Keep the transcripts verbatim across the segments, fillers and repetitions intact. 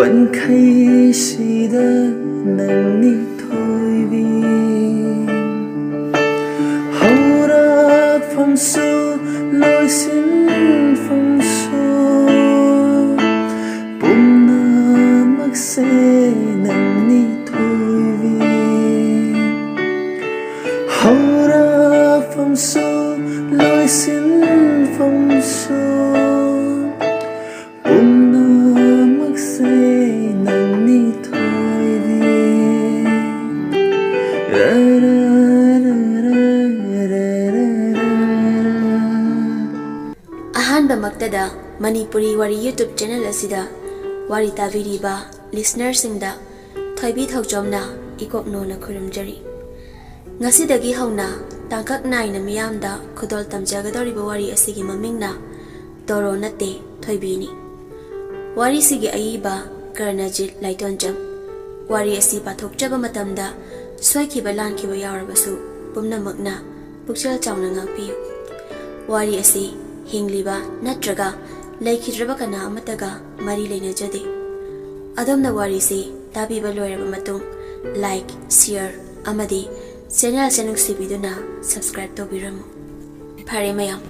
ꯋꯥꯟꯈꯩꯁꯤꯗ ꯅꯪꯅꯤ ꯊꯣꯏꯕꯤ꯫ ꯍꯧꯔꯛꯐꯝꯁꯨ ꯂꯣꯏꯁꯤꯟꯐꯝꯁꯨ ꯄꯨꯝꯅꯃꯛꯁꯦ ꯅꯪꯅꯤ ꯊꯣꯏꯕꯤ꯫ ꯍꯧꯔꯛꯐꯝꯁꯨ ꯂꯣꯏꯁꯤꯟꯐꯝꯁꯨ ꯄꯨꯝꯅꯃꯛꯁꯦ ꯅꯪꯅꯤ ꯊꯣꯏꯕꯤ꯫ ꯑꯍꯥꯟꯕꯃꯛꯇꯗ ꯃꯅꯤꯄꯨꯔꯤ ꯋꯥꯔꯤ YouTube channel ꯑꯁꯤꯗ ꯋꯥꯔꯤ ꯇꯥꯕꯤꯔꯤꯕ listenerꯁꯤꯡꯗ ꯊꯣꯏꯕꯤ ꯊꯧꯖꯣꯝꯅ ꯏꯀꯣꯛꯅꯣꯅ ꯈꯨꯔꯨꯝꯖꯔꯤ꯫ ꯉꯁꯤꯗꯒꯤ ꯍꯧꯅ ꯇꯥꯡꯀꯛ ꯅꯥꯏꯅ ꯃꯤꯌꯥꯝꯗ ꯈꯨꯗꯣꯜ ꯇꯝꯖꯒꯗꯧꯔꯤꯕ ꯋꯥꯔꯤ ꯑꯁꯤꯒꯤ ꯃꯃꯤꯡꯅ ꯇꯣꯔꯣ ꯅꯠꯇꯦ ꯊꯣꯏꯕꯤꯅꯤ꯫ ꯋꯥꯔꯤꯁꯤꯒꯤ ꯑꯏꯕ ꯀꯔꯅꯖꯤꯠ ꯂꯥꯏꯇꯣꯟꯖꯝ꯫ ꯋꯥꯔꯤ ꯑꯁꯤ ꯄꯥꯊꯣꯛꯆꯕ ꯃꯇꯝꯗ ꯁꯣꯏꯈꯤꯕ ꯂꯥꯟꯈꯤꯕ ꯌꯥꯎꯔꯕꯁꯨ ꯄꯨꯝꯅꯃꯛꯅ ꯄꯨꯛꯆꯦꯜ ꯆꯥꯎꯅ ꯉꯥꯛꯄꯤꯌꯨ꯫ ꯋꯥꯔꯤ ꯑꯁꯤ ꯍꯤꯡꯂꯤꯕ ꯅꯠꯇ꯭ꯔꯒ ꯂꯩꯈꯤꯗ꯭ꯔꯕ ꯀꯅꯥ ꯑꯃꯠꯇꯒ ꯃꯔꯤ ꯂꯩꯅꯖꯗꯦ꯫ ꯑꯗꯣꯝꯅ ꯋꯥꯔꯤꯁꯤ ꯇꯥꯕꯤꯕ ꯂꯣꯏꯔꯕ ꯃꯇꯨꯡ like, share ꯑꯃꯗꯤ channel ꯑꯁꯤ ꯅꯨꯡꯁꯤꯕꯤꯗꯨꯅ subscribe ꯇꯧꯕꯤꯔꯝꯃꯨ꯫ ꯐꯔꯦ ꯃꯌꯥꯝ,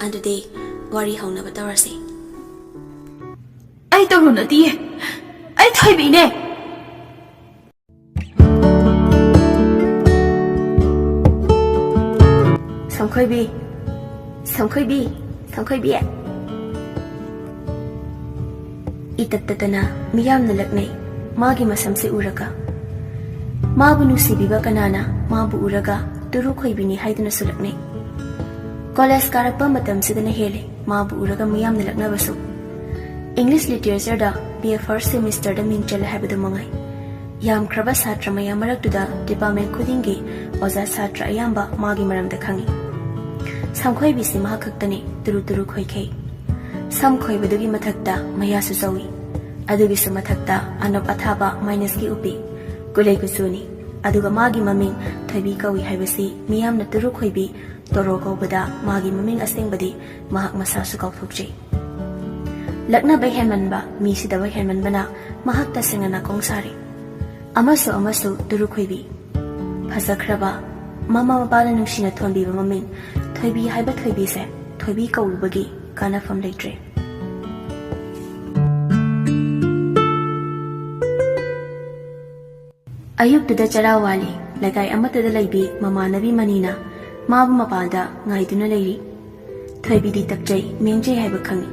ꯑꯗꯨꯗꯤ ꯋꯥꯔꯤ ꯍꯧꯅꯕ ꯇꯧꯔꯁꯤ꯫ ꯑꯩ ꯇꯧꯔꯨ ꯅꯠꯇꯤꯌꯦ, ꯑꯩ ꯊꯣꯏꯕꯤꯅꯦ꯫ ꯁꯝꯈꯣꯏꯕꯤ, ꯁꯝꯈꯣꯏꯕꯤ, ꯁꯝꯈꯣꯏꯕꯤ꯫ ꯏꯇꯠ ꯇꯠꯇꯅ ꯃꯤꯌꯥꯝꯅ ꯂꯛꯅꯩ ꯃꯥꯒꯤ ꯃꯁꯝꯁꯦ ꯎꯔꯒ꯫ ꯃꯥꯕꯨ ꯅꯨꯡꯁꯤꯕꯤꯕ ꯀꯅꯥꯅ ꯃꯥꯕꯨ ꯎꯔꯒ ꯇꯨꯔꯨ ꯈꯣꯏꯕꯤꯅꯤ ꯍꯥꯏꯗꯨꯅꯁꯨ ꯂꯛꯅꯩ꯫ ꯀꯣꯂꯦꯖ ꯀꯥꯔꯛꯄ ꯃꯇꯝꯁꯤꯗꯅ ꯍꯦꯜꯂꯦ ꯃꯥꯕꯨ ꯎꯔꯒ ꯃꯤꯌꯥꯝꯅ ꯂꯛꯅꯕꯁꯨ꯫ English literatureꯗ B A first semesterꯗ ꯃꯤꯡ ꯆꯜꯂꯦ ꯍꯥꯏꯕꯗꯨ ꯃꯉꯥꯏ꯫ ꯌꯥꯝꯈ꯭ꯔꯕ ꯁꯥꯇ꯭ꯔ ꯃꯌꯥꯝ ꯃꯔꯛꯇꯨꯗ department ꯈꯨꯗꯤꯡꯒꯤ ꯑꯣꯖꯥ ꯁꯥꯇ꯭ꯔ ꯑꯌꯥꯝꯕ ꯃꯥꯒꯤ ꯃꯔꯝꯗ ꯈꯪꯏ꯫ ꯁꯝꯈꯣꯏꯕꯤꯁꯤ ꯃꯍꯥꯛ ꯈꯛꯇꯅꯤ ꯇꯨꯔꯨ ꯇꯨꯔꯨ ꯈꯣꯏꯈꯩ꯫ ꯁꯝ ꯈꯣꯏꯕꯗꯨꯒꯤ ꯃꯊꯛꯇ ꯃꯌꯥꯁꯨ ꯆꯧꯏ꯫ ꯑꯗꯨꯒꯤꯁꯨ ꯃꯊꯛꯇ ꯑꯅꯣꯞ ꯑꯊꯥꯕ minusꯀꯤ ꯎꯞꯄꯤ꯫ ꯀꯨꯂꯩ ꯀꯨꯆꯨꯅꯤ꯫ ꯑꯗꯨꯒ ꯃꯥꯒꯤ ꯃꯃꯤꯡ ꯊꯣꯏꯕꯤ ꯀꯧꯏ ꯍꯥꯏꯕꯁꯤ ꯃꯤꯌꯥꯝꯅ ꯇꯨꯔꯨ ꯈꯣꯏꯕꯤ ꯇꯣꯔꯣ ꯀꯧꯕꯗ ꯃꯥꯒꯤ ꯃꯃꯤꯡ ꯑꯁꯦꯡꯕꯗꯤ ꯃꯍꯥꯛ ꯃꯁꯥꯁꯨ ꯀꯥꯎꯊꯣꯛꯆꯩ꯫ ꯂꯛꯅꯕ ꯍꯦꯟꯃꯟꯕ, ꯃꯤ ꯁꯤꯗꯕ ꯍꯦꯟꯃꯟꯕꯅ ꯃꯍꯥꯛ ꯇꯁꯦꯡꯅ ꯅꯥꯀꯣꯡ ꯁꯥꯔꯤ꯫ ꯑꯃꯁꯨ ꯑꯃꯁꯨ ꯇꯨꯔꯨ ꯈꯣꯏꯕꯤ꯫ ꯐꯖꯈ꯭ꯔꯕ, ꯃꯃꯥ ꯃꯄꯥꯅ ꯅꯨꯡꯁꯤꯅ ꯊꯣꯟꯕꯤꯕ ꯃꯃꯤꯡ ꯊꯣꯏꯕꯤ ꯍꯥꯏꯕ ꯊꯣꯏꯕꯤꯁꯦ ꯊꯣꯏꯕꯤ ꯀꯧꯔꯨꯕꯒꯤ ꯀꯥꯟꯅꯐꯝ ꯂꯩꯇ꯭ꯔꯦ꯫ ꯑꯌꯨꯛꯇꯨꯗ ꯆꯔꯥ ꯋꯥꯜꯂꯤ꯫ ꯂꯩꯀꯥꯏ ꯑꯃꯠꯇꯗ ꯂꯩꯕꯤ ꯃꯃꯥꯟꯅꯕꯤ ꯃꯅꯤꯅ ꯃꯥꯕꯨ ꯃꯄꯥꯟꯗ ꯉꯥꯏꯗꯨꯅ ꯂꯩꯔꯤ꯫ ꯊꯣꯏꯕꯤꯗꯤ ꯇꯞꯆꯩ, ꯃꯦꯡꯖꯩ ꯍꯥꯏꯕ ꯈꯪꯏ꯫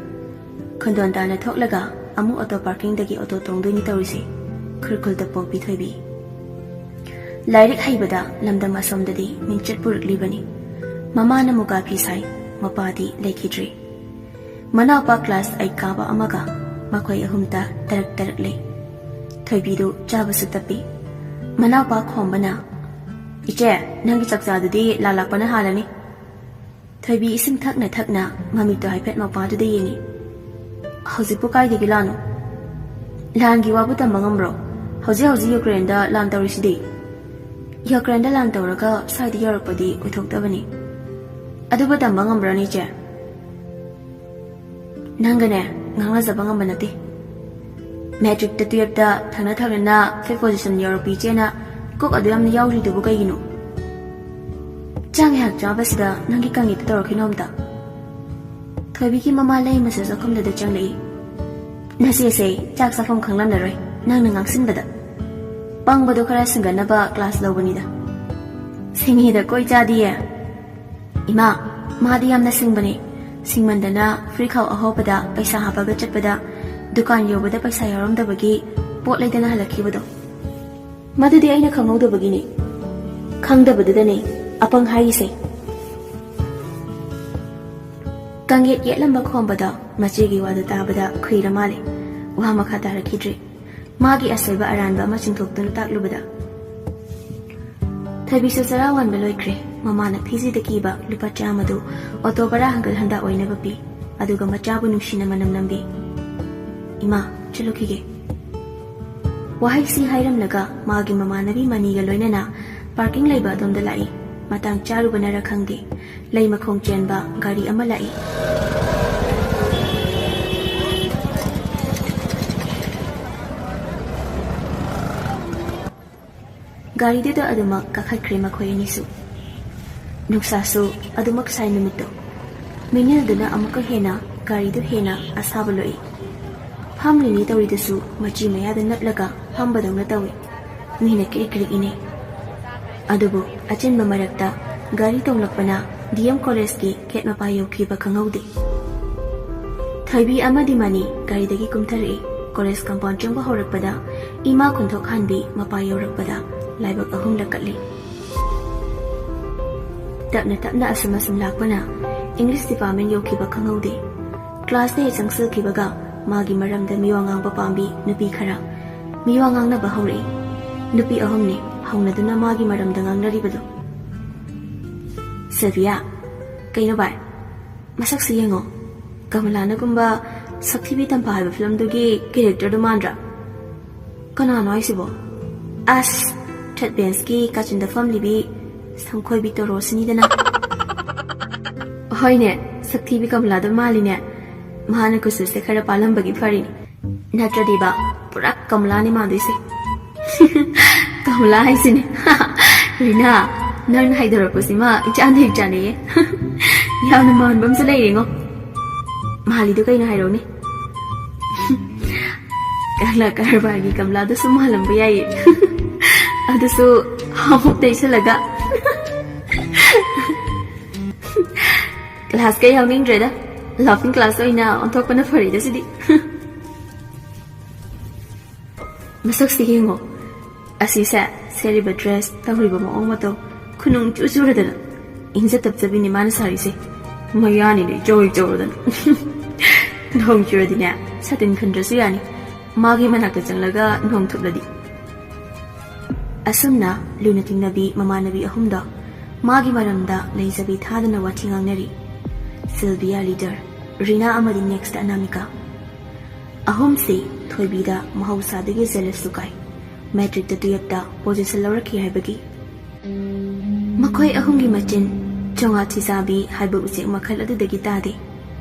ꯈꯣꯟꯗꯣꯟ ꯇꯥꯅ ꯊꯣꯛꯂꯒ ꯑꯃꯨꯛ ꯑꯣꯇꯣ ꯄꯥꯔꯀꯤꯡꯗꯒꯤ ꯑꯣꯇꯣ ꯇꯣꯡꯗꯣꯏꯅꯤ ꯇꯧꯔꯤꯁꯦ꯫ ꯈꯨꯔꯈꯨꯜ ꯇꯄꯣꯛꯄꯤ ꯊꯣꯏꯕꯤ꯫ ꯂꯥꯏꯔꯤꯛ ꯍꯩꯕꯗ ꯂꯝꯗꯝ ꯑꯁꯣꯝꯗꯗꯤ ꯃꯤꯡꯆꯠ ꯄꯨꯔꯛꯂꯤꯕꯅꯤ꯫ ꯃꯃꯥꯅ ꯃꯨꯒꯥ ꯐꯤ ꯁꯥꯏ, ꯃꯄꯥꯗꯤ ꯂꯩꯈꯤꯗ꯭ꯔꯦ꯫ ꯃꯅꯥꯎꯄꯥ ꯀ꯭ꯂꯥꯁ ꯑꯩꯠ ꯀꯥꯕ ꯑꯃꯒ ꯃꯈꯣꯏ ꯑꯍꯨꯝꯇ ꯇꯔꯛ ꯇꯔꯛ ꯂꯩ꯫ ꯊꯣꯏꯕꯤꯗꯨ ꯆꯥꯕꯁꯨ ꯇꯞꯄꯤ꯫ ꯃꯅꯥꯎꯄꯥ ꯈꯣꯝꯕꯅ, "ꯏꯆꯦ, ꯅꯪꯒꯤ ꯆꯥꯛꯆꯥꯗꯨꯗꯤ ꯂꯥꯂꯥꯛꯄꯅ ꯍꯥꯜꯂꯅꯤ꯫" ꯊꯣꯏꯕꯤ ꯏꯁꯤꯡ ꯊꯛꯅ ꯊꯛꯅ ꯃꯃꯤꯠꯇꯣ ꯍꯥꯏꯐꯦꯠ ꯃꯄꯥꯗꯨꯗ ꯌꯦꯡꯏ꯫ "ꯍꯧꯖꯤꯛꯄꯨ ꯀꯥꯏꯗꯒꯤ ꯂꯥꯟꯅꯣ? ꯂꯥꯟꯒꯤ ꯋꯥꯕꯨ ꯇꯝꯕ ꯉꯝꯕ꯭ꯔꯣ? ꯍꯧꯖꯤꯛ ꯍꯧꯖꯤꯛ ꯌꯨꯀ꯭ꯔꯦꯟꯗ ꯂꯥꯟ ꯇꯧꯔꯤꯁꯤꯗꯤ꯫ ꯌꯨꯀ꯭ꯔꯦꯟꯗ ꯂꯥꯟ ꯇꯧꯔꯒ ꯁ꯭ꯋꯥꯏꯗ ꯌꯧꯔꯛꯄꯗꯤ ꯑꯣꯏꯊꯣꯛꯇꯕꯅꯤ꯫ ꯑꯗꯨꯕꯨ ꯇꯝꯕ ꯉꯝꯕ꯭ꯔꯣꯅꯦ, ꯏꯆꯦ?" "ꯅꯪꯒꯅꯦ ꯉꯥꯡꯅꯖꯕ ꯉꯝꯕ ꯅꯠꯇꯦ꯫ ꯃꯦꯇ꯭ꯔꯤꯛꯇ ꯇꯨꯌꯦꯞꯇ ꯊꯪꯅ ꯊꯪꯅꯅ ꯐꯤꯐ ꯄꯣꯖꯤꯁꯟ ꯌꯧꯔꯛꯄꯤ ꯏꯆꯦꯅ ꯀꯣꯛ ꯑꯗꯨ ꯌꯥꯝꯅ ꯌꯥꯎꯔꯤꯗꯨꯕꯨ ꯀꯩꯒꯤꯅꯣ? ꯆꯥꯛ ꯉꯥꯏꯍꯥꯛ ꯆꯥꯕꯁꯤꯗ ꯅꯪꯒꯤ ꯀꯪꯉꯤꯗꯨ ꯇꯧꯔꯛꯈꯤꯅꯣ ꯑꯝꯇ꯫" ꯊꯣꯏꯕꯤꯒꯤ ꯃꯃꯥ ꯂꯩꯃꯁꯨ ꯆꯥꯛꯈꯨꯝꯗꯨꯗ ꯆꯪꯂꯛꯏ꯫ "ꯅꯆꯦꯁꯦ ꯆꯥꯛ ꯆꯥꯐꯝ ꯈꯪꯂꯝꯂꯔꯣꯏ, ꯅꯪꯅ ꯉꯥꯡꯁꯤꯟꯕꯗ꯫ ꯄꯪꯕꯗꯣ ꯈꯔ ꯁꯤꯡꯒꯠꯅꯕ ꯀ꯭ꯂꯥꯁ ꯂꯧꯕꯅꯤꯗ꯫" "ꯁꯤꯡꯉꯤꯗ ꯀꯣꯏ ꯆꯥꯗꯤꯌꯦ꯫ ꯏꯃꯥ, ꯃꯥꯗꯤ ꯌꯥꯝꯅ ꯁꯤꯡꯕꯅꯦ꯫ ꯁꯤꯡꯃꯟꯗꯅ ꯐꯨꯔꯤꯠꯈꯥꯎ ꯑꯍꯧꯕꯗ ꯄꯩꯁꯥ ꯍꯥꯞꯄꯒ ꯆꯠꯄꯗ ꯗꯨꯀꯥꯟ ꯌꯧꯕꯗ ꯄꯩꯁꯥ ꯌꯥꯎꯔꯝꯗꯕꯒꯤ ꯄꯣꯠ ꯂꯩꯗꯅ ꯍꯜꯂꯛꯈꯤꯕꯗꯣ꯫ ꯃꯗꯨꯗꯤ ꯑꯩꯅ ꯈꯪꯍꯧꯗꯕꯒꯤꯅꯤ꯫" "ꯈꯪꯗꯕꯗꯨꯗꯅꯦ ꯑꯄꯪ ꯍꯥꯏꯔꯤꯁꯦ꯫" ꯀꯥꯡꯌꯦꯠ ꯌꯦꯠꯂꯝꯕ ꯈꯣꯝꯕꯗ ꯃꯆꯦꯒꯤ ꯋꯥꯗꯨ ꯇꯥꯕꯗ ꯈꯨꯏꯔ ꯃꯥꯜꯂꯦ꯫ ꯋꯥ ꯃꯈꯥ ꯇꯥꯔꯛꯈꯤꯗ꯭ꯔꯦ꯫ ꯃꯥꯒꯤ ꯑꯁꯣꯏꯕ ꯑꯔꯥꯟꯕ ꯑꯃ ꯆꯤꯡꯊꯣꯛꯇꯨꯅ ꯇꯥꯛꯂꯨꯕꯗ꯫ ꯊꯣꯏꯕꯤꯁꯨ ꯆꯔꯥ ꯋꯥꯟꯕ ꯂꯣꯏꯈ꯭ꯔꯦ꯫ ꯃꯃꯥꯅ ꯐꯤꯖꯤꯗ ꯀꯤꯕ ꯂꯨꯄꯥ ꯆꯥꯝꯃꯗꯨ ꯑꯣꯇꯣ ꯚꯔꯥ ꯍꯪꯒꯠ ꯍꯟꯗ ꯑꯣꯏꯅꯕ ꯄꯤ꯫ ꯑꯗꯨꯒ ꯃꯆꯥꯕꯨ ꯅꯨꯡꯁꯤꯅ ꯃꯅꯝ ꯅꯝꯕꯤ꯫ "ꯏꯃꯥ, ꯆꯠꯂꯨꯈꯤꯒꯦ꯫" ꯋꯥꯍꯩꯁꯤ ꯍꯥꯏꯔꯝꯂꯒ ꯃꯥꯒꯤ ꯃꯃꯥꯟꯅꯕꯤ ꯃꯅꯤꯒ ꯂꯣꯏꯅꯅ ꯄꯥꯔꯀꯤꯡ ꯂꯩꯕ ꯑꯗꯣꯝꯗ ꯂꯥꯛꯏ꯫ ꯃꯇꯥꯡ ꯆꯥꯔꯨꯕꯅꯔ ꯈꯪꯗꯦ, ꯂꯩ ꯃꯈꯣꯡ ꯆꯦꯟꯕ ꯒꯥꯔꯤ ꯑꯃ ꯂꯥꯛꯏ꯫ ꯒꯥꯔꯤꯗꯨꯗ ꯑꯗꯨꯃꯛ ꯀꯥꯈꯠꯈ꯭ꯔꯦ ꯃꯈꯣꯏ ꯑꯅꯤꯁꯨ꯫ ꯅꯨꯡꯁꯥꯁꯨ ꯑꯗꯨꯃꯛ ꯁꯥꯏ ꯅꯨꯃꯤꯠꯇꯣ꯫ ꯃꯤꯅꯤꯜꯗꯨꯅ ꯑꯃꯨꯛꯀ ꯍꯦꯟꯅ ꯒꯥꯔꯤꯗꯨ ꯍꯦꯟꯅ ꯑꯁꯥꯕ ꯂꯣꯛꯏ꯫ ꯐꯝꯂꯤꯅꯤ ꯇꯧꯔꯤꯗꯨꯁꯨ ꯃꯆꯤ ꯃꯌꯥꯗ ꯅꯞꯂꯒ ꯐꯝꯕꯗꯧꯅ ꯇꯧꯏ꯫ ꯃꯤꯅ ꯀ꯭ꯔꯤꯛ ꯀ꯭ꯔꯤꯛ ꯏꯅꯩ꯫ ꯑꯗꯨꯕꯨ ꯑꯆꯤꯟꯕ ꯃꯔꯛꯇ ꯒꯥꯔꯤ ꯇꯣꯡꯂꯛꯄꯅ ꯗꯤ ꯑꯦꯝ ꯀꯣꯂꯦꯖꯀꯤ ꯒꯦꯠ ꯃꯄꯥ ꯌꯧꯈꯤꯕ ꯈꯪꯍꯧꯗꯦ꯫ ꯊꯣꯏꯕꯤ ꯑꯃꯗꯤ ꯃꯅꯤ ꯒꯥꯔꯤꯗꯒꯤ ꯀꯨꯝꯊꯔꯛꯏ꯫ ꯀꯣꯂꯦꯖ ꯀꯝꯄꯥꯎꯟ ꯆꯪꯕ ꯍꯧꯔꯛꯄꯗ ꯏꯃꯥ ꯈꯨꯟꯊꯣꯛ ꯍꯥꯟꯕꯤ ꯃꯄꯥ ꯌꯧꯔꯛꯄꯗ ꯂꯥꯏꯕꯛ ꯑꯍꯨꯝꯂꯛ ꯀꯠꯂꯤ꯫ ꯇꯞꯅ ꯇꯞꯅ ꯑꯁꯨꯝ ꯑꯁꯨꯝ ꯂꯥꯛꯄꯅ ꯏꯪꯂꯤꯁ ꯗꯤꯄꯥꯔꯠꯃꯦꯟ ꯌꯧꯈꯤꯕ ꯈꯪꯍꯧꯗꯦ꯫ ꯀ꯭ꯂꯥꯁꯇ ꯍꯦꯛ ꯆꯪꯁꯤꯜꯈꯤꯕꯒ ꯃꯥꯒꯤ ꯃꯔꯝꯗ ꯃꯤꯋꯥ ꯉꯥꯡꯕ ꯄꯥꯝꯕꯤ ꯅꯨꯄꯤ ꯈꯔ ꯃꯤꯋꯥ ꯉꯥꯡꯅꯕ ꯍꯧꯔꯛꯏ꯫ ꯅꯨꯄꯤ ꯑꯍꯨꯝꯅꯤ ꯍꯧꯅꯗꯨꯅ ꯃꯥꯒꯤ ꯃꯔꯝꯗ ꯉꯥꯡꯅꯔꯤꯕꯗꯨ꯫ "ꯁꯤꯜꯚꯤꯌꯥ, ꯀꯩꯅꯣ ꯚꯥꯏ? ꯃꯁꯛꯁꯤ ꯌꯦꯡꯉꯣ꯫ ꯀꯃꯂꯥꯅꯒꯨꯝꯕ ꯁꯛꯊꯤꯕꯤ ꯇꯝꯐꯥ ꯍꯥꯏꯕ ꯐꯤꯂꯝꯗꯨꯒꯤ ꯀꯦꯔꯦꯛꯇꯔꯗꯨ ꯃꯥꯟꯗ꯭ꯔꯥ?" "ꯀꯅꯥꯅꯣ ꯍꯥꯏꯁꯤꯕꯣ?" "ꯑꯁ, ꯊꯥꯔꯠ ꯕꯦꯟꯁꯀꯤ ꯀꯥꯆꯤꯟꯗ ꯐꯝꯂꯤꯕꯤ ꯁꯝꯈꯣꯏꯕꯤ ꯇꯣꯔꯣꯁꯤꯅꯤꯗꯅ꯫" "ꯍꯣꯏꯅꯦ, ꯁꯛꯊꯤꯕꯤ ꯀꯃꯂꯥꯗꯣ ꯃꯥꯜꯂꯤꯅꯦ꯫ ꯃꯥꯅ ꯀꯨꯆꯨꯁꯦ ꯈꯔ ꯄꯥꯜꯂꯝꯕꯒꯤ ꯐꯔꯤꯅꯤ꯫ ꯅꯠꯇ꯭ꯔꯗꯤꯕ ꯄꯨꯔꯥ ꯀꯃꯂꯥꯅꯤ ꯃꯥꯟꯗꯣꯏꯁꯦ꯫" "ꯀꯃꯂꯥ ꯍꯥꯏꯁꯤꯅꯦ꯫" "ꯔꯤꯅꯥ, ꯅꯪꯅ ꯍꯥꯏꯗꯣꯔꯛꯄꯁꯤꯃ ꯏꯆꯥꯟꯗ ꯍꯦꯛ ꯆꯥꯅꯩꯌꯦ꯫" "ꯌꯥꯝꯅ ꯃꯥꯟꯕ ꯑꯃꯁꯨ ꯂꯩꯔꯦꯉꯣ꯫" "ꯃꯥꯜꯂꯤꯗꯣ ꯀꯩꯅꯣ ꯍꯥꯏꯔꯛꯎꯅꯦ꯫" "ꯀꯪꯂꯥ ꯀꯔꯕꯥꯔꯒꯤ ꯀꯃꯂꯥꯗꯨꯁꯨ ꯃꯥꯜꯂꯝꯕ ꯌꯥꯏꯌꯦ꯫" "ꯑꯗꯨꯁꯨ ꯍꯥꯃꯨꯛ ꯇꯩꯁꯜꯂꯒ꯫" "ꯀ꯭ꯂꯥꯁꯀ ꯌꯥꯎꯅꯤꯡꯗ꯭ꯔꯦꯗ, ꯂꯥꯐꯤꯡ ꯀ꯭ꯂꯥꯁ ꯑꯣꯏꯅ ꯑꯣꯟꯊꯣꯛꯄꯅ ꯐꯔꯦꯗ ꯁꯤꯗꯤ꯫" "ꯃꯁꯛꯁꯤ ꯌꯦꯡꯉꯣ꯫ ꯑꯁꯤꯁꯦ, ꯁꯦꯠꯂꯤꯕ ꯗ꯭ꯔꯦꯁ, ꯇꯧꯔꯤꯕ ꯃꯑꯣꯡ ꯃꯇꯧ, ꯈꯨꯅꯨꯡ ꯆꯨ ꯆꯨꯔꯗꯅ꯫ ꯏꯪꯖ ꯇꯞꯆꯕꯤꯅꯤ ꯃꯥꯅ ꯁꯥꯔꯤꯁꯦ꯫ ꯃꯌꯥꯅꯤꯅꯦ ꯆꯧꯔꯤ ꯆꯧꯔꯗꯅ꯫" "ꯅꯣꯡ ꯆꯨꯔꯗꯤꯅꯦ, ꯁꯥꯇꯤꯟ ꯈꯟꯗ꯭ꯔꯁꯨ ꯌꯥꯅꯤ꯫ ꯃꯥꯒꯤ ꯃꯅꯥꯛꯇ ꯆꯪꯂꯒ ꯅꯣꯡ ꯊꯨꯞꯂꯗꯤ꯫" ꯑꯁꯨꯝꯅ ꯂꯨꯅ ꯇꯤꯡꯅꯕꯤ ꯃꯃꯥꯟꯅꯕꯤ ꯑꯍꯨꯝꯗꯣ ꯃꯥꯒꯤ ꯃꯔꯝꯗ ꯂꯩꯖꯕꯤ ꯊꯥꯗꯅ ꯋꯥꯊꯤ ꯉꯥꯡꯅꯔꯤ꯫ ꯁꯤꯜꯚꯤꯌꯥ ꯂꯤꯗꯔ, ꯔꯤꯅꯥ ꯑꯃꯗꯤ ꯅꯦꯛꯁꯇ ꯑꯅꯥꯃꯤꯀꯥ꯫ ꯑꯍꯨꯝꯁꯤ ꯊꯣꯏꯕꯤꯗ ꯃꯍꯧꯁꯥꯗꯒꯤ ꯖꯦꯂꯁꯁꯨ ꯀꯥꯏ꯫ ꯃꯦꯇ꯭ꯔꯤꯛꯇ ꯇꯨꯌꯦꯞꯇ ꯄꯣꯖꯤꯁꯟ ꯂꯧꯔꯛꯈꯤ ꯍꯥꯏꯕꯒꯤ꯫ ꯃꯈꯣꯏ ꯑꯍꯨꯝꯒꯤ ꯃꯆꯤꯟ ꯆꯣꯉꯥ ꯊꯤꯖꯥꯕꯤ ꯍꯥꯏꯕ ꯎꯆꯦꯛ ꯃꯈꯜ ꯑꯗꯨꯗꯒꯤ ꯇꯥꯗꯦ꯫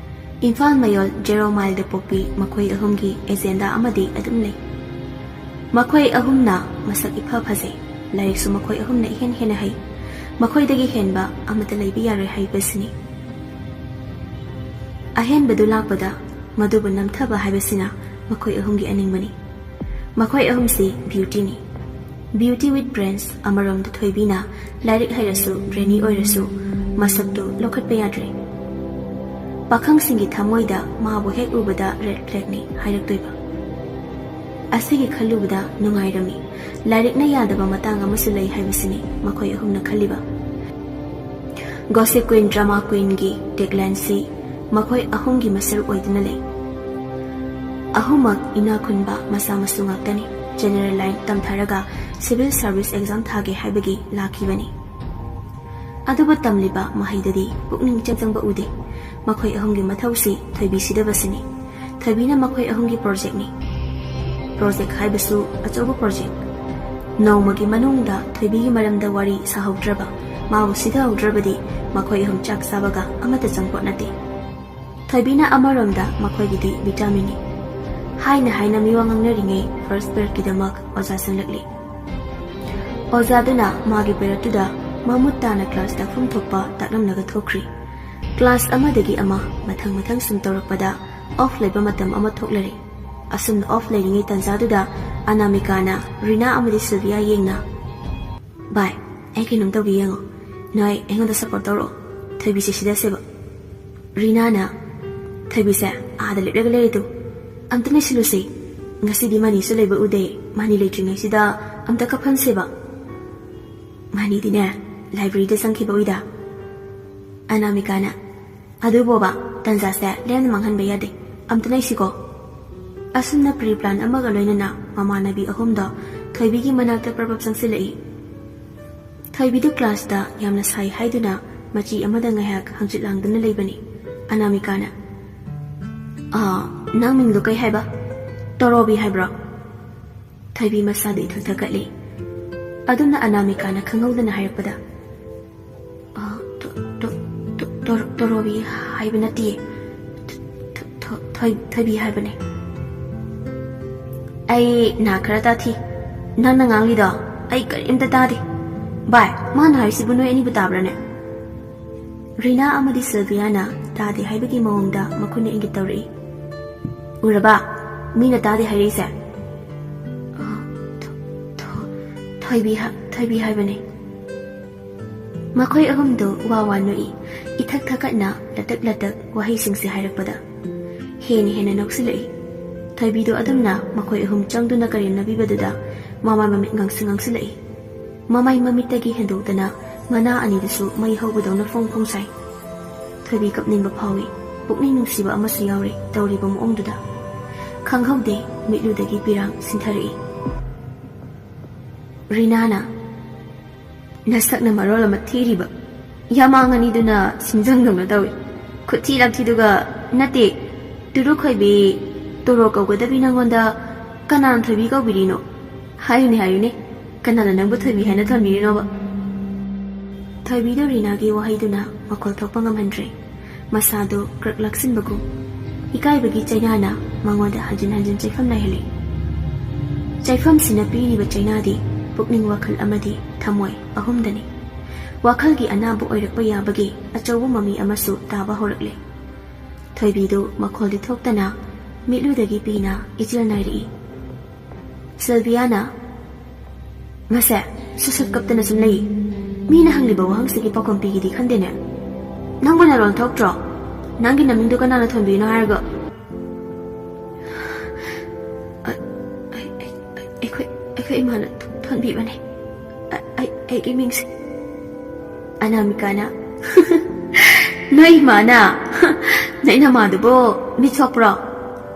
ꯏꯝꯐꯥꯜ ꯃꯌꯣꯜ ꯖꯦꯔꯣ ꯃꯥꯏꯜꯗ ꯄꯣꯛꯄꯤ ꯃꯈꯣꯏ ꯑꯍꯨꯝꯒꯤ ꯑꯦꯖꯦꯟꯗꯥ ꯑꯃꯗꯤ ꯑꯗꯨꯝ ꯂꯩ꯫ ꯃꯈꯣꯏ ꯑꯍꯨꯝꯅ ꯃꯁꯛ ꯏꯐ ꯐꯖꯩ꯫ ꯂꯥꯏꯔꯤꯛꯁꯨ ꯃꯈꯣꯏ ꯑꯍꯨꯝꯅ ꯏꯍꯦꯟ ꯍꯦꯟꯅ ꯍꯩ꯫ ꯃꯈꯣꯏꯗꯒꯤ ꯍꯦꯟꯕ ꯑꯃꯠꯇ ꯂꯩꯕ ꯌꯥꯔꯣꯏ ꯍꯥꯏꯕꯁꯤꯅꯤ꯫ ꯑꯍꯦꯟꯕꯗꯨ ꯂꯥꯛꯄꯗ ꯃꯗꯨꯕꯨ ꯅꯝꯊꯕ ꯍꯥꯏꯕꯁꯤꯅ ꯃꯈꯣꯏ ꯑꯍꯨꯝꯒꯤ ꯑꯅꯤꯡꯕꯅꯤ꯫ ꯃꯈꯣꯏ ꯑꯍꯨꯝꯁꯤ ꯕ꯭ꯌꯨꯇꯤꯅꯤ꯫ Beauty with brands. ꯑꯃꯔꯣꯝꯗ ꯊꯣꯏꯕꯤꯅ ꯂꯥꯏꯔꯤꯛ ꯍꯩꯔꯁꯨ, ꯕ꯭ꯔꯦꯅꯤ ꯑꯣꯏꯔꯁꯨ, ꯃꯁꯛꯇꯨ ꯂꯧꯈꯠꯄ ꯌꯥꯗ꯭ꯔꯦ꯫ ꯄꯥꯈꯪꯁꯤꯡꯒꯤ ꯊꯃꯣꯏꯗ ꯃꯥꯕꯨ ꯍꯦꯛ ꯎꯕꯗ ꯔꯦꯗ ꯐ꯭ꯂꯦꯒꯅꯤ ꯍꯥꯏꯔꯛꯇꯣꯏꯕ꯫ ꯑꯁꯤꯒꯤ ꯈꯜꯂꯨꯕꯗ ꯅꯨꯡꯉꯥꯏꯔꯝꯃꯤ꯫ ꯂꯥꯏꯔꯤꯛꯅ ꯌꯥꯗꯕ ꯃꯇꯥꯡ ꯑꯃꯁꯨ ꯂꯩ ꯍꯥꯏꯕꯁꯤꯅꯤ ꯃꯈꯣꯏ ꯑꯍꯨꯝꯅ ꯈꯜꯂꯤꯕ꯫ ꯒꯣꯁꯤꯞ ꯀ꯭ꯋꯤꯟ ꯗ꯭ꯔꯃꯥ ꯀ꯭ꯋꯤꯟꯒꯤ ꯇꯦꯒꯂꯥꯏꯟꯁꯤ ꯃꯈꯣꯏ ꯑꯍꯨꯝꯒꯤ ꯃꯁꯔꯨꯛ ꯑꯣꯏꯗꯨꯅ ꯂꯩ꯫ ꯑꯍꯨꯝꯃꯛ ꯏꯅꯥꯛ ꯈꯨꯟꯕ ꯃꯆꯥ ꯃꯁꯨ ꯉꯥꯛꯇꯅꯤ꯫ ꯖꯦꯅꯦꯔꯦꯜ ꯂꯥꯏꯟ ꯇꯝꯊꯔꯒ ꯁꯤꯚꯤꯜ ꯁꯥꯔꯚꯤꯁ ꯑꯦꯛꯖꯥꯝ ꯊꯥꯒꯦ ꯍꯥꯏꯕꯒꯤ ꯂꯥꯛꯈꯤꯕꯅꯤ꯫ ꯑꯗꯨꯕꯨ ꯇꯝꯂꯤꯕ ꯃꯍꯩꯗꯗꯤ ꯄꯨꯛꯅꯤꯡ ꯏꯆꯪ ꯆꯪꯕ ꯎꯗꯦ꯫ ꯃꯈꯣꯏ ꯑꯍꯨꯝꯒꯤ ꯃꯊꯧꯁꯤ ꯊꯣꯏꯕꯤ ꯁꯤꯗꯕꯁꯤꯅꯤ꯫ ꯊꯣꯏꯕꯤꯅ ꯃꯈꯣꯏ ꯑꯍꯨꯝꯒꯤ ꯄ꯭ꯔꯣꯖꯦꯛꯅꯤ꯫ ꯄ꯭ꯔꯣꯖꯦꯛ ꯍꯥꯏꯕꯁꯨ ꯑꯆꯧꯕ ꯄ꯭ꯔꯣꯖꯦꯛ꯫ ꯅꯣꯡꯃꯒꯤ ꯃꯅꯨꯡꯗ ꯊꯣꯏꯕꯤꯒꯤ ꯃꯔꯝꯗ ꯋꯥꯔꯤ ꯁꯥꯍꯧꯗ꯭ꯔꯕ, ꯃꯥꯕꯨ ꯁꯤꯊꯍꯧꯗ꯭ꯔꯕꯗꯤ ꯃꯈꯣꯏ ꯑꯍꯨꯝ ꯆꯥꯛ ꯆꯥꯕꯒ ꯑꯃꯠꯇ ꯆꯪꯄꯣꯠ ꯅꯠꯇꯦ꯫ ꯊꯣꯏꯕꯤꯅ ꯑꯃꯔꯣꯝꯗ ꯃꯈꯣꯏꯒꯤꯗꯤ ꯚꯤꯇꯥꯃꯤꯟꯅꯤ꯫ ꯍꯥꯏꯅ ꯍꯥꯏꯅ ꯃꯤꯋꯥ ꯉꯥꯡꯅꯔꯤꯉꯩ ꯐꯥꯔꯁ ꯄꯤꯔꯤꯌꯗꯀꯤꯗꯃꯛ ꯑꯣꯖꯥ ꯆꯪꯂꯛꯂꯤ꯫ ꯑꯣꯖꯥꯗꯨꯅ ꯃꯥꯒꯤ ꯄꯤꯔꯤꯌꯗꯇꯨꯗ ꯃꯃꯨꯠ ꯇꯥꯅ ꯀ꯭ꯂꯥꯁ ꯇꯥꯛꯐꯝ ꯊꯣꯛꯄ ꯇꯥꯛꯂꯝꯂꯒ ꯊꯣꯛꯈ꯭ꯔꯤ꯫ ꯀ꯭ꯂꯥꯁ ꯑꯃꯗꯒꯤ ꯑꯃ ꯃꯊꯪ ꯃꯊꯪ ꯁꯨꯝ ꯇꯧꯔꯛꯄꯗ ꯑꯣꯐ ꯂꯩꯕ ꯃꯇꯝ ꯑꯃ ꯊꯣꯛꯂꯔꯦ꯫ ꯑꯁꯨꯝꯅ ꯑꯣꯐ ꯂꯩꯔꯤꯉꯩ ꯇꯥꯟꯖꯥꯗꯨꯗ ꯑꯅꯥꯃꯤꯀꯥꯅ ꯔꯤꯅꯥ ꯑꯃꯗꯤ ꯁꯤꯜꯚꯤꯌꯥ ꯌꯦꯡꯅ, "ꯚꯥꯏ, ꯑꯩ ꯀꯩꯅꯣꯝ ꯇꯧꯒꯦ ꯌꯦꯡꯉꯣ꯫ ꯅꯣꯏ ꯑꯩꯉꯣꯟꯗ ꯁꯞꯄꯣꯔꯠ ꯇꯧꯔꯛꯑꯣ꯫ ꯊꯣꯏꯕꯤꯁꯦ ꯁꯤꯗꯁꯦꯕ꯫" ꯔꯤꯅꯥꯅ, "ꯊꯣꯏꯕꯤꯁꯦ ꯑꯥꯗ ꯂꯦꯞꯂꯒ ꯂꯩꯔꯤꯗꯨ ꯑꯝꯇ ꯅꯩꯁꯤꯜꯂꯨꯁꯦ꯫ ꯉꯁꯤꯗꯤ ꯃꯥꯅꯤꯁꯨ ꯂꯩꯕ ꯎꯗꯦ꯫ ꯃꯥꯅꯤ ꯂꯩꯇ꯭ꯔꯤꯉꯩꯁꯤꯗ ꯑꯝꯇ ꯀꯞꯍꯟꯁꯦꯕ꯫" "ꯃꯥꯅꯤꯗꯤꯅꯦ, ꯂꯥꯏꯕ꯭ꯔꯦꯔꯤꯗ ꯆꯪꯈꯤꯕ ꯎꯏꯗ꯫" ꯑꯅꯥꯃꯤꯀꯥꯅ, "ꯑꯗꯨꯕꯣꯕ, ꯇꯟꯖꯥꯁꯦ ꯂꯦꯝꯅ ꯃꯥꯡꯍꯟꯕ ꯌꯥꯗꯦ꯫ ꯑꯝꯇ ꯂꯩꯁꯤꯀꯣ꯫" ꯑꯁꯨꯝꯅ ꯄ꯭ꯔꯤ ꯄ꯭ꯂꯥꯟ ꯑꯃꯒ ꯂꯣꯏꯅꯅ ꯃꯃꯥꯟꯅꯕꯤ ꯑꯍꯨꯝꯗꯣ ꯊꯣꯏꯕꯤꯒꯤ ꯃꯅꯥꯛꯇ ꯄ꯭ꯔꯞ ꯄ꯭ꯔꯞ ꯆꯪꯁꯤꯜꯂꯛꯏ꯫ ꯊꯣꯏꯕꯤꯗꯨ ꯀ꯭ꯂꯥꯁꯇ ꯌꯥꯝꯅ ꯁꯥꯏ ꯍꯥꯏꯗꯨꯅ ꯃꯆꯤ ꯑꯃꯗ ꯉꯥꯏꯍꯥꯛ ꯍꯪꯆꯤꯠ ꯂꯥꯡꯗꯨꯅ ꯂꯩꯕꯅꯤ꯫ ꯑꯅꯥꯃꯤꯀꯥꯅ, "ꯑꯥ, ꯅꯪ ꯃꯤꯡꯗꯣ ꯀꯩ ꯍꯥꯏꯕ? ꯇꯣꯔꯣꯕꯤ ꯍꯥꯏꯕ꯭ꯔꯣ?" ꯊꯣꯏꯕꯤ ꯃꯁꯥꯗꯨ ꯏꯊꯛ ꯊꯛꯀꯠꯂꯤ꯫ ꯑꯗꯨꯝꯅ ꯑꯅꯥꯃꯤꯀꯥꯅ ꯈꯪꯍꯧꯗꯅ ꯍꯥꯏꯔꯛꯄꯗ, "ꯑ, ꯇꯣ-, ꯇꯣ-, ꯇꯣ-, ꯇꯣꯔꯣ-, ꯇꯣꯔꯣꯕꯤ ꯍꯥꯏꯕ ꯅꯠꯇꯤꯌꯦ꯫ ꯊꯣ-, ꯊꯣ-, ꯊꯣꯏ-, ꯊꯣꯏꯕꯤ ꯍꯥꯏꯕꯅꯦ꯫" "ꯑꯩ ꯅꯥ ꯈꯔ ꯇꯥꯊꯤ꯫ ꯅꯪꯅ ꯉꯥꯡꯂꯤꯗꯣ ꯑꯩ ꯀꯔꯤꯝꯇ ꯇꯥꯗꯦ꯫ ꯚꯥꯏ, ꯃꯥꯅ ꯍꯥꯏꯔꯤꯁꯤꯕꯨ ꯅꯣꯏ ꯑꯅꯤꯕꯨ ꯇꯥꯕ꯭ꯔꯥꯅꯦ? ꯔꯤꯅꯥ ꯑꯃꯗꯤ ꯁꯤꯜꯚꯤꯌꯥꯅ ꯇꯥꯗꯦ ꯍꯥꯏꯕꯒꯤ ꯃꯑꯣꯡꯗ ꯃꯈꯨꯠꯅ ꯏꯪꯒꯤꯠ ꯇꯧꯔꯛꯏ꯫ ꯎꯔꯕ? ꯃꯤꯅ ꯇꯥꯗꯦ ꯍꯥꯏꯔꯛꯏꯁꯦ꯫ ꯑ, ꯊꯣ-, ꯊꯣ-, ꯊꯣꯏꯕꯤ ꯍꯥ-, ꯊꯣꯏꯕꯤ ꯍꯥꯏꯕꯅꯦ꯫ ꯃꯈꯣꯏ ꯑꯍꯨꯝꯗꯨ ꯋꯥ ꯋꯥ ꯅꯣꯛꯏ꯫ ꯏꯊꯛ ꯊꯛꯀꯠꯅ ꯂꯇꯛ ꯂꯇꯛ ꯋꯥꯍꯩꯁꯤꯡꯁꯤ ꯍꯥꯏꯔꯛꯄꯗ ꯍꯦꯟꯅ ꯍꯦꯟꯅ ꯅꯣꯛꯁꯤꯜꯂꯛꯏ꯫ ꯊꯣꯏꯕꯤꯗꯨ ꯑꯗꯨꯝꯅ ꯃꯈꯣꯏ ꯑꯍꯨꯝ ꯆꯪꯗꯨꯅ ꯀꯔꯦꯝꯅꯕꯤꯕꯗꯨꯗ ꯃꯃꯥꯏ ꯃꯃꯤꯠ ꯉꯥꯡꯁ ꯉꯥꯡꯁꯤꯜꯂꯛꯏ꯫ ꯃꯃꯥꯏ ꯃꯃꯤꯠꯇꯒꯤ ꯍꯦꯟꯗꯣꯛꯇꯅ ꯃꯅꯥ ꯑꯅꯤꯗꯨꯁꯨ ꯃꯩ ꯍꯧꯕꯗꯧꯅ ꯐꯣꯡ ꯐꯣꯡ ꯁꯥꯏ꯫ ꯊꯣꯏꯕꯤ ꯀꯞꯅꯤꯡꯕ ꯐꯥꯎꯏ꯫ ꯄꯨꯛꯅꯤꯡ ꯅꯨꯡꯁꯤꯕ ꯑꯃꯁꯨ ꯌꯥꯎꯔꯤ ꯇꯧꯔꯤꯕ ꯃꯑꯣꯡꯗꯨꯗ꯫ ꯈꯪꯍꯧꯗꯦ, ꯃꯤꯠꯂꯨꯗꯒꯤ ꯄꯤꯔꯥꯡ ꯁꯤꯟꯊꯔꯛꯏ꯫ ꯔꯤꯅꯥꯅ, "ꯅꯁꯛꯅ ꯃꯔꯣꯜ ꯑꯃ ꯊꯤꯔꯤꯕ, ꯌꯥꯃꯥꯡ ꯑꯅꯤꯗꯨꯅ ꯁꯤꯡꯖꯪꯗꯧꯅ ꯇꯧꯏ꯫ ꯈꯨꯠꯊꯤ ꯂꯥꯛꯊꯤꯗꯨꯒ, ꯅꯠꯇꯦ, ꯇꯨꯔꯨ ꯈꯣꯏꯕꯤ, ꯇꯣꯔꯣ ꯀꯧꯒꯗꯕꯤ ꯅꯪꯉꯣꯟꯗ ꯀꯅꯥꯅ ꯊꯣꯏꯕꯤ ꯀꯧꯕꯤꯔꯤꯅꯣ? ꯍꯥꯏꯌꯨꯅꯦ, ꯍꯥꯏꯌꯨꯅꯦ, ꯀꯅꯥꯅ ꯅꯪꯕꯨ ꯊꯣꯏꯕꯤ ꯍꯥꯏꯅ ꯊꯣꯟꯕꯤꯔꯤꯅꯣꯕ?" ꯊꯣꯏꯕꯤꯗꯨ ꯔꯤꯅꯥꯒꯤ ꯋꯥꯍꯩꯗꯨꯅ ꯃꯈꯣꯜ ꯊꯣꯛꯄ ꯉꯝꯍꯟꯗ꯭ꯔꯦ꯫ ꯃꯁꯥꯗꯨ ꯀ꯭ꯔꯛ ꯂꯥꯛꯁꯤꯟꯕꯒꯨꯝ꯫ ꯏꯀꯥꯏꯕꯒꯤ ꯆꯩꯅꯥꯅ ꯃꯉꯣꯟꯗ ꯍꯟꯖꯤꯟ ꯍꯟꯖꯤꯟ ꯆꯩꯐꯝ ꯂꯩꯍꯜꯂꯤ꯫ ꯆꯩꯐꯝꯁꯤꯅ ꯄꯤꯔꯤꯕ ꯆꯩꯅꯥꯗꯤ ꯄꯨꯛꯅꯤꯡ, ꯋꯥꯈꯜ ꯑꯃꯗꯤ ꯊꯃꯣꯏ ꯑꯍꯨꯝꯗꯅꯤ꯫ ꯋꯥꯈꯜꯒꯤ ꯑꯅꯥꯕ ꯑꯣꯏꯔꯛꯄ ꯌꯥꯕꯒꯤ ꯑꯆꯧꯕ ꯃꯃꯤ ꯑꯃꯁꯨ ꯇꯥꯕ ꯍꯧꯔꯛꯂꯦ꯫ ꯊꯣꯏꯕꯤꯗꯨ ꯃꯈꯣꯜꯗꯤ ꯊꯣꯛꯇꯅ ꯃꯤꯠꯂꯨꯗꯒꯤ ꯄꯤꯅ ꯏꯆꯤꯜ ꯅꯥꯏꯔꯛꯏ꯫ ꯁꯤꯜꯚꯤꯌꯥꯅ, "ꯃꯁꯦ ꯁꯨꯁꯠ ꯀꯞꯇꯅ ꯁꯨꯝ ꯂꯩ꯫ ꯃꯤꯅ ꯍꯪꯂꯤꯕ ꯋꯥꯍꯪꯁꯤꯒꯤ ꯄꯥꯎꯈꯨꯝ ꯄꯤꯒꯦꯗꯤ ꯈꯟꯗꯦꯅꯦ꯫ ꯅꯪꯕꯨ ꯅꯔꯣꯜ ꯊꯣꯛꯇ꯭ꯔꯣ? ꯅꯪꯒꯤ ꯅꯃꯤꯡꯗꯣ ꯀꯅꯥꯅ ꯊꯣꯟꯕꯤꯅꯣ ꯍꯥꯏꯔꯒ?" "ꯑ-, ꯑꯩ-, ꯑꯩ-, ꯑꯩ-, ꯑꯩꯈꯣꯏ, ꯑꯩꯈꯣꯏ ꯏꯃꯥꯅ ꯊꯣꯟꯕꯤꯕꯅꯦ꯫ ꯑ-, ꯑꯩ-, ꯑꯩꯒꯤ ꯃꯤꯡꯁꯦ꯫" ꯑꯅꯥꯃꯤꯀꯥꯅ, "ꯅꯣꯏ ꯏꯃꯥꯅ? ꯅꯣꯏ ꯅꯃꯥꯗꯨꯕꯨ ꯃꯤꯠ ꯁꯣꯛꯄ꯭ꯔꯣ?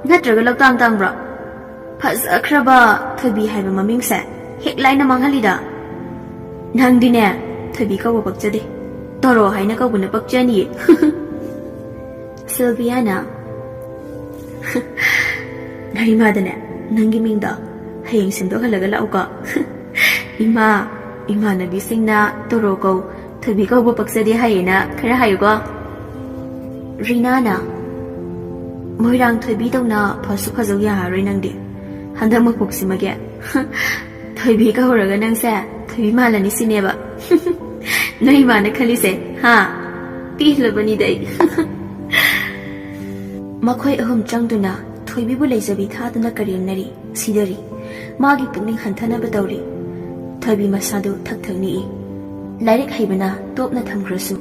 ꯅꯠꯇ꯭ꯔꯒ ꯂꯧꯇꯥꯡ ꯇꯥꯡꯕ꯭ꯔꯣ? ꯐꯖꯈ꯭ꯔꯕ ꯊꯣꯏꯕꯤ ꯍꯥꯏꯕ ꯃꯃꯤꯡꯁꯦ ꯍꯦꯛ ꯂꯥꯏꯅ ꯃꯥꯡꯍꯜꯂꯤꯗ꯫ ꯅꯪꯗꯤꯅꯦ, ꯊꯣꯏꯕꯤ ꯀꯧꯕ ꯄꯛꯆꯗꯦ꯫ ꯇꯣꯔꯣ ꯍꯥꯏꯅ ꯀꯧꯕꯅ ꯄꯛꯆꯅꯤꯌꯦ꯫" ꯁꯤꯜꯚꯤꯌꯥꯅ, "ꯅꯪ ꯏꯃꯥꯗꯅꯦ, ꯅꯪꯒꯤ ꯃꯤꯡꯗꯣ ꯍꯌꯦꯡ ꯁꯦꯝꯗꯣꯛꯍꯜꯂꯒ ꯂꯥꯛꯎꯀꯣ꯫" "ꯏꯃꯥ, ꯏꯃꯥꯟꯅꯕꯤꯁꯤꯡꯅ ꯇꯣꯔꯣ ꯀꯧ, ꯊꯣꯏꯕꯤ ꯀꯧꯕ ꯄꯛꯆꯗꯦ ꯍꯥꯏꯌꯦꯅ ꯈꯔ ꯍꯥꯏꯌꯨꯀꯣ꯫" ꯔꯤꯅꯥꯅ, "ꯃꯣꯏꯔꯥꯡ ꯊꯣꯏꯕꯤꯗꯧꯅ ꯐꯁꯨ ꯐꯖꯧ ꯌꯥꯔꯔꯣꯏ ꯅꯪꯗꯤ, ꯍꯟꯗꯛ ꯃꯄꯣꯛꯁꯤꯃꯒꯤ꯫" ꯊꯣꯏꯕꯤ ꯀꯧꯔꯒ ꯅꯪꯁꯦ ꯊꯣꯏꯕꯤ ꯃꯥꯜꯂꯅꯤ ꯁꯤꯅꯦꯕ? ꯅꯣꯏ ꯏꯃꯥꯅ ꯈꯜꯂꯤꯁꯦ, ꯍꯥ? ꯄꯦꯜꯂꯕꯅꯤꯗ ꯑꯩ꯫ ꯃꯈꯣꯏ ꯑꯍꯨꯝ ꯆꯪꯗꯨꯅ ꯊꯣꯏꯕꯤꯕꯨ ꯂꯩꯖꯕꯤ ꯊꯥꯗꯨꯅ ꯀꯔꯦꯝꯅꯔꯤ, ꯁꯤꯗꯔꯤ꯫ ꯃꯥꯒꯤ ꯄꯨꯛꯅꯤꯡ ꯍꯟꯊꯅꯕ ꯇꯧꯔꯤ꯫ ꯊꯣꯏꯕꯤ ꯃꯁꯥꯗꯨ ꯊꯛ ꯊꯛ ꯅꯤꯛꯏ꯫ ꯂꯥꯏꯔꯤꯛ ꯍꯩꯕꯅ ꯇꯣꯞꯅ ꯊꯝꯈ꯭ꯔꯁꯨ,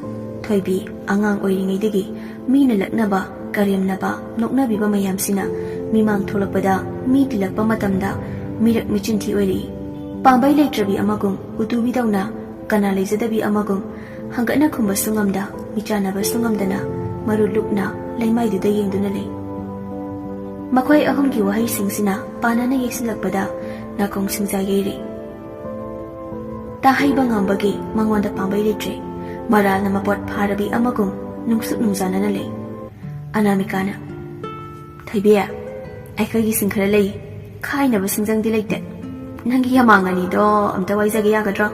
ꯊꯣꯏꯕꯤ ꯑꯉꯥꯡ ꯑꯣꯏꯔꯤꯉꯩꯗꯒꯤ ꯃꯤꯅ ꯂꯛꯅꯕ, ꯀꯔꯦꯝꯅꯕ, ꯅꯣꯛꯅꯕꯤꯕ ꯃꯌꯥꯝꯁꯤꯅ ꯃꯤꯃꯥꯡ ꯊꯣꯛꯂꯛꯄꯗ ꯃꯤ ꯇꯤꯜꯂꯛꯄ ꯃꯇꯝꯗ ꯃꯤꯔꯛ ꯃꯤꯆꯤꯟꯊꯤ ꯑꯣꯏꯔꯛꯏ꯫ ꯄꯥꯝꯕꯩ ꯂꯩꯇ꯭ꯔꯕꯤ ꯑꯃꯒꯨꯝ, ꯎꯇꯨꯕꯤꯗꯧꯅ ꯀꯅꯥ ꯂꯩꯖꯗꯕꯤ ꯑꯃꯒꯨꯝ, ꯍꯪꯒꯠꯅ ꯈꯨꯝꯕꯁꯨ ꯉꯝꯗ, ꯃꯤꯆꯥꯟꯅꯕꯁꯨ ꯉꯝꯗꯅ ꯃꯔꯨ ꯂꯨꯞꯅ ꯂꯩꯃꯥꯏꯗꯨꯗ ꯌꯦꯡꯗꯨꯅ ꯂꯩ꯫ ꯃꯈꯣꯏ ꯑꯍꯨꯝꯒꯤ ꯋꯥꯍꯩꯁꯤꯡꯁꯤꯅ ꯄꯥꯅꯅ ꯌꯩꯁꯤꯜꯂꯛꯄꯗ ꯅꯥꯀꯣꯡ ꯁꯤꯡꯖꯥ ꯌꯩꯔꯤ꯫ ꯇꯥꯍꯩꯕ ꯉꯝꯕꯒꯤ ꯃꯉꯣꯟꯗ ꯄꯥꯝꯕꯩ ꯂꯩꯇ꯭ꯔꯦ꯫ ꯃꯔꯥꯜꯅ ꯃꯄꯣꯠ ꯐꯥꯔꯕꯤ ꯑꯃꯒꯨꯝ ꯅꯨꯡꯁꯨꯛ ꯅꯨꯡꯖꯥꯅꯅ ꯂꯩ꯫ ꯑꯅꯥꯃꯤꯀꯥꯅ, "ꯊꯣꯏꯕꯤ, ꯑꯩꯈꯣꯏꯒꯤ ꯁꯤꯡ ꯈꯔ ꯂꯩ, ꯈꯥꯏꯅꯕ ꯁꯤꯡꯖꯪꯗꯤ ꯂꯩꯇꯦ꯫ ꯅꯪꯒꯤ ꯌꯥꯃꯥꯡ ꯑꯅꯤꯗꯣ ꯑꯝꯇ ꯋꯥꯏꯖꯒꯦ ꯌꯥꯒꯗ꯭ꯔꯣ?"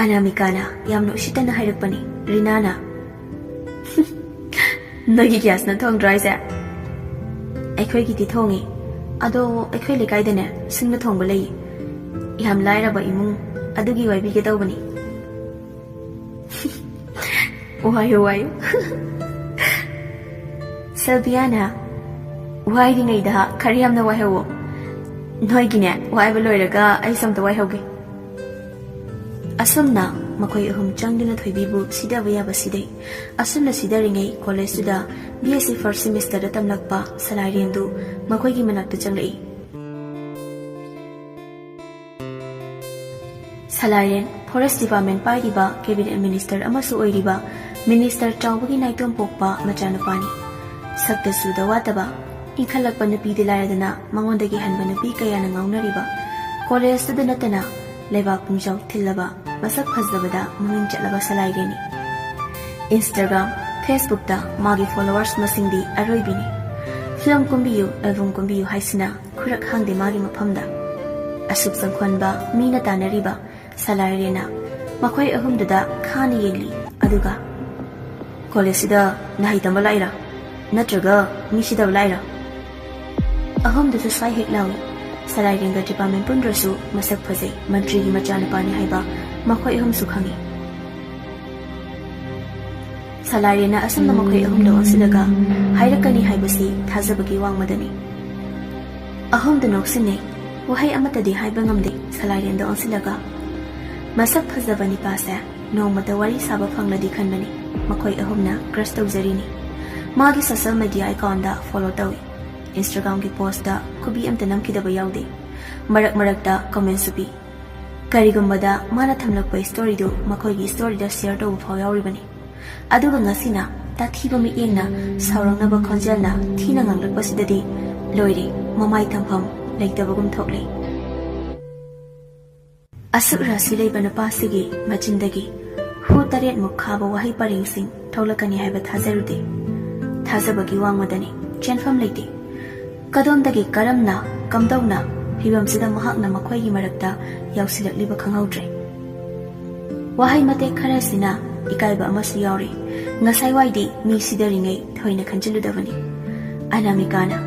ꯑꯅꯥꯃꯤꯀꯥꯅ ꯌꯥꯝꯅ ꯎꯁꯤꯠꯇꯅ ꯍꯥꯏꯔꯛꯄꯅꯤ꯫ ꯔꯤꯅꯥꯅ, "ꯅꯣꯏꯒꯤ ꯒ꯭ꯌꯥꯁꯅ ꯊꯣꯡꯗ꯭ꯔꯣ ꯍꯥꯏꯁꯦ?" "ꯑꯩꯈꯣꯏꯒꯤꯗꯤ ꯊꯣꯡꯉꯤ, ꯑꯗꯣ ꯑꯩꯈꯣꯏ ꯂꯩꯀꯥꯏꯗꯅꯦ ꯁꯤꯡꯅ ꯊꯣꯡꯕ ꯂꯩꯌꯦ꯫ ꯌꯥꯝ ꯂꯥꯏꯔꯕ ꯏꯃꯨꯡ ꯑꯗꯨꯒꯤ ꯋꯥꯏꯕꯤꯒꯦ ꯇꯧꯕꯅꯤ꯫" "ꯋꯥꯏꯌꯨ, ꯋꯥꯏꯌꯨ꯫" ꯁꯦꯜꯕꯤꯌꯥꯅ, "ꯋꯥꯏꯔꯤꯉꯩꯗ ꯈꯔ ꯌꯥꯝꯅ ꯋꯥꯏꯍꯧꯋꯣ꯫ ꯅꯣꯏꯒꯤꯅꯦ ꯋꯥꯏꯕ ꯂꯣꯏꯔꯒ ꯑꯩꯁꯨ ꯑꯝꯇ ꯋꯥꯏꯍꯧꯒꯦ꯫" ꯑꯁꯨꯝꯅ ꯃꯈꯣꯏ ꯑꯍꯨꯝ ꯆꯪꯗꯨꯅ ꯊꯣꯏꯕꯤꯕꯨ ꯁꯤꯗꯕ ꯌꯥꯕ ꯁꯤꯗꯩ꯫ ꯑꯁꯨꯝꯅ ꯁꯤꯗꯔꯤꯉꯩ ꯀꯣꯂꯦꯖꯇꯨꯗ ꯕꯤ ꯑꯦꯁ ꯁꯤ ꯐꯥꯔꯁ ꯁꯦꯃꯤꯁꯇꯔꯗ ꯇꯝꯂꯛꯄ ꯁꯂꯥꯏꯔꯦꯟꯗꯨ ꯃꯈꯣꯏꯒꯤ ꯃꯅꯥꯛꯇ ꯆꯪꯂꯛꯏ꯫ ꯁꯂꯥꯏꯔꯦꯟ ꯐꯣꯔꯦꯁ ꯗꯤꯄꯥꯔꯠꯃꯦꯟ ꯄꯥꯏꯔꯤꯕ ꯀꯦꯕꯤꯅꯦꯠ ꯃꯤꯅꯤꯁꯇꯔ ꯑꯃꯁꯨ ꯑꯣꯏꯔꯤꯕ ꯃꯤꯅꯤꯁꯇꯔ ꯆꯥꯎꯕꯒꯤ ꯅꯥꯏꯇꯣꯝ ꯄꯣꯛꯄ ꯃꯆꯥꯅꯨꯄꯥꯅꯤ꯫ ꯁꯛꯇ ꯆꯨꯗ ꯋꯥꯠꯇꯕ, ꯏꯟꯈꯠꯂꯛꯄ ꯅꯨꯄꯤꯗꯤ ꯂꯥꯏꯔꯗꯅ ꯃꯉꯣꯟꯗꯒꯤ ꯍꯟꯕ ꯅꯨꯄꯤ ꯀꯌꯥꯅ ꯉꯥꯎꯅꯔꯤꯕ ꯀꯣꯂꯦꯖꯇꯨꯗ ꯅꯠꯇꯅ ꯂꯩꯕꯥꯛ ꯄꯨꯝꯖꯥꯎ ꯊꯤꯜꯂꯕ ꯃꯁꯛ ꯐꯖꯕꯗ ꯃꯃꯤꯡ ꯆꯠꯂꯕ ꯁꯂꯥꯏꯔꯦꯟꯅꯤ꯫ ꯏꯟꯁꯇꯥꯒ꯭ꯔꯥꯝ, ꯐꯦꯁꯕꯨꯛꯇ ꯃꯥꯒꯤ ꯐꯣꯂꯣꯋꯔꯁ ꯃꯁꯤꯡꯗꯤ ꯑꯔꯣꯏꯕꯤꯅꯤ꯫ ꯐꯤꯂꯝ ꯀꯨꯝꯕꯤꯌꯨ, ꯑꯦꯜꯕꯝ ꯀꯨꯝꯕꯤꯌꯨ ꯍꯥꯏꯁꯤꯅ ꯈꯨꯔꯛ ꯍꯥꯡꯗꯦ ꯃꯥꯒꯤ ꯃꯐꯝꯗ꯫ ꯑꯁꯨꯛ ꯆꯪꯈꯣꯟꯕ ꯃꯤꯅ ꯇꯥꯟꯅꯔꯤꯕ ꯁꯂꯥꯏꯔꯦꯟꯅ ꯃꯈꯣꯏ ꯑꯍꯨꯝꯗꯨꯗ ꯈꯥꯅ ꯌꯦꯡꯂꯤ꯫ ꯑꯗꯨꯒ, "ꯀꯣꯂꯦꯖꯁꯤꯗ ꯅꯍꯩ ꯇꯝꯕ ꯂꯥꯛꯏꯔꯥ? ꯅꯠꯇ꯭ꯔꯒ ꯃꯤ ꯁꯤꯗꯕ ꯂꯥꯛꯏꯔꯥ?" ꯑꯍꯨꯝꯗꯨꯁꯨ ꯁ꯭ꯋꯥꯏ ꯍꯦꯛ ꯂꯥꯎꯏ꯫ ꯁꯂꯥꯏꯔꯦꯟꯒ ꯗꯤꯄꯥꯔꯠꯃꯦꯟ ꯄꯨꯟꯗ꯭ꯔꯁꯨ ꯃꯁꯛ ꯐꯖꯩ, ꯃꯟꯇ꯭ꯔꯤꯒꯤ ꯃꯆꯥꯅꯨꯄꯥꯅꯤ ꯍꯥꯏꯕ ꯃꯈꯣꯏ ꯑꯍꯨꯝꯁꯨ ꯈꯪꯏ꯫ ꯁꯂꯥꯏꯔꯦꯟꯅ ꯑꯁꯨꯝꯅ ꯃꯈꯣꯏ ꯑꯍꯨꯝꯗ ꯑꯣꯟꯁꯤꯜꯂꯒ ꯍꯥꯏꯔꯛꯀꯅꯤ ꯍꯥꯏꯕꯁꯤ ꯊꯥꯖꯕꯒꯤ ꯋꯥꯡꯃꯗꯅꯤ꯫ ꯑꯍꯨꯝꯗꯨ ꯅꯣꯛꯁꯤꯟꯅꯩ꯫ ꯋꯥꯍꯩ ꯑꯃꯠꯇꯗꯤ ꯍꯥꯏꯕ ꯉꯝꯗꯦ ꯁꯂꯥꯏꯔꯦꯟꯗ ꯑꯣꯟꯁꯤꯜꯂꯒ꯫ ꯃꯁꯛ ꯐꯖꯕ ꯅꯤꯄꯥꯁꯦ ꯅꯣꯡꯃꯇ ꯋꯥꯔꯤ ꯁꯥꯕ ꯐꯪꯂꯗꯤ ꯈꯟꯕꯅꯤ꯫ ꯃꯈꯣꯏ ꯑꯍꯨꯝꯅ crush ꯇꯧꯖꯔꯤꯅꯤ꯫ ꯃꯥꯒꯤ social media account ꯗ follow ꯇꯧꯏ꯫ Instagram ꯒꯤ post ꯇ ꯈꯨꯕꯤ ꯑꯝꯇ ꯅꯝꯈꯤꯗꯕ ꯌꯥꯎꯗꯦ꯫ ꯃꯔꯛ ꯃꯔꯛꯇ comment ꯁꯨ ꯄꯤ꯫ ꯀꯔꯤꯒꯨꯝꯕꯗ ꯃꯥꯅ ꯊꯝꯂꯛꯄ story ꯗꯨ ꯃꯈꯣꯏꯒꯤ story ꯗ share ꯇꯧꯕ ꯐꯥꯎ ꯌꯥꯎꯔꯤꯕꯅꯤ꯫ ꯑꯗꯨꯒ ꯉꯁꯤꯅ ꯇꯥꯊꯤꯕ ꯃꯤꯠꯌꯦꯡꯅ ꯁꯥꯎꯔꯛꯅꯕ ꯈꯣꯟꯖꯦꯜꯅ ꯊꯤꯅ ꯉꯥꯡꯂꯛꯄꯁꯤꯗꯗꯤ ꯂꯣꯏꯔꯦ, ꯃꯃꯥꯏ ꯊꯝꯐꯝ ꯂꯩꯇꯕꯒꯨꯝ ꯊꯣꯛꯂꯦ꯫ ꯑꯁꯨꯛ ꯔꯥꯁꯤ ꯂꯩꯕ ꯅꯨꯄꯥꯁꯤꯒꯤ ꯃꯆꯤꯟꯗꯒꯤ ꯍꯨ ꯇꯔꯦꯠꯃꯨꯛ ꯈꯥꯕ ꯋꯥꯍꯩ ꯄꯔꯦꯡꯁꯤꯡ ꯊꯣꯛꯂꯛꯀꯅꯤ ꯍꯥꯏꯕ ꯊꯥꯖꯔꯨꯗꯦ꯫ ꯊꯥꯖꯕꯒꯤ ꯋꯥꯡꯃꯗꯅꯤ, ꯆꯦꯟꯐꯝ ꯂꯩꯇꯦ꯫ ꯀꯗꯣꯝꯗꯒꯤ ꯀꯔꯝꯅ, ꯀꯝꯗꯧꯅ ꯐꯤꯕꯝꯁꯤꯗ ꯃꯍꯥꯛꯅ ꯃꯈꯣꯏꯒꯤ ꯃꯔꯛꯇ ꯌꯥꯎꯁꯤꯜꯂꯛꯂꯤꯕ ꯈꯪꯍꯧꯗ꯭ꯔꯦ꯫ ꯋꯥꯍꯩ ꯃꯇꯦꯛ ꯈꯔꯁꯤꯅ ꯏꯀꯥꯏꯕ ꯑꯃꯁꯨ ꯌꯥꯎꯔꯤ꯫ ꯉꯁꯥꯏ ꯋꯥꯏꯗꯤ ꯃꯤ ꯁꯤꯗꯔꯤꯉꯩ ꯊꯣꯏꯅ ꯈꯟꯖꯤꯜꯂꯨꯗꯕꯅꯤ꯫ ꯑꯅꯥꯃꯤꯀꯥꯅ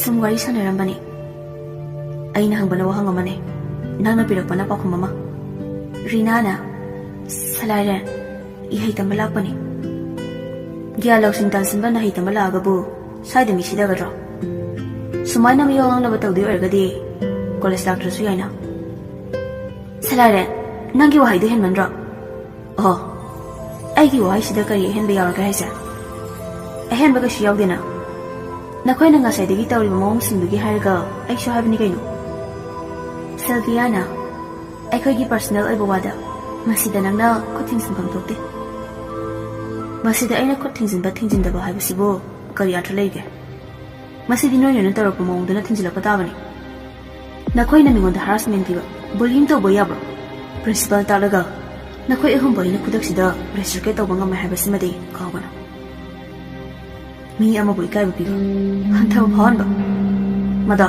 ꯁꯨꯝ ꯋꯥꯔꯤ ꯁꯥꯟꯅꯔꯝꯕꯅꯤ꯫ ꯑꯩꯅ ꯍꯪꯕꯅ ꯋꯥꯍꯪ ꯑꯃꯅꯦ, ꯅꯪꯅ ꯄꯤꯔꯛꯄꯅ ꯄꯥꯎꯈꯨꯝ ꯑꯃ꯫ ꯔꯤꯅꯥꯅ, ꯁꯂꯥꯏꯔꯦꯟ, ꯏꯍꯩ ꯇꯝꯕ ꯂꯥꯛꯄꯅꯤ꯫ ꯒ꯭ꯌꯥꯟ ꯂꯧꯁꯤꯡ ꯇꯥꯟꯁꯤꯟꯕ ꯅꯍꯩ ꯇꯝꯕ ꯂꯥꯛꯑꯒꯕꯨ ꯁ꯭ꯋꯥꯏꯗ ꯃꯤ ꯁꯤꯗꯒꯗ꯭ꯔꯣ? ꯁꯨꯃꯥꯏꯅ ꯃꯤꯋꯥ ꯉꯥꯡꯅꯕ ꯇꯧꯗꯣꯏ ꯑꯣꯏꯔꯒꯗꯤ ꯀꯣꯂꯦꯖ ꯂꯥꯛꯇ꯭ꯔꯁꯨ ꯌꯥꯏꯅ꯫ ꯁꯂꯥꯏꯔꯦꯟ, ꯅꯪꯒꯤ ꯋꯥꯍꯩꯗꯣ ꯍꯦꯟꯃꯟꯗ꯭ꯔꯣ? ꯑꯣ, ꯑꯩꯒꯤ ꯋꯥꯍꯩꯁꯤꯗ ꯀꯔꯤ ꯑꯍꯦꯟꯕ ꯌꯥꯎꯔꯒꯦ ꯍꯥꯏꯁꯦ? ꯑꯍꯦꯟꯕ ꯀꯩꯁꯨ ꯌꯥꯎꯗꯦꯅ꯫ ꯅꯈꯣꯏꯅ ꯉꯁꯥꯏꯗꯒꯤ ꯇꯧꯔꯤꯕ ꯃꯑꯣꯡꯁꯤꯡꯗꯨꯒꯤ ꯍꯥꯏꯔꯒ ꯑꯩꯁꯨ ꯍꯥꯏꯕꯅꯤ ꯀꯩꯅꯣ꯫ ꯁꯦꯜꯕꯤꯌꯥꯅ, ꯑꯩꯈꯣꯏꯒꯤ personal ꯑꯣꯏꯕ ꯋꯥꯗ ꯃꯁꯤꯗ ꯅꯪꯅ ꯈꯨꯠ ꯊꯤꯡꯖꯤꯟꯐꯝ ꯊꯣꯛꯇꯦ꯫ ꯃꯁꯤꯗ ꯑꯩꯅ ꯈꯨꯠ ꯊꯤꯡꯖꯤꯟꯕ ꯊꯤꯡꯖꯤꯟꯗꯕ ꯍꯥꯏꯕꯁꯤꯕꯨ ꯀꯔꯤ ꯑꯔꯊ ꯂꯩꯒꯦ? ꯃꯁꯤꯗꯤ ꯅꯣꯏꯅ ꯇꯧꯔꯛꯄ ꯃꯑꯣꯡꯗꯨꯅ ꯊꯤꯟꯖꯤꯜꯂꯛꯄ ꯇꯥꯕꯅꯤ꯫ ꯅꯈꯣꯏꯅ ꯃꯤꯉꯣꯟꯗ harassment ꯄꯤꯕ, bullying ꯇꯧꯕ ꯌꯥꯕ꯭ꯔꯣ? Principal ꯇꯥꯛꯂꯒ ꯅꯈꯣꯏ ꯑꯍꯨꯝꯕꯨ ꯑꯩꯅ ꯈꯨꯗꯛꯁꯤꯗ reciprocate ꯇꯧꯕ ꯉꯝꯃꯣꯏ ꯍꯥꯏꯕꯁꯤꯃꯗꯤ ꯀꯥꯎꯒꯅꯨ꯫ ꯃꯤ ꯑꯃꯕꯨ ꯏꯀꯥꯏꯕ ꯄꯤꯕ, ꯍꯟꯊꯕ ꯐꯥꯎꯍꯟꯕ, ꯃꯗꯣ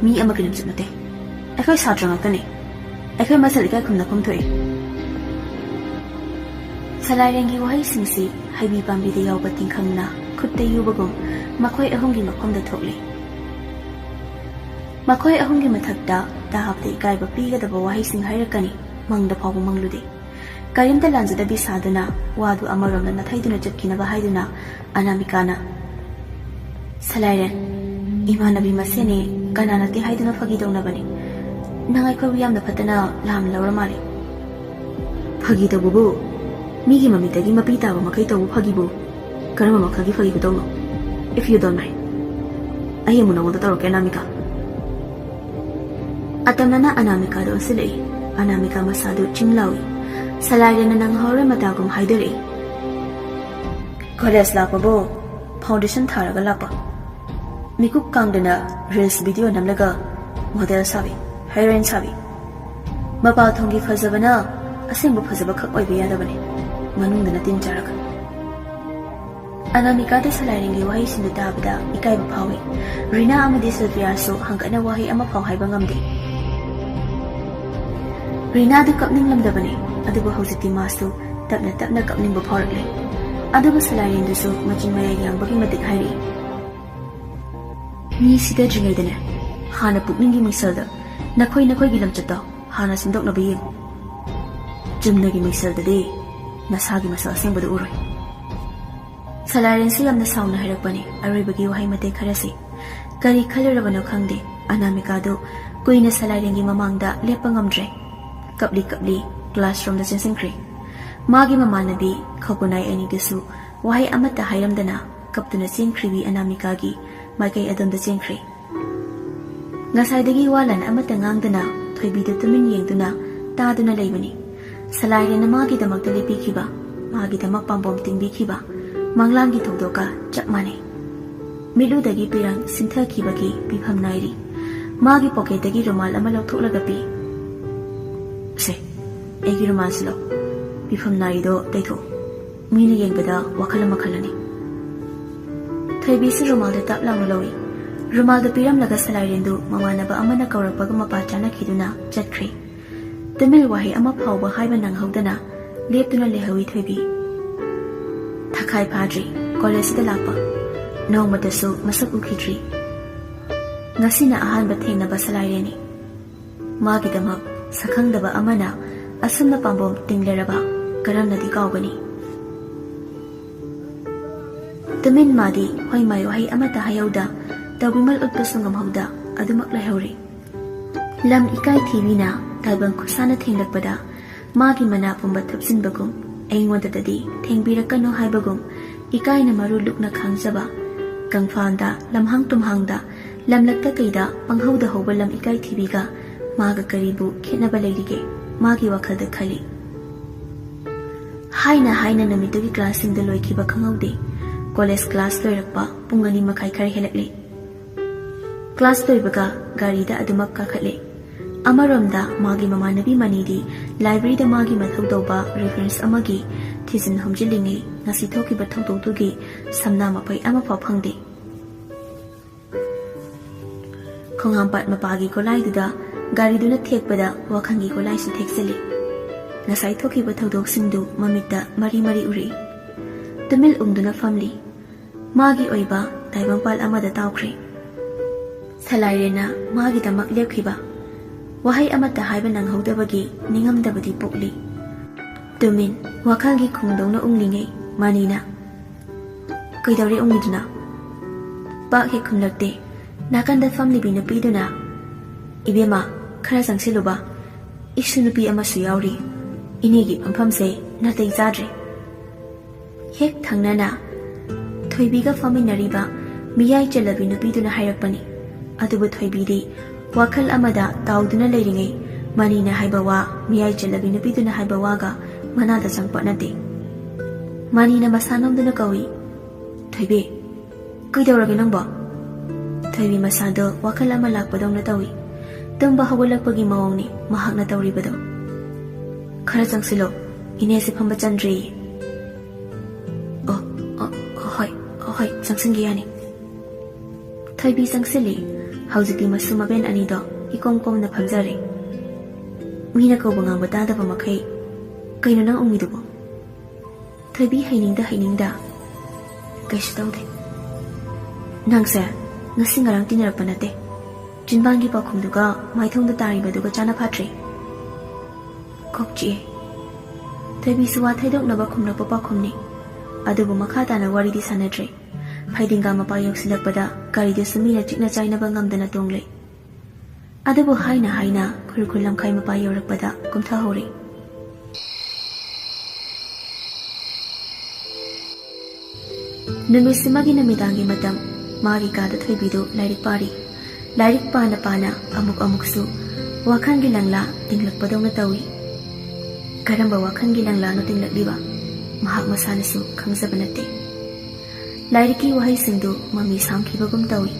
ꯃꯤ ꯑꯃꯒꯤ ꯂꯝꯆꯠ ꯅꯠꯇꯦ꯫ ꯑꯩꯈꯣꯏ ꯁꯥꯇ꯭ꯔ ꯉꯥꯛꯇꯅꯤ꯫ ꯑꯩꯈꯣꯏ ꯃꯁꯦꯜ ꯏꯀꯥꯏ ꯈꯨꯝꯅꯐꯝ ꯊꯣꯛꯏ꯫ ꯁꯂꯥꯏꯔꯦꯟꯒꯤ ꯋꯥꯍꯩꯁꯤꯡꯁꯤ ꯍꯩꯕꯤ ꯄꯥꯝꯕꯤꯗ ꯌꯥꯎꯕ ꯇꯤꯡꯈꯪꯅ ꯈꯨꯠꯇ ꯌꯨꯕꯒꯨꯝ ꯃꯈꯣꯏ ꯑꯍꯨꯝꯒꯤ ꯃꯐꯝꯗ ꯊꯣꯛꯂꯤ꯫ ꯑꯩꯈꯣꯏ ꯑꯍꯨꯝꯒꯤ ꯃꯊꯛꯇ ꯇꯥꯕꯗ ꯏꯀꯥꯏꯕ ꯄꯤꯒꯗꯕ ꯋꯥꯍꯩꯁꯤꯡ ꯍꯥꯏꯔꯛꯀꯅꯤ꯫ ꯃꯪꯗ ꯐꯥꯎꯕ ꯃꯪꯂꯨꯗꯦ꯫ ꯀꯔꯤꯝꯇ ꯂꯥꯟꯖꯗꯕꯤ ꯁꯥꯗꯨꯅ ꯋꯥꯗꯨ ꯑꯃꯔꯣꯝꯗ ꯅꯥꯊꯩꯗꯨꯅ ꯆꯠꯈꯤꯅꯕ ꯍꯥꯏꯗꯨꯅ ꯑꯅꯥꯃꯤꯀꯥꯅ, "ꯁꯂꯥꯏꯔꯦꯟ, ꯏꯃꯥꯟꯅꯕꯤ ꯃꯁꯦꯟꯅꯤ, ꯀꯅꯥ ꯅꯠꯇꯦ ꯍꯥꯏꯗꯨꯅ ꯐꯥꯒꯤ ꯇꯧꯅꯕꯅꯤ꯫ ꯅꯪ ꯑꯩꯈꯣꯏꯕꯨ ꯌꯥꯝꯅ ꯐꯠꯇꯅ ꯂꯥꯝꯅ ꯂꯧꯔ ꯃꯥꯜꯂꯦ꯫" "ꯐꯥꯒꯤ ꯇꯧꯕꯕꯨ? ꯃꯤꯒꯤ ꯃꯃꯤꯠꯇꯒꯤ ꯃꯄꯤ ꯇꯥꯕ ꯃꯈꯩ ꯇꯧꯕ ꯐꯥꯒꯤꯕꯨ ꯀꯔꯝꯕ ꯃꯈꯜꯒꯤ ꯐꯥꯒꯤ ꯈꯨꯇꯧꯅꯣ? If you don't mind, ꯑꯩ ꯑꯃꯨꯛ ꯅꯉꯣꯟꯗ ꯇꯧꯔꯛꯀꯦ, ꯑꯅꯥꯃꯤꯀꯥ꯫" ꯑꯇꯝꯅꯅ ꯑꯅꯥꯃꯤꯀꯥꯗ ꯑꯣꯟꯁꯤꯜꯂꯛꯏ꯫ ꯑꯅꯥꯃꯤꯀꯥ ꯃꯁꯥꯗꯨ ꯆꯤꯡ ꯂꯥꯎꯏ꯫ ꯁꯂꯥꯏꯔꯦꯟꯅ ꯅꯪꯍꯧꯔꯣꯏ ꯃꯇꯥꯒꯨꯝ ꯍꯥꯏꯗꯣꯔꯛꯏ꯫ "ꯀꯣꯂꯦꯖ ꯂꯥꯛꯄꯕꯨ ꯐꯥꯎꯟꯗꯦꯁꯟ ꯊꯥꯔꯒ ꯂꯥꯛꯄ꯫ ꯃꯤꯀꯨꯞ ꯀꯥꯡꯗꯅ ꯔꯤꯜꯁ ꯚꯤꯗꯤꯑꯣ ꯅꯝꯂꯒ ꯃꯣꯗꯦꯜ ꯁꯥꯕꯤ, ꯍꯦꯔꯣꯏꯟ ꯁꯥꯕꯤ꯫ ꯃꯄꯥꯜ ꯊꯣꯡꯒꯤ ꯐꯖꯕꯅ ꯑꯁꯦꯡꯕ ꯐꯖꯕ ꯈꯛ ꯑꯣꯏꯕ ꯌꯥꯗꯕꯅꯤ, ꯃꯅꯨꯡꯗꯅ ꯇꯤꯟ ꯆꯥꯔꯒ꯫" ꯑꯅꯥꯃꯤꯀꯥꯗ ꯁꯂꯥꯏꯔꯦꯟꯒꯤ ꯋꯥꯍꯩꯁꯤꯡꯗꯨ ꯇꯥꯕꯗ ꯏꯀꯥꯏꯕ ꯐꯥꯎꯏ꯫ ꯔꯤꯅꯥ ꯑꯃꯗꯤ ꯁꯤꯜꯚꯤꯌꯥꯁꯨ ꯍꯪꯒꯠꯅ ꯋꯥꯍꯩ ꯑꯃꯐꯥꯎ ꯍꯥꯏꯕ ꯉꯝꯗꯦ꯫ ꯔꯤꯅꯥꯗꯨ ꯀꯞꯅꯤꯡꯂꯝꯗꯕꯅꯤ, ꯑꯗꯨꯕꯨ ꯍꯧꯖꯤꯛꯇꯤ ꯃꯥꯁꯨ ꯇꯞꯅ ꯇꯞꯅ ꯀꯞꯅꯤꯡꯕ ꯐꯥꯎꯔꯛꯂꯦ꯫ ꯑꯗꯨꯕꯨ ꯁꯂꯥꯏꯔꯦꯟꯗꯨꯁꯨ ꯃꯆꯤꯟ ꯃꯌꯥ ꯌꯥꯡꯕꯒꯤ ꯃꯇꯤꯛ ꯍꯥꯏꯔꯛꯏ꯫ "ꯃꯤ ꯁꯤꯗꯗ꯭ꯔꯤꯉꯩꯗꯅꯦ, ꯍꯥꯟꯅ ꯄꯨꯛꯅꯤꯡꯒꯤ ꯃꯤꯡꯁꯜꯗ ꯅꯈꯣꯏ ꯅꯈꯣꯏꯒꯤ ꯂꯝꯆꯠꯇꯣ ꯍꯥꯟꯅ ꯁꯦꯝꯗꯣꯛꯅꯕ ꯌꯦꯡꯉꯨ꯫ ꯆꯨꯝꯅꯒꯤ ꯃꯤꯡꯁꯜꯗꯗꯤ ꯅꯁꯥꯒꯤ ꯃꯁꯛ ꯑꯁꯦꯡꯕꯗꯨ ꯎꯔꯣꯏ꯫" ꯁꯂꯥꯏꯔꯦꯟꯁꯨ ꯌꯥꯝꯅ ꯁꯥꯎꯅ ꯍꯥꯏꯔꯛꯄꯅꯤ ꯑꯔꯣꯏꯕꯒꯤ ꯋꯥꯍꯩ ꯃꯇꯦꯛ ꯈꯔꯁꯤ꯫ ꯀꯔꯤ ꯈꯜꯂꯨꯔꯕꯅꯣ ꯈꯪꯗꯦ, ꯑꯅꯥꯃꯤꯀꯥꯗꯨ ꯀꯨꯏꯅ ꯁꯂꯥꯏꯔꯦꯟꯒꯤ ꯃꯃꯥꯡꯗ ꯂꯦꯞꯄ ꯉꯝꯗ꯭ꯔꯦ꯫ ꯀꯞꯂꯤ ꯀꯞꯂꯤ ꯀ꯭ꯂꯥꯁꯔꯨꯝꯗ ꯆꯦꯟꯁꯤꯟꯈ꯭ꯔꯦ꯫ ꯃꯥꯒꯤ ꯃꯃꯥꯟꯅꯕꯤ ꯈꯧꯄꯨꯅꯥꯏ ꯑꯅꯤꯗꯨꯁꯨ ꯋꯥꯍꯩ ꯑꯃꯠꯇ ꯍꯥꯏꯔꯝꯗꯅ ꯀꯞꯇꯨꯅ ꯆꯦꯟꯈ꯭ꯔꯤꯕꯤ ꯑꯅꯥꯃꯤꯀꯥꯒꯤ ꯃꯥꯏꯀꯩ ꯑꯗꯣꯝꯗ ꯆꯦꯟꯈ꯭ꯔꯦ꯫ ꯉꯁꯥꯏꯗꯒꯤ ꯋꯥ ꯂꯥꯟ ꯑꯃꯠꯇ ꯉꯥꯡꯗꯅ ꯊꯣꯏꯕꯤꯗꯨ ꯇꯨꯃꯤꯟ ꯌꯦꯡꯗꯨꯅ ꯇꯥꯗꯨꯅ ꯂꯩꯕꯅꯤ꯫ ꯁꯂꯥꯏꯔꯦꯟꯅ ꯃꯥꯒꯤꯗꯃꯛꯇ ꯂꯦꯞꯄꯤꯈꯤꯕ, ꯃꯥꯒꯤꯗꯃꯛ ꯄꯥꯝꯕꯣꯝ ꯇꯤꯡꯕꯤꯈꯤꯕ ꯃꯪꯂꯥꯟꯒꯤ ꯊꯧꯗꯣꯛꯀ ꯆꯞ ꯃꯥꯟꯅꯩ꯫ ꯃꯤꯠꯂꯨꯗꯒꯤ ꯄꯤꯔꯥꯡ ꯁꯤꯟꯊꯈꯤꯕꯒꯤ ꯄꯤꯐꯝ ꯅꯥꯏꯔꯤ꯫ ꯃꯥꯒꯤ ꯄꯣꯀꯦꯠꯇꯒꯤ ꯔꯨꯃꯥꯜ ꯑꯃ ꯂꯧꯊꯣꯛꯂꯒ ꯄꯤ꯫ "ꯁꯦ, ꯑꯩꯒꯤ ꯔꯨꯃꯥꯜꯁꯤ ꯂꯧ꯫ ꯄꯤꯐꯝ ꯅꯥꯏꯔꯤꯗꯣ ꯇꯩꯊꯣꯛꯎ꯫ ꯃꯤꯅ ꯌꯦꯡꯕꯗ ꯋꯥꯈꯜ ꯑꯃ ꯈꯜꯂꯅꯤ꯫" ꯊꯣꯏꯕꯤꯁꯨ ꯔꯨꯃꯥꯜꯗꯨ ꯇꯞ ꯂꯥꯎꯅ ꯂꯧꯏ꯫ ꯔꯨꯃꯥꯜꯗꯨ ꯄꯤꯔꯝꯂꯒ ꯁꯂꯥꯏꯔꯦꯟꯗꯨ ꯃꯃꯥꯟꯅꯕ ꯑꯃꯅ ꯀꯧꯔꯛꯄꯒ ꯃꯄꯥ ꯆꯥꯅꯈꯤꯗꯨꯅ ꯆꯠꯈ꯭ꯔꯦ꯫ ꯇꯨꯃꯤꯜ ꯋꯥꯍꯩ ꯑꯃ ꯐꯥꯎꯕ ꯍꯥꯏꯕ ꯅꯪꯍꯧꯗꯅ ꯂꯦꯞꯇꯨꯅ ꯂꯩꯍꯧꯏ ꯊꯣꯏꯕꯤ꯫ ꯊꯥꯈꯥꯏ ꯐꯥꯗ꯭ꯔꯤ ꯀꯣꯂꯦꯖꯇ ꯂꯥꯛꯄ, ꯅꯣꯡꯃꯇꯁꯨ ꯃꯁꯛ ꯎꯈꯤꯗ꯭ꯔꯤ꯫ ꯉꯁꯤꯅ ꯑꯍꯥꯟꯕ ꯊꯦꯡꯅꯕ ꯁꯂꯥꯏꯔꯦꯟꯅꯤ꯫ ꯃꯥꯒꯤꯗꯃꯛ ꯁꯛꯈꯪꯗꯕ ꯑꯃꯅ ꯑꯁꯨꯝꯅ ꯄꯥꯝꯕꯣꯝ ꯇꯤꯡꯂꯔꯕ ꯀꯔꯝꯅꯗꯤ ꯀꯥꯎꯒꯅꯤ? ꯇꯨꯃꯤꯟ ꯃꯥꯗꯤ ꯍꯣꯏ ꯃꯥꯏ ꯋꯥꯍꯩ ꯑꯃꯠꯇ ꯍꯥꯏꯍꯧꯗ, ꯇꯧꯕꯤꯃꯜ ꯎꯠꯄꯁꯨ ꯉꯝꯍꯧꯗ ꯑꯗꯨꯃꯛ ꯂꯩꯍꯧꯔꯤ꯫ ꯂꯝ ꯏꯀꯥꯏ ꯊꯤꯕꯤꯅ ꯇꯥꯏꯕꯪ ꯈꯨꯠꯁꯥꯅ ꯊꯦꯡꯂꯛꯄꯗ ꯃꯥꯒꯤ ꯃꯅꯥ ꯄꯨꯝꯕ ꯊꯨꯞꯆꯤꯟꯕꯒꯨꯝ, ꯑꯩꯉꯣꯟꯗꯗꯗꯤ ꯊꯦꯡꯕꯤꯔꯛꯀꯅꯨ ꯍꯥꯏꯕꯒꯨꯝ, ꯏꯀꯥꯏꯅ ꯃꯔꯨ ꯂꯨꯛꯅ ꯈꯥꯡꯖꯕ, ꯀꯪꯐꯥꯜꯗ, ꯂꯝꯍꯥꯡ ꯇꯨꯝꯍꯥꯡꯗ, ꯂꯝꯂꯛꯇ ꯀꯩꯗ ꯄꯪꯍꯧꯗ ꯍꯧꯕ ꯂꯝ ꯏꯀꯥꯏ ꯊꯤꯕꯤꯒ ꯃꯥꯒ ꯀꯔꯤꯕꯨ ꯈꯦꯠꯅꯕ ꯂꯩꯔꯤꯒꯦ? ꯃꯥꯒꯤ ꯋꯥꯈꯜꯗ ꯈꯜꯂꯤ꯫ ꯍꯥꯏꯅ ꯍꯥꯏꯅ ꯅꯨꯃꯤꯠꯇꯨꯒꯤ ꯀ꯭ꯂꯥꯁꯁꯤꯡꯗ ꯂꯣꯏꯈꯤꯕ ꯈꯪꯍꯧꯗꯦ꯫ ꯀꯣꯂꯦꯖ ꯀ꯭ꯂꯥꯁ ꯂꯣꯏꯔꯛꯄ ꯄꯨꯡ ꯑꯅꯤ ꯃꯈꯥꯏ ꯈꯔ ꯍꯦꯜꯂꯛꯂꯦ꯫ ꯀ꯭ꯂꯥꯁ ꯂꯣꯏꯕꯒ ꯒꯥꯔꯤꯗ ꯑꯗꯨꯃꯛ ꯀꯥꯈꯠꯂꯦ꯫ ꯑꯃꯔꯣꯝꯗ ꯃꯥꯒꯤ ꯃꯃꯥꯟꯅꯕꯤ ꯃꯅꯤꯗꯤ ꯂꯥꯏꯕ꯭ꯔꯦꯔꯤꯗ ꯃꯥꯒꯤ ꯃꯊꯧ ꯇꯧꯕ ꯔꯤꯐꯔꯦꯟꯁ ꯑꯃꯒꯤ ꯊꯤꯖꯤꯟ ꯍꯨꯝꯖꯤꯜꯂꯤꯉꯩ ꯉꯁꯤ ꯊꯣꯛꯈꯤꯕ ꯊꯧꯗꯣꯛꯇꯨꯒꯤ ꯁꯝꯅꯥ ꯃꯄꯩ ꯑꯃꯐꯥꯎ ꯐꯪꯗꯦ꯫ ꯈꯣꯡꯍꯥꯝꯄꯥꯠ ꯃꯄꯥꯒꯤ ꯒꯣꯂꯥꯏꯗꯨꯗ ꯒꯥꯔꯤꯗꯨꯅ ꯊꯦꯛꯄꯗ ꯋꯥꯈꯜꯒꯤ ꯒꯣꯂꯥꯏꯁꯨ ꯊꯦꯛꯆꯜꯂꯤ꯫ ꯉꯁꯥꯏ ꯊꯣꯛꯈꯤꯕ ꯊꯧꯗꯣꯛꯁꯤꯡꯗꯨ ꯃꯃꯤꯠꯇ ꯃꯔꯤ ꯃꯔꯤ ꯎꯔꯤ꯫ ꯇꯨꯃꯤꯜ ꯎꯪꯗꯨꯅ ꯐꯝꯂꯤ꯫ ꯃꯥꯒꯤ ꯑꯣꯏꯕ ꯇꯥꯏꯕꯪꯄꯥꯜ ꯑꯃꯗ ꯇꯥꯎꯈ꯭ꯔꯦ꯫ ꯁꯂꯥꯏꯔꯦꯟꯅ ꯃꯥꯒꯤꯗꯃꯛ ꯂꯦꯞꯈꯤꯕ꯫ ꯋꯥꯍꯩ ꯑꯃꯠꯇ ꯍꯥꯏꯕ ꯅꯪꯍꯧꯗꯕꯒꯤ ꯅꯤꯡꯉꯝꯗꯕꯗꯤ ꯄꯣꯛꯂꯤ꯫ ꯇꯨꯃꯤꯟ, ꯋꯥꯈꯜꯒꯤ ꯈꯣꯡꯗꯧꯅ ꯎꯪꯂꯤꯉꯩ ꯃꯥꯅꯤꯅ, "ꯀꯩꯗꯧꯔꯦ ꯎꯪꯂꯤꯗꯨꯅ?" ꯄꯥꯛ ꯍꯦꯛ ꯈꯨꯝꯂꯛꯇꯦ꯫ ꯅꯥꯀꯟꯗ ꯐꯝꯂꯤꯕꯤ ꯅꯨꯄꯤꯗꯨꯅ, "ꯏꯕꯦꯝꯃ, ꯈꯔ ꯆꯪꯁꯤꯜꯂꯨꯕ꯫ ꯏꯁꯨ ꯅꯨꯄꯤ ꯑꯃꯁꯨ ꯌꯥꯎꯔꯤ꯫ ꯏꯅꯦꯒꯤ ꯐꯝꯐꯝꯁꯦ ꯅꯥꯇꯩ ꯆꯥꯗ꯭ꯔꯦ꯫" ꯍꯦꯛ ꯊꯪꯅꯅ ꯊꯣꯏꯕꯤꯒ ꯐꯝꯃꯤꯟꯅꯔꯤꯕ ꯃꯤꯌꯥꯏ ꯆꯜꯂꯕꯤ ꯅꯨꯄꯤꯗꯨꯅ ꯍꯥꯏꯔꯛꯄꯅꯤ꯫ ꯑꯗꯨꯕꯨ ꯊꯣꯏꯕꯤꯗꯤ ꯋꯥꯈꯜ ꯑꯃꯗ ꯇꯥꯎꯗꯨꯅ ꯂꯩꯔꯤꯉꯩ ꯃꯅꯤꯅ ꯍꯥꯏꯕ ꯋꯥ ꯃꯤꯌꯥꯏ ꯆꯜꯂꯕꯤ ꯅꯨꯄꯤꯗꯨꯅ ꯍꯥꯏꯕ ꯋꯥꯒ ꯃꯅꯥꯗ ꯆꯪꯄꯣꯠ ꯅꯠꯇꯦ꯫ ꯃꯅꯤꯅ ꯃꯁꯥ ꯅꯣꯝꯗꯨꯅ ꯀꯧꯏ, "ꯊꯣꯏꯕꯤ, ꯀꯩꯗꯧꯔꯒꯦ ꯅꯪꯕꯣ?" ꯊꯣꯏꯕꯤ ꯃꯁꯥꯗꯣ ꯋꯥꯈꯜ ꯑꯃ ꯂꯥꯛꯄꯗꯧꯅ ꯇꯧꯏ꯫ ꯇꯨꯝꯕ ꯍꯧꯒꯠꯂꯛꯄꯒꯤ ꯃꯑꯣꯡꯅꯤ ꯃꯍꯥꯛꯅ ꯇꯧꯔꯤꯕꯗꯣ꯫ "ꯈꯔ ꯆꯪꯁꯤꯜꯂꯣ, ꯏꯅꯦꯁꯦ ꯐꯝꯕ ꯆꯟꯗ꯭ꯔꯤꯌꯦ꯫" "ꯑꯣ, ꯑꯣ, ꯍꯣꯏ, ꯍꯣꯏ, ꯆꯪꯁꯤꯟꯒꯦ ꯌꯥꯅꯤ꯫" ꯊꯣꯏꯕꯤ ꯆꯪꯁꯤꯜꯂꯤ꯫ ꯍꯧꯖꯤꯛꯇꯤ ꯃꯁꯨ ꯃꯕꯦꯟ ꯑꯅꯤꯗꯣ ꯏꯀꯣꯝ ꯀꯣꯝꯅ ꯐꯝꯖꯔꯦ꯫ ꯃꯤꯅ ꯀꯧꯕ ꯉꯥꯡꯕ ꯇꯥꯗꯕ ꯃꯈꯩ, "ꯀꯩꯅꯣ ꯅꯪ ꯎꯪꯉꯤꯗꯨꯕꯣ?" ꯊꯣꯏꯕꯤ ꯍꯩꯅꯤꯡꯗ ꯍꯩꯅꯤꯡꯗ, "ꯀꯩꯁꯨ ꯇꯧꯗꯦ꯫" "ꯅꯪꯁꯦ ꯉꯁꯤ ꯉꯔꯥꯡ ꯇꯤꯟꯅꯔꯛꯄ ꯅꯠꯇꯦ, ꯆꯤꯟꯕꯥꯟꯒꯤ ꯄꯥꯎꯈꯨꯝꯗꯨꯒ ꯃꯥꯏꯊꯣꯡꯗ ꯇꯥꯔꯤꯕꯗꯨꯒ ꯆꯥꯅ ꯐꯥꯠꯇ꯭ꯔꯦ꯫ ꯀꯣꯛ ꯆꯤꯛꯑꯦ꯫ ꯊꯣꯏꯕꯤꯁꯨ ꯋꯥ ꯊꯩꯗꯣꯛꯅꯕ ꯈꯨꯝꯂꯛꯄ ꯄꯥꯎꯈꯨꯝꯅꯤ꯫ ꯑꯗꯨꯕꯨ ꯃꯈꯥ ꯇꯥꯅ ꯋꯥꯔꯤꯗꯤ ꯁꯥꯟꯅꯗ꯭ꯔꯦ꯫ ꯐꯩꯗꯤꯡꯒꯥ ꯃꯄꯥ ꯌꯧꯁꯤꯜꯂꯛꯄꯗ ꯒꯥꯔꯤꯗꯨꯁꯨ ꯃꯤꯅ ꯆꯤꯛꯅ ꯆꯥꯏꯅꯕ ꯉꯝꯗꯅ ꯇꯣꯡꯂꯦ꯫ ꯑꯗꯨꯕꯨ ꯍꯥꯏꯅ ꯍꯥꯏꯅ ꯈꯨꯔꯈꯨꯜ ꯂꯝꯈꯥꯏ ꯃꯄꯥ ꯌꯧꯔꯛꯄꯗ ꯀꯨꯝꯊꯍꯧꯔꯦ꯫ ꯅꯨꯃꯤꯠꯁꯤꯃꯒꯤ ꯅꯨꯃꯤꯗꯥꯡꯒꯤ ꯃꯇꯝ꯫ ꯃꯥꯒꯤ ꯀꯥꯗ ꯊꯣꯏꯕꯤꯗꯨ ꯂꯥꯏꯔꯤꯛ ꯄꯥꯔꯤ꯫ ꯂꯥꯏꯔꯤꯛ ꯄꯥꯅ ꯄꯥꯅ ꯑꯃꯨꯛ ꯑꯃꯨꯛꯁꯨ ꯋꯥꯈꯜꯒꯤ ꯂꯪꯂꯥ ꯇꯤꯡꯂꯛꯄꯗꯧꯅ ꯇꯧꯏ꯫ ꯀꯔꯝꯕ ꯋꯥꯈꯜꯒꯤ ꯂꯪꯂꯥꯅꯣ ꯇꯤꯡꯂꯛꯂꯤꯕ? ꯃꯍꯥꯛ ꯃꯁꯥꯅꯁꯨ ꯈꯪꯖꯕ ꯅꯠꯇꯦ꯫ ꯂꯥꯏꯔꯤꯛꯀꯤ ꯋꯥꯍꯩꯁꯤꯡꯗꯨ ꯃꯃꯤ ꯁꯥꯝꯈꯤꯕꯒꯨꯝ ꯇꯧꯏ꯫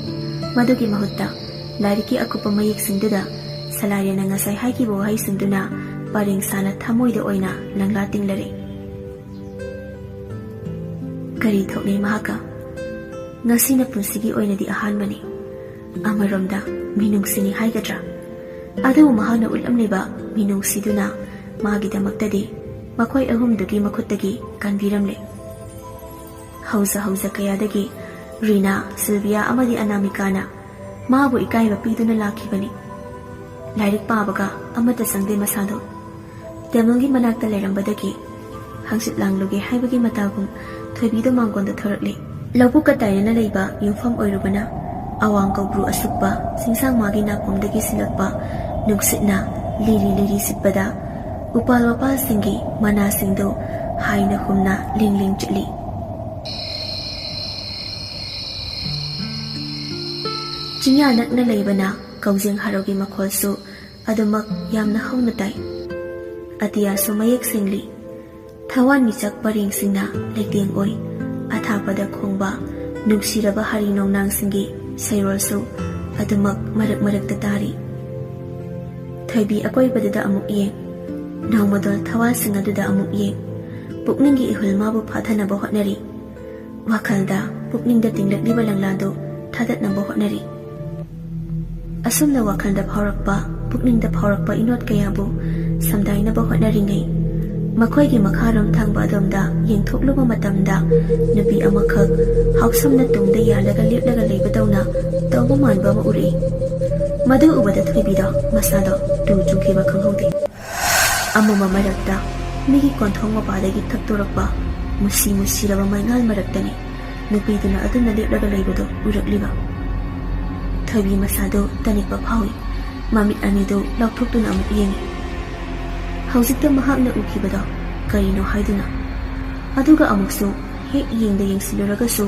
ꯃꯗꯨꯒꯤ ꯃꯍꯨꯠꯇ ꯂꯥꯏꯔꯤꯛꯀꯤ ꯑꯀꯨꯞꯄ ꯃꯌꯦꯛꯁꯤꯡꯗꯨꯗ ꯁꯂꯥꯏꯔꯦꯟꯅ ꯉꯁꯥꯏ ꯍꯥꯏꯈꯤꯕ ꯋꯥꯍꯩꯁꯤꯡꯗꯨꯅ ꯄꯔꯦꯡ ꯁꯥꯅ ꯊꯃꯣꯏꯗ ꯑꯣꯏꯅ ꯂꯪꯂꯥ ꯇꯤꯡꯂꯔꯦ꯫ ꯀꯔꯤ ꯊꯣꯛꯅꯩ ꯃꯍꯥꯛꯀ? ꯉꯁꯤꯅ ꯄꯨꯟꯁꯤꯒꯤ ꯑꯣꯏꯅꯗꯤ ꯑꯍꯥꯟꯕꯅꯤ꯫ ꯑꯃꯔꯣꯝꯗ ꯃꯤꯅꯨꯡꯁꯤꯅꯤ ꯍꯥꯏꯒꯗ꯭ꯔꯥ? ꯑꯗꯨꯕꯨ ꯃꯍꯥꯛꯅ ꯎꯠꯂꯝꯂꯤꯕ ꯃꯤꯅꯨꯡꯁꯤꯗꯨꯅ ꯃꯥꯒꯤꯗꯃꯛꯇꯗꯤ ꯃꯈꯣꯏ ꯑꯍꯨꯝꯗꯨꯒꯤ ꯃꯈꯨꯠꯇꯒꯤ ꯀꯟꯕꯤꯔꯝꯂꯦ꯫ ꯍꯧꯖ ꯍꯧꯖ ꯀꯌꯥꯗꯒꯤ ꯔꯤꯅꯥ, ꯁꯤꯜꯚꯤꯌꯥ ꯑꯃꯗꯤ ꯑꯅꯥꯃꯤꯀꯥꯅ ꯃꯥꯕꯨ ꯏꯀꯥꯏꯕ ꯄꯤꯗꯨꯅ ꯂꯥꯛꯈꯤꯕꯅꯤ꯫ ꯂꯥꯏꯔꯤꯛ ꯄꯥꯕꯒ ꯑꯃꯠꯇ ꯆꯪꯗꯦ ꯃꯁꯥꯗꯣ꯫ ꯇꯦꯕꯜꯒꯤ ꯃꯅꯥꯛꯇ ꯂꯩꯔꯝꯕꯗꯒꯤ ꯍꯪꯆꯤꯠ ꯂꯥꯡꯂꯨꯒꯦ ꯍꯥꯏꯕꯒꯤ ꯃꯇꯥꯒꯨꯝ ꯊꯣꯏꯕꯤꯗꯣ ꯃꯥꯡꯒꯣꯟꯗ ꯊꯣꯔꯛꯂꯦ꯫ ꯂꯧꯕꯨꯛꯀ ꯇꯥꯏꯅꯅ ꯂꯩꯕ ꯌꯨꯝꯐꯝ ꯑꯣꯏꯔꯨꯕꯅ ꯑꯋꯥꯡ ꯀꯧꯕ꯭ꯔꯨ ꯑꯁꯨꯛꯄ ꯆꯤꯡꯁꯥꯡ ꯃꯥꯒꯤ ꯅꯥꯄꯣꯝꯗꯒꯤ ꯁꯤꯜꯂꯛꯄ ꯅꯨꯡꯁꯤꯠꯅ ꯂꯤꯔꯤ ꯂꯤꯔꯤ ꯁꯤꯠꯄꯗ ꯎꯄꯥꯜ ꯋꯥꯄꯥꯜꯁꯤꯡꯒꯤ ꯃꯅꯥꯁꯤꯡꯗꯨ ꯍꯥꯏꯅ ꯍꯨꯝꯅ ꯂꯤꯡ ꯂꯤꯡ ꯆꯠꯂꯤ꯫ ꯆꯤꯡꯌꯥ ꯅꯛꯅ ꯂꯩꯕꯅ ꯀꯧꯖꯦꯡ ꯍꯔꯥꯎꯒꯤ ꯃꯈꯣꯜꯁꯨ ꯑꯗꯨꯃꯛ ꯌꯥꯝꯅ ꯍꯧꯅ ꯇꯥꯏ꯫ ꯑꯇꯤꯌꯥꯁꯨ ꯃꯌꯦꯛ ꯁꯦꯡꯂꯤ꯫ ꯊꯋꯥꯟꯃꯤꯆꯥꯛ ꯄꯔꯦꯡꯁꯤꯡꯅ ꯂꯩꯇꯦꯡ ꯑꯣꯏ꯫ ꯑꯊꯥꯞꯄꯗ ꯈꯣꯡꯕ ꯅꯨꯡꯁꯤꯔꯕ ꯍꯔꯤ ꯅꯣꯡꯅꯥꯡꯁꯤꯡꯒꯤ ꯁꯩꯔꯣꯜꯁꯨ ꯑꯗꯨꯃꯛ ꯃꯔꯛ ꯃꯔꯛꯇ ꯇꯥꯔꯤ꯫ ꯊꯣꯏꯕꯤ ꯑꯀꯣꯏꯕꯗꯨꯗ ꯑꯃꯨꯛ ꯌꯦꯡ, ꯅꯣꯡꯃꯗꯣꯜ ꯊꯋꯥꯜꯁꯤꯡ ꯑꯗꯨꯗ ꯑꯃꯨꯛ ꯌꯦꯡ꯫ ꯄꯨꯛꯅꯤꯡꯒꯤ ꯏꯍꯨꯜ ꯃꯥꯕꯨ ꯐꯥꯊꯅꯕ ꯍꯣꯠꯅꯔꯤ꯫ ꯋꯥꯈꯜꯗ, ꯄꯨꯛꯅꯤꯡꯗ ꯇꯤꯡꯂꯛꯂꯤꯕ ꯂꯪꯂꯥꯗꯨ ꯊꯥꯗꯠꯅꯕ ꯍꯣꯠꯅꯔꯤ꯫ ꯑꯁꯨꯝꯅ ꯋꯥꯈꯜꯗ ꯐꯥꯎꯔꯛꯄ, ꯄꯨꯛꯅꯤꯡꯗ ꯐꯥꯎꯔꯛꯄ ꯏꯅꯣꯠ ꯀꯌꯥꯕꯨ ꯁꯝꯗꯥꯏꯅꯕ ꯍꯣꯠꯅꯔꯤꯉꯩ, ꯃꯈꯣꯏꯒꯤ ꯃꯈꯥꯔꯣꯝ ꯊꯪꯕ ꯑꯗꯣꯝꯗ ꯌꯦꯡꯊꯣꯛꯂꯨꯕ ꯃꯇꯝꯗ, ꯅꯨꯄꯤ ꯑꯃꯈꯛ ꯍꯥꯎꯁꯝꯅ ꯇꯨꯡꯗ ꯌꯥꯜꯂꯒ ꯂꯦꯞꯂꯒ ꯂꯩꯕꯗꯧꯅ ꯇꯧꯕ ꯃꯥꯟꯕ ꯑꯃ ꯎꯔꯛꯏ꯫ ꯃꯗꯨ ꯎꯕꯗ ꯊꯣꯏꯕꯤꯗꯣ ꯃꯁꯥꯗꯣ ꯇꯨ ꯆꯨꯡꯈꯤꯕ ꯈꯪꯍꯧꯗꯦ꯫ ꯑꯃꯝꯕ ꯃꯔꯛꯇ ꯃꯤꯒꯤ ꯀꯣꯟꯊꯣꯡ ꯃꯄꯥꯗꯒꯤ ꯊꯛꯇꯣꯔꯛꯄ ꯃꯨꯁꯤ ꯃꯨꯁꯤꯔꯕ ꯃꯩꯉꯥꯜ ꯃꯔꯛꯇꯅꯤ ꯅꯨꯄꯤꯗꯨꯅ ꯑꯗꯨꯝꯅ ꯂꯦꯞꯂꯒ ꯂꯩꯕꯗꯨ ꯎꯔꯛꯂꯤꯕ꯫ ꯊꯣꯏꯕꯤ ꯃꯁꯥꯗꯨ ꯇꯅꯤꯛꯄ ꯐꯥꯎꯏ꯫ ꯃꯃꯤꯠ ꯑꯅꯤꯗꯨ ꯂꯥꯎꯊꯣꯛꯇꯨꯅ ꯑꯃꯨꯛ ꯌꯦꯡꯏ꯫ ꯍꯧꯖꯤꯛꯇ ꯃꯍꯥꯛꯅ ꯎꯈꯤꯕꯗꯣ ꯀꯔꯤꯅꯣ ꯍꯥꯏꯗꯨꯅ꯫ ꯑꯗꯨꯒ ꯑꯃꯨꯛꯁꯨ ꯍꯦꯛ ꯌꯦꯡꯗ ꯌꯦꯡꯁꯤꯜꯂꯨꯔꯒꯁꯨ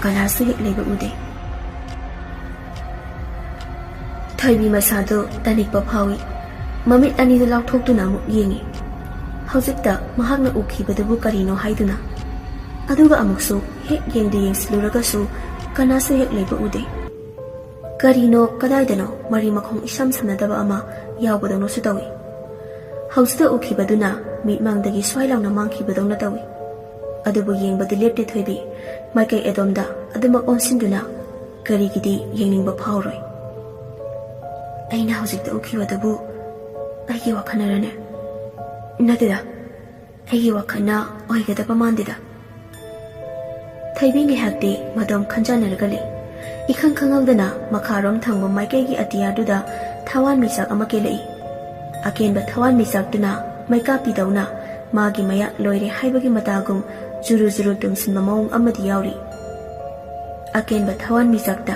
ꯀꯅꯥꯁꯨ ꯍꯦꯛ ꯂꯩꯕ ꯎꯗꯦ꯫ ꯊꯣꯏꯕꯤ ꯃꯁꯥꯗꯨ ꯇꯅꯤꯛꯄ ꯐꯥꯎꯏ꯫ ꯃꯃꯤꯠ ꯑꯅꯤꯗꯨ ꯂꯥꯎꯊꯣꯛꯇꯨꯅ ꯑꯃꯨꯛ ꯌꯦꯡꯏ꯫ ꯍꯧꯖꯤꯛꯇ ꯃꯍꯥꯛꯅ ꯎꯈꯤꯕꯗꯨꯕꯨ ꯀꯔꯤꯅꯣ ꯍꯥꯏꯗꯨꯅ꯫ ꯑꯗꯨꯒ ꯑꯃꯨꯛꯁꯨ ꯍꯦꯛ ꯌꯦꯡꯗ ꯌꯦꯡꯁꯤꯜꯂꯨꯔꯒꯁꯨ ꯀꯅꯥꯁꯨ ꯍꯦꯛ ꯂꯩꯕ ꯎꯗꯦ꯫ ꯀꯔꯤꯅꯣ, ꯀꯗꯥꯏꯗꯅꯣ ꯃꯔꯤ ꯃꯈꯣꯡ ꯏꯁꯝ ꯁꯝꯅꯗꯕ ꯑꯃ ꯌꯥꯎꯕꯗꯧꯅꯁꯨ ꯇꯧꯏ꯫ ꯍꯧꯖꯤꯛꯇ ꯎꯈꯤꯕꯗꯨꯅ ꯃꯤꯠꯃꯥꯡꯗꯒꯤ ꯁ꯭ꯋꯥꯏ ꯂꯥꯎꯅ ꯃꯥꯡꯈꯤꯕꯗꯧꯅ ꯇꯧꯏ꯫ ꯑꯗꯨꯕꯨ ꯌꯦꯡꯕꯗꯤ ꯂꯦꯞꯇꯦ ꯊꯣꯏꯕꯤ꯫ ꯃꯥꯏꯀꯩ ꯑꯗꯣꯝꯗ ꯑꯗꯨꯃꯛ ꯑꯣꯟꯁꯤꯟꯗꯨꯅ ꯀꯔꯤꯒꯤꯗꯤ ꯌꯦꯡꯅꯤꯡꯕ ꯐꯥꯎꯔꯣꯏ꯫ ꯑꯩꯅ ꯍꯧꯖꯤꯛꯇ ꯎꯈꯤꯕꯗꯨꯕꯨ ꯑꯩꯒꯤ ꯋꯥꯈꯜꯅꯔꯅꯦ? ꯅꯠꯇꯦꯗ, ꯑꯩꯒꯤ ꯋꯥꯈꯜꯅ ꯑꯣꯏꯒꯗꯕ ꯃꯥꯟꯗꯦꯗ꯫ ꯊꯣꯏꯕꯤ ꯉꯥꯏꯍꯥꯛꯇꯤ ꯃꯗꯣꯝ ꯈꯟꯖꯥꯟꯅꯔꯒ ꯂꯩ꯫ ꯏꯈꯪ ꯈꯪꯍꯧꯗꯅ ꯃꯈꯥꯔꯣꯝ ꯊꯪꯕ ꯃꯥꯏꯀꯩꯒꯤ ꯑꯇꯤꯌꯥꯗꯨꯗ ꯊꯋꯥꯟꯃꯤꯆꯥꯛ ꯑꯃ ꯀꯦꯜꯂꯛꯏ꯫ ꯑꯀꯦꯟꯕ ꯊꯋꯥꯟꯃꯤꯆꯥꯛꯇꯨꯅ ꯃꯩꯀꯥꯞꯄꯤꯗꯧꯅ ꯃꯥꯒꯤ ꯃꯌꯥ ꯂꯣꯏꯔꯦ ꯍꯥꯏꯕꯒꯤ ꯃꯇꯥꯒꯨꯝ ꯖꯨꯔꯨ ꯖꯨꯔꯨ ꯇꯨꯝꯁꯤꯟꯕ ꯃꯑꯣꯡ ꯑꯃꯗꯤ ꯌꯥꯎꯔꯤ꯫ ꯑꯀꯦꯟꯕ ꯊꯋꯥꯟꯃꯤꯆꯥꯛꯇ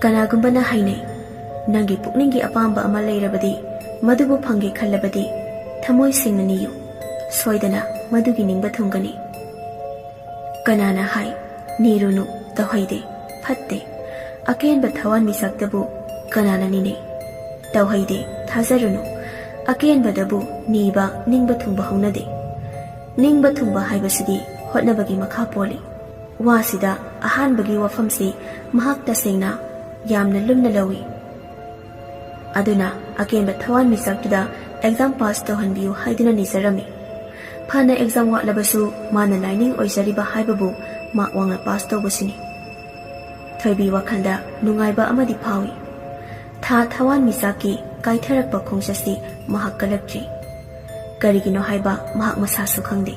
ꯀꯅꯥꯒꯨꯝꯕꯅ ꯍꯥꯏꯅꯩ, "ꯅꯪꯒꯤ ꯄꯨꯛꯅꯤꯡꯒꯤ ꯑꯄꯥꯝꯕ ꯑꯃ ꯂꯩꯔꯕꯗꯤ, ꯃꯗꯨꯕꯨ ꯐꯪꯒꯦ ꯈꯜꯂꯕꯗꯤ, ꯊꯃꯣꯏ ꯁꯦꯡꯅ ꯅꯤꯌꯨ꯫ ꯁꯣꯏꯗꯅ ꯃꯗꯨꯒꯤ ꯅꯤꯡꯕ ꯊꯨꯡꯒꯅꯤ"꯫ ꯀꯅꯥꯅ ꯍꯥꯏ, "ꯅꯤꯔꯨꯅꯨ, ꯇꯧꯍꯩꯗꯦ, ꯐꯠꯇꯦ"? ꯑꯀꯦꯟꯕ ꯊꯋꯥꯟꯃꯤꯆꯥꯛꯇꯕꯨ ꯀꯅꯥꯅ ꯅꯤꯅꯩ? ꯇꯧꯍꯩꯗꯦ, ꯊꯥꯖꯔꯨꯅꯨ꯫ ꯑꯀꯦꯟꯕꯗꯕꯨ ꯅꯤꯕ, ꯅꯤꯡꯕ ꯊꯨꯡꯕ ꯍꯧꯅꯗꯦ꯫ ꯅꯤꯡꯕ ꯊꯨꯡꯕ ꯍꯥꯏꯕꯁꯤꯗꯤ ꯍꯣꯠꯅꯕꯒꯤ ꯃꯈꯥ ꯄꯣꯜꯂꯤ꯫ ꯋꯥꯁꯤꯗ ꯑꯍꯥꯟꯕꯒꯤ ꯋꯥꯐꯝꯁꯤ ꯃꯍꯥꯛ ꯇꯁꯦꯡꯅ ꯌꯥꯝꯅ ꯂꯨꯝꯅ ꯂꯧꯏ꯫ ꯑꯗꯨꯅ ꯑꯀꯦꯟꯕ ꯊꯋꯥꯟꯃꯤꯆꯥꯛꯇꯨꯗ exam pass ꯇꯧꯍꯟꯕꯤꯌꯨ ꯍꯥꯏꯗꯨꯅ ꯅꯤꯖꯔꯝꯃꯤ꯫ ꯐꯅ exam ꯋꯥꯠꯂꯕꯁꯨ ꯃꯥꯅ ꯂꯥꯏꯅꯤꯡ ꯑꯣꯏꯖꯔꯤꯕ ꯍꯥꯏꯕꯕꯨ ꯃꯥꯛ ꯋꯥꯡꯅ pass ꯇꯧꯕꯁꯤꯅꯤ꯫ ꯊꯣꯏꯕꯤ ꯋꯥꯈꯜꯗ ꯅꯨꯡꯉꯥꯏꯕ ꯑꯃꯗꯤ ꯐꯥꯎꯏ꯫ ꯊꯥ ꯊꯋꯥꯟꯃꯤꯆꯥꯛꯀꯤ ꯀꯥꯏꯊꯔꯛꯄ ꯈꯣꯡꯆꯠꯁꯤ ꯃꯍꯥꯛ ꯀꯜꯂꯛꯇ꯭ꯔꯤ꯫ ꯀꯔꯤꯒꯤꯅꯣ ꯍꯥꯏꯕ ꯃꯍꯥꯛ ꯃꯁꯥꯁꯨ ꯈꯪꯗꯦ꯫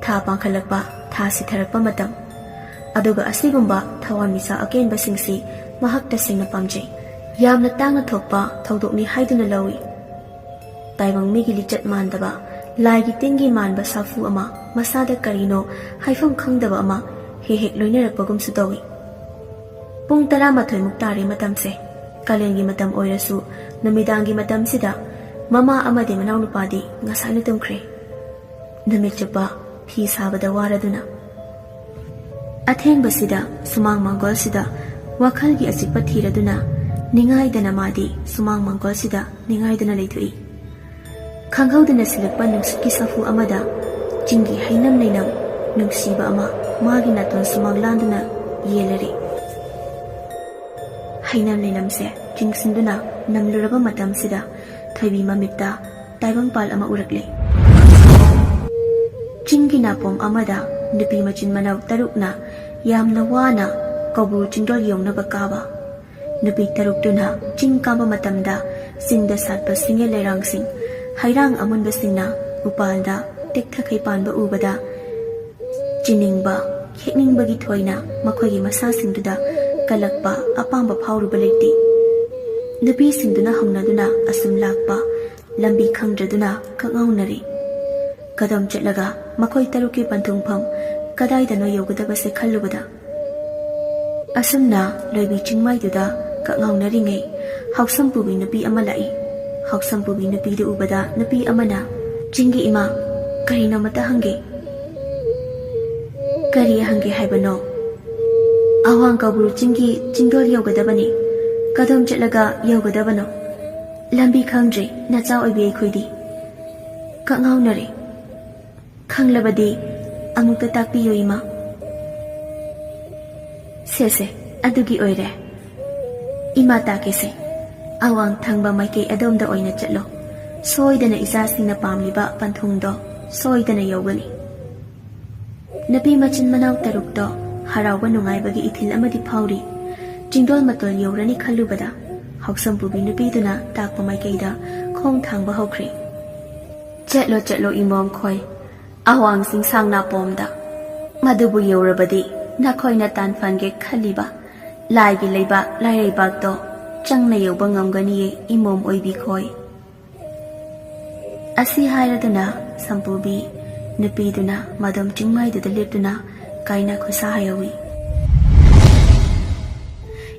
ꯊꯥ ꯄꯥꯡꯈꯠꯂꯛꯄ, ꯊꯥ ꯁꯤꯊꯔꯛꯄ ꯃꯇꯝ꯫ ꯑꯗꯨꯒ ꯑꯁꯤꯒꯨꯝꯕ ꯊꯋꯥꯟꯃꯤꯆꯥꯛ ꯑꯀꯦꯟꯕꯁꯤꯡꯁꯤ ꯃꯍꯥꯛ ꯇꯁꯦꯡꯅ ꯄꯥꯝꯖꯩ꯫ ꯌꯥꯝꯅ ꯇꯥꯡꯅ ꯊꯣꯛꯄ ꯊꯧꯗꯣꯛꯅꯤ ꯍꯥꯏꯗꯨꯅ ꯂꯧꯏ꯫ ꯇꯥꯏꯕꯪ ꯃꯤꯒꯤ ꯂꯤꯆꯠ ꯃꯥꯟꯗꯕ, ꯂꯥꯏꯒꯤ ꯇꯤꯟꯒꯤ ꯃꯥꯟꯕ ꯁꯥꯐꯨ ꯑꯃ, ꯃꯁꯥꯗ ꯀꯔꯤꯅꯣ ꯍꯥꯏꯐꯝ ꯈꯪꯗꯕ ꯑꯃ ꯍꯦꯛ ꯍꯦꯛ ꯂꯣꯏꯅꯔꯛꯄꯒꯨꯝꯁꯨ ꯇꯧꯏ꯫ ꯄꯨꯡ ꯇꯔꯥꯃꯥꯊꯣꯏꯃꯨꯛ ꯇꯥꯔꯦ ꯃꯇꯝꯁꯦ꯫ ꯀꯥꯂꯦꯟꯒꯤ ꯃꯇꯝ ꯑꯣꯏꯔꯁꯨ ꯅꯨꯃꯤꯗꯥꯡꯒꯤ ꯃꯇꯝꯁꯤꯗ ꯃꯃꯥ ꯑꯃꯗꯤ ꯃꯅꯥꯎꯅꯨꯄꯥꯗꯤ ꯉꯁꯥꯏꯅ ꯇꯨꯝꯈ꯭ꯔꯦ꯫ ꯅꯨꯃꯤꯠ ꯆꯨꯞꯄ ꯐꯤ ꯁꯥꯕꯗ ꯋꯥꯔꯗꯨꯅ꯫ ꯑꯊꯦꯡꯕꯁꯤꯗ ꯁꯨꯃꯥꯡ ꯃꯥꯡꯒꯣꯜꯁꯤꯗ ꯋꯥꯈꯜꯒꯤ ꯑꯆꯤꯛꯄ ꯊꯤꯔꯗꯨꯅ ꯅꯤꯡꯉꯥꯏꯗꯅ ꯃꯥꯗꯤ ꯁꯨꯃꯥꯡ ꯃꯥꯡꯒꯣꯜꯁꯤꯗ ꯅꯤꯡꯉꯥꯏꯗꯨꯅ ꯂꯩꯊꯣꯛꯏ꯫ ꯈꯪꯍꯧꯗꯅ ꯁꯤꯜꯂꯛꯄ ꯅꯨꯡꯁꯤꯠꯀꯤ ꯁꯥꯐꯨ ꯑꯃꯗ ꯆꯤꯡꯒꯤ ꯍꯩꯅꯝ ꯂꯩꯅꯝ ꯅꯨꯡꯁꯤꯕ ꯑꯃ ꯃꯥꯒꯤ ꯅꯥꯇꯣꯟ ꯁꯨꯃꯥꯡ ꯂꯥꯟꯗꯨꯅ ꯌꯦꯜꯂꯔꯦ꯫ ꯍꯩꯅꯝ ꯂꯩꯅꯝꯁꯦ ꯆꯤꯡꯁꯤꯟꯗꯨꯅ ꯅꯝꯂꯨꯔꯕ ꯃꯇꯝꯁꯤꯗ ꯊꯣꯏꯕꯤ ꯃꯃꯤꯠꯇ ꯇꯥꯏꯕꯪꯄꯥꯜ ꯑꯃ ꯎꯔꯛꯂꯦ꯫ ꯆꯤꯡꯒꯤ ꯅꯥꯄꯣꯝ ꯑꯃꯗ ꯅꯨꯄꯤ ꯃꯆꯤꯟ ꯃꯅꯥꯎ ꯇꯔꯨꯛꯅ ꯌꯥꯝꯅ ꯋꯥꯅ ꯀꯧꯕ꯭ꯔꯨ ꯆꯤꯡꯗꯣꯜ ꯌꯧꯅꯕ ꯀꯥꯕ꯫ ꯅꯨꯄꯤ ꯇꯔꯨꯛꯇꯨꯅ ꯆꯤꯡ ꯀꯥꯕ ꯃꯇꯝꯗ ꯆꯤꯡꯗ ꯁꯥꯠꯄ ꯁꯤꯡꯌꯦꯜ ꯂꯩꯔꯥꯡꯁꯤꯡ, ꯍꯩꯔꯥꯡ ꯑꯃꯨꯟꯕꯁꯤꯡꯅ ꯎꯄꯥꯜꯗ ꯇꯦꯛꯊꯈꯩ ꯄꯥꯟꯕ ꯎꯕꯗ ꯆꯤꯅꯤꯡꯕ, ꯈꯦꯛꯅꯤꯡꯕꯒꯤ ꯊꯣꯏꯅ ꯃꯈꯣꯏꯒꯤ ꯃꯁꯥꯁꯤꯡꯗꯨꯗ ꯀꯜꯂꯛꯄ ꯑꯄꯥꯝꯕ ꯐꯥꯎꯔꯨꯕ ꯂꯩꯇꯦ꯫ ꯅꯨꯄꯤꯁꯤꯡꯗꯨꯅ ꯍꯧꯅꯗꯨꯅ ꯑꯁꯨꯝ ꯂꯥꯛꯄ, ꯂꯝꯕꯤ ꯈꯪꯗ꯭ꯔꯗꯨꯅ ꯀꯛꯉꯥꯎꯅꯔꯦ꯫ ꯀꯗꯣꯝ ꯆꯠꯂꯒ ꯃꯈꯣꯏ ꯇꯔꯨꯛꯀꯤ ꯄꯟꯊꯨꯡꯐꯝ ꯀꯗꯥꯏꯗꯅꯣ ꯌꯧꯒꯗꯕꯁꯦ ꯈꯜꯂꯨꯕꯗ, ꯑꯁꯨꯝꯅ ꯂꯣꯏꯕꯤ ꯆꯤꯡꯃꯥꯏꯗꯨꯗ ꯀꯛꯉꯥꯎꯅꯔꯤꯉꯩ ꯍꯥꯎꯁꯝ ꯄꯨꯕꯤ ꯅꯨꯄꯤ ꯑꯃ ꯂꯥꯛꯏ꯫ ꯍꯥꯎꯁꯝ ꯄꯨꯕꯤ ꯅꯨꯄꯤꯗꯨ ꯎꯕꯗ ꯅꯨꯄꯤ ꯑꯃꯅ, "ꯆꯤꯡꯒꯤ ꯏꯃꯥ, ꯀꯔꯤꯅꯣꯃꯇ ꯍꯪꯒꯦ꯫" "ꯀꯔꯤ ꯍꯪꯒꯦ ꯍꯥꯏꯕꯅꯣ?" "ꯑꯋꯥꯡ ꯀꯧꯕ꯭ꯔꯨ ꯆꯤꯡꯒꯤ ꯆꯤꯡꯗꯣꯜ ꯌꯧꯒꯗꯕꯅꯤ꯫ ꯀꯗꯣꯝ ꯆꯠꯂꯒ ꯌꯧꯒꯗꯕꯅꯣ? ꯂꯝꯕꯤ ꯈꯪꯗ꯭ꯔꯦ, ꯅꯆꯥ ꯑꯣꯏꯕꯤ ꯑꯩꯈꯣꯏꯗꯤ꯫" ꯀꯛꯉꯥꯎꯅꯔꯦ꯫ "ꯈꯪꯂꯕꯗꯤ ꯑꯃꯨꯛꯇ ꯇꯥꯛꯄꯤꯌꯨ ꯏꯃꯥ꯫" "ꯁꯦ ꯁꯦ, ꯑꯗꯨꯒꯤ ꯑꯣꯏꯔꯦ꯫ ꯏꯃꯥ ꯇꯥꯛꯀꯦꯁꯦ꯫ ꯑꯋꯥꯡ ꯊꯪꯕ ꯃꯥꯏꯀꯩ ꯑꯗꯣꯝꯗ ꯑꯣꯏꯅ ꯆꯠꯂꯣ꯫ ꯁꯣꯏꯗꯅ ꯏꯆꯥꯁꯤꯡꯅ ꯄꯥꯝꯂꯤꯕ ꯄꯟꯊꯨꯡꯗꯣ ꯁꯣꯏꯗꯅ ꯌꯧꯒꯅꯤ꯫" ꯅꯨꯄꯤ ꯃꯆꯤꯟ ꯃꯅꯥꯎ ꯇꯔꯨꯛꯇꯣ ꯍꯔꯥꯎꯕ ꯅꯨꯡꯉꯥꯏꯕꯒꯤ ꯏꯊꯤꯜ ꯑꯃꯗꯤ ꯐꯥꯎꯔꯤ꯫ ꯆꯤꯡꯗꯣꯜ ꯃꯇꯣꯜ ꯌꯧꯔꯅꯤ ꯈꯜꯂꯨꯕꯗ ꯍꯥꯎꯁꯝ ꯄꯨꯕꯤ ꯅꯨꯄꯤꯗꯨꯅ ꯇꯥꯛꯄ ꯃꯥꯏꯀꯩꯗ ꯈꯣꯡ ꯊꯥꯡꯕ ꯍꯧꯈ꯭ꯔꯦ꯫ "ꯆꯠꯂꯣ, ꯆꯠꯂꯣ ꯏꯃꯣꯝ ꯈꯣꯏ, ꯑꯋꯥꯡ ꯆꯤꯡꯁꯥꯡ ꯅꯥꯄꯣꯝꯗ꯫ ꯃꯗꯨꯕꯨ ꯌꯧꯔꯕꯗꯤ ꯅꯈꯣꯏꯅ ꯇꯥꯟꯐꯝꯒꯦ ꯈꯜꯂꯤꯕ ꯂꯥꯏꯒꯤ ꯂꯩꯕꯥꯛ ꯂꯥꯏꯔꯩꯕꯥꯛꯇꯣ ꯆꯪꯅ ꯌꯧꯕ ꯉꯝꯒꯅꯤꯌꯦ ꯏꯃꯣꯝ ꯑꯣꯏꯕꯤ ꯈꯣꯏ꯫ ꯑꯁꯤ ꯍꯥꯏꯔꯗꯨꯅ ꯁꯝꯄꯨꯕꯤ ꯅꯨꯄꯤꯗꯨꯅ ꯃꯗꯣꯝ ꯆꯤꯡꯃꯥꯏꯗꯨꯗ ꯂꯦꯞꯇꯨꯅ ꯀꯥꯏꯅ ꯈꯨꯠꯁꯥ ꯍꯥꯏꯍꯧꯏ꯫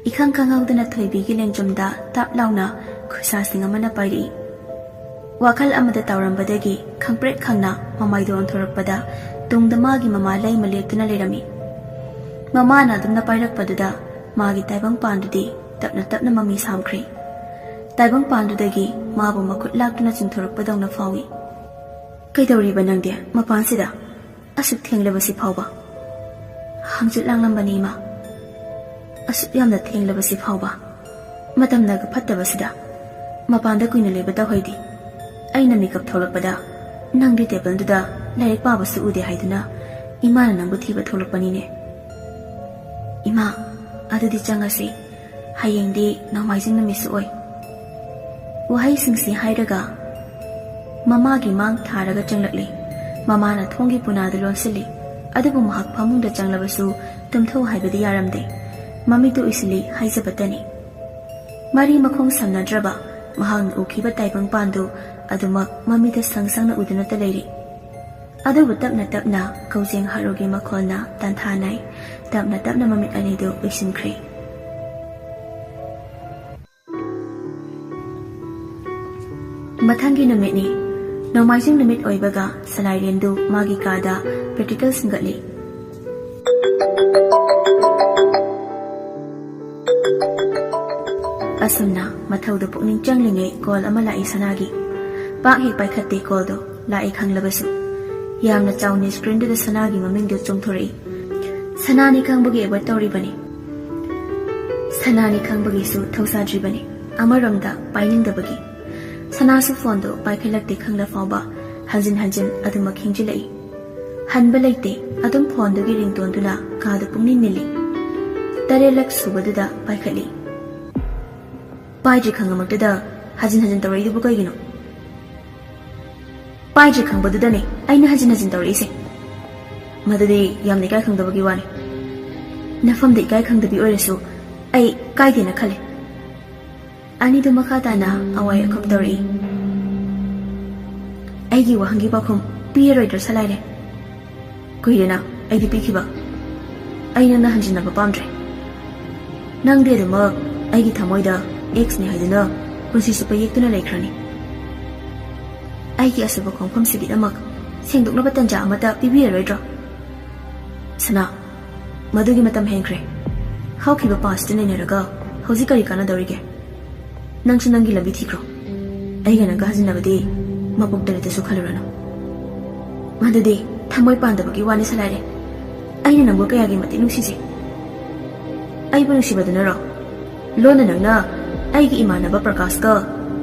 ꯏꯈꯪ ꯈꯪꯍꯧꯗꯅ ꯊꯣꯏꯕꯤꯒꯤ ꯂꯦꯡꯖꯨꯝꯗ ꯇꯞ ꯂꯥꯎꯅ ꯈꯨꯠꯁꯥꯁꯤꯡ ꯑꯃꯅ ꯄꯥꯏꯔꯛꯏ꯫ ꯋꯥꯈꯜ ꯑꯃꯗ ꯇꯥꯎꯔꯝꯕꯗꯒꯤ ꯈꯪꯄ꯭ꯔꯦꯛ ꯈꯪꯅ ꯃꯃꯥꯏꯗꯣ ꯑꯣꯟꯊꯣꯔꯛꯄꯗ ꯇꯨꯡꯗ ꯃꯥꯒꯤ ꯃꯃꯥ ꯂꯩꯃ ꯂꯦꯞꯇꯨꯅ ꯂꯩꯔꯝꯃꯤ꯫ ꯃꯃꯥꯅ ꯑꯗꯨꯝꯅ ꯄꯥꯏꯔꯛꯄꯗꯨꯗ ꯃꯥꯒꯤ ꯇꯥꯏꯕꯪ ꯄꯥꯟꯗꯨꯗꯤ ꯇꯞꯅ ꯇꯞꯅ ꯃꯃꯤ ꯁꯥꯝꯈ꯭ꯔꯦ꯫ ꯇꯥꯏꯕꯪ ꯄꯥꯟꯗꯨꯗꯒꯤ ꯃꯥꯕꯨ ꯃꯈꯨꯠ ꯂꯥꯛꯇꯨꯅ ꯆꯤꯡꯊꯣꯔꯛꯄꯗꯧꯅ ꯐꯥꯎꯏ꯫ "ꯀꯩꯗꯧꯔꯤꯕ ꯅꯪꯗꯤ ꯃꯄꯥꯟꯁꯤꯗ? ꯑꯁꯨꯛ ꯊꯦꯡꯂꯕꯁꯤ ꯐꯥꯎꯕ?" "ꯍꯪꯆꯤꯠ ꯂꯥꯡꯂꯝꯕꯅꯤ, ꯏꯃꯥ꯫ ꯑꯁꯨꯛ ꯌꯥꯝꯅ ꯊꯦꯡꯂꯕꯁꯤ ꯐꯥꯎꯕ? ꯃꯇꯝꯅꯒ ꯐꯠꯇꯕꯁꯤꯗ ꯃꯄꯥꯟꯗ ꯀꯨꯏꯅ ꯂꯩꯕ ꯇꯧꯍꯩꯗꯦ꯫ ꯑꯩꯅ ꯃꯤꯀꯞ ꯊꯣꯛꯂꯛꯄꯗ ꯅꯪꯗꯤ ꯇꯦꯕꯜꯗꯨꯗ ꯂꯥꯏꯔꯤꯛ ꯄꯥꯕꯁꯨ ꯎꯗꯦ ꯍꯥꯏꯗꯨꯅ ꯏꯃꯥꯅ ꯅꯪꯕꯨ ꯊꯤꯕ ꯊꯣꯛꯂꯛꯄꯅꯤꯅꯦ꯫ ꯏꯃꯥ, ꯑꯗꯨꯗꯤ ꯆꯪꯉꯁꯤ꯫ ꯍꯌꯦꯡꯗꯤ ꯅꯣꯡꯃꯥꯏꯖꯤꯡ ꯅꯨꯃꯤꯠꯁꯨ ꯑꯣꯏ꯫" ꯋꯥꯍꯩꯁꯤꯡꯁꯤ ꯍꯥꯏꯔꯒ ꯃꯃꯥꯒꯤ ꯃꯥꯡ ꯊꯥꯔꯒ ꯆꯪꯂꯛꯂꯤ꯫ ꯃꯃꯥꯅ ꯊꯣꯡꯒꯤ ꯄꯨꯅꯥꯗꯨ ꯂꯣꯟꯁꯤꯜꯂꯤ꯫ ꯑꯗꯨꯕꯨ ꯃꯍꯥꯛ ꯐꯃꯨꯡꯗ ꯆꯪꯂꯕꯁꯨ ꯇꯨꯝꯊꯧ ꯍꯥꯏꯕꯗꯤ ꯌꯥꯔꯝꯗꯦ꯫ ꯃꯃꯤꯠꯇꯨ ꯎꯏꯁꯤꯜꯂꯤ ꯍꯥꯏꯖꯕꯇꯅꯤ꯫ ꯃꯔꯤ ꯃꯈꯣꯡ ꯁꯝꯅꯗ꯭ꯔꯕ ꯃꯍꯥꯛꯅ ꯎꯈꯤꯕ ꯇꯥꯏꯕꯪꯄꯥꯟꯗꯨ ꯑꯗꯨꯃꯛ ꯃꯃꯤꯠꯇ ꯁꯪ ꯁꯪꯅ ꯎꯗꯨꯅꯇ ꯂꯩꯔꯤ꯫ ꯑꯗꯨꯕꯨ ꯇꯞꯅ ꯇꯞꯅ ꯀꯧꯖꯦꯡ ꯍꯥꯔꯣꯒꯤ ꯃꯈꯣꯜꯅ ꯇꯥꯟꯊꯥꯅꯩ꯫ ꯇꯞꯅ ꯇꯞꯅ ꯃꯃꯤꯠ ꯑꯅꯤꯗꯨ ꯎꯏꯁꯤꯟꯈ꯭ꯔꯦ꯫ ꯃꯊꯪꯒꯤ ꯅꯨꯃꯤꯠꯅꯤ꯫ ꯅꯣꯡꯃꯥꯏꯖꯤꯡ ꯅꯨꯃꯤꯠ ꯑꯣꯏꯕꯒ ꯁꯂꯥꯏꯔꯦꯟꯗꯨ ꯃꯥꯒꯤ ꯀꯥꯗ ꯄ꯭ꯔꯦꯛꯇꯤꯀꯦꯜ ꯁꯤꯡꯒꯠꯂꯤ꯫ ꯑꯁꯨꯝꯅ ꯃꯊꯧꯗ ꯄꯨꯛꯅꯤꯡ ꯆꯪꯂꯤꯉꯩ ꯀꯣꯜ ꯑꯃ ꯂꯥꯛꯏ ꯁꯅꯥꯒꯤ꯫ ꯄꯥꯛ ꯍꯦꯛ ꯄꯥꯏꯈꯠꯇꯦ ꯀꯣꯜꯗꯣ, ꯂꯥꯛꯏ ꯈꯪꯂꯕꯁꯨ꯫ ꯌꯥꯝꯅ ꯆꯥꯎꯅ ꯁ꯭ꯀ꯭ꯔꯤꯟꯗꯨꯗ ꯁꯅꯥꯒꯤ ꯃꯃꯤꯡꯗꯨ ꯆꯣꯡꯊꯣꯔꯛꯏ꯫ ꯁꯅꯥꯅꯤ ꯈꯪꯕꯒꯤ ꯑꯦꯚꯣꯏꯗ ꯇꯧꯔꯤꯕꯅꯤ꯫ ꯁꯅꯥꯅꯤ ꯈꯪꯕꯒꯤꯁꯨ ꯊꯧꯁꯥꯗ꯭ꯔꯤꯕꯅꯤ꯫ ꯑꯃꯔꯣꯝꯗ ꯄꯥꯏꯅꯤꯡꯗꯕꯒꯤ꯫ ꯁꯅꯥꯁꯨ ꯐꯣꯟꯗꯣ ꯄꯥꯏꯈꯠꯂꯛꯇꯦ ꯈꯪꯂ ꯐꯥꯎꯕ ꯍꯟꯖꯤꯟ ꯍꯟꯖꯤꯟ ꯑꯗꯨꯃꯛ ꯈꯤꯡꯖꯤꯜꯂꯛꯏ꯫ ꯍꯟꯕ ꯂꯩꯇꯦ꯫ ꯑꯗꯨꯝ ꯐꯣꯟꯗꯨꯒꯤ ꯔꯤꯡꯇꯣꯟꯗꯨꯅ ꯀꯥꯗ ꯄꯨꯡꯅꯤꯜ ꯅꯤꯜꯂꯤ꯫ ꯇꯔꯦꯠꯂꯛ ꯁꯨꯕꯗꯨꯗ ꯄꯥꯏꯈꯠꯂꯤ꯫ ꯄꯥꯏꯗ꯭ꯔꯤ ꯈꯪꯉꯃꯛꯇꯗ ꯍꯟꯖꯤꯟ ꯍꯟꯖꯤꯟ ꯇꯧꯔꯛꯏꯗꯨꯕꯨ ꯀꯩꯒꯤꯅꯣ? ꯄꯥꯏꯗ꯭ꯔꯤ ꯈꯪꯕꯗꯨꯗꯅꯦ ꯑꯩꯅ ꯍꯟꯖꯤꯟ ꯍꯟꯖꯤꯟ ꯇꯧꯔꯛꯏꯁꯦ꯫ ꯃꯗꯨꯗꯤ ꯌꯥꯝꯅ ꯏꯀꯥꯏ ꯈꯪꯗꯕꯒꯤ ꯋꯥꯅꯤ꯫ ꯅꯐꯝꯗ ꯏꯀꯥꯏ ꯈꯪꯗꯕꯤ ꯑꯣꯏꯔꯁꯨ ꯑꯩ ꯀꯥꯏꯗꯦꯅ ꯈꯜꯂꯤ꯫ ꯑꯅꯤꯗꯨ ꯃꯈꯥ ꯇꯥꯅ ꯑꯋꯥꯏ ꯑꯈꯨꯝ ꯇꯧꯔꯛꯏ꯫ ꯑꯩꯒꯤ ꯋꯥꯍꯪꯒꯤ ꯄꯥꯎꯈꯨꯝ ꯄꯤꯔꯔꯣꯏꯗ꯭ꯔꯣ ꯁꯂꯥꯏꯔꯦ? ꯀꯨꯏꯔꯦꯅ ꯑꯩꯗꯤ ꯄꯤꯈꯤꯕ꯫ ꯑꯩ ꯅꯪꯅ ꯍꯟꯖꯤꯟꯅꯕ ꯄꯥꯝꯗ꯭ꯔꯦ꯫ ꯅꯪꯗꯤ ꯑꯗꯨꯃꯛ ꯑꯩꯒꯤ ꯊꯃꯣꯏꯗ ꯑꯦꯛꯁꯅꯤ ꯍꯥꯏꯗꯨꯅ ꯄꯨꯟꯁꯤ ꯆꯨꯞꯄ ꯌꯦꯛꯇꯨꯅ ꯂꯩꯈ꯭ꯔꯅꯤ꯫ ꯑꯩꯒꯤ ꯑꯁꯨꯕ ꯈꯣꯡꯐꯝꯁꯤꯒꯤꯗꯃꯛ ꯁꯦꯡꯗꯣꯛꯅꯕ ꯇꯟꯖꯥ ꯑꯃꯠꯇ ꯄꯤꯕꯤꯔꯔꯣꯏꯗ꯭ꯔꯣ? ꯁꯅꯥ, ꯃꯗꯨꯒꯤ ꯃꯇꯝ ꯍꯦꯟꯈ꯭ꯔꯦ꯫ ꯍꯧꯈꯤꯕ ꯄꯥꯁꯇꯨ ꯅꯩꯅꯔꯒ ꯍꯧꯖꯤꯛ ꯀꯔꯤ ꯀꯥꯟꯅꯗꯧꯔꯤꯒꯦ? ꯅꯪꯁꯨ ꯅꯪꯒꯤ ꯂꯝꯕꯤ ꯊꯤꯈ꯭ꯔꯣ꯫ ꯑꯩꯒ ꯅꯪꯒ ꯍꯟꯖꯤꯟꯅꯕꯗꯤ ꯃꯄꯣꯛꯇ ꯂꯩꯇꯁꯨ ꯈꯜꯂꯨꯔꯅꯨ꯫ ꯃꯗꯨꯗꯤ ꯊꯃꯣꯏ ꯄꯥꯟꯗꯕꯒꯤ ꯋꯥꯅꯤ ꯁꯂꯥꯏꯔꯦ꯫ ꯑꯩꯅ ꯅꯪꯕꯨ ꯀꯌꯥꯒꯤ ꯃꯇꯤꯛ ꯅꯨꯡꯁꯤꯖꯩ꯫ ꯑꯩꯕꯨ ꯅꯨꯡꯁꯤꯕꯗꯨꯅꯔꯣ ꯂꯣꯟꯅ ꯅꯪꯅ ꯑꯩꯒꯤ ꯏꯃꯥꯟꯅꯕ ꯄ꯭ꯔꯀꯥꯁꯀ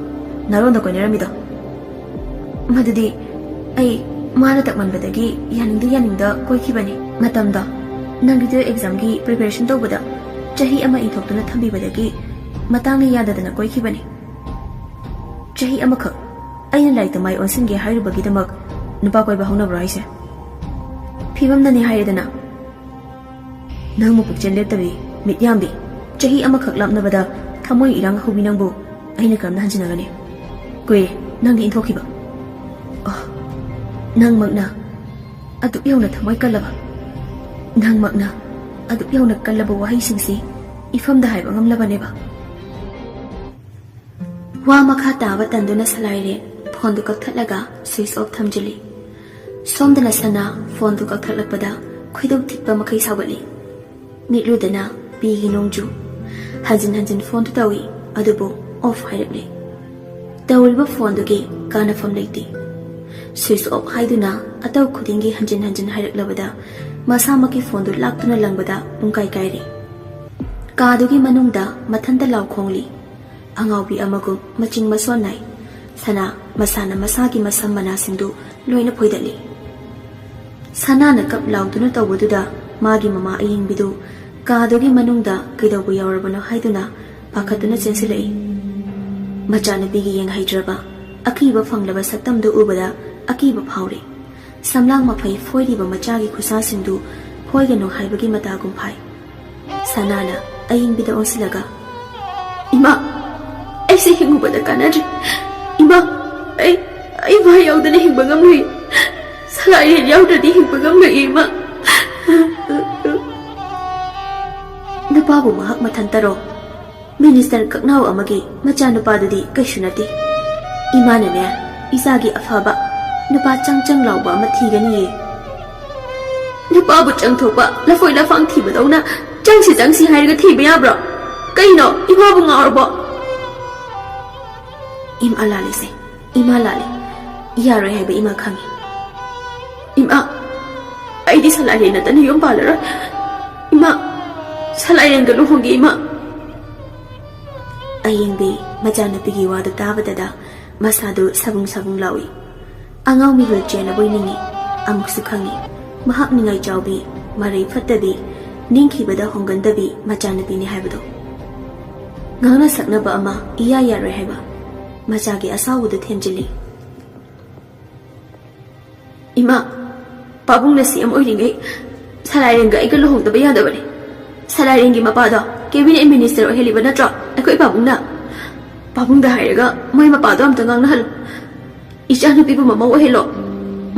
ꯅꯥꯔꯣꯟꯗ ꯀꯣꯏꯅꯔꯝꯃꯤꯗꯣ? ꯃꯗꯨꯗꯤ ꯑꯩ ꯃꯥꯅ ꯇꯛꯃꯟꯕꯗꯒꯤ ꯌꯥꯅꯤꯡꯗ ꯌꯥꯅꯤꯡꯗ ꯀꯣꯏꯈꯤꯕꯅꯤ꯫ ꯃꯇꯝꯗꯣ ꯅꯪꯒꯤ ꯇꯨꯌꯦꯜꯐ ꯑꯦꯛꯖꯥꯝꯒꯤ ꯄ꯭ꯔꯤꯄꯦꯔꯦꯁꯟ ꯇꯧꯕꯗ ꯆꯍꯤ ꯑꯃ ꯏꯟꯊꯣꯛꯇꯨꯅ ꯊꯝꯕꯤꯕꯗꯒꯤ ꯃꯇꯥꯡꯅ ꯌꯥꯗꯗꯅ ꯀꯣꯏꯈꯤꯕꯅꯤ꯫ ꯆꯍꯤ ꯑꯃꯈꯛ ꯑꯩꯅ ꯂꯥꯏꯔꯤꯛꯇ ꯃꯥꯏ ꯑꯣꯟꯁꯤꯟꯒꯦ ꯍꯥꯏꯔꯨꯕꯒꯤꯗꯃꯛ ꯅꯨꯄꯥ ꯀꯣꯏꯕ ꯍꯧꯅꯕ꯭ꯔꯣ ꯍꯥꯏꯁꯦ? ꯐꯤꯕꯝꯅꯅꯦ ꯍꯥꯏꯔꯦꯗꯅ꯫ ꯅꯪꯕꯨ ꯄꯨꯛꯆꯦꯜ ꯂꯦꯞꯇꯕꯤ, ꯃꯤꯠ ꯌꯥꯝꯕꯤ, ꯆꯍꯤ ꯑꯃꯈꯛ ꯂꯥꯞꯅꯕꯗ ꯊꯃꯣꯏ ꯏꯔꯥꯡ ꯍꯧꯕꯤ ꯅꯪꯕꯨ ꯑꯩꯅ ꯀꯔꯝꯅ ꯍꯟꯖꯤꯟꯅꯒꯅꯤ? ꯀꯨꯏꯔꯦ ꯅꯪꯒꯤ ꯏꯟꯊꯣꯛꯈꯤꯕ꯫ ꯑꯣ, ꯅꯪꯃꯛꯅ ꯑꯗꯨꯛ ꯌꯧꯅ ꯊꯃꯣꯏ ꯀꯜꯂꯕ, ꯅꯪꯃꯛꯅ ꯑꯗꯨꯛ ꯌꯧꯅ ꯀꯜꯂꯕ ꯋꯥꯍꯩꯁꯤꯡꯁꯤ ꯏꯐꯝꯗ ꯍꯥꯏꯕ ꯉꯝꯂꯕꯅꯦꯕ꯫ ꯋꯥ ꯃꯈꯥ ꯇꯥꯕ ꯇꯟꯗꯨꯅ ꯁꯂꯥꯏꯔꯦ ꯐꯣꯟꯗꯨ ꯀꯛꯊꯠꯂꯒ ꯁ꯭ꯋꯤꯆ ꯑꯣꯐ ꯊꯝꯖꯤꯜꯂꯤ꯫ ꯁꯣꯝꯗꯅ ꯁꯅꯥ ꯐꯣꯟꯗꯨ ꯀꯛꯊꯠꯂꯛꯄꯗ ꯈꯣꯏꯗꯧ ꯊꯤꯛꯄ ꯃꯈꯩ ꯁꯥꯎꯒꯠꯂꯤ꯫ ꯃꯤꯠꯂꯨꯗꯅ ꯄꯤꯒꯤ ꯅꯣꯡꯖꯨ꯫ ꯍꯟꯖꯤꯟ ꯍꯟꯖꯤꯟ ꯐꯣꯟꯗꯨ ꯇꯧꯏ, ꯑꯗꯨꯕꯨ ꯑꯣꯐ ꯍꯥꯏꯔꯛꯂꯦ꯫ ꯇꯧꯔꯤꯕ ꯐꯣꯟꯗꯨꯒꯤ ꯀꯥꯟꯅꯐꯝ ꯂꯩꯇꯦ꯫ ꯁ꯭ꯋꯤꯆ ꯑꯣꯐ ꯍꯥꯏꯗꯨꯅ ꯑꯇꯧ ꯈꯨꯗꯤꯡꯒꯤ ꯍꯟꯖꯤꯟ ꯍꯟꯖꯤꯟ ꯍꯥꯏꯔꯛꯂꯕꯗ ꯃꯁꯥꯃꯛꯀꯤ ꯐꯣꯟꯗꯨ ꯂꯥꯛꯇꯨꯅ ꯂꯪꯕꯗ ꯄꯨꯡꯀꯥꯏ ꯀꯥꯏꯔꯦ꯫ ꯀꯥꯗꯨꯒꯤ ꯃꯅꯨꯡꯗ ꯃꯊꯟꯇ ꯂꯥꯎ ꯈꯣꯡꯂꯤ꯫ ꯑꯉꯥꯎꯕꯤ ꯑꯃꯒꯨꯝ ꯃꯆꯤꯡ ꯃꯁꯣꯟ ꯅꯥꯏ꯫ ꯁꯅꯥ ꯃꯁꯥꯅ ꯃꯁꯥꯒꯤ ꯃꯁꯝ ꯃꯅꯥꯁꯤꯡꯗꯨ ꯂꯣꯏꯅ ꯐꯣꯏꯗꯠꯂꯤ꯫ ꯁꯅꯥꯅ ꯀꯞ ꯂꯥꯎꯗꯨꯅ ꯇꯧꯕꯗꯨꯗ ꯃꯥꯒꯤ ꯃꯃꯥ ꯑꯌꯤꯡꯕꯤꯗꯨ ꯀꯥꯗꯨꯒꯤ ꯃꯅꯨꯡꯗ ꯀꯩꯗꯧꯕ ꯌꯥꯎꯔꯕꯅꯣ ꯍꯥꯏꯗꯨꯅ ꯄꯥꯈꯠꯇꯨꯅ ꯆꯦꯟꯁꯤꯜꯂꯛꯏ꯫ ꯃꯆꯥꯅꯨꯄꯤꯒꯤ ꯌꯦꯡꯍꯩꯗ꯭ꯔꯕ ꯑꯀꯤꯕ ꯐꯪꯂꯕ ꯁꯛꯇꯝꯗꯨ ꯎꯕꯗ ꯑꯀꯤꯕ ꯐꯥꯎꯔꯦ꯫ ꯁꯝꯂꯥꯡ ꯃꯐꯩ ꯐꯣꯏꯔꯤꯕ ꯃꯆꯥꯒꯤ ꯈꯨꯠꯁꯥꯁꯤꯡꯗꯨ ꯐꯣꯏꯒꯅꯨ ꯍꯥꯏꯕꯒꯤ ꯃꯇꯥꯒꯨꯝ ꯐꯥꯏ꯫ ꯁꯅꯥꯅ ꯑꯌꯤꯡꯕꯤꯗ ꯑꯣꯟꯁꯤꯜꯂꯒ, "ꯏꯃꯥ!" ꯑꯩꯁꯦ ꯍꯤꯡꯉꯨꯕꯗ ꯀꯥꯟꯅꯗ꯭ꯔꯦ꯫ ꯏꯃꯥ, ꯑꯩ, ꯑꯩ ꯃꯥ ꯌꯥꯎꯗꯅ ꯍꯤꯡꯕ ꯉꯝꯂꯣꯏ꯫ ꯁꯂꯥꯏꯔꯦꯟ ꯌꯥꯎꯗ꯭ꯔꯗꯤ ꯍꯤꯡꯕ ꯉꯝꯂꯣꯏ, ꯏꯃꯥ꯫ ꯅꯨꯄꯥꯕꯨ ꯃꯍꯥꯛ ꯃꯊꯟꯇꯔꯣ? ꯃꯤꯅꯤꯁꯇꯔ ꯀꯛꯅꯥꯎ ꯑꯃꯒꯤ ꯃꯆꯥꯅꯨꯄꯥꯗꯨꯗꯤ ꯀꯩꯁꯨ ꯅꯠꯇꯦ꯫ ꯏꯃꯥꯅꯅꯦ, ꯏꯆꯥꯒꯤ ꯑꯐꯕ ꯅꯨꯄꯥ ꯆꯪ ꯆꯪ ꯂꯥꯎꯕ ꯑꯃ ꯊꯤꯒꯅꯤꯌꯦ꯫ ꯅꯨꯄꯥꯕꯨ ꯆꯪꯊꯣꯛꯄ ꯂꯐꯣꯏ ꯂꯐꯥꯡ ꯊꯤꯕꯗꯧꯅ ꯆꯪꯁꯤ ꯆꯪꯁꯤ ꯍꯥꯏꯔꯒ ꯊꯤꯕ ꯌꯥꯕ꯭ꯔꯣ? ꯀꯩꯅꯣ, ꯏꯃꯥꯕꯨ ꯉꯥꯎꯔꯕꯣ? ꯏꯃꯥ ꯂꯥꯜꯂꯤꯁꯦ, ꯏꯃꯥ ꯂꯥꯜꯂꯤ꯫ ꯌꯥꯔꯣꯏ ꯍꯥꯏꯕ ꯏꯃꯥ ꯈꯪꯉꯤ꯫ ꯏꯃꯥ, ꯑꯩꯗꯤ ꯁꯂꯥꯏꯔꯦꯟ ꯅꯠꯇꯅ ꯌꯨꯝ ꯄꯥꯜꯂꯔꯣꯏ꯫ ꯏꯃꯥ, ꯁꯂꯥꯏꯔꯦꯟꯒ ꯂꯨꯍꯣꯡꯒꯦ, ꯏꯃꯥ꯫ ꯑꯌꯦꯡꯕꯤ ꯃꯆꯥꯅꯨꯄꯤꯒꯤ ꯋꯥꯗꯨ ꯇꯥꯕꯗꯗ ꯃꯁꯥꯗꯨ ꯁꯕꯨꯡ ꯁꯕꯨꯡ ꯂꯥꯎꯏ꯫ ꯑꯉꯥꯎ ꯃꯤꯍꯨꯜ ꯆꯦꯟꯅꯕꯣꯏ ꯅꯤꯡꯏ꯫ ꯑꯃꯨꯛꯁꯨ ꯈꯪꯏ, ꯃꯍꯥꯛ ꯅꯤꯡꯉꯥꯏ ꯆꯥꯎꯕꯤ, ꯃꯔꯩ ꯐꯠꯇꯕꯤ, ꯅꯤꯡꯈꯤꯕꯗ ꯍꯣꯡꯒꯟꯗꯕꯤ ꯃꯆꯥꯅꯨꯄꯤꯅꯤ ꯍꯥꯏꯕꯗꯨ꯫ ꯉꯥꯡꯅ ꯁꯛꯅꯕ ꯑꯃ ꯏꯌꯥ ꯌꯥꯔꯣꯏ ꯍꯥꯏꯕ꯫ ꯃꯆꯥꯒꯤ ꯑꯁꯥꯎꯕꯗꯨ ꯊꯦꯝꯖꯤꯜꯂꯤ꯫ ꯏꯃꯥ, ꯄꯥꯕꯨꯡꯅ ꯁꯤ ꯑꯦꯝ ꯑꯣꯏꯔꯤꯉꯩ ꯁꯂꯥꯏꯔꯦꯟꯒ ꯑꯩꯒ ꯂꯨꯍꯣꯡꯗꯕ ꯌꯥꯗꯕꯅꯤ꯫ ꯁꯂꯥꯏꯔꯦꯟꯒꯤ ꯃꯄꯥꯗꯣ ꯀꯦꯕꯤꯅꯦꯠ ꯃꯤꯅꯤꯁꯇꯔ ꯑꯣꯏꯍꯜꯂꯤꯕ ꯅꯠꯇ꯭ꯔꯣ ꯑꯩꯈꯣꯏ ꯄꯥꯕꯨꯡꯅ? ꯄꯥꯕꯨꯡꯗ ꯍꯥꯏꯔꯒ ꯃꯣꯏ ꯃꯄꯥꯗꯣ ꯑꯝꯇ ꯉꯥꯡꯅꯍꯜꯂꯨ꯫ ꯏꯆꯥꯅꯨꯄꯤꯕꯨ ꯃꯃꯧ ꯑꯣꯏꯍꯜꯂꯣ꯫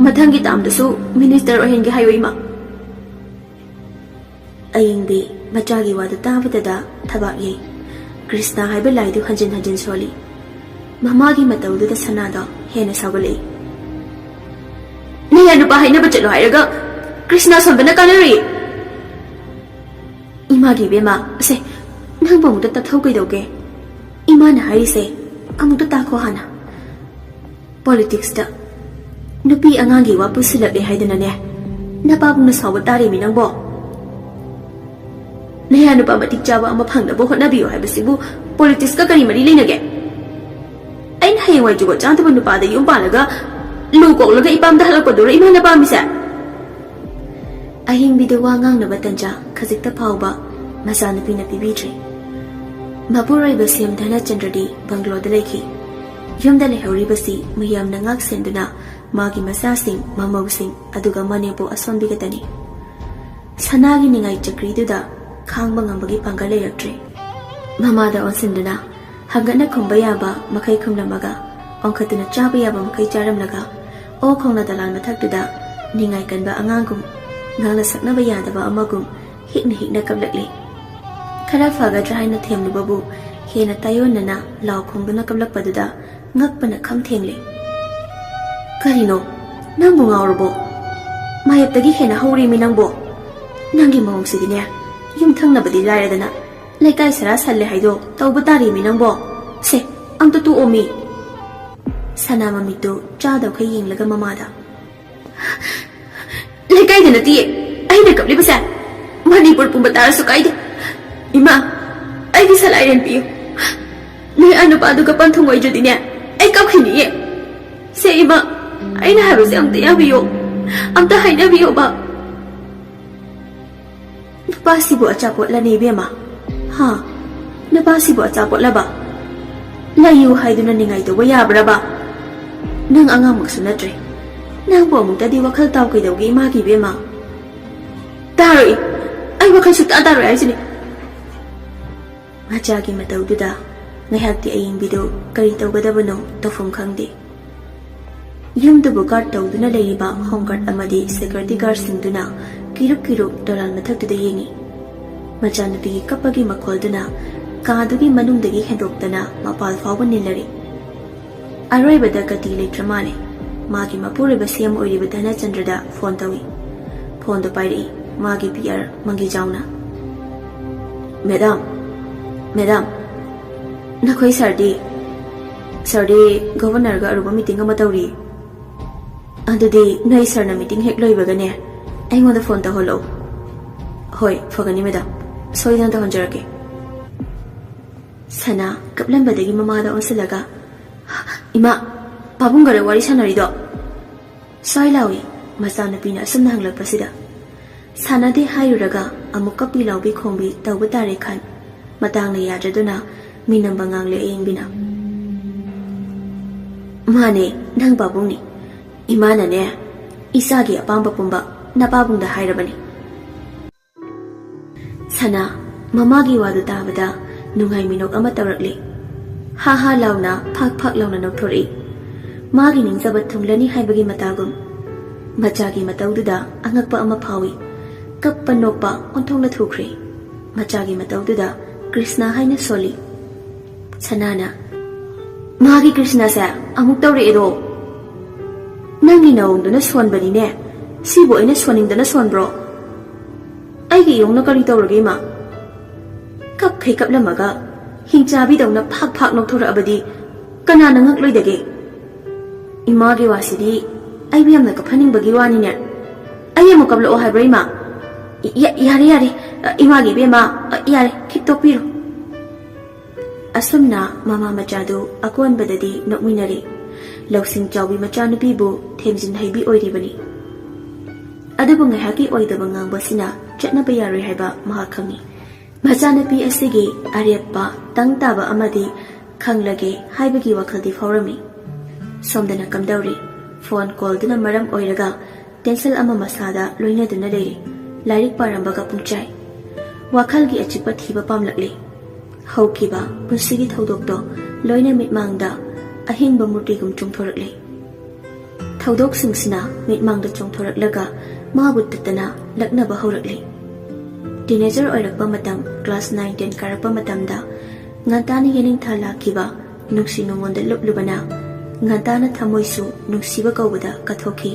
ꯃꯊꯪꯒꯤ ꯇꯥꯝꯗꯁꯨ ꯃꯤꯅꯤꯁꯇꯔ ꯑꯣꯏꯍꯟꯒꯦ ꯍꯥꯏꯌꯨ, ꯏꯃꯥ꯫ ꯑꯌꯤꯡꯕꯤ ꯃꯆꯥꯒꯤ ꯋꯥꯗꯨ ꯇꯥꯕꯗꯗ ꯊꯕꯥꯛ ꯌꯩ꯫ ꯀ꯭ꯔꯤꯁꯅ ꯍꯥꯏꯕ ꯂꯥꯏꯗꯨ ꯍꯟꯖꯤꯟ ꯍꯟꯖꯤꯟ ꯁꯣꯜꯂꯤ꯫ ꯃꯃꯥꯒꯤ ꯃꯇꯧꯗꯨꯗ ꯁꯅꯥꯗꯣ ꯍꯦꯟꯅ ꯁꯥꯎꯒꯠꯂꯛꯏ꯫ ꯅꯌꯥ ꯅꯨꯄꯥ ꯍꯥꯏꯅꯕ ꯆꯠꯂꯣ ꯍꯥꯏꯔꯒ ꯀ꯭ꯔꯤꯁꯅ ꯁꯣꯟꯕꯅ ꯀꯥꯟꯅꯔꯤ꯫ ꯏꯃꯥꯒꯤ ꯏꯕꯦꯝꯃ, ꯑꯁꯦ, ꯅꯪꯕꯨ ꯑꯃꯨꯛꯇ ꯇꯥꯊꯧ ꯀꯩꯗꯧꯒꯦ? ꯏꯃꯥꯅ ꯍꯥꯏꯔꯤꯁꯦ ꯑꯃꯨꯛꯇ ꯇꯥꯈꯣ ꯍꯥꯟꯅ꯫ ꯄꯣꯂꯤꯇꯤꯛꯁꯇ ꯅꯨꯄꯤ ꯑꯉꯥꯡꯒꯤ ꯋꯥ ꯄꯨꯁꯤꯜꯂꯛꯂꯦ ꯍꯥꯏꯗꯅꯅꯦ, ꯅꯄꯥꯕꯨꯡꯅ ꯁꯥꯎꯕ ꯇꯥꯔꯦꯃꯤ ꯅꯪꯕꯣ꯫ ꯅꯌꯥ ꯅꯨꯄꯥ ꯃꯇꯤꯛ ꯆꯥꯕ ꯑꯃ ꯐꯪꯅꯕ ꯍꯣꯠꯅꯕꯤꯌꯨ ꯍꯥꯏꯕꯁꯤꯕꯨ ꯄꯣꯂꯤꯇꯤꯛꯁꯀ ꯀꯔꯤ ꯃꯔꯤ ꯂꯩꯅꯒꯦ? ꯑꯩꯅ ꯍꯌꯦꯡꯋꯥꯏ ꯖꯨꯒꯣꯠ ꯆꯥꯗꯕ ꯅꯨꯄꯥꯗ ꯌꯨꯝ ꯄꯥꯜꯂꯒ ꯂꯨ ꯀꯣꯛꯂꯒ ꯏꯄꯥꯝꯗ ꯍꯜꯂꯛꯄꯗꯨꯔꯣ ꯏꯃꯥꯅ ꯄꯥꯝꯃꯤꯁꯦ? ꯑꯍꯤꯡꯕꯤꯗ ꯋꯥ ꯉꯥꯡꯅꯕ ꯇꯟꯖꯥ ꯈꯖꯤꯛꯇ ꯐꯥꯎꯕ ꯃꯆꯥꯅꯨꯄꯤꯅ ꯄꯤꯕꯤꯗ꯭ꯔꯦ꯫ ꯃꯄꯨꯔꯣꯏꯕ ꯁꯦꯝ ꯙꯅꯆꯟꯗ꯭ꯔꯗꯤ ꯕꯪꯒ꯭ꯂꯣꯗ ꯂꯩꯈꯤ꯫ ꯌꯨꯝꯗ ꯂꯩꯍꯧꯔꯤꯕꯁꯤ ꯃꯌꯥꯝꯅ ꯉꯥꯛ ꯁꯦꯟꯗꯨꯅ ꯃꯥꯒꯤ ꯃꯆꯥꯁꯤꯡ, ꯃꯃꯧꯁꯤꯡ, ꯑꯗꯨꯒ ꯃꯅꯦꯝꯄꯣꯛ ꯑꯁꯣꯟꯕꯤꯒꯇꯅꯤ꯫ ꯁꯅꯥꯒꯤ ꯅꯤꯡꯉꯥꯏ ꯆꯀ꯭ꯔꯤꯗꯨꯗ ꯈꯥꯡꯕ ꯉꯝꯕꯒꯤ ꯄꯥꯡꯒꯜ ꯂꯩꯔꯛꯇ꯭ꯔꯦ꯫ ꯃꯃꯥꯗ ꯑꯣꯟꯁꯤꯟꯗꯨꯅ, ꯍꯪꯒꯠꯅ ꯈꯨꯝꯕ ꯌꯥꯕ ꯃꯈꯩ ꯈꯨꯝꯂꯝꯃꯒ, ꯑꯣꯟꯈꯠꯇꯨꯅ ꯆꯥꯕ ꯌꯥꯕ ꯃꯈꯩ ꯆꯥꯔꯝꯂꯒ, ꯑꯣꯛ ꯈꯣꯡꯅ ꯗꯂꯥꯟ ꯃꯊꯛꯇꯨꯗ ꯅꯤꯡꯉꯥꯏ ꯀꯟꯕ ꯑꯉꯥꯡꯒꯨꯝ, ꯉꯥꯡꯅ ꯁꯛꯅꯕ ꯌꯥꯗꯕ ꯑꯃꯒꯨꯝ ꯍꯤꯛꯅ ꯍꯤꯛꯅ ꯀꯞꯂꯛꯂꯤ꯫ ꯈꯔ ꯐꯒꯗ꯭ꯔꯥ ꯍꯥꯏꯅ ꯊꯦꯝꯂꯨꯕꯕꯨ ꯍꯦꯟꯅ ꯇꯥꯏꯑꯣꯟꯅꯅ ꯂꯥꯎ ꯈꯣꯡꯗꯨꯅ ꯀꯞꯂꯛꯄꯗꯨꯗ ꯉꯛꯄꯅ ꯈꯝ ꯊꯦꯡꯂꯦ꯫ "ꯀꯔꯤꯅꯣ? ꯅꯪꯕꯨ ꯉꯥꯎꯔꯕꯣ? ꯃꯥꯌꯦꯞꯇꯒꯤ ꯍꯦꯟꯅ ꯍꯧꯔꯦꯃꯤ ꯅꯪꯕꯣ꯫ ꯅꯪꯒꯤ ꯃꯑꯣꯡꯁꯤꯗꯤꯅꯦ, ꯌꯨꯝꯊꯪꯅꯕꯗꯤ ꯂꯥꯏꯔꯗꯅ, ꯂꯩꯀꯥꯏ ꯁꯔꯥ ꯁꯜꯂꯦ ꯍꯥꯏꯗꯣ ꯇꯧꯕ ꯇꯥꯔꯦꯃꯤ ꯅꯪꯕꯣ꯫ ꯁꯦ, ꯑꯝꯇ ꯇꯣꯛꯑꯣꯃꯤ!" ꯁꯅꯥ ꯃꯃꯤꯠꯇꯨ ꯆꯥꯗꯧꯈꯩ ꯌꯦꯡꯂꯒ ꯃꯃꯥꯗ, "ꯂꯩꯀꯥꯏꯗ ꯅꯠꯇꯤꯌꯦ ꯑꯩꯅ ꯀꯞꯂꯤꯕꯁꯦ, ꯃꯅꯤꯄꯨꯔ ꯄꯨꯝꯕ ꯇꯥꯔꯁꯨ ꯀꯥꯏꯗꯦ꯫ ꯏꯃꯥ, ꯑꯩꯒꯤ ꯁꯂꯥꯏꯔꯦꯟ ꯄꯤꯌꯨ꯫ ꯅꯣꯏ ꯑꯥ ꯅꯨꯄꯥꯗꯨꯒ ꯄꯟꯊꯨꯡ ꯑꯣꯏꯗ꯭ꯔꯗꯤꯅꯦ, ꯑꯩ ꯀꯞꯈꯤꯅꯤꯌꯦ꯫ ꯁꯦ ꯏꯃꯥ, ꯑꯩꯅ ꯍꯥꯏꯕꯁꯦ ꯑꯝꯇ ꯌꯥꯕꯤꯌꯣ, ꯑꯝꯇ ꯍꯥꯏꯅꯕꯤꯌꯣꯕ꯫" "ꯅꯨꯄꯥꯁꯤꯕꯨ ꯑꯆꯥꯄꯣꯠꯂꯅꯦ ꯏꯕꯦꯝꯃ? ꯍꯥ? ꯅꯨꯄꯥꯁꯤꯕꯨ ꯑꯆꯥꯄꯣꯠꯂꯕ? ꯂꯩꯌꯨ ꯍꯥꯏꯗꯨꯅ ꯅꯤꯡꯉꯥꯏ ꯇꯧꯕ ꯌꯥꯕ꯭ꯔꯕ? ꯅꯪ ꯑꯉꯥꯡꯃꯛꯁꯨ ꯅꯠꯇ꯭ꯔꯦ꯫ ꯅꯪꯕꯨ ꯑꯃꯨꯛꯇꯗꯤ ꯋꯥꯈꯜ ꯇꯥꯎ ꯀꯩꯗꯧꯒꯦ ꯏꯃꯥꯒꯤ ꯏꯕꯦꯝꯃ?" "ꯇꯥꯔꯣꯏ, ꯑꯩ ꯋꯥꯈꯜ ꯁꯨꯛꯇꯥ ꯇꯥꯔꯣꯏ ꯍꯥꯏꯁꯤꯅꯤ꯫" ꯃꯆꯥꯒꯤ ꯃꯇꯧꯗꯨꯗ ꯉꯥꯏꯍꯥꯛꯇꯤ ꯑꯌꯤꯡꯕꯤꯗꯨ ꯀꯔꯤ ꯇꯧꯒꯗꯕꯅꯣ ꯇꯧꯐꯝ ꯈꯪꯗꯦ꯫ ꯌꯨꯝꯗꯨꯕꯨ ꯒꯥꯔꯗ ꯇꯧꯗꯨꯅ ꯂꯩꯔꯤꯕ ꯍꯣꯝ ꯒꯥꯔꯗ ꯑꯃꯗꯤ ꯁꯦꯀ꯭ꯌꯨꯔꯤꯇꯤ ꯒꯥꯔꯗꯁꯤꯡꯗꯨꯅ ꯀꯤꯔꯨꯛ ꯀꯤꯔꯨꯛ ꯗꯣꯂꯥꯟ ꯃꯊꯛꯇꯨꯗ ꯌꯦꯡꯏ꯫ ꯃꯆꯥꯅꯨꯄꯤꯒꯤ ꯀꯞꯄꯒꯤ ꯃꯈꯣꯜꯗꯨꯅ ꯀꯥꯗꯨꯒꯤ ꯃꯅꯨꯡꯗꯒꯤ ꯍꯦꯟꯗꯣꯛꯇꯅ ꯃꯄꯥꯜ ꯐꯥꯎꯕ ꯅꯤꯜꯂꯔꯤ꯫ ꯑꯔꯣꯏꯕꯗ ꯒꯇꯤ ꯂꯩꯇ꯭ꯔ ꯃꯥꯜꯂꯦ꯫ ꯃꯥꯒꯤ ꯃꯄꯨꯔꯣꯏꯕ ꯁꯤ ꯑꯦꯝ ꯑꯣꯏꯔꯤꯕ ꯙꯅꯆꯟꯗ꯭ꯔꯗ ꯐꯣꯟ ꯇꯧꯏ꯫ ꯐꯣꯟꯗꯣ ꯄꯥꯏꯔꯛꯏ ꯃꯥꯒꯤ ꯄꯤ ꯑꯥꯔ ꯃꯪꯒꯤꯖꯥꯎꯅ꯫ "ꯃꯦꯗꯥꯝ, ꯃꯦꯗꯥꯝ, ꯅꯈꯣꯏ ꯁꯥꯔꯗꯤ, ꯁꯥꯔꯗꯤ ꯒꯣꯚꯔꯅꯔꯒ ꯑꯔꯨꯕ ꯃꯤꯇꯤꯡ ꯑꯃ ꯇꯧꯔꯤ꯫ ꯑꯗꯨꯗꯤ ꯅꯣꯏ ꯁꯥꯔꯅ ꯃꯤꯇꯤꯡ ꯍꯦꯛ ꯂꯣꯏꯕꯒꯅꯦ, ꯑꯩꯉꯣꯟꯗ ꯐꯣꯟ ꯇꯧꯍꯜꯂꯛꯎ꯫" "ꯍꯣꯏ, ꯐꯒꯅꯤ ꯃꯦꯗꯥꯝ, ꯁꯣꯏꯗꯅ ꯇꯧꯍꯟꯖꯔꯛꯀꯦ꯫" ꯁꯅꯥ ꯀꯞꯂꯝꯕꯗꯒꯤ ꯃꯃꯥꯗ ꯑꯣꯟꯁꯤꯜꯂꯒ, "ꯏꯃꯥ, ꯄꯥꯕꯨꯡꯒꯔ ꯋꯥꯔꯤ ꯁꯥꯟꯅꯔꯤꯗꯣ?" ꯁ꯭ꯋꯥꯏ ꯂꯥꯎꯏ ꯃꯆꯥꯅꯨꯄꯤꯅ ꯑꯁꯨꯝꯅ ꯍꯪꯂꯛꯄꯁꯤꯗ꯫ ꯁꯥꯟꯅꯗꯦ ꯍꯥꯏꯔꯨꯔꯒ ꯑꯃꯨꯛ ꯀꯞꯄꯤ ꯂꯥꯎꯕꯤ ꯈꯣꯡꯕꯤ ꯇꯧꯕ ꯇꯥꯔꯦ ꯈꯟ, ꯃꯇꯥꯡꯅ ꯌꯥꯗ꯭ꯔꯗꯨꯅ ꯃꯤꯅꯝꯕ ꯉꯥꯡꯂꯦ ꯑꯌꯤꯡꯕꯤꯅ꯫ "ꯃꯥꯅꯦ, ꯅꯪ ꯄꯥꯕꯨꯡꯅꯤ꯫ ꯏꯃꯥꯅꯅꯦ, ꯏꯆꯥꯒꯤ ꯑꯄꯥꯝꯕ ꯄꯨꯝꯕ ꯅꯄꯥꯕꯨꯡꯗ ꯍꯥꯏꯔꯕꯅꯤ꯫" ꯁꯅꯥ ꯃꯃꯥꯒꯤ ꯋꯥꯗꯨ ꯇꯥꯕꯗ ꯅꯨꯡꯉꯥꯏ ꯃꯤꯅꯣꯛ ꯑꯃ ꯇꯧꯔꯛꯂꯦ꯫ ꯍꯥ ꯍꯥ ꯂꯥꯎꯅ, ꯐꯥꯛ ꯐꯥꯛ ꯂꯥꯎꯅ ꯅꯣꯛꯊꯣꯔꯛꯏ꯫ ꯃꯥꯒꯤ ꯅꯤꯡꯖꯕ ꯊꯨꯡꯂꯅꯤ ꯍꯥꯏꯕꯒꯤ ꯃꯇꯥꯒꯨꯝ꯫ ꯃꯆꯥꯒꯤ ꯃꯇꯧꯗꯨꯗ ꯑꯉꯛꯄ ꯑꯃ ꯐꯥꯎꯏ꯫ ꯀꯞꯄ ꯅꯣꯛꯄ ꯑꯣꯟꯊꯣꯛꯅ ꯊꯨꯈ꯭ꯔꯦ꯫ ꯃꯆꯥꯒꯤ ꯃꯇꯧꯗꯨꯗ ꯀ꯭ꯔꯤꯁꯅ ꯍꯥꯏꯅ ꯁꯣꯜꯂꯤ꯫ ꯁꯅꯥꯅ, "ꯃꯥꯒꯤ ꯀ꯭ꯔꯤꯁꯅꯁꯦ ꯑꯃꯨꯛ ꯇꯧꯔꯛꯑꯦꯗꯣ꯫ ꯅꯪꯒꯤ ꯅꯥꯎꯗꯨꯅ ꯁꯣꯟꯕꯅꯤꯅꯦ꯫ ꯁꯤꯕꯨ ꯑꯩꯅ ꯁꯣꯟꯅꯤꯡꯗꯅ ꯁꯣꯟꯕ꯭ꯔꯣ? ꯑꯩꯒꯤ ꯏꯌꯣꯡꯅ ꯀꯔꯤ ꯇꯧꯔꯒꯦ, ꯏꯃꯥ?" ꯀꯞꯈꯩ ꯀꯞꯂꯝꯃꯒ ꯍꯤꯡꯆꯥꯕꯤꯗꯧꯅ ꯐꯥꯛ ꯐꯥꯛ ꯅꯣꯛꯊꯣꯔꯛꯑꯕꯗꯤ ꯀꯅꯥꯅ ꯉꯛꯂꯣꯏꯗꯒꯦ? ꯏꯃꯥꯒꯤ ꯋꯥꯁꯤꯗꯤ ꯑꯩꯕꯨ ꯌꯥꯝꯅ ꯀꯞꯍꯟꯅꯤꯡꯕꯒꯤ ꯋꯥꯅꯤꯅꯦ꯫ ꯑꯩ ꯑꯃꯨꯛ ꯀꯞꯂꯛꯑꯣ ꯍꯥꯏꯕ꯭ꯔꯣ, ꯏꯃꯥ? ꯏ-, ꯌꯥ-, ꯌꯥꯔꯦ, ꯌꯥꯔꯦ꯫ ꯑ, ꯏꯃꯥꯒꯤ ꯏꯕꯦꯝꯃ, ꯑ, ꯌꯥꯔꯦ, ꯈꯤꯛꯇꯣꯛꯄꯤꯔꯣ꯫ ꯑꯁꯨꯝꯅ ꯃꯃꯥ ꯃꯆꯥꯗꯨ ꯑꯀꯣꯟꯕꯗꯗꯤ ꯅꯣꯛꯃꯤꯟꯅꯔꯦ꯫ ꯂꯧꯁꯤꯡ ꯆꯥꯎꯕꯤ ꯃꯆꯥꯅꯨꯄꯤꯕꯨ ꯊꯦꯝꯖꯤꯟ ꯍꯩꯕꯤ ꯑꯣꯏꯔꯤꯕꯅꯤ꯫ ꯑꯗꯨꯕꯨ ꯉꯥꯏꯍꯥꯛꯀꯤ ꯑꯣꯏꯗꯕ ꯉꯥꯡꯕꯁꯤꯅ ꯆꯠꯅꯕ ꯌꯥꯔꯣꯏ ꯍꯥꯏꯕ ꯃꯍꯥꯛ ꯈꯪꯏ꯫ ꯃꯆꯥꯅꯨꯄꯤ ꯑꯁꯤꯒꯤ ꯑꯔꯦꯞꯄ ꯇꯪ ꯇꯥꯕ ꯑꯃꯗꯤ ꯈꯪꯂꯒꯦ ꯍꯥꯏꯕꯒꯤ ꯋꯥꯈꯜꯗꯤ ꯐꯥꯎꯔꯝꯃꯤ꯫ ꯁꯣꯝꯗꯅ ꯀꯝꯗꯧꯔꯤ? ꯐꯣꯟ ꯀꯣꯜꯗꯨꯅ ꯃꯔꯝ ꯑꯣꯏꯔꯒ ꯇꯦꯟꯁꯟ ꯑꯃ ꯃꯁꯥꯗ ꯂꯣꯏꯅꯗꯨꯅ ꯂꯩꯔꯤ꯫ ꯂꯥꯏꯔꯤꯛ ꯄꯥꯔꯝꯕꯒ ꯄꯨꯡꯆꯥꯏ꯫ ꯋꯥꯈꯜꯒꯤ ꯑꯆꯤꯛꯄ ꯊꯤꯕ ꯄꯥꯝꯂꯛꯂꯤ꯫ ꯍꯧꯈꯤꯕ ꯄꯨꯟꯁꯤꯒꯤ ꯊꯧꯗꯣꯛꯇꯣ ꯂꯣꯏꯅ ꯃꯤꯠꯃꯥꯡꯗ ꯑꯍꯤꯡꯕ ꯃꯨꯔꯇꯤꯒꯨꯝ ꯆꯣꯡꯊꯣꯔꯛꯂꯤ꯫ ꯊꯧꯗꯣꯛꯁꯤꯡꯁꯤꯅ ꯃꯤꯠꯃꯥꯡꯗ ꯆꯣꯡꯊꯣꯔꯛꯂꯒ ꯃꯥꯕꯨ ꯇꯠꯇꯅ ꯂꯛꯅꯕ ꯍꯧꯔꯛꯂꯤ꯫ ꯇꯤꯅꯦꯖꯔ ꯑꯣꯏꯔꯛꯄ ꯃꯇꯝ, ꯀ꯭ꯂꯥꯁ ꯅꯥꯏꯟ ꯇꯦꯟ ꯀꯥꯔꯛꯄ ꯃꯇꯝꯗ ꯉꯟꯇꯥꯅ ꯌꯦꯅꯤꯡꯊꯥ ꯂꯥꯛꯈꯤꯕ ꯅꯨꯡꯁꯤ ꯅꯨꯡꯉꯣꯟꯗ ꯂꯨꯞꯂꯨꯕꯅ ꯉꯟꯇꯥꯅ ꯊꯃꯣꯏꯁꯨ ꯅꯨꯡꯁꯤꯕ ꯀꯧꯕꯗ ꯀꯠꯊꯣꯛꯈꯤ꯫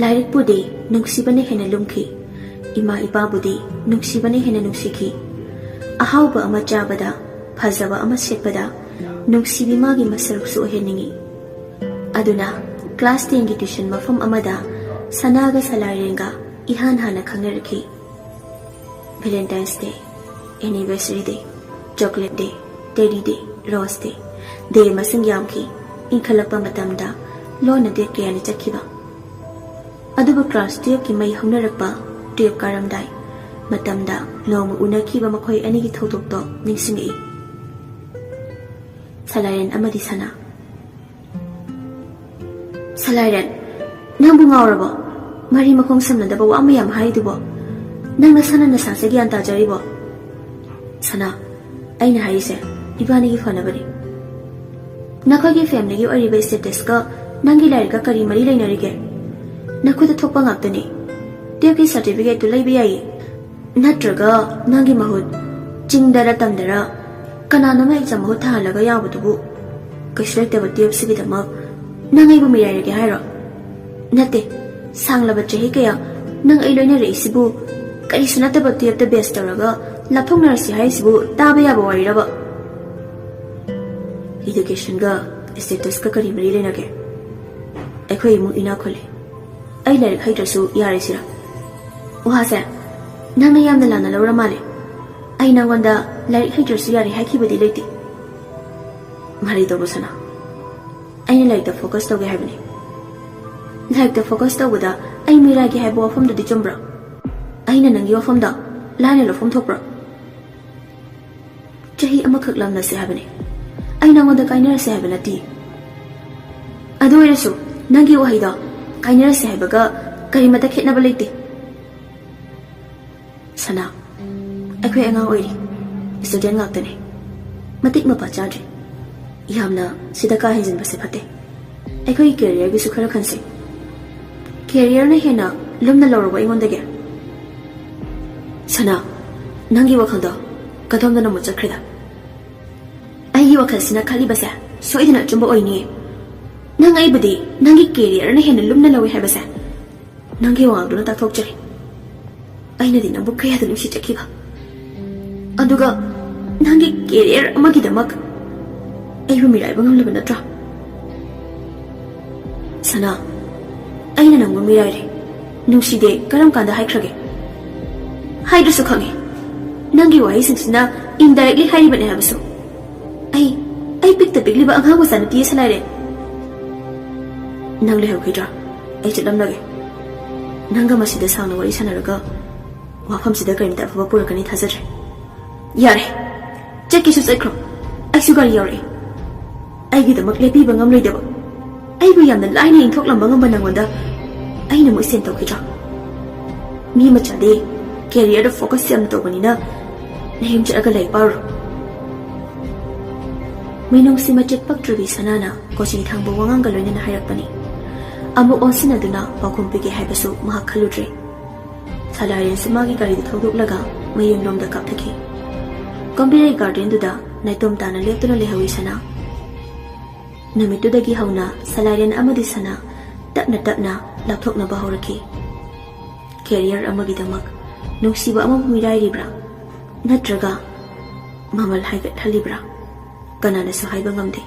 ꯂꯥꯏꯔꯤꯛꯄꯨꯗꯤ ꯅꯨꯡꯁꯤꯕꯅ ꯍꯦꯟꯅ ꯂꯨꯝꯈꯤ꯫ ꯏꯃꯥ ꯏꯄꯥꯕꯨꯗꯤ ꯅꯨꯡꯁꯤꯕꯅ ꯍꯦꯟꯅ ꯅꯨꯡꯁꯤꯈꯤ꯫ ꯑꯍꯥꯎꯕ ꯑꯃ ꯆꯥꯕꯗ, ꯐꯖꯕ ꯑꯃ ꯁꯦꯠꯄꯗ ꯅꯨꯡꯁꯤꯕꯤ ꯃꯥꯒꯤ ꯃꯁꯔꯨꯛꯁꯨ ꯑꯣꯏꯍꯟꯅꯤꯡꯏ꯫ ꯑꯗꯨꯅ ꯀ꯭ꯂꯥꯁ ꯇꯦꯟꯒꯤ ꯇ꯭ꯌꯨꯁꯟ ꯃꯐꯝ ꯑꯃꯗ ꯁꯅꯥꯒ ꯁꯂꯥꯏꯔꯦꯟꯒ ꯏꯍꯥꯟ ꯍꯥꯟꯅ ꯈꯪꯅꯔꯛꯈꯤ꯫ ꯚꯦꯂꯦꯟꯇꯥꯏꯟꯁ ꯗꯦ, ꯑꯦꯅꯤꯚꯔꯁꯔꯤ ꯗꯦ, ꯆꯣꯀ꯭ꯂꯦꯠ ꯗꯦ, ꯇꯦꯗꯤ ꯗꯦ, ꯔꯣꯁ ꯗꯦ, ꯗꯦ ꯃꯁꯤꯡ ꯌꯥꯝꯈꯤ꯫ ꯏꯟꯈꯠꯂꯛꯄ ꯃꯇꯝꯗ ꯂꯣꯟꯅ ꯗꯦꯠ ꯀꯌꯥꯅꯤ ꯆꯠꯈꯤꯕ꯫ ꯑꯗꯨꯕꯨ ꯀ꯭ꯂꯥꯁ ꯇꯨꯌꯦꯜꯐꯀꯤ ꯃꯩ ꯍꯧꯅꯔꯛꯄ, ꯇꯨꯌꯦꯜꯐ ꯀꯥꯔꯝꯗꯥꯏ ꯃꯇꯝꯗ ꯅꯣꯡꯃ ꯎꯅꯈꯤꯕ ꯃꯈꯣꯏ ꯑꯅꯤꯒꯤ ꯊꯧꯗꯣꯛꯇꯣ ꯅꯤꯡꯁꯤꯡꯉꯛꯏ꯫ ꯁꯂꯥꯏꯔꯦꯟ ꯑꯃꯗꯤ ꯁꯅꯥ꯫ ꯁꯂꯥꯏꯔꯦꯟ, ꯅꯪꯕꯨ ꯉꯥꯎꯔꯕꯣ? ꯃꯔꯤ ꯃꯈꯣꯡ ꯁꯝꯅꯗꯕ ꯋꯥ ꯃꯌꯥꯝ ꯍꯥꯏꯔꯤꯗꯨꯕꯣ? ꯅꯪ ꯅꯁꯥꯅ ꯅꯁꯥꯁꯦ ꯒ꯭ꯌꯥꯟ ꯇꯥꯖꯔꯤꯕꯣ? ꯁꯅꯥ, ꯑꯩꯅ ꯍꯥꯏꯔꯤꯁꯦ ꯏꯕꯥꯅꯤꯒꯤ ꯐꯅꯕꯅꯤ꯫ ꯅꯈꯣꯏꯒꯤ ꯐꯦꯃꯤꯂꯤꯒꯤ ꯑꯣꯏꯔꯤꯕ ꯁ꯭ꯇꯦꯇꯁꯀ ꯅꯪꯒꯤ ꯂꯥꯏꯔꯤꯛꯀ ꯀꯔꯤ ꯃꯔꯤ ꯂꯩꯅꯔꯤꯒꯦ? ꯅꯈꯨꯠꯇ ꯊꯣꯛꯄ ꯉꯥꯛꯇꯅꯤ꯫ ꯇꯨꯌꯦꯜꯐꯀꯤ ꯁꯥꯔꯇꯤꯐꯤꯀꯦꯠꯇꯨ ꯂꯩꯕ ꯌꯥꯏꯌꯦ꯫ ꯅꯠꯇ꯭ꯔꯒ ꯅꯪꯒꯤ ꯃꯍꯨꯠ ꯆꯤꯡꯗꯔ ꯇꯝꯗꯔ ꯀꯅꯥꯅꯣꯝꯃ ꯑꯦꯛꯖꯥꯝ ꯃꯍꯨꯠ ꯊꯥꯍꯜꯂꯒ ꯌꯥꯎꯕꯗꯨꯕꯨ ꯀꯩꯁꯨ ꯂꯩꯇꯕ ꯇꯨꯌꯦꯜꯐꯁꯤꯒꯤꯗꯃꯛ ꯅꯪ ꯑꯩꯕꯨ ꯃꯤꯔꯥꯏꯔꯒꯦ ꯍꯥꯏꯔꯣ? ꯅꯠꯇꯦ, ꯁꯥꯡꯂꯕ ꯆꯍꯤ ꯀꯌꯥ ꯅꯪ ꯑꯩ ꯂꯣꯏꯅꯔꯛꯏꯁꯤꯕꯨ ꯀꯔꯤꯁꯨ ꯅꯠꯇꯕ ꯇꯨꯌꯦꯜꯐꯇ ꯕꯦꯁ ꯇꯧꯔꯒ ꯂꯥꯞꯊꯣꯛꯅꯔꯁꯤ ꯍꯥꯏꯔꯤꯁꯤꯕꯨ ꯇꯥꯕ ꯌꯥꯕ ꯋꯥꯔꯤꯔꯕ? ꯏꯗꯨꯀꯦꯁꯟꯒ ꯁ꯭ꯇꯦꯇꯁꯀ ꯀꯔꯤ ꯃꯔꯤ ꯂꯩꯅꯒꯦ? ꯑꯩꯈꯣꯏ ꯏꯃꯨꯡ ꯏꯅꯥꯛ ꯈꯨꯜꯂꯤ꯫ ꯑꯩ ꯂꯥꯏꯔꯤꯛ ꯍꯩꯇ꯭ꯔꯁꯨ ꯌꯥꯔꯦ ꯁꯤꯔꯥ? ꯋꯥꯁꯦ ꯅꯪꯅ ꯌꯥꯝꯅ ꯂꯥꯟꯅ ꯂꯧꯔ ꯃꯥꯜꯂꯦ꯫ ꯑꯩ ꯅꯪꯉꯣꯟꯗ ꯂꯥꯏꯔꯤꯛ ꯍꯩꯇ꯭ꯔꯁꯨ ꯌꯥꯔꯦ ꯍꯥꯏꯈꯤꯕꯗꯤ ꯂꯩꯇꯦ꯫ ꯃꯔꯩ ꯇꯧꯕ ꯁꯅꯥ, ꯑꯩꯅ ꯂꯥꯏꯔꯤꯛꯇ ꯐꯣꯀꯁ ꯇꯧꯒꯦ ꯍꯥꯏꯕꯅꯤ꯫ ꯂꯥꯏꯔꯤꯛꯇ ꯐꯣꯀꯁ ꯇꯧꯕꯗ ꯑꯩ ꯃꯤꯔꯥꯏꯒꯦ ꯍꯥꯏꯕ ꯋꯥꯐꯝꯗꯨꯗꯤ ꯆꯨꯝꯕ꯭ꯔꯣ? ꯑꯩꯅ ꯅꯪꯒꯤ ꯋꯥꯐꯝꯗ ꯂꯥꯏꯅ ꯂꯧꯐꯝ ꯊꯣꯛꯄ꯭ꯔꯣ? ꯆꯍꯤ ꯑꯃꯈꯛ ꯂꯥꯝꯅꯁꯦ ꯍꯥꯏꯕꯅꯤ꯫ ꯑꯩ ꯅꯉꯣꯟꯗ ꯀꯥꯏꯅꯔꯁꯦ ꯍꯥꯏꯕ ꯅꯠꯇꯦ꯫ ꯑꯗꯨ ꯑꯣꯏꯔꯁꯨ ꯅꯪꯒꯤ ꯋꯥꯍꯩꯗꯣ ꯀꯥꯏꯅꯔꯁꯦ ꯍꯥꯏꯕꯒ ꯀꯔꯤꯃꯠꯇ ꯈꯦꯠꯅꯕ ꯂꯩꯇꯦ꯫ ꯁꯅꯥ, ꯑꯩꯈꯣꯏ ꯑꯉꯥꯡ ꯑꯣꯏꯔꯤ, ꯁ꯭ꯇꯨꯗꯦꯟ ꯉꯥꯛꯇꯅꯤ, ꯃꯇꯤꯛ ꯃꯄꯥ ꯆꯥꯗ꯭ꯔꯤ꯫ ꯌꯥꯝꯅ ꯁꯤꯗ ꯀꯥ ꯍꯦꯟꯖꯤꯟꯕꯁꯦ ꯐꯠꯇꯦ꯫ ꯑꯩꯈꯣꯏꯒꯤ ꯀꯦꯔꯤꯌꯔꯒꯤꯁꯨ ꯈꯔ ꯈꯟꯁꯤ꯫ ꯀꯦꯔꯤꯌꯔꯅ ꯍꯦꯟꯅ ꯂꯨꯝꯅ ꯂꯧꯔꯕ ꯑꯩꯉꯣꯟꯗꯒꯤ? ꯁꯅꯥ, ꯅꯪꯒꯤ ꯋꯥꯈꯜꯗꯣ ꯀꯗꯣꯝꯗꯅꯣ ꯑꯃꯨꯛ ꯆꯠꯈ꯭ꯔꯦꯗ꯫ ꯑꯩꯒꯤ ꯋꯥꯈꯜꯁꯤꯅ ꯈꯜꯂꯤꯕꯁꯦ ꯁꯣꯏꯗꯅ ꯑꯆꯨꯝꯕ ꯑꯣꯏꯅꯤꯌꯦ꯫ ꯅꯪ ꯑꯩꯕꯨꯗꯤ ꯅꯪꯒꯤ ꯀꯦꯔꯤꯌꯔꯅ ꯍꯦꯟꯅ ꯂꯨꯝꯅ ꯂꯧꯏ ꯍꯥꯏꯕꯁꯦ ꯅꯪꯒꯤ ꯋꯥꯉꯥꯡꯗꯨꯅ ꯇꯥꯛꯊꯣꯛꯆꯔꯤ꯫ ꯑꯩꯅꯗꯤ ꯅꯪꯕꯨ ꯀꯌꯥꯗ ꯅꯨꯡꯁꯤꯖꯈꯤꯕ, ꯑꯗꯨꯒ ꯅꯪꯒꯤ ꯀꯦꯔꯤꯌꯔ ꯑꯃꯒꯤꯗꯃꯛ ꯑꯩꯕꯨ ꯃꯤꯔꯥꯏꯕ ꯉꯝꯂꯕ ꯅꯠꯇ꯭ꯔꯥ? ꯁꯅꯥ, ꯑꯩꯅ ꯅꯪꯕꯨ ꯃꯤꯔꯥꯏꯔꯦ, ꯅꯨꯡꯁꯤꯗꯦ ꯀꯔꯝ ꯀꯥꯟꯗ ꯍꯥꯏꯈ꯭ꯔꯒꯦ? ꯍꯥꯏꯗ꯭ꯔꯁꯨ ꯈꯪꯉꯦ, ꯅꯪꯒꯤ ꯋꯥꯍꯩꯁꯤꯡꯁꯤꯅ ꯏꯟꯗꯥꯏꯔꯦꯛꯂꯤ ꯍꯥꯏꯔꯤꯕꯅꯦ ꯍꯥꯏꯕꯁꯨ꯫ ꯑꯩ, ꯑꯩ ꯄꯤꯛꯇ ꯄꯤꯛꯂꯤꯕ ꯑꯉꯥꯡ ꯃꯆꯥ ꯅꯨꯄꯤ ꯑꯁꯤ ꯂꯥꯏꯔꯦ꯫ ꯅꯪ ꯂꯩꯍꯧꯈꯤꯗ꯭ꯔꯥ? ꯑꯩ ꯆꯠꯂꯝꯂꯒꯦ꯫ ꯅꯪꯒ ꯃꯁꯤꯗ ꯁꯥꯡꯅ ꯋꯥꯔꯤ ꯁꯥꯟꯅꯔꯒ ꯋꯥꯐꯝꯁꯤꯗ ꯀꯔꯤꯝꯇ ꯑꯐꯕ ꯄꯨꯔꯛꯀꯅꯤ ꯊꯥꯖꯗ꯭ꯔꯦ꯫ ꯌꯥꯔꯦ, ꯆꯠꯀꯦꯁꯨ ꯆꯠꯈ꯭ꯔꯣ, ꯑꯩꯁꯨ ꯒꯥꯔꯤ ꯌꯧꯔꯛꯑꯦ꯫ ꯑꯩꯒꯤꯗꯃꯛ ꯂꯦꯞꯄꯤꯕ ꯉꯝꯂꯣꯏꯗꯕ, ꯑꯩꯕꯨ ꯌꯥꯝꯅ ꯂꯥꯏꯅ ꯏꯟꯊꯣꯛꯂꯝꯕ ꯉꯝꯕ ꯅꯪꯉꯣꯟꯗ ꯑꯩꯅ ꯑꯃꯨꯛ ꯁꯦꯟ ꯇꯧꯈꯤꯗ꯭ꯔꯣ? ꯃꯤ ꯃꯆꯥꯗꯤ ꯀꯦꯔꯤꯌꯔꯗ ꯐꯣꯀꯁ ꯌꯥꯝꯅ ꯇꯧꯕꯅꯤꯅ ꯅꯌꯨꯝ ꯆꯠꯂꯒ ꯂꯥꯏꯔꯤꯛ ꯄꯥꯔꯨꯔꯣ꯫ ꯃꯤꯅꯨꯡꯁꯤ ꯃꯆꯦꯠ ꯄꯛꯇ꯭ꯔꯕꯤ ꯁꯅꯥꯅ ꯀꯣꯆꯤ ꯊꯥꯡꯕ ꯋꯥꯉꯥꯡꯒ ꯂꯣꯏꯅꯅ ꯍꯥꯏꯔꯛꯄꯅꯤ꯫ ꯑꯃꯨꯛ ꯑꯣꯟꯁꯤꯟꯅꯗꯨꯅ ꯄꯥꯎꯈꯨꯝ ꯄꯤꯒꯦ ꯍꯥꯏꯕꯁꯨ ꯃꯍꯥꯛ ꯈꯜꯂꯨꯗ꯭ꯔꯦ꯫ ꯁꯂꯥꯏꯔꯦꯟꯁꯨ ꯃꯥꯒꯤ ꯒꯥꯔꯤꯗꯨ ꯊꯧꯗꯣꯛꯂꯒ ꯃꯌꯨꯝꯂꯣꯝꯗ ꯀꯥꯞꯊꯈꯤ꯫ ꯀꯣꯝꯕꯤꯔꯩ ꯒꯥꯔꯗꯦꯟꯗꯨꯗ ꯅꯥꯏꯇꯣꯝ ꯇꯥꯅ ꯂꯦꯞꯇꯨꯅ ꯂꯩꯍꯧꯏ ꯁꯅꯥ꯫ ꯅꯨꯃꯤꯠꯇꯨꯗꯒꯤ ꯍꯧꯅ ꯁꯂꯥꯏꯔꯦꯟ ꯑꯃꯗꯤ ꯁꯅꯥ ꯇꯞꯅ ꯇꯞꯅ ꯂꯥꯞꯊꯣꯛꯅꯕ ꯍꯧꯔꯛꯈꯤ꯫ ꯀꯦꯔꯤꯌꯔ ꯑꯃꯒꯤꯗꯃꯛ ꯅꯨꯡꯁꯤꯕ ꯑꯃꯕꯨ ꯃꯤꯔꯥꯏꯔꯤꯕ꯭ꯔꯥ? ꯅꯠꯇ꯭ꯔꯒ ꯃꯃꯜ ꯍꯥꯏꯒꯠꯍꯜꯂꯤꯕ꯭ꯔꯥ? ꯀꯅꯥꯅꯁꯨ ꯍꯥꯏꯕ ꯉꯝꯗꯦ꯫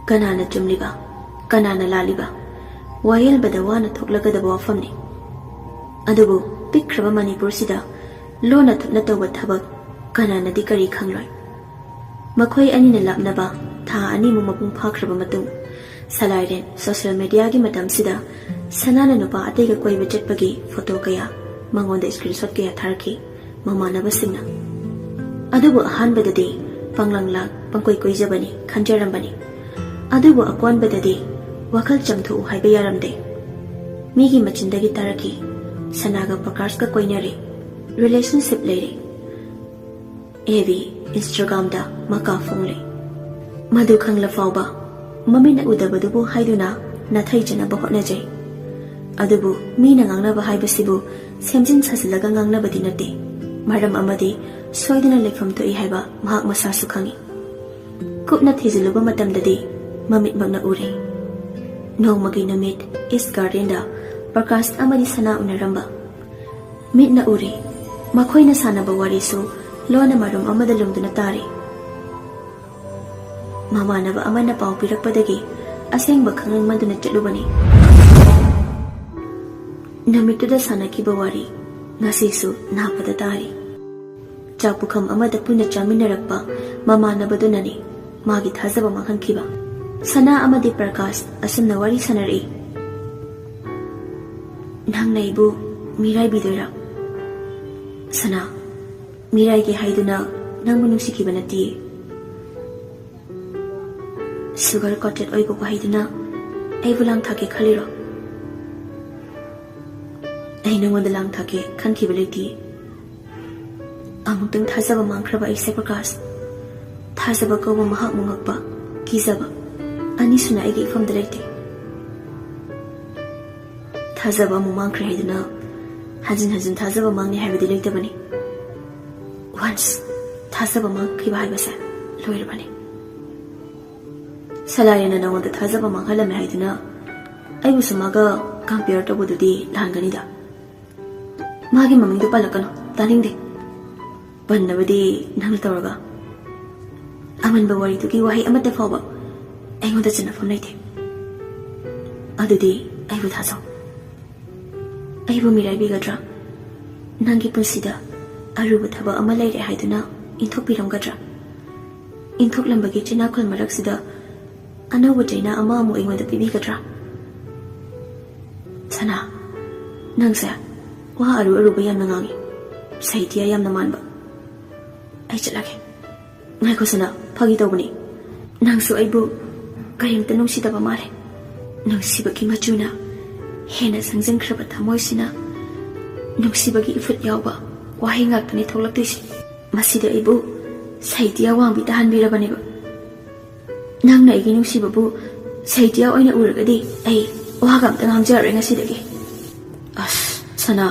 ꯀꯅꯥꯅ ꯆꯨꯝꯂꯤꯕ, ꯀꯅꯥꯅ ꯂꯥꯜꯂꯤꯕ? ꯋꯥꯌꯦꯜꯕꯗ ꯋꯥꯅ ꯊꯣꯛꯂꯒꯗꯕ ꯋꯥꯐꯝꯅꯤ꯫ ꯑꯗꯨꯕꯨ ꯄꯤꯛꯈ꯭ꯔꯕ ꯃꯅꯤꯄꯨꯔꯁꯤꯗ ꯂꯣꯟꯅ ꯊꯨꯞꯅ ꯇꯧꯕ ꯊꯕꯛ ꯀꯅꯥꯅꯗꯤ ꯀꯔꯤ ꯈꯪꯂꯣꯏ? ꯃꯈꯣꯏ ꯑꯅꯤꯅ ꯂꯥꯞꯅꯕ ꯊꯥ ꯑꯅꯤꯃꯨꯛ ꯃꯄꯨꯡ ꯐꯥꯈ꯭ꯔꯕ ꯃꯇꯨꯡ, ꯁꯂꯥꯏꯔꯦꯟ ꯁꯣꯁꯤꯌꯦꯜ ꯃꯤꯗꯤꯌꯥꯒꯤ ꯃꯇꯝꯁꯤꯗ ꯁꯅꯥꯅ ꯅꯨꯄꯥ ꯑꯇꯩꯒ ꯀꯣꯏꯕ ꯆꯠꯄꯒꯤ ꯐꯣꯇꯣ ꯀꯌꯥ, ꯃꯉꯣꯟꯗ ꯁ꯭ꯀꯔꯤꯟꯁꯣꯠ ꯀꯌꯥ ꯊꯥꯔꯛꯈꯤ ꯃꯃꯥꯟꯅꯕꯁꯤꯡꯅ꯫ ꯑꯗꯨꯕꯨ ꯑꯍꯥꯟꯕꯗꯗꯤ ꯄꯪꯂꯪꯂꯥꯛ ꯄꯪꯀꯣꯏ ꯀꯣꯏꯖꯕꯅꯤ ꯈꯟꯖꯔꯝꯕꯅꯤ꯫ ꯑꯗꯨꯕꯨ ꯑꯀꯣꯟꯕꯗꯗꯤ ꯋꯥꯈꯜ ꯆꯝꯊꯣꯛꯎ ꯍꯥꯏꯕ ꯌꯥꯔꯝꯗꯦ꯫ ꯃꯤꯒꯤ ꯃꯆꯤꯟꯗꯒꯤ ꯇꯥꯔꯛꯈꯤ, "ꯁꯅꯥꯒ ꯄ꯭ꯔꯀꯥꯁꯀ ꯀꯣꯏꯅꯔꯦ, ꯔꯤꯂꯦꯁꯟꯁꯤꯞ ꯂꯩꯔꯦ, ꯑꯦꯐ ꯕꯤ, ꯏꯟꯁꯇꯥꯒ꯭ꯔꯥꯝꯗ ꯃꯀꯥ ꯐꯣꯡꯂꯦ"꯫ ꯃꯗꯨ ꯈꯪꯂ ꯐꯥꯎꯕ ꯃꯃꯤꯠꯅ ꯎꯗꯕꯗꯨꯕꯨ ꯍꯥꯏꯗꯨꯅ ꯅꯥꯊꯩꯖꯅꯕ ꯍꯣꯠꯅꯖꯩ꯫ ꯑꯗꯨꯕꯨ ꯃꯤꯅ ꯉꯥꯡꯅꯕ ꯍꯥꯏꯕꯁꯤꯕꯨ ꯁꯦꯝꯖꯤꯟ ꯁꯥꯖꯤꯜꯂꯒ ꯉꯥꯡꯅꯕꯗꯤ ꯅꯠꯇꯦ꯫ ꯃꯔꯝ ꯑꯃꯗꯤ ꯁꯣꯏꯗꯅ ꯂꯩꯐꯝ ꯊꯣꯛꯏ ꯍꯥꯏꯕ ꯃꯍꯥꯛ ꯃꯁꯥꯁꯨ ꯈꯪꯏ꯫ ꯀꯨꯞꯅ ꯊꯤꯖꯤꯜꯂꯨꯕ ꯃꯇꯝꯗꯗꯤ ꯃꯃꯤꯠꯃꯛꯅ ꯎꯔꯦ꯫ ꯅꯣꯡꯃꯒꯤ ꯅꯨꯃꯤꯠ ꯏꯁ ꯒꯥꯔꯗꯦꯟꯗ ꯄ꯭ꯔꯀꯥꯁ ꯑꯃꯗꯤ ꯁꯅꯥ ꯎꯅꯔꯝꯕ꯫ ꯃꯤꯠꯅ ꯎꯔꯦ꯫ ꯃꯈꯣꯏꯅ ꯁꯥꯟꯅꯕ ꯋꯥꯔꯤꯁꯨ ꯂꯣꯟꯅ ꯃꯔꯨꯝ ꯑꯃꯗ ꯂꯨꯝꯗꯨꯅ ꯇꯥꯔꯤ꯫ ꯃꯃꯥꯟꯅꯕ ꯑꯃꯅ ꯄꯥꯎ ꯄꯤꯔꯛꯄꯗꯒꯤ ꯑꯁꯦꯡꯕ ꯈꯪꯅꯤꯡꯃꯟꯗꯨꯅ ꯆꯠꯂꯨꯕꯅꯤ꯫ ꯅꯨꯃꯤꯠꯇꯨꯗ ꯁꯥꯟꯅꯈꯤꯕ ꯋꯥꯔꯤ ꯉꯁꯤꯁꯨ ꯅꯥꯄꯗ ꯇꯥꯔꯤ꯫ ꯆꯥꯛ ꯄꯨꯈꯝ ꯑꯃꯗ ꯄꯨꯟꯅ ꯆꯥꯃꯤꯟꯅꯔꯛꯄ ꯃꯃꯥꯟꯅꯕꯗꯨꯅꯅꯤ ꯃꯥꯒꯤ ꯊꯥꯖꯕ ꯃꯥꯡꯍꯟꯈꯤꯕ꯫ ꯁꯅꯥ ꯑꯃꯗꯤ ꯄ꯭ꯔꯀꯥꯁ ꯑꯁꯨꯝꯅ ꯋꯥꯔꯤ ꯁꯥꯟꯅꯔꯛꯏ꯫ "ꯅꯪꯅ ꯑꯩꯕꯨ ꯃꯤꯔꯥꯏꯕꯤꯗꯣꯏꯔꯥ?" "ꯁꯅꯥ, ꯃꯤꯔꯥꯏꯒꯦ ꯍꯥꯏꯗꯨꯅ ꯅꯪꯕꯨ ꯅꯨꯡꯁꯤꯈꯤꯕ ꯅꯠꯇꯤꯌꯦ꯫ ꯁꯨꯒꯔ ꯀꯣꯇꯦꯠ ꯑꯣꯏꯕꯕꯨ ꯍꯩꯗꯨꯅ ꯑꯩꯕꯨ ꯂꯥꯡ ꯊꯥꯛꯀꯦ ꯈꯜꯂꯤꯔꯣ? ꯑꯩ ꯅꯉꯣꯟꯗ ꯂꯥꯡ ꯊꯥꯛꯀꯦ ꯈꯟꯈꯤꯕ ꯂꯩꯇꯤꯌꯦ꯫ ꯑꯃꯨꯛꯇꯪ ꯊꯥꯖꯕ ꯃꯥꯡꯈ꯭ꯔꯕ ꯑꯩꯁꯦ ꯄ꯭ꯔꯀꯥꯁ, ꯊꯥꯖꯕ ꯀꯧꯕ ꯃꯍꯥꯛ ꯃꯨꯉꯛꯄ, ꯀꯤꯖꯕ ꯑꯅꯤꯁꯨꯅ ꯑꯩꯒꯤ ꯏꯐꯝꯗ ꯂꯩꯇꯦ꯫ ꯊꯥꯖꯕ ꯑꯃꯨꯛ ꯃꯥꯡꯈ꯭ꯔꯦ ꯍꯥꯏꯗꯨꯅ ꯍꯟꯖꯤꯟ ꯍꯟꯖꯤꯟ ꯊꯥꯖꯕ ꯃꯥꯡꯅꯤ ꯍꯥꯏꯕꯗꯤ ꯂꯩꯇꯕꯅꯤ꯫ Once ꯊꯥꯖꯕ ꯃꯥꯡꯈꯤꯕ ꯍꯥꯏꯕꯁꯦ ꯂꯣꯏꯔꯕꯅꯤ꯫ ꯁꯂꯥꯏꯅ ꯅꯉꯣꯟꯗ ꯊꯥꯖꯕ ꯃꯥꯡꯍꯜꯂꯝꯃꯦ ꯍꯥꯏꯗꯨꯅ ꯑꯩꯕꯨꯁꯨ ꯃꯥꯒ compare ꯇꯧꯕꯗꯨꯗꯤ ꯂꯥꯟꯒꯅꯤꯗ꯫ ꯃꯥꯒꯤ ꯃꯃꯤꯡꯗꯣ ꯄꯜꯂꯛꯀꯅꯨ, ꯇꯥꯅꯤꯡꯗꯦ꯫ ꯄꯟꯅꯕꯗꯤ ꯅꯪꯅ ꯇꯧꯔꯒ ꯑꯃꯟꯕ ꯋꯥꯔꯤꯗꯨꯒꯤ ꯋꯥꯍꯩ ꯑꯃꯠꯇ ꯐꯥꯎꯕ ꯑꯩꯉꯣꯟꯗ ꯆꯟꯅꯐꯝ ꯂꯩꯇꯦ꯫ ꯑꯗꯨꯗꯤ ꯑꯩꯕꯨ ꯊꯥꯖꯧ꯫ ꯑꯩꯕꯨ ꯃꯤꯔꯥꯏꯕꯤꯒꯗ꯭ꯔꯥ? ꯅꯪꯒꯤ ꯄꯨꯟꯁꯤꯗ ꯑꯔꯨꯕ ꯊꯕꯛ ꯑꯃ ꯂꯩꯔꯦ ꯍꯥꯏꯗꯨꯅ ꯏꯟꯊꯣꯛꯄꯤꯔꯝꯒꯗ꯭ꯔꯥ? ꯏꯟꯊꯣꯛꯂꯝꯕꯒꯤ ꯆꯩꯅꯥꯈꯣꯜ ꯃꯔꯛꯁꯤꯗ ꯑꯅꯧꯕ ꯆꯩꯅꯥ ꯑꯃ ꯑꯃꯨꯛ ꯑꯩꯉꯣꯟꯗ ꯄꯤꯕꯤꯒꯗ꯭ꯔꯥ? ꯁꯅꯥ, ꯅꯪꯁꯦ ꯋꯥ ꯑꯔꯨ ꯑꯔꯨꯕ ꯌꯥꯝꯅ ꯉꯥꯡꯉꯤ꯫ ꯁꯥꯍꯤꯇ꯭ꯌ ꯌꯥꯝꯅ ꯃꯥꯟꯕ꯫ ꯑꯩ ꯆꯠꯂꯒꯦ꯫ ꯉꯥꯏꯈꯣ ꯁꯅꯥ, ꯐꯥꯒꯤ ꯇꯧꯕꯅꯤ꯫ ꯅꯪꯁꯨ ꯑꯩꯕꯨ ꯀꯔꯤꯝꯇ ꯅꯨꯡꯁꯤꯗꯕ ꯃꯥꯜꯂꯦ꯫ ꯅꯨꯡꯁꯤꯕꯒꯤ ꯃꯆꯨꯅ ꯍꯦꯟꯅ ꯁꯪꯖꯤꯟꯈ꯭ꯔꯕ ꯊꯃꯣꯏꯁꯤꯅ ꯅꯨꯡꯁꯤꯕꯒꯤ ꯏꯐꯨꯠ ꯌꯥꯎꯕ ꯋꯥꯍꯩ ꯉꯥꯛꯇꯅꯤ ꯊꯣꯛꯂꯛꯇꯣꯏꯁꯦ꯫ ꯃꯁꯤꯗ ꯑꯩꯕꯨ ꯁꯥꯍꯤꯇ꯭ꯌ ꯋꯥꯡꯕꯤ ꯇꯥꯍꯟꯕꯤꯔꯕꯅꯦꯕ꯫ ꯅꯪꯅ ꯑꯩꯒꯤ ꯅꯨꯡꯁꯤꯕꯕꯨ ꯁꯥꯍꯤꯇ꯭ꯌ ꯑꯣꯏꯅ ꯎꯔꯒꯗꯤ ꯑꯩ ꯋꯥꯒ ꯑꯝꯇ ꯉꯥꯡꯖꯔꯔꯣꯏ ꯉꯁꯤꯗꯒꯤ꯫ ꯑꯁ, ꯁꯅꯥ,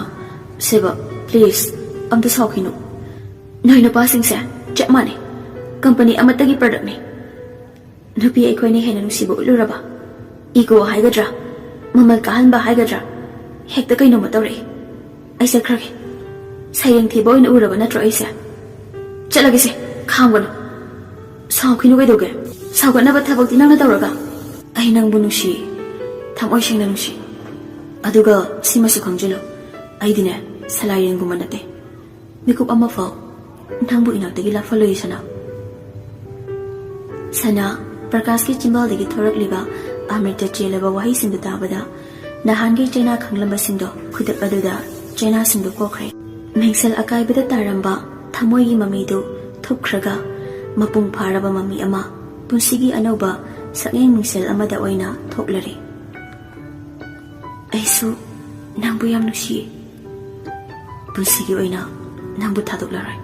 ꯁꯦꯕ, please, ꯑꯝꯇ ꯁꯥꯎꯈꯤꯅꯨ꯫ ꯅꯣꯏ ꯅꯨꯄꯥꯁꯤꯡꯁꯦ ꯆꯞ ꯃꯥꯟꯅꯩ꯫ ꯀꯝꯄꯅꯤ ꯑꯃꯠꯇꯒꯤ productꯅꯤ꯫ ꯅꯨꯄꯤ ꯑꯩꯈꯣꯏꯅ ꯍꯦꯟꯅ ꯅꯨꯡꯁꯤꯕ ꯎꯠꯂꯨꯔꯕ, ego ꯍꯥꯏꯒꯗ꯭ꯔꯥ, ꯃꯃꯜ ꯀꯥꯍꯟꯕ ꯍꯥꯏꯒꯗ꯭ꯔꯥ, ꯍꯦꯛꯇ ꯀꯩꯅꯣꯝꯃ ꯇꯧꯔꯛꯏ꯫ ꯑꯩ ꯆꯠꯈ꯭ꯔꯒꯦ꯫ ꯁꯩꯔꯦꯡ ꯊꯤꯕ ꯑꯣꯏꯅ ꯎꯔꯕ ꯅꯠꯇ꯭ꯔꯣ ꯑꯩꯁꯦ? ꯆꯠꯂꯒꯦꯁꯦ, ꯈꯥꯝꯒꯅꯨ꯫ ꯁꯥꯎꯈꯤꯅꯨ ꯀꯩꯗꯧꯒꯦ? ꯁꯥꯎꯒꯠꯅꯕ ꯊꯕꯛꯇꯤ ꯅꯪꯅ ꯇꯧꯔꯒ꯫ ꯑꯩ ꯅꯪꯕꯨ ꯅꯨꯡꯁꯤ, ꯊꯃꯣꯏ ꯁꯦꯡꯅ ꯅꯨꯡꯁꯤ꯫ ꯑꯗꯨꯒ ꯁꯤꯃꯁꯨ ꯈꯪꯖꯤꯜꯂꯨ, ꯑꯩꯗꯤꯅꯦ ꯁꯂꯥꯏꯔꯦꯟꯒꯨꯝꯕ ꯅꯠꯇꯦ꯫ ꯃꯤꯀꯨꯞ ꯑꯃꯐꯥꯎ ꯅꯪꯕꯨ ꯏꯅꯥꯛꯇꯒꯤ ꯂꯥꯞꯍꯜꯂꯣꯏ ꯁꯅꯥ꯫ ꯁꯅꯥ, ꯄ꯭ꯔꯀꯥꯁꯀꯤ ꯆꯤꯝꯕꯥꯜꯗꯒꯤ ꯊꯣꯔꯛꯂꯤꯕ ꯑꯃ꯭ꯔꯤꯇ ꯆꯦꯜꯂꯕ ꯋꯥꯍꯩꯁꯤꯡꯗꯨ ꯇꯥꯕꯗ ꯅꯍꯥꯟꯒꯤ ꯆꯩꯅꯥ ꯈꯪꯂꯝꯕꯁꯤꯡꯗꯣ ꯈꯨꯗꯛ ꯑꯗꯨꯗ ꯆꯩꯅꯥꯁꯤꯡꯗꯨ ꯀꯣꯛꯈ꯭ꯔꯦ꯫ ꯃꯤꯡꯁꯦꯜ ꯑꯀꯥꯏꯕꯗ ꯇꯥꯔꯝꯕ ꯊꯃꯣꯏꯒꯤ ꯃꯃꯤꯗꯨ ꯊꯨꯞꯈ꯭ꯔꯒ ꯃꯄꯨꯡ ꯐꯥꯔꯕ ꯃꯃꯤ ꯑꯃ, ꯄꯨꯟꯁꯤꯒꯤ ꯑꯅꯧꯕ ꯁꯛꯌꯦꯡ ꯃꯤꯡꯁꯦꯜ ꯑꯃꯗ ꯑꯣꯏꯅ ꯊꯣꯛꯂꯔꯦ꯫ ꯑꯩꯁꯨ ꯅꯪꯕꯨ ꯌꯥꯝ ꯅꯨꯡꯁꯤꯌꯦ꯫ ꯄꯨꯟꯁꯤꯒꯤ ꯑꯣꯏꯅ ꯅꯪꯕꯨ ꯊꯥꯗꯣꯛꯂꯔꯣꯏ꯫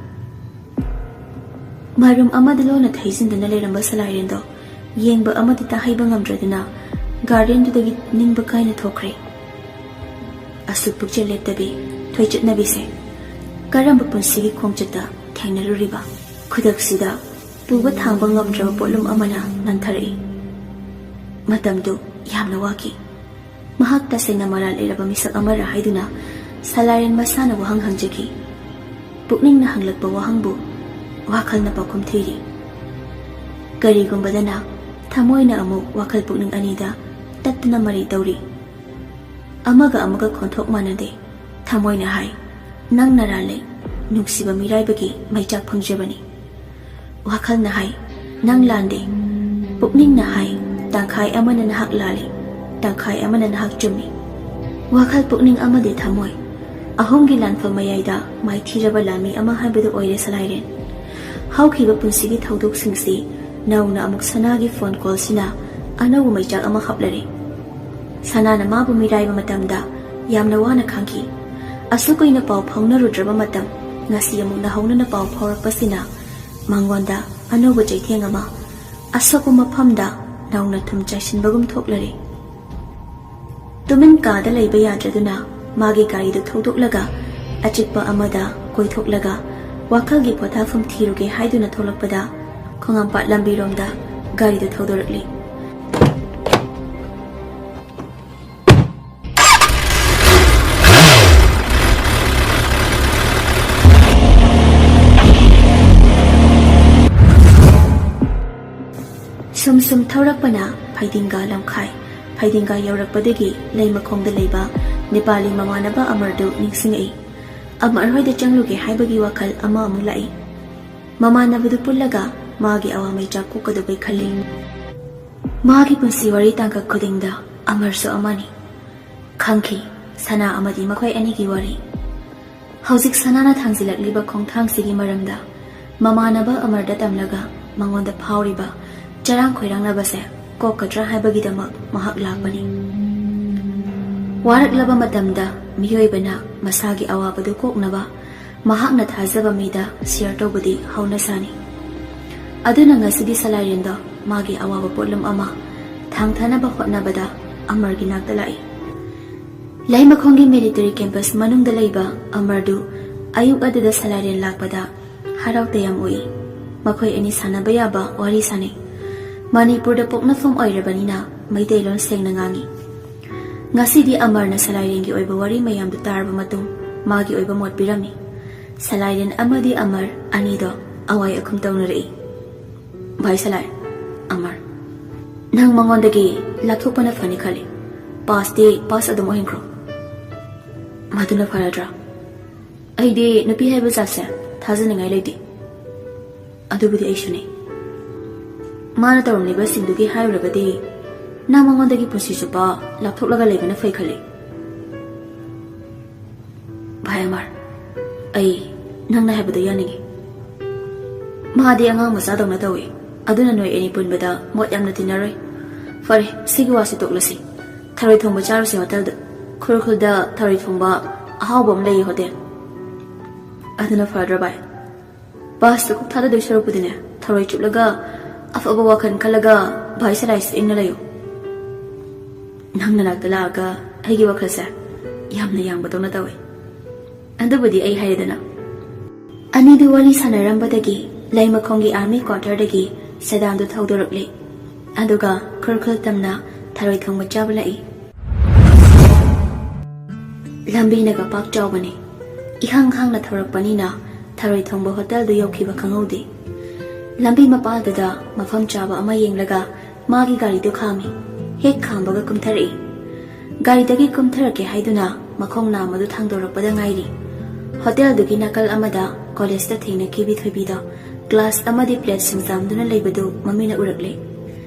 ꯃꯔꯨꯝ ꯑꯃꯗ ꯂꯣꯟꯅ ꯊꯩꯖꯤꯟꯗꯨꯅ ꯂꯩꯔꯝꯕ ꯁꯂꯥꯏꯔꯦꯟꯗꯣ ꯌꯦꯡꯕ ꯑꯃꯗꯤ ꯇꯥꯍꯩꯕ ꯉꯝꯗ꯭ꯔꯗꯨꯅ gardenꯗꯨꯗꯒꯤ ꯅꯤꯡꯕ ꯀꯥꯏꯅ ꯊꯣꯛꯈ꯭ꯔꯦ꯫ ꯑꯁꯨꯛ ꯄꯨꯛꯆꯦꯜ ꯂꯦꯞꯇꯕꯤ ꯊꯣꯏꯆꯠꯅꯕꯤꯁꯦ ꯀꯔꯝꯕ ꯄꯨꯟꯁꯤꯒꯤ ꯈꯣꯡꯆꯠꯇ ꯊꯦꯡꯅꯔꯨꯔꯤꯕ? ꯈꯨꯗꯛꯁꯤꯗ ꯄꯨꯕ ꯊꯥꯡꯕ ꯉꯝꯗ꯭ꯔꯕ ꯄꯣꯠꯂꯨꯝ ꯑꯃꯅ ꯅꯟꯊꯔꯛꯏ꯫ ꯃꯇꯝꯗꯨ ꯌꯥꯝꯅ ꯋꯥꯈꯤ꯫ ꯃꯍꯥꯛ ꯇꯁꯦꯡꯅ ꯃꯔꯥꯜ ꯂꯩꯔꯕ ꯃꯤꯁꯛ ꯑꯃꯔ ꯍꯥꯏꯗꯨꯅ ꯁꯂꯥꯏꯔꯦꯟ ꯃꯁꯥꯅ ꯋꯥꯍꯪ ꯍꯪꯖꯈꯤ꯫ ꯄꯨꯛꯅꯤꯡꯅ ꯍꯪꯂꯛꯄ ꯋꯥꯍꯪꯕꯨ ꯋꯥꯈꯜꯅ ꯄꯥꯎꯈꯨꯝ ꯊꯤꯔꯤ꯫ ꯀꯔꯤꯒꯨꯝꯕꯗꯅ ꯊꯃꯣꯏꯅ ꯑꯃꯨꯛ ꯋꯥꯈꯜ ꯄꯨꯛꯅꯤꯡ ꯑꯅꯤꯗ ꯇꯠꯇꯨꯅ ꯃꯔꯩ ꯇꯧꯔꯤ꯫ ꯑꯃꯒ ꯑꯃꯒ ꯈꯣꯟꯊꯣꯛ ꯃꯥꯟꯅꯗꯦ꯫ ꯊꯃꯣꯏꯅ ꯍꯥꯏ, "ꯅꯪ ꯅꯔꯥꯜꯂꯦ, ꯅꯨꯡꯁꯤꯕ ꯃꯤꯔꯥꯏꯕꯒꯤ ꯃꯩꯆꯥꯛ ꯐꯪꯖꯕꯅꯤ"꯫ ꯋꯥꯈꯜꯅ ꯍꯥꯏ, "ꯅꯪ ꯂꯥꯟꯗꯦ"꯫ ꯄꯨꯛꯅꯤꯡꯅ ꯍꯥꯏ, "ꯇꯪꯈꯥꯏ ꯑꯃꯅ ꯅꯍꯥꯛ ꯂꯥꯜꯂꯤ, ꯇꯪꯈꯥꯏ ꯑꯃꯅ ꯅꯍꯥꯛ ꯆꯨꯝꯃꯤ"꯫ ꯋꯥꯈꯜ ꯄꯨꯛꯅꯤꯡ ꯑꯃꯗꯤ ꯊꯃꯣꯏ ꯑꯍꯨꯝꯒꯤ ꯂꯥꯟꯐꯝ ꯃꯌꯥꯏꯗ ꯃꯥꯏꯊꯤꯔꯕ ꯂꯥꯟꯃꯤ ꯑꯃ ꯍꯥꯏꯕꯗꯨ ꯑꯣꯏꯔꯦ ꯁꯂꯥꯏꯔꯦꯟ꯫ ꯍꯧꯈꯤꯕ ꯄꯨꯟꯁꯤꯒꯤ ꯊꯧꯗꯣꯛꯁꯤꯡꯁꯤ ꯅꯧꯅ ꯑꯃꯨꯛ ꯁꯅꯥꯒꯤ phone callꯁꯤꯅ ꯑꯅꯧꯕ ꯃꯩꯆꯥꯛ ꯑꯃ ꯍꯥꯞꯂꯔꯦ꯫ ꯁꯅꯥꯅ ꯃꯥꯕꯨ ꯃꯤꯔꯥꯏꯕ ꯃꯇꯝꯗ ꯌꯥꯝꯅ ꯋꯥꯅ ꯈꯥꯡꯈꯤ꯫ ꯑꯁꯨꯛ ꯀꯨꯏꯅ ꯄꯥꯎ ꯐꯥꯎꯅꯔꯨꯗ꯭ꯔꯕ ꯃꯇꯝ, ꯉꯁꯤ ꯑꯃꯨꯛ ꯅꯧꯍꯧꯅꯅ ꯄꯥꯎ ꯐꯥꯎꯔꯛꯄꯁꯤꯅ ꯃꯉꯣꯟꯗ ꯑꯅꯧꯕ ꯆꯩꯊꯦꯡ ꯑꯃ, ꯑꯁꯣꯛꯄ ꯃꯐꯝꯗ ꯅꯧꯅ ꯊꯨꯝ ꯆꯥꯏꯁꯤꯟꯕꯒꯨꯝ ꯊꯣꯛꯂꯔꯦ꯫ ꯇꯨꯃꯤꯟ ꯀꯥꯗ ꯂꯩꯕ ꯌꯥꯗ꯭ꯔꯗꯨꯅ ꯃꯥꯒꯤ ꯒꯥꯔꯤꯗꯨ ꯊꯧꯗꯣꯛꯂꯒ ꯑꯆꯤꯛꯄ ꯑꯃꯗ ꯀꯣꯏꯊꯣꯛꯂꯒ ꯋꯥꯈꯜꯒꯤ ꯄꯣꯊꯥꯐꯝ ꯊꯤꯔꯨꯒꯦ ꯍꯥꯏꯗꯨꯅ ꯊꯣꯛꯂꯛꯄꯗ ꯈꯣꯡꯉꯥꯝꯄꯥꯠ ꯂꯝꯕꯤꯔꯣꯝꯗ ꯒꯥꯔꯤꯗꯨ ꯊꯧꯗꯣꯔꯛꯂꯤ꯫ ꯁꯨꯝ ꯁꯨꯝ ꯊꯧꯔꯛꯄꯅ ꯐꯩꯗꯤꯡꯒꯥ ꯂꯝꯈꯥꯏ꯫ ꯐꯩꯗꯤꯡꯒꯥ ꯌꯧꯔꯛꯄꯗꯒꯤ ꯂꯩ ꯃꯈꯣꯡꯗ ꯂꯩꯕ ꯅꯦꯄꯥꯂꯤ ꯃꯃꯥꯟꯅꯕ ꯑꯃꯔꯗꯨ ꯅꯤꯡꯁꯤꯡꯉꯛꯏ꯫ ꯑꯃꯔ ꯍꯣꯏꯗ ꯆꯪꯂꯨꯒꯦ ꯍꯥꯏꯕꯒꯤ ꯋꯥꯈꯜ ꯑꯃ ꯑꯃꯨꯛ ꯂꯥꯛꯏ꯫ ꯃꯃꯥꯟꯅꯕꯗꯨ ꯄꯨꯜꯂꯒ ꯃꯥꯒꯤ ꯑꯋꯥ ꯃꯩꯆꯥꯛ ꯀꯣꯛꯀꯗꯧꯕꯩ ꯈꯜꯂꯤ꯫ ꯃꯥꯒꯤ ꯄꯨꯟꯁꯤ ꯋꯥꯔꯤ ꯇꯥꯡꯀꯛ ꯈꯨꯗꯤꯡꯗ ꯑꯃꯔꯁꯨ ꯑꯃꯅꯤ꯫ ꯈꯪꯈꯤ, ꯁꯅꯥ ꯑꯃꯗꯤ ꯃꯈꯣꯏ ꯑꯅꯤꯒꯤ ꯋꯥꯔꯤ꯫ ꯍꯧꯖꯤꯛ ꯁꯅꯥꯅ ꯊꯥꯡꯖꯤꯜꯂꯛꯂꯤꯕ ꯈꯣꯡꯊꯥꯡꯁꯤꯒꯤ ꯃꯔꯝꯗ ꯃꯃꯥꯟꯅꯕ ꯑꯃꯔꯗ ꯇꯝꯂꯒ ꯃꯉꯣꯟꯗ ꯐꯥꯎꯔꯤꯕ ꯆꯔꯥꯡ ꯈꯣꯏꯔꯥꯡꯅꯕꯁꯦ ꯀꯣꯛꯀꯗ꯭ꯔꯥ ꯍꯥꯏꯕꯒꯤꯗꯃꯛ ꯃꯍꯥꯛ ꯂꯥꯛꯄꯅꯤ꯫ ꯋꯥꯔꯛꯂꯕ ꯃꯇꯝꯗ ꯃꯤꯑꯣꯏꯕꯅ ꯃꯁꯥꯒꯤ ꯑꯋꯥꯕꯗꯨ ꯀꯣꯛꯅꯕ ꯃꯍꯥꯛꯅ ꯊꯥꯖꯕ ꯃꯤꯗ share ꯇꯧꯕꯗꯤ ꯍꯧꯅꯁꯥꯅꯤ꯫ ꯑꯗꯨꯅ ꯉꯁꯤꯗꯤ ꯁꯂꯥꯏꯔꯦꯟꯗꯣ ꯃꯥꯒꯤ ꯑꯋꯥꯕ ꯄꯣꯠꯂꯨꯝ ꯑꯃ ꯊꯥꯡꯊꯅꯕ ꯍꯣꯠꯅꯕꯗ ꯑꯃꯔꯒꯤ ꯅꯥꯛꯇ ꯂꯥꯛꯏ꯫ ꯂꯩꯃꯈꯣꯡꯒꯤ ꯃꯤꯂꯤꯇꯔꯤ ꯀꯦꯝꯄꯁ ꯃꯅꯨꯡꯗ ꯂꯩꯕ ꯑꯃꯔꯗꯨ ꯑꯌꯨꯛ ꯑꯗꯨꯗ ꯁꯂꯥꯏꯔꯦꯟ ꯂꯥꯛꯄꯗ ꯍꯔꯥꯎ ꯇꯌꯥꯝ ꯎꯏ꯫ ꯃꯈꯣꯏ ꯑꯅꯤ ꯁꯥꯟꯅꯕ ꯌꯥꯕ ꯋꯥꯔꯤ ꯁꯥꯅꯩ꯫ ꯃꯅꯤꯄꯨꯔꯗ ꯄꯣꯛꯅꯐꯝ ꯑꯣꯏꯔꯕꯅꯤꯅ ꯃꯩꯇꯩꯂꯣꯟ ꯁꯦꯡꯅ ꯉꯥꯡꯏ꯫ ꯉꯁꯤꯗꯤ ꯑꯃꯔꯅ ꯁꯂꯥꯏꯔꯦꯟꯒꯤ ꯑꯣꯏꯕ ꯋꯥꯔꯤ ꯃꯌꯥꯝꯗꯨ ꯇꯥꯔꯕ ꯃꯇꯨꯡ ꯃꯥꯒꯤ ꯑꯣꯏꯕ ꯃꯣꯠ ꯄꯤꯔꯝꯃꯤ꯫ ꯁꯂꯥꯏꯔꯦꯟ ꯑꯃꯗꯤ ꯑꯃꯔ ꯑꯅꯤꯗꯣ ꯑꯋꯥꯏ ꯑꯈꯨꯝ ꯇꯧꯅꯔꯛꯏ꯫ "ꯚꯥꯏ ꯁꯂꯥꯏ, ꯑꯃꯔ, ꯅꯪ ꯃꯉꯣꯟꯗꯒꯤ ꯂꯥꯞꯊꯣꯛꯄꯅ ꯐꯅꯤ ꯈꯜꯂꯤ꯫ ꯄꯥꯁꯇꯤ ꯄꯥꯁ ꯑꯗꯨꯝ ꯑꯣꯏꯍꯟꯈ꯭ꯔꯣ꯫ ꯃꯗꯨꯅ ꯐꯔꯗ꯭ꯔꯥ? ꯑꯩꯗꯤ ꯅꯨꯄꯤ ꯍꯥꯏꯕ ꯖꯥꯠꯁꯦ ꯊꯥꯖꯅꯤꯡꯉꯥꯏ ꯂꯩꯇꯦ꯫ ꯑꯗꯨꯕꯨꯗꯤ ꯑꯩꯁꯨꯅꯤ꯫ ꯃꯥꯅ ꯇꯧꯔꯝꯂꯤꯕꯁꯤꯡꯗꯨꯒꯤ ꯍꯥꯏꯔꯨꯔꯒꯗꯤ ꯅꯪ ꯃꯉꯣꯟꯗꯒꯤ ꯄꯨꯟꯁꯤ ꯆꯨꯞꯄ ꯂꯥꯞꯊꯣꯛꯂꯒ ꯂꯩꯕꯅ ꯐꯩ ꯈꯜꯂꯤ꯫ ꯚꯥꯏ ꯑꯃꯔ, ꯑꯩ ꯅꯪꯅ ꯍꯥꯏꯕꯗꯣ ꯌꯥꯅꯤꯡꯉꯤ꯫ ꯃꯥꯗꯤ ꯑꯉꯥꯡ ꯃꯆꯥꯗꯧꯅ ꯇꯧꯏ꯫ ꯑꯗꯨꯅ ꯅꯣꯏ ꯑꯅꯤ ꯄꯨꯟꯕꯗ ꯃꯣꯠ ꯌꯥꯝꯅ ꯇꯤꯟꯅꯔꯣꯏ꯫ ꯐꯔꯦ, ꯁꯤꯒꯤ ꯋꯥꯁꯤ ꯇꯣꯛꯂꯁꯤ꯫ ꯊꯔꯣꯏ ꯊꯣꯡꯕ ꯆꯥꯔꯨꯁꯤ ꯍꯣꯇꯦꯜꯗ꯫ ꯈꯨꯔꯈꯨꯜꯗ ꯊꯔꯣꯏ ꯊꯣꯡꯕ ꯑꯍꯥꯎꯕ ꯑꯃ ꯂꯩꯌꯦ ꯍꯣꯇꯦꯜ꯫ ꯑꯗꯨꯅ ꯐꯔꯗ꯭ꯔꯥ ꯚꯥꯏ? ꯄꯥꯁꯇ ꯀꯣꯛ ꯊꯥꯗꯗꯣꯏ ꯁꯔꯨꯛꯄꯨꯗꯤꯅꯦ, ꯊꯔꯣꯏ ꯆꯨꯞꯂꯒ ꯑꯐꯕ ꯋꯥꯈꯜ ꯈꯜꯂꯒ ꯚꯥꯏ ꯁꯂꯥꯏꯁꯤ ꯏꯪꯅ ꯂꯩꯌꯨ꯫ ꯅꯪ ꯅꯅꯥꯛꯇ ꯂꯥꯛꯑꯒ ꯑꯩꯒꯤ ꯋꯥꯈꯜꯁꯦ ꯌꯥꯝꯅ ꯌꯥꯡꯕꯗꯧꯅ ꯇꯧꯏ꯫ ꯑꯗꯨꯕꯨꯗꯤ ꯑꯩ ꯍꯥꯏꯔꯦꯗꯅ꯫ ꯑꯅꯤꯗꯨ ꯋꯥꯔꯤ ꯁꯥꯟꯅꯔꯝꯕꯗꯒꯤ ꯂꯩꯃꯈꯣꯡꯒꯤ ꯑꯥꯔꯃꯤ ꯀ꯭ꯋꯥꯇꯔꯗꯒꯤ ꯁꯦꯗꯥꯟꯗꯨ ꯊꯧꯗꯣꯔꯛꯂꯤ꯫ ꯑꯗꯨꯒ ꯈꯨꯔꯈꯨꯜ ꯇꯝꯅ ꯊꯔꯣꯏ ꯊꯣꯡꯕ ꯆꯥꯕ ꯂꯥꯛꯏ꯫ ꯂꯝꯕꯤꯅꯒ ꯄꯥꯛ ꯆꯥꯎꯕꯅꯤ꯫ ꯏꯍꯥꯡ ꯍꯥꯡꯅ ꯊꯧꯔꯛꯄꯅꯤꯅ ꯊꯔꯣꯏ ꯊꯣꯡꯕ ꯍꯣꯇꯦꯜꯗꯨ ꯌꯧꯈꯤꯕ ꯈꯪꯍꯧꯗꯦ꯫ ꯂꯝꯕꯤ ꯃꯄꯥꯜꯗꯨꯗ ꯃꯐꯝ ꯆꯥꯕ ꯑꯃ ꯌꯦꯡꯂꯒ ꯃꯥꯒꯤ ꯒꯥꯔꯤꯗꯨ ꯈꯥꯝꯃꯤ꯫ ꯍꯦꯛ ꯈꯥꯝꯕꯒ ꯀꯨꯝꯊꯔꯛꯏ꯫ ꯒꯥꯔꯤꯗꯒꯤ ꯀꯨꯝꯊꯔꯛꯀꯦ ꯍꯥꯏꯗꯨꯅ ꯃꯈꯣꯡ ꯅꯥꯝꯃꯗꯨ ꯊꯥꯡꯗꯣꯔꯛꯄꯗ ꯉꯥꯏꯔꯤ꯫ ꯍꯣꯇꯦꯜꯗꯨꯒꯤ ꯅꯥꯀꯜ ꯑꯃꯗ ꯀꯣꯂꯦꯖꯇ ꯊꯦꯡꯅꯈꯤꯕꯤ ꯊꯣꯏꯕꯤꯗꯣ ꯒ꯭ꯂꯥꯁ ꯑꯃꯗꯤ ꯄ꯭ꯂꯦꯠꯁꯤꯡ ꯆꯥꯝꯗꯨꯅ ꯂꯩꯕꯗꯨ ꯃꯃꯤꯅ ꯎꯔꯛꯂꯦ꯫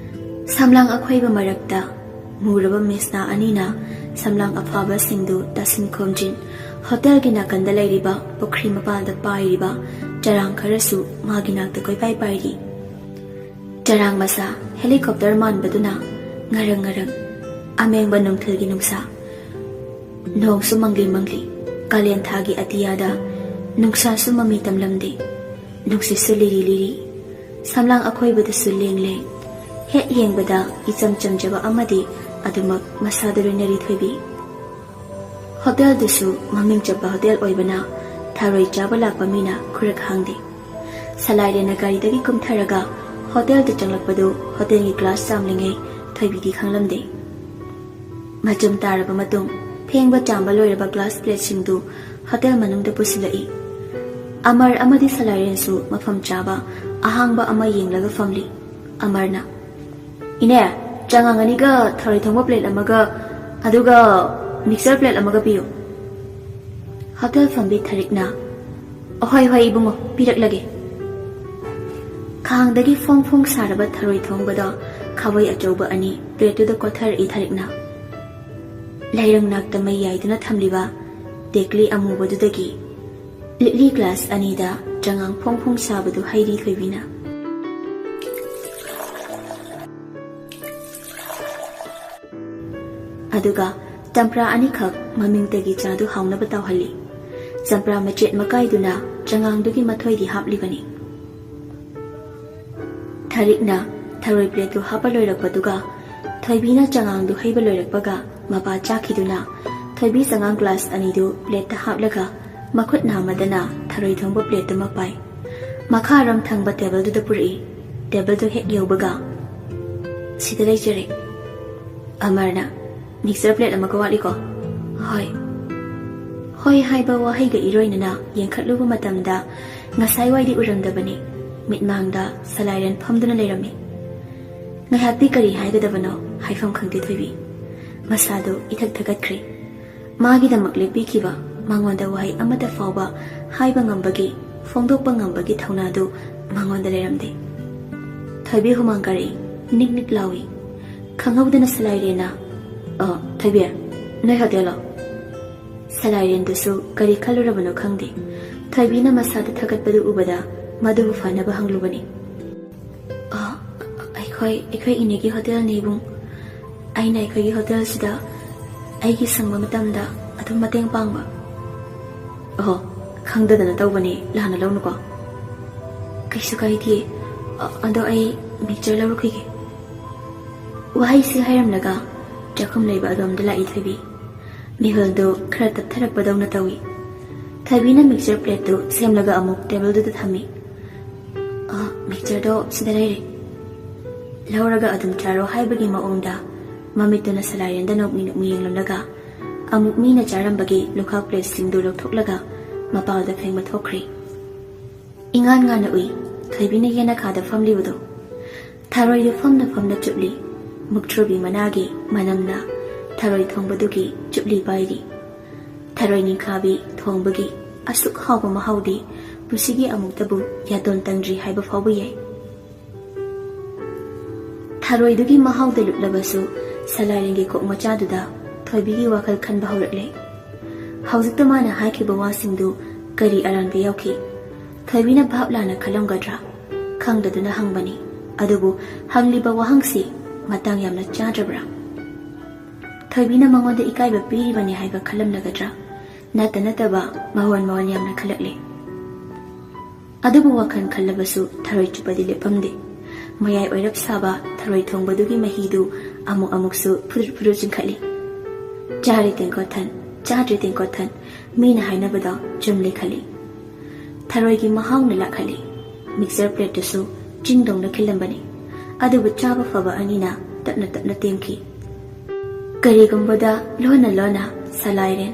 ꯁꯝꯂꯥꯡ ꯑꯈꯣꯏꯕ ꯃꯔꯛꯇ ꯃꯨꯔꯕ ꯃꯤꯁꯅꯥ ꯑꯅꯤꯅ ꯁꯝꯂꯥꯡ ꯑꯐꯥꯕꯁꯤꯡꯗꯨ ꯇꯥꯁꯤꯟ ꯈꯣꯝꯖꯤꯟ ꯍꯣꯇꯦꯜꯒꯤ ꯅꯥꯀꯟꯗ ꯂꯩꯔꯤꯕ ꯄꯨꯈ꯭ꯔꯤ ꯃꯄꯥꯜꯗ ꯄꯥꯏꯔꯤꯕ ꯆꯔꯥꯡ ꯈꯔꯁꯨ ꯃꯥꯒꯤ ꯅꯥꯛꯇ ꯀꯣꯏꯄꯥꯏ ꯄꯥꯏꯔꯤ꯫ ꯆꯔꯥꯡ ꯃꯆꯥ ꯍꯦꯂꯤꯀꯣꯞꯇꯔ ꯃꯥꯟꯕꯗꯨꯅ ꯉꯔꯪ ꯉꯔꯪ ꯑꯃꯦꯡꯕ ꯅꯨꯡꯊꯤꯜꯒꯤ ꯅꯨꯡꯁꯥ꯫ ꯅꯣꯡꯁꯨ ꯃꯪꯂꯤ ꯃꯪꯂꯤ꯫ ꯀꯥꯂꯦꯟ ꯊꯥꯒꯤ ꯑꯇꯤꯌꯥꯗ ꯅꯨꯡꯁꯥꯁꯨ ꯃꯃꯤ ꯇꯝꯂꯝꯗꯦ꯫ ꯅꯨꯡꯁꯤꯠꯁꯨ ꯂꯤꯔꯤ ꯂꯤꯔꯤ꯫ ꯁꯝꯂꯥꯡ ꯑꯀꯣꯏꯕꯗꯁꯨ ꯂꯦꯡ ꯂꯦꯡ꯫ ꯍꯦꯛ ꯌꯦꯡꯕꯗ ꯏꯆꯝ ꯆꯝꯖꯕ ꯑꯃꯗꯤ ꯑꯗꯨꯃꯛ ꯃꯁꯥꯗ ꯂꯣꯏꯅꯔꯤ ꯊꯣꯏꯕꯤ꯫ ꯍꯣꯇꯦꯜꯗꯨꯁꯨ ꯃꯃꯤꯡ ꯆꯠꯄ ꯍꯣꯇꯦꯜ ꯑꯣꯏꯕꯅ ꯊꯔꯣꯏ ꯆꯥꯕ ꯂꯥꯛꯄ ꯃꯤꯅ ꯈꯨꯔꯛ ꯍꯥꯡꯗꯦ꯫ ꯁꯂꯥꯏꯔꯦꯟꯅ ꯒꯥꯔꯤꯗꯒꯤ ꯀꯨꯝꯊꯔꯒ ꯍꯣꯇꯦꯜꯗ ꯆꯪꯂꯛꯄꯗꯨ ꯍꯣꯇꯦꯜꯒꯤ ꯒ꯭ꯂꯥꯁ ꯆꯥꯝꯂꯤꯉꯩ ꯊꯣꯏꯕꯤꯗꯤ ꯈꯪꯂꯝꯗꯦ꯫ ꯃꯆꯨꯝ ꯇꯥꯔꯕ ꯃꯇꯨꯡ ꯐꯦꯡꯕ ꯆꯥꯝꯕ ꯂꯣꯏꯔꯕ ꯒ꯭ꯂꯥꯁ ꯄ꯭ꯂꯦꯠꯁꯤꯡꯗꯨ ꯍꯣꯇꯦꯜ ꯃꯅꯨꯡꯗ ꯄꯨꯁꯤꯜꯂꯛꯏ꯫ ꯑꯃꯔ ꯑꯃꯗꯤ ꯁꯂꯥꯏꯔꯦꯟꯁꯨ ꯃꯐꯝ ꯆꯥꯕ ꯑꯍꯥꯡꯕ ꯑꯃ ꯌꯦꯡꯂꯒ ꯐꯝꯂꯤ꯫ ꯑꯃꯔꯅ, "ꯏꯅꯦ, ꯆꯉꯥꯡ ꯑꯅꯤꯒ ꯊꯔꯣꯏ ꯊꯣꯡꯕ ꯄ꯭ꯂꯦꯠ ꯑꯃꯒ, ꯑꯗꯨꯒ ꯃꯤꯛꯁꯆꯔ ꯄ꯭ꯂꯦꯠ ꯑꯃꯒ ꯄꯤꯌꯨ꯫" ꯍꯣꯇꯦꯜ ꯐꯝꯕꯤ ꯊꯔꯤꯛꯅ, "ꯑꯍꯣꯏ ꯍꯣꯏ ꯏꯕꯨꯡꯉꯣ, ꯄꯤꯔꯛꯂꯒꯦ꯫" ꯈꯥꯡꯗꯒꯤ ꯐꯣꯡ ꯐꯣꯡ ꯁꯥꯔꯕ ꯊꯔꯣꯏ ꯊꯣꯡꯕꯗꯣ ꯈꯥꯕꯩ ꯑꯆꯧꯕ ꯑꯅꯤ ꯄ꯭ꯂꯦꯠꯇꯨꯗ ꯀꯣꯠꯊꯔꯛꯏ ꯊꯔꯤꯛꯅ꯫ ꯂꯩꯔꯪ ꯅꯥꯛꯇ ꯃꯩ ꯌꯥꯏꯗꯨꯅ ꯊꯝꯂꯤꯕ ꯇꯦꯀꯂꯤ ꯑꯃꯨꯕꯗꯨꯗꯒꯤ ꯂꯤꯛꯂꯤ ꯒ꯭ꯂꯥꯁ ꯑꯅꯤꯗ ꯆꯉꯥꯡ ꯐꯣꯡ ꯐꯣꯡ ꯁꯥꯕꯗꯨ ꯍꯩꯔꯤ ꯊꯣꯏꯕꯤꯅ꯫ ꯑꯗꯨꯒ ꯆꯝꯄ꯭ꯔꯥ ꯑꯅꯤꯈꯛ ꯃꯃꯤꯡꯇꯒꯤ ꯆꯥꯗꯨ ꯍꯥꯎꯅꯕ ꯇꯧꯍꯜꯂꯤ꯫ ꯆꯝꯄ꯭ꯔꯥ ꯃꯆꯦꯠ ꯃꯀꯥꯏꯗꯨꯅ ꯆꯉꯥꯡꯗꯨꯒꯤ ꯃꯊꯣꯏꯗꯤ ꯍꯥꯞꯂꯤꯕꯅꯤ꯫ ꯊꯔꯤꯛꯅ ꯊꯔꯣꯏ ꯄ꯭ꯂꯦꯠꯇꯨ ꯍꯥꯞꯄ ꯂꯣꯏꯔꯛꯄꯗꯨꯒ ꯊꯣꯏꯕꯤꯅ ꯆꯉꯥꯡꯗꯨ ꯍꯩꯕ ꯂꯣꯏꯔꯛꯄꯒ ꯃꯄꯥ ꯆꯥꯈꯤꯗꯨꯅ ꯊꯣꯏꯕꯤ ꯆꯉꯥꯡ ꯒ꯭ꯂꯥꯁ ꯑꯅꯤꯗꯨ ꯄ꯭ꯂꯦꯠꯇ ꯍꯥꯞꯂꯒ ꯃꯈꯨꯠ ꯅꯥꯝꯃꯗꯅ ꯊꯔꯣꯏ ꯊꯣꯡꯕ ꯄ꯭ꯂꯦꯠꯇꯨꯃ ꯄꯥꯏ꯫ ꯃꯈꯥꯔꯣꯝ ꯊꯪꯕ ꯇꯦꯕꯜꯗꯨꯗ ꯄꯨꯔꯛꯏ꯫ ꯇꯦꯕꯜꯗꯨ ꯍꯦꯛ ꯌꯧꯕꯒ, "ꯁꯤꯗ ꯂꯩꯖꯔꯦ꯫" ꯑꯃꯔꯅ, "ꯃꯤꯛꯁꯆꯔ ꯄ꯭ꯂꯦꯠ ꯑꯃꯒ ꯋꯥꯠꯂꯤꯀꯣ?" "ꯍꯣꯏ꯫" ꯍꯣꯏ ꯍꯥꯏꯕ ꯋꯥꯍꯩꯒ ꯏꯔꯣꯏꯅꯅ ꯌꯦꯡꯈꯠꯂꯨꯕ ꯃꯇꯝꯗ ꯉꯁꯥꯏꯋꯥꯏꯗꯤ ꯎꯔꯝꯗꯕꯅꯤ꯫ ꯃꯤꯠꯃꯥꯡꯗ ꯁꯂꯥꯏꯔꯦꯟ ꯐꯝꯗꯨꯅ ꯂꯩꯔꯝꯃꯤ꯫ ꯉꯥꯏꯍꯥꯛꯇꯤ ꯀꯔꯤ ꯍꯥꯏꯒꯗꯕꯅꯣ ꯍꯥꯏꯐꯝ ꯈꯪꯗꯦ ꯊꯣꯏꯕꯤ꯫ ꯃꯁꯥꯗꯨ ꯏꯊꯛ ꯊꯀꯠꯈ꯭ꯔꯦ꯫ ꯃꯥꯒꯤꯗꯃꯛ ꯂꯦꯞꯄꯤꯈꯤꯕ, ꯃꯉꯣꯟꯗ ꯋꯥꯍꯩ ꯑꯃꯠꯇ ꯐꯥꯎꯕ ꯍꯥꯏꯕ ꯉꯝꯕꯒꯤ, ꯐꯣꯡꯗꯣꯛꯄ ꯉꯝꯕꯒꯤ ꯊꯧꯅꯥꯗꯨ ꯃꯉꯣꯟꯗ ꯂꯩꯔꯝꯗꯦ꯫ ꯊꯣꯏꯕꯤ ꯍꯨꯃꯥꯡ ꯀꯥꯔꯛꯏ, ꯅꯤꯛ ꯅꯤꯛ ꯂꯥꯎꯏ꯫ ꯈꯪꯍꯧꯗꯅ ꯁꯂꯥꯏꯔꯦꯟꯅ, "ꯑ, ꯊꯣꯏꯕꯤ, ꯅꯣꯏ ꯍꯣꯇꯦꯜꯂꯣ?" ꯁꯂꯥꯏꯔꯦꯟꯗꯨꯁꯨ ꯀꯔꯤ ꯈꯜꯂꯨꯔꯕꯅꯣ ꯈꯪꯗꯦ꯫ ꯊꯣꯏꯕꯤꯅ ꯃꯁꯥꯗ ꯊꯥꯒꯠꯄꯗꯨ ꯎꯕꯗ ꯃꯗꯨꯕꯨ ꯐꯅꯕ ꯍꯪꯂꯨꯕꯅꯤ꯫ "ꯑ, ꯑꯩꯈꯣꯏ, ꯑꯩꯈꯣꯏ ꯏꯅꯦꯒꯤ ꯍꯣꯇꯦꯜꯅꯤ ꯏꯕꯨꯡ꯫ ꯑꯩꯅ ꯑꯩꯈꯣꯏꯒꯤ ꯍꯣꯇꯦꯜꯁꯤꯗ ꯑꯩꯒꯤ ꯁꯪꯕ ꯃꯇꯝꯗ ꯑꯗꯨꯝ ꯃꯇꯦꯡ ꯄꯥꯡꯕ꯫" "ꯑꯍꯣ, ꯈꯪꯗꯗꯅ ꯇꯧꯕꯅꯤ, ꯂꯥꯟꯅ ꯂꯧꯅꯨꯀꯣ꯫" "ꯀꯩꯁꯨ ꯀꯥꯏꯗꯦ꯫ ꯑꯗꯣ ꯑꯩ ꯃꯤꯛꯆꯔ ꯂꯧꯔꯨꯈꯤꯒꯦ꯫ ꯋꯥꯍꯩꯁꯤ ꯍꯥꯏꯔꯝꯂꯒ ꯆꯥꯛꯈꯨꯝ ꯂꯩꯕ ꯑꯗꯣꯝꯗ ꯂꯥꯛꯏ ꯊꯣꯏꯕꯤ꯫ ꯃꯤꯍꯨꯜꯗꯨ ꯈꯔ ꯇꯞꯊꯔꯛꯄꯗꯧꯅ ꯇꯧꯏ꯫ ꯊꯣꯏꯕꯤꯅ ꯃꯤꯛꯆꯔ ꯄ꯭ꯂꯦꯠꯇꯨ ꯁꯦꯝꯂꯒ ꯑꯃꯨꯛ ꯇꯦꯕꯜꯗꯨꯗ ꯊꯝꯃꯤ꯫ "ꯑ, ꯃꯤꯛꯆꯔꯗꯣ ꯁꯤꯗ ꯂꯩꯔꯦ꯫ ꯂꯧꯔꯒ ꯑꯗꯨꯝ ꯆꯥꯔꯣ" ꯍꯥꯏꯕꯒꯤ ꯃꯑꯣꯡꯗ ꯃꯃꯤꯠꯇꯨꯅ ꯁꯂꯥꯏꯔꯦꯟꯗ ꯅꯣꯛꯃꯤ ꯅꯣꯛꯃꯤ ꯌꯦꯡꯂꯝꯂꯒ ꯑꯃꯨꯛ ꯃꯤꯅ ꯆꯥꯔꯝꯕꯒꯤ ꯂꯨꯈꯥꯛ ꯄ꯭ꯂꯦꯠꯁꯤꯡꯗꯨ ꯂꯧꯊꯣꯛꯂꯒ ꯃꯄꯥꯜꯗ ꯐꯦꯡꯕ ꯊꯣꯛꯈ꯭ꯔꯦ꯫ ꯏꯉꯥꯟ ꯉꯥꯟꯅ ꯎꯏ꯫ ꯊꯣꯏꯕꯤꯅ ꯌꯦꯅꯈꯥꯗ ꯐꯝꯂꯤꯕꯗꯨ꯫ ꯊꯔꯣꯏꯗꯨ ꯐꯝꯅ ꯐꯝꯅ ꯆꯨꯞꯂꯤ꯫ ꯃꯨꯛꯊ꯭ꯔꯨꯕꯤ ꯃꯅꯥꯒꯤ ꯃꯅꯝꯅ ꯊꯔꯣꯏ ꯊꯣꯡꯕꯗꯨꯒꯤ ꯆꯨꯞꯂꯤ ꯄꯥꯏꯔꯤ꯫ ꯊꯔꯣꯏ ꯅꯤꯡꯈꯥꯕꯤ ꯊꯣꯡꯕꯒꯤ ꯑꯁꯨꯛ ꯍꯥꯎꯕ ꯃꯍꯥꯎꯗꯤ ꯄꯨꯟꯁꯤꯒꯤ ꯑꯃꯨꯛꯇꯕꯨ ꯌꯥꯇꯣꯟ ꯇꯪꯗ꯭ꯔꯤ ꯍꯥꯏꯕ ꯐꯥꯎꯕ ꯌꯥꯏ꯫ ꯊꯔꯣꯏꯗꯨꯒꯤ ꯃꯍꯥꯎꯗ ꯂꯨꯞꯂꯕꯁꯨ ꯁꯂꯥꯏꯔꯦꯟꯒꯤ ꯀꯣꯛ ꯃꯆꯥꯗꯨꯗ ꯊꯣꯏꯕꯤꯒꯤ ꯋꯥꯈꯜ ꯈꯟꯕ ꯍꯧꯔꯛꯂꯦ꯫ ꯍꯧꯖꯤꯛꯇ ꯃꯥꯅ ꯍꯥꯏꯈꯤꯕ ꯋꯥꯁꯤꯡꯗꯨ ꯀꯔꯤ ꯑꯔꯥꯟꯕ ꯌꯥꯎꯈꯤ? ꯊꯣꯏꯕꯤꯅ ꯚꯥꯞ ꯂꯥꯟꯅ ꯈꯜꯂꯝꯒꯗ꯭ꯔꯥ? ꯈꯪꯗꯗꯨꯅ ꯍꯪꯕꯅꯤ꯫ ꯑꯗꯨꯕꯨ ꯍꯪꯂꯤꯕ ꯋꯥꯍꯪꯁꯤ ꯃꯇꯥꯡ ꯌꯥꯝꯅ ꯆꯥꯗ꯭ꯔꯕ꯭ꯔꯥ? ꯊꯣꯏꯕꯤꯅ ꯃꯉꯣꯟꯗ ꯏꯀꯥꯏꯕ ꯄꯤꯔꯤꯕꯅꯤ ꯍꯥꯏꯕ ꯈꯜꯂꯝꯂꯒꯗ꯭ꯔꯥ? ꯅꯠꯇ ꯅꯠꯇꯕ ꯃꯋꯣꯟ ꯃꯋꯣꯟ ꯌꯥꯝꯅ ꯈꯜꯂꯛꯂꯦ꯫ ꯑꯗꯨꯕꯨ ꯋꯥꯈꯜ ꯈꯜꯂꯕꯁꯨ ꯊꯔꯣꯏ ꯆꯨꯞꯄꯗꯤ ꯂꯦꯞꯐꯝꯗꯦ꯫ ꯃꯌꯥꯏ ꯑꯣꯏꯔꯞ ꯁꯥꯕ ꯊꯔꯣꯏ ꯊꯣꯡꯕꯗꯨꯒꯤ ꯃꯍꯤꯗꯨ ꯑꯃꯨꯛ ꯑꯃꯨꯛꯁꯨ ꯐꯨꯔꯨꯠ ꯐꯨꯔꯨꯠ ꯆꯤꯡꯈꯠꯂꯤ꯫ ꯆꯥꯔꯦ ꯇꯦꯡꯀꯣꯠ ꯊꯟ, ꯆꯥꯗ꯭ꯔꯦ ꯇꯦꯡꯀꯣꯠ ꯊꯟ, ꯃꯤꯅ ꯍꯥꯏꯅꯕꯗꯣ ꯆꯨꯝꯂꯦ ꯈꯜꯂꯤ꯫ ꯊꯔꯣꯏꯒꯤ ꯃꯍꯥꯎꯅ ꯂꯥꯛꯍꯜꯂꯤ꯫ ꯃꯤꯛꯆꯔ ꯄ꯭ꯂꯦꯠꯇꯨꯁꯨ ꯆꯤꯡꯗꯧꯅ ꯈꯤꯜꯂꯝꯕꯅꯤ꯫ ꯑꯗꯨꯕꯨ ꯆꯥꯕ ꯐꯕ ꯑꯅꯤꯅ ꯇꯞꯅ ꯇꯞꯅ ꯇꯦꯝꯈꯤ꯫ ꯀꯔꯤꯒꯨꯝꯕꯗ ꯂꯣꯟꯅ ꯂꯣꯟꯅ ꯁꯂꯥꯏꯔꯦꯟ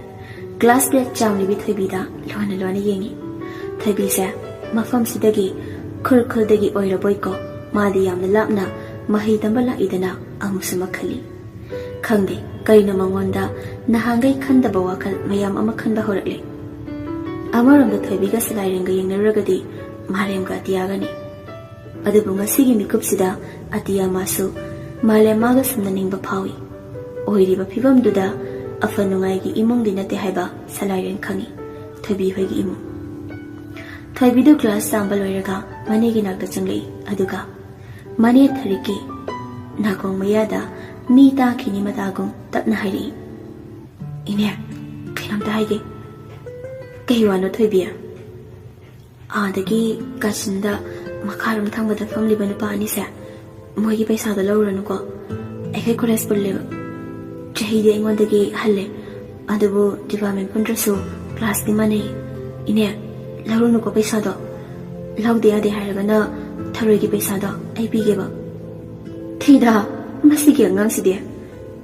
ꯒ꯭ꯂꯥꯁ ꯄ꯭ꯂꯦꯠ ꯆꯥꯝꯂꯤꯕꯤ ꯊꯣꯏꯕꯤꯗ ꯂꯣꯟꯅ ꯂꯣꯟꯅ ꯌꯦꯡꯉꯤ꯫ ꯊꯣꯏꯕꯤꯁꯦ ꯃꯐꯝꯁꯤꯗꯒꯤ, ꯈꯨꯔꯈꯨꯜꯗꯒꯤ ꯑꯣꯏꯔꯕꯣꯏꯀꯣ, ꯃꯥꯗꯤ ꯌꯥꯝꯅ ꯂꯥꯞꯅ ꯃꯍꯩ ꯇꯝꯕ ꯂꯥꯛꯏꯗꯅ ꯑꯃꯨꯛꯁꯨ ꯃꯈꯜꯂꯤ꯫ ꯈꯪꯗꯦ, ꯀꯩꯅꯣ ꯃꯉꯣꯟꯗ ꯅꯍꯥꯟꯈꯩ ꯈꯟꯗꯕ ꯋꯥꯈꯜ ꯃꯌꯥꯝ ꯑꯃ ꯈꯟꯕ ꯍꯧꯔꯛꯂꯦ꯫ ꯑꯃꯔꯣꯝꯗ ꯊꯣꯏꯕꯤꯒ ꯁꯂꯥꯏꯔꯦꯟꯒ ꯌꯦꯡꯅꯔꯨꯔꯒꯗꯤ ꯃꯥꯂꯦꯝꯒ ꯑꯇꯤꯌꯥꯒꯅꯤ꯫ ꯑꯗꯨꯕꯨ ꯉꯁꯤꯒꯤ ꯃꯤꯀꯨꯞꯁꯤꯗ ꯑꯇꯤꯌꯥ ꯃꯥꯁꯨ ꯃꯥꯂꯦꯝ ꯃꯥꯒ ꯁꯝꯅꯅꯤꯡꯕ ꯐꯥꯎꯏ꯫ ꯑꯣꯏꯔꯤꯕ ꯐꯤꯕꯝꯗꯨꯗ ꯑꯐ ꯅꯨꯡꯉꯥꯏꯒꯤ ꯏꯃꯨꯡꯗꯤ ꯅꯠꯇꯦ ꯍꯥꯏꯕ ꯁꯂꯥꯏꯔꯦꯟ ꯈꯪꯏ, ꯊꯣꯏꯕꯤ ꯍꯣꯏꯒꯤ ꯏꯃꯨꯡ꯫ ꯊꯣꯏꯕꯤꯗꯨ ꯒ꯭ꯂꯥꯁ ꯆꯥꯝꯕ ꯂꯣꯏꯔꯒ ꯃꯅꯦꯒꯤ ꯅꯥꯛꯇ ꯆꯪꯂꯛꯏ꯫ ꯑꯗꯨꯒ ꯃꯅꯦ ꯊꯔꯤꯛꯀꯤ ꯅꯥꯀꯣꯡ ꯃꯌꯥꯗ ꯃꯤ ꯇꯥꯈꯤꯅꯤ ꯃꯇꯥꯒꯨꯝ ꯇꯞꯅ ꯍꯥꯏꯔꯛꯏ, "ꯏꯅꯦ, ꯀꯩꯅꯣꯝꯇ ꯍꯥꯏꯒꯦ꯫" "ꯀꯩ ꯋꯥꯅꯣ ꯊꯣꯏꯕꯤ?" "ꯑꯥꯗꯒꯤ ꯀꯥꯆꯤꯟꯗ ꯃꯈꯥꯔꯣꯝ ꯊꯪꯕꯗ ꯐꯝꯂꯤꯕ ꯅꯨꯄꯥ ꯑꯅꯤꯁꯦ, ꯃꯣꯏꯒꯤ ꯄꯩꯁꯥꯗꯣ ꯂꯧꯔꯨꯔꯅꯨꯀꯣ꯫ ꯑꯩꯈꯣꯏ ꯀꯣꯂꯦꯖ ꯄꯨꯜꯂꯦꯕ꯫ ꯆꯍꯤꯗꯤ ꯑꯩꯉꯣꯟꯗꯒꯤ ꯍꯜꯂꯦ, ꯑꯗꯨꯕꯨ ꯗꯤꯄꯥꯔꯠꯃꯦꯟ ꯄꯨꯟꯗ꯭ꯔꯁꯨ ꯀ꯭ꯂꯥꯁꯇꯤ ꯃꯥꯟꯅꯩ꯫ ꯏꯅꯦ, ꯂꯧꯔꯨꯅꯨꯀꯣ ꯄꯩꯁꯥꯗꯣ꯫ ꯂꯧꯗ ꯌꯥꯗꯦ ꯍꯥꯏꯔꯒꯅ ꯊꯔꯣꯏꯒꯤ ꯄꯩꯁꯥꯗꯣ ꯑꯩ ꯄꯤꯒꯦꯕ꯫ ꯊꯤꯗ, ꯃꯁꯤꯒꯤ ꯑꯉꯥꯡꯁꯤꯗꯤ꯫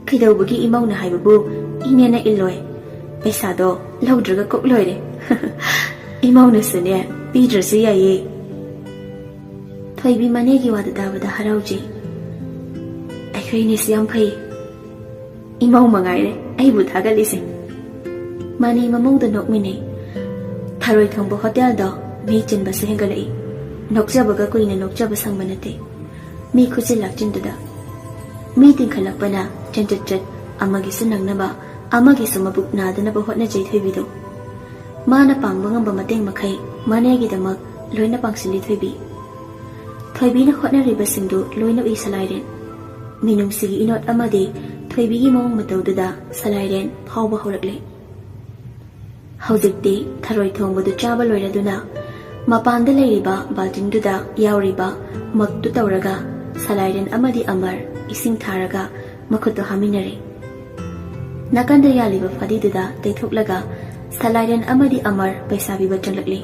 ꯀꯩꯗꯧꯕꯒꯤ ꯏꯃꯧꯅ ꯍꯥꯏꯕꯕꯨ ꯏꯅꯦꯅ ꯏꯜꯂꯣꯏ? ꯄꯩꯁꯥꯗꯣ ꯂꯧꯗ꯭ꯔꯒ ꯀꯣꯛ ꯂꯣꯏꯔꯦ꯫ ꯏꯃꯧꯅꯁꯨꯅꯦ, ꯄꯤꯗ꯭ꯔꯁꯨ ꯌꯥꯏꯌꯦ꯫ ꯊꯣꯏꯕꯤ ꯃꯅꯦꯒꯤ ꯋꯥꯗꯨ ꯇꯥꯕꯗ ꯍꯔꯥꯎꯖꯩ꯫ ꯑꯩꯈꯣꯏ ꯏꯅꯦꯁꯨ ꯌꯥꯝ ꯐꯩ꯫ ꯏꯃꯧ ꯃꯉꯥꯏꯔꯦ ꯑꯩꯕꯨ ꯊꯥꯒꯠꯂꯤꯁꯦ꯫ ꯃꯥꯅꯦ ꯃꯃꯧꯗ ꯅꯣꯛꯃꯤꯟꯅꯩ꯫ ꯊꯔꯣꯏ ꯊꯣꯡꯕ ꯍꯣꯇꯦꯜꯗꯣ ꯃꯤ ꯆꯤꯟꯕꯁꯨ ꯍꯦꯟꯒꯠꯂꯛꯏ꯫ ꯅꯣꯛꯆꯕꯒ ꯀꯨꯏꯅ ꯅꯣꯛꯆꯕ ꯁꯪꯕ ꯅꯠꯇꯦ꯫ ꯃꯤ ꯈꯨꯆꯤꯟ ꯂꯥꯛꯆꯤꯟꯗꯨꯗ꯫ ꯃꯤ ꯇꯤꯡꯈꯠꯂꯛꯄꯅ ꯆꯟꯆꯠ ꯆꯠ ꯑꯃꯒꯤꯁꯨ ꯅꯪꯅꯕ, ꯑꯃꯒꯤꯁꯨ ꯃꯕꯨꯛ ꯅꯥꯗꯅꯕ ꯍꯣꯠꯅꯖꯩ ꯊꯣꯏꯕꯤꯗꯣ꯫ ꯃꯥꯅ ꯄꯥꯡꯕ ꯉꯝꯕ ꯃꯇꯦꯡ ꯃꯈꯩ ꯃꯥꯅꯦꯒꯤꯗꯃꯛ ꯂꯣꯏꯅ ꯄꯥꯡꯁꯤꯜꯂꯤ ꯊꯣꯏꯕꯤ꯫ ꯊꯣꯏꯕꯤꯅ ꯍꯣꯠꯅꯔꯤꯕꯁꯤꯡꯗꯨ ꯂꯣꯏꯅ ꯎꯏ ꯁꯂꯥꯏꯔꯦꯟ꯫ ꯃꯤꯅꯨꯡꯁꯤꯒꯤ ꯏꯅꯣꯠ ꯑꯃꯗꯤ ꯊꯣꯏꯕꯤꯒꯤ ꯃꯑꯣꯡ ꯃꯇꯧꯗꯨꯗ ꯁꯂꯥꯏꯔꯦꯟ ꯐꯥꯎꯕ ꯍꯧꯔꯛꯂꯦ꯫ ꯍꯧꯖꯤꯛꯇꯤ ꯊꯔꯣꯏ ꯊꯣꯡꯕꯗꯨ ꯆꯥꯕ ꯂꯣꯏꯔꯗꯨꯅ ꯃꯄꯥꯟꯗ ꯂꯩꯔꯤꯕ ꯕꯥꯜꯇꯤꯟꯗꯨꯗ ꯌꯥꯎꯔꯤꯕ ꯃꯛꯇꯨ ꯇꯧꯔꯒ ꯁꯂꯥꯏꯔꯦꯟ ꯑꯃꯗꯤ ꯑꯃꯔ ꯏꯁꯤꯡ ꯊꯥꯔꯒ ꯃꯈꯨꯠꯇꯨ ꯍꯥꯝꯃꯤꯟꯅꯔꯦ꯫ ꯅꯥꯀꯟꯗ ꯌꯥꯜꯂꯤꯕ ꯐꯗꯤꯗꯨꯗ ꯇꯩꯊꯣꯛꯂꯒ ꯁꯂꯥꯏꯔꯦꯟ ꯑꯃꯗꯤ ꯑꯃꯔ ꯄꯩꯁꯥ ꯄꯤꯕ ꯆꯪꯂꯛꯂꯤ꯫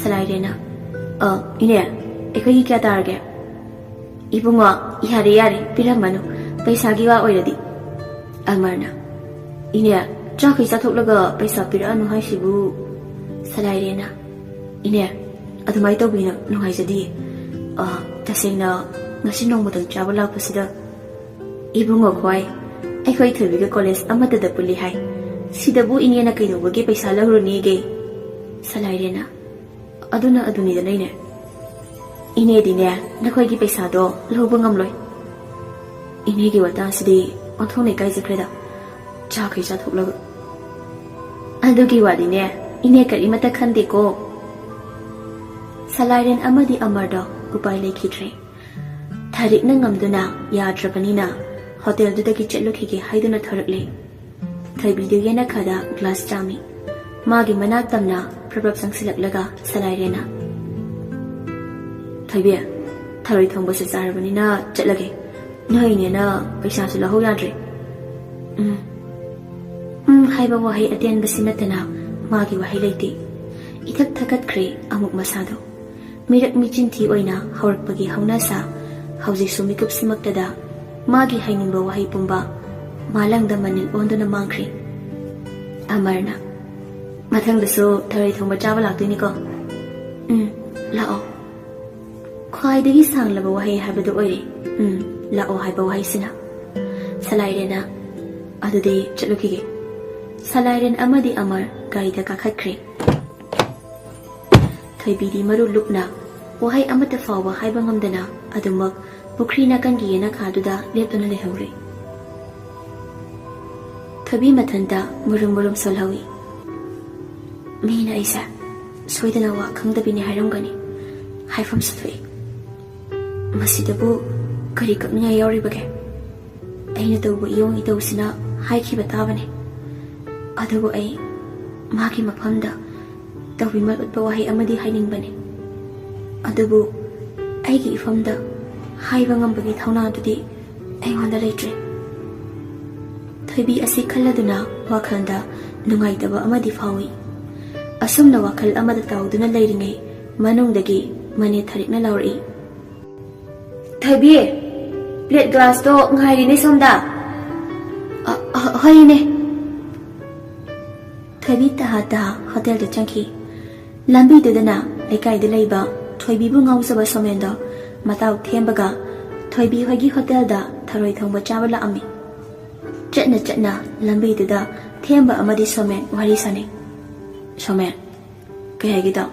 ꯁꯂꯥꯏꯔꯦꯟꯅ, "ꯑ, ꯏꯅꯦ, ꯑꯩꯈꯣꯏꯒꯤ ꯀꯌꯥ ꯇꯥꯔꯒꯦ?" "ꯏꯕꯨꯡꯉꯣ, ꯌꯥꯔꯦ, ꯌꯥꯔꯦ, ꯄꯤꯔꯝꯃꯅꯨ, ꯄꯩꯁꯥꯒꯤ ꯋꯥ ꯑꯣꯏꯔꯗꯤ꯫" ꯑꯃꯔꯅ, "ꯏꯅꯦ, ꯆꯥꯛꯈꯩ ꯆꯥꯊꯣꯛꯂꯒ ꯄꯩꯁꯥ ꯄꯤꯔꯛꯑꯅꯨ ꯍꯥꯏꯁꯤꯕꯨ?" ꯁꯂꯥꯏꯔꯦꯟꯅ, "ꯏꯅꯦ, ꯑꯗꯨꯃꯥꯏꯅ ꯇꯧꯕꯤꯅ ꯅꯨꯡꯉꯥꯏꯖꯗꯤꯌꯦ꯫ ꯑ, ꯇꯁꯦꯡꯅ ꯉꯁꯤ ꯅꯣꯡꯃꯇꯪ ꯆꯥꯕ ꯂꯥꯛꯄꯁꯤꯗ ꯏꯕꯨꯡꯉꯣ ꯈꯣꯏ, ꯑꯩꯈꯣꯏ ꯊꯣꯏꯕꯤꯒ ꯀꯣꯂꯦꯖ ꯑꯃꯠꯇꯗ ꯄꯨꯜꯂꯤ ꯍꯥꯏ꯫ ꯁꯤꯗꯕꯨ ꯏꯅꯦꯅ ꯀꯩꯗꯧꯕꯒꯤ ꯄꯩꯁꯥ ꯂꯧꯔꯨꯅꯤꯒꯦ?" ꯁꯂꯥꯏꯔꯦꯟꯅ, "ꯑꯗꯨꯅ ꯑꯗꯨꯅꯤꯗꯅ ꯏꯅꯦ꯫ ꯏꯅꯦꯗꯤꯅꯦ, ꯅꯈꯣꯏꯒꯤ ꯄꯩꯁꯥꯗꯣ ꯂꯧꯕ ꯉꯝꯂꯣꯏ꯫ ꯏꯅꯦꯒꯤ ꯋꯥꯇꯥꯁꯤꯗꯤ ꯑꯣꯟꯊꯣꯛꯅ ꯏꯀꯥꯏꯖꯈ꯭ꯔꯦꯗ, ꯆꯥꯈꯩ ꯆꯥꯊꯣꯛꯂꯒ꯫ ꯑꯗꯨꯒꯤ ꯋꯥꯗꯤꯅꯦ, ꯏꯅꯦ ꯀꯔꯤꯃꯠꯇ ꯈꯟꯗꯦꯀꯣ꯫" ꯁꯂꯥꯏꯔꯦꯟ ꯑꯃꯗꯤ ꯑꯃꯔꯗꯣ ꯎꯄꯥꯏ ꯂꯩꯈꯤꯗ꯭ꯔꯦ꯫ ꯊꯥꯔꯤꯛꯅ ꯉꯝꯗꯨꯅ ꯌꯥꯗ꯭ꯔꯕꯅꯤꯅ ꯍꯣꯇꯦꯜꯗꯨꯗꯒꯤ ꯆꯠꯂꯨꯈꯤꯒꯦ ꯍꯥꯏꯗꯨꯅ ꯊꯣꯔꯛꯂꯦ꯫ ꯊꯣꯏꯕꯤꯗꯨ ꯌꯦꯅꯈꯥꯗ ꯒ꯭ꯂꯥꯁ ꯆꯥꯝꯃꯤ꯫ ꯃꯥꯒꯤ ꯃꯅꯥꯛ ꯇꯝꯅ ꯄ꯭ꯔꯞ ꯄ꯭ꯔꯞ ꯆꯪꯁꯤꯜꯂꯛꯂꯒ ꯁꯂꯥꯏꯔꯦꯟꯅ, ꯊꯣꯏꯕꯤ, ꯊꯔꯣꯏ ꯊꯣꯡꯕꯁꯨ ꯆꯥꯔꯕꯅꯤꯅ ꯆꯠꯂꯒꯦ꯫ ꯅꯣꯏꯅꯦꯅ ꯄꯩꯁꯥꯁꯨ ꯂꯧꯍꯧ ꯌꯥꯗ꯭ꯔꯦ꯫ ꯎꯝ꯫ ꯎꯝ ꯍꯥꯏꯕ ꯋꯥꯍꯩ ꯑꯇꯦꯟꯕꯁꯤ ꯅꯠꯇꯅ ꯃꯥꯒꯤ ꯋꯥꯍꯩ ꯂꯩꯇꯦ꯫ ꯏꯊꯛ ꯊꯀꯠꯈ꯭ꯔꯦ ꯑꯃꯨꯛ ꯃꯁꯥꯗꯣ꯫ ꯃꯤꯔꯛ ꯃꯤꯆꯤꯟꯊꯤ ꯑꯣꯏꯅ ꯍꯧꯔꯛꯄꯒꯤ ꯍꯧꯅꯁꯥ ꯍꯧꯖꯤꯛꯁꯨ ꯃꯤꯀꯨꯞꯁꯤꯃꯛꯇꯗ ꯃꯥꯒꯤ ꯍꯥꯏꯅꯤꯡꯕ ꯋꯥꯍꯩ ꯄꯨꯝꯕ ꯃꯥꯂꯪꯗ ꯃꯅꯤꯜ ꯑꯣꯟꯗꯨꯅ ꯃꯥꯡꯈ꯭ꯔꯦ꯫ ꯑꯃꯔꯅ, "ꯃꯊꯪꯗꯁꯨ ꯊꯔꯣꯏ ꯊꯣꯡꯕ ꯆꯥꯕ ꯂꯥꯛꯇꯣꯏꯅꯤꯀꯣ?" "ꯎꯝ, ꯂꯥꯛꯑꯣ꯫" ꯈ꯭ꯋꯥꯏꯗꯒꯤ ꯁꯥꯡꯂꯕ ꯋꯥꯍꯩ ꯍꯥꯏꯕꯗꯨ ꯑꯣꯏꯔꯦ "ꯎꯝ, ꯂꯥꯛꯑꯣ" ꯍꯥꯏꯕ ꯋꯥꯍꯩꯁꯤꯅ꯫ ꯁꯂꯥꯏꯔꯦꯟꯅ, "ꯑꯗꯨꯗꯤ ꯆꯠꯂꯨꯈꯤꯒꯦ꯫" ꯁꯂꯥꯏꯔꯦꯟ ꯑꯃꯗꯤ ꯑꯃꯔ ꯒꯥꯔꯤꯗ ꯀꯥꯈꯠꯈ꯭ꯔꯦ꯫ ꯊꯣꯏꯕꯤꯗꯤ ꯃꯔꯨ ꯂꯨꯞꯅ ꯋꯥꯍꯩ ꯑꯃꯠꯇ ꯐꯥꯎꯕ ꯍꯥꯏꯕ ꯉꯝꯗꯅ ꯑꯗꯨꯃꯛ ꯄꯨꯈ꯭ꯔꯤ ꯅꯥꯀꯟꯒꯤ ꯌꯦꯅꯈꯥꯗꯨꯗ ꯂꯦꯞꯇꯨꯅ ꯂꯩꯍꯧꯔꯦ꯫ ꯊꯣꯏꯕꯤ ꯃꯊꯟꯇ ꯃꯨꯔꯨꯝ ꯃꯨꯔꯨꯝ ꯁꯣꯜꯍꯧꯏ꯫ "ꯃꯤꯅ ꯑꯩꯁꯦ ꯁꯣꯏꯗꯅ ꯋꯥ ꯈꯪꯗꯕꯤꯅꯤ ꯍꯥꯏꯔꯝꯒꯅꯤ꯫ ꯍꯥꯏꯐꯝꯁꯨ ꯊꯣꯛꯏ꯫ ꯃꯁꯤꯗꯕꯨ ꯀꯔꯤ ꯀꯛꯅꯤꯡꯉꯥꯏ ꯌꯥꯎꯔꯤꯕꯒꯦ? ꯑꯩꯅ ꯇꯧꯕ ꯏꯌꯣꯡ ꯏꯇꯧꯁꯤꯅ ꯍꯥꯏꯈꯤꯕ ꯇꯥꯕꯅꯤ꯫ ꯑꯗꯨꯕꯨ ꯑꯩ ꯃꯥꯒꯤ ꯃꯐꯝꯗ ꯇꯧꯕꯤꯃꯜ ꯎꯠꯄ ꯋꯥꯍꯩ ꯑꯃꯗꯤ ꯍꯥꯏꯅꯤꯡꯕꯅꯤ꯫ ꯑꯗꯨꯕꯨ ꯑꯩꯒꯤ ꯏꯐꯝꯗ ꯍꯥꯏꯕ ꯉꯝꯕꯒꯤ ꯊꯧꯅꯥꯗꯨꯗꯤ ꯑꯩꯉꯣꯟꯗ ꯂꯩꯇ꯭ꯔꯦ꯫" ꯊꯣꯏꯕꯤ ꯑꯁꯤ ꯈꯜꯂꯗꯨꯅ ꯋꯥꯈꯜꯗ ꯅꯨꯡꯉꯥꯏꯇꯕ ꯑꯃꯗꯤ ꯐꯥꯎꯏ꯫ ꯑꯁꯨꯝꯅ ꯋꯥꯈꯜ ꯑꯃꯗ ꯇꯥꯎꯗꯨꯅ ꯂꯩꯔꯤꯉꯩ ꯃꯅꯨꯡꯗꯒꯤ ꯃꯅꯦ ꯊꯔꯤꯛꯅ ꯂꯥꯎꯔꯛꯏ꯫ "ꯊꯣꯏꯕꯤ, ꯄ꯭ꯂꯦꯠ ꯒ꯭ꯂꯥꯁꯇꯣ ꯉꯥꯏꯔꯤꯅꯦ ꯁꯣꯝꯗ꯫" "ꯑ, ꯑ, ꯍꯣꯏ, ꯏꯅꯦ꯫" ꯊꯣꯏꯕꯤ ꯇꯍꯥ ꯇꯍꯥ ꯍꯣꯇꯦꯜꯗ ꯆꯪꯈꯤ꯫ ꯂꯝꯕꯤꯗꯨꯗꯅ ꯂꯩꯀꯥꯏꯗ ꯂꯩꯕ ꯊꯣꯏꯕꯤꯕꯨ ꯉꯥꯎꯖꯕ ꯁꯣꯃꯦꯟꯗꯣ ꯃꯇꯥꯎ ꯊꯦꯝꯕꯒ ꯊꯣꯏꯕꯤ ꯍꯣꯏꯒꯤ ꯍꯣꯇꯦꯜꯗ ꯊꯔꯣꯏ ꯊꯣꯡꯕ ꯆꯥꯕ ꯂꯥꯛꯑꯝꯃꯤ꯫ ꯆꯠꯅ ꯆꯠꯅ ꯂꯝꯕꯤꯗꯨꯗ ꯊꯦꯝꯕ ꯑꯃꯗꯤ ꯁꯣꯃꯦꯟ ꯋꯥꯔꯤ ꯁꯥꯅꯩ꯫ "ꯁꯣꯃꯦꯟ, ꯀꯩ ꯍꯥꯏꯒꯦ ꯇꯧ?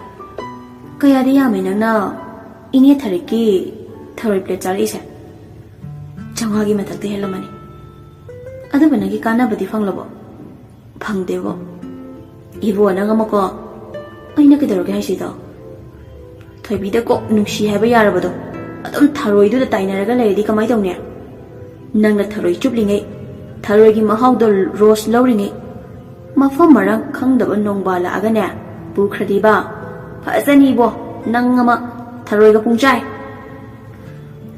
ꯀꯌꯥꯗꯤ ꯌꯥꯝꯃꯦ ꯅꯪꯅ ꯏꯅꯦ ꯊꯔꯤꯛꯀꯤ ꯊꯔꯣꯏ ꯄ꯭ꯂꯦꯠ ꯆꯥꯔꯛꯏꯁꯦ? ꯆꯥꯝꯃꯉꯥꯒꯤ ꯃꯊꯛꯇ ꯍꯦꯜꯂꯝꯃꯅꯤ꯫ ꯑꯗꯨꯕꯨ ꯅꯪꯒꯤ ꯀꯥꯟꯅꯕꯗꯤ ꯐꯪꯂꯕꯣ?" "ꯐꯪꯗꯦꯕꯣ꯫" "ꯏꯕꯣ, ꯅꯪ ꯑꯃꯀꯣ, ꯑꯩꯅ ꯀꯩꯗꯧꯔꯒꯦ ꯍꯥꯏꯁꯤꯗꯣ? ꯊꯣꯏꯕꯤꯗ ꯀꯣꯛ ꯅꯨꯡꯁꯤ ꯍꯥꯏꯕ ꯌꯥꯔꯕꯗꯣ ꯑꯗꯨꯝ ꯊꯔꯣꯏꯗꯨꯗ ꯇꯥꯏꯅꯔꯒ ꯂꯩꯔꯗꯤ ꯀꯃꯥꯏ ꯇꯧꯅꯤ? ꯅꯪꯅ ꯊꯔꯣꯏ ꯆꯨꯞꯂꯤꯉꯩ, ꯊꯔꯣꯏꯒꯤ ꯃꯍꯥꯎꯗꯣ ꯔꯣꯁ ꯂꯧꯔꯤꯉꯩ, ꯃꯐꯝ ꯃꯔꯥꯡ ꯈꯪꯗꯕ ꯅꯣꯡꯕꯥꯜ ꯂꯥꯛꯑꯒꯅꯦ ꯄꯨꯈ꯭ꯔꯗꯤꯕ, ꯐꯖꯅꯤꯕꯣ ꯅꯪ ꯑꯃ꯫ ꯊꯔꯣꯏꯒ ꯄꯨꯡꯆꯥꯏ꯫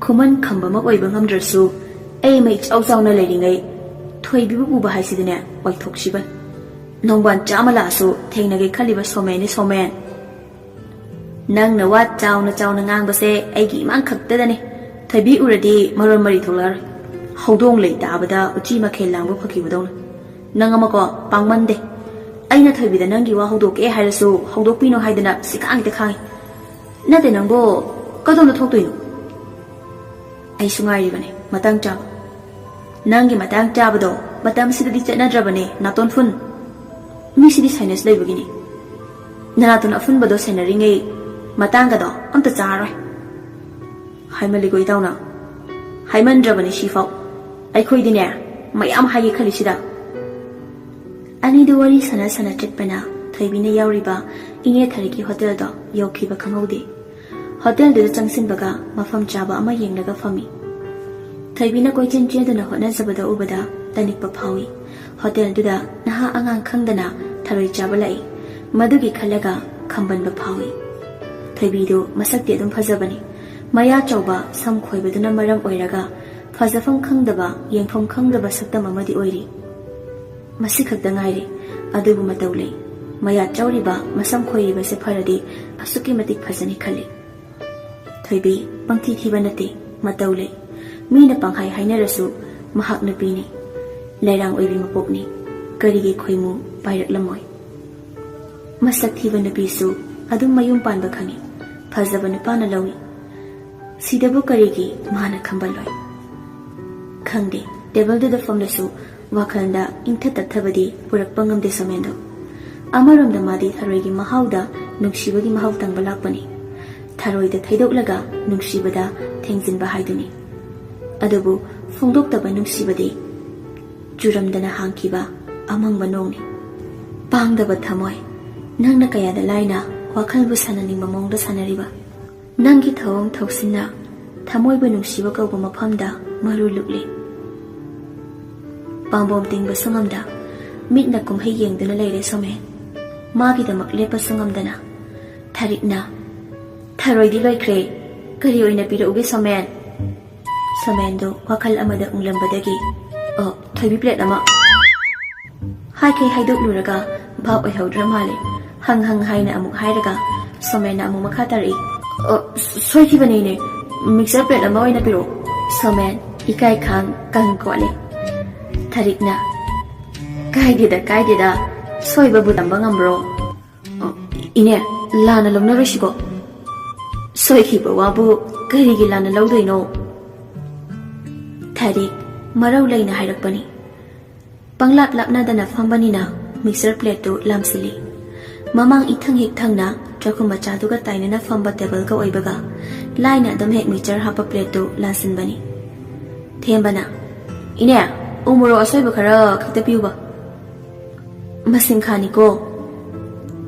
ꯈꯨꯃꯟ ꯈꯝꯕꯃꯛ ꯑꯣꯏꯕ ꯉꯝꯗ꯭ꯔꯁꯨ, ꯑꯩ ꯃꯩ ꯏꯆꯥꯎ ꯆꯥꯎꯅ ꯂꯩꯔꯤꯉꯩ ꯊꯣꯏꯕꯤꯕꯨ ꯄꯨꯕ ꯍꯥꯏꯁꯤꯗꯤꯅꯦ, ꯑꯣꯏꯊꯣꯛꯁꯤꯕꯅꯤ꯫ ꯅꯣꯡꯕꯥꯟ ꯆꯥꯝꯃ ꯂꯥꯛꯑꯁꯨ ꯊꯦꯡꯅꯒꯦ ꯈꯜꯂꯤꯕ ꯁꯣꯃꯦꯟꯅꯤ, ꯁꯣꯃꯦꯟ꯫ ꯅꯪꯅ ꯋꯥ ꯆꯥꯎꯅ ꯆꯥꯎꯅ ꯉꯥꯡꯕꯁꯦ ꯑꯩꯒꯤ ꯏꯃꯥꯡ ꯈꯛꯇꯗꯅꯦ꯫ ꯊꯣꯏꯕꯤ ꯎꯔꯗꯤ ꯃꯔꯣꯟ ꯃꯔꯤ ꯊꯣꯛꯂꯛꯑꯔꯣꯏ꯫ ꯍꯧꯗꯣꯡ ꯂꯩ ꯇꯥꯕꯗ ꯎꯆꯤ ꯃꯈꯦꯜ ꯂꯥꯡꯕ ꯐꯈꯤꯕꯗꯧꯅ꯫ ꯅꯪ ꯑꯃꯀꯣ, ꯄꯥꯡꯃꯟꯗꯦ꯫ ꯑꯩꯅ ꯊꯣꯏꯕꯤꯗ ꯅꯪꯒꯤ ꯋꯥ ꯍꯧꯗꯣꯛꯀꯦ ꯍꯥꯏꯔꯁꯨ ꯍꯧꯗꯣꯛꯄꯤꯅꯣ ꯍꯥꯏꯗꯅ ꯁꯤꯈꯥꯡ ꯍꯦꯛꯇ ꯈꯥꯡꯉꯤ꯫ ꯅꯠꯇꯦ ꯅꯪꯕꯣ, ꯀꯗꯣꯝꯗ ꯊꯣꯛꯇꯣꯏꯅꯣ? ꯑꯩꯁꯨ ꯉꯥꯏꯔꯤꯕꯅꯦ ꯃꯇꯥꯡ ꯆꯥꯕ꯫ ꯅꯪꯒꯤ ꯃꯇꯥꯡ ꯆꯥꯕꯗꯣ ꯃꯇꯝꯁꯤꯗꯗꯤ ꯆꯠꯅꯗ꯭ꯔꯕꯅꯦ, ꯅꯥꯇꯣꯟ ꯐꯨꯟ꯫ ꯃꯤꯁꯤꯗꯤ sinus ꯂꯩꯕꯒꯤꯅꯤ꯫ ꯅꯅꯥꯇꯣꯟ ꯑꯐꯨꯟꯕꯗꯣ ꯁꯦꯟꯅꯔꯤꯉꯩ ꯃꯇꯥꯡꯒꯗꯣ ꯑꯝꯇ ꯆꯥꯔꯣꯏ꯫ ꯍꯥꯏꯃꯜꯂꯤꯀꯣ ꯏꯇꯥꯎꯅ꯫ ꯍꯥꯏꯃꯟꯗ꯭ꯔꯕꯅꯤ ꯁꯤꯐꯥꯎ꯫ ꯑꯩꯈꯣꯏꯗꯤꯅꯦ, ꯃꯌꯥꯝ ꯍꯥꯏꯒꯦ ꯈꯜꯂꯤꯁꯤꯗ꯫ ꯑꯅꯤꯗꯨ ꯋꯥꯔꯤ ꯁꯥꯟꯅ ꯁꯥꯟꯅ ꯆꯠꯄꯅ ꯊꯣꯏꯕꯤꯅ ꯌꯥꯎꯔꯤꯕ ꯏꯅꯦ ꯊꯔꯤꯛꯀꯤ ꯍꯣꯇꯦꯜꯗꯣ ꯌꯧꯈꯤꯕ ꯈꯪꯍꯧꯗꯦ꯫ ꯍꯣꯇꯦꯜꯗꯨꯗ ꯆꯪꯁꯤꯟꯕꯒ ꯃꯐꯝ ꯆꯥꯕ ꯑꯃ ꯌꯦꯡꯂꯒ ꯐꯝꯃꯤ꯫ ꯊꯣꯏꯕꯤꯅ ꯀꯣꯏꯆꯦꯟ ꯆꯦꯟꯗꯨꯅ ꯍꯣꯠꯅꯖꯕꯗ ꯎꯕꯗ ꯇꯅꯤꯛꯄ ꯐꯥꯎꯏ꯫ ꯍꯣꯇꯦꯜꯗꯨꯗ ꯅꯍꯥ ꯑꯉꯥꯡ ꯈꯪꯗꯅ ꯊꯔꯣꯏ ꯆꯥꯕ ꯂꯥꯛꯏ꯫ ꯃꯗꯨꯒꯤ ꯈꯜꯂꯒ ꯈꯝꯕꯟꯕ ꯐꯥꯎꯏ꯫ ꯊꯣꯏꯕꯤꯗꯨ ꯃꯁꯛꯇꯤ ꯑꯗꯨꯝ ꯐꯖꯕꯅꯤ꯫ ꯃꯌꯥ ꯆꯧꯕ ꯁꯝ ꯈꯣꯏꯕꯗꯨꯅ ꯃꯔꯝ ꯑꯣꯏꯔꯒ ꯐꯖꯐꯝ ꯈꯪꯗꯕ, ꯌꯦꯡꯐꯝ ꯈꯪꯗꯕ ꯁꯛꯇꯝ ꯑꯃꯗꯤ ꯑꯣꯏꯔꯤ꯫ ꯃꯁꯤ ꯈꯛꯇ ꯉꯥꯏꯔꯦ꯫ ꯑꯗꯨꯕꯨ ꯃꯇꯧ ꯂꯩ꯫ ꯃꯌꯥ ꯆꯧꯔꯤꯕ, ꯃꯁꯝ ꯈꯣꯏꯔꯤꯕꯁꯦ ꯐꯔꯗꯤ ꯑꯁꯨꯛꯀꯤ ꯃꯇꯤꯛ ꯐꯖꯅꯤ ꯈꯜꯂꯤ꯫ ꯊꯣꯏꯕꯤ ꯄꯪꯊꯤ ꯊꯤꯕ ꯅꯠꯇꯦ, ꯃꯇꯧ ꯂꯩ꯫ ꯃꯤꯅ ꯄꯪꯍꯥꯏ ꯍꯥꯏꯅꯔꯁꯨ ꯃꯍꯥꯛ ꯅꯨꯄꯤꯅꯤ꯫ ꯂꯩꯔꯥꯡ ꯑꯣꯏꯕꯤ ꯃꯄꯣꯛꯅꯤ꯫ ꯀꯔꯤꯒꯤ ꯈꯣꯏꯃꯨ ꯄꯥꯏꯔꯛꯂꯝꯃꯣꯏ? ꯃꯁꯛ ꯊꯤꯕ ꯅꯨꯄꯤꯁꯨ ꯑꯗꯨꯝ ꯃꯌꯨꯝ ꯄꯥꯟꯕ ꯈꯪꯏ꯫ ꯐꯖꯕ ꯅꯨꯄꯥꯅ ꯂꯧꯏ꯫ ꯁꯤꯗꯕꯨ ꯀꯔꯤꯒꯤ ꯃꯥꯅ ꯈꯝꯕꯜꯂꯣꯏ? ꯈꯪꯗꯦ, ꯇꯦꯕꯜꯗꯨꯗ ꯐꯝꯂꯁꯨ ꯋꯥꯈꯜꯗ ꯏꯪꯊ ꯇꯞꯊꯕꯗꯤ ꯄꯨꯔꯛꯄ ꯉꯝꯗꯦ ꯁꯣꯃꯦꯟꯗꯣ꯫ ꯑꯃꯔꯣꯝꯗ ꯃꯥꯗꯤ ꯊꯔꯣꯏꯒꯤ ꯃꯍꯥꯎꯗ ꯅꯨꯡꯁꯤꯕꯒꯤ ꯃꯍꯥꯎ ꯇꯪꯕ ꯂꯥꯛꯄꯅꯤ꯫ ꯊꯔꯣꯏꯗ ꯊꯩꯗꯣꯛꯂꯒ ꯅꯨꯡꯁꯤꯕꯗ ꯊꯦꯡꯖꯤꯟꯕ ꯍꯥꯏꯗꯨꯅꯤ꯫ ꯑꯗꯨꯕꯨ ꯐꯣꯡꯗꯣꯛꯇꯕ ꯅꯨꯡꯁꯤꯕꯗꯤ ꯆꯨꯔꯝꯗꯅ ꯍꯥꯡꯈꯤꯕ ꯑꯃꯪꯕ ꯅꯣꯡꯅꯤ꯫ ꯄꯥꯡꯗꯕ ꯊꯃꯣꯏ, ꯅꯪꯅ ꯀꯌꯥꯗ ꯂꯥꯏꯅ ꯋꯥꯈꯜꯕꯨ ꯁꯥꯟꯅꯅꯤꯡꯕ ꯃꯑꯣꯡꯗ ꯁꯥꯟꯅꯔꯤꯕ꯫ ꯅꯪꯒꯤ ꯊꯧꯑꯣꯡ ꯊꯧꯁꯤꯟꯅ ꯊꯃꯣꯏꯕꯨ ꯅꯨꯡꯁꯤꯕ ꯀꯧꯕ ꯃꯐꯝꯗ ꯃꯔꯨ ꯂꯨꯛꯂꯤ꯫ ꯄꯥꯝꯕꯣꯝ ꯇꯤꯡꯕꯁꯨ ꯉꯝꯗ ꯃꯤꯠꯅ ꯀꯨꯝꯍꯩ ꯌꯦꯡꯗꯨꯅ ꯂꯩꯔꯦ ꯁꯣꯃꯦꯟ꯫ ꯃꯥꯒꯤꯗꯃꯛ ꯂꯦꯞꯄꯁꯨ ꯉꯝꯗꯅ ꯊꯔꯤꯛꯅ ꯊꯔꯣꯏꯗꯤ ꯂꯣꯏꯈ꯭ꯔꯦ꯫ ꯀꯔꯤ ꯑꯣꯏꯅ ꯄꯤꯔꯛꯎꯒꯦ, ꯁꯣꯃꯦꯟ? ꯁꯣꯃꯦꯟꯗꯣ ꯋꯥꯈꯜ ꯑꯃꯗ ꯎꯪꯂꯝꯕꯗꯒꯤ, "ꯑꯣ, ꯊꯣꯏꯕꯤ, ꯄ꯭ꯂꯦꯠ ꯑꯃ" ꯍꯥꯏꯈꯩ ꯍꯥꯏꯗꯣꯛꯂꯨꯔꯒ ꯚꯥꯞ ꯑꯣꯏꯍꯧꯗ꯭ꯔ ꯃꯥꯜꯂꯦ꯫ ꯍꯪ ꯍꯪ ꯍꯥꯏꯅ ꯑꯃꯨꯛ ꯍꯥꯏꯔꯒ ꯁꯣꯃꯦꯟꯅ ꯑꯃꯨꯛ ꯃꯈꯥ ꯇꯥꯔꯛꯏ, "ꯑꯣ, ꯁꯣꯏꯈꯤꯕꯅꯦ, ꯏꯅꯦ꯫ ꯃꯤꯛꯆꯔ ꯄ꯭ꯂꯦꯠ ꯑꯃ ꯑꯣꯏꯅ ꯄꯤꯔꯛꯑꯣ꯫" ꯁꯣꯃꯦꯟ ꯏꯀꯥꯏ ꯈꯥꯡ ꯀꯪ ꯀꯣꯠꯂꯦ꯫ ꯊꯔꯤꯛꯅ, "ꯀꯥꯏꯗꯦꯗ, ꯀꯥꯏꯗꯦꯗ, ꯁꯣꯏꯕꯕꯨ ꯇꯝꯕ ꯉꯝꯕ꯭ꯔꯣ?" "ꯑꯣ, ꯏꯅꯦ, ꯂꯥꯟꯅ ꯂꯧꯅꯔꯣꯏꯁꯤꯀꯣ꯫ ꯁꯣꯏꯈꯤꯕ ꯋꯥꯕꯨ ꯀꯔꯤꯒꯤ ꯂꯥꯟꯅ ꯂꯧꯗꯣꯏꯅꯣ?" ꯊꯔꯤꯛ ꯃꯔꯧ ꯂꯩꯅ ꯍꯥꯏꯔꯛꯄꯅꯤ꯫ ꯄꯪꯂꯥꯞ ꯂꯥꯞꯅꯗꯅ ꯐꯝꯕꯅꯤꯅ ꯃꯤꯛꯆꯔ ꯄ꯭ꯂꯦꯠꯇꯨ ꯂꯥꯝꯁꯤꯜꯂꯤ꯫ ꯃꯃꯥꯡ ꯏꯊꯪ ꯍꯦꯛ ꯊꯪꯅ ꯆꯥꯛꯈꯨꯝ ꯃꯆꯥꯗꯨꯒ ꯇꯥꯏꯅꯅ ꯐꯝꯕ ꯇꯦꯕꯜꯒ ꯑꯣꯏꯕꯒ ꯂꯥꯏꯅ ꯑꯗꯨꯝ ꯍꯦꯛ ꯃꯤꯛꯆꯔ ꯍꯥꯞꯄ ꯄ꯭ꯂꯦꯠꯇꯨ ꯂꯥꯟꯁꯤꯟꯕꯅꯤ꯫ ꯊꯦꯝꯕꯅ, "ꯏꯅꯦ, ꯎ ꯃꯣꯔꯣꯛ ꯑꯁꯣꯏꯕ ꯈꯔ ꯈꯛꯇ ꯄꯤꯌꯨꯕ꯫" "ꯃꯁꯤꯡꯈꯥꯅꯤꯀꯣ꯫"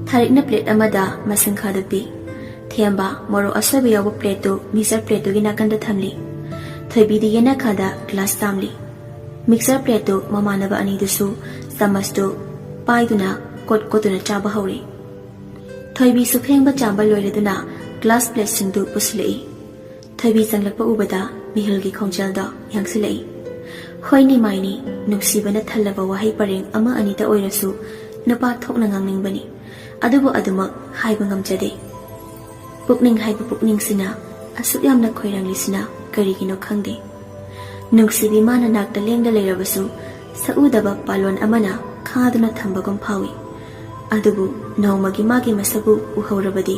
ꯊꯔꯤꯛꯅ ꯄ꯭ꯂꯦꯠ ꯑꯃꯗ ꯃꯁꯤꯡꯈꯥꯗꯨ ꯄꯤ꯫ ꯊꯦꯝꯕ ꯃꯣꯔꯣꯛ ꯑꯁꯣꯏꯕ ꯌꯥꯎꯕ ꯄ꯭ꯂꯦꯠꯇꯨ ꯃꯤꯛꯆꯔ ꯄ꯭ꯂꯦꯠꯇꯨꯒꯤ ꯅꯥꯀꯟꯗ ꯊꯝꯂꯤ꯫ ꯊꯣꯏꯕꯤꯗꯤ ꯌꯦꯅꯈꯥꯗ ꯒ꯭ꯂꯥꯁ ꯆꯥꯝꯂꯤ꯫ ꯃꯤꯛꯆꯔ ꯄ꯭ꯂꯦꯠꯇꯨ ꯃꯃꯥꯟꯅꯕ ꯑꯅꯤꯗꯨꯁꯨ ꯆꯥꯃꯁꯇꯨ ꯄꯥꯏꯗꯨꯅ ꯀꯣꯠ ꯀꯣꯠꯇꯨꯅ ꯆꯥꯕ ꯍꯧꯔꯦ꯫ ꯊꯣꯏꯕꯤꯁꯨ ꯐꯦꯡꯕ ꯆꯥꯝꯕ ꯂꯣꯏꯔꯗꯨꯅ ꯒ꯭ꯂꯥꯁ ꯄ꯭ꯂꯦꯠꯁꯤꯡꯗꯨ ꯄꯨꯁꯤꯜꯂꯛꯏ꯫ ꯊꯣꯏꯕꯤ ꯆꯪꯂꯛꯄ ꯎꯕꯗ ꯃꯤꯍꯨꯜꯒꯤ ꯈꯣꯡꯖꯦꯜꯗꯣ ꯌꯥꯡꯁꯤꯜꯂꯛꯏ꯫ ꯍꯣꯏꯅꯤ ꯃꯥꯏꯅꯤ, ꯅꯨꯡꯁꯤꯕꯅ ꯊꯜꯂꯕ ꯋꯥꯍꯩ ꯄꯔꯦꯡ ꯑꯃ ꯑꯅꯤꯗ ꯑꯣꯏꯔꯁꯨ ꯅꯨꯄꯥ ꯊꯣꯛꯅ ꯉꯥꯡꯅꯤꯡꯕꯅꯤ, ꯑꯗꯨꯕꯨ ꯑꯗꯨꯃꯛ ꯍꯥꯏꯕ ꯉꯝꯖꯗꯦ꯫ ꯄꯨꯛꯅꯤꯡ ꯍꯥꯏꯕ ꯄꯨꯛꯅꯤꯡꯁꯤꯅ ꯑꯁꯨꯛ ꯌꯥꯝꯅ ꯈꯣꯏꯔꯥꯡꯂꯤꯁꯤꯅ ꯀꯔꯤꯒꯤꯅꯣ ꯈꯪꯗꯦ꯫ ꯅꯨꯡꯁꯤꯕꯤ ꯃꯥꯅ ꯅꯥꯛꯇ ꯂꯦꯡꯗ ꯂꯩꯔꯕꯁꯨ ꯁꯛꯎꯗꯕ ꯄꯥꯂꯣꯟ ꯑꯃꯅ ꯈꯥꯗꯨꯅ ꯊꯝꯕꯒꯨꯝ ꯐꯥꯎꯏ꯫ ꯑꯗꯨꯕꯨ ꯅꯣꯡꯃꯒꯤ ꯃꯥꯒꯤ ꯃꯁꯛꯄꯨ ꯎꯍꯧꯔꯕꯗꯤ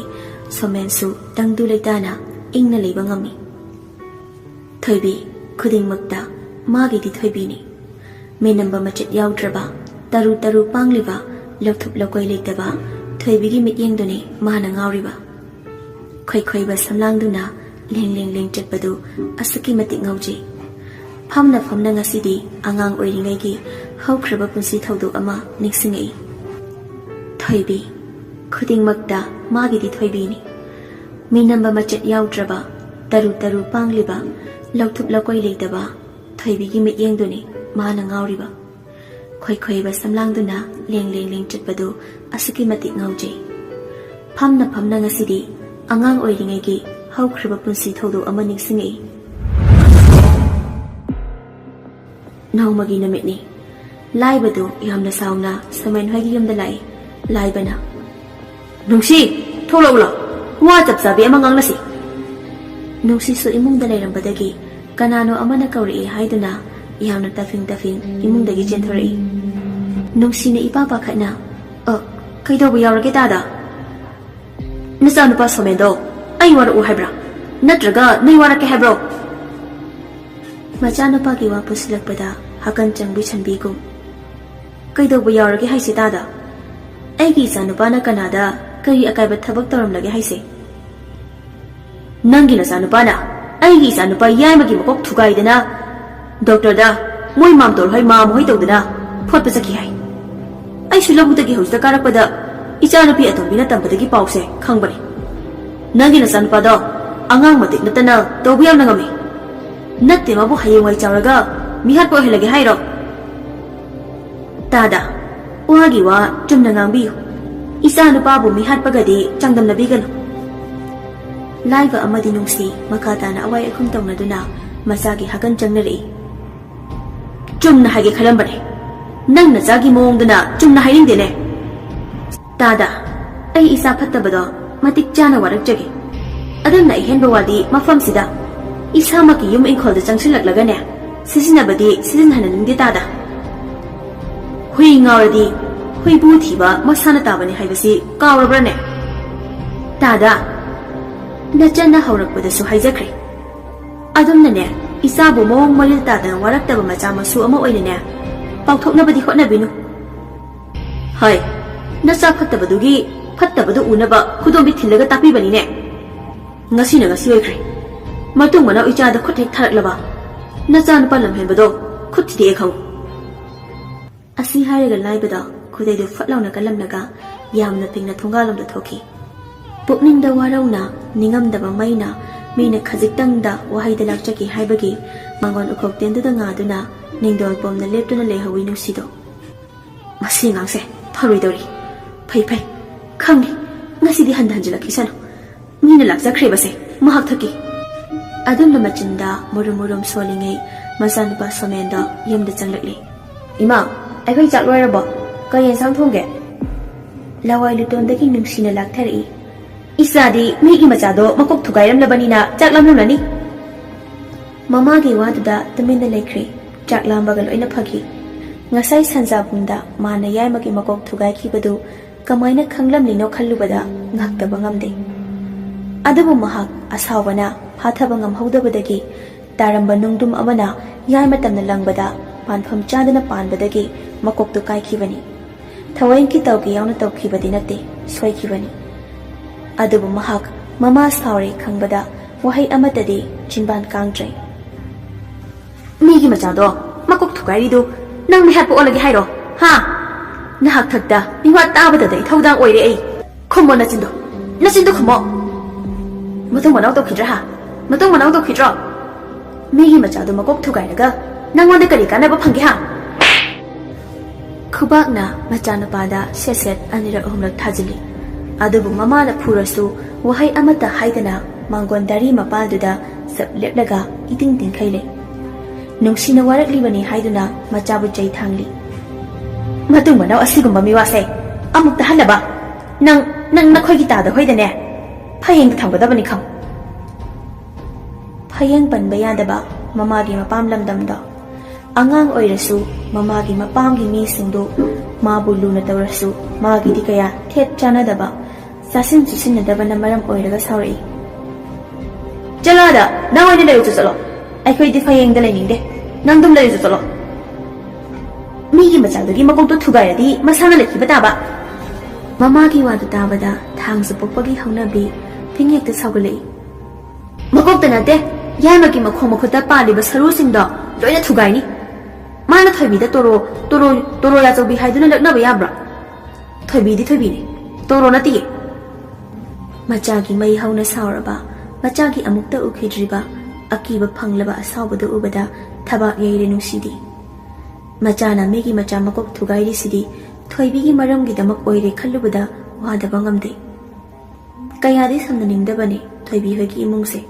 ꯁꯣꯃꯦꯟꯁꯨ ꯇꯪꯗꯨ ꯂꯩꯇꯥꯅ ꯏꯪꯅ ꯂꯩꯕ ꯉꯝꯃꯤ꯫ ꯊꯣꯏꯕꯤ, ꯈꯨꯗꯤꯡꯃꯛꯇ ꯃꯥꯒꯤꯗꯤ ꯊꯣꯏꯕꯤꯅꯤ꯫ ꯃꯤꯅꯝꯕ ꯃꯆꯦꯠ ꯌꯥꯎꯗ꯭ꯔꯕ, ꯇꯔꯨ ꯇꯔꯨ ꯄꯥꯡꯂꯤꯕ, ꯂꯧꯊꯨꯞ ꯂꯧꯀꯣꯏ ꯂꯩꯇꯕ ꯊꯣꯏꯕꯤꯒꯤ ꯃꯤꯠꯌꯦꯡꯗꯨꯅꯤ ꯃꯥꯅ ꯉꯥꯎꯔꯤꯕ꯫ ꯈꯣꯏꯈꯣꯏꯕ ꯁꯝꯂꯥꯡꯗꯨꯅ ꯂꯦꯡ ꯂꯦꯡ ꯂꯦꯡ ꯆꯠꯄꯗꯨ ꯑꯁꯨꯛꯀꯤ ꯃꯇꯤꯛ ꯉꯥꯎꯖꯩ꯫ ꯐꯝꯅ ꯐꯝꯅ ꯉꯁꯤꯗꯤ ꯑꯉꯥꯡ ꯑꯣꯏꯔꯤꯉꯩꯒꯤ ꯍꯧꯈ꯭ꯔꯕ ꯄꯨꯟꯁꯤ ꯊꯧꯗꯣꯛ ꯑꯃ ꯅꯤꯡꯁꯤꯡꯉꯛꯏ꯫ ꯊꯣꯏꯕꯤ, ꯈꯨꯗꯤꯡꯃꯛꯇ ꯃꯥꯒꯤꯗꯤ ꯊꯣꯏꯕꯤꯅꯤ꯫ ꯃꯤꯅꯝꯕ ꯃꯆꯦꯠ ꯌꯥꯎꯗ꯭ꯔꯕ, ꯇꯔꯨ ꯇꯔꯨ ꯄꯥꯡꯂꯤꯕ, ꯂꯧꯊꯨꯞ ꯂꯧꯀꯣꯏ ꯂꯩꯇꯕ ꯊꯣꯏꯕꯤꯒꯤ ꯃꯤꯠꯌꯦꯡꯗꯨꯅꯤ ꯃꯥꯅ ꯉꯥꯎꯔꯤꯕ꯫ ꯈꯣꯏꯈꯣꯏꯕ ꯁꯝꯂꯥꯡꯗꯨꯅ ꯂꯦꯡ ꯂꯦꯡ ꯂꯦꯡ ꯆꯠꯄꯗꯨ ꯑꯁꯨꯛꯀꯤ ꯃꯇꯤꯛ ꯉꯥꯎꯖꯩ꯫ ꯐꯝꯅ ꯐꯝꯅ ꯉꯁꯤꯗꯤ ꯑꯉꯥꯡ ꯑꯣꯏꯔꯤꯉꯩꯒꯤ ꯍꯧꯈ꯭ꯔꯕ ꯄꯨꯟꯁꯤ ꯊꯧꯗꯣꯛ ꯑꯃ ꯅꯤꯡꯁꯤꯡꯉꯛꯏ꯫ ꯅꯣꯡꯃꯒꯤ ꯅꯨꯃꯤꯠꯅꯤ꯫ ꯂꯥꯏꯕꯗꯨ ꯌꯥꯝꯅ ꯁꯥꯎꯅ ꯁꯃꯦꯟ ꯍꯣꯏꯒꯤ ꯌꯨꯝꯗ ꯂꯥꯛꯏ꯫ ꯂꯥꯏꯕꯅ, "ꯅꯨꯡꯁꯤ, ꯊꯣꯛꯂꯛꯎ ꯂꯥꯎ꯫ ꯋꯥ ꯆꯞ ꯆꯥꯕꯤ ꯑꯃ ꯉꯥꯡꯅꯁꯤ꯫" ꯅꯨꯡꯁꯤꯁꯨ ꯏꯃꯨꯡꯗ ꯂꯩꯔꯝꯕꯗꯒꯤ ꯀꯅꯥꯅꯣ ꯑꯃꯅ ꯀꯧꯔꯛꯏ ꯍꯥꯏꯗꯨꯅ ꯌꯥꯝꯅ ꯇꯐꯤꯡ ꯇꯐꯤꯡ ꯏꯃꯨꯡꯗꯒꯤ ꯆꯦꯟꯊꯣꯔꯛꯏ꯫ ꯅꯨꯡꯁꯤꯅ ꯏꯄꯥ ꯄꯥꯈꯠꯅ, "ꯑ, ꯀꯩꯗꯧꯕ ꯌꯥꯎꯔꯒꯦ ꯇꯥꯗ? ꯅꯆꯥꯅꯨꯄꯥ ꯁꯣꯃꯦꯟꯗꯣ ꯑꯩ ꯋꯥꯔꯛꯎ ꯍꯥꯏꯕ꯭ꯔꯥ? ꯅꯠꯇ꯭ꯔꯒ ꯅꯩ ꯋꯥꯔꯛꯀꯦ ꯍꯥꯏꯕ꯭ꯔꯣ?" ꯃꯆꯥꯅꯨꯄꯥꯒꯤ ꯋꯥ ꯄꯨꯁꯤꯜꯂꯛꯄꯗ ꯍꯥꯀꯟ ꯆꯪꯕꯤ ꯁꯟꯕꯤꯒꯨꯝ, "ꯀꯩꯗꯧꯕ ꯌꯥꯎꯔꯒꯦ ꯍꯥꯏꯁꯦ ꯇꯥꯗ? ꯑꯩꯒꯤ ꯏꯆꯥꯅꯨꯄꯥꯅ ꯀꯅꯥꯗ ꯀꯔꯤ ꯑꯀꯥꯏꯕ ꯊꯕꯛ ꯇꯧꯔꯝꯂꯒꯦ ꯍꯥꯏꯁꯦ? ꯅꯪꯒꯤ ꯅꯆꯥꯅꯨꯄꯥꯅ ꯑꯩꯒꯤ ꯏꯆꯥꯅꯨꯄꯥ ꯌꯥꯏꯃꯒꯤ ꯃꯀꯣꯛ ꯊꯨꯒꯥꯏꯗꯅ ꯗꯣꯛꯇꯔꯗ ꯃꯣꯏ ꯃꯥꯝꯇꯣꯜ ꯍꯣꯏ ꯃꯥꯝ ꯍꯣꯏ ꯇꯧꯗꯅ ꯐꯣꯠꯄ ꯆꯠꯈꯤ ꯍꯥꯏ꯫ ꯑꯩꯁꯨ ꯂꯧꯕꯨꯛꯇꯒꯤ ꯍꯧꯖꯤꯛꯇ ꯀꯥꯔꯛꯄꯗ ꯏꯆꯥꯅꯨꯄꯤ ꯑꯇꯣꯝꯕꯤꯅ ꯇꯝꯕꯗꯒꯤ ꯄꯥꯎꯁꯦ ꯈꯪꯕꯅꯤ꯫ ꯅꯪꯒꯤ ꯅꯆꯥꯅꯨꯄꯥꯗꯣ ꯑꯉꯥꯡ ꯃꯇꯤꯛ ꯅꯠꯇꯅ ꯇꯧꯕ ꯌꯥꯝꯅ ꯉꯝꯃꯤ꯫ ꯅꯠꯇꯦ, ꯃꯥꯕꯨ ꯍꯌꯦꯡꯋꯥꯏ ꯆꯥꯎꯔꯒ ꯃꯤꯍꯥꯠꯄ ꯑꯣꯏꯍꯜꯂꯒꯦ ꯍꯥꯏꯔꯣ?" ꯇꯥꯗ, ꯋꯥꯒꯤ ꯋꯥ ꯆꯨꯝꯅ ꯉꯥꯡꯕꯤꯌꯨ꯫ ꯏꯆꯥ ꯅꯨꯄꯥꯕꯨ ꯃꯤꯍꯥꯠꯄꯒꯗꯤ ꯆꯥꯡꯗꯝꯅꯕꯤꯒꯅꯨ꯫ ꯂꯥꯏꯕ ꯑꯃꯗꯤ ꯅꯨꯡꯁꯤ ꯃꯈꯥ ꯇꯥꯅ ꯑꯋꯥꯏ ꯑꯈꯨꯝ ꯇꯧꯅꯗꯨꯅ ꯃꯆꯥꯒꯤ ꯍꯥꯒꯟ ꯆꯪꯅꯔꯛꯏ꯫ "ꯆꯨꯝꯅ ꯍꯥꯏꯒꯦ ꯈꯜꯂꯝꯕꯅꯦ꯫ ꯅꯪ ꯅꯆꯥꯒꯤ ꯃꯑꯣꯡꯗꯨꯅ ꯆꯨꯝꯅ ꯍꯥꯏꯅꯤꯡꯗꯦꯅꯦ꯫" ꯇꯥꯗ, ꯑꯩ ꯏꯆꯥ ꯐꯠꯇꯕꯗꯣ ꯃꯇꯤꯛ ꯆꯥꯅ ꯋꯥꯔꯛꯆꯒꯦ꯫ ꯑꯗꯨꯝꯅ ꯑꯍꯦꯟꯕ ꯋꯥꯗꯤ ꯃꯐꯝꯁꯤꯗ ꯏꯁꯥꯃꯛꯀꯤ ꯌꯨꯝ ꯏꯪꯈꯣꯜꯗ ꯆꯪꯁꯤꯜꯂꯛꯂꯒꯅꯦ, ꯁꯤꯖꯤꯟꯅꯕꯗꯤ ꯁꯤꯖꯤꯟꯅꯍꯟꯅꯤꯡꯗꯦ ꯇꯥꯗ꯫ ꯍꯨꯏ ꯉꯥꯎꯔꯗꯤ ꯍꯨꯏꯕꯨ ꯊꯤꯕ ꯃꯁꯥꯅ ꯇꯥꯕꯅꯤ ꯍꯥꯏꯕꯁꯤ ꯀꯥꯎꯔꯕ꯭ꯔꯅꯦ? ꯇꯥꯗ, ꯅꯆꯟꯅ ꯍꯧꯔꯛꯄꯗꯁꯨ ꯍꯥꯏꯖꯈ꯭ꯔꯦ꯫ ꯑꯗꯨꯝꯅꯅꯦ, ꯏꯆꯥꯕꯨ ꯃꯑꯣꯡ ꯃꯔꯤꯜ ꯇꯥꯗꯅ ꯋꯥꯔꯛꯇꯕ ꯃꯆꯥ ꯃꯁꯨ ꯑꯃ ꯑꯣꯏꯅꯅꯦ, ꯄꯥꯎꯊꯣꯛꯅꯕꯗꯤ ꯍꯣꯠꯅꯕꯤꯅꯨ꯫ ꯍꯣꯏ, ꯅꯆꯥ ꯐꯠꯇꯕꯗꯨꯒꯤ ꯐꯠꯇꯕꯗꯨ ꯎꯅꯕ ꯈꯨꯗꯣꯝꯕꯤ ꯊꯤꯜꯂꯒ ꯇꯥꯛꯄꯤꯕꯅꯤꯅꯦ꯫ ꯉꯁꯤꯅ ꯉꯁꯤ ꯑꯣꯏꯈ꯭ꯔꯦ꯫ ꯃꯇꯨꯡ ꯃꯅꯥꯎ ꯏꯆꯥꯗ ꯈꯨꯠ ꯍꯦꯛ ꯊꯥꯔꯛꯂꯕ, ꯅꯆꯥꯅꯨꯄꯥ ꯂꯝꯍꯦꯟꯕꯗꯣ ꯈꯨꯠ ꯊꯤꯗꯦꯛꯑꯦ ꯈꯪꯉꯨ꯫ ꯑꯁꯤ ꯍꯥꯏꯔꯒ ꯂꯥꯏꯕꯗ ꯈꯨꯗꯩꯗꯨ ꯐꯠ ꯂꯥꯎꯅ ꯀꯜꯂꯝꯂꯒ ꯌꯥꯝꯅ ꯄꯤꯡꯅ ꯊꯣꯡꯒꯥꯜꯂꯣꯝꯗ ꯊꯣꯛꯈꯤ꯫ ꯄꯨꯛꯅꯤꯡꯗ ꯋꯥꯔꯧꯅ, ꯅꯤꯡꯉꯝꯗꯕ ꯃꯩꯅ ꯃꯤꯅ ꯈꯖꯤꯛꯇꯪꯗ ꯋꯥꯍꯩꯗ ꯂꯥꯛꯆꯈꯤ ꯍꯥꯏꯕꯒꯤ ꯃꯉꯣꯟ ꯎꯈꯣꯛꯇꯦꯟꯗꯨꯗ ꯉꯥꯗꯨꯅ ꯅꯤꯡꯗꯣꯜ ꯄꯣꯝꯅ ꯂꯦꯞꯇꯨꯅ ꯂꯩꯍꯧꯋꯤ ꯅꯨꯡꯁꯤꯗꯣ꯫ "ꯃꯁꯤ ꯑꯉꯥꯡꯁꯦ ꯐꯔꯣꯏꯗꯧꯔꯤ꯫ ꯐꯩ, ꯐꯩ꯫ ꯈꯪꯉꯤ꯫ ꯉꯁꯤꯗꯤ ꯍꯟꯊ ꯍꯟꯖꯤꯜꯂꯛꯈꯤꯁꯅꯨ꯫ ꯃꯤꯅ ꯂꯥꯛꯆꯈ꯭ꯔꯦꯕꯁꯦ, ꯃꯍꯥꯛ ꯊꯛꯀꯤ꯫ ꯑꯗꯨꯝꯅ ꯃꯆꯤꯟꯗ ꯃꯨꯔꯨꯝ ꯃꯨꯔꯨꯝ ꯁꯣꯜꯂꯤꯉꯩ, ꯃꯆꯥꯅꯨꯄꯥ ꯁꯣꯃꯦꯟꯗꯣ ꯌꯨꯝꯗ ꯆꯪꯂꯛꯂꯤ꯫ "ꯏꯃꯥ, ꯑꯩꯈꯣꯏ ꯆꯥꯛ ꯂꯣꯏꯔꯕꯣ? ꯀꯩ ꯌꯦꯟꯁꯥꯡ ꯊꯣꯡꯒꯦ?" ꯂꯋꯥꯏ ꯂꯨꯇꯣꯟꯗꯒꯤ ꯅꯨꯡꯁꯤꯅ ꯂꯥꯛꯊꯔꯛꯏ꯫ "ꯏꯆꯥꯗꯤ ꯃꯤꯒꯤ ꯃꯆꯥꯗꯣ ꯃꯀꯣꯛ ꯊꯨꯒꯥꯏꯔꯝꯂꯕꯅꯤꯅ ꯆꯥꯛ ꯂꯥꯝꯂꯝꯂꯅꯤ꯫" ꯃꯃꯥꯒꯤ ꯋꯥꯗꯨꯗ ꯇꯨꯃꯤꯟꯅ ꯂꯩꯈ꯭ꯔꯦ꯫ ꯆꯥꯛ ꯂꯥꯝꯕꯒ ꯂꯣꯏꯅ ꯐꯈꯤ꯫ ꯉꯁꯥꯏ ꯁꯟꯖꯥꯕꯨꯡꯗ ꯃꯥꯅ ꯌꯥꯏꯃꯒꯤ ꯃꯀꯣꯛ ꯊꯨꯒꯥꯏꯈꯤꯕꯗꯨ ꯀꯃꯥꯏꯅ ꯈꯪꯂꯝꯂꯤꯅꯣ ꯈꯜꯂꯨꯕꯗ ꯉꯛꯇꯕ ꯉꯝꯗꯦ꯫ ꯑꯗꯨꯕꯨ ꯃꯍꯥꯛ ꯑꯁꯥꯎꯕꯅ ꯐꯥꯊꯕ ꯉꯝꯍꯧꯗꯕꯗꯒꯤ ꯇꯥꯔꯝꯕ ꯅꯨꯡꯗꯨꯝ ꯑꯃꯅ ꯌꯥꯏꯃ ꯇꯝꯅ ꯂꯪꯕꯗ ꯄꯥꯟꯐꯝ ꯆꯥꯗꯅ ꯄꯥꯟꯕꯗꯒꯤ ꯃꯀꯣꯛꯇꯨ ꯀꯥꯏꯈꯤꯕꯅꯤ꯫ ꯊꯋꯥꯏꯒꯤ ꯇꯧꯒꯦ ꯌꯥꯎꯅ ꯇꯧꯈꯤꯕꯗꯤ ꯅꯠꯇꯦ, ꯁꯣꯏꯈꯤꯕꯅꯤ꯫ ꯑꯗꯨꯕꯨ ꯃꯍꯥꯛ ꯃꯃꯥ ꯁꯥꯎꯔꯦ ꯈꯪꯕꯗ ꯋꯥꯍꯩ ꯑꯃꯠꯇꯗꯤ ꯆꯤꯟꯕꯥꯟ ꯀꯥꯡꯗ꯭ꯔꯦ꯫ "ꯃꯤꯒꯤ ꯃꯆꯥꯗꯣ ꯃꯀꯣꯛ ꯊꯨꯒꯥꯏꯔꯤꯗꯨ ꯅꯪ ꯃꯤꯍꯥꯠꯄ ꯑꯣꯜꯂꯒꯦ ꯍꯥꯏꯔꯣ? ꯍꯥ? ꯅꯍꯥꯛ ꯊꯛꯇ ꯃꯤꯋꯥ ꯇꯥꯕꯗꯗ ꯏꯊꯧꯗꯥꯡ ꯑꯣꯏꯔꯦ ꯑꯩ꯫ ꯈꯨꯝꯃꯣ ꯅꯆꯤꯟꯗꯣ, ꯅꯆꯤꯟꯗꯣ ꯈꯨꯝꯃꯣ꯫ ꯃꯇꯨꯡ ꯃꯅꯥꯎ ꯇꯧꯈꯤꯗ꯭ꯔꯥ ꯍꯥ? ꯃꯇꯨꯡ ꯃꯅꯥꯎ ꯇꯧꯈꯤꯗ꯭ꯔꯣ? ꯃꯤꯒꯤ ꯃꯆꯥꯗꯣ ꯃꯀꯣꯛ ꯊꯨꯒꯥꯏꯔꯒ ꯅꯪꯉꯣꯟꯗ ꯀꯔꯤ ꯀꯥꯟꯅꯕ ꯐꯪꯒꯦ ꯍꯥ?" ꯈꯨꯕꯥꯛꯅ ꯃꯆꯥꯅꯨꯄꯥꯗ ꯁꯦꯠ ꯁꯦꯠ ꯑꯅꯤꯔꯛ ꯑꯍꯨꯝꯂꯛ ꯊꯥꯖꯤꯜꯂꯤ꯫ ꯑꯗꯨꯕꯨ ꯃꯃꯥꯅ ꯐꯨꯔꯁꯨ ꯋꯥꯍꯩ ꯑꯃꯠꯇ ꯍꯥꯏꯗꯅ ꯃꯥꯡꯒꯣꯟ ꯗꯥꯔꯤ ꯃꯄꯥꯜꯗꯨꯗ ꯆꯞ ꯂꯦꯞꯂꯒ ꯏꯇꯤꯡ ꯇꯤꯡꯈꯩ ꯂꯩ꯫ ꯅꯨꯡꯁꯤꯅ ꯋꯥꯔꯛꯂꯤꯕꯅꯤ ꯍꯥꯏꯗꯨꯅ ꯃꯆꯥꯕꯨ ꯆꯩ ꯊꯥꯡꯂꯤ꯫ "ꯃꯇꯨꯡ ꯃꯅꯥꯎ ꯑꯁꯤꯒꯨꯝꯕ ꯃꯤꯋꯥꯁꯦ ꯑꯃꯨꯛ ꯇꯥꯍꯟꯅꯕ ꯅꯪ, ꯅꯪ ꯅꯈꯣꯏꯒꯤ ꯇꯥꯗ ꯍꯣꯏꯗꯅꯦ ꯐꯌꯦꯡꯗ ꯊꯝꯒꯗꯕꯅꯤ ꯈꯪ꯫" ꯐꯌꯦꯡ ꯄꯟꯕ ꯌꯥꯗꯕ ꯃꯃꯥꯒꯤ ꯃꯄꯥꯝ ꯂꯝꯗꯝꯗꯣ꯫ ꯑꯉꯥꯡ ꯑꯣꯏꯔꯁꯨ ꯃꯃꯥꯒꯤ ꯃꯄꯥꯝꯒꯤ ꯃꯤꯁꯤꯡꯗꯨ ꯃꯥꯕꯨ ꯂꯨꯅ ꯇꯧꯔꯁꯨ ꯃꯥꯒꯤꯗꯤ ꯀꯌꯥ ꯊꯦꯠ ꯆꯥꯅꯗꯕ, ꯆꯥꯁꯤꯟ ꯆꯨꯁꯤꯟꯅꯗꯕꯅ ꯃꯔꯝ ꯑꯣꯏꯔꯒ ꯁꯥꯎꯔꯛꯏ꯫ "ꯆꯠꯂꯣ ꯑꯗ, ꯅꯪ ꯑꯣꯏꯅ ꯂꯩꯔꯨꯆꯣ ꯆꯠꯂꯣ꯫ ꯑꯩꯈꯣꯏꯗꯤ ꯐꯌꯦꯡꯗ ꯂꯩꯅꯤꯡꯗꯦ꯫ ꯅꯪ ꯑꯗꯨꯝ ꯂꯩꯔꯨꯆꯣ ꯆꯠꯂꯣ꯫ ꯃꯤꯒꯤ ꯃꯆꯥꯗꯨꯒꯤ ꯃꯀꯣꯛꯇꯣ ꯊꯨꯒꯥꯏꯔꯗꯤ ꯃꯁꯥꯅ ꯂꯩꯈꯤꯕ ꯇꯥꯕ꯫" ꯃꯃꯥꯒꯤ ꯋꯥꯗꯨ ꯇꯥꯕꯗ ꯊꯥꯡꯁꯨ ꯄꯣꯛꯄꯒꯤ ꯍꯧꯅꯕꯤ ꯐꯤꯡ ꯍꯦꯛꯇ ꯁꯥꯎꯒꯠꯂꯛꯏ꯫ "ꯃꯀꯣꯛꯇ ꯅꯠꯇꯦ, ꯌꯥꯏꯃꯒꯤ ꯃꯈꯣꯡ ꯃꯈꯨꯠꯇ ꯄꯥꯜꯂꯤꯕ ꯁꯔꯨꯁꯤꯡꯗꯣ ꯂꯣꯏꯅ ꯊꯨꯒꯥꯏꯅꯤ꯫ ꯃꯥꯅ ꯊꯣꯏꯕꯤꯗ ꯇꯣꯔꯣ, ꯇꯣꯔꯣ, ꯇꯣꯔꯣ ꯌꯥꯆꯧꯕꯤ ꯍꯥꯏꯗꯨꯅ ꯂꯛꯅꯕ ꯌꯥꯕ꯭ꯔꯥ? ꯊꯣꯏꯕꯤꯗꯤ ꯊꯣꯏꯕꯤꯅꯤ, ꯇꯣꯔꯣ ꯅꯠꯇꯤꯌꯦ꯫" ꯃꯆꯥꯒꯤ ꯃꯩ ꯍꯧꯅ ꯁꯥꯎꯔꯕ, ꯃꯆꯥꯒꯤ ꯑꯃꯨꯛꯇ ꯎꯈꯤꯗ꯭ꯔꯤꯕ ꯑꯀꯤꯕ ꯐꯪꯂꯕ ꯑꯁꯥꯎꯕꯗꯨ ꯎꯕꯗ ꯊꯕꯥꯛ ꯌꯩꯔꯦ ꯅꯨꯡꯁꯤꯗꯤ꯫ ꯃꯆꯥꯅ ꯃꯤꯒꯤ ꯃꯆꯥ ꯃꯀꯣꯛ ꯊꯨꯒꯥꯏꯔꯤꯁꯤꯗꯤ ꯊꯣꯏꯕꯤꯒꯤ ꯃꯔꯝꯒꯤꯗꯃꯛ ꯑꯣꯏꯔꯦ ꯈꯜꯂꯨꯕꯗ ꯋꯥꯗꯕ ꯉꯝꯗꯦ꯫ ꯀꯌꯥꯗꯤ ꯁꯝꯅꯅꯤꯡꯗꯕꯅꯤ ꯊꯣꯏꯕꯤ ꯍꯣꯏꯒꯤ ꯏꯃꯨꯡꯁꯦ꯫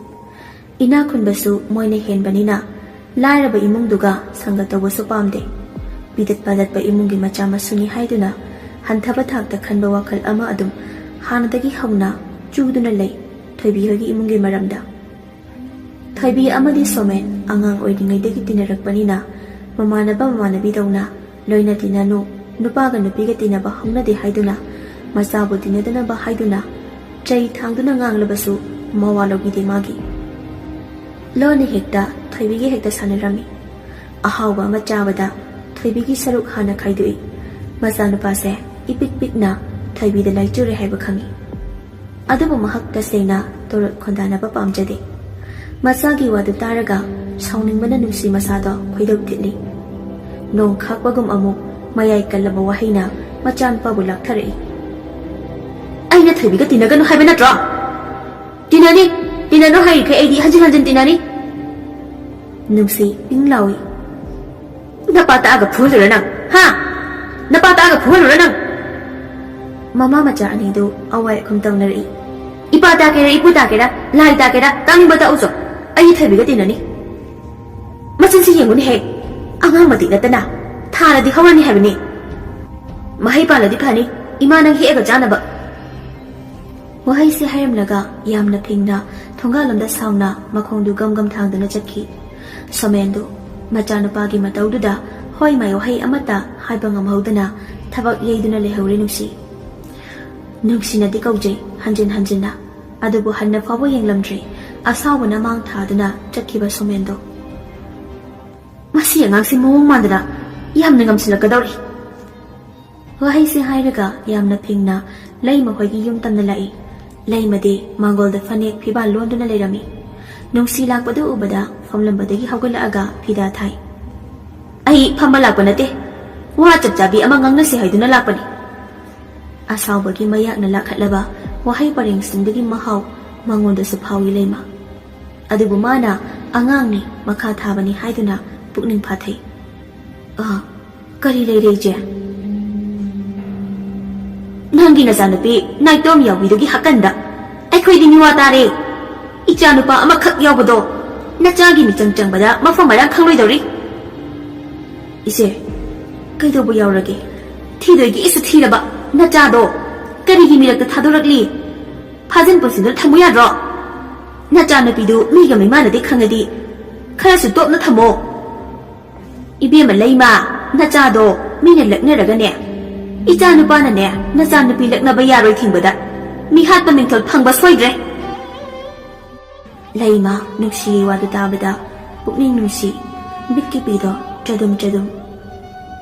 ꯏꯅꯥꯛ ꯈꯨꯟꯕꯁꯨ ꯃꯣꯏꯅ ꯍꯦꯟꯕꯅꯤꯅ ꯂꯥꯏꯔꯕ ꯏꯃꯨꯡꯗꯨꯒ ꯁꯪꯒ ꯇꯧꯕꯁꯨ ꯄꯥꯝꯗꯦ꯫ ꯄꯤꯗꯠ ꯄꯥꯗꯠꯄ ꯏꯃꯨꯡꯒꯤ ꯃꯆꯥ ꯃꯁꯨꯅꯤ ꯍꯥꯏꯗꯨꯅ ꯍꯟꯊꯕ ꯊꯥꯛꯇ ꯈꯟꯕ ꯋꯥꯈꯜ ꯑꯃ ꯑꯗꯨꯝ ꯍꯥꯟꯅꯗꯒꯤ ꯍꯧꯅ ꯆꯨꯗꯨꯅ ꯂꯩ ꯊꯣꯏꯕꯤ ꯍꯣꯏꯒꯤ ꯏꯃꯨꯡꯒꯤ ꯃꯔꯝꯗ꯫ ꯊꯣꯏꯕꯤ ꯑꯃꯗꯤ ꯁꯣꯃꯦꯟ ꯑꯉꯥꯡ ꯑꯣꯏꯔꯤꯉꯩꯗꯒꯤ ꯇꯤꯟꯅꯔꯛꯄꯅꯤꯅ ꯃꯃꯥꯟꯅꯕ ꯃꯃꯥꯟꯅꯕꯤꯗꯧꯅ ꯂꯣꯏꯅ ꯇꯤꯟꯅꯅꯨ, ꯅꯨꯄꯥꯒ ꯅꯨꯄꯤꯒ ꯇꯤꯟꯅꯕ ꯍꯧꯅꯗꯦ ꯍꯥꯏꯗꯨꯅ, ꯃꯆꯥꯕꯨ ꯇꯤꯟꯅꯗꯅꯕ ꯍꯥꯏꯗꯨꯅ ꯆꯩ ꯊꯥꯡꯗꯨꯅ ꯉꯥꯡꯂꯕꯁꯨ ꯃꯋꯥ ꯂꯧꯕꯤꯗꯦ ꯃꯥꯒꯤ꯫ ꯂꯣꯟꯅ ꯍꯦꯛꯇ ꯊꯣꯏꯕꯤꯒ ꯍꯦꯛꯇ ꯁꯥꯟꯅꯔꯝꯃꯤ꯫ ꯑꯍꯥꯎꯕ ꯑꯃ ꯆꯥꯕꯗ ꯊꯣꯏꯕꯤꯒꯤ ꯁꯔꯨꯛ ꯍꯥꯟꯅ ꯈꯥꯏꯗꯣꯛꯏ꯫ ꯃꯆꯥꯅꯨꯄꯥꯁꯦ ꯏꯄꯤꯛ ꯄꯤꯛꯅ ꯊꯣꯏꯕꯤꯗ ꯂꯥꯏꯆꯨꯔꯦ ꯍꯥꯏꯕ ꯈꯪꯏ꯫ ꯑꯗꯨꯕꯨ ꯃꯍꯥꯛ ꯇꯁꯦꯡꯅ ꯇꯣꯔꯣꯠ ꯈꯣꯟꯗꯥꯅꯕ ꯄꯥꯝꯖꯗꯦ꯫ ꯃꯆꯥꯒꯤ ꯋꯥꯗꯨ ꯇꯥꯔꯒ ꯁꯥꯎꯅꯤꯡꯕꯅ ꯅꯨꯡꯁꯤ ꯃꯁꯥꯗꯣ ꯈꯣꯏꯗꯧ ꯊꯤꯠꯂꯤ꯫ ꯅꯣꯡ ꯈꯥꯛꯄꯒꯨꯝ ꯑꯃꯨꯛ ꯃꯌꯥꯏ ꯀꯜꯂꯕ ꯋꯥꯍꯩꯅ ꯃꯆꯥꯅꯨꯄꯥꯕꯨ ꯂꯥꯛꯊꯔꯛꯏ꯫ "ꯑꯩꯅ ꯊꯣꯏꯕꯤꯒ ꯇꯤꯟꯅꯒꯅꯨ ꯍꯥꯏꯕ ꯅꯠꯇ꯭ꯔꯣ? ꯇꯤꯟꯅꯅꯤ, ꯇꯤꯟꯅꯅꯨ ꯍꯥꯏꯔꯤꯈꯩ ꯑꯩꯗꯤ ꯍꯟꯖꯤꯟ ꯍꯟꯖꯤꯟ ꯇꯤꯟꯅꯅꯤ꯫" ꯅꯨꯡꯁꯤ ꯄꯤꯡ ꯂꯥꯎꯏ꯫ "ꯅꯄꯥ ꯇꯥꯛꯑꯒ ꯐꯨꯍꯜꯂꯨꯔ ꯅꯪ? ꯍꯥ? ꯅꯄꯥ ꯇꯥꯛꯑꯒ ꯐꯨꯍꯜꯂꯨꯔ ꯅꯪ?" ꯃꯃꯥ ꯃꯆꯥ ꯑꯅꯤꯗꯨ ꯑꯋꯥꯏ ꯑꯈꯨꯝ ꯇꯧꯅꯔꯛꯏ꯫ "ꯏꯄꯥ ꯇꯥꯛꯀꯦꯔꯥ, ꯏꯄꯨ ꯇꯥꯛꯀꯦꯔꯥ, ꯂꯥꯏ ꯇꯥꯛꯀꯦꯔꯥ, ꯇꯥꯛꯅꯤꯡꯕ ꯇꯥꯛꯎꯆꯣ꯫ ꯑꯩ ꯊꯣꯏꯕꯤꯒ ꯇꯤꯟꯅꯅꯤ꯫ ꯃꯆꯤꯟꯁꯤ ꯌꯦꯡꯉꯨꯅꯦꯍꯦ꯫ ꯑꯉꯥꯡ ꯃꯇꯤꯛ ꯅꯠꯇꯅ ꯊꯥꯔꯗꯤ ꯍꯧꯔꯅꯤ ꯍꯥꯏꯕꯅꯤ꯫ ꯃꯍꯩ ꯄꯥꯜꯂꯗꯤ ꯐꯅꯤ, ꯏꯃꯥ ꯅꯪ ꯍꯦꯛꯑꯒ ꯆꯥꯅꯕ꯫" ꯋꯥꯍꯩꯁꯦ ꯍꯥꯏꯔꯝꯂꯒ ꯌꯥꯝꯅ ꯐꯤꯡꯅ ꯊꯣꯡꯒꯥꯜꯂꯣꯝꯗ ꯁꯥꯎꯅ ꯃꯈꯣꯡꯗꯨ ꯒꯝ ꯒꯝ ꯊꯥꯡꯗꯨꯅ ꯆꯠꯈꯤ꯫ ꯁꯣꯃꯦꯟꯗꯨ ꯃꯆꯥꯅꯨꯄꯥꯒꯤ ꯃꯇꯧꯗꯨꯗ ꯍꯣꯏ ꯃꯥꯏ ꯋꯥꯍꯩ ꯑꯃꯠꯇ ꯍꯥꯏꯕ ꯉꯝꯍꯧꯗꯅ ꯊꯕꯛ ꯌꯩꯗꯨꯅ ꯂꯩꯍꯧꯔꯦ ꯅꯨꯡꯁꯤ꯫ ꯅꯨꯡꯁꯤꯅꯗꯤ ꯀꯧꯖꯩ ꯍꯟꯖꯤꯟ ꯍꯟꯖꯤꯟꯅ, ꯑꯗꯨꯕꯨ ꯍꯟꯅ ꯐꯥꯎꯕ ꯌꯦꯡꯂꯝꯗ꯭ꯔꯦ ꯑꯁꯥꯎꯕꯅ ꯃꯥꯡ ꯊꯥꯗꯨꯅ ꯆꯠꯈꯤꯕ ꯁꯣꯃꯦꯟꯗꯣ꯫ "ꯃꯁꯤ ꯑꯉꯥꯡꯁꯤ ꯃꯑꯣꯡ ꯃꯥꯟꯗꯅ ꯌꯥꯝꯅ ꯉꯝꯁꯤꯜꯂꯛꯀꯗꯧꯔꯦ꯫" ꯋꯥꯍꯩꯁꯦ ꯍꯥꯏꯔꯒ ꯌꯥꯝꯅ ꯐꯤꯡꯅ ꯂꯩꯃ ꯍꯣꯏꯒꯤ ꯌꯨꯝ ꯇꯝꯅ ꯂꯥꯛꯏ꯫ ꯂꯩꯃꯗꯤ ꯃꯥꯡꯒꯣꯜꯗ ꯐꯅꯦꯛ ꯐꯤꯕꯥꯜ ꯂꯣꯟꯗꯨꯅ ꯂꯩꯔꯝꯃꯤ꯫ ꯅꯨꯡꯁꯤ ꯂꯥꯛꯄꯗꯨ ꯎꯕꯗ ꯐꯝꯂꯝꯕꯗꯒꯤ ꯍꯧꯒꯠꯂꯛꯑꯒ ꯐꯤꯗꯥ ꯊꯥꯏ꯫ "ꯑꯩ ꯐꯝꯕ ꯂꯥꯛꯄ ꯅꯠꯇꯦ, ꯋꯥ ꯆꯞ ꯆꯥꯕꯤ ꯑꯃ ꯉꯥꯡꯅꯁꯤ ꯍꯥꯏꯗꯨꯅ ꯂꯥꯛꯄꯅꯤ꯫" ꯑꯁꯥꯎꯕꯒꯤ ꯃꯌꯥꯛꯅ ꯂꯥꯛꯈꯠꯂꯕ ꯋꯥꯍꯩ ꯄꯔꯦꯡꯁꯤꯡꯗꯨꯒꯤ ꯃꯍꯥꯎ ꯃꯉꯣꯟꯗꯁꯨ ꯐꯥꯎꯏ ꯂꯩꯃ꯫ ꯑꯗꯨꯕꯨ ꯃꯥꯅ ꯑꯉꯥꯡꯅꯤ, ꯃꯈꯥ ꯊꯥꯕꯅꯤ ꯍꯥꯏꯗꯨꯅ ꯄꯨꯛꯅꯤꯡ ꯐꯥꯊꯩ꯫ "ꯑ, ꯀꯔꯤ ꯂꯩꯔꯦ ꯏꯆꯦ?" "ꯅꯪꯒꯤ ꯅꯆꯥꯅꯨꯄꯤ ꯅꯥꯏꯇꯣꯝ ꯌꯥꯎꯕꯤꯗꯨꯒꯤ ꯍꯥꯀꯟꯗ ꯑꯩꯈꯣꯏꯗꯤ ꯃꯤꯋꯥ ꯇꯥꯔꯦ꯫ ꯏꯆꯥ ꯅꯨꯄꯥ ꯑꯃꯈꯛ ꯌꯥꯎꯕꯗꯣ ꯅꯆꯥꯒꯤ ꯃꯤꯆꯪ ꯆꯪꯕꯗ ꯃꯐꯝ ꯃꯔꯥꯡ ꯈꯪꯂꯣꯏꯗꯧꯔꯤ꯫ ꯏꯆꯦ, ꯀꯩꯗꯧꯕ ꯌꯥꯎꯔꯒꯦ? ꯊꯤꯗꯣꯏꯒꯤ ꯏꯁꯨ ꯊꯤꯔꯕ ꯅꯆꯥꯗꯣ ꯀꯔꯤꯒꯤ ꯃꯤꯔꯛꯇ ꯊꯥꯗꯣꯔꯛꯂꯤ? ꯐꯥꯖꯤꯟ ꯄꯨꯟꯁꯤꯟꯗꯨꯅ ꯊꯝꯃꯨ ꯌꯥꯗ꯭ꯔꯣ? ꯅꯆꯥꯅꯨꯄꯤꯗꯨ ꯃꯤꯒ ꯃꯤꯃꯥꯟꯅꯗꯦ ꯈꯪꯉꯗꯤ ꯈꯔꯁꯨ ꯇꯣꯞꯅ ꯊꯝꯃꯣ꯫ ꯏꯕꯦꯝꯃ ꯂꯩꯃ, ꯅꯆꯥꯗꯣ ꯃꯤꯅ ꯂꯛꯅꯔꯒꯅꯦ, ꯏꯆꯥ ꯅꯨꯄꯥꯅꯅꯦ ꯅꯆꯥꯅꯨꯄꯤ ꯂꯛꯅꯕ ꯌꯥꯔꯣꯏ ꯊꯤꯡꯕꯗ ꯃꯤꯍꯥꯠꯄ ꯃꯤꯡꯊꯣꯜ ꯐꯪꯕ ꯁꯣꯏꯗ꯭ꯔꯦ꯫ ꯂꯩꯃ, ꯅꯨꯡꯁꯤꯌꯦ ꯋꯥꯗꯨ ꯇꯥꯕꯗ ꯄꯨꯛꯅꯤꯡ ꯅꯨꯡꯁꯤ, ꯃꯤꯠꯀꯤ ꯄꯤꯗꯣ ꯆꯗꯨꯝ ꯆꯗꯨꯝ꯫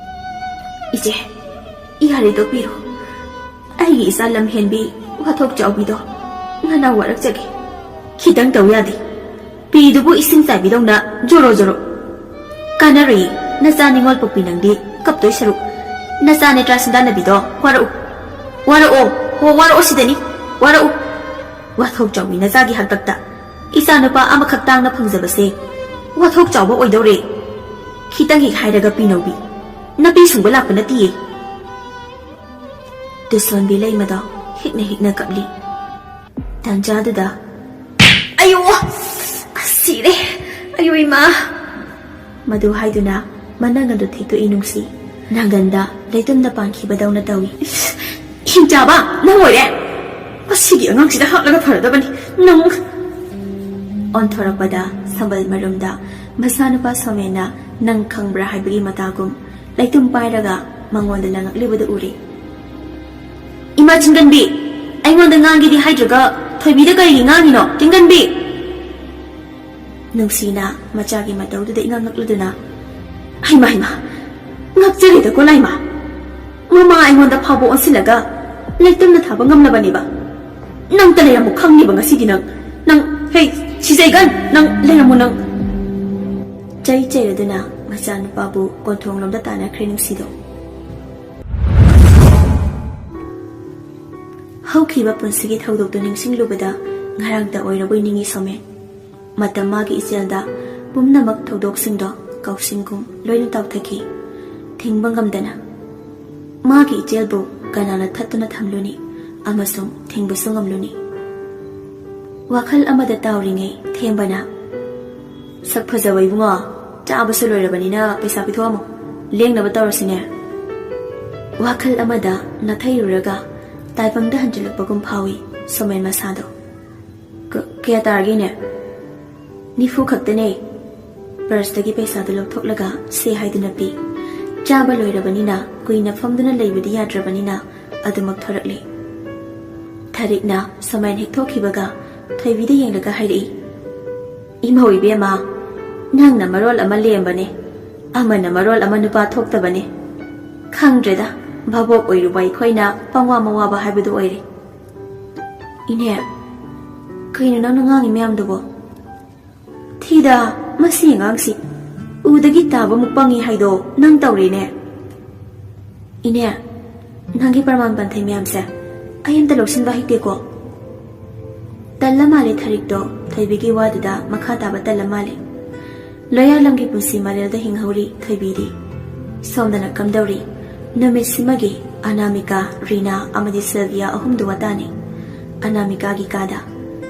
ꯏꯆꯦ, ꯏꯍꯥꯔꯤ ꯇꯣꯛꯄꯤꯔꯣ꯫ ꯑꯩꯒꯤ ꯏꯆꯥ ꯂꯝꯍꯦꯟꯕꯤ ꯋꯥꯊꯣꯛ ꯆꯥꯎꯕꯤꯗꯣ ꯉꯅꯥ ꯋꯥꯔꯛꯆꯒꯦ꯫ ꯈꯤꯇꯪ ꯇꯧ ꯌꯥꯗꯦ꯫ ꯄꯤꯗꯨꯕꯨ ꯏꯁꯤꯡ ꯆꯥꯏꯕꯤꯗꯧꯅ ꯖꯣꯔꯣ ꯖꯣꯔꯣ꯫ ꯀꯥꯟꯅꯔꯣꯏꯌꯦ, ꯅꯆꯥ ꯅꯤꯉꯣꯜ ꯄꯣꯛꯄꯤ ꯅꯪꯗꯤ ꯀꯞꯇꯣꯏ ꯁꯔꯨꯛ꯫ ꯅꯆꯥ ꯅꯦꯇ꯭ꯔꯥ ꯁꯤꯟꯗꯥꯟꯅꯕꯤꯗꯣ ꯋꯥꯔꯛꯎ꯫ ꯋꯥꯔꯛꯑꯣ, ꯍꯣ, ꯋꯥꯔꯛꯑꯣ ꯁꯤꯗꯅꯤ, ꯋꯥꯔꯛꯎ꯫ ꯋꯥꯊꯣꯛ ꯆꯥꯎꯕꯤ ꯅꯆꯥꯒꯤ ꯍꯥꯛꯇꯛꯇ ꯏꯆꯥ ꯅꯨꯄꯥ ꯑꯃꯈꯛ ꯇꯥꯡꯅ ꯐꯪꯖꯕꯁꯦ ꯋꯥꯊꯣꯛ ꯆꯥꯎꯕ ꯑꯣꯏꯗꯧꯔꯦ꯫ ꯈꯤꯇꯪ ꯍꯦꯛ ꯍꯥꯏꯔꯒ ꯄꯤꯅꯧꯕꯤ꯫ ꯅꯄꯤ ꯁꯨꯡꯕ ꯂꯥꯛꯄ ꯅꯠꯇꯤꯌꯦ꯫ ꯇꯨꯁꯣꯟꯕꯤ ꯂꯩꯃꯗꯣ ꯍꯤꯛꯅ ꯍꯤꯛꯅ ꯀꯞꯂꯤ꯫ ꯇꯥꯟꯖꯥꯗꯨꯗ, "ꯑꯌꯣ! ꯁꯤꯔꯦ! ꯑꯌꯣ ꯏꯃꯥ!" ꯃꯗꯨ ꯍꯥꯏꯗꯨꯅ ꯃꯅꯪ ꯑꯗꯨ ꯊꯦꯛꯇꯣꯛꯏ ꯅꯨꯡꯁꯤ꯫ ꯅꯪꯒꯟꯗ ꯂꯩꯇꯨꯝꯅ ꯄꯥꯟꯈꯤꯕꯗꯧꯅ ꯇꯧꯏ꯫ "ꯍꯤꯡꯆꯥꯕ, ꯅꯪ ꯑꯣꯏꯔꯦ! ꯃꯁꯤꯒꯤ ꯑꯉꯥꯡꯁꯤꯗ ꯍꯥꯠꯂꯒ ꯐꯔꯗꯕꯅꯤ꯫ ꯅꯪ!" ꯑꯣꯟꯊꯣꯔꯛꯄꯗ ꯁꯝꯕꯜ ꯃꯔꯨꯝꯗ ꯃꯆꯥꯅꯨꯄꯥ ꯁꯣꯃꯦꯟꯅ ꯅꯪ ꯈꯪꯕ꯭ꯔꯥ ꯍꯥꯏꯕꯒꯤ ꯃꯇꯥꯒꯨꯝ ꯂꯩꯇꯨꯝ ꯄꯥꯏꯔꯒ ꯃꯉꯣꯟꯗ ꯂꯪꯉꯛꯂꯤꯕꯗꯨ ꯎꯔꯦ꯫ "ꯏꯃꯥ ꯆꯤꯡꯒꯟꯕꯤ, ꯑꯩꯉꯣꯟꯗ ꯉꯥꯡꯒꯦꯗꯤ ꯍꯥꯏꯗ꯭ꯔꯒ ꯊꯣꯏꯕꯤꯗ ꯀꯔꯤꯒꯤ ꯉꯥꯡꯉꯤꯅꯣ, ꯆꯤꯡꯒꯟꯕꯤ?" ꯅꯨꯡꯁꯤꯅ ꯃꯆꯥꯒꯤ ꯃꯇꯧꯗꯨꯗ ꯏꯉꯛ ꯉꯛꯂꯗꯨꯅ, "ꯍꯩꯃꯥ, ꯍꯩꯃꯥ, ꯉꯛꯆꯔꯦꯗꯀꯣ ꯂꯥꯏꯃ꯫ ꯃꯃꯥ ꯑꯩꯉꯣꯟꯗ ꯐꯥꯎꯕ ꯑꯣꯟꯁꯤꯜꯂꯒ ꯂꯩꯇꯝꯅ ꯊꯥꯕ ꯉꯝꯂꯕꯅꯦꯕ꯫ ꯅꯪꯇ ꯂꯩꯔꯝꯃꯨ ꯈꯪꯅꯤꯕ ꯉꯁꯤꯗꯤ ꯅꯪ꯫ ꯅꯪ, ꯍꯦ, ꯁꯤꯖꯩꯒꯟ, ꯅꯪ ꯂꯩꯔꯝꯃꯨ ꯅꯪ꯫" ꯆꯩ ꯆꯩꯔꯗꯨꯅ ꯃꯆꯥꯅꯨꯄꯥꯕꯨ ꯀꯣꯟꯊꯣꯡꯂꯣꯝꯗ ꯇꯥꯟꯅꯈ꯭ꯔꯦ ꯅꯨꯡꯁꯤꯗꯣ꯫ ꯍꯧꯈꯤꯕ ꯄꯨꯟꯁꯤꯒꯤ ꯊꯧꯗꯣꯛꯇꯨ ꯅꯤꯡꯁꯤꯡꯂꯨꯕꯗ ꯉꯔꯥꯡꯇ ꯑꯣꯏꯔꯕꯣꯏ ꯅꯤꯡꯏ ꯁꯣꯃꯦꯟ꯫ ꯃꯇꯝ ꯃꯥꯒꯤ ꯏꯆꯦꯜꯗ ꯄꯨꯝꯅꯃꯛ ꯊꯧꯗꯣꯛꯁꯤꯡꯗꯣ ꯀꯥꯎꯁꯤꯡꯒꯨꯝ ꯂꯣꯏꯅ ꯇꯥꯎꯊꯈꯤ꯫ ꯊꯤꯡꯕ ꯉꯝꯗꯅ ꯃꯥꯒꯤ ꯏꯆꯦꯜꯕꯨ ꯀꯅꯥꯅ ꯊꯠꯇꯨꯅ ꯊꯝꯂꯨꯅꯤ ꯑꯃꯁꯨꯡ ꯊꯤꯡꯕꯁꯨ ꯉꯝꯂꯨꯅꯤ? ꯋꯥꯈꯜ ꯑꯃꯗ ꯇꯥꯎꯔꯤꯉꯩ ꯊꯦꯝꯕꯅ, "ꯁꯛ ꯐꯖꯕ ꯏꯕꯨꯡꯉꯣ, ꯆꯥꯕꯁꯨ ꯂꯣꯏꯔꯕꯅꯤꯅ ꯄꯩꯁꯥ ꯄꯤꯊꯣꯛꯑꯝꯃꯣ, ꯂꯦꯡꯅꯕ ꯇꯧꯔꯁꯤꯅꯦ"꯫ ꯋꯥꯈꯜ ꯑꯃꯗ ꯅꯥꯊꯩꯔꯨꯔꯒ ꯇꯥꯏꯕꯪꯗ ꯍꯟꯖꯤꯜꯂꯛꯄꯒꯨꯝ ꯐꯥꯎꯏ ꯁꯣꯃꯦꯟ ꯃꯁꯥꯗꯣ꯫ "ꯀ-, ꯀꯌꯥ ꯇꯥꯔꯒꯦꯅꯦ?" "ꯅꯤꯐꯨ ꯈꯛꯇꯅꯦ"꯫ ꯄꯔꯁꯇꯒꯤ ꯄꯩꯁꯥꯗꯨ ꯂꯧꯊꯣꯛꯂꯒ ꯁꯦ ꯍꯥꯏꯗꯨꯅ ꯄꯤ꯫ ꯆꯥꯕ ꯂꯣꯏꯔꯕꯅꯤꯅ ꯀꯨꯏꯅ ꯐꯝꯗꯨꯅ ꯂꯩꯕꯗꯤ ꯌꯥꯗ꯭ꯔꯕꯅꯤꯅ ꯑꯗꯨꯃꯛ ꯊꯣꯔꯛꯂꯦ꯫ ꯊꯔꯤꯛꯅ ꯁꯣꯃꯦꯟ ꯍꯦꯛ ꯊꯣꯛꯈꯤꯕꯒ ꯊꯣꯏꯕꯤꯗ ꯌꯦꯡꯂꯒ ꯍꯥꯏꯔꯛꯏ, "ꯏꯃꯧ ꯏꯕꯦꯝꯃ, ꯅꯪꯅ ꯃꯔꯣꯜ ꯑꯃ ꯂꯦꯝꯕꯅꯦ, ꯑꯃꯅ ꯃꯔꯣꯜ ꯑꯃ ꯅꯨꯄꯥ ꯊꯣꯛꯇꯕꯅꯦ꯫ ꯈꯪꯗ꯭ꯔꯦꯗ, ꯚꯥꯕꯣꯛ ꯑꯣꯏꯔꯨꯕ ꯑꯩꯈꯣꯏꯅ ꯄꯪꯋꯥ ꯃꯋꯥꯕ ꯍꯥꯏꯕꯗꯨ ꯑꯣꯏꯔꯦ"꯫ "ꯏꯅꯦ, ꯀꯩꯅꯣ ꯅꯪꯅ ꯉꯥꯡꯉꯤ ꯃꯌꯥꯝꯗꯨꯕꯣ?" "ꯊꯤꯗ, ꯃꯁꯤ ꯑꯉꯥꯡꯁꯤ ꯎꯗꯒꯤ ꯇꯥꯕꯃꯨꯛ ꯄꯪꯉꯤ ꯍꯥꯏꯗꯣ ꯅꯪ ꯇꯧꯔꯦꯅꯦ"꯫ "ꯏꯅꯦ, ꯅꯪꯒꯤ ꯄ꯭ꯔꯃꯥꯟ ꯄꯥꯟꯊꯩ ꯃꯌꯥꯝꯁꯦ ꯑꯩ ꯑꯝꯇ ꯂꯧꯁꯤꯟꯕ ꯍꯩꯇꯦꯀꯣ"꯫ ꯇꯜꯂ ꯃꯥꯜꯂꯦ ꯊꯔꯤꯛꯇꯣ, ꯊꯣꯏꯕꯤꯒꯤ ꯋꯥꯗꯨꯗ ꯃꯈꯥ ꯇꯥꯕ ꯇꯜꯂ ꯃꯥꯜꯂꯦ꯫ ꯂꯣꯌꯥꯂꯝꯒꯤ ꯄꯨꯟꯁꯤ ꯃꯔꯦꯜꯗ ꯍꯤꯡꯍꯧꯔꯤ ꯊꯣꯏꯕꯤꯗꯤ꯫ ꯁꯣꯝꯗꯅ ꯀꯝꯗꯧꯔꯤ? ꯅꯨꯃꯤꯠꯁꯤꯃꯒꯤ ꯑꯅꯥꯃꯤꯀꯥ, ꯔꯤꯅꯥ ꯑꯃꯗꯤ ꯁꯤꯜꯚꯤꯌꯥ ꯑꯍꯨꯝꯗꯨ ꯋꯥꯇꯥꯅꯤ꯫ ꯑꯅꯥꯃꯤꯀꯥꯒꯤ ꯀꯥꯗ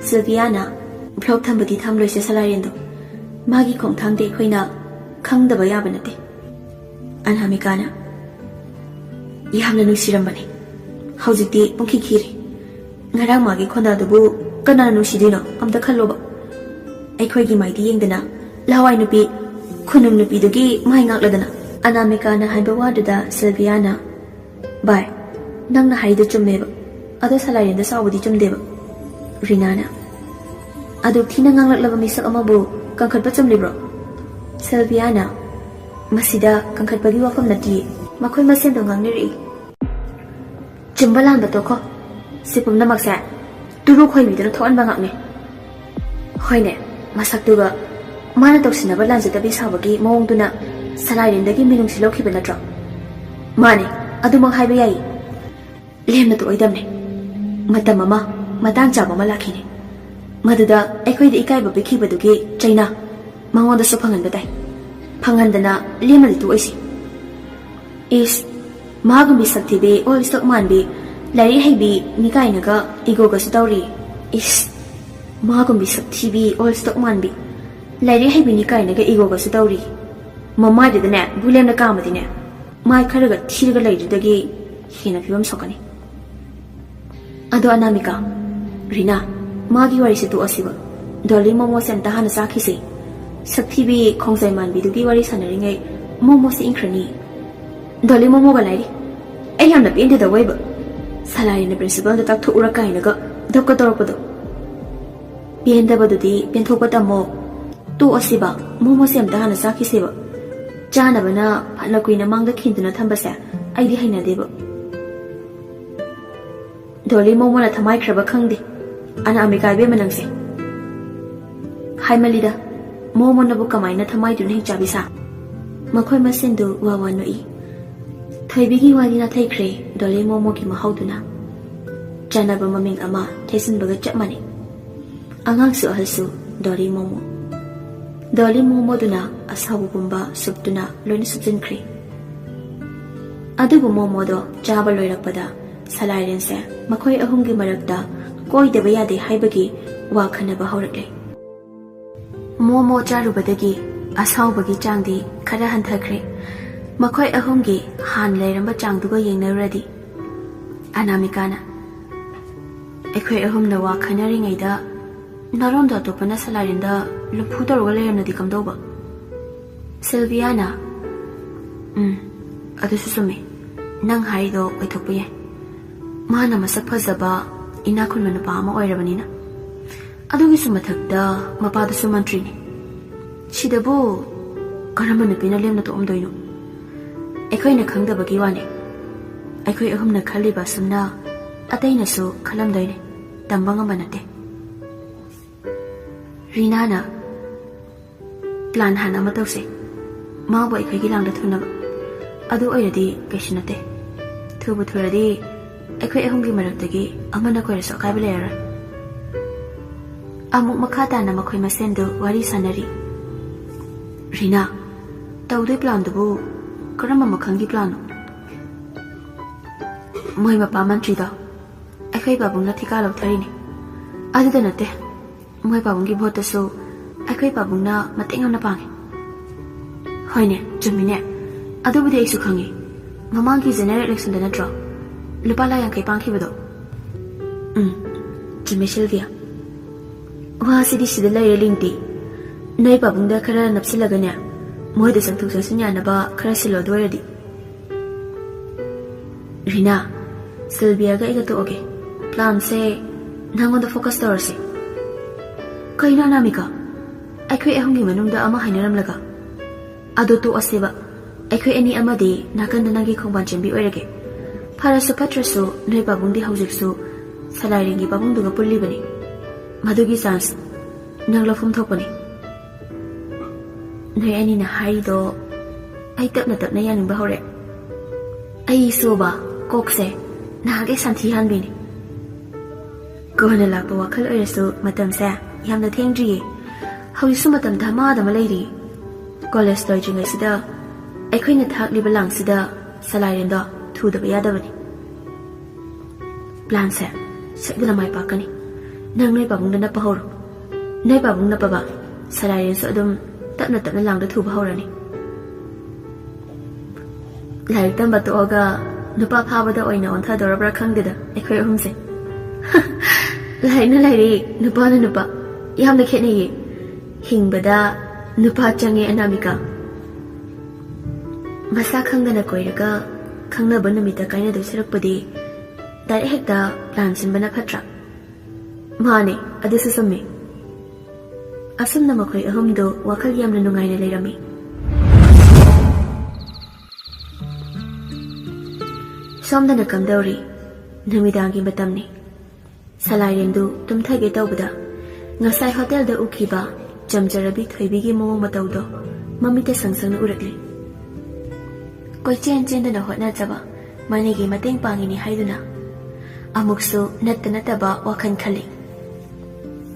ꯁꯤꯜꯚꯤꯌꯥꯅ, "ꯕ꯭ꯂꯣꯛ ꯊꯝꯕꯗꯤ ꯊꯝꯂꯣꯏꯁꯦ ꯁꯂꯥꯏꯔꯦꯟꯗꯣ꯫ ꯃꯥꯒꯤ ꯈꯣꯡꯊꯥꯡꯗꯤ ꯑꯩꯈꯣꯏꯅ ꯈꯪꯗꯕ ꯌꯥꯕ ꯅꯠꯇꯦ"꯫ ꯑꯅꯥꯃꯤꯀꯥꯅ, "ꯌꯥꯝꯅ ꯅꯨꯡꯁꯤꯔꯝꯕꯅꯤ, ꯍꯧꯖꯤꯛꯇꯤ ꯄꯨꯡꯈꯤ ꯈꯤꯔꯦ꯫ ꯉꯔꯥꯡ ꯃꯥꯒꯤ ꯈꯣꯟꯗꯥꯗꯨꯕꯨ ꯀꯅꯥꯅ ꯅꯨꯡꯁꯤꯗꯣꯏꯅꯣ? ꯑꯝꯇ ꯈꯜꯂꯣꯕ꯫ ꯑꯩꯈꯣꯏꯒꯤ ꯃꯥꯏꯗꯤ ꯌꯦꯡꯗꯅ, ꯂꯍꯋꯥꯏ ꯅꯨꯄꯤ, ꯈꯨꯅꯨꯡ ꯅꯨꯄꯤꯗꯨꯒꯤ ꯃꯥꯏ ꯉꯥꯛꯂꯗꯅ"꯫ ꯑꯅꯥꯃꯤꯀꯥꯅ ꯍꯥꯏꯕ ꯋꯥꯗꯨꯗ ꯁꯤꯜꯚꯤꯌꯥꯅ, "ꯚꯥꯏ, ꯅꯪꯅ ꯍꯥꯏꯔꯤꯗꯣ ꯆꯨꯝꯃꯦꯕ, ꯑꯗꯣ ꯁꯂꯥꯏꯔꯦꯟꯗ ꯁꯥꯎꯕꯗꯤ ꯆꯨꯝꯗꯦꯕ"꯫ ꯔꯤꯅꯥꯅ, "ꯑꯗꯨꯛ ꯊꯤꯅ ꯉꯥꯡꯂꯛꯂꯕ ꯃꯤꯁꯛ ꯑꯃꯕꯨ ꯀꯟꯈꯠꯄ ꯆꯨꯝꯂꯤꯕ꯭ꯔꯣ?" ꯁꯤꯜꯚꯤꯌꯥꯅ, "ꯃꯁꯤꯗ ꯀꯟꯈꯠꯄꯒꯤ ꯋꯥꯐꯝ ꯅꯠꯇꯤꯌꯦ, ꯃꯈꯣꯏ ꯃꯁꯦꯟꯗꯣ ꯉꯥꯡꯅꯔꯛꯏ"꯫ "ꯆꯨꯝꯕ ꯂꯥꯟꯕ ꯇꯣꯛꯈꯣ, ꯁꯤ ꯄꯨꯝꯅꯃꯛꯁꯦ ꯇꯨꯔꯨ ꯈꯣꯏꯕꯤꯗꯨꯅ ꯊꯣꯛꯍꯟꯕ ꯉꯥꯛꯅꯦ"꯫ "ꯍꯣꯏꯅꯦ, ꯃꯁꯛꯇꯨꯒ ꯃꯥꯅ ꯇꯧꯁꯤꯟꯅꯕ ꯂꯥꯟꯖꯗꯕꯤ ꯁꯥꯕꯒꯤ ꯃꯑꯣꯡꯗꯨꯅ ꯁꯂꯥꯏꯔꯦꯟꯗꯒꯤ ꯃꯤꯅꯨꯡꯁꯤ ꯂꯧꯈꯤꯕ ꯅꯠꯇ꯭ꯔꯣ?" "ꯃꯥꯅꯦ, ꯑꯗꯨꯃꯛ ꯍꯥꯏꯕ ꯌꯥꯏ"꯫ "ꯂꯦꯝꯅ ꯇꯣꯛꯑꯣꯏꯗꯕꯅꯦ꯫ ꯃꯇꯝ ꯑꯃ, ꯃꯇꯥꯡ ꯆꯥꯕ ꯑꯃ ꯂꯥꯛꯈꯤꯅꯤ, ꯃꯗꯨꯗ ꯑꯩꯈꯣꯏꯗ ꯏꯀꯥꯏꯕ ꯄꯤꯈꯤꯕꯗꯨꯒꯤ ꯆꯩꯅꯥ ꯃꯉꯣꯟꯗꯁꯨ ꯐꯪꯍꯟꯕ ꯇꯥꯏ꯫ ꯐꯪꯍꯟꯗꯅ ꯂꯦꯝꯅꯗꯤ ꯇꯣꯛꯑꯣꯏꯁꯤ"꯫ "ꯏꯁ, ꯃꯥꯒꯨꯝꯕꯤ ꯁꯛꯊꯤꯕꯤ, ꯑꯣꯜ ꯁ꯭ꯇꯣꯛ ꯃꯥꯟꯕꯤ, ꯂꯥꯏꯔꯤꯛ ꯍꯩꯕꯤ ꯃꯤ ꯀꯥꯏꯅꯒ ꯏꯒꯣꯒꯁꯨ ꯇꯧꯔꯤ꯫ ꯏꯁ"꯫ ꯃꯥꯒꯨꯝꯕꯤ ꯁꯛꯊꯤꯕꯤ, ꯑꯣꯜ ꯁ꯭ꯇꯣꯛ ꯃꯥꯟꯕꯤ, ꯂꯥꯏꯔꯤꯛ ꯍꯩꯕꯤꯅꯤ ꯀꯥꯏꯅꯒ ꯏꯒꯣꯒꯁꯨ ꯇꯧꯔꯤ꯫ ꯃꯃꯥꯏꯗꯨꯗꯅꯦ ꯕꯨꯂꯦꯝꯅ ꯀꯥꯝꯃꯗꯤꯅꯦ, ꯃꯥꯏ ꯈꯔꯒ ꯊꯤꯔꯒ ꯂꯩꯗꯨꯗꯒꯤ ꯍꯦꯟꯅ ꯐꯤꯕꯝ ꯁꯣꯛꯀꯅꯤ꯫ ꯑꯗꯣ ꯑꯅꯥꯃꯤꯀꯥ, ꯔꯤꯅꯥ, ꯃꯥꯒꯤ ꯋꯥꯔꯤꯁꯦ ꯇꯣꯛꯑꯁꯤꯕ꯫ ꯗꯣꯂꯤ ꯃꯣꯃꯣꯁꯦ ꯑꯝꯇ ꯍꯥꯟꯅ ꯆꯥꯈꯤꯁꯦ꯫ ꯁꯛꯊꯤꯕꯤ ꯈꯣꯡꯖꯩ ꯃꯥꯟꯕꯤꯗꯨꯒꯤ ꯋꯥꯔꯤ ꯁꯥꯟꯅꯔꯤꯉꯩ ꯃꯣꯃꯣꯁꯦ ꯏꯪꯈ꯭ꯔꯅꯤ꯫ ꯗꯣꯂꯤ ꯃꯣꯃꯣꯒ ꯂꯥꯏꯔꯤ꯫ ꯑꯩ ꯌꯥꯝꯅ ꯄꯦꯟꯗꯦꯗ ꯑꯣꯏꯕ꯫ ꯁꯂꯥꯏꯅ ꯄ꯭ꯔꯤꯟꯁꯤꯄꯜꯗ ꯇꯥꯛꯊꯣꯛꯎꯔ ꯀꯥꯏꯅꯒ ꯙꯞꯀ ꯇꯧꯔꯛꯄꯗꯣ꯫ ꯄꯦꯟꯗꯕꯗꯨꯗꯤ ꯄꯦꯟꯊꯣꯛꯄ ꯇꯝꯃꯣ꯫ ꯇꯣꯛꯑꯁꯤꯕ, ꯃꯣꯃꯣꯁꯦ ꯑꯝꯇ ꯍꯥꯟꯅ ꯆꯥꯈꯤꯁꯦꯕ꯫ ꯆꯥꯅꯕꯅ ꯐꯅ ꯀꯨꯏꯅ ꯃꯥꯡꯗ ꯈꯤꯟꯗꯨꯅ ꯊꯝꯕꯁꯦ ꯑꯩꯗꯤ ꯍꯩꯅꯗꯦꯕ꯫ ꯗꯣꯂꯤ ꯃꯣꯃꯣꯅ ꯊꯃꯥꯏꯈ꯭ꯔꯕ ꯈꯪꯗꯦ꯫ ꯑꯅꯥꯃꯤꯀꯥ ꯏꯕꯦꯝꯃ ꯅꯪꯁꯦ꯫ ꯍꯥꯏꯃꯜꯂꯤꯗ, ꯃꯣꯃꯣꯅꯕꯨ ꯀꯃꯥꯏꯅ ꯊꯃꯥꯏꯗꯨꯅ ꯍꯤꯡ ꯆꯥꯕꯤ ꯁꯥ? ꯃꯈꯣꯏ ꯃꯁꯦꯟꯗꯨ ꯋꯥ ꯋꯥ ꯅꯣꯛꯏ꯫ ꯊꯣꯏꯕꯤꯒꯤ ꯋꯥꯗꯤ ꯅꯥꯊꯩꯈ꯭ꯔꯦ, ꯗꯣꯂꯤ ꯃꯣꯃꯣꯒꯤ ꯃꯍꯥꯎꯗꯨꯅ꯫ ꯆꯥꯅꯕ ꯃꯃꯤꯡ ꯑꯃ ꯊꯩꯖꯤꯟꯕꯒ ꯆꯞ ꯃꯥꯟꯅꯩ꯫ ꯑꯉꯥꯡꯁꯨ ꯑꯍꯜꯁꯨ ꯗꯣꯂꯤ ꯃꯣꯃꯣ꯫ ꯗꯣꯂꯤ ꯃꯣꯃꯣꯗꯨꯅ ꯑꯁꯥꯎꯕ ꯄꯨꯝꯕ ꯁꯨꯞꯇꯨꯅ ꯂꯣꯏꯅ ꯁꯨꯞꯆꯤꯟꯈ꯭ꯔꯦ꯫ ꯑꯗꯨꯕꯨ ꯃꯣꯃꯣꯗꯣ ꯆꯥꯕ ꯂꯣꯏꯔꯛꯄꯗ ꯁꯂꯥꯏꯔꯦꯟꯁꯦ ꯃꯈꯣꯏ ꯑꯍꯨꯝꯒꯤ ꯃꯔꯛꯇ ꯀꯣꯏꯗꯕ ꯌꯥꯗꯦ ꯍꯥꯏꯕꯒꯤ ꯋꯥ ꯈꯟꯅꯕ ꯍꯧꯔꯛꯂꯦ꯫ ꯃꯣꯃꯣ ꯆꯥꯔꯨꯕꯗꯒꯤ ꯑꯁꯥꯎꯕꯒꯤ ꯆꯥꯡꯗꯤ ꯈꯔ ꯍꯟꯊꯈ꯭ꯔꯦ꯫ ꯃꯈꯣꯏ ꯑꯍꯨꯝꯒꯤ ꯍꯥꯟꯅ ꯂꯩꯔꯝꯕ ꯆꯥꯡꯗꯨꯒ ꯌꯦꯡꯅꯔꯨꯔꯗꯤ꯫ ꯑꯅꯥꯃꯤꯀꯥꯅ, "ꯑꯩꯈꯣꯏ ꯑꯍꯨꯝꯅ ꯋꯥ ꯈꯟꯅꯔꯤꯉꯩꯗ ꯅꯔꯣꯟꯗꯣ ꯑꯇꯣꯞꯄꯅ ꯁꯂꯥꯏꯔꯦꯟꯗ ꯂꯨꯝꯐꯨ ꯇꯧꯔꯒ ꯂꯩꯔꯝꯂꯗꯤ ꯀꯝꯗꯧꯕ?" ꯁꯤꯜꯚꯤꯌꯥꯅ, "ꯎꯝ, ꯑꯗꯨꯁꯨ ꯆꯨꯝꯃꯦ꯫ ꯅꯪ ꯍꯥꯏꯔꯤꯗꯣ ꯑꯣꯏꯊꯣꯛꯄ ꯌꯥꯏ꯫ ꯃꯥꯅ ꯃꯁꯛ ꯐꯖꯕ, ꯏꯅꯥꯛ ꯈꯨꯟꯕ ꯅꯨꯄꯥ ꯑꯃ ꯑꯣꯏꯔꯕꯅꯤꯅ꯫ ꯑꯗꯨꯒꯤꯁꯨ ꯃꯊꯛꯇ ꯃꯄꯥꯗꯨꯁꯨ ꯃꯟꯇ꯭ꯔꯤꯅꯤ꯫ ꯁꯤꯗꯕꯨ ꯀꯔꯝꯕ ꯅꯨꯄꯤꯅ ꯂꯦꯝꯅ ꯇꯣꯛꯑꯝꯗꯣꯏꯅꯣ? ꯑꯩꯈꯣꯏꯅ ꯈꯪꯗꯕꯒꯤ ꯋꯥꯅꯤ꯫ ꯑꯩꯈꯣꯏ ꯑꯍꯨꯝꯅ ꯈꯜꯂꯤꯕ ꯑꯁꯨꯝꯅ ꯑꯇꯩꯅꯁꯨ ꯈꯜꯂꯝꯗꯣꯏꯅꯤ꯫ ꯇꯝꯕ ꯉꯝꯕ ꯅꯠꯇꯦ꯫ ꯔꯤꯅꯥꯅ, "ꯄ꯭ꯂꯥꯟ ꯍꯥꯟꯅ ꯑꯃ ꯇꯧꯁꯦ꯫ ꯃꯥꯕꯨ ꯑꯩꯈꯣꯏꯒꯤ ꯂꯥꯡꯗ ꯊꯨꯅꯕ꯫ ꯑꯗꯨ ꯑꯣꯏꯔꯗꯤ ꯀꯩꯁꯨ ꯅꯠꯇꯦ꯫ ꯊꯨꯕꯨ ꯊꯨꯔꯗꯤ ꯑꯩꯈꯣꯏ ꯑꯍꯨꯝꯒꯤ ꯃꯔꯛꯇꯒꯤ ꯑꯃꯅ ꯀꯣꯏꯔꯁꯨ ꯑꯀꯥꯏꯕ ꯂꯩꯔꯔꯣꯏ꯫" ꯑꯃꯨꯛ ꯃꯈꯥ ꯇꯥꯅ ꯃꯈꯣꯏ ꯃꯁꯦꯟꯗꯨ ꯋꯥꯔꯤ ꯁꯥꯟꯅꯔꯤ꯫ "ꯔꯤꯅꯥ, ꯇꯧꯗꯣꯏ ꯄ꯭ꯂꯥꯟꯗꯨꯕꯨ ꯀꯔꯝꯕ ꯃꯈꯜꯒꯤ ꯄ꯭ꯂꯥꯟꯅꯣ?" "ꯃꯣꯏ ꯃꯄꯥ ꯃꯟꯇ꯭ꯔꯤꯗꯣ ꯑꯩꯈꯣꯏ ꯄꯥꯕꯨꯡꯅ ꯊꯤꯀꯥ ꯂꯧꯊꯔꯤꯅꯤ꯫ ꯑꯗꯨꯗ ꯅꯠꯇꯦ, ꯃꯣꯏ ꯄꯥꯕꯨꯡꯒꯤ ꯚꯣꯠꯇꯁꯨ ꯑꯩꯈꯣꯏ ꯄꯥꯕꯨꯡꯅ ꯃꯇꯦꯡ ꯌꯥꯝꯅ ꯄꯥꯡꯉꯤ꯫ ꯍꯣꯏꯅꯦ, ꯆꯨꯝꯃꯤꯅꯦ꯫ ꯑꯗꯨꯕꯨꯗꯤ ꯑꯩꯁꯨ ꯈꯪꯉꯤ꯫ ꯃꯃꯥꯡꯒꯤ ꯖꯦꯅꯔꯦꯜ ꯏꯂꯦꯛꯁꯟꯗ ꯅꯠꯇ꯭ꯔꯣ ꯂꯨꯄꯥ ꯂꯥꯈ ꯌꯥꯡꯈꯩ ꯄꯥꯡꯈꯤꯕꯗꯣ? ꯎꯝ, ꯆꯨꯝꯃꯦ ꯁꯤꯜꯚꯤꯌꯥ꯫ ꯋꯥꯁꯤꯗꯤ ꯁꯤꯗ ꯂꯩꯔꯦ ꯂꯤꯡꯇꯤ꯫ ꯅꯣꯏ ꯄꯥꯕꯨꯡꯗ ꯈꯔ ꯅꯞꯁꯤꯜꯂꯒꯅꯦ, ꯃꯣꯏꯗ ꯆꯪꯊꯣꯛ ꯆꯪꯁꯤꯟ ꯌꯥꯅꯕ ꯈꯔ ꯁꯤꯜꯂꯣ꯫ ꯑꯗꯨ ꯑꯣꯏꯔꯗꯤ ꯔꯤꯅꯥ, ꯁꯤꯜꯚꯤꯌꯥꯒ ꯑꯩꯒ ꯇꯣꯛꯑꯒꯦ꯫ ꯄ꯭ꯂꯥꯟꯁꯦ ꯅꯪꯉꯣꯟꯗ ꯐꯣꯀꯁ ꯇꯧꯔꯁꯤ꯫ ꯀꯩꯅꯣ ꯑꯅꯥꯃꯤꯀꯥ? ꯑꯩꯈꯣꯏ ꯑꯍꯨꯝꯒꯤ ꯃꯅꯨꯡꯗ ꯑꯃ ꯍꯥꯏꯅꯔꯝꯂꯒ? ꯑꯗꯣ ꯇꯣꯛꯑꯁꯦꯕ꯫ ꯑꯩꯈꯣꯏ ꯑꯅꯤ ꯑꯃꯗꯤ ꯅꯥꯀꯟꯗ ꯅꯪꯒꯤ ꯈꯣꯡꯕꯥꯟ ꯆꯦꯟꯕꯤ ꯑꯣꯏꯔꯒꯦ꯫ ꯐꯔꯁꯨ ꯐꯠꯇ꯭ꯔꯁꯨ ꯅꯣꯏ ꯄꯥꯕꯨꯡꯗꯤ ꯍꯧꯖꯤꯛꯁꯨ ꯁꯂꯥꯏꯔꯦꯟꯒꯤ ꯄꯥꯕꯨꯡꯗꯨꯒ ꯄꯨꯜꯂꯤꯕꯅꯤ꯫ ꯃꯗꯨꯒꯤ ꯆꯥꯟꯁ ꯅꯪ ꯂꯧꯐꯝ ꯊꯣꯛꯄꯅꯤ꯫ ꯅꯣꯏ ꯑꯅꯤꯅ ꯍꯥꯏꯔꯤꯗꯣ ꯑꯩ ꯇꯞꯅ ꯇꯞꯅ ꯌꯥꯅꯤꯡꯕ ꯍꯧꯔꯦ꯫ ꯑꯩꯁꯨꯕ ꯀꯣꯛꯁꯦ ꯅꯍꯥꯟꯈꯩ ꯁꯟꯊꯤ ꯍꯥꯟꯕꯤꯅꯤ꯫ ꯀꯣꯟꯅ ꯂꯥꯛꯄ ꯋꯥꯈꯜ ꯑꯣꯏꯔꯁꯨ ꯃꯇꯝꯁꯦ ꯌꯥꯝꯅ ꯊꯦꯡꯗ꯭ꯔꯤꯌꯦ꯫ ꯍꯧꯖꯤꯛꯁꯨ ꯃꯇꯝ ꯙꯃꯥ ꯙꯃꯥ ꯂꯩꯔꯤ꯫ ꯀꯣꯂꯦꯖ ꯂꯣꯏꯗ꯭ꯔꯤꯉꯩꯁꯤꯗ ꯑꯩꯈꯣꯏꯅ ꯊꯥꯛꯂꯤꯕ ꯂꯥꯡꯁꯤꯗ ꯁꯂꯥꯏꯔꯦꯟꯗꯣ ꯊꯨꯗꯕ ꯌꯥꯗꯕꯅꯤ꯫ ꯄ꯭ꯂꯥꯟꯁꯦ ꯁꯣꯏꯗꯅ ꯃꯥꯏ ꯄꯥꯛꯀꯅꯤ꯫ ꯅꯪ ꯅꯣꯏ ꯄꯥꯕꯨꯡꯗ ꯅꯞꯄ ꯍꯧꯔꯣ꯫ ꯅꯣꯏ ꯄꯥꯕꯨꯡ ꯅꯞꯄꯕ ꯁꯂꯥꯏꯔꯦꯟꯁꯨ ꯑꯗꯨꯝ ꯇꯞꯅ ꯇꯞꯅ ꯂꯥꯡꯗ ꯊꯨꯕ ꯍꯧꯔꯅꯤ꯫ ꯂꯥꯏꯔꯤꯛ ꯇꯝꯕ ꯇꯣꯛꯑꯒ ꯅꯨꯄꯥ ꯐꯥꯕꯗ ꯑꯣꯏꯅ ꯑꯣꯟꯊꯗꯧꯔꯕ꯭ꯔꯥ ꯈꯪꯗꯦꯗ ꯑꯩꯈꯣꯏ ꯑꯍꯨꯝꯁꯦ꯫ ꯂꯥꯏꯔꯤꯛꯅ ꯂꯥꯏꯔꯤꯛ, ꯅꯨꯄꯥꯅ ꯅꯨꯄꯥ꯫ ꯌꯥꯝꯅ ꯈꯦꯠꯅꯩꯌꯦ꯫ ꯍꯤꯡꯕꯗ ꯅꯨꯄꯥ ꯆꯪꯉꯦ ꯑꯅꯥꯃꯤꯀꯥ꯫ ꯃꯁꯥ ꯈꯪꯗꯅ ꯀꯣꯏꯔꯒ ꯈꯪꯅꯕ ꯅꯨꯃꯤꯠꯇ ꯀꯥꯏꯅꯗꯣꯏ ꯁꯔꯨꯛꯄꯨꯗꯤ ꯗꯥꯏꯔꯦꯛ ꯍꯦꯛꯇ ꯄ꯭ꯂꯥꯟ ꯁꯤꯟꯕꯅ ꯐꯠꯇ꯭ꯔꯥ? ꯃꯥꯅꯦ, ꯑꯗꯨꯁꯨ ꯆꯨꯝꯃꯤ꯫ ꯑꯁꯨꯝꯅ ꯃꯈꯣꯏ ꯑꯍꯨꯝꯗꯨ ꯋꯥꯈꯜ ꯌꯥꯝꯅ ꯅꯨꯡꯉꯥꯏꯅ ꯂꯩꯔꯝꯃꯤ꯫ ꯁꯣꯝꯗꯅ ꯀꯝꯗꯧꯔꯤ? ꯅꯨꯃꯤꯗꯥꯡꯒꯤ ꯃꯇꯝꯅꯤ꯫ ꯁꯂꯥꯏꯔꯦꯟꯗꯨ ꯇꯨꯝꯊꯒꯦ ꯇꯧꯕꯗ ꯉꯁꯥꯏ ꯍꯣꯇꯦꯜꯗ ꯎꯈꯤꯕ ꯆꯝꯖꯔꯕꯤ ꯊꯣꯏꯕꯤꯒꯤ ꯃꯑꯣꯡ ꯃꯇꯧꯗꯣ ꯃꯃꯤꯠꯇ ꯁꯪ ꯁꯪꯅ ꯎꯔꯛꯂꯤ꯫ ꯀꯣꯏꯆꯦꯟ ꯆꯦꯟꯗꯨꯅ ꯍꯣꯠꯅꯖꯕ, ꯃꯅꯦꯒꯤ ꯃꯇꯦꯡ ꯄꯥꯡꯉꯤꯅꯤ ꯍꯥꯏꯗꯨꯅ ꯑꯃꯨꯛꯁꯨ ꯅꯠꯇ ꯅꯠꯇꯕ ꯋꯥꯈꯜ ꯈꯜꯂꯤ꯫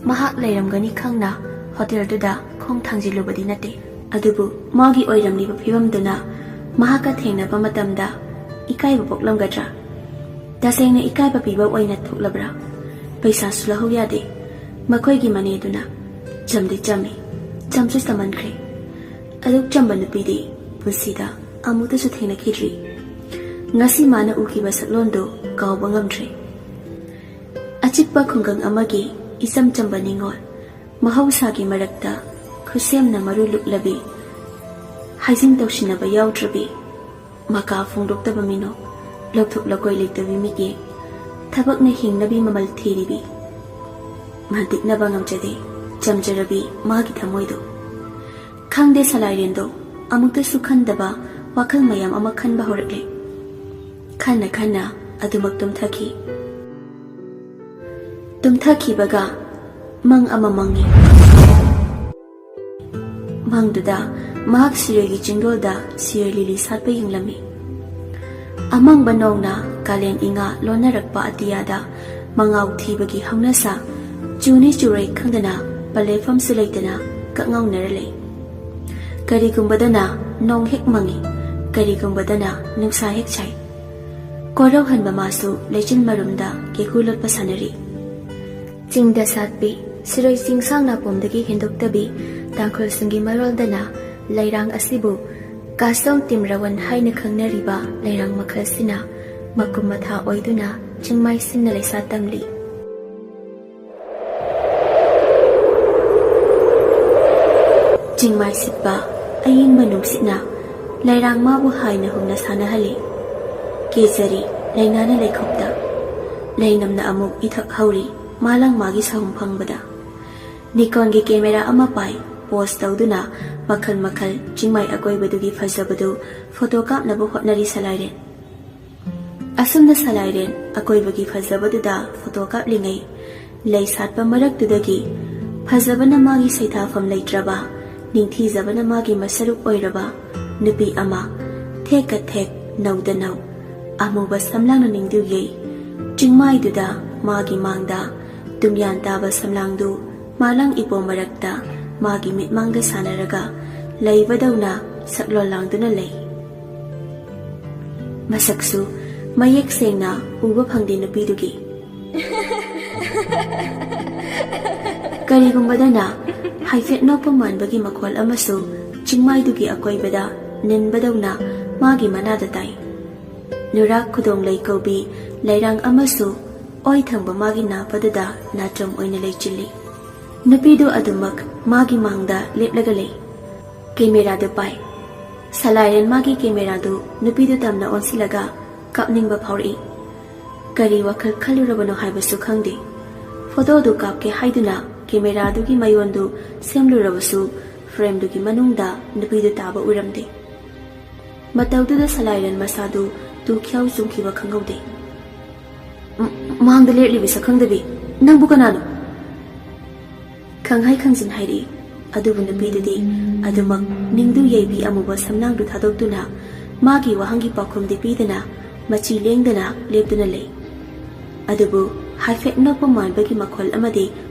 ꯃꯍꯥꯛ ꯂꯩꯔꯝꯒꯅꯤ ꯈꯪꯅ ꯍꯣꯇꯦꯜꯗꯨꯗ ꯈꯣꯡ ꯊꯥꯡꯖꯤꯜꯂꯨꯕꯗꯤ ꯅꯠꯇꯦ꯫ ꯑꯗꯨꯕꯨ ꯃꯥꯒꯤ ꯑꯣꯏꯔꯝꯂꯤꯕ ꯐꯤꯕꯝꯗꯨꯅ ꯃꯍꯥꯛꯀ ꯊꯦꯡꯅꯕ ꯃꯇꯝꯗ ꯏꯀꯥꯏꯕ ꯄꯣꯛꯂꯝꯒꯗ꯭ꯔꯥ? ꯇꯁꯦꯡꯅ ꯏꯀꯥꯏꯕ ꯄꯤꯕ ꯑꯣꯏꯅ ꯊꯣꯛꯂꯕ꯭ꯔꯥ? ꯄꯩꯁꯥꯁꯨ ꯂꯧꯍꯧ ꯌꯥꯗꯦ꯫ ꯃꯈꯣꯏꯒꯤ ꯃꯅꯦꯗꯨꯅ ꯆꯝꯗꯤ ꯆꯝꯃꯤ, ꯆꯝꯁꯨ ꯆꯝꯃꯟꯈ꯭ꯔꯦ꯫ ꯑꯗꯨꯛ ꯆꯝꯕ ꯅꯨꯄꯤꯗꯤ ꯄꯨꯟꯁꯤꯗ ꯑꯃꯨꯛꯇꯁꯨ ꯊꯦꯡꯅꯈꯤꯗ꯭ꯔꯤ꯫ ꯉꯁꯤ ꯃꯥꯅ ꯎꯈꯤꯕ ꯁꯛꯂꯣꯟꯗꯨ ꯀꯥꯎꯕ ꯉꯝꯗ꯭ꯔꯦ꯫ ꯑꯆꯤꯛꯄ ꯈꯨꯡꯒꯪ ꯑꯃꯒꯤ ꯏꯆꯝ ꯆꯝꯕ ꯅꯤꯉꯣꯜ, ꯃꯍꯧꯁꯥꯒꯤ ꯃꯔꯛꯇ ꯈꯨꯠꯁꯦꯝꯅ ꯃꯔꯨ ꯂꯨꯛꯂꯕꯤ, ꯍꯥꯏꯖꯤꯟ ꯇꯧꯁꯤꯟꯅꯕ ꯌꯥꯎꯗ꯭ꯔꯕꯤ, ꯃꯀꯥ ꯐꯣꯡꯗꯣꯛꯇꯕ ꯃꯤꯅꯣꯛ, ꯂꯧꯊꯣꯛ ꯂꯧꯀꯣꯏ ꯂꯩꯇꯕꯤ ꯃꯤꯠꯌꯦꯡ, ꯊꯕꯛꯅ ꯍꯤꯡꯅꯕꯤ ꯃꯃꯜ ꯊꯤꯔꯤꯕꯤ, ꯃꯟꯇꯤꯛꯅꯕ ꯉꯝꯖꯗꯦ ꯆꯝꯖꯔꯕꯤ ꯃꯥꯒꯤ ꯊꯃꯣꯏꯗꯣ꯫ ꯈꯪꯗꯦ ꯁꯂꯥꯏꯔꯦꯟꯗꯣ ꯑꯃꯨꯛꯇꯁꯨ ꯈꯟꯗꯕ ꯋꯥꯈꯜ ꯃꯌꯥꯝ ꯑꯃ ꯈꯟꯕ ꯍꯧꯔꯛꯂꯦ꯫ ꯈꯟꯅ ꯈꯟꯅ ꯑꯗꯨꯃꯛ ꯇꯨꯝꯊꯈꯤ꯫ ꯇꯨꯝꯊꯈꯤꯕꯒ ꯃꯪ ꯑꯃ ꯃꯪꯉꯤ꯫ ꯃꯪꯗꯨꯗ ꯃꯍꯥꯛ ꯁꯤꯔꯣꯏꯒꯤ ꯆꯤꯡꯗꯣꯜꯗ ꯁꯤꯔꯣꯏ ꯂꯤꯂꯤ ꯁꯥꯠꯄ ꯌꯦꯡꯂꯝꯃꯤ꯫ ꯑꯃꯪꯕ ꯅꯣꯡꯅ ꯀꯥꯂꯦꯟ ꯏꯉꯥ ꯂꯣꯟꯅꯔꯛꯄ ꯑꯇꯤꯌꯥꯗ ꯃꯉꯥꯎ ꯊꯤꯕꯒꯤ ꯍꯧꯅꯁꯥ, ꯆꯨꯅꯤ ꯆꯨꯔꯣꯏ ꯈꯪꯗꯅ ꯄꯂꯦꯐꯝꯁꯨ ꯂꯩꯇꯅ ꯀꯛꯉꯥꯎꯅꯔ ꯂꯩ꯫ ꯀꯔꯤꯒꯨꯝꯕꯗꯅ ꯅꯣꯡ ꯍꯦꯛ ꯃꯪꯉꯤ, ꯀꯔꯤꯒꯨꯝꯕꯗꯅ ꯅꯨꯡꯁꯥ ꯍꯦꯛ ꯁꯥꯏ꯫ ꯀꯣꯔꯧꯍꯟꯕ ꯃꯥꯁꯨ ꯂꯩꯆꯤꯜ ꯃꯔꯨꯝꯗ ꯀꯦꯀꯨ ꯂꯣꯠꯄ ꯁꯥꯟꯅꯔꯤ꯫ ꯆꯤꯡꯗ ꯁꯥꯠꯄꯤ ꯁꯤꯔꯣꯏ ꯆꯤꯡꯁꯥꯡ ꯅꯥꯄꯣꯝꯗꯒꯤ ꯍꯦꯟꯗꯣꯛꯇꯕꯤ ꯇꯥꯡꯈꯨꯜꯁꯤꯡꯒꯤ ꯃꯔꯣꯜꯗꯅ ꯂꯩꯔꯥꯡ ꯑꯁꯤꯕꯨ ꯀꯥꯁꯣꯡ ꯇꯤꯝꯔꯋꯟ ꯍꯥꯏꯅ ꯈꯪꯅꯔꯤꯕ ꯂꯩꯔꯥꯡ ꯃꯈꯜꯁꯤꯅ ꯃꯀꯨꯝ ꯃꯊꯥ ꯑꯣꯏꯗꯨꯅ ꯆꯤꯡꯃꯥꯏ ꯁꯤꯟꯅ ꯂꯩꯁꯥ ꯇꯝꯂꯤ꯫ ꯆꯤꯡꯃꯥꯏ ꯁꯤꯠꯄ ꯑꯏꯪꯕ ꯅꯨꯡꯁꯤꯠꯅ ꯂꯩꯔꯥꯡ ꯃꯥꯕꯨ ꯍꯥꯏꯅ ꯍꯨꯝꯅ ꯁꯥꯟꯅꯍꯜꯂꯤ꯫ ꯀꯦꯖꯔꯤ ꯂꯩꯅꯥꯅ ꯂꯩꯈꯣꯛꯇ, ꯂꯩꯅꯝꯅ ꯑꯃꯨꯛ ꯏꯊꯛ ꯍꯧꯔꯤ ꯃꯥꯂꯪ ꯃꯥꯒꯤ ꯁꯍꯨꯝ ꯐꯪꯕꯗ꯫ ꯅꯤꯀꯣꯟꯒꯤ ꯀꯦꯃꯦꯔꯥ ꯑꯃ ꯄꯥꯏ, ꯄꯣꯁ ꯇꯧꯗꯨꯅ ꯃꯈꯜ ꯃꯈꯜ ꯆꯤꯡꯃꯥꯏ ꯑꯀꯣꯏꯕꯗꯨꯒꯤ ꯐꯖꯕꯗꯨ ꯐꯣꯇꯣ ꯀꯥꯞꯅꯕ ꯍꯣꯠꯅꯔꯤ ꯁꯂꯥꯏꯔꯦꯟ꯫ ꯑꯁꯨꯝꯅ ꯁꯂꯥꯏꯔꯦꯟ ꯑꯀꯣꯏꯕꯒꯤ ꯐꯖꯕꯗꯨꯗ ꯐꯣꯇꯣ ꯀꯥꯞꯂꯤꯉꯩ, ꯂꯩ ꯁꯥꯠꯄ ꯃꯔꯛꯇꯨꯗꯒꯤ ꯐꯖꯕꯅ ꯃꯥꯒꯤ ꯁꯩꯊꯥꯐꯝ ꯂꯩꯇ꯭ꯔꯕ, ꯅꯤꯡꯊꯤꯖꯕꯅ ꯃꯥꯒꯤ ꯃꯁꯔꯨꯛ ꯑꯣꯏꯔꯕ ꯅꯨꯄꯤ ꯑꯃ ꯊꯦꯛꯀ ꯊꯦꯛ, ꯅꯧꯗ ꯅꯧ, ꯑꯃꯨꯕ ꯁꯝꯂꯥꯡꯅ ꯅꯤꯡꯗꯨ ꯌꯩ꯫ ꯆꯤꯡꯃꯥꯏꯗꯨꯗ ꯃꯥꯒꯤ ꯃꯥꯡꯗ ꯇꯨꯝꯌꯥꯟ ꯇꯥꯕ ꯁꯝꯂꯥꯡꯗꯨ ꯃꯥꯂꯪ ꯏꯄꯣꯝ ꯃꯔꯛꯇ ꯃꯥꯒꯤ ꯃꯤꯠꯃꯥꯡꯗ ꯁꯥꯟꯅꯔꯒ ꯂꯩꯕꯗꯧꯅ ꯁꯛꯂꯣꯟ ꯂꯥꯡꯗꯨꯅ ꯂꯩ꯫ ꯃꯁꯛꯁꯨ ꯃꯌꯦꯛ ꯁꯦꯡꯅ ꯎꯕ ꯐꯪꯗꯦ ꯅꯨꯄꯤꯗꯨꯒꯤ꯫ ꯀꯔꯤꯒꯨꯝꯕꯗꯅ ꯍꯥꯏꯐꯦꯠ ꯅꯣꯛꯄ ꯃꯥꯟꯕꯒꯤ ꯃꯈꯣꯜ ꯑꯃꯁꯨ ꯆꯤꯡꯃꯥꯏꯗꯨꯒꯤ ꯑꯀꯣꯏꯕꯗ ꯅꯤꯟꯕꯗꯧꯅ ꯃꯥꯒꯤ ꯃꯅꯥꯗ ꯇꯥꯏ꯫ ꯅꯨꯔꯥꯛ ꯈꯨꯗꯣꯡꯂꯩ ꯀꯧꯕꯤ ꯂꯩꯔꯥꯡ ꯑꯃꯁꯨ ꯑꯣꯏ ꯊꯪꯕ ꯃꯥꯒꯤ ꯅꯥꯄꯗꯨꯗ ꯅꯥꯆꯣꯝ ꯑꯣꯏꯅ ꯂꯩꯆꯤꯜꯂꯤ꯫ ꯅꯨꯄꯤꯗꯨ ꯑꯗꯨꯃꯛ ꯃꯥꯒꯤ ꯃꯥꯡꯗ ꯂꯦꯞꯂꯒ ꯂꯩ꯫ ꯀꯦꯃꯦꯔꯥꯗꯨ ꯄꯥꯏ꯫ ꯁꯂꯥꯏꯔꯦꯟ ꯃꯥꯒꯤ ꯀꯦꯃꯦꯔꯥꯗꯨ ꯅꯨꯄꯤꯗꯨ ꯇꯝꯅ ꯑꯣꯟꯁꯤꯜꯂꯒ ꯀꯥꯞꯅꯤꯡꯕ ꯐꯥꯎꯔꯛꯏ꯫ ꯀꯔꯤ ꯋꯥꯈꯜ ꯈꯜꯂꯨꯔꯕꯅꯣ ꯍꯥꯏꯕꯁꯨ ꯈꯪꯗꯦ꯫ ꯐꯣꯇꯣꯗꯨ ꯀꯥꯞꯀꯦ ꯍꯥꯏꯗꯨꯅ ꯀꯦꯃꯦꯔꯥꯗꯨꯒꯤ ꯃꯌꯣꯟꯗꯨ ꯁꯦꯝꯂꯨꯔꯕꯁꯨ ꯐ꯭ꯔꯦꯝꯗꯨꯒꯤ ꯃꯅꯨꯡꯗ ꯅꯨꯄꯤꯗꯨ ꯇꯥꯕ ꯎꯔꯝꯗꯦ꯫ ꯃꯇꯧꯗꯨꯗ ꯁꯂꯥꯏꯔꯦꯟ ꯃꯁꯥꯗꯨ ꯇꯨ ꯈ꯭ꯌꯥꯎ ꯆꯨꯡꯈꯤꯕ ꯈꯪꯍꯧꯗꯦ꯫ "ꯃ-, ꯃꯥꯡꯗ ꯂꯦꯞꯂꯤꯕꯤ ꯁꯛꯈꯪꯗꯕꯤ, ꯅꯪꯕꯨ ꯀꯅꯥꯅꯣ?" ꯈꯪꯍꯥꯏ ꯈꯪꯖꯤꯟ ꯍꯥꯏꯔꯛꯏ꯫ ꯑꯗꯨꯕꯨ ꯅꯨꯄꯤꯗꯨꯗꯤ ꯑꯗꯨꯃꯛ ꯅꯤꯡꯗꯨ ꯌꯩꯕꯤ ꯑꯃꯨꯕ ꯁꯝꯂꯥꯡꯗꯨ ꯊꯥꯗꯣꯛꯇꯨꯅ ꯃꯥꯒꯤ ꯋꯥꯍꯪꯒꯤ ꯄꯥꯎꯈꯨꯝꯗꯤ ꯄꯤꯗꯅ ꯃꯆꯤ ꯂꯦꯡꯗꯅ ꯂꯦꯞꯇꯨꯅ ꯂꯩ꯫ ꯑꯗꯨꯕꯨ ꯍꯥꯏꯐꯦꯠ ꯅꯣꯛꯄ ꯃꯥꯟꯕꯒꯤ ꯃꯈꯣꯜ ꯑꯃꯗꯤ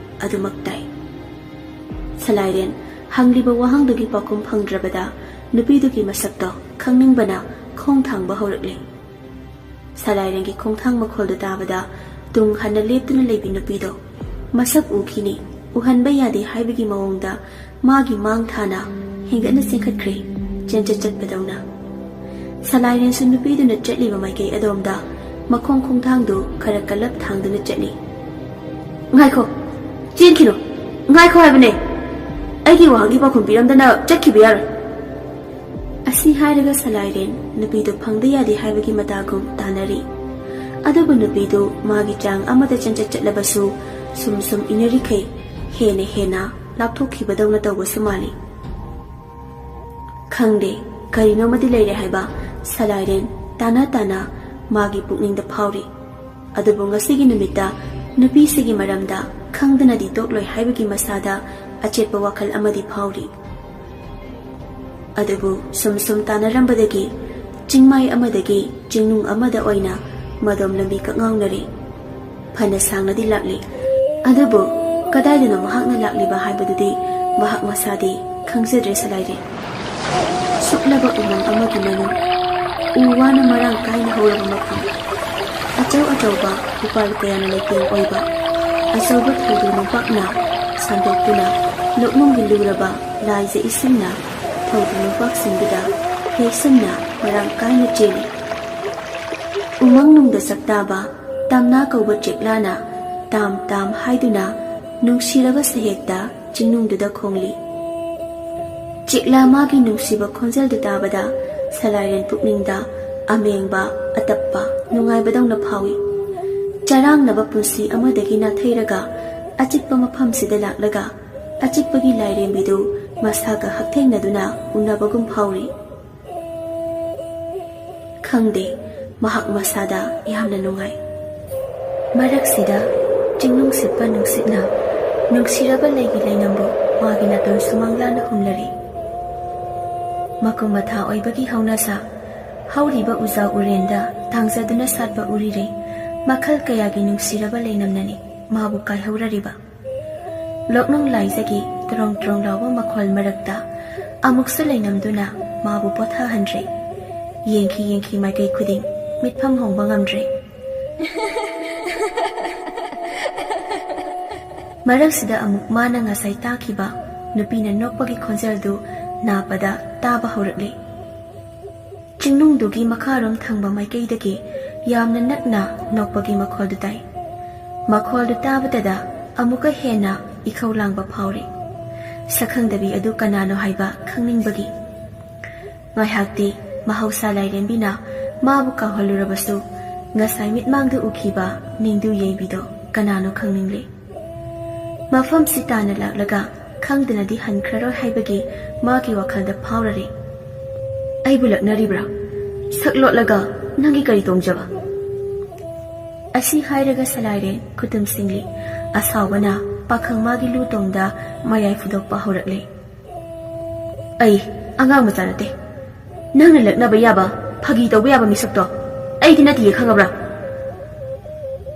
ꯑꯗꯨꯃꯛ ꯇꯥꯏ꯫ ꯁꯂꯥꯏꯔꯦꯟ ꯍꯪꯂꯤꯕ ꯋꯥꯍꯪꯗꯨꯒꯤ ꯄꯥꯎꯈꯨꯝ ꯐꯪꯗ꯭ꯔꯕꯗ ꯅꯨꯄꯤꯗꯨꯒꯤ ꯃꯁꯛꯇꯣ ꯈꯪꯅꯤꯡꯕꯅ ꯈꯣꯡ ꯊꯥꯡꯕ ꯍꯧꯔꯛꯂꯦ꯫ ꯁꯂꯥꯏꯔꯦꯟꯒꯤ ꯈꯣꯡꯊꯥꯡ ꯃꯈꯣꯜꯗꯨ ꯇꯥꯕꯗ ꯇꯨꯡ ꯍꯟꯅ ꯂꯦꯞꯇꯨꯅ ꯂꯩꯕꯤ ꯅꯨꯄꯤꯗꯣ ꯃꯁꯛ ꯎꯈꯤꯅꯤ, ꯎꯍꯟꯕ ꯌꯥꯗꯦ ꯍꯥꯏꯕꯒꯤ ꯃꯑꯣꯡꯗ ꯃꯥꯒꯤ ꯃꯥꯡ ꯊꯥꯅ ꯍꯦꯟꯒꯠꯅ ꯆꯦꯟꯈꯠꯈ꯭ꯔꯦ꯫ ꯆꯦꯟꯆꯠ ꯆꯠꯄꯗꯧꯅ ꯁꯂꯥꯏꯔꯦꯟꯁꯨ ꯅꯨꯄꯤꯗꯨꯅ ꯆꯠꯂꯤꯕ ꯃꯥꯏꯀꯩ ꯑꯗꯣꯝꯗ ꯃꯈꯣꯡ ꯈꯣꯡꯊꯥꯡꯗꯨ ꯈꯔ ꯀꯜꯂꯞ ꯊꯥꯡꯗꯨꯅ ꯆꯠꯂꯤ꯫ "ꯉꯥꯏꯈꯣ, ꯆꯦꯟꯈꯤꯅꯨ, ꯉꯥꯏꯈꯣ ꯍꯥꯏꯕꯅꯦ꯫ ꯑꯩꯒꯤ ꯋꯥꯍꯪꯒꯤ ꯄꯥꯎꯈꯨꯝ ꯄꯤꯔꯝꯗꯅ ꯆꯠꯈꯤꯕ ꯌꯥꯔꯣꯏ꯫" ꯑꯁꯤ ꯍꯥꯏꯔꯒ ꯁꯂꯥꯏꯔꯦꯟ ꯅꯨꯄꯤꯗꯨ ꯐꯪꯗ ꯌꯥꯗꯦ ꯍꯥꯏꯕꯒꯤ ꯃꯇꯥꯒꯨꯝ ꯇꯥꯅꯔꯤ꯫ ꯑꯗꯨꯕꯨ ꯅꯨꯄꯤꯗꯨ ꯃꯥꯒꯤ ꯆꯥꯡ ꯑꯃꯗ ꯆꯦꯟꯆꯠ ꯆꯠꯂꯕꯁꯨ ꯁꯨꯝ ꯁꯨꯝ ꯏꯟꯅꯔꯤꯈꯩ ꯍꯦꯟꯅ ꯍꯦꯟꯅ ꯂꯥꯞꯊꯣꯛꯈꯤꯕꯗꯧꯅ ꯇꯧꯕꯁꯨ ꯃꯥꯜꯂꯤ꯫ ꯈꯪꯗꯦ, ꯀꯔꯤꯅꯣꯃꯗꯤ ꯂꯩꯔꯦ ꯍꯥꯏꯕ ꯁꯂꯥꯏꯔꯦꯟ ꯇꯥꯅ ꯇꯥꯅ ꯃꯥꯒꯤ ꯄꯨꯛꯅꯤꯡꯗ ꯐꯥꯎꯔꯤ꯫ ꯑꯗꯨꯕꯨ ꯉꯁꯤꯒꯤ ꯅꯨꯃꯤꯠꯇ ꯅꯨꯄꯤꯁꯤꯒꯤ ꯃꯔꯝꯗ ꯈꯪꯗꯅꯗꯤ ꯇꯣꯛꯂꯣꯏ ꯍꯥꯏꯕꯒꯤ ꯃꯁꯥꯗ ꯑꯆꯦꯠꯄ ꯋꯥꯈꯜ ꯑꯃꯗꯤ ꯐꯥꯎꯔꯤ꯫ ꯑꯗꯨꯕꯨ ꯁꯨꯝ ꯁꯨꯝ ꯇꯥꯟꯅꯔꯝꯕꯗꯒꯤ ꯆꯤꯡꯃꯥꯏ ꯑꯃꯗꯒꯤ ꯆꯤꯡꯅꯨꯡ ꯑꯃꯗ ꯑꯣꯏꯅ ꯃꯗꯣꯝ ꯂꯝꯕꯤ ꯀꯛꯉꯥꯎꯅꯔꯦ꯫ ꯐꯅ ꯁꯥꯡꯅꯗꯤ ꯂꯥꯛꯂꯤ꯫ ꯑꯗꯨꯕꯨ ꯀꯗꯥꯏꯗꯅꯣ ꯃꯍꯥꯛꯅ ꯂꯥꯛꯂꯤꯕ ꯍꯥꯏꯕꯗꯨꯗꯤ ꯃꯍꯥꯛ ꯃꯁꯥꯗꯤ ꯈꯪꯖꯗ꯭ꯔꯦ ꯁꯂꯥꯏꯔꯦ꯫ ꯁꯨꯛꯂꯕ ꯎꯃꯪ ꯑꯃꯒꯤ ꯃꯅꯨꯡ, ꯎ ꯋꯥꯅ ꯃꯔꯥꯡ ꯀꯥꯏꯅ ꯍꯧꯔꯕ ꯃꯐꯝ, ꯑꯆꯧ ꯑꯆꯧꯕ ꯎꯄꯥꯜ ꯀꯌꯥꯅ ꯂꯩꯇꯦꯡ ꯑꯣꯏꯕ ꯑꯆꯧꯕ ꯊꯧꯗꯣ ꯅꯣꯝꯄꯥꯛꯅ ꯁꯟꯗꯣꯛꯇꯨꯅ ꯂꯣꯛꯅꯨꯡꯒꯤ ꯂꯨꯔꯕ ꯂꯥꯏꯖ ꯏꯁꯤꯡꯅ ꯊꯧꯗꯨ ꯅꯨꯄꯥꯛꯁꯤꯡꯗꯨꯗ ꯌꯩꯁꯟꯅ ꯃꯔꯥꯡ ꯀꯥꯏꯅ ꯆꯦꯜꯂꯤ꯫ ꯎꯃꯪꯅꯨꯡꯗ ꯁꯛꯇꯥꯕ ꯇꯝꯅꯥ ꯀꯧꯕ ꯆꯦꯛꯂꯥꯅ ꯇꯥꯝ ꯇꯥꯝ ꯍꯥꯏꯗꯨꯅ ꯅꯨꯡꯁꯤꯔꯕ ꯁꯍꯦꯛꯇ ꯆꯤꯡꯅꯨꯡꯗꯨꯗ ꯈꯣꯡꯂꯤ꯫ ꯆꯦꯛꯂꯥ ꯃꯥꯒꯤ ꯅꯨꯡꯁꯤꯕ ꯈꯣꯟꯖꯦꯜꯗꯨ ꯇꯥꯕꯗ ꯁꯂꯥꯏꯔꯦꯟ ꯄꯨꯛꯅꯤꯡꯗ ꯑꯃꯦꯡꯕ, ꯑꯇꯞꯄ, ꯅꯨꯡꯉꯥꯏꯕꯗꯧꯅ ꯐꯥꯎꯏ꯫ ꯆꯔꯥꯡꯅꯕ ꯄꯨꯟꯁꯤ ꯑꯃꯗꯒꯤ ꯅꯥꯊꯩꯔꯒ ꯑꯆꯤꯛꯄ ꯃꯐꯝꯁꯤꯗ ꯂꯥꯛꯂꯒ ꯑꯆꯤꯛꯄꯒꯤ ꯂꯥꯏꯔꯦꯝꯕꯤꯗꯨ ꯃꯁꯥꯒ ꯍꯛꯊꯦꯡꯅꯗꯨꯅ ꯎꯅꯕꯒꯨꯝ ꯐꯥꯎꯔꯤ꯫ ꯈꯪꯗꯦ, ꯃꯍꯥꯛ ꯃꯁꯥꯗ ꯌꯥꯝꯅ ꯅꯨꯡꯉꯥꯏ꯫ ꯃꯔꯛꯁꯤꯗ ꯆꯤꯡꯅꯨꯡ ꯁꯤꯠꯄ ꯅꯨꯡꯁꯤꯠꯅ ꯅꯨꯡꯁꯤꯔꯕ ꯂꯩꯒꯤ ꯂꯩꯅꯝꯕꯨ ꯃꯥꯒꯤ ꯅꯥꯇꯣꯟ ꯁꯨꯃꯥꯡ ꯂꯥꯅ ꯍꯨꯝꯂꯔꯤ꯫ ꯃꯀꯨꯝ ꯃꯊꯥ ꯑꯣꯏꯕꯒꯤ ꯍꯧꯅꯁꯥ, ꯍꯧꯔꯤꯕ ꯎꯖꯥ ꯎꯔꯦꯟꯗ ꯇꯥꯡꯖꯗꯨꯅ ꯁꯥꯠꯄ ꯎꯔꯤꯔꯩ ꯃꯈꯜ ꯀꯌꯥꯒꯤ ꯅꯨꯡꯁꯤꯔꯕ ꯂꯩꯅꯝꯅꯅꯤ ꯃꯥꯕꯨ ꯀꯥꯏꯍꯧꯔꯔꯤꯕ꯫ ꯂꯣꯛꯅꯨꯡ ꯂꯥꯏꯖꯒꯤ ꯇ꯭ꯔꯣꯡ ꯇ꯭ꯔꯣꯡ ꯂꯥꯎꯕ ꯃꯈꯣꯜ ꯃꯔꯛꯇ ꯑꯃꯨꯛꯁꯨ ꯂꯩꯅꯝꯗꯨꯅ ꯃꯥꯕꯨ ꯄꯣꯊꯥꯍꯟꯗ꯭ꯔꯦ꯫ ꯌꯦꯡꯈꯤ ꯌꯦꯡꯈꯤ ꯃꯥꯏꯀꯩ ꯈꯨꯗꯤꯡ ꯃꯤꯠꯐꯝ ꯍꯣꯡꯕ ꯉꯝꯗ꯭ꯔꯦ꯫ ꯃꯔꯛꯁꯤꯗ ꯑꯃꯨꯛ ꯃꯥꯅ ꯉꯁꯥꯏ ꯇꯥꯈꯤꯕ ꯅꯨꯄꯤꯅ ꯅꯣꯛꯄꯒꯤ ꯈꯣꯟꯖꯦꯜꯗꯨ ꯅꯥꯄꯗ ꯇꯥꯕ ꯍꯧꯔꯛꯂꯤ꯫ ꯆꯤꯡꯅꯨꯡꯗꯨꯒꯤ ꯃꯈꯥꯔꯣꯝ ꯊꯪꯕ ꯃꯥꯏꯀꯩꯗꯒꯤ ꯌꯥꯝꯅ ꯅꯛꯅ ꯅꯣꯛꯄꯒꯤ ꯃꯈꯣꯜꯗꯨ ꯇꯥꯏ꯫ ꯃꯈꯣꯜꯗꯨ ꯇꯥꯕꯗꯗ ꯑꯃꯨꯛꯀ ꯍꯦꯟꯅ ꯏꯈꯧ ꯂꯥꯡꯕ ꯐꯥꯎꯔꯤ꯫ ꯁꯛꯈꯪꯗꯕꯤ ꯑꯗꯨ ꯀꯅꯥꯅꯣ ꯍꯥꯏꯕ ꯈꯪꯅꯤꯡꯕꯒꯤ꯫ ꯉꯥꯏꯍꯥꯛꯇꯤ ꯃꯍꯧꯁꯥ ꯂꯥꯏꯔꯦꯝꯕꯤꯅ ꯃꯥꯕꯨ ꯀꯥꯎꯍꯜꯂꯨꯔꯕꯁꯨ, ꯉꯁꯥꯏ ꯃꯤꯠꯃꯥꯡꯗ ꯎꯈꯤꯕ ꯅꯤꯡꯗꯨ ꯌꯩꯕꯤꯗꯣ ꯀꯅꯥꯅꯣ ꯈꯪꯅꯤꯡꯂꯦ꯫ ꯃꯐꯝꯁꯤ ꯇꯥꯅ ꯂꯥꯛꯂꯒ ꯈꯪꯗꯅꯗꯤ ꯍꯟꯈ꯭ꯔꯔꯣꯏ ꯍꯥꯏꯕꯒꯤ ꯃꯥꯒꯤ ꯋꯥꯈꯜꯗ ꯐꯥꯎꯔꯔꯦ꯫ "ꯑꯩꯕꯨ ꯂꯛꯅꯔꯤꯕ꯭ꯔꯥ? ꯁꯛ ꯂꯣꯠꯂꯒ ꯅꯪꯒꯤ ꯀꯔꯤ ꯇꯣꯡꯖꯕ?" ꯑꯁꯤ ꯍꯥꯏꯔꯒ ꯁꯂꯥꯏꯔꯦꯟ ꯈꯨꯇꯨꯝ ꯁꯤꯡꯂꯤ꯫ ꯑꯁꯥꯎꯕꯅ ꯄꯥꯈꯪ ꯃꯥꯒꯤ ꯂꯨ ꯇꯣꯡꯗ ꯃꯌꯥꯏ ꯐꯨꯗꯣꯛꯄ ꯍꯧꯔꯛꯂꯦ꯫ "ꯑꯩ ꯑꯉꯥꯡ ꯃꯆꯥ ꯅꯠꯇꯦ꯫ ꯅꯪꯅ ꯂꯛꯅꯕ ꯌꯥꯕ, ꯐꯥꯒꯤ ꯇꯧꯕ ꯌꯥꯕ ꯃꯤꯁꯛꯇꯣ ꯑꯩꯗꯤ ꯅꯠꯇꯤꯌꯦ, ꯈꯪꯉꯕ꯭ꯔꯥ?"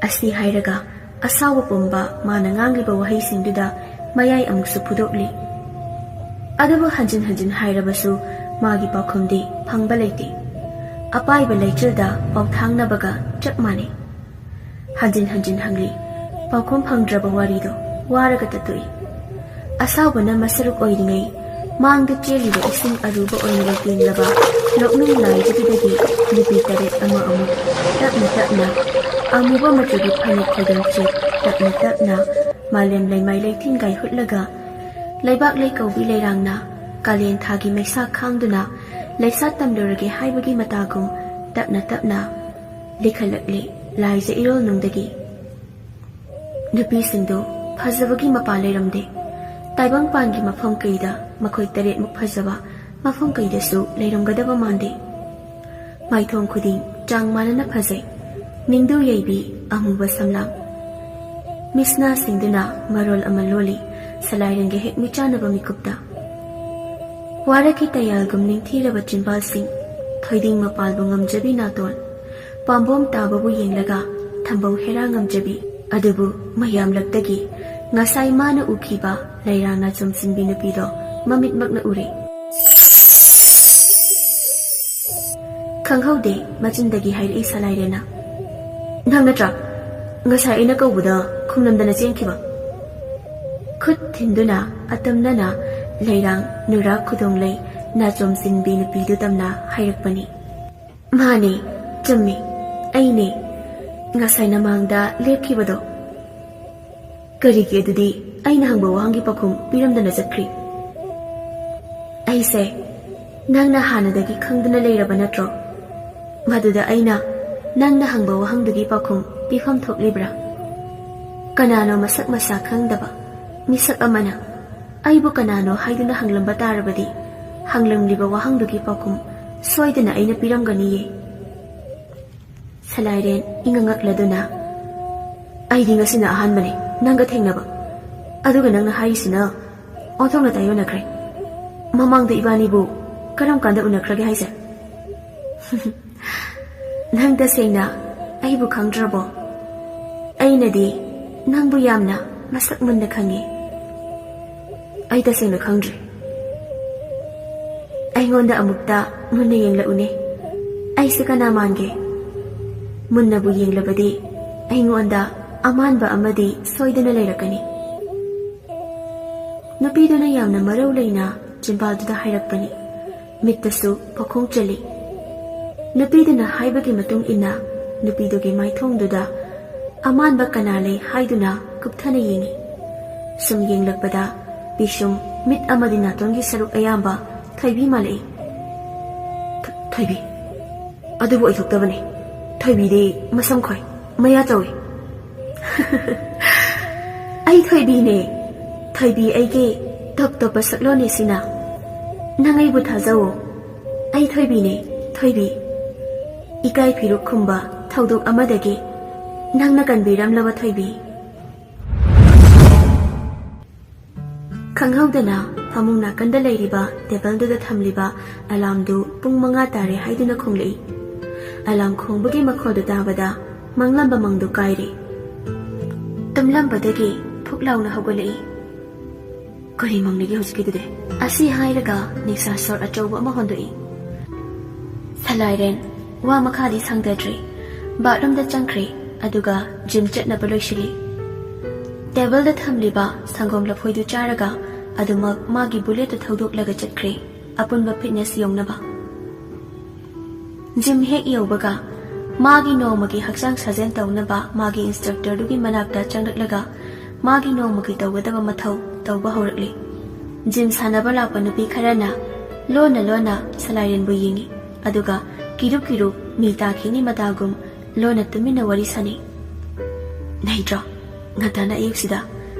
ꯑꯁꯤ ꯍꯥꯏꯔꯒ ꯑꯁꯥꯎꯕ ꯄꯨꯝꯕ ꯃꯥꯅ ꯉꯥꯡꯂꯤꯕ ꯋꯥꯍꯩꯁꯤꯡꯗꯨꯗ ꯃꯌꯥꯏ ꯑꯃꯨꯛꯁꯨ ꯐꯨꯗꯣꯛꯂꯤ꯫ ꯑꯗꯨꯕꯨ ꯍꯟꯖꯤꯟ ꯍꯟꯖꯤꯟ ꯍꯥꯏꯔꯕꯁꯨ ꯃꯥꯒꯤ ꯄꯥꯎꯈꯨꯝꯗꯤ ꯐꯪꯕ ꯂꯩꯇꯦ꯫ ꯑꯄꯥꯏꯕ ꯂꯩꯆꯤꯜꯗ ꯄꯥꯎꯊꯥꯡꯅꯕꯒ ꯆꯞ ꯃꯥꯟꯅꯩ꯫ ꯍꯟꯖꯤꯟ ꯍꯟꯖꯤꯟ ꯍꯪꯂꯤ, ꯄꯥꯎꯈꯨꯝ ꯐꯪꯗ꯭ꯔꯕ ꯋꯥꯔꯤꯗꯣ꯫ ꯋꯥꯔꯒ ꯇꯠꯇꯣꯛꯏ꯫ ꯑꯁꯥꯎꯕꯅ ꯃꯁꯔꯨꯛ ꯑꯣꯏꯔꯤꯉꯩ ꯃꯥꯡꯗ ꯆꯦꯜꯂꯤꯕ ꯏꯁꯤꯡ ꯑꯔꯨꯕ ꯑꯣꯏꯅ ꯂꯩꯇꯦꯡꯂꯕ ꯂꯣꯛꯅꯨꯡ ꯂꯥꯏꯗꯨꯗꯒꯤ ꯅꯨꯄꯤ ꯇꯔꯦꯠ ꯑꯃ ꯑꯃꯨꯛ ꯇꯞꯅ ꯇꯞꯅ ꯑꯃꯨꯕ ꯃꯆꯨꯒꯤ ꯐꯅꯦꯛ ꯈꯣꯏꯗꯣꯟꯆꯦꯠ ꯇꯞꯅ ꯇꯞꯅ ꯃꯥꯂꯦꯝ ꯂꯩꯃꯥꯏ ꯂꯩꯊꯤꯟ ꯒꯥꯏꯍꯨꯠꯂꯒ ꯂꯩꯕꯥꯛ ꯂꯩꯀꯧꯕꯤ ꯂꯩꯔꯥꯡꯅ ꯀꯥꯂꯦꯟ ꯊꯥꯒꯤ ꯃꯩꯁꯥ ꯈꯥꯡꯗꯨꯅ ꯂꯩꯁꯥ ꯇꯝꯂꯨꯔꯒꯦ ꯍꯥꯏꯕꯒꯤ ꯃꯇꯥꯒꯨꯝ ꯇꯞꯅ ꯇꯞꯅ ꯂꯤꯈꯠꯂꯛꯂꯤ ꯂꯥꯏꯖ ꯏꯔꯣꯜꯅꯨꯡꯗꯒꯤ꯫ ꯅꯨꯄꯤꯁꯤꯡꯗꯨ ꯐꯖꯕꯒꯤ ꯃꯄꯥ ꯂꯩꯔꯝꯗꯦ꯫ ꯇꯥꯏꯕꯪꯄꯥꯟꯒꯤ ꯃꯐꯝ ꯀꯩꯗ ꯃꯈꯣꯏ ꯇꯔꯦꯠꯃꯨꯛ ꯐꯖꯕ ꯃꯐꯝ ꯀꯩꯗꯁꯨ ꯂꯩꯔꯝꯒꯗꯕ ꯃꯥꯟꯗꯦ꯫ ꯃꯥꯏꯊꯣꯡ ꯈꯨꯗꯤꯡ ꯆꯥꯡ ꯃꯥꯟꯅꯅ ꯐꯖꯩ꯫ ꯅꯤꯡꯗꯨ ꯌꯩꯕꯤ ꯑꯃꯨꯕ ꯁꯝꯂꯥꯡ꯫ ꯃꯤꯁꯅꯥꯁꯤꯡꯗꯨꯅ ꯃꯔꯣꯜ ꯑꯃ ꯂꯣꯜꯂꯤ ꯁꯂꯥꯏꯔꯦꯟꯒ ꯍꯦꯛ ꯃꯤꯆꯥꯟꯅꯕ ꯃꯤꯀꯨꯞꯇ꯫ ꯋꯥꯔꯛꯀꯤ ꯇꯌꯥꯜꯒꯨꯝ ꯅꯤꯡꯊꯤꯔꯕ ꯆꯤꯟꯕꯥꯜꯁꯤꯡ, ꯊꯣꯏꯗꯤꯡ ꯃꯄꯥꯜꯕꯨ ꯉꯝꯖꯕꯤ ꯅꯥꯇꯣꯟ, ꯄꯥꯝꯕꯣꯝ ꯇꯥꯕꯕꯨ ꯌꯦꯡꯂꯒ ꯊꯝꯕꯧ ꯍꯦꯔꯥ ꯉꯝꯖꯕꯤ꯫ ꯑꯗꯨꯕꯨ ꯃꯌꯥꯝꯂꯛꯇꯒꯤ ꯉꯁꯥꯏ ꯃꯥꯅ ꯎꯈꯤꯕ ꯂꯩꯔꯥꯡꯅ ꯆꯣꯝꯁꯤꯟꯕꯤ ꯅꯨꯄꯤꯗꯣ ꯃꯃꯤꯠꯃꯛꯅ ꯎꯔꯦ꯫ ꯈꯪꯍꯧꯗꯦ, ꯃꯆꯤꯟꯗꯒꯤ ꯍꯥꯏꯔꯛꯏ ꯁꯂꯥꯏꯔꯦꯟꯅ꯫ "ꯅꯪ ꯅꯠꯇ꯭ꯔꯥ ꯉꯁꯥꯏ ꯑꯩꯅ ꯀꯧꯕꯗ ꯈꯨꯝꯂꯝꯗꯅ ꯆꯦꯟꯈꯤꯕ?" ꯈꯨꯠ ꯊꯤꯟꯗꯨꯅ ꯑꯇꯝꯅꯅ ꯂꯩꯔꯥꯡ ꯅꯨꯔꯥ ꯈꯨꯗꯣꯡꯂꯩ ꯅꯥꯆꯣꯝ ꯆꯤꯟꯕꯤ ꯅꯨꯄꯤꯗꯨ ꯇꯝꯅ ꯍꯥꯏꯔꯛꯄꯅꯤ꯫ "ꯃꯥꯅꯦ, ꯆꯨꯝꯃꯤ, ꯑꯩꯅꯦ ꯉꯁꯥꯏ ꯅꯃꯥꯡꯗ ꯂꯦꯞꯈꯤꯕꯗꯣ꯫ ꯀꯔꯤꯒꯤ ꯑꯗꯨꯗꯤ ꯑꯩꯅ ꯍꯪꯕ ꯋꯥꯍꯪꯒꯤ ꯄꯥꯎꯈꯨꯝ ꯄꯤꯔꯝꯗꯅ ꯆꯠꯈ꯭ꯔꯤ?" "ꯑꯩꯁꯦ ꯅꯪꯅ ꯍꯥꯟꯅꯗꯒꯤ ꯈꯪꯗꯨꯅ ꯂꯩꯔꯕ ꯅꯠꯇ꯭ꯔꯣ? ꯃꯗꯨꯗ ꯑꯩꯅ ꯅꯪꯅ ꯍꯪꯕ ꯋꯥꯍꯪꯗꯨꯒꯤ ꯄꯥꯎꯈꯨꯝ ꯄꯤꯐꯝ ꯊꯣꯛꯂꯤꯕ꯭ꯔꯥ? ꯀꯅꯥꯅꯣ ꯃꯁꯛ ꯃꯁꯥ ꯈꯪꯗꯕ ꯃꯤꯁꯛ ꯑꯃꯅ ꯑꯩꯕꯨ ꯀꯅꯥꯅꯣ ꯍꯥꯏꯗꯨꯅ ꯍꯪꯂꯝꯕ ꯇꯥꯔꯕꯗꯤ, ꯍꯪꯂꯝꯂꯤꯕ ꯋꯥꯍꯪꯗꯨꯒꯤ ꯄꯥꯎꯈꯨꯝ ꯁꯣꯏꯗꯅ ꯑꯩꯅ ꯄꯤꯔꯝꯒꯅꯤꯌꯦ꯫" ꯁꯂꯥꯏꯔꯦꯟ ꯏꯉꯛ ꯉꯛꯂꯗꯨꯅ, "ꯑꯩꯗꯤ ꯉꯁꯤꯅ ꯑꯍꯥꯟꯕꯅꯤ ꯅꯪꯒ ꯊꯦꯡꯅꯕ꯫ ꯑꯗꯨꯒ ꯅꯪꯅ ꯍꯥꯏꯔꯤꯁꯤꯅ ꯑꯣꯟꯊꯣꯛꯅ ꯇꯥꯏꯌꯣꯟꯅꯈ꯭ꯔꯦ꯫ ꯃꯃꯥꯡꯗ ꯏꯕꯥꯅꯤꯕꯨ ꯀꯔꯝ ꯀꯥꯟꯗ ꯎꯅꯈ꯭ꯔꯒꯦ ꯍꯥꯏꯁꯦ?" "ꯅꯪ ꯇꯁꯦꯡꯅ ꯑꯩꯕꯨ ꯈꯪꯗ꯭ꯔꯕꯣ? ꯑꯩꯅꯗꯤ ꯅꯪꯕꯨ ꯌꯥꯝꯅ ꯃꯁꯛ ꯃꯨꯟꯅ ꯈꯪꯉꯤ꯫" "ꯑꯩ ꯇꯁꯦꯡꯅ ꯈꯪꯗ꯭ꯔꯦ꯫" "ꯑꯩꯉꯣꯟꯗ ꯑꯃꯨꯛꯇ ꯃꯨꯟꯅ ꯌꯦꯡꯂꯛꯎꯅꯦ꯫ ꯑꯩꯁꯦ ꯀꯅꯥ ꯃꯥꯟꯒꯦ? ꯃꯨꯟꯅꯕꯨ ꯌꯦꯡꯂꯕꯗꯤ ꯑꯩꯉꯣꯟꯗ ꯑꯃꯥꯟꯕ ꯑꯃꯗꯤ ꯁꯣꯏꯗꯅ ꯂꯩꯔꯛꯀꯅꯤ꯫" ꯅꯨꯄꯤꯗꯨꯅ ꯌꯥꯝꯅ ꯃꯔꯧ ꯂꯩꯅ ꯆꯤꯝꯕꯥꯜꯗꯨꯗ ꯍꯥꯏꯔꯛꯄꯅꯤ꯫ ꯃꯤꯠꯇꯁꯨ ꯄꯥꯈꯣꯡ ꯆꯜꯂꯤ꯫ ꯅꯨꯄꯤꯗꯨꯅ ꯍꯥꯏꯕꯒꯤ ꯃꯇꯨꯡ ꯏꯟꯅ ꯅꯨꯄꯤꯗꯨꯒꯤ ꯃꯥꯏꯊꯣꯡꯗꯨꯗ ꯑꯃꯥꯟꯕ ꯀꯅꯥ ꯂꯩ ꯍꯥꯏꯗꯨꯅ ꯀꯨꯞꯊꯅ ꯌꯦꯡꯏ꯫ ꯁꯨꯝ ꯌꯦꯡꯂꯛꯄꯗ ꯄꯤꯁꯨꯝ, ꯃꯤꯠ ꯑꯃꯗꯤ ꯅꯥꯇꯣꯟꯒꯤ ꯁꯔꯨꯛ ꯑꯌꯥꯝꯕ ꯊꯣꯏꯕꯤ ꯃꯥꯜꯂꯛꯏ꯫ "ꯊ-, ꯊꯣꯏꯕꯤ, ꯑꯗꯨꯕꯨ ꯑꯣꯏꯊꯣꯛꯇꯕꯅꯤ꯫ ꯊꯣꯏꯕꯤꯗꯤ ꯃꯁꯝ ꯈꯣꯏ, ꯃꯌꯥ ꯆꯧꯏ꯫" "ꯑꯩ ꯊꯣꯏꯕꯤꯅꯦ꯫ ꯊꯣꯏꯕꯤ ꯑꯩꯒꯤ ꯇꯣꯞ ꯇꯣꯞꯄ ꯁꯛꯂꯣꯟꯅꯦ ꯁꯤꯅ꯫ ꯅꯪ ꯑꯩꯕꯨ ꯊꯥꯖꯧꯋꯣ꯫ ꯑꯩ ꯊꯣꯏꯕꯤꯅꯦ, ꯊꯣꯏꯕꯤ꯫ ꯏꯀꯥꯏ ꯐꯤꯔꯨꯛ ꯈꯨꯝꯕ ꯊꯧꯗꯣꯛ ꯑꯃꯗꯒꯤ ꯅꯪꯅ ꯀꯟꯕꯤꯔꯝꯂꯕ ꯊꯣꯏꯕꯤ꯫" ꯈꯪꯍꯧꯗꯅ ꯐꯃꯨꯡ ꯅꯥꯀꯟꯗ ꯂꯩꯔꯤꯕ ꯇꯦꯕꯜꯗꯨꯗ ꯊꯝꯂꯤꯕ ꯑꯦꯂꯥꯝꯗꯨ ꯄꯨꯡ ꯃꯉꯥ ꯇꯥꯔꯦ ꯍꯥꯏꯗꯨꯅ ꯈꯣꯡꯂꯛꯏ꯫ ꯑꯦꯂꯥꯝ ꯈꯣꯡꯕꯒꯤ ꯃꯈꯣꯜꯗꯨ ꯇꯥꯕꯗ ꯃꯪꯂꯝꯕ ꯃꯪꯗꯨ ꯀꯥꯏꯔꯦ꯫ ꯇꯨꯝꯂꯝꯕꯗꯒꯤ ꯐꯨꯛ ꯂꯥꯎꯅ ꯍꯧꯒꯠꯂꯛꯏ꯫ "ꯀꯔꯤ ꯃꯪꯂꯤꯒꯦ ꯍꯧꯖꯤꯛꯀꯤꯗꯨꯗꯤ?" ꯑꯁꯤ ꯍꯥꯏꯔꯒ ꯅꯤꯁꯥ ꯁꯣꯔ ꯑꯆꯧꯕ ꯑꯃ ꯍꯣꯟꯗꯣꯛꯏ꯫ ꯁꯂꯥꯏꯔꯦꯟ ꯋꯥ ꯃꯈꯥꯗꯤ ꯁꯥꯡꯗꯗ꯭ꯔꯦ꯫ ꯕꯥꯠꯔꯨꯝꯗ ꯆꯪꯈ꯭ꯔꯦ, ꯑꯗꯨꯒ ꯖꯤꯝ ꯆꯠꯅꯕ ꯂꯣꯏꯁꯤꯜꯂꯤ꯫ ꯇꯦꯕꯜꯗ ꯊꯝꯂꯤꯕ ꯁꯪꯒꯣꯝ ꯂꯐꯣꯏꯗꯨ ꯆꯥꯔꯒ ꯑꯗꯨꯃꯛ ꯃꯥꯒꯤ ꯕꯨꯂꯦꯠꯇꯨ ꯊꯧꯗꯣꯛꯂꯒ ꯆꯠꯈ꯭ꯔꯦ, ꯑꯄꯨꯟꯕ ꯐꯤꯠꯅꯦꯁ ꯌꯧꯅꯕ꯫ ꯖꯤꯝ ꯍꯦꯛ ꯌꯧꯕꯒ ꯃꯥꯒꯤ ꯅꯣꯡꯃꯒꯤ ꯍꯛꯆꯥꯡ ꯁꯥꯖꯦꯜ ꯇꯧꯅꯕ ꯃꯥꯒꯤ ꯏꯟꯁꯇ꯭ꯔꯛꯇꯔꯗꯨꯒꯤ ꯃꯅꯥꯛꯇ ꯆꯪꯂꯛꯂꯒ ꯃꯥꯒꯤ ꯅꯣꯡꯃꯒꯤ ꯇꯧꯒꯗꯕ ꯃꯊꯧ ꯇꯧꯕ ꯍꯧꯔꯛꯂꯤ꯫ ꯖꯤꯝ ꯁꯥꯟꯅꯕ ꯂꯥꯛꯄ ꯅꯨꯄꯤ ꯈꯔꯅ ꯂꯣꯟꯅ ꯂꯣꯟꯅ ꯁꯂꯥꯏꯔꯦꯟꯕꯨ ꯌꯦꯡꯏ, ꯑꯗꯨꯒ ꯀꯤꯔꯨꯞ ꯀꯤꯔꯨꯞ ꯃꯤ ꯇꯥꯈꯤꯅꯤ ꯃꯇꯥꯒꯨꯝ ꯂꯣꯟꯅ ꯇꯨꯃꯤꯟꯅ ꯋꯥꯔꯤ ꯁꯥꯅꯩ꯫ "ꯅꯩꯗ꯭ꯔꯣ? ꯉꯟꯇꯥꯅ ꯑꯌꯨꯛꯁꯤꯗ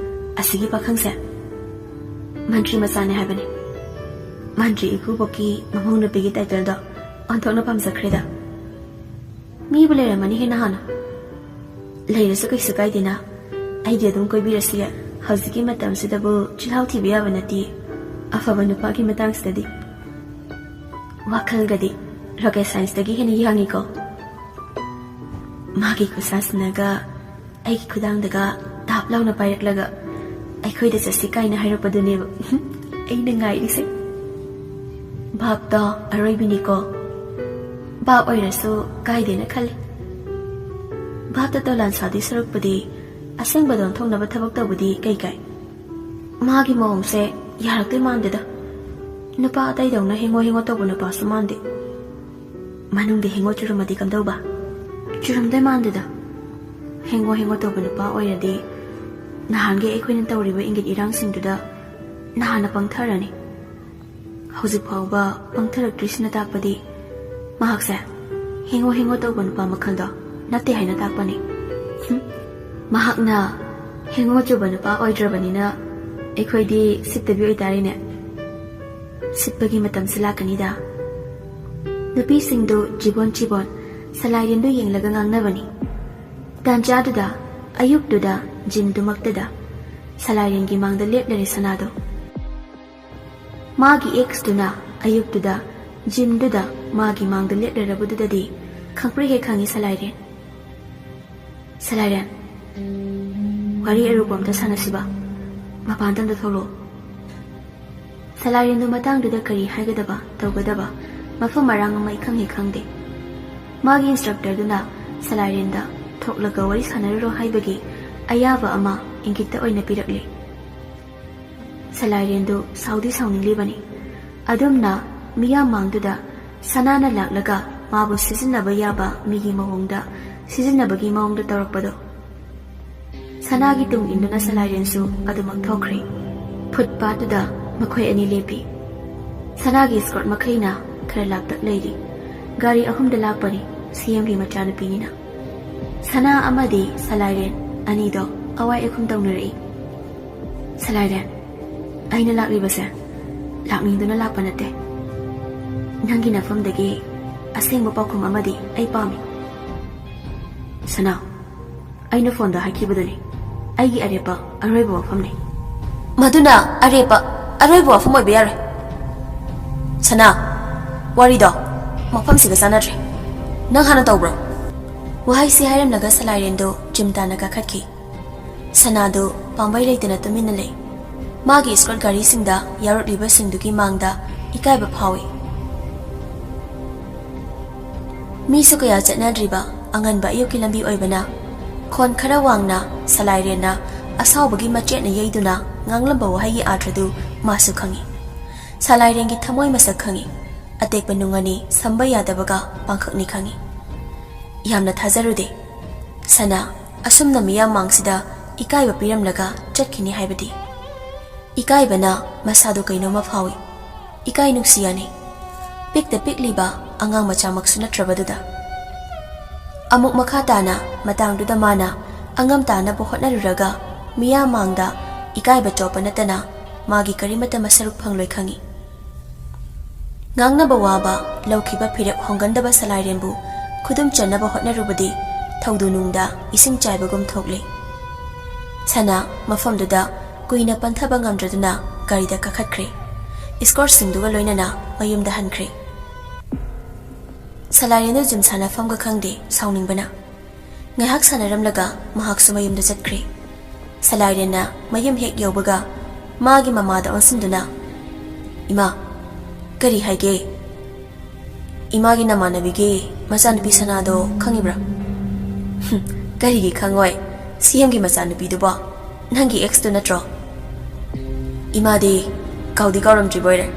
ꯑꯁꯤꯒꯤ ꯄꯥꯈꯪꯁꯦ ꯃꯟꯇ꯭ꯔꯤ ꯃꯆꯥꯅꯦ ꯍꯥꯏꯕꯅꯤ꯫" ꯃꯟꯇ꯭ꯔꯤ ꯏꯀꯨꯕꯣꯛꯀꯤ ꯃꯃꯧ ꯅꯨꯄꯤꯒꯤ ꯇꯥꯏꯇꯜꯗꯣ ꯑꯣꯟꯊꯣꯛꯅ ꯄꯥꯝꯖꯈ꯭ꯔꯦꯗ꯫ "ꯃꯤꯕꯨ ꯂꯩꯔꯝꯃꯅꯤ ꯍꯦꯟꯅ ꯍꯥꯟꯅ꯫" "ꯂꯩꯔꯁꯨ ꯀꯩꯁꯨ ꯀꯥꯏꯗꯦꯅ, ꯑꯩꯗꯤ ꯑꯗꯨꯝ ꯀꯣꯏꯕꯤꯔꯁꯨ ꯌꯥꯏ꯫ ꯍꯧꯖꯤꯛꯀꯤ ꯃꯇꯝꯁꯤꯗꯕꯨ ꯆꯤꯜꯍꯥꯎ ꯊꯤꯕ ꯌꯥꯕ ꯅꯠꯇꯦ, ꯑꯐꯕ ꯅꯨꯄꯥꯒꯤ ꯃꯇꯥꯡꯁꯤꯗꯗꯤ꯫" ꯋꯥꯈꯜꯒꯗꯤ ꯔꯣꯀꯦꯠ ꯁꯥꯏꯟꯁꯇꯒꯤ ꯍꯦꯟꯅ ꯌꯥꯡꯉꯤꯀꯣ꯫ ꯃꯥꯒꯤ ꯈꯨꯠꯁꯥꯁꯤꯅꯒ ꯑꯩꯒꯤ ꯈꯨꯗꯥꯡꯗꯒ ꯇꯥꯞ ꯂꯥꯎꯅ ꯄꯥꯏꯔꯛꯂꯒ "ꯑꯩꯈꯣꯏꯗ ꯆꯠꯁꯤ" ꯀꯥꯏꯅ ꯍꯥꯏꯔꯛꯄꯗꯨꯅꯦꯕ ꯑꯩꯅ ꯉꯥꯏꯔꯤꯁꯦ꯫ ꯚꯥꯞꯇꯣ ꯑꯔꯣꯏꯕꯤꯅꯤꯀꯣ꯫ ꯚꯥꯞ ꯑꯣꯏꯔꯁꯨ ꯀꯥꯏꯗꯦꯅ ꯈꯜꯂꯤ꯫ ꯚꯥꯞꯇ ꯗꯣꯂꯥꯟ ꯁꯥꯗꯣꯏ ꯁꯔꯨꯛꯄꯨꯗꯤ ꯑꯁꯦꯡꯕꯗ ꯑꯣꯟꯊꯣꯛꯅꯕ ꯊꯕꯛ ꯇꯧꯕꯗꯤ ꯀꯩ ꯀꯥꯏ? ꯃꯥꯒꯤ ꯃꯑꯣꯡꯁꯦ ꯌꯥꯔꯛꯇꯣꯏ ꯃꯥꯟꯗꯦꯗ꯫ ꯅꯨꯄꯥ ꯑꯇꯩꯗꯧꯅ ꯍꯦꯡꯉꯣ ꯍꯦꯡꯉꯣ ꯇꯧꯕ ꯅꯨꯄꯥꯁꯨ ꯃꯥꯟꯗꯦ꯫ ꯃꯅꯨꯡꯗ ꯍꯦꯡꯉꯣ ꯆꯨꯔꯝꯃꯗꯤ ꯀꯝꯗꯧꯕ? ꯆꯨꯔꯝꯗꯣꯏ ꯃꯥꯟꯗꯦꯗ꯫ ꯍꯦꯡꯉꯣ ꯍꯦꯡꯉꯣ ꯇꯧꯕ ꯅꯨꯄꯥ ꯑꯣꯏꯔꯗꯤ ꯅꯍꯥꯟꯒꯤ ꯑꯩꯈꯣꯏꯅ ꯇꯧꯔꯤꯕ ꯏꯪꯒꯤꯠ ꯏꯔꯥꯡꯁꯤꯡꯗꯨꯗ ꯅꯍꯥꯟꯅ ꯄꯪꯊꯔꯅꯤ꯫ ꯍꯧꯖꯤꯛ ꯐꯥꯎꯕ ꯄꯪꯊꯔꯛꯇ꯭ꯔꯤꯁꯤꯅ ꯇꯥꯛꯄꯗꯤ ꯃꯍꯥꯛꯁꯦ ꯍꯦꯡꯉꯣ ꯍꯦꯡꯉꯣ ꯇꯧꯕ ꯅꯨꯄꯥ ꯃꯈꯜꯗꯣ ꯅꯠꯇꯦ ꯍꯥꯏꯅ ꯇꯥꯛꯄꯅꯤ꯫ ꯍꯨꯝ, ꯃꯍꯥꯛꯅ ꯍꯦꯡꯉꯣ ꯆꯨꯕ ꯅꯨꯄꯥ ꯑꯣꯏꯗ꯭ꯔꯕꯅꯤꯅ ꯑꯩꯈꯣꯏꯗꯤ ꯁꯤꯠꯇꯕꯤ ꯑꯣꯏꯇꯥꯔꯦꯅꯦ꯫ ꯁꯤꯠꯄꯒꯤ ꯃꯇꯝꯁꯨ ꯂꯥꯛꯀꯅꯤꯗ꯫ ꯅꯨꯄꯤꯁꯤꯡꯗꯨ ꯆꯤꯕꯣꯟ ꯆꯤꯕꯣꯟ ꯁꯂꯥꯏꯔꯦꯟꯗꯨ ꯌꯦꯡꯂꯒ ꯉꯥꯡꯅꯕꯅꯤ꯫ ꯇꯥꯟꯖꯥꯗꯨꯗ ꯑꯌꯨꯛꯇꯨꯗ ꯖꯤꯝꯗꯨꯃꯛꯇꯗ ꯁꯂꯥꯏꯔꯦꯟꯒꯤ ꯃꯥꯡꯗ ꯂꯦꯞꯂꯔꯦ ꯁꯅꯥꯗꯣ꯫ ꯃꯥꯒꯤ ꯑꯦꯛꯁꯇꯨꯅ ꯑꯌꯨꯛꯇꯨꯗ ꯖꯤꯝꯗꯨꯗ ꯃꯥꯒꯤ ꯃꯥꯡꯗ ꯂꯦꯞꯂꯔꯕꯗꯨꯗꯗꯤ ꯈꯪꯄ꯭ꯔꯦꯛ ꯍꯦꯛ ꯈꯪꯉꯤ ꯁꯂꯥꯏꯔꯦꯟ꯫ "ꯁꯂꯥꯏꯔꯦꯟ, ꯋꯥꯔꯤ ꯑꯔꯨꯕ ꯑꯝꯇ ꯁꯥꯟꯅꯁꯤꯕ꯫ ꯃꯄꯥꯟꯗ ꯑꯝꯇ ꯊꯣꯛꯂꯛꯑꯣ꯫" ꯁꯂꯥꯏꯔꯦꯟꯗꯨ ꯃꯇꯥꯡꯗꯨꯗ ꯀꯔꯤ ꯍꯥꯏꯒꯗꯕ, ꯇꯧꯒꯗꯕ ꯃꯐꯝ ꯃꯔꯥꯡ ꯑꯃ ꯏꯈꯪ ꯍꯦꯛ ꯈꯪꯗꯦ꯫ ꯃꯥꯒꯤ ꯏꯟꯁꯇ꯭ꯔꯛꯇꯔꯗꯨꯅ ꯁꯂꯥꯏꯔꯦꯟꯗ "ꯊꯣꯛꯂꯒ ꯋꯥꯔꯤ ꯁꯥꯟꯅꯔꯨꯔꯣ" ꯍꯥꯏꯕꯒꯤ ꯑꯌꯥꯕ ꯑꯃ ꯏꯪꯒꯤꯠꯇ ꯑꯣꯏꯅ ꯄꯤꯔꯛꯂꯤ꯫ ꯁꯂꯥꯏꯔꯦꯟꯗꯨ ꯁꯥꯎꯗꯤ ꯁꯥꯎꯅꯤꯡꯂꯤꯕꯅꯤ꯫ ꯑꯗꯨꯝꯅ ꯃꯤꯌꯥꯝ ꯃꯥꯡꯗꯨꯗ ꯁꯅꯥꯅ ꯂꯥꯛꯂꯒ ꯃꯥꯕꯨ ꯁꯤꯖꯤꯟꯅꯕ ꯌꯥꯕ ꯃꯤꯒꯤ ꯃꯑꯣꯡꯗ ꯁꯤꯖꯤꯟꯅꯕꯒꯤ ꯃꯑꯣꯡꯗ ꯇꯧꯔꯛꯄꯗꯣ꯫ ꯁꯅꯥꯒꯤ ꯇꯨꯡ ꯏꯟꯗꯨꯅ ꯁꯂꯥꯏꯔꯦꯟꯁꯨ ꯑꯗꯨꯃꯛ ꯊꯣꯛꯈ꯭ꯔꯦ꯫ ꯐꯨꯠꯄꯥꯠꯇꯨꯗ ꯃꯈꯣꯏ ꯑꯅꯤ ꯂꯦꯞꯄꯤ꯫ ꯁꯅꯥꯒꯤ ꯏꯁꯀꯣꯔꯠ ꯃꯈꯩꯅ ꯈꯔ ꯂꯥꯞꯇꯛ ꯂꯩꯔꯤ꯫ ꯒꯥꯔꯤ ꯑꯍꯨꯝꯗ ꯂꯥꯛꯄꯅꯤ, ꯁꯤ ꯑꯦꯝꯒꯤ ꯃꯆꯥꯅꯨꯄꯤꯅꯤꯅ꯫ ꯁꯅꯥ ꯑꯃꯗꯤ ꯁꯂꯥꯏꯔꯦꯟ ꯑꯅꯤꯗꯣ ꯑꯋꯥꯏ ꯑꯈꯨꯝ ꯇꯧꯅꯔꯛꯏ꯫ "ꯁꯂꯥꯏꯔꯦꯟ, ꯑꯩꯅ ꯂꯥꯛꯂꯤꯕꯁꯦ ꯂꯥꯛꯅꯤꯡꯗꯨꯅ ꯂꯥꯛꯄ ꯅꯠꯇꯦ꯫ ꯅꯪꯒꯤ ꯅꯐꯝꯗꯒꯤ ꯑꯁꯦꯡꯕ ꯄꯥꯎꯈꯨꯝ ꯑꯃꯗꯤ ꯑꯩ ꯄꯥꯝꯃꯤ꯫" "ꯁꯅꯥ, ꯑꯩꯅ ꯐꯣꯟꯗ ꯍꯥꯏꯈꯤꯕꯗꯨꯅꯤ, ꯑꯩꯒꯤ ꯑꯔꯦꯞꯄ ꯑꯔꯣꯏꯕ ꯋꯥꯐꯝꯅꯤ꯫" "ꯃꯗꯨꯅ ꯑꯔꯦꯞꯄ ꯑꯔꯣꯏꯕ ꯋꯥꯐꯝ ꯑꯣꯏꯕ ꯌꯥꯔꯣꯏ꯫ ꯁꯅꯥ, ꯋꯥꯔꯤꯗꯣ ꯃꯐꯝꯁꯤꯒ ꯆꯥꯟꯅꯗ꯭ꯔꯦ꯫ ꯅꯪ ꯍꯥꯟꯅ ꯇꯧꯕ꯭ꯔꯣ?" ꯋꯥꯍꯩꯁꯤ ꯍꯥꯏꯔꯝꯂꯒ ꯁꯂꯥꯏꯔꯦꯟꯗꯨ ꯖꯤꯝ ꯇꯥꯟꯅ ꯀꯥꯈꯠꯈꯤ꯫ ꯁꯅꯥꯗꯨ ꯄꯥꯝꯕꯩ ꯂꯩꯇꯅ ꯇꯨꯃꯤꯟꯅ ꯂꯩ꯫ ꯃꯥꯒꯤ ꯏꯁꯀꯣꯔꯠ ꯒꯥꯔꯤꯁꯤꯡꯗ ꯌꯥꯎꯔꯛꯂꯤꯕꯁꯤꯡꯗꯨꯒꯤ ꯃꯥꯡꯗ ꯏꯀꯥꯏꯕ ꯐꯥꯎꯏ꯫ ꯃꯤꯁꯨ ꯀꯌꯥ ꯆꯠꯅꯗ꯭ꯔꯤꯕ ꯑꯉꯟꯕ ꯑꯌꯨꯛꯀꯤ ꯂꯝꯕꯤ ꯑꯣꯏꯕꯅ ꯈꯣꯟ ꯈꯔ ꯋꯥꯡꯅ ꯁꯂꯥꯏꯔꯦꯟꯅ ꯑꯁꯥꯎꯕꯒꯤ ꯃꯆꯦꯠꯅ ꯌꯩꯗꯨꯅ ꯉꯥꯡꯂꯝꯕ ꯋꯥꯍꯩꯒꯤ ꯑꯥꯔꯊꯗꯨ ꯃꯥꯁꯨ ꯈꯪꯏ꯫ ꯁꯂꯥꯏꯔꯦꯟꯒꯤ ꯊꯃꯣꯏ ꯃꯁꯛ ꯈꯪꯏ꯫ ꯑꯇꯦꯛꯄ ꯅꯨꯡ ꯑꯅꯤ ꯁꯝꯕ ꯌꯥꯗꯕꯒ ꯄꯥꯡꯈꯛꯅꯤ ꯈꯪꯏ꯫ ꯌꯥꯝꯅ ꯊꯥꯖꯔꯨꯗꯦ꯫ ꯁꯅꯥ, ꯑꯁꯨꯝꯅ ꯃꯤꯌꯥꯝ ꯃꯥꯡꯁꯤꯗ ꯏꯀꯥꯏꯕ ꯄꯤꯔꯝꯂꯒ ꯆꯠꯈꯤꯅꯤ ꯍꯥꯏꯕꯗꯤ꯫ ꯏꯀꯥꯏꯕꯅ ꯃꯁꯥꯗꯨ ꯀꯩꯅꯣꯝꯃ ꯐꯥꯎꯏ꯫ ꯏꯀꯥꯏ ꯅꯨꯡꯁꯤ ꯌꯥꯅꯤ꯫ ꯄꯤꯛꯇ ꯄꯤꯛꯂꯤꯕ ꯑꯉꯥꯡ ꯃꯆꯥꯃꯛꯁꯨ ꯅꯠꯇ꯭ꯔꯕꯗꯨꯗ꯫ ꯑꯃꯨꯛ ꯃꯈꯥ ꯇꯥꯅ ꯃꯇꯥꯡꯗꯨꯗ ꯃꯥꯅ ꯑꯉꯝ ꯇꯥꯅꯕ ꯍꯣꯠꯅꯔꯨꯔꯒ ꯃꯤꯌꯥꯝ ꯃꯥꯡꯗ ꯏꯀꯥꯏꯕ ꯆꯣꯞꯄ ꯅꯠꯇꯅ ꯃꯥꯒꯤ ꯀꯔꯤꯃꯠꯇ ꯃꯁꯔꯨꯛ ꯐꯪꯂꯣꯏ ꯈꯪꯏ꯫ ꯉꯥꯡꯅꯕ ꯋꯥꯕ, ꯂꯧꯈꯤꯕ ꯐꯤꯔꯦꯞ ꯍꯣꯡꯒꯟꯗꯕ ꯁꯂꯥꯏꯔꯦꯟꯕꯨ ꯈꯨꯗꯨꯝ ꯆꯟꯅꯕ ꯍꯣꯠꯅꯔꯨꯕꯗꯤ ꯊꯧꯗꯨ ꯅꯨꯡꯗ ꯏꯁꯤꯡ ꯆꯥꯏꯕꯒꯨꯝ ꯊꯣꯛꯂꯤ꯫ ꯁꯅꯥ ꯃꯐꯝꯗꯨꯗ ꯀꯨꯏꯅ ꯄꯟꯊꯕ ꯉꯝꯗ꯭ꯔꯗꯨꯅ ꯒꯥꯔꯤꯗ ꯀꯥꯈꯠꯈ꯭ꯔꯦ꯫ ꯏꯁꯀꯣꯔꯠꯁꯤꯡꯗꯨꯒ ꯂꯣꯏꯅꯅ ꯃꯌꯨꯝꯗ ꯍꯟꯈ꯭ꯔꯦ꯫ ꯁꯂꯥꯏꯔꯦꯟꯗꯨ ꯖꯤꯝ ꯁꯥꯟꯅꯐꯝꯒ ꯈꯪꯗꯦ, ꯁꯥꯎꯅꯤꯡꯕꯅ꯫ ꯉꯥꯏꯍꯥꯛ ꯁꯥꯟꯅꯔꯝꯂꯒ ꯃꯍꯥꯛꯁꯨ ꯃꯌꯨꯝꯗ ꯆꯠꯈ꯭ꯔꯦ꯫ ꯁꯂꯥꯏꯔꯦꯟꯅ ꯃꯌꯨꯝ ꯍꯦꯛ ꯌꯧꯕꯒ ꯃꯥꯒꯤ ꯃꯃꯥꯗ ꯑꯣꯟꯁꯤꯟꯗꯨꯅ, "ꯏꯃꯥ, ꯀꯔꯤ ꯍꯥꯏꯒꯦ? ꯏꯃꯥꯒꯤ ꯅꯃꯥꯟꯅꯕꯤꯒꯤ ꯃꯆꯥꯅꯨꯄꯤ ꯁꯅꯥꯗꯣ ꯈꯪꯉꯤꯕ꯭ꯔꯥ?" "ꯍꯨꯝ, ꯀꯔꯤꯒꯤ ꯈꯪꯉꯣꯏ? ꯁꯤ ꯑꯦꯝꯒꯤ ꯃꯆꯥꯅꯨꯄꯤꯗꯨꯕꯣ ꯅꯪꯒꯤ ꯑꯦꯛꯁꯇꯨ ꯅꯠꯇ꯭ꯔꯣ?" "ꯏꯃꯥꯗꯤ ꯀꯥꯎꯗꯤ ꯀꯥꯎꯔꯝꯗ꯭ꯔꯤꯕꯣꯏꯔꯦ꯫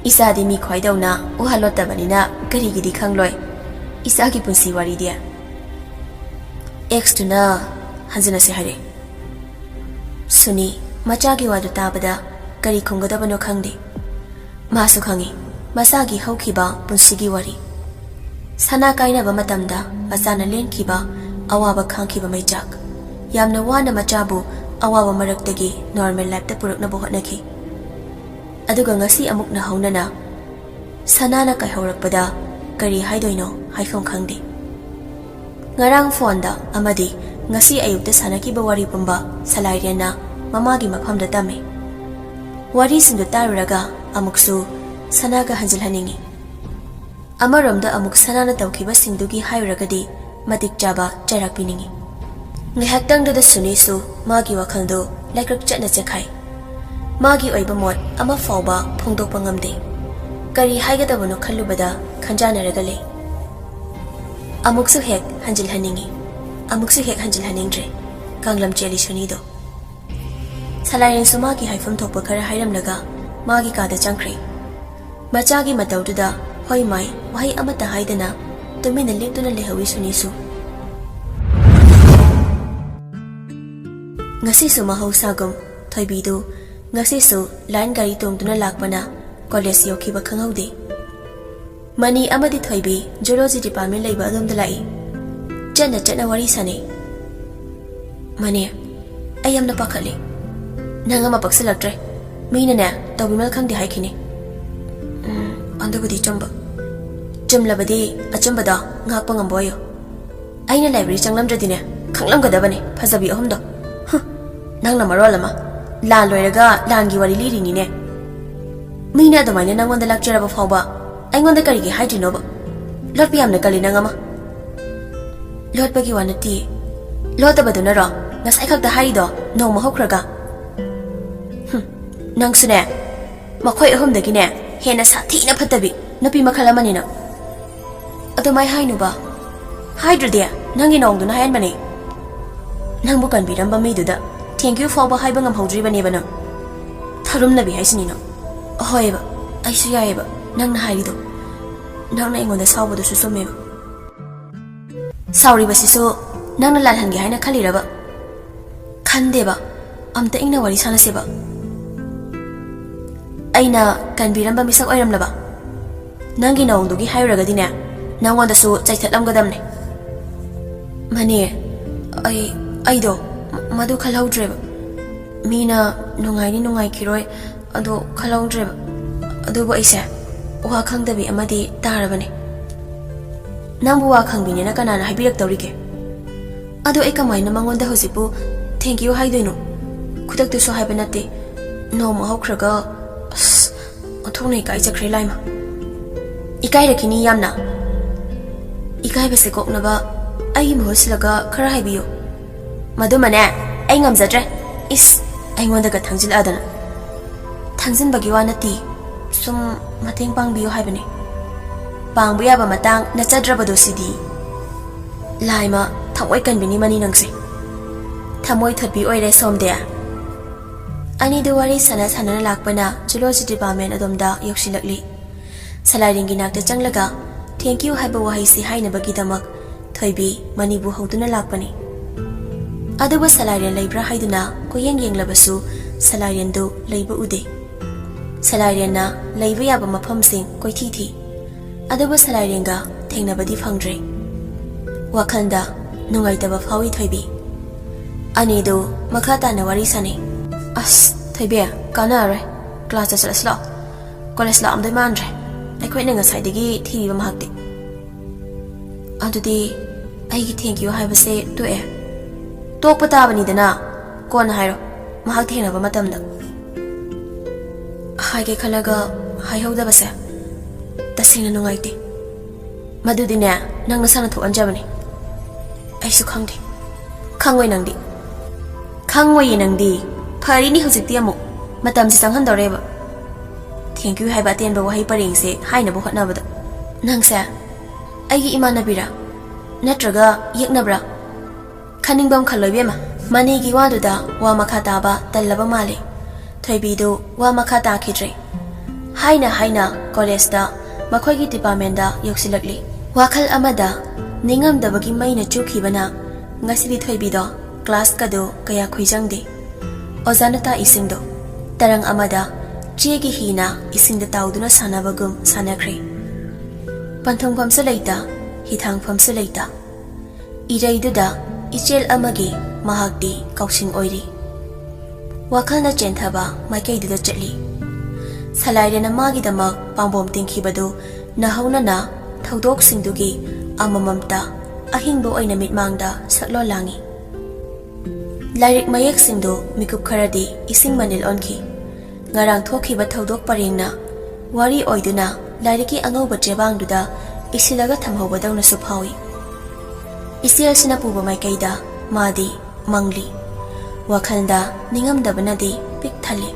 ꯏꯆꯥꯗꯤ ꯃꯤ ꯈ꯭ꯋꯥꯏꯗꯧꯅ ꯋꯥ ꯂꯣꯠꯇꯕꯅꯤꯅ ꯀꯔꯤꯒꯤꯗꯤ ꯈꯪꯂꯣꯏ ꯏꯆꯥꯒꯤ ꯄꯨꯟꯁꯤ ꯋꯥꯔꯤꯗꯤ?" ꯑꯦꯛꯁꯇꯨꯅ ꯍꯟꯖꯤꯟꯅꯁꯦ ꯍꯥꯏꯔꯛꯑꯦ꯫ ꯁꯨꯅꯤ ꯃꯆꯥꯒꯤ ꯋꯥꯗꯨ ꯇꯥꯕꯗ ꯀꯔꯤ ꯈꯨꯝꯒꯗꯕꯅꯣ ꯈꯪꯗꯦ꯫ ꯃꯥꯁꯨ ꯈꯪꯏ ꯃꯆꯥꯒꯤ ꯍꯧꯈꯤꯕ ꯄꯨꯟꯁꯤꯒꯤ ꯋꯥꯔꯤ꯫ ꯁꯅꯥ ꯀꯥꯏꯅꯕ ꯃꯇꯝꯗ ꯃꯆꯥꯅ ꯂꯦꯟꯈꯤꯕ ꯑꯋꯥꯕ, ꯈꯥꯡꯈꯤꯕ ꯃꯩꯆꯥꯛ꯫ ꯌꯥꯝꯅ ꯋꯥꯅ ꯃꯆꯥꯕꯨ ꯑꯋꯥꯕ ꯃꯔꯛꯇꯒꯤ ꯅꯣꯔꯃꯦꯜ ꯂꯥꯏꯐꯇ ꯄꯨꯔꯛꯅꯕ ꯍꯣꯠꯅꯈꯤ꯫ ꯑꯗꯨꯒ ꯉꯁꯤ ꯑꯃꯨꯛ ꯅꯧꯍꯧꯅꯅ ꯁꯅꯥꯅ ꯀꯥꯏꯍꯧꯔꯛꯄꯗ ꯀꯔꯤ ꯍꯥꯏꯗꯣꯏꯅꯣ ꯍꯥꯏꯐꯝ ꯈꯪꯗꯦ꯫ ꯉꯔꯥꯡ ꯐꯣꯟꯗ ꯑꯃꯗꯤ ꯉꯁꯤ ꯑꯌꯨꯛꯇ ꯁꯥꯟꯅꯈꯤꯕ ꯋꯥꯔꯤ ꯄꯨꯝꯕ ꯁꯂꯥꯏꯔꯦꯟꯅ ꯃꯃꯥꯒꯤ ꯃꯐꯝꯗ ꯇꯝꯃꯤ꯫ ꯋꯥꯔꯤꯁꯤꯡꯗꯨ ꯇꯥꯔꯨꯔꯒ ꯑꯃꯨꯛꯁꯨ ꯁꯅꯥꯒ ꯍꯟꯖꯤꯜꯍꯟꯅꯤꯡꯏ꯫ ꯑꯃꯔꯣꯝꯗ ꯑꯃꯨꯛ ꯁꯅꯥꯅ ꯇꯧꯈꯤꯕꯁꯤꯡꯗꯨꯒꯤ ꯍꯥꯏꯔꯨꯔꯒꯗꯤ ꯃꯇꯤꯛ ꯆꯥꯕ ꯆꯩꯔꯥꯛ ꯄꯤꯅꯤꯡꯏ꯫ ꯉꯥꯏꯍꯥꯛꯇꯪꯗꯨꯗ ꯁꯨꯅꯤꯁꯨ ꯃꯥꯒꯤ ꯋꯥꯈꯜꯗꯨ ꯂꯩꯀ꯭ꯔꯛ ꯆꯠꯅ ꯆꯦꯛꯈꯥꯏ꯫ ꯃꯥꯒꯤ ꯑꯣꯏꯕ ꯃꯣꯠ ꯑꯃ ꯐꯥꯎꯕ ꯐꯣꯡꯗꯣꯛꯄ ꯉꯝꯗꯦ꯫ ꯀꯔꯤ ꯍꯥꯏꯒꯗꯕꯅꯣ ꯈꯜꯂꯨꯕꯗ ꯈꯟꯖꯥꯟꯅꯔꯒ ꯂꯩ꯫ ꯑꯃꯨꯛꯁꯨ ꯍꯦꯛ ꯍꯟꯖꯤꯜꯍꯟꯅꯤꯡꯏ, ꯑꯃꯨꯛꯁꯨ ꯍꯦꯛ ꯍꯟꯖꯤꯜꯍꯟꯅꯤꯡꯗ꯭ꯔꯦ꯫ ꯀꯥꯡꯂꯝ ꯆꯦꯜꯂꯤ ꯁꯨꯅꯤꯗꯣ꯫ ꯁꯂꯥꯏꯔꯦꯟꯁꯨ ꯃꯥꯒꯤ ꯍꯥꯏꯐꯝ ꯊꯣꯛꯄ ꯈꯔ ꯍꯥꯏꯔꯝꯂꯒ ꯃꯥꯒꯤ ꯀꯥꯗ ꯆꯪꯈ꯭ꯔꯦ꯫ ꯃꯆꯥꯒꯤ ꯃꯇꯧꯗꯨꯗ ꯍꯣꯏ ꯃꯥꯏ ꯋꯥꯍꯩ ꯑꯃꯠꯇ ꯍꯥꯏꯗꯅ ꯇꯨꯃꯤꯟꯅ ꯂꯦꯞꯇꯨꯅ ꯂꯩꯍꯧꯏ ꯁꯨꯅꯤꯁꯨ꯫ ꯉꯁꯤꯁꯨ ꯃꯍꯧꯁꯥꯒꯨꯝ ꯊꯣꯏꯕꯤꯗꯨ ꯉꯁꯤꯁꯨ ꯂꯥꯏꯟ ꯒꯥꯔꯤ ꯇꯣꯡꯗꯨꯅ ꯂꯥꯛꯄꯅ ꯀꯣꯂꯦꯖ ꯌꯧꯈꯤꯕ ꯈꯪꯍꯧꯗꯦ꯫ ꯃꯅꯤ ꯑꯃꯗꯤ ꯊꯣꯏꯕꯤ ꯖꯨꯂꯣꯖꯤ ꯗꯤꯄꯥꯔꯠꯃꯦꯟ ꯂꯩꯕ ꯑꯗꯣꯝꯗ ꯂꯥꯛꯏ꯫ ꯆꯠꯅ ꯆꯠꯅ ꯋꯥꯔꯤ ꯁꯥꯟꯅꯩ꯫ "ꯃꯅꯤ, ꯑꯩ ꯌꯥꯝꯅ ꯄꯥꯈꯠꯂꯤ꯫ ꯅꯪ ꯑꯃ ꯄꯛꯁꯤꯜꯂꯛꯇ꯭ꯔꯦ꯫ ꯃꯤꯅꯅꯦ ꯇꯧꯕꯤꯃꯜ ꯈꯪꯗꯦ ꯍꯥꯏꯈꯤꯅꯤ꯫" "ꯎꯝ, ꯑꯗꯨꯕꯨꯗꯤ ꯆꯨꯝꯕ꯫ ꯆꯨꯝꯂꯕꯗꯤ ꯑꯆꯨꯝꯕꯗꯣ ꯉꯥꯛꯄ ꯉꯝꯕ ꯑꯣꯏꯌꯨ꯫ ꯑꯩꯅ ꯂꯥꯏꯕ꯭ꯔꯦꯔꯤ ꯆꯪꯂꯝꯗ꯭ꯔꯗꯤꯅꯦ ꯈꯪꯂꯝꯒꯗꯕꯅꯦ ꯐꯖꯕꯤ ꯑꯍꯨꯝꯗꯣ꯫ ꯍꯨꯝ, ꯅꯪꯅ ꯃꯔꯣꯜ ꯑꯃ ꯂꯥꯟ ꯂꯣꯏꯔꯒ ꯂꯥꯟꯒꯤ ꯋꯥꯔꯤ ꯂꯤꯔꯤꯅꯤꯅꯦ꯫ ꯃꯤꯅ ꯑꯗꯨꯃꯥꯏꯅ ꯅꯪꯉꯣꯟꯗ ꯂꯥꯛꯆꯔꯕ ꯐꯥꯎꯕ ꯑꯩꯉꯣꯟꯗ ꯀꯔꯤꯒꯤ ꯍꯥꯏꯗ꯭ꯔꯤꯅꯣꯕ? ꯂꯣꯠꯄ ꯌꯥꯝꯅ ꯀꯜꯂꯤ ꯅꯪ ꯑꯃ꯫" "ꯂꯣꯠꯄꯒꯤ ꯋꯥ ꯅꯠꯇꯦ꯫ ꯂꯣꯠꯇꯕꯗꯨꯅꯔꯣ ꯉꯁꯥꯏ ꯈꯛꯇ ꯍꯥꯏꯔꯤꯗꯣ ꯅꯣꯡꯃ ꯍꯧꯈ꯭ꯔꯒ?" "ꯍꯨꯝ, ꯅꯪꯁꯨꯅꯦ꯫ ꯃꯈꯣꯏ ꯑꯍꯨꯝꯗꯒꯤꯅꯦ ꯍꯦꯟꯅ ꯁꯥꯊꯤꯅ ꯐꯠꯇꯕꯤ ꯅꯨꯄꯤ ꯃꯈꯜ ꯑꯃꯅꯤ ꯅꯪ꯫" "ꯑꯗꯨꯃꯥꯏ ꯍꯥꯏꯅꯨꯕ꯫ ꯍꯥꯏꯗ꯭ꯔꯗꯤ ꯅꯪꯒꯤ ꯅꯣꯡꯗꯨꯅ ꯍꯥꯏꯍꯟꯕꯅꯦ꯫ ꯅꯪꯕꯨ ꯀꯟꯕꯤꯔꯝꯕ ꯃꯤꯗꯨꯗ thank you ꯐꯥꯎꯕ ꯍꯥꯏꯕ ꯉꯝꯍꯧꯗ꯭ꯔꯤꯕꯅꯦꯕ ꯅꯪ꯫ ꯊꯥꯔꯨꯝꯅꯕꯤ ꯍꯥꯏꯁꯤꯅꯤ ꯅꯪ꯫" "ꯍꯣꯏꯑꯕ, ꯑꯩꯁꯨ ꯌꯥꯏꯑꯕ ꯅꯪꯅ ꯍꯥꯏꯔꯤꯗꯣ꯫ ꯅꯪꯅ ꯑꯩꯉꯣꯟꯗ ꯁꯥꯎꯕꯗꯨꯁꯨ ꯆꯨꯝꯃꯦꯕ꯫" "ꯁꯥꯎꯔꯤꯕꯁꯤꯁꯨ ꯅꯪꯅ ꯂꯥꯜꯍꯟꯒꯦ ꯍꯥꯏꯅ ꯈꯜꯂꯤꯔꯕ? ꯈꯟꯗꯦꯕ꯫ ꯑꯝꯇ ꯏꯪꯅ ꯋꯥꯔꯤ ꯁꯥꯟꯅꯁꯦꯕ꯫ ꯑꯩꯅ ꯀꯟꯕꯤꯔꯝꯕ ꯃꯤꯁꯛ ꯑꯣꯏꯔꯝꯂꯕ? ꯅꯪꯒꯤ ꯅꯑꯣꯡꯗꯨꯒꯤ ꯍꯥꯏꯔꯨꯔꯒꯗꯤꯅꯦ, ꯅꯪꯉꯣꯟꯗꯁꯨ ꯆꯩꯊꯠꯂꯝꯒꯗꯕꯅꯦ꯫" "ꯃꯅꯤ, ꯑꯩ, ꯑꯩꯗꯣ ꯃꯗꯨ ꯈꯜꯍꯧꯗ꯭ꯔꯦꯕ꯫ ꯃꯤꯅ ꯅꯨꯡꯉꯥꯏꯅꯤ ꯅꯨꯡꯉꯥꯏꯈꯤꯔꯣꯏ ꯑꯗꯣ ꯈꯜꯍꯧꯗ꯭ꯔꯦꯕ꯫ ꯑꯗꯨꯕꯨ ꯑꯩꯁꯦ ꯋꯥ ꯈꯪꯗꯕꯤ ꯑꯃꯗꯤ ꯇꯥꯔꯕꯅꯦ꯫" "ꯅꯪꯕꯨ ꯋꯥ ꯈꯪꯕꯤꯅꯦꯅ ꯀꯅꯥꯅ ꯍꯥꯏꯕꯤꯔꯛꯇꯧꯔꯤꯒꯦ? ꯑꯗꯣ ꯑꯩ ꯀꯃꯥꯏꯅ ꯃꯉꯣꯟꯗ ꯍꯧꯖꯤꯛꯄꯨ thank you ꯍꯥꯏꯗꯣꯏꯅꯣ? ꯈꯨꯗꯛꯇꯨꯁꯨ ꯍꯥꯏꯕ ꯅꯠꯇꯦ, ꯅꯣꯡꯃ ꯍꯧꯈ꯭ꯔꯒ꯫" ꯑꯁ, ꯑꯣꯟꯊꯣꯛꯅ ꯏꯀꯥꯏꯖꯈ꯭ꯔꯦ ꯂꯥꯏꯃ꯫ "ꯏꯀꯥꯏꯔꯛꯈꯤꯅꯤ ꯌꯥꯝꯅ꯫ ꯏꯀꯥꯏꯕꯁꯦ ꯀꯣꯛꯅꯕ ꯑꯩꯒꯤ ꯃꯍꯨꯠ ꯁꯤꯜꯂꯒ ꯈꯔ ꯍꯥꯏꯕꯤꯌꯨ꯫" "ꯃꯗꯨꯃꯅꯦ, ꯑꯩ ꯉꯝꯖꯗ꯭ꯔꯦ꯫ ꯏꯁ, ꯑꯩꯉꯣꯟꯗꯒ ꯊꯥꯡꯖꯤꯜꯂꯛꯑꯗꯅ꯫" "ꯊꯥꯡꯖꯤꯟꯕꯒꯤ ꯋꯥ ꯅꯠꯇꯦ, ꯁꯨꯝ ꯃꯇꯦꯡ ꯄꯥꯡꯕꯤꯌꯨ ꯍꯥꯏꯕꯅꯦ꯫" "ꯄꯥꯡꯕ ꯌꯥꯕ ꯃꯇꯥꯡ ꯅꯠꯆꯗ꯭ꯔꯕꯗꯣ ꯁꯤꯗꯤ꯫ ꯂꯥꯏꯃ, ꯊꯃꯣꯏ ꯀꯟꯕꯤꯅꯤ ꯃꯅꯤ ꯅꯪꯁꯦ꯫ ꯊꯃꯣꯏ ꯊꯣꯠꯄꯤ ꯑꯣꯏꯔꯦ ꯁꯣꯝꯗꯤ꯫ ꯑꯅꯤꯗꯨ ꯋꯥꯔꯤ ꯁꯥꯟꯅ ꯁꯥꯟꯅꯅ ꯂꯥꯛꯄꯅ ꯖꯨꯂꯣꯖꯤ ꯗꯤꯄꯥꯔꯠꯃꯦꯟ ꯑꯗꯣꯝꯗ ꯌꯧꯁꯤꯜꯂꯛꯂꯤ꯫ ꯁꯂꯥꯏꯔꯦꯟꯒꯤ ꯅꯥꯛꯇ ꯆꯪꯂꯒ "ꯊꯦꯡꯀ꯭ꯌꯨ" ꯍꯥꯏꯕ ꯋꯥꯍꯩꯁꯤ ꯍꯥꯏꯅꯕꯒꯤꯗꯃꯛ ꯊꯣꯏꯕꯤ ꯃꯅꯤꯕꯨ ꯍꯧꯗꯨꯅ ꯂꯥꯛꯄꯅꯤ꯫ ꯑꯗꯨꯕꯨ ꯁꯂꯥꯏꯔꯦꯟ ꯂꯩꯕ꯭ꯔꯥ ꯍꯥꯏꯗꯨꯅ ꯀꯣꯏꯌꯦꯡ ꯌꯦꯡꯂꯕꯁꯨ ꯁꯂꯥꯏꯔꯦꯟꯗꯨ ꯂꯩꯕ ꯎꯗꯦ꯫ ꯁꯂꯥꯏꯔꯦꯟꯅ ꯂꯩꯕ ꯌꯥꯕ ꯃꯐꯝꯁꯤꯡ ꯀꯣꯏꯊꯤ ꯊꯤ꯫ ꯑꯗꯨꯕꯨ ꯁꯂꯥꯏꯔꯦꯟꯒ ꯊꯦꯡꯅꯕꯗꯤ ꯐꯪꯗ꯭ꯔꯦ꯫ ꯋꯥꯈꯜꯗ ꯅꯨꯡꯉꯥꯏꯇꯕ ꯐꯥꯎꯏ ꯊꯣꯏꯕꯤ꯫ ꯑꯅꯤꯗꯨ ꯃꯈꯥ ꯇꯥꯅ ꯋꯥꯔꯤ ꯁꯥꯟꯅꯩ꯫ "ꯑꯁ, ꯊꯣꯏꯕꯤ, ꯀꯥꯟꯅꯔꯔꯣꯏ꯫ ꯀ꯭ꯂꯥꯁꯇ ꯆꯠꯂꯁꯤ ꯂꯥꯛꯑꯣ꯫ ꯀꯣꯂꯦꯖ ꯂꯥꯛꯑꯝꯗꯣꯏ ꯃꯥꯟꯗ꯭ꯔꯦ꯫ ꯑꯩꯈꯣꯏꯅ ꯉꯁꯥꯏꯗꯒꯤ ꯊꯤꯔꯤꯕ ꯃꯍꯥꯛꯇꯤ꯫" "ꯑꯗꯨꯗꯤ ꯑꯩꯒꯤ ꯊꯦꯡꯀ꯭ꯌꯨ ꯍꯥꯏꯕꯁꯦ ꯇꯣꯛꯑꯦ?" "ꯇꯣꯛꯄ ꯇꯥꯕꯅꯤꯗꯅ꯫ ꯀꯣꯟꯅ ꯍꯥꯏꯔꯣ, ꯃꯍꯥꯛ ꯊꯦꯡꯅꯕ ꯃꯇꯝꯗ꯫" ꯍꯥꯏꯒꯦ ꯈꯜꯂꯒ ꯍꯥꯏꯍꯧꯗꯕꯁꯦ ꯇꯁꯦꯡꯅ ꯅꯨꯡꯉꯥꯏꯇꯦ꯫ ꯃꯗꯨꯗꯤꯅꯦ, ꯅꯪ ꯅꯁꯥꯅ ꯊꯣꯛꯍꯟꯖꯕꯅꯤ꯫ ꯑꯩꯁꯨ ꯈꯪꯗꯦ꯫ ꯈꯪꯉꯣꯏ ꯅꯪꯗꯤ꯫ ꯈꯪꯉꯣꯏꯌꯦ ꯅꯪꯗꯤ꯫ ꯐꯔꯤꯅꯤ ꯍꯧꯖꯤꯛꯇꯤ ꯑꯃꯨꯛ꯫ ꯃꯇꯝꯁꯦ ꯆꯪꯍꯟꯗꯧꯔꯦꯕ꯫ ꯊꯦꯡꯀ꯭ꯌꯨ ꯍꯥꯏꯕ ꯑꯇꯦꯟꯕ ꯋꯥꯍꯩ ꯄꯔꯦꯡꯁꯦ ꯍꯥꯏꯅꯕ ꯍꯣꯠꯅꯕꯗ꯫ ꯅꯪꯁꯦ ꯑꯩꯒꯤ ꯏꯃꯥꯟꯅꯕꯤꯔꯥ? ꯅꯠꯇ꯭ꯔꯒ ꯌꯦꯛꯅꯕ꯭ꯔꯥ? ꯈꯟꯅꯤꯡꯕ ꯑꯃ ꯈꯜꯂꯣ ꯏꯕꯦꯝꯃ꯫ ꯃꯅꯤꯒꯤ ꯋꯥꯗꯨꯗ ꯋꯥ ꯃꯈꯥ ꯇꯥꯕ ꯇꯜꯂꯕ ꯃꯥꯜꯂꯦ꯫ ꯊꯣꯏꯕꯤꯗꯨ ꯋꯥ ꯃꯈꯥ ꯇꯥꯈꯤꯗ꯭ꯔꯦ꯫ ꯍꯥꯏꯅ ꯍꯥꯏꯅ ꯀꯣꯂꯦꯖꯇ ꯃꯈꯣꯏꯒꯤ ꯗꯤꯄꯥꯔꯠꯃꯦꯟꯗ ꯌꯧꯁꯤꯜꯂꯛꯂꯤ꯫ ꯋꯥꯈꯜ ꯑꯃꯗ ꯅꯤꯡꯉꯝꯗꯕꯒꯤ ꯃꯩꯅ ꯆꯨꯈꯤꯕꯅ ꯉꯁꯤꯗꯤ ꯊꯣꯏꯕꯤꯗꯣ ꯀ꯭ꯂꯥꯁꯀꯗꯨ ꯀꯌꯥ ꯈꯨꯏꯖꯪꯗꯦ꯫ ꯑꯣꯖꯥꯅ ꯇꯥꯛꯏꯁꯤꯡꯗꯣ ꯇꯔꯪ ꯑꯃꯗ ꯆꯦꯒꯤ ꯍꯤꯅ ꯏꯁꯤꯡꯗ ꯇꯥꯎꯗꯨꯅ ꯁꯥꯟꯅꯕꯒꯨꯝ ꯁꯥꯟꯅꯈ꯭ꯔꯦ꯫ ꯄꯟꯊꯨꯡꯐꯝꯁꯨ ꯂꯩꯇ, ꯍꯤꯊꯥꯡꯐꯝꯁꯨ ꯂꯩꯇ꯫ ꯏꯔꯩꯗꯨꯗ ꯏꯆꯦꯜ ꯑꯃꯒꯤ ꯃꯍꯥꯛꯇꯤ ꯀꯥꯎꯁꯤꯡ ꯑꯣꯏꯔꯤ꯫ ꯋꯥꯈꯜꯅ ꯆꯦꯟꯊꯕ ꯃꯥꯏꯀꯩꯗꯨꯗ ꯆꯠꯂꯤ꯫ ꯁꯂꯥꯏꯔꯦꯟꯅ ꯃꯥꯒꯤꯗꯃꯛ ꯄꯥꯝꯕꯣꯝ ꯇꯤꯡꯈꯤꯕꯗꯨ ꯅꯍꯧꯅꯅ ꯊꯧꯗꯣꯛꯁꯤꯡꯗꯨꯒꯤ ꯑꯃꯃꯝꯇ ꯑꯍꯤꯡꯕ ꯑꯣꯏꯅ ꯃꯤꯠꯃꯥꯡꯗ ꯁꯛꯂꯣꯟ ꯂꯥꯡꯏ꯫ ꯂꯥꯏꯔꯤꯛ ꯃꯌꯦꯛꯁꯤꯡꯗꯨ ꯃꯤꯀꯨꯞ ꯈꯔꯗꯤ ꯏꯁꯤꯡ ꯃꯅꯤꯜ ꯑꯣꯟꯈꯤ꯫ ꯉꯔꯥꯡ ꯊꯣꯛꯈꯤꯕ ꯊꯧꯗꯣꯛ ꯄꯔꯦꯡꯅ ꯋꯥꯔꯤ ꯑꯣꯏꯗꯨꯅ ꯂꯥꯏꯔꯤꯛꯀꯤ ꯑꯉꯧꯕ ꯆꯦꯕꯥꯡꯗꯨꯗ ꯏꯁꯤꯜꯂꯒ ꯊꯝꯍꯧꯕꯗꯧꯅꯁꯨ ꯐꯥꯎꯏ꯫ ꯏꯆꯦꯜꯁꯤꯅ ꯄꯨꯕ ꯃꯥꯏꯀꯩꯗ ꯃꯥꯗꯤ ꯃꯪꯂꯤ꯫ ꯋꯥꯈꯜꯗ ꯅꯤꯡꯉꯝꯗꯕꯅꯗꯤ ꯄꯤꯛ ꯊꯜꯂꯤ꯫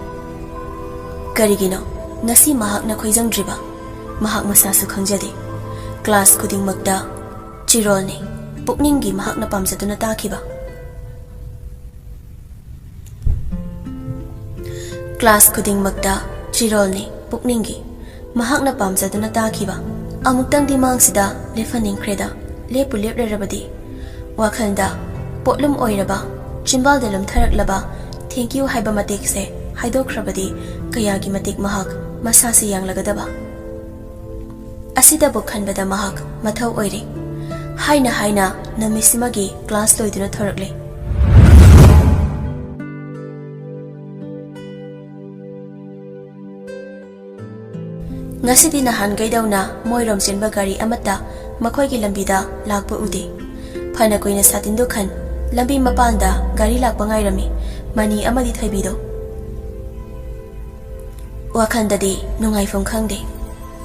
ꯀꯔꯤꯒꯤꯅꯣ ꯉꯁꯤ ꯃꯍꯥꯛꯅ ꯈꯣꯏꯖꯪꯗ꯭ꯔꯤꯕ? ꯃꯍꯥꯛ ꯃꯁꯥꯁꯨ ꯈꯪꯖꯗꯦ꯫ ꯀ꯭ꯂꯥꯁ ꯈꯨꯗꯤꯡꯃꯛꯇ ꯆꯤꯔꯣꯜꯅꯤ, ꯄꯨꯛꯅꯤꯡꯒꯤ ꯃꯍꯥꯛꯅ ꯄꯥꯝꯖꯗꯨꯅ ꯇꯥꯈꯤꯕ꯫ ꯀ꯭ꯂꯥꯁ ꯈꯨꯗꯤꯡꯃꯛꯇ ꯆꯤꯔꯣꯜꯅꯤ ꯄꯨꯛꯅꯤꯡꯒꯤ꯫ ꯃꯍꯥꯛꯅ ꯄꯥꯝꯖꯗꯨꯅ ꯇꯥꯈꯤꯕ꯫ ꯑꯃꯨꯛꯇꯪꯗꯤ ꯃꯥꯡꯁꯤꯗ ꯂꯦꯞꯍꯟꯅꯤꯡꯈ꯭ꯔꯦꯗ꯫ ꯂꯦꯞꯄꯨ ꯂꯦꯞꯂꯔꯕꯗꯤ꯫ ꯋꯥꯈꯜꯗ ꯄꯣꯠꯂꯨꯝ ꯑꯣꯏꯔꯕ, ꯆꯤꯝꯕꯥꯜꯗ ꯂꯨꯝꯊꯔꯛꯂꯕ "Thank you" ꯍꯥꯏꯕ ꯃꯇꯦꯛꯁꯦ ꯍꯥꯏꯗꯣꯛꯈ꯭ꯔꯕꯗꯤ ꯀꯌꯥꯒꯤ ꯃꯇꯤꯛ ꯃꯍꯥꯛ ꯃꯁꯥꯁꯤ ꯌꯥꯡꯂꯒꯗꯕ꯫ ꯑꯁꯤꯗꯕꯨ ꯈꯟꯕꯗ ꯃꯍꯥꯛ ꯃꯊꯧ ꯑꯣꯏꯔꯦ꯫ ꯍꯥꯏꯅ ꯍꯥꯏꯅ ꯅꯨꯃꯤꯠꯁꯤꯃꯒꯤ ꯀ꯭ꯂꯥꯁ ꯂꯣꯏꯗꯨꯅ ꯊꯣꯔꯛꯂꯦ꯫ ꯉꯁꯤꯗꯤ ꯅꯍꯥꯟꯈꯩꯗꯧꯅ ꯃꯣꯏꯔꯣꯝ ꯆꯦꯟꯕ ꯒꯥꯔꯤ ꯑꯃꯠꯇ ꯃꯈꯣꯏꯒꯤ ꯂꯝꯕꯤꯗ ꯂꯥꯛꯄ ꯎꯗꯦ꯫ ꯐꯅ ꯀꯨꯏꯅ ꯁꯥꯇꯤꯟꯗꯨ ꯈꯟ, ꯂꯝꯕꯤ ꯃꯄꯥꯟꯗ ꯒꯥꯔꯤ ꯂꯥꯛꯄ ꯉꯥꯏꯔꯝꯃꯤ ꯃꯅꯤ ꯑꯃꯗꯤ ꯊꯣꯏꯕꯤꯗꯣ꯫ ꯋꯥꯈꯜꯗꯗꯤ ꯅꯨꯡꯉꯥꯏꯐꯝ ꯈꯪꯗꯦ꯫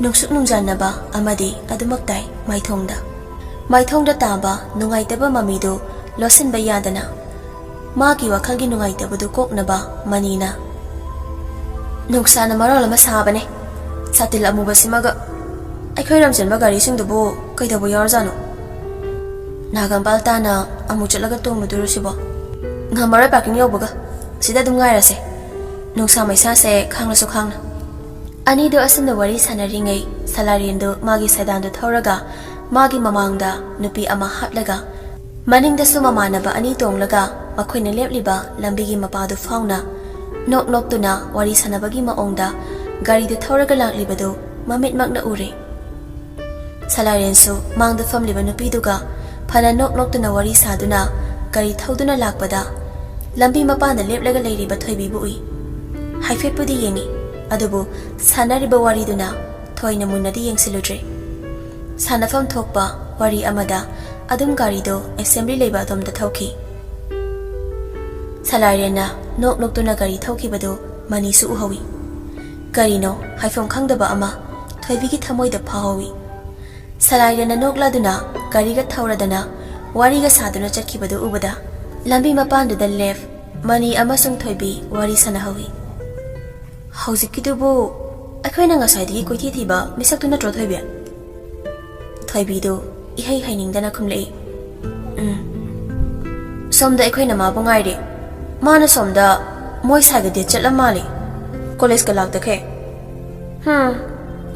ꯅꯨꯡꯁꯨꯛ ꯅꯨꯡꯖꯥꯟꯅꯕ ꯑꯃꯗꯤ ꯑꯗꯨꯃꯛ ꯇꯥꯏ ꯃꯥꯏꯊꯣꯡꯗ꯫ ꯃꯥꯏꯊꯣꯡꯗ ꯇꯥꯕ ꯅꯨꯡꯉꯥꯏꯇꯕ ꯃꯃꯤꯗꯨ ꯂꯣꯠꯁꯤꯟꯕ ꯌꯥꯗꯅ ꯃꯥꯒꯤ ꯋꯥꯈꯜꯒꯤ ꯅꯨꯡꯉꯥꯏꯇꯕꯗꯨ ꯀꯣꯛꯅꯕ ꯃꯅꯤꯅ, "ꯅꯨꯡꯁꯥꯅ ꯃꯔꯣꯜ ꯑꯃ ꯁꯥꯕꯅꯦ, ꯁꯥꯇꯤꯜ ꯑꯃꯨꯕꯁꯤꯃꯒ꯫ ꯑꯩꯈꯣꯏ ꯔꯝꯆꯟꯕ ꯒꯥꯔꯤꯁꯤꯡꯗꯨꯕꯨ ꯀꯩꯗꯧꯕ ꯌꯥꯎꯔꯖꯥꯠꯅꯣ? ꯅꯥꯒꯥꯝꯄꯥꯜ ꯇꯥꯅ ꯑꯃꯨꯛ ꯆꯠꯂꯒ ꯇꯣꯡꯂꯨꯗꯣꯏꯔꯣ ꯁꯤꯕꯣ? ꯉꯝꯃꯔꯣꯏ ꯄꯥꯔꯀꯤꯡ ꯌꯧꯕꯒ꯫ ꯁꯤꯗ ꯑꯗꯨꯝ ꯉꯥꯏꯔꯁꯦ꯫ ꯅꯨꯡꯁꯥ ꯃꯩꯁꯥꯁꯦ ꯈꯥꯡꯂꯁꯨ ꯈꯥꯡꯅ꯫" ꯑꯅꯤꯗꯨ ꯑꯁꯨꯝꯅ ꯋꯥꯔꯤ ꯁꯥꯟꯅꯔꯤꯉꯩ ꯁꯂꯥꯔꯦꯟꯗꯨ ꯃꯥꯒꯤ ꯁꯦꯗꯥꯟꯗꯨ ꯊꯧꯔꯒ ꯃꯥꯒꯤ ꯃꯃꯥꯡꯗ ꯅꯨꯄꯤ ꯑꯃ ꯍꯥꯞꯂꯒ ꯃꯅꯤꯡꯗꯁꯨ ꯃꯃꯥꯟꯅꯕ ꯑꯅꯤ ꯇꯣꯡꯂꯒ ꯃꯈꯣꯏꯅ ꯂꯦꯞꯂꯤꯕ ꯂꯝꯕꯤꯒꯤ ꯃꯄꯥꯗꯨ ꯐꯥꯎꯅ ꯅꯣꯛ ꯅꯣꯛꯇꯨꯅ ꯋꯥꯔꯤ ꯁꯥꯟꯅꯕꯒꯤ ꯃꯑꯣꯡꯗ ꯒꯥꯔꯤꯗꯨ ꯊꯧꯔꯒ ꯂꯥꯛꯂꯤꯕꯗꯨ ꯃꯃꯤꯠꯃꯛꯅ ꯎꯔꯦ꯫ ꯁꯂꯥꯔꯦꯟꯁꯨ ꯃꯥꯡꯗ ꯐꯝꯂꯤꯕ ꯅꯨꯄꯤꯗꯨꯒ ꯐꯅ ꯅꯣꯛ ꯅꯣꯛꯇꯨꯅ ꯋꯥꯔꯤ ꯁꯥꯗꯨꯅ ꯒꯥꯔꯤ ꯊꯧꯗꯨꯅ ꯂꯥꯛꯄꯗ ꯂꯝꯕꯤ ꯃꯄꯥꯟꯗ ꯂꯦꯞꯂꯒ ꯂꯩꯔꯤꯕ ꯊꯣꯏꯕꯤꯕꯨ ꯎꯏ꯫ ꯍꯥꯏꯐꯦꯠꯄꯨꯗꯤ ꯌꯦꯡꯉꯤ, ꯑꯗꯨꯕꯨ ꯁꯥꯟꯅꯔꯤꯕ ꯋꯥꯔꯤꯗꯨꯅ ꯊꯣꯏꯅ ꯃꯨꯟꯅꯗꯤ ꯌꯦꯡꯁꯤꯜꯂꯨꯗ꯭ꯔꯦ꯫ ꯁꯥꯟꯅꯐꯝ ꯊꯣꯛꯄ ꯋꯥꯔꯤ ꯑꯃꯗ ꯑꯗꯨꯝ ꯒꯥꯔꯤꯗꯣ ꯑꯦꯁꯦꯝꯕ꯭ꯂꯤ ꯂꯩꯕ ꯑꯗꯣꯝꯗ ꯊꯧꯈꯤ꯫ ꯁꯂꯥꯏꯔꯦꯟꯅ ꯅꯣꯛ ꯅꯣꯛꯇꯨꯅ ꯒꯥꯔꯤ ꯊꯧꯈꯤꯕꯗꯨ ꯃꯅꯤꯁꯨ ꯎꯍꯧꯏ꯫ ꯀꯔꯤꯅꯣ ꯍꯥꯏꯐꯝ ꯈꯪꯗꯕ ꯑꯃ ꯊꯣꯏꯕꯤꯒꯤ ꯊꯃꯣꯏꯗ ꯐꯥꯎꯍꯧꯏ꯫ ꯁꯂꯥꯏꯔꯦꯟꯅ ꯅꯣꯛꯂꯗꯨꯅ ꯒꯥꯔꯤꯒ ꯊꯧꯔꯗꯅ ꯋꯥꯔꯤꯒ ꯁꯥꯗꯨꯅ ꯆꯠꯈꯤꯕꯗꯨ ꯎꯕꯗ ꯂꯝꯕꯤ ꯃꯄꯥꯟꯗꯨꯗ ꯂꯦꯞ ꯃꯅꯤ ꯑꯃꯁꯨꯡ ꯊꯣꯏꯕꯤ ꯋꯥꯔꯤ ꯁꯥꯟꯅꯍꯧꯏ꯫ "ꯍꯧꯖꯤꯛꯀꯤꯗꯨꯕꯨ ꯑꯩꯈꯣꯏꯅ ꯉꯁꯥꯏꯗꯒꯤ ꯀꯣꯏꯊꯤ ꯊꯤꯕ ꯃꯤꯁꯛꯇꯨ ꯅꯠꯇ꯭ꯔꯣ, ꯊꯣꯏꯕꯤ?" ꯊꯣꯏꯕꯤꯗꯨ ꯏꯍꯩ ꯍꯩꯅꯤꯡꯗꯅ ꯈꯨꯝꯂꯛꯏ, "ꯎꯝ꯫ ꯁꯣꯝꯗ ꯑꯩꯈꯣꯏꯅ ꯃꯥꯕꯨ ꯉꯥꯏꯔꯦ꯫ ꯃꯥꯅ ꯁꯣꯝꯗ ꯃꯣꯏ ꯁꯥꯏꯒ ꯗꯦꯠ ꯆꯠꯂ ꯃꯥꯜꯂꯦ꯫ ꯀꯣꯂꯦꯖꯀ ꯂꯥꯛꯇꯈꯩ꯫ ꯍꯝ,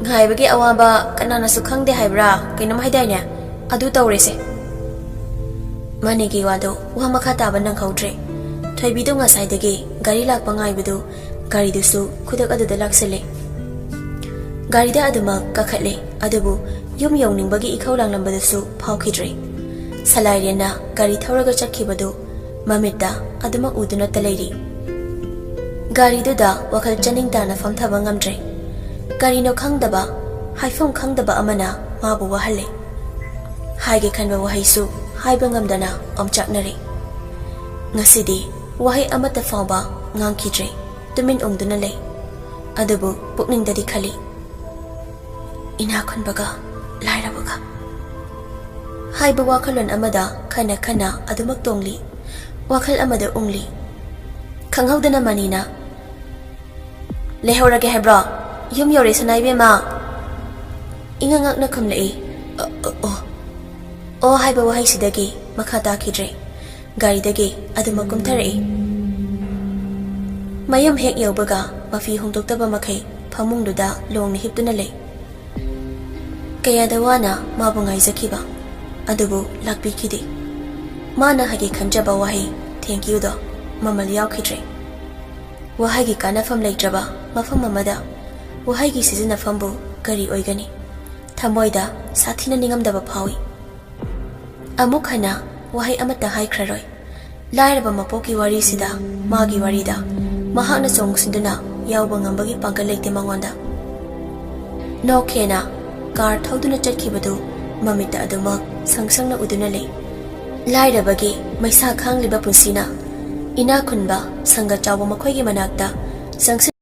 ꯉꯥꯏꯕꯒꯤ ꯑꯋꯥꯕ ꯀꯅꯥꯅꯁꯨ ꯈꯪꯗꯦ ꯍꯥꯏꯕ꯭ꯔꯥ? ꯀꯩꯅꯣꯝ ꯍꯥꯏꯗꯥꯏꯅꯦ? ꯑꯗꯨ ꯇꯧꯔꯦꯁꯦ꯫ ꯃꯅꯤꯒꯤ ꯋꯥꯗꯣ ꯋꯥ ꯃꯈꯥ ꯇꯥꯕ ꯅꯪꯍꯧꯗ꯭ꯔꯦ꯫ ꯊꯣꯏꯕꯤꯗꯣ ꯉꯁꯥꯏꯗꯒꯤ ꯒꯥꯔꯤ ꯂꯥꯛꯄ ꯉꯥꯏꯕꯗꯨ, ꯒꯥꯔꯤꯗꯨꯁꯨ ꯈꯨꯗꯛ ꯑꯗꯨꯗ ꯂꯥꯛꯁꯤꯜꯂꯦ꯫ ꯒꯥꯔꯤꯗ ꯑꯗꯨꯃꯛ ꯀꯥꯈꯠꯂꯦ, ꯑꯗꯨꯕꯨ ꯌꯨꯝ ꯌꯧꯅꯤꯡꯕꯒꯤ ꯏꯈꯧ ꯂꯥꯡꯂꯝꯕꯗꯨꯁꯨ ꯐꯥꯎꯈꯤꯗ꯭ꯔꯦ꯫ ꯁꯂꯥꯏꯔꯦꯟꯅ ꯒꯥꯔꯤ ꯊꯧꯔꯒ ꯆꯠꯈꯤꯕꯗꯨ ꯃꯃꯤꯠꯇ ꯑꯗꯨꯃꯛ ꯎꯗꯨꯅꯇ ꯂꯩꯔꯤ꯫ ꯒꯥꯔꯤꯗꯨꯗ ꯋꯥꯈꯜ ꯆꯅꯤꯡ ꯇꯥꯅ ꯐꯝꯊꯕ ꯉꯝꯗ꯭ꯔꯦ꯫ ꯀꯔꯤꯅꯣ ꯈꯪꯗꯕ, ꯍꯥꯏꯐꯝ ꯈꯪꯗꯕ ꯑꯃꯅ ꯃꯥꯕꯨ ꯋꯥꯍꯜꯂꯦ꯫ ꯍꯥꯏꯒꯦ ꯈꯟꯕ ꯋꯥꯍꯩꯁꯨ ꯍꯥꯏꯕ ꯉꯝꯗꯅ ꯑꯣꯝꯆꯥꯛꯅꯔꯦ꯫ ꯉꯁꯤꯗꯤ ꯋꯥꯍꯩ ꯑꯃꯠꯇ ꯐꯥꯎꯕ ꯉꯥꯡꯈꯤꯗ꯭ꯔꯦ꯫ ꯇꯨꯃꯤꯟ ꯎꯪꯗꯨꯅ ꯂꯩ꯫ ꯑꯗꯨꯕꯨ ꯄꯨꯛꯅꯤꯡꯗꯗꯤ ꯈꯜꯂꯤ, "ꯏꯅꯥꯛ ꯈꯨꯟꯕꯒ ꯂꯥꯏꯔꯕꯒ" ꯍꯥꯏꯕ ꯋꯥꯈꯜꯂꯣꯟ ꯑꯃꯗ ꯈꯟꯅ ꯈꯟꯅ ꯑꯗꯨꯃꯛ ꯇꯣꯡꯂꯤ꯫ ꯋꯥꯈꯜ ꯑꯃꯗ ꯎꯪꯂꯤ꯫ ꯈꯪꯍꯧꯗꯅ ꯃꯅꯤꯅ, "ꯂꯩꯍꯧꯔꯒꯦ ꯍꯥꯏꯕ꯭ꯔꯣ? ꯌꯨꯝ ꯌꯧꯔꯦ, ꯁꯅꯥ ꯏꯕꯦꯝꯃ!" ꯏꯉꯛ ꯉꯛꯅ ꯈꯨꯝꯂꯛꯏ꯫ "ꯑ, ꯑ, ꯑꯣ, ꯑꯣ" ꯍꯥꯏꯕ ꯋꯥꯍꯩꯁꯤꯗꯒꯤ ꯃꯈꯥ ꯇꯥꯈꯤꯗ꯭ꯔꯦ꯫ ꯒꯥꯔꯤꯗꯒꯤ ꯑꯗꯨꯃꯛ ꯀꯨꯝꯊꯔꯛꯏ꯫ ꯃꯌꯨꯝ ꯍꯦꯛ ꯌꯧꯕꯒ ꯃꯐꯤ ꯍꯣꯡꯗꯣꯛꯇꯕ ꯃꯈꯩ ꯐꯃꯨꯡꯗꯨꯗ ꯂꯣꯡꯅ ꯍꯤꯞꯇꯨꯅ ꯂꯩ꯫ ꯀꯌꯥꯗ ꯋꯥꯅ ꯃꯥꯕꯨ ꯉꯥꯏꯖꯈꯤꯕ, ꯑꯗꯨꯕꯨ ꯂꯥꯛꯄꯤꯈꯤꯗꯦ꯫ ꯃꯥꯅ ꯍꯥꯏꯒꯦ ꯈꯟꯖꯕ ꯋꯥꯍꯩ "thank you" ꯗꯣ ꯃꯃꯜ ꯌꯥꯎꯈꯤꯗ꯭ꯔꯦ꯫ ꯋꯥꯍꯩꯒꯤ ꯀꯥꯟꯅꯐꯝ ꯂꯩꯇ꯭ꯔꯕ ꯃꯐꯝ ꯑꯃꯗ ꯋꯥꯍꯩꯒꯤ ꯁꯤꯖꯤꯟꯅꯐꯝꯕꯨ ꯀꯔꯤ ꯑꯣꯏꯒꯅꯤ? ꯊꯃꯣꯏꯗ ꯁꯥꯊꯤꯅ ꯅꯤꯡꯉꯝꯗꯕ ꯐꯥꯎꯏ꯫ ꯑꯃꯨꯛ ꯍꯟꯅ ꯋꯥꯍꯩ ꯑꯃꯠꯇ ꯍꯥꯏꯈ꯭ꯔꯔꯣꯏ꯫ ꯂꯥꯏꯔꯕ ꯃꯄꯣꯛꯀꯤ ꯋꯥꯔꯤꯁꯤꯗ, ꯃꯥꯒꯤ ꯋꯥꯔꯤꯗ, ꯃꯍꯥꯛꯅ ꯆꯣꯡꯁꯤꯟꯗꯨꯅ ꯌꯥꯎꯕ ꯉꯝꯕꯒꯤ ꯄꯥꯡꯒꯜ ꯂꯩꯇꯦ ꯃꯉꯣꯟꯗ꯫ ꯅꯣꯛꯈꯦꯅ ꯀꯥꯔ ꯊꯧꯗꯨꯅ ꯆꯠꯈꯤꯕꯗꯨ ꯃꯃꯤꯠꯇ ꯑꯗꯨꯃꯛ ꯁꯪ ꯁꯪꯅ ꯎꯗꯨꯅ ꯂꯩ꯫ ꯂꯥꯏꯔꯕꯒꯤ ꯃꯩꯁꯥ ꯈꯥꯡꯂꯤꯕ ꯄꯨꯟꯁꯤꯅ ꯏꯅꯥꯛ ꯈꯨꯟꯕ ꯁꯪꯒ ꯆꯥꯎꯕ ꯃꯈꯣꯏꯒꯤ ꯃꯅꯥꯛꯇ ꯆꯪꯁꯤꯟ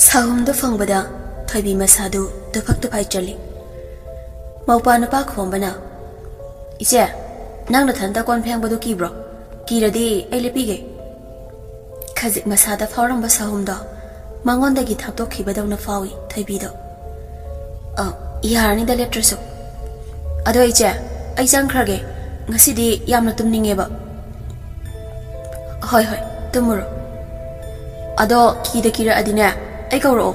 ꯁꯥꯍꯨꯝꯗꯨ ꯐꯪꯕꯗ ꯊꯣꯏꯕꯤ ꯃꯁꯥꯗꯨ ꯇꯨꯐꯛ ꯇꯨꯐꯥꯏ ꯆꯜꯂꯤ꯫ ꯃꯧꯄꯥ ꯅꯨꯄꯥ ꯈꯣꯝꯕꯅ, "ꯏꯆꯦ, ꯅꯪ ꯅꯊꯟꯇ ꯀꯣꯟ ꯐꯦꯡꯕꯗꯨ ꯀꯤꯕ꯭ꯔꯣ? ꯀꯤꯔꯗꯤ ꯑꯩ ꯂꯦꯞꯄꯤꯒꯦ꯫" ꯈꯖꯤꯛ ꯃꯁꯥꯗ ꯐꯥꯎꯔꯝꯕ ꯁꯥꯍꯨꯝꯗꯣ ꯃꯉꯣꯟꯗꯒꯤ ꯊꯥꯞꯇꯣꯛꯈꯤꯕꯗꯧꯅ ꯐꯥꯎꯏ ꯊꯣꯏꯕꯤꯗꯣ꯫ "ꯑ, ꯌꯥꯔꯅꯤꯗ ꯂꯦꯞꯇ꯭ꯔꯁꯨ꯫ ꯑꯗꯣ ꯏꯆꯦ, ꯑꯩ ꯆꯪꯈ꯭ꯔꯒꯦ꯫ ꯉꯁꯤꯗꯤ ꯌꯥꯝꯅ ꯇꯨꯝꯅꯤꯡꯉꯦꯕ꯫" "ꯍꯣꯏ, ꯍꯣꯏ, ꯇꯨꯝꯃꯨꯔꯣ꯫ ꯑꯗꯣ ꯀꯤꯗ ꯀꯤꯔꯛꯑꯗꯤꯅꯦ, ꯑꯩ ꯀꯧꯔꯛꯑꯣ꯫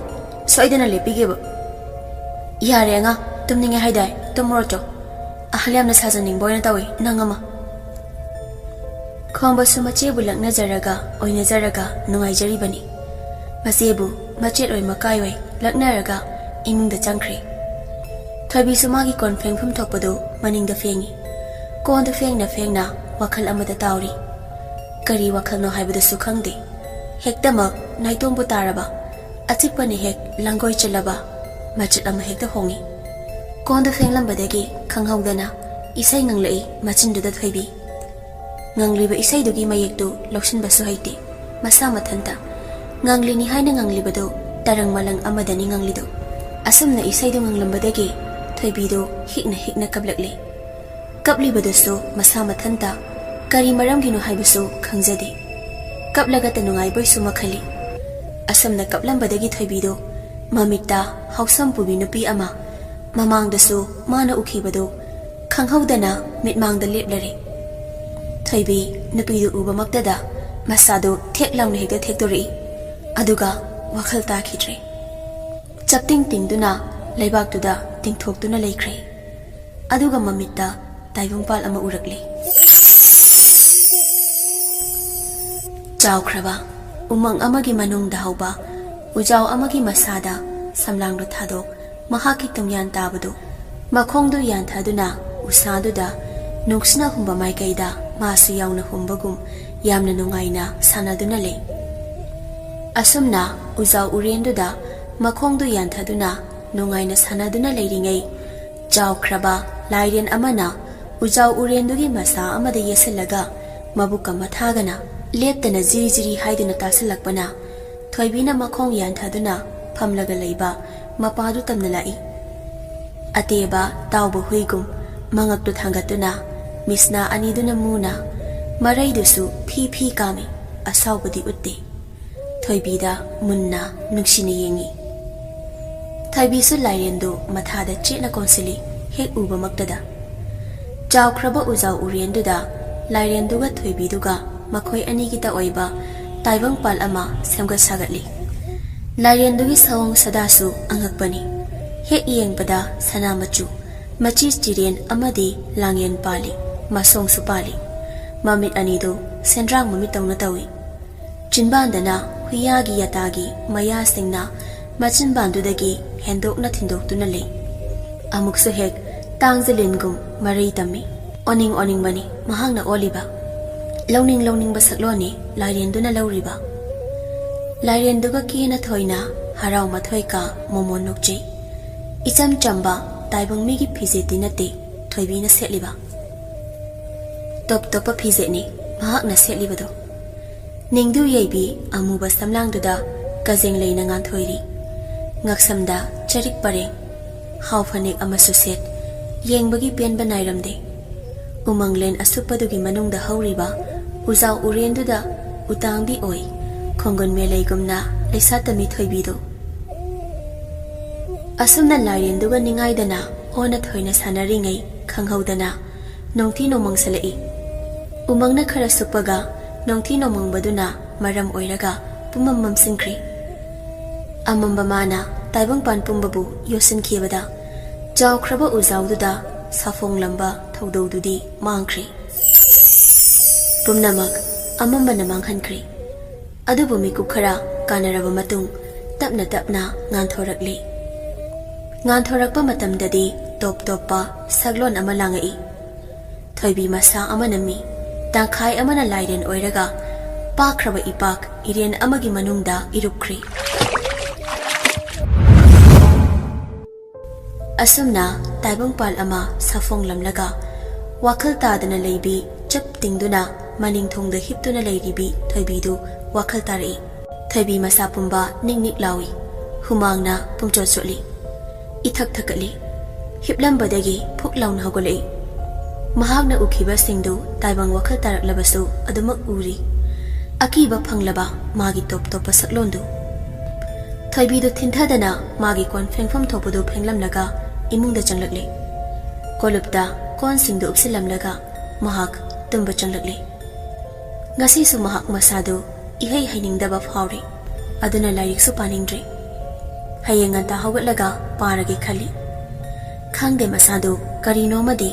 ꯁꯣꯏꯗꯅ ꯂꯦꯞꯄꯤꯒꯦꯕ꯫" "ꯌꯥꯔꯦ ꯑꯉꯥꯡ, ꯇꯨꯝꯅꯤꯡꯉꯦ ꯍꯥꯏꯗꯥꯏ? ꯇꯨꯝꯃꯨꯔꯣ ꯆꯣ꯫ ꯑꯍꯜ ꯌꯥꯝꯅ ꯁꯥꯖꯅꯤꯡꯕ ꯑꯣꯏꯅ ꯇꯧꯏ ꯅꯪ ꯑꯃ꯫" ꯈꯣꯝꯕꯁꯨ ꯃꯆꯦꯕꯨ ꯂꯛꯅꯖꯔꯒ ꯑꯣꯏꯅꯖꯔꯒ ꯅꯨꯡꯉꯥꯏꯖꯔꯤꯕꯅꯤ꯫ ꯃꯆꯦꯕꯨ ꯃꯆꯦꯠ ꯑꯣꯏ ꯃꯀꯥꯏ ꯑꯣꯏ ꯂꯛꯅꯔꯒ ꯏꯃꯨꯡꯗ ꯆꯪꯈ꯭ꯔꯦ꯫ ꯊꯣꯏꯕꯤꯁꯨ ꯃꯥꯒꯤ ꯀꯣꯟ ꯐꯦꯡꯐꯝ ꯊꯣꯛꯄꯗꯨ ꯃꯅꯤꯡꯗ ꯐꯦꯡꯉꯤ꯫ ꯀꯣꯟꯗꯨ ꯐꯦꯡꯅ ꯐꯦꯡꯅ ꯋꯥꯈꯜ ꯑꯃꯗ ꯇꯥꯎꯔꯤ꯫ ꯀꯔꯤ ꯋꯥꯈꯜꯅꯣ ꯍꯥꯏꯕꯗꯨꯁꯨ ꯈꯪꯗꯦ꯫ ꯍꯦꯛꯇꯃꯛ ꯅꯥꯏꯇꯣꯝꯕꯨ ꯇꯥꯔꯕ, ꯑꯆꯤꯛꯄꯅ ꯍꯦꯛ ꯂꯥꯡꯒꯣꯏ ꯆꯜꯂꯕ ꯃꯆꯠ ꯑꯃ ꯍꯦꯛꯇ ꯍꯣꯡꯉꯤ꯫ ꯀꯣꯟꯗꯨ ꯐꯦꯡꯂꯝꯕꯗꯒꯤ ꯈꯪꯍꯧꯗꯅ ꯏꯁꯩ ꯉꯪꯂꯛꯏ ꯃꯆꯤꯟꯗꯨꯗ ꯊꯣꯏꯕꯤ꯫ ꯉꯪꯂꯤꯕ ꯏꯁꯩꯗꯨꯒꯤ ꯃꯌꯦꯛꯇꯨ ꯂꯧꯁꯤꯟꯕꯁꯨ ꯍꯩꯇꯦ꯫ ꯃꯁꯥ ꯃꯊꯟꯇ ꯉꯪꯂꯤꯅꯤ ꯍꯥꯏꯅ ꯉꯪꯂꯤꯕꯗꯨ ꯇꯔꯪ ꯃꯂꯪ ꯑꯃꯗꯅꯤ ꯉꯪꯂꯤꯗꯨ꯫ ꯑꯁꯨꯝꯅ ꯏꯁꯩꯗꯨ ꯉꯪꯂꯝꯕꯗꯒꯤ ꯊꯣꯏꯕꯤꯗꯨ ꯍꯤꯛꯅ ꯍꯤꯛꯅ ꯀꯞꯂꯛꯂꯤ꯫ ꯀꯞꯂꯤꯕꯗꯨꯁꯨ ꯃꯁꯥ ꯃꯊꯟꯇ ꯀꯔꯤ ꯃꯔꯝꯒꯤꯅꯣ ꯍꯥꯏꯕꯁꯨ ꯈꯪꯖꯗꯦ꯫ ꯀꯞꯂꯒꯇ ꯅꯨꯡꯉꯥꯏꯕꯣꯏꯁꯨ ꯃꯈꯜꯂꯤ꯫ ꯑꯁꯨꯝꯅ ꯀꯞꯂꯝꯕꯗꯒꯤ ꯊꯣꯏꯕꯤꯗꯨ ꯃꯃꯤꯠꯇ ꯍꯥꯎꯁꯝ ꯄꯨꯕꯤ ꯅꯨꯄꯤ ꯑꯃ ꯃꯃꯥꯡꯗꯁꯨ ꯃꯥꯅ ꯎꯈꯤꯕꯗꯨ ꯈꯪꯍꯧꯗꯅ ꯃꯤꯠꯃꯥꯡꯗ ꯂꯦꯞꯂꯔꯦ꯫ ꯊꯣꯏꯕꯤ ꯅꯨꯄꯤꯗꯨ ꯎꯕꯃꯛꯇꯗ ꯃꯁꯥꯗꯨ ꯊꯦꯛ ꯂꯥꯎꯅ ꯍꯦꯛꯇ ꯊꯦꯛꯇꯣꯔꯛꯏ꯫ ꯑꯗꯨꯒ ꯋꯥꯈꯜ ꯇꯥꯈꯤꯗ꯭ꯔꯦ꯫ ꯆꯞꯇꯤꯡ ꯇꯤꯡꯗꯨꯅ ꯂꯩꯕꯥꯛꯇꯨꯗ ꯇꯤꯡꯊꯣꯛꯇꯨꯅ ꯂꯩꯈ꯭ꯔꯦ꯫ ꯑꯗꯨꯒ ꯃꯃꯤꯠꯇ ꯇꯥꯏꯕꯪꯄꯥꯜ ꯑꯃ ꯎꯔꯛꯂꯦ꯫ ꯆꯥꯎꯈ꯭ꯔꯕ ꯎꯃꯪ ꯑꯃꯒꯤ ꯃꯅꯨꯡꯗ ꯍꯧꯕ ꯎꯖꯥꯎ ꯑꯃꯒꯤ ꯃꯁꯥꯗ ꯁꯝꯂꯥꯡꯗꯨ ꯊꯥꯗꯣꯛ ꯃꯍꯥꯛꯀꯤ ꯇꯨꯡꯌꯥꯟ ꯇꯥꯕꯗꯨ ꯃꯈꯣꯡꯗꯨ ꯌꯥꯟꯊꯗꯨꯅ ꯎꯁꯥꯗꯨꯗ ꯅꯨꯡꯁꯤꯅ ꯍꯨꯝꯕ ꯃꯥꯏꯀꯩꯗ ꯃꯥꯁꯨ ꯌꯥꯎꯅ ꯍꯨꯝꯕꯒꯨꯝ ꯌꯥꯝꯅ ꯅꯨꯡꯉꯥꯏꯅ ꯁꯥꯟꯅꯗꯨꯅ ꯂꯩ꯫ ꯑꯁꯨꯝꯅ ꯎꯖꯥꯎ ꯎꯔꯦꯟꯗꯨꯗ ꯃꯈꯣꯡꯗꯨ ꯌꯥꯟꯊꯗꯨꯅ ꯅꯨꯡꯉꯥꯏꯅ ꯁꯥꯟꯅꯗꯨꯅ ꯂꯩꯔꯤꯉꯩ, ꯆꯥꯎꯈ꯭ꯔꯕ ꯂꯥꯏꯔꯦꯟ ꯑꯃꯅ ꯎꯖꯥꯎ ꯎꯔꯦꯟꯗꯨꯒꯤ ꯃꯁꯥ ꯑꯃꯗ ꯌꯦꯠꯁꯤꯜꯂꯒ ꯃꯕꯨꯛꯀ ꯃꯊꯥꯒꯅ ꯂꯦꯞꯇꯅ ꯖꯤꯔꯤ ꯖꯤꯔꯤ ꯍꯥꯏꯗꯨꯅ ꯇꯥꯁꯤꯜꯂꯛꯄꯅ ꯊꯣꯏꯕꯤꯅ ꯃꯈꯣꯡ ꯌꯥꯟꯊꯗꯨꯅ ꯐꯝꯂꯒ ꯂꯩꯕ ꯃꯄꯥꯗꯨ ꯇꯝꯅ ꯂꯥꯛꯏ꯫ ꯑꯇꯦꯕ ꯇꯥꯎꯕ ꯍꯨꯏꯒꯨꯝ ꯃꯉꯛꯇꯨ ꯊꯥꯡꯒꯠꯇꯨꯅ ꯃꯤꯁꯅꯥ ꯑꯅꯤꯗꯨꯅ ꯃꯨꯅ ꯃꯔꯩꯗꯨꯁꯨ ꯐꯤ ꯐꯤ ꯀꯥꯝꯃꯤ꯫ ꯑꯁꯥꯎꯕꯗꯤ ꯎꯠꯇꯦ꯫ ꯊꯣꯏꯕꯤꯗ ꯃꯨꯟꯅ ꯅꯨꯡꯁꯤꯅ ꯌꯦꯡꯏ꯫ ꯊꯣꯏꯕꯤꯁꯨ ꯂꯥꯏꯔꯦꯟꯗꯨ ꯃꯊꯥꯗ ꯆꯦꯠꯅ ꯀꯣꯟꯁꯤꯜꯂꯤ, ꯍꯦꯛ ꯎꯕꯃꯛꯇꯗ꯫ ꯆꯥꯎꯈ꯭ꯔꯕ ꯎꯖꯥꯎ ꯎꯔꯦꯟꯗꯨꯗ ꯂꯥꯏꯔꯦꯟꯗꯨꯒ ꯊꯣꯏꯕꯤꯗꯨꯒ ꯃꯈꯣꯏ ꯑꯅꯤꯒꯤꯇ ꯑꯣꯏꯕ ꯇꯥꯏꯕꯪꯄꯥꯜ ꯑꯃ ꯁꯦꯝꯒꯠ ꯁꯥꯒꯠꯂꯤ꯫ ꯂꯥꯏꯔꯦꯟꯗꯨꯒꯤ ꯁꯑꯣꯡ ꯁꯥꯗꯥꯁꯨ ꯑꯉꯛꯄꯅꯤ꯫ ꯍꯦꯛ ꯌꯦꯡꯕꯗ ꯁꯅꯥ ꯃꯆꯨ, ꯃꯆꯤ ꯆꯤꯔꯦꯟ ꯑꯃꯗꯤ ꯂꯥꯡꯌꯦꯟ ꯄꯥꯜꯂꯤ, ꯃꯁꯣꯡꯁꯨ ꯄꯥꯜꯂꯤ꯫ ꯃꯃꯤꯠ ꯑꯅꯤꯗꯨ ꯁꯦꯟꯗ꯭ꯔꯥꯡ ꯃꯃꯤꯠꯇꯧꯅ ꯇꯧꯏ꯫ ꯆꯤꯟꯕꯥꯟꯗꯅ ꯍꯨꯏꯌꯥꯒꯤ ꯌꯥꯇꯥꯒꯤ ꯃꯌꯥꯁꯤꯡꯅ ꯃꯆꯤꯟꯕꯥꯟꯗꯨꯗꯒꯤ ꯍꯦꯟꯗꯣꯛꯅ ꯊꯤꯟꯗꯣꯛꯇꯨꯅ ꯂꯩ꯫ ꯑꯃꯨꯛꯁꯨ ꯍꯦꯛ ꯇꯥꯡꯖ ꯂꯤꯟꯒꯨꯝ ꯃꯔꯩ ꯇꯝꯃꯤ꯫ ꯑꯣꯅꯤꯡ ꯑꯣꯅꯤꯡꯕꯅꯤ ꯃꯍꯥꯛꯅ ꯑꯣꯜꯂꯤꯕ꯫ ꯂꯧꯅꯤꯡ ꯂꯧꯅꯤꯡꯕ ꯁꯛꯂꯣꯟꯅꯤ ꯂꯥꯏꯔꯦꯟꯗꯨꯅ ꯂꯧꯔꯤꯕ꯫ ꯂꯥꯏꯔꯦꯟꯗꯨꯒ ꯀꯦꯅ ꯊꯣꯏꯅ ꯍꯔꯥꯎ ꯃꯊꯣꯏ ꯀꯥ ꯃꯣꯃꯣꯟ ꯅꯣꯛꯆꯩ꯫ ꯏꯆꯝ ꯆꯝꯕ ꯇꯥꯏꯕꯪ ꯃꯤꯒꯤ ꯐꯤꯖꯦꯠꯇꯤ ꯅꯠꯇꯦ ꯊꯣꯏꯕꯤꯅ ꯁꯦꯠꯂꯤꯕ꯫ ꯇꯣꯞ ꯇꯣꯞꯄ ꯐꯤꯖꯦꯠꯅꯤ ꯃꯍꯥꯛꯅ ꯁꯦꯠꯂꯤꯕꯗꯣ꯫ ꯅꯤꯡꯗꯨ ꯌꯩꯕꯤ ꯑꯃꯨꯕ ꯁꯝꯂꯥꯡꯗꯨꯗ ꯀꯖꯦꯡ ꯂꯩꯅ ꯉꯥꯟꯊꯣꯏꯔꯤ꯫ ꯉꯛꯁꯝꯗ ꯆꯔꯤꯛ ꯄꯔꯦꯡ, ꯍꯥꯎ ꯐꯅꯦꯛ ꯑꯃꯁꯨ ꯁꯦꯠ, ꯌꯦꯡꯕꯒꯤ ꯄꯦꯟꯕ ꯅꯥꯏꯔꯝꯗꯦ꯫ ꯎꯃꯪꯂꯦꯟ ꯑꯁꯨꯞꯄꯗꯨꯒꯤ ꯃꯅꯨꯡꯗ ꯍꯧꯔꯤꯕ ꯎꯖꯥꯎ ꯎꯔꯦꯟꯗꯨꯗ ꯎꯇꯥꯡꯕꯤ ꯑꯣꯏ, ꯈꯣꯡꯒꯨꯟ ꯃꯦꯂꯩꯒꯨꯝꯅ ꯂꯩꯁꯥ ꯇꯝꯃꯤ ꯊꯣꯏꯕꯤꯗꯨ꯫ ꯑꯁꯨꯝꯅ ꯂꯥꯏꯔꯦꯟꯗꯨꯒ ꯅꯤꯡꯉꯥꯏꯗꯅ ꯑꯣꯟꯅ ꯊꯣꯏꯅ ꯁꯥꯟꯅꯔꯤꯉꯩ ꯈꯪꯍꯧꯗꯅ ꯅꯣꯡꯊꯤ ꯅꯣꯡꯃꯪꯁꯜꯂꯛꯏ꯫ ꯎꯃꯪꯅ ꯈꯔ ꯁꯨꯞꯄꯒ ꯅꯣꯡꯊꯤ ꯅꯣꯡꯃꯪꯕꯗꯨꯅ ꯃꯔꯝ ꯑꯣꯏꯔꯒ ꯄꯨꯝꯃꯝ ꯃꯝꯁꯤꯟꯈ꯭ꯔꯦ꯫ ꯑꯃꯝꯕ ꯃꯥꯅ ꯇꯥꯏꯕꯪꯄꯥꯟ ꯄꯨꯝꯕꯕꯨ ꯌꯣꯠꯁꯤꯟꯈꯤꯕꯗ ꯆꯥꯎꯈ꯭ꯔꯕ ꯎꯖꯥꯎꯗꯨꯗ ꯁꯥꯐꯣꯡꯂꯝꯕ ꯊꯧꯗꯧꯗꯨꯗꯤ ꯃꯥꯡꯈ꯭ꯔꯦ꯫ ꯄꯨꯝꯅꯃꯛ ꯑꯃꯝꯕꯅ ꯃꯥꯡꯍꯟꯈ꯭ꯔꯦ꯫ ꯑꯗꯨꯕꯨ ꯃꯤꯀꯨꯞ ꯈꯔ ꯀꯥꯟꯅꯔꯕ ꯃꯇꯨꯡ ꯇꯞꯅ ꯇꯞꯅ ꯉꯥꯟꯊꯣꯔꯛꯂꯤ꯫ ꯉꯥꯟꯊꯣꯔꯛꯄ ꯃꯇꯝꯗꯗꯤ ꯇꯣꯞ ꯇꯣꯞꯄ ꯁꯛꯂꯣꯟ ꯑꯃ ꯂꯥꯡꯉꯛꯏ꯫ ꯊꯣꯏꯕꯤ ꯃꯁꯥ ꯑꯃꯅ ꯃꯤ, ꯇꯪꯈꯥꯏ ꯑꯃꯅ ꯂꯥꯏꯔꯦꯟ ꯑꯣꯏꯔꯒ ꯄꯥꯛꯈ꯭ꯔꯕ ꯏꯄꯥꯛ ꯏꯔꯦꯟ ꯑꯃꯒꯤ ꯃꯅꯨꯡꯗ ꯏꯔꯨꯞꯈ꯭ꯔꯤ꯫ ꯑꯁꯨꯝꯅ ꯇꯥꯏꯕꯪꯄꯥꯜ ꯑꯃ ꯁꯥꯐꯣꯡꯂꯝꯂꯒ ꯋꯥꯈꯜ ꯇꯥꯗꯅ ꯂꯩꯕꯤ ꯆꯞ ꯇꯤꯡꯗꯨꯅ ꯃꯅꯤꯡ ꯊꯣꯡꯗ ꯍꯤꯞꯇꯨꯅ ꯂꯩꯔꯤꯕꯤ ꯊꯣꯏꯕꯤꯗꯨ ꯋꯥꯈꯜ ꯇꯥꯔꯛꯏ꯫ ꯊꯣꯏꯕꯤ ꯃꯁꯥ ꯄꯨꯝꯕ ꯅꯤꯛ ꯅꯤꯛ ꯂꯥꯎꯏ꯫ ꯍꯨꯃꯥꯡꯅ ꯄꯨꯝꯆꯣꯠ ꯆꯣꯠꯂꯤ꯫ ꯏꯊꯛ ꯊꯛꯀꯠꯂꯤ꯫ ꯍꯤꯞꯂꯝꯕꯗꯒꯤ ꯐꯨꯛ ꯂꯥꯎꯅ ꯍꯧꯒꯠꯂꯛꯏ꯫ ꯃꯍꯥꯛꯅ ꯎꯈꯤꯕꯁꯤꯡꯗꯨ ꯇꯥꯏꯕꯪ ꯋꯥꯈꯜ ꯇꯥꯔꯛꯂꯕꯁꯨ ꯑꯗꯨꯃꯛ ꯎꯔꯤ꯫ ꯑꯀꯤꯕ ꯐꯪꯂꯕ ꯃꯥꯒꯤ ꯇꯣꯞ ꯇꯣꯞꯄ ꯁꯛꯂꯣꯟꯗꯨ꯫ ꯊꯣꯏꯕꯤꯗꯨ ꯊꯤꯟꯊꯗꯅ ꯃꯥꯒꯤ ꯀꯣꯟ ꯐꯦꯡꯐꯝ ꯊꯣꯛꯄꯗꯨ ꯐꯦꯡꯂꯝꯂꯒ ꯏꯃꯨꯡꯗ ꯆꯪꯂꯛꯂꯦ꯫ ꯀꯣꯂꯨꯞꯇ ꯀꯣꯟꯁꯤꯡꯗꯨ ꯎꯞꯁꯤꯜꯂꯝꯂꯒ ꯃꯍꯥꯛ ꯇꯨꯝꯕ ꯆꯪꯂꯛꯂꯦ꯫ ꯉꯁꯤꯁꯨ ꯃꯍꯥꯛ ꯃꯁꯥꯗꯨ ꯏꯍꯩ ꯍꯩꯅꯤꯡꯗꯕ ꯐꯥꯎꯔꯤ꯫ ꯑꯗꯨꯅ ꯂꯥꯏꯔꯤꯛꯁꯨ ꯄꯥꯅꯤꯡꯗ꯭ꯔꯦ꯫ ꯍꯌꯦꯡ ꯉꯟꯇꯥ ꯍꯧꯒꯠꯂꯒ ꯄꯥꯔꯒꯦ ꯈꯜꯂꯤ꯫ ꯈꯪꯗꯦ, ꯃꯁꯥꯗꯨ ꯀꯔꯤꯅꯣꯃꯗꯤ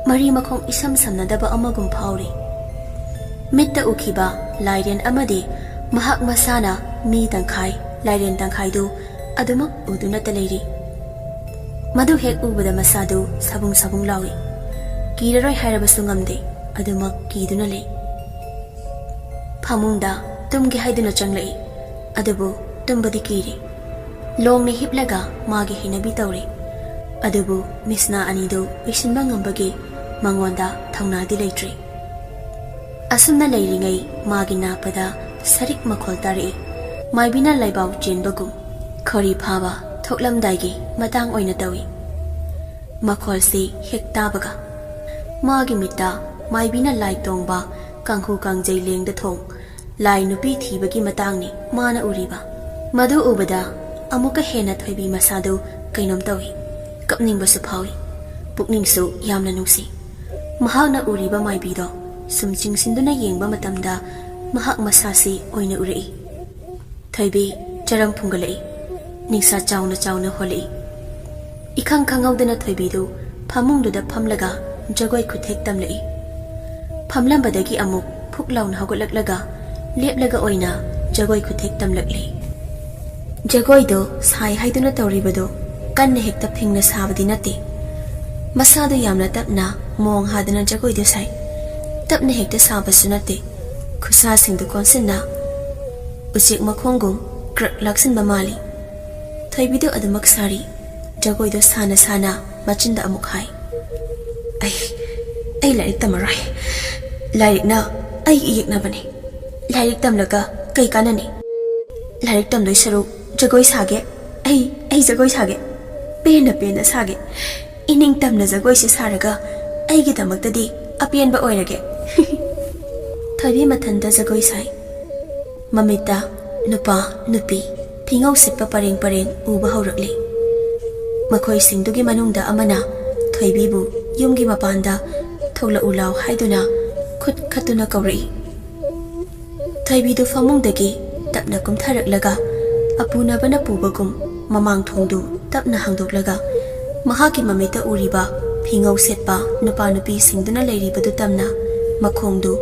ꯃꯔꯤ ꯃꯈꯣꯡ ꯏꯁꯝ ꯁꯝꯅꯗꯕ ꯑꯃꯒꯨꯝ ꯐꯥꯎꯔꯤ꯫ ꯃꯤꯠꯇ ꯎꯈꯤꯕ ꯂꯥꯏꯔꯦꯟ ꯑꯃꯗꯤ ꯃꯍꯥꯛ ꯃꯁꯥꯅ ꯃꯤ ꯇꯪꯈꯥꯏ, ꯂꯥꯏꯔꯦꯟ ꯇꯪꯈꯥꯏꯗꯨ ꯑꯗꯨꯃꯛ ꯎꯗꯨꯅꯇ ꯂꯩꯔꯤ꯫ ꯃꯗꯨ ꯍꯦꯛ ꯎꯕꯗ ꯃꯁꯥꯗꯨ ꯁꯕꯨꯡ ꯁꯕꯨꯡ ꯂꯥꯎꯏ꯫ ꯀꯤꯔꯔꯣꯏ ꯍꯥꯏꯔꯕꯁꯨ ꯉꯝꯗꯦ, ꯑꯗꯨꯃꯛ ꯀꯤꯗꯨꯅ ꯂꯩ꯫ ꯐꯃꯨꯡꯗ ꯇꯨꯝꯒꯦ ꯍꯥꯏꯗꯨꯅ ꯆꯪꯂꯛꯏ, ꯑꯗꯨꯕꯨ ꯇꯨꯝꯕꯗꯤ ꯀꯤꯔꯤ꯫ ꯂꯣꯡꯅ ꯍꯤꯞꯂꯒ ꯃꯥꯒꯤ ꯍꯩꯅꯕꯤ ꯇꯧꯔꯤ꯫ ꯑꯗꯨꯕꯨ ꯃꯤꯁꯅꯥ ꯑꯅꯤꯗꯨ ꯎꯏꯁꯤꯟꯕ ꯉꯝꯕꯒꯤ ꯃꯉꯣꯟꯗ ꯊꯧꯅꯥꯗꯤ ꯂꯩꯇ꯭ꯔꯤ꯫ ꯑꯁꯨꯝꯅ ꯂꯩꯔꯤꯉꯩ ꯃꯥꯒꯤ ꯅꯥꯄꯗ ꯁꯔꯤꯛ ꯃꯈꯣꯜ ꯇꯥꯔꯛꯏ꯫ ꯃꯥꯏꯕꯤꯅ ꯂꯥꯏꯕꯥꯎ ꯆꯦꯟꯕꯒꯨꯝ꯫ ꯈꯣꯔꯤ ꯐꯥꯕ ꯊꯣꯛꯂꯝꯗꯥꯏꯒꯤ ꯃꯇꯥꯡ ꯑꯣꯏꯅ ꯇꯧꯏ꯫ ꯃꯈꯣꯜꯁꯤ ꯍꯦꯛ ꯇꯥꯕꯒ ꯃꯥꯒꯤ ꯃꯤꯠꯇ ꯃꯥꯏꯕꯤꯅ ꯂꯥꯏ ꯇꯣꯡꯕ ꯀꯥꯡꯈꯨ ꯀꯥꯡꯖꯩ ꯂꯦꯡꯗ ꯊꯣꯡ ꯂꯥꯏ ꯅꯨꯄꯤ ꯊꯤꯕꯒꯤ ꯃꯇꯥꯡꯅꯤ ꯃꯥꯅ ꯎꯔꯤꯕ꯫ ꯃꯗꯨ ꯎꯕꯗ ꯑꯃꯨꯛꯀ ꯍꯦꯟꯅ ꯊꯣꯏꯕꯤ ꯃꯁꯥꯗꯨ ꯀꯩꯅꯣꯝ ꯇꯧꯏ꯫ ꯀꯞꯅꯤꯡꯕꯁꯨ ꯐꯥꯎꯏ꯫ ꯄꯨꯛꯅꯤꯡꯁꯨ ꯌꯥꯝꯅ ꯅꯨꯡꯁꯤ꯫ ꯃꯍꯥꯛꯅ ꯎꯔꯤꯕ ꯃꯥꯏꯕꯤꯗꯣ ꯁꯨꯝ ꯆꯤꯡꯁꯤꯟꯗꯨꯅ ꯌꯦꯡꯕ ꯃꯇꯝꯗ ꯃꯍꯥꯛ ꯃꯁꯥꯁꯤ ꯑꯣꯏꯅ ꯎꯔꯛꯏ꯫ ꯊꯣꯏꯕꯤ ꯆꯔꯝ ꯐꯨꯡꯒꯠꯂꯛꯏ꯫ ꯅꯤꯡꯁꯥ ꯆꯥꯎꯅ ꯆꯥꯎꯅ ꯍꯣꯜꯂꯛꯏ꯫ ꯏꯈꯪ ꯈꯪꯍꯧꯗꯅ ꯊꯣꯏꯕꯤꯗꯨ ꯐꯃꯨꯡꯗꯨꯗ ꯐꯝꯂꯒ ꯖꯒꯣꯏ ꯈꯨꯊꯦꯛ ꯇꯝꯂꯛꯏ꯫ ꯐꯝꯂꯝꯕꯗꯒꯤ ꯑꯃꯨꯛ ꯐꯨꯛ ꯂꯥꯎꯅ ꯍꯧꯒꯠꯂꯛꯂꯒ ꯂꯦꯞꯂꯒ ꯑꯣꯏꯅ ꯖꯒꯣꯏ ꯈꯨꯊꯦꯛ ꯇꯝꯂꯛꯂꯤ꯫ ꯖꯒꯣꯏꯗꯣ ꯁꯥꯏ ꯍꯥꯏꯗꯨꯅ ꯇꯧꯔꯤꯕꯗꯣ ꯀꯟꯅ ꯍꯦꯛꯇ ꯐꯤꯡꯅ ꯁꯥꯕꯗꯤ ꯅꯠꯇꯦ꯫ ꯃꯁꯥꯗꯣ ꯌꯥꯝꯅ ꯇꯞꯅ ꯃꯣꯡ ꯍꯥꯗꯅ ꯖꯒꯣꯏꯗꯣ ꯁꯥꯏ꯫ ꯇꯞꯅ ꯍꯦꯛꯇ ꯁꯥꯕꯁꯨ ꯅꯠꯇꯦ꯫ ꯈꯨꯠꯁꯥꯁꯤꯡꯗꯨ ꯀꯣꯟꯁꯤꯟꯅ ꯎꯆꯦꯛ ꯃꯈꯣꯡꯒꯨꯝ ꯀ꯭ꯔꯛ ꯂꯥꯛꯁꯤꯟꯕ ꯃꯥꯜꯂꯤ꯫ ꯊꯣꯏꯕꯤꯗꯨ ꯑꯗꯨꯃꯛ ꯁꯥꯔꯤ꯫ ꯖꯒꯣꯏꯗꯣ ꯁꯥꯅ ꯁꯥꯅ ꯃꯆꯤꯟꯗ ꯑꯃꯨꯛ ꯍꯥꯏ, "ꯑꯩ, ꯑꯩ ꯂꯥꯏꯔꯤꯛ ꯇꯝꯃꯔꯣꯏ꯫ ꯂꯥꯏꯔꯤꯛꯅ ꯑꯩꯒꯤ ꯌꯦꯛꯅꯕꯅꯤ꯫ ꯂꯥꯏꯔꯤꯛ ꯇꯝꯂꯒ ꯀꯩ ꯀꯥꯟꯅꯅꯤ?" ꯂꯥꯏꯔꯤꯛ ꯇꯝꯗꯣꯏ ꯁꯔꯨꯛ ꯖꯒꯣꯏ ꯁꯥꯒꯦ꯫ ꯑꯩ ꯑꯩ ꯖꯒꯣꯏ ꯁꯥꯒꯦ꯫ ꯄꯦꯟꯅ ꯄꯦꯟꯅ ꯁꯥꯒꯦ꯫ ꯏꯅꯤꯡ ꯇꯝꯅ ꯖꯒꯣꯏꯁꯦ ꯁꯥꯔꯒ ꯑꯩꯒꯤꯗꯃꯛꯇꯗꯤ ꯑꯄꯦꯟꯕ ꯑꯣꯏꯔꯒꯦ꯫ ꯊꯣꯏꯕꯤ ꯃꯊꯟꯇ ꯖꯒꯣꯏ ꯁꯥꯏ꯫ ꯃꯃꯤꯠꯇ ꯅꯨꯄꯥ, ꯅꯨꯄꯤ, ꯐꯤꯉꯧ ꯁꯤꯠꯄ ꯄꯔꯦꯡ ꯄꯔꯦꯡ ꯎꯕ ꯍꯧꯔꯛꯂꯤ꯫ ꯃꯈꯣꯏꯁꯤꯡꯗꯨꯒꯤ ꯃꯅꯨꯡꯗ ꯑꯃꯅ ꯊꯣꯏꯕꯤꯕꯨ ꯌꯨꯝꯒꯤ ꯃꯄꯥꯟꯗ ꯊꯣꯛꯂꯛꯎ ꯂꯥꯎ ꯍꯥꯏꯗꯨꯅ ꯈꯨꯠ ꯈꯠꯇꯨꯅ ꯀꯧꯔꯛꯏ꯫ ꯊꯣꯏꯕꯤꯗꯨ ꯐꯃꯨꯡꯗꯒꯤ ꯇꯞꯅ ꯀꯨꯝꯊꯔꯛꯂꯒ ꯑꯄꯨꯅꯕꯅ ꯄꯨꯕꯒꯨꯝ ꯃꯃꯥꯡ ꯊꯣꯡꯗꯨ ꯇꯞꯅ ꯍꯥꯡꯗꯣꯛꯂꯒ ꯃꯍꯥꯛꯀꯤ ꯃꯃꯤꯠꯇ ꯎꯔꯤꯕ ꯐꯤꯉꯧ ꯁꯦꯠꯄ ꯅꯨꯄꯥ ꯅꯨꯄꯤꯁꯤꯡꯗꯨꯅ ꯂꯩꯔꯤꯕꯗꯨ ꯇꯝꯅ ꯃꯈꯣꯡꯗꯨ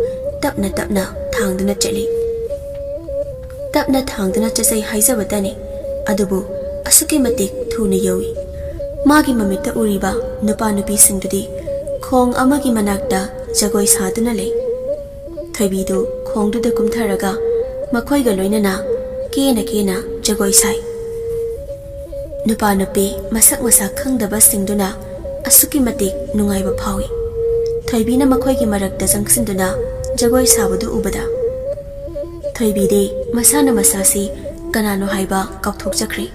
ꯇꯞꯅ ꯇꯞꯅ ꯊꯥꯡꯗꯨꯅ ꯆꯠꯂꯤ꯫ ꯇꯞꯅ ꯊꯥꯡꯗꯨꯅ ꯆꯠꯆꯩ ꯍꯥꯏꯖꯕꯇꯅꯤ, ꯑꯗꯨꯕꯨ ꯑꯁꯨꯛꯀꯤ ꯃꯇꯤꯛ ꯊꯨꯅ ꯌꯧꯏ꯫ ꯃꯥꯒꯤ ꯃꯃꯤꯠꯇ ꯎꯔꯤꯕ ꯅꯨꯄꯥ ꯅꯨꯄꯤꯁꯤꯡꯗꯨꯗꯤ ꯈꯣꯡ ꯑꯃꯒꯤ ꯃꯅꯥꯛꯇ ꯖꯒꯣꯏ ꯁꯥꯗꯨꯅ ꯂꯩ꯫ ꯊꯣꯏꯕꯤꯗꯨ ꯈꯣꯡꯗꯨꯗ ꯀꯨꯝꯊꯔꯒ ꯃꯈꯣꯏꯒ ꯂꯣꯏꯅꯅ ꯀꯦꯅ ꯀꯦꯅ ꯖꯒꯣꯏ ꯁꯥꯏ꯫ ꯅꯨꯄꯥ ꯅꯨꯄꯤ ꯃꯁꯛ ꯃꯁꯥ ꯈꯪꯗꯕꯁꯤꯡꯗꯨꯅ ꯑꯁꯨꯛꯀꯤ ꯃꯇꯤꯛ ꯅꯨꯡꯉꯥꯏꯕ ꯐꯥꯎꯏ꯫ ꯊꯣꯏꯕꯤꯅ ꯃꯈꯣꯏꯒꯤ ꯃꯔꯛꯇ ꯆꯪꯁꯤꯟꯗꯨꯅ ꯖꯒꯣꯏ ꯁꯥꯕꯗꯨ ꯎꯕꯗ ꯊꯣꯏꯕꯤꯗꯤ ꯃꯁꯥꯅ ꯃꯁꯥꯁꯤ ꯀꯅꯥꯅꯣ ꯍꯥꯏꯕ ꯀꯥꯎꯊꯣꯛꯆꯈ꯭ꯔꯦ꯫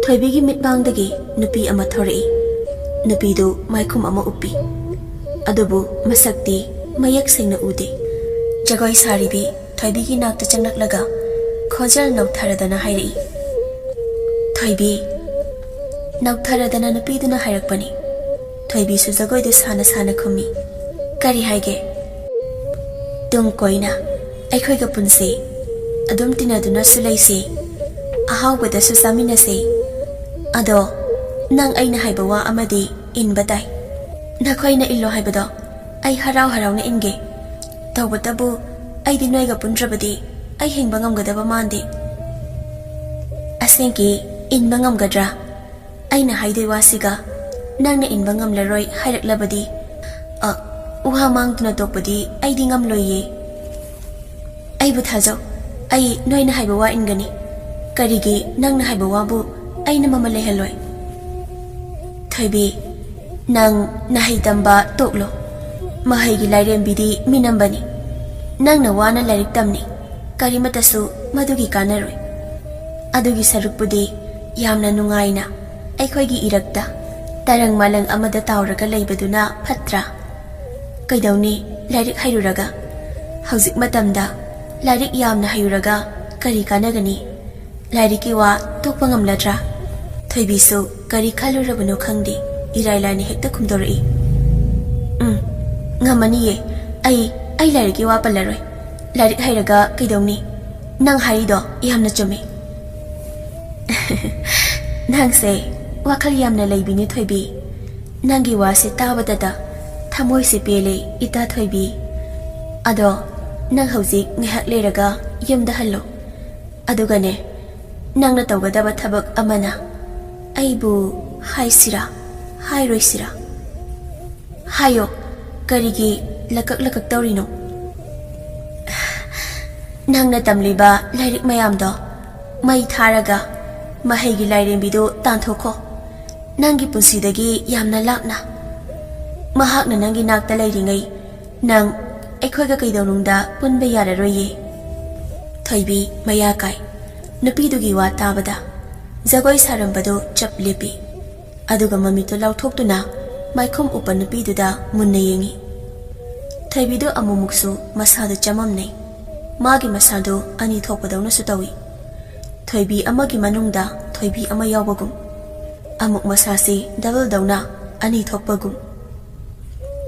ꯊꯣꯏꯕꯤꯒꯤ ꯃꯤꯠꯃꯥꯡꯗꯒꯤ ꯅꯨꯄꯤ ꯑꯃ ꯊꯣꯔꯛꯏ꯫ ꯅꯨꯄꯤꯗꯨ ꯃꯥꯏꯈꯨꯝ ꯑꯃ ꯎꯞꯄꯤ, ꯑꯗꯨꯕꯨ ꯃꯁꯛꯇꯤ ꯃꯌꯦꯛ ꯁꯦꯡꯅ ꯎꯗꯦ꯫ ꯖꯒꯣꯏ ꯁꯥꯔꯤꯕꯤ ꯊꯣꯏꯕꯤꯒꯤ ꯅꯥꯛꯇ ꯆꯪꯂꯛꯂꯒ ꯈꯣꯟꯖꯦꯜ ꯅꯧꯊꯔꯗꯅ ꯍꯥꯏꯔꯛꯏ, "ꯊꯣꯏꯕꯤ!" ꯅꯧꯊꯔꯗꯅ ꯅꯨꯄꯤꯗꯨꯅ ꯍꯥꯏꯔꯛꯄꯅꯤ꯫ ꯊꯣꯏꯕꯤꯁꯨ ꯖꯒꯣꯏꯗꯨ ꯁꯥꯅ ꯁꯥꯅ ꯈꯨꯝꯃꯤ, "ꯀꯔꯤ ꯍꯥꯏꯒꯦ?" "ꯇꯨꯡ ꯀꯣꯏꯅ ꯑꯩꯈꯣꯏꯒ ꯄꯨꯟꯁꯤ, ꯑꯗꯨꯝ ꯇꯤꯟꯅꯗꯨꯅꯁꯨ ꯂꯩꯁꯤ, ꯑꯍꯥꯎꯕꯗꯁꯨ ꯆꯥꯃꯤꯟꯅꯁꯤ꯫ ꯑꯗꯣ ꯅꯪ ꯑꯩꯅ ꯍꯥꯏꯕ ꯋꯥ ꯑꯃꯗꯤ ꯏꯟꯕ ꯇꯥꯏ꯫ ꯅꯈꯣꯏꯅ ꯏꯜꯂꯣ ꯍꯥꯏꯕꯗꯣ ꯑꯩ ꯍꯔꯥꯎ ꯍꯔꯥꯎꯅ ꯏꯟꯒꯦ꯫ ꯇꯧꯕꯇꯕꯨ ꯑꯩꯗꯤ ꯅꯣꯏꯒ ꯄꯨꯟꯗ꯭ꯔꯕꯗꯤ ꯑꯩ ꯍꯤꯡꯕ ꯉꯝꯒꯗꯕ ꯃꯥꯟꯗꯦ꯫ ꯑꯁꯦꯡꯀꯤ ꯏꯟꯕ ꯉꯝꯒꯗ꯭ꯔꯥ? ꯑꯩꯅ ꯍꯥꯏꯗꯣꯏ ꯋꯥꯁꯤꯒ ꯅꯪꯅ ꯏꯟꯕ ꯉꯝꯂꯔꯣꯏ ꯍꯥꯏꯔꯛꯂꯕꯗꯤ, ꯑ, ꯋꯥ ꯃꯥꯡꯗꯨꯅ ꯇꯣꯛꯄꯗꯤ ꯑꯩꯗꯤ ꯉꯝꯂꯣꯏꯌꯦ꯫ ꯑꯩꯕꯨ ꯊꯥꯖꯧ, ꯑꯩ ꯅꯣꯏꯅ ꯍꯥꯏꯕ ꯋꯥ ꯏꯟꯒꯅꯤ꯫ ꯀꯔꯤꯒꯤ ꯅꯪꯅ ꯍꯥꯏꯕ ꯋꯥꯕꯨ ꯑꯩꯅ ꯃꯃꯜ ꯂꯩꯍꯜꯂꯣꯏ?" "ꯊꯣꯏꯕꯤ, ꯅꯪ ꯅꯍꯩ ꯇꯝꯕ ꯇꯣꯛꯂꯣ꯫ ꯃꯍꯩꯒꯤ ꯂꯥꯏꯔꯦꯝꯕꯤꯗꯤ ꯃꯤꯅꯝꯕꯅꯤ꯫ ꯅꯪꯅ ꯋꯥꯅ ꯂꯥꯏꯔꯤꯛ ꯇꯝꯅꯤ, ꯀꯔꯤꯃꯠꯇꯁꯨ ꯃꯗꯨꯒꯤ ꯀꯥꯟꯅꯔꯣꯏ꯫ ꯑꯗꯨꯒꯤ ꯁꯔꯨꯛꯄꯨꯗꯤ ꯌꯥꯝꯅ ꯅꯨꯡꯉꯥꯏꯅ ꯑꯩꯈꯣꯏꯒꯤ ꯏꯔꯛꯇ ꯇꯔꯪ ꯃꯥꯂꯪ ꯑꯃꯗ ꯇꯥꯎꯔꯒ ꯂꯩꯕꯗꯨꯅ ꯐꯠꯇ꯭ꯔꯥ? ꯀꯩꯗꯧꯅꯤ, ꯂꯥꯏꯔꯤꯛ ꯍꯩꯔꯨꯔꯒ? ꯍꯧꯖꯤꯛ ꯃꯇꯝꯗ ꯂꯥꯏꯔꯤꯛ ꯌꯥꯝꯅ ꯍꯩꯔꯨꯔꯒ ꯀꯔꯤ ꯀꯥꯟꯅꯒꯅꯤ? ꯂꯥꯏꯔꯤꯛꯀꯤ ꯋꯥ ꯇꯣꯛꯄ ꯉꯝꯂꯗ꯭ꯔꯥ? ꯊꯣꯏꯕꯤꯁꯨ ꯀꯔꯤ ꯈꯜꯂꯨꯔꯕꯅꯣ ꯈꯪꯗꯦ, ꯏꯔꯥꯏ ꯂꯥꯏꯅ ꯍꯦꯛꯇ ꯈꯨꯝꯗꯣꯔꯛꯏ꯫ "ꯎꯝ, ꯉꯝꯃꯅꯤꯌꯦ꯫ ꯑꯩ, ꯑꯩ ꯂꯥꯏꯔꯤꯛꯀꯤ ꯋꯥ ꯄꯜꯂꯔꯣꯏ꯫ ꯂꯥꯏꯔꯤꯛ ꯍꯩꯔꯒ ꯀꯩꯗꯧꯅꯤ? ꯅꯪ ꯍꯥꯏꯔꯤꯗꯣ ꯌꯥꯝꯅ ꯆꯨꯝꯃꯤ꯫" "ꯅꯪꯁꯦ ꯋꯥꯈꯜ ꯌꯥꯝꯅ ꯂꯩꯕꯤꯅꯦ, ꯊꯣꯏꯕꯤ꯫ ꯅꯪꯒꯤ ꯋꯥꯁꯦ ꯇꯥꯕꯗꯇ ꯊꯃꯣꯏꯁꯦ ꯄꯦꯜꯂꯦ, ꯏꯇꯥ ꯊꯣꯏꯕꯤ꯫ ꯑꯗꯣ ꯅꯪ ꯍꯧꯖꯤꯛ ꯉꯥꯏꯍꯥꯛ ꯂꯩꯔꯒ ꯌꯨꯝꯗ ꯍꯜꯂꯣ꯫ ꯑꯗꯨꯒꯅꯦ, ꯅꯪꯅ ꯇꯧꯒꯗꯕ ꯊꯕꯛ ꯑꯃꯅ ꯑꯩꯕꯨ ꯍꯥꯏꯁꯤꯔꯥ, ꯍꯥꯏꯔꯣꯏꯁꯤꯔꯥ? ꯍꯥꯏꯌꯣ, ꯀꯔꯤꯒꯤ ꯂꯀꯛ ꯂꯀꯛ ꯇꯧꯔꯤꯅꯣ? ꯅꯪꯅ ꯇꯝꯂꯤꯕ ꯂꯥꯏꯔꯤꯛ ꯃꯌꯥꯝꯗꯣ ꯃꯩ ꯊꯥꯔꯒ ꯃꯍꯩꯒꯤ ꯂꯥꯏꯔꯦꯝꯕꯤꯗꯨ ꯇꯥꯟꯊꯣꯛꯈꯣ, ꯅꯪꯒꯤ ꯄꯨꯟꯁꯤꯗꯒꯤ ꯌꯥꯝꯅ ꯂꯥꯞꯅ꯫ ꯃꯍꯥꯛꯅ ꯅꯪꯒꯤ ꯅꯥꯛꯇ ꯂꯩꯔꯤꯉꯩ ꯅꯪ ꯑꯩꯈꯣꯏꯒ ꯀꯩꯗꯧꯅꯨꯡꯗ ꯄꯨꯟꯕ ꯌꯥꯔꯔꯣꯏꯌꯦ꯫" ꯊꯣꯏꯕꯤ ꯃꯌꯥ ꯀꯥꯏ꯫ ꯅꯨꯄꯤꯗꯨꯒꯤ ꯋꯥ ꯇꯥꯕꯗ ꯖꯒꯣꯏ ꯁꯥꯔꯝꯕꯗꯨ ꯆꯞ ꯂꯦꯞꯄꯤ꯫ ꯑꯗꯨꯒ ꯃꯃꯤꯠꯇꯨ ꯂꯥꯎꯊꯣꯛꯇꯨꯅ ꯃꯥꯏꯈꯨꯝ ꯎꯞꯄ ꯅꯨꯄꯤꯗꯨꯗ ꯃꯨꯟꯅ ꯌꯦꯡꯏ꯫ ꯊꯣꯏꯕꯤꯗꯨ ꯑꯃꯨꯛꯃꯨꯛꯁꯨ ꯃꯁꯥꯗꯨ ꯆꯃꯝꯅꯩ꯫ ꯃꯥꯒꯤ ꯃꯁꯥꯗꯨ ꯑꯅꯤ ꯊꯣꯛꯄꯗꯧꯅꯁꯨ ꯇꯧꯏ꯫ ꯊꯣꯏꯕꯤ ꯑꯃꯒꯤ ꯃꯅꯨꯡꯗ ꯊꯣꯏꯕꯤ ꯑꯃ ꯌꯥꯎꯕꯒꯨꯝ꯫ ꯑꯃꯨꯛ ꯃꯁꯥꯁꯤ ꯗꯕꯜꯗꯧꯅ ꯑꯅꯤ ꯊꯣꯛꯄꯒꯨꯝ꯫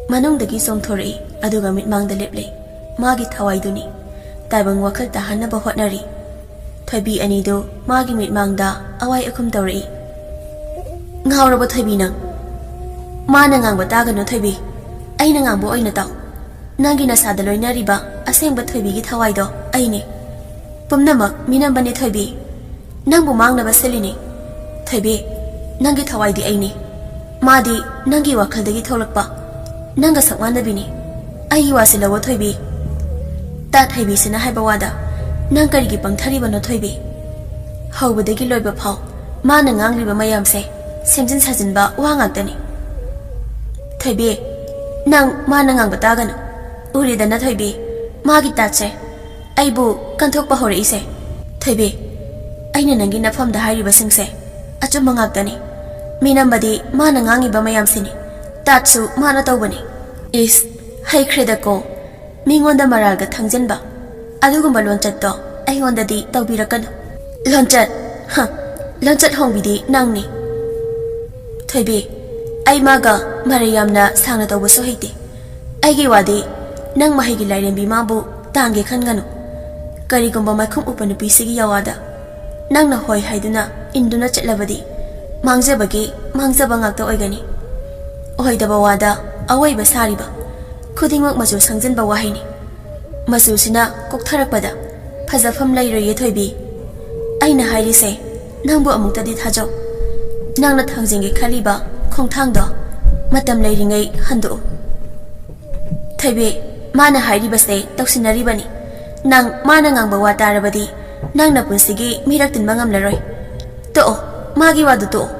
ꯃꯅꯨꯡꯗꯒꯤ ꯆꯣꯡꯊꯣꯔꯛꯏ, ꯑꯗꯨꯒ ꯃꯤꯠꯃꯥꯡꯗ ꯂꯦꯞꯂꯦ꯫ ꯃꯥꯒꯤ ꯊꯋꯥꯏꯗꯨꯅꯤ꯫ ꯇꯥꯏꯕꯪ ꯋꯥꯈꯜ ꯇꯥꯍꯟꯅꯕ ꯍꯣꯠꯅꯔꯤ꯫ ꯊꯣꯏꯕꯤ ꯑꯅꯤꯗꯨ ꯃꯥꯒꯤ ꯃꯤꯠꯃꯥꯡꯗ ꯑꯋꯥꯏ ꯑꯈꯨꯝ ꯇꯧꯔꯛꯏ꯫ "ꯉꯥꯎꯔꯕ ꯊꯣꯏꯕꯤ ꯅꯪ? ꯃꯥꯅ ꯉꯥꯡꯕ ꯇꯥꯒꯅꯨ ꯊꯣꯏꯕꯤ, ꯑꯩꯅ ꯉꯥꯡꯕ ꯑꯣꯏꯅ ꯇꯥꯎ꯫ ꯅꯪꯒꯤ ꯅꯁꯥꯗ ꯂꯣꯏꯅꯔꯤꯕ ꯑꯁꯦꯡꯕ ꯊꯣꯏꯕꯤꯒꯤ ꯊꯋꯥꯏꯗꯣ ꯑꯩꯅꯤ꯫ ꯄꯨꯝꯅꯃꯛ ꯃꯤꯅꯝꯕꯅꯤ ꯊꯣꯏꯕꯤ꯫ ꯅꯪꯕꯨ ꯃꯥꯡꯅꯕ ꯁꯤꯜꯂꯤꯅꯤ꯫ ꯊꯣꯏꯕꯤ, ꯅꯪꯒꯤ ꯊꯋꯥꯏꯗꯤ ꯑꯩꯅꯤ꯫ ꯃꯥꯗꯤ ꯅꯪꯒꯤ ꯋꯥꯈꯜꯗꯒꯤ ꯊꯣꯛꯂꯛꯄ, ꯅꯪꯒ ꯁꯛ ꯃꯥꯟꯅꯕꯤꯅꯤ꯫ ꯑꯩꯒꯤ ꯋꯥꯁꯤ ꯂꯧꯋꯣ ꯊꯣꯏꯕꯤ꯫" "ꯇꯥ ꯊꯣꯏꯕꯤꯁꯤꯅ ꯍꯥꯏꯕ ꯋꯥꯗ ꯅꯪ ꯀꯔꯤꯒꯤ ꯄꯪꯊꯔꯤꯕꯅꯣ ꯊꯣꯏꯕꯤ? ꯍꯧꯕꯗꯒꯤ ꯂꯣꯏꯕ ꯐꯥꯎ ꯃꯥꯅ ꯉꯥꯡꯂꯤꯕ ꯃꯌꯥꯝꯁꯦ ꯁꯦꯝꯖꯤꯟ ꯁꯥꯖꯤꯟꯕ ꯋꯥ ꯉꯥꯛꯇꯅꯤ꯫" "ꯊꯣꯏꯕꯤ, ꯅꯪ ꯃꯥꯅ ꯉꯥꯡꯕ ꯇꯥꯒꯅꯨ꯫ ꯎꯔꯦꯗꯅ ꯊꯣꯏꯕꯤ, ꯃꯥꯒꯤ ꯇꯥꯠꯁꯦ꯫ ꯑꯩꯕꯨ ꯀꯟꯊꯣꯛꯄ ꯍꯧꯔꯛꯏꯁꯦ? ꯊꯣꯏꯕꯤ, ꯑꯩꯅ ꯅꯪꯒꯤ ꯅꯐꯝꯗ ꯍꯥꯏꯔꯤꯕꯁꯤꯡꯁꯦ ꯑꯆꯨꯝꯕ ꯉꯥꯛꯇꯅꯤ꯫ ꯃꯤꯅꯝꯕꯗꯤ ꯃꯥꯅ ꯉꯥꯡꯉꯤꯕ ꯃꯌꯥꯝꯁꯤꯅꯤ, ꯇꯥꯠꯁꯨ ꯃꯥꯅ ꯇꯧꯕꯅꯤ꯫ ꯏꯁ, ꯍꯩꯈ꯭ꯔꯦꯗꯀꯣ, ꯃꯤꯉꯣꯟꯗ ꯃꯔꯥꯜꯒ ꯊꯪꯖꯤꯟꯕ꯫ ꯑꯗꯨꯒꯨꯝꯕ ꯂꯣꯟꯆꯠꯇꯣ ꯑꯩꯉꯣꯟꯗꯗꯤ ꯇꯧꯕꯤꯔꯛꯀꯅꯨ꯫ ꯂꯣꯟꯆꯠ? ꯍ, ꯂꯣꯟꯆꯠ ꯍꯣꯡꯕꯤꯗꯤ ꯅꯪꯅꯤ꯫ ꯊꯣꯏꯕꯤ, ꯑꯩ ꯃꯥꯒ ꯃꯔꯩ ꯌꯥꯝꯅ ꯁꯥꯡꯅ ꯇꯧꯕꯁꯨ ꯍꯩꯇꯦ꯫ ꯑꯩꯒꯤ ꯋꯥꯗꯤ, ꯅꯪ ꯃꯍꯩꯒꯤ ꯂꯥꯏꯔꯦꯝꯕꯤ ꯃꯥꯕꯨ ꯇꯥꯡꯒꯦ ꯈꯟꯒꯅꯨ꯫ ꯀꯔꯤꯒꯨꯝꯕ ꯃꯥꯏꯈꯨꯝ ꯎꯞꯄ ꯅꯨꯄꯤꯁꯤꯒꯤ ꯌꯥꯋꯥꯗ ꯅꯪꯅ ꯍꯣꯏ ꯍꯥꯏꯗꯨꯅ ꯏꯟꯗꯨꯅ ꯆꯠꯂꯕꯗꯤ, ꯃꯥꯡꯖꯕꯒꯤ ꯃꯥꯡꯖꯕ ꯉꯥꯛꯇ ꯑꯣꯏꯒꯅꯤ꯫ ꯑꯣꯏꯗꯕ ꯋꯥꯗ ꯑꯋꯣꯏꯕ ꯁꯥꯔꯤꯕ꯫ ꯈꯨꯗꯤꯡꯃꯛ ꯃꯆꯨ ꯁꯪꯖꯤꯟꯕ ꯋꯥꯍꯩꯅꯤ꯫ ꯃꯆꯨꯁꯤꯅ ꯀꯣꯛꯊꯔꯛꯄꯗ ꯐꯖꯐꯝ ꯂꯩꯔꯣꯏꯌꯦ ꯊꯣꯏꯕꯤ꯫ ꯑꯩꯅ ꯍꯥꯏꯔꯤꯁꯦ ꯅꯪꯕꯨ ꯑꯃꯨꯛꯇꯗꯤ ꯊꯥꯖꯧ꯫ ꯅꯪꯅ ꯊꯥꯡꯖꯤꯟꯒꯦ ꯈꯜꯂꯤꯕ ꯈꯣꯡꯊꯥꯡꯗꯣ ꯃꯇꯝ ꯂꯩꯔꯤꯉꯩ ꯍꯟꯗꯣꯛꯎ꯫ ꯊꯣꯏꯕꯤ, ꯃꯥꯅ ꯍꯥꯏꯔꯤꯕꯁꯦ ꯇꯧꯁꯤꯟꯅꯔꯤꯕꯅꯤ꯫ ꯅꯪ ꯃꯥꯅ ꯉꯥꯡꯕ ꯋꯥ ꯇꯥꯔꯕꯗꯤ ꯅꯪ ꯅꯄꯨꯟꯁꯤꯒꯤ ꯃꯤꯔꯛ ꯇꯤꯟꯕ ꯉꯝꯂꯔꯣꯏ꯫ ꯇꯣꯛꯑꯣ, ꯃꯥꯒꯤ ꯋꯥꯗꯨ ꯇꯣꯛꯑꯣ꯫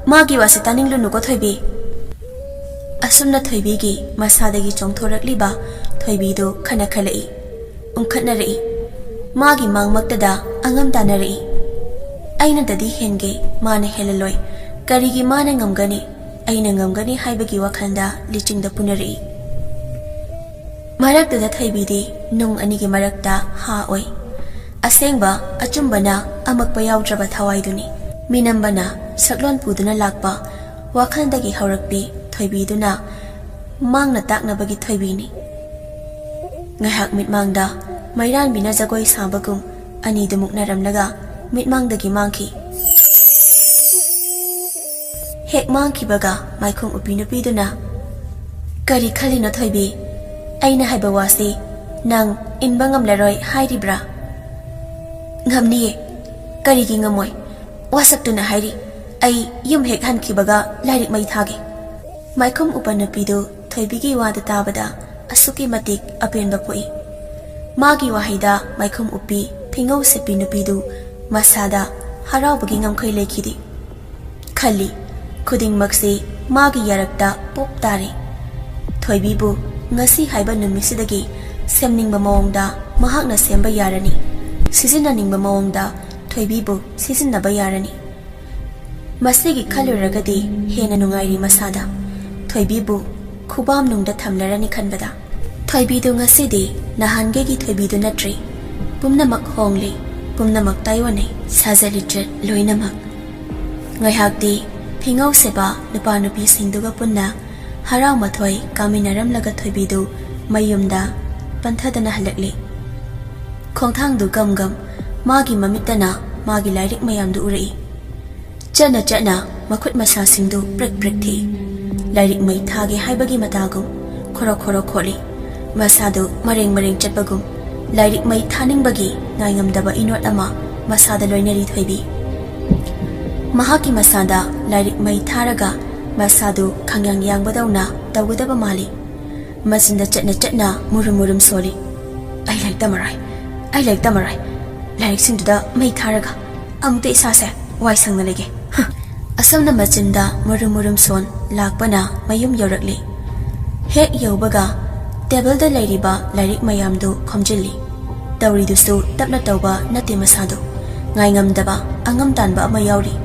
ꯃꯥꯒꯤ ꯋꯥꯁꯤ ꯇꯥꯅꯤꯡꯂꯨꯅꯨꯀꯣ ꯊꯣꯏꯕꯤ꯫ ꯑꯁꯨꯝꯅ ꯊꯣꯏꯕꯤꯒꯤ ꯃꯁꯥꯗꯒꯤ ꯆꯣꯡꯊꯣꯔꯛꯂꯤꯕ ꯊꯣꯏꯕꯤꯗꯨ ꯈꯅꯈꯠꯂꯛꯏ, ꯎꯪꯈꯠꯅꯔꯛꯏ꯫ ꯃꯥꯒꯤ ꯃꯥꯡꯃꯛꯇꯗ ꯑꯉꯝ ꯇꯥꯅꯔꯛꯏ꯫ ꯑꯩꯅꯗꯗꯤ ꯍꯦꯟꯒꯦ, ꯃꯥꯅ ꯍꯦꯜꯂꯂꯣꯏ꯫ ꯀꯔꯤꯒꯤ ꯃꯥꯅ ꯉꯝꯒꯅꯤ, ꯑꯩꯅ ꯉꯝꯒꯅꯤ ꯍꯥꯏꯕꯒꯤ ꯋꯥꯈꯜꯗ ꯂꯤꯆꯤꯡꯗ ꯄꯨꯅꯔꯛꯏ꯫ ꯃꯔꯛꯇꯨꯗ ꯊꯣꯏꯕꯤꯗꯤ ꯅꯨꯡ ꯑꯅꯤꯒꯤ ꯃꯔꯛꯇ ꯍꯥ ꯑꯣꯏ꯫ ꯑꯁꯦꯡꯕ ꯑꯆꯨꯝꯕꯅ ꯑꯃꯛꯄ ꯌꯥꯎꯗ꯭ꯔꯕ ꯊꯋꯥꯏꯗꯨꯅꯤ꯫ ꯃꯤꯅꯝꯕꯅ ꯁꯛꯂꯣꯟ ꯄꯨꯗꯨꯅ ꯂꯥꯛꯄ ꯋꯥꯈꯜꯗꯒꯤ ꯍꯧꯔꯛꯄꯤ ꯊꯣꯏꯕꯤꯗꯨꯅ ꯃꯥꯡꯅ ꯇꯥꯛꯅꯕꯒꯤ ꯊꯣꯏꯕꯤꯅꯤ꯫ ꯉꯥꯏꯍꯥꯛ ꯃꯤꯠꯃꯥꯡꯗ ꯃꯩꯔꯥꯟꯕꯤꯅ ꯖꯒꯣꯏ ꯁꯥꯕꯒꯨꯝ ꯑꯅꯤꯗꯨ ꯃꯨꯛꯅꯔꯝꯂꯒ ꯃꯤꯠꯃꯥꯡꯗꯒꯤ ꯃꯥꯡꯈꯤ꯫ ꯍꯦꯛ ꯃꯥꯡꯈꯤꯕꯒ ꯃꯥꯏꯈꯨꯝ ꯎꯞꯄꯤ ꯅꯨꯄꯤꯗꯨꯅ, "ꯀꯔꯤ ꯈꯜꯂꯤꯅꯣ ꯊꯣꯏꯕꯤ? ꯑꯩꯅ ꯍꯥꯏꯕ ꯋꯥꯁꯤ ꯅꯪ ꯏꯟꯕ ꯉꯝꯂꯔꯣꯏ ꯍꯥꯏꯔꯤꯕ꯭ꯔꯥ?" "ꯉꯝꯅꯤꯌꯦ, ꯀꯔꯤꯒꯤ ꯉꯝꯃꯣꯏ? ꯋꯥꯁꯛꯇꯨꯅ ꯍꯥꯏꯔꯤ, ꯑꯩ ꯌꯨꯝ ꯍꯦꯛ ꯍꯟꯈꯤꯕꯒ ꯂꯥꯏꯔꯤꯛ ꯃꯩ ꯊꯥꯒꯦ꯫" ꯃꯥꯏꯈꯨꯝ ꯎꯞꯄ ꯅꯨꯄꯤꯗꯨ ꯊꯣꯏꯕꯤꯒꯤ ꯋꯥꯗꯨ ꯇꯥꯕꯗ ꯑꯁꯨꯛꯀꯤ ꯃꯇꯤꯛ ꯑꯄꯦꯟꯕ ꯄꯣꯛꯏ꯫ ꯃꯥꯒꯤ ꯋꯥꯍꯩꯗ ꯃꯥꯏꯈꯨꯝ ꯎꯞꯄꯤ ꯐꯤꯉꯧ ꯁꯦꯠꯄꯤ ꯅꯨꯄꯤꯗꯨ ꯃꯁꯥꯗ ꯍꯔꯥꯎꯕꯒꯤ ꯉꯝꯈꯩ ꯂꯩꯈꯤꯗꯦ꯫ ꯈꯜꯂꯤ, ꯈꯨꯗꯤꯡꯃꯛꯁꯤ ꯃꯥꯒꯤ ꯌꯥꯔꯛꯇ ꯄꯣꯞ ꯇꯥꯔꯦ꯫ ꯊꯣꯏꯕꯤꯕꯨ ꯉꯁꯤ ꯍꯥꯏꯕ ꯅꯨꯃꯤꯠꯁꯤꯗꯒꯤ ꯁꯦꯝꯅꯤꯡꯕ ꯃꯑꯣꯡꯗ ꯃꯍꯥꯛꯅ ꯁꯦꯝꯕ ꯌꯥꯔꯅꯤ꯫ ꯁꯤꯖꯤꯟꯅꯅꯤꯡꯕ ꯃꯑꯣꯡꯗ ꯊꯣꯏꯕꯤꯕꯨ ꯁꯤꯖꯤꯟꯅꯕ ꯌꯥꯔꯅꯤ꯫ ꯃꯁꯤꯒꯤ ꯈꯜꯂꯨꯔꯒꯗꯤ ꯍꯦꯟꯅ ꯅꯨꯡꯉꯥꯏꯔꯤ ꯃꯁꯥꯗ꯫ ꯊꯣꯏꯕꯤꯕꯨ ꯈꯨꯕꯥꯝꯅꯨꯡꯗ ꯊꯝꯂꯔꯅꯤ ꯈꯟꯕꯗ꯫ ꯊꯣꯏꯕꯤꯗꯨ ꯉꯁꯤꯗꯤ ꯅꯍꯥꯟꯒꯩꯒꯤ ꯊꯣꯏꯕꯤꯗꯨ ꯅꯠꯇ꯭ꯔꯦ꯫ ꯄꯨꯝꯅꯃꯛ ꯍꯣꯡꯂꯦ, ꯄꯨꯝꯅꯃꯛ ꯇꯥꯏꯑꯣꯟꯅꯩ, ꯁꯥꯖꯠ ꯂꯤꯆꯠ ꯂꯣꯏꯅꯃꯛ꯫ ꯉꯥꯏꯍꯥꯛꯇꯤ ꯐꯤꯉꯧ ꯁꯦꯕꯥ ꯅꯨꯄꯥ ꯅꯨꯄꯤꯁꯤꯡꯗꯨꯒ ꯄꯨꯟꯅ ꯍꯔꯥꯎ ꯃꯊꯣꯏ ꯀꯥꯃꯤꯟꯅꯔꯝꯂꯒ ꯊꯣꯏꯕꯤꯗꯨ ꯃꯌꯨꯝꯗ ꯄꯟꯊꯗꯅ ꯍꯜꯂꯛꯂꯤ꯫ ꯈꯣꯡꯊꯥꯡꯗꯨ ꯒꯝ ꯒꯝ, ꯃꯥꯒꯤ ꯃꯃꯤꯠꯇꯅ ꯃꯥꯒꯤ ꯂꯥꯏꯔꯤꯛ ꯃꯌꯥꯝꯗꯨ ꯎꯔꯛꯏ꯫ ꯆꯠꯅ ꯆꯠꯅ ꯃꯈꯨꯠ ꯃꯁꯥꯁꯤꯡꯗꯨ ꯄ꯭ꯔꯤꯛ ꯄ꯭ꯔꯤꯛ ꯊꯤ꯫ ꯂꯥꯏꯔꯤꯛ ꯃꯩ ꯊꯥꯒꯦ ꯍꯥꯏꯕꯒꯤ ꯃꯇꯥꯒꯨꯝ ꯈꯣꯔꯣ ꯈꯣꯔꯣ ꯈꯣꯠꯂꯤ꯫ ꯃꯁꯥꯗꯨ ꯃꯔꯦꯡ ꯃꯔꯦꯡ ꯆꯠꯄꯒꯨꯝ ꯂꯥꯏꯔꯤꯛ ꯃꯩ ꯊꯥꯅꯤꯡꯕꯒꯤ ꯉꯥꯏꯉꯝꯗꯕ ꯏꯅꯣꯠ ꯑꯃ ꯃꯁꯥꯗ ꯂꯣꯏꯅꯔꯤ ꯊꯣꯏꯕꯤ꯫ ꯃꯍꯥꯛꯀꯤ ꯃꯁꯥꯗ ꯂꯥꯏꯔꯤꯛ ꯃꯩ ꯊꯥꯔꯒ ꯃꯁꯥꯗꯨ ꯈꯪꯌꯥꯡ ꯌꯥꯡꯕꯗꯧꯅ ꯇꯧꯒꯗꯕ ꯃꯥꯜꯂꯤ꯫ ꯃꯆꯤꯟꯗ ꯆꯠꯅ ꯆꯠꯅ ꯃꯨꯔꯨꯝ ꯃꯨꯔꯨꯝ ꯁꯣꯜꯂꯤ꯫ "ꯑꯩ ꯂꯥꯏꯔꯤꯛ ꯇꯝꯃꯔꯣꯏ, ꯑꯩ ꯂꯥꯏꯔꯤꯛ ꯇꯝꯃꯔꯣꯏ꯫ ꯂꯥꯏꯔꯤꯛꯁꯤꯡꯗꯨꯗ ꯃꯩ ꯊꯥꯔꯒ ꯑꯃꯨꯛꯇ ꯏꯁꯥꯁꯦ ꯋꯥꯏ ꯁꯪꯅ ꯂꯩꯒꯦ꯫" ꯍ꯫ ꯑꯁꯨꯝꯅ ꯃꯆꯤꯟꯗ ꯃꯨꯔꯨꯝ ꯃꯨꯔꯨꯝ ꯁꯣꯟ ꯂꯥꯛꯄꯅ ꯃꯌꯨꯝ ꯌꯧꯔꯛꯂꯤ꯫ ꯍꯦꯛ ꯌꯧꯕꯒ ꯇꯦꯕꯜꯗ ꯂꯩꯔꯤꯕ ꯂꯥꯏꯔꯤꯛ ꯃꯌꯥꯝꯗꯨ ꯈꯣꯝꯖꯤꯜꯂꯤ꯫ ꯇꯧꯔꯤꯗꯨꯁꯨ ꯇꯞꯅ ꯇꯧꯕ ꯅꯠꯇꯦ ꯃꯁꯥꯗꯨ꯫ ꯉꯥꯏꯉꯝꯗꯕ ꯑꯉꯝ ꯇꯥꯟꯕ ꯑꯃ ꯌꯥꯎꯔꯤ꯫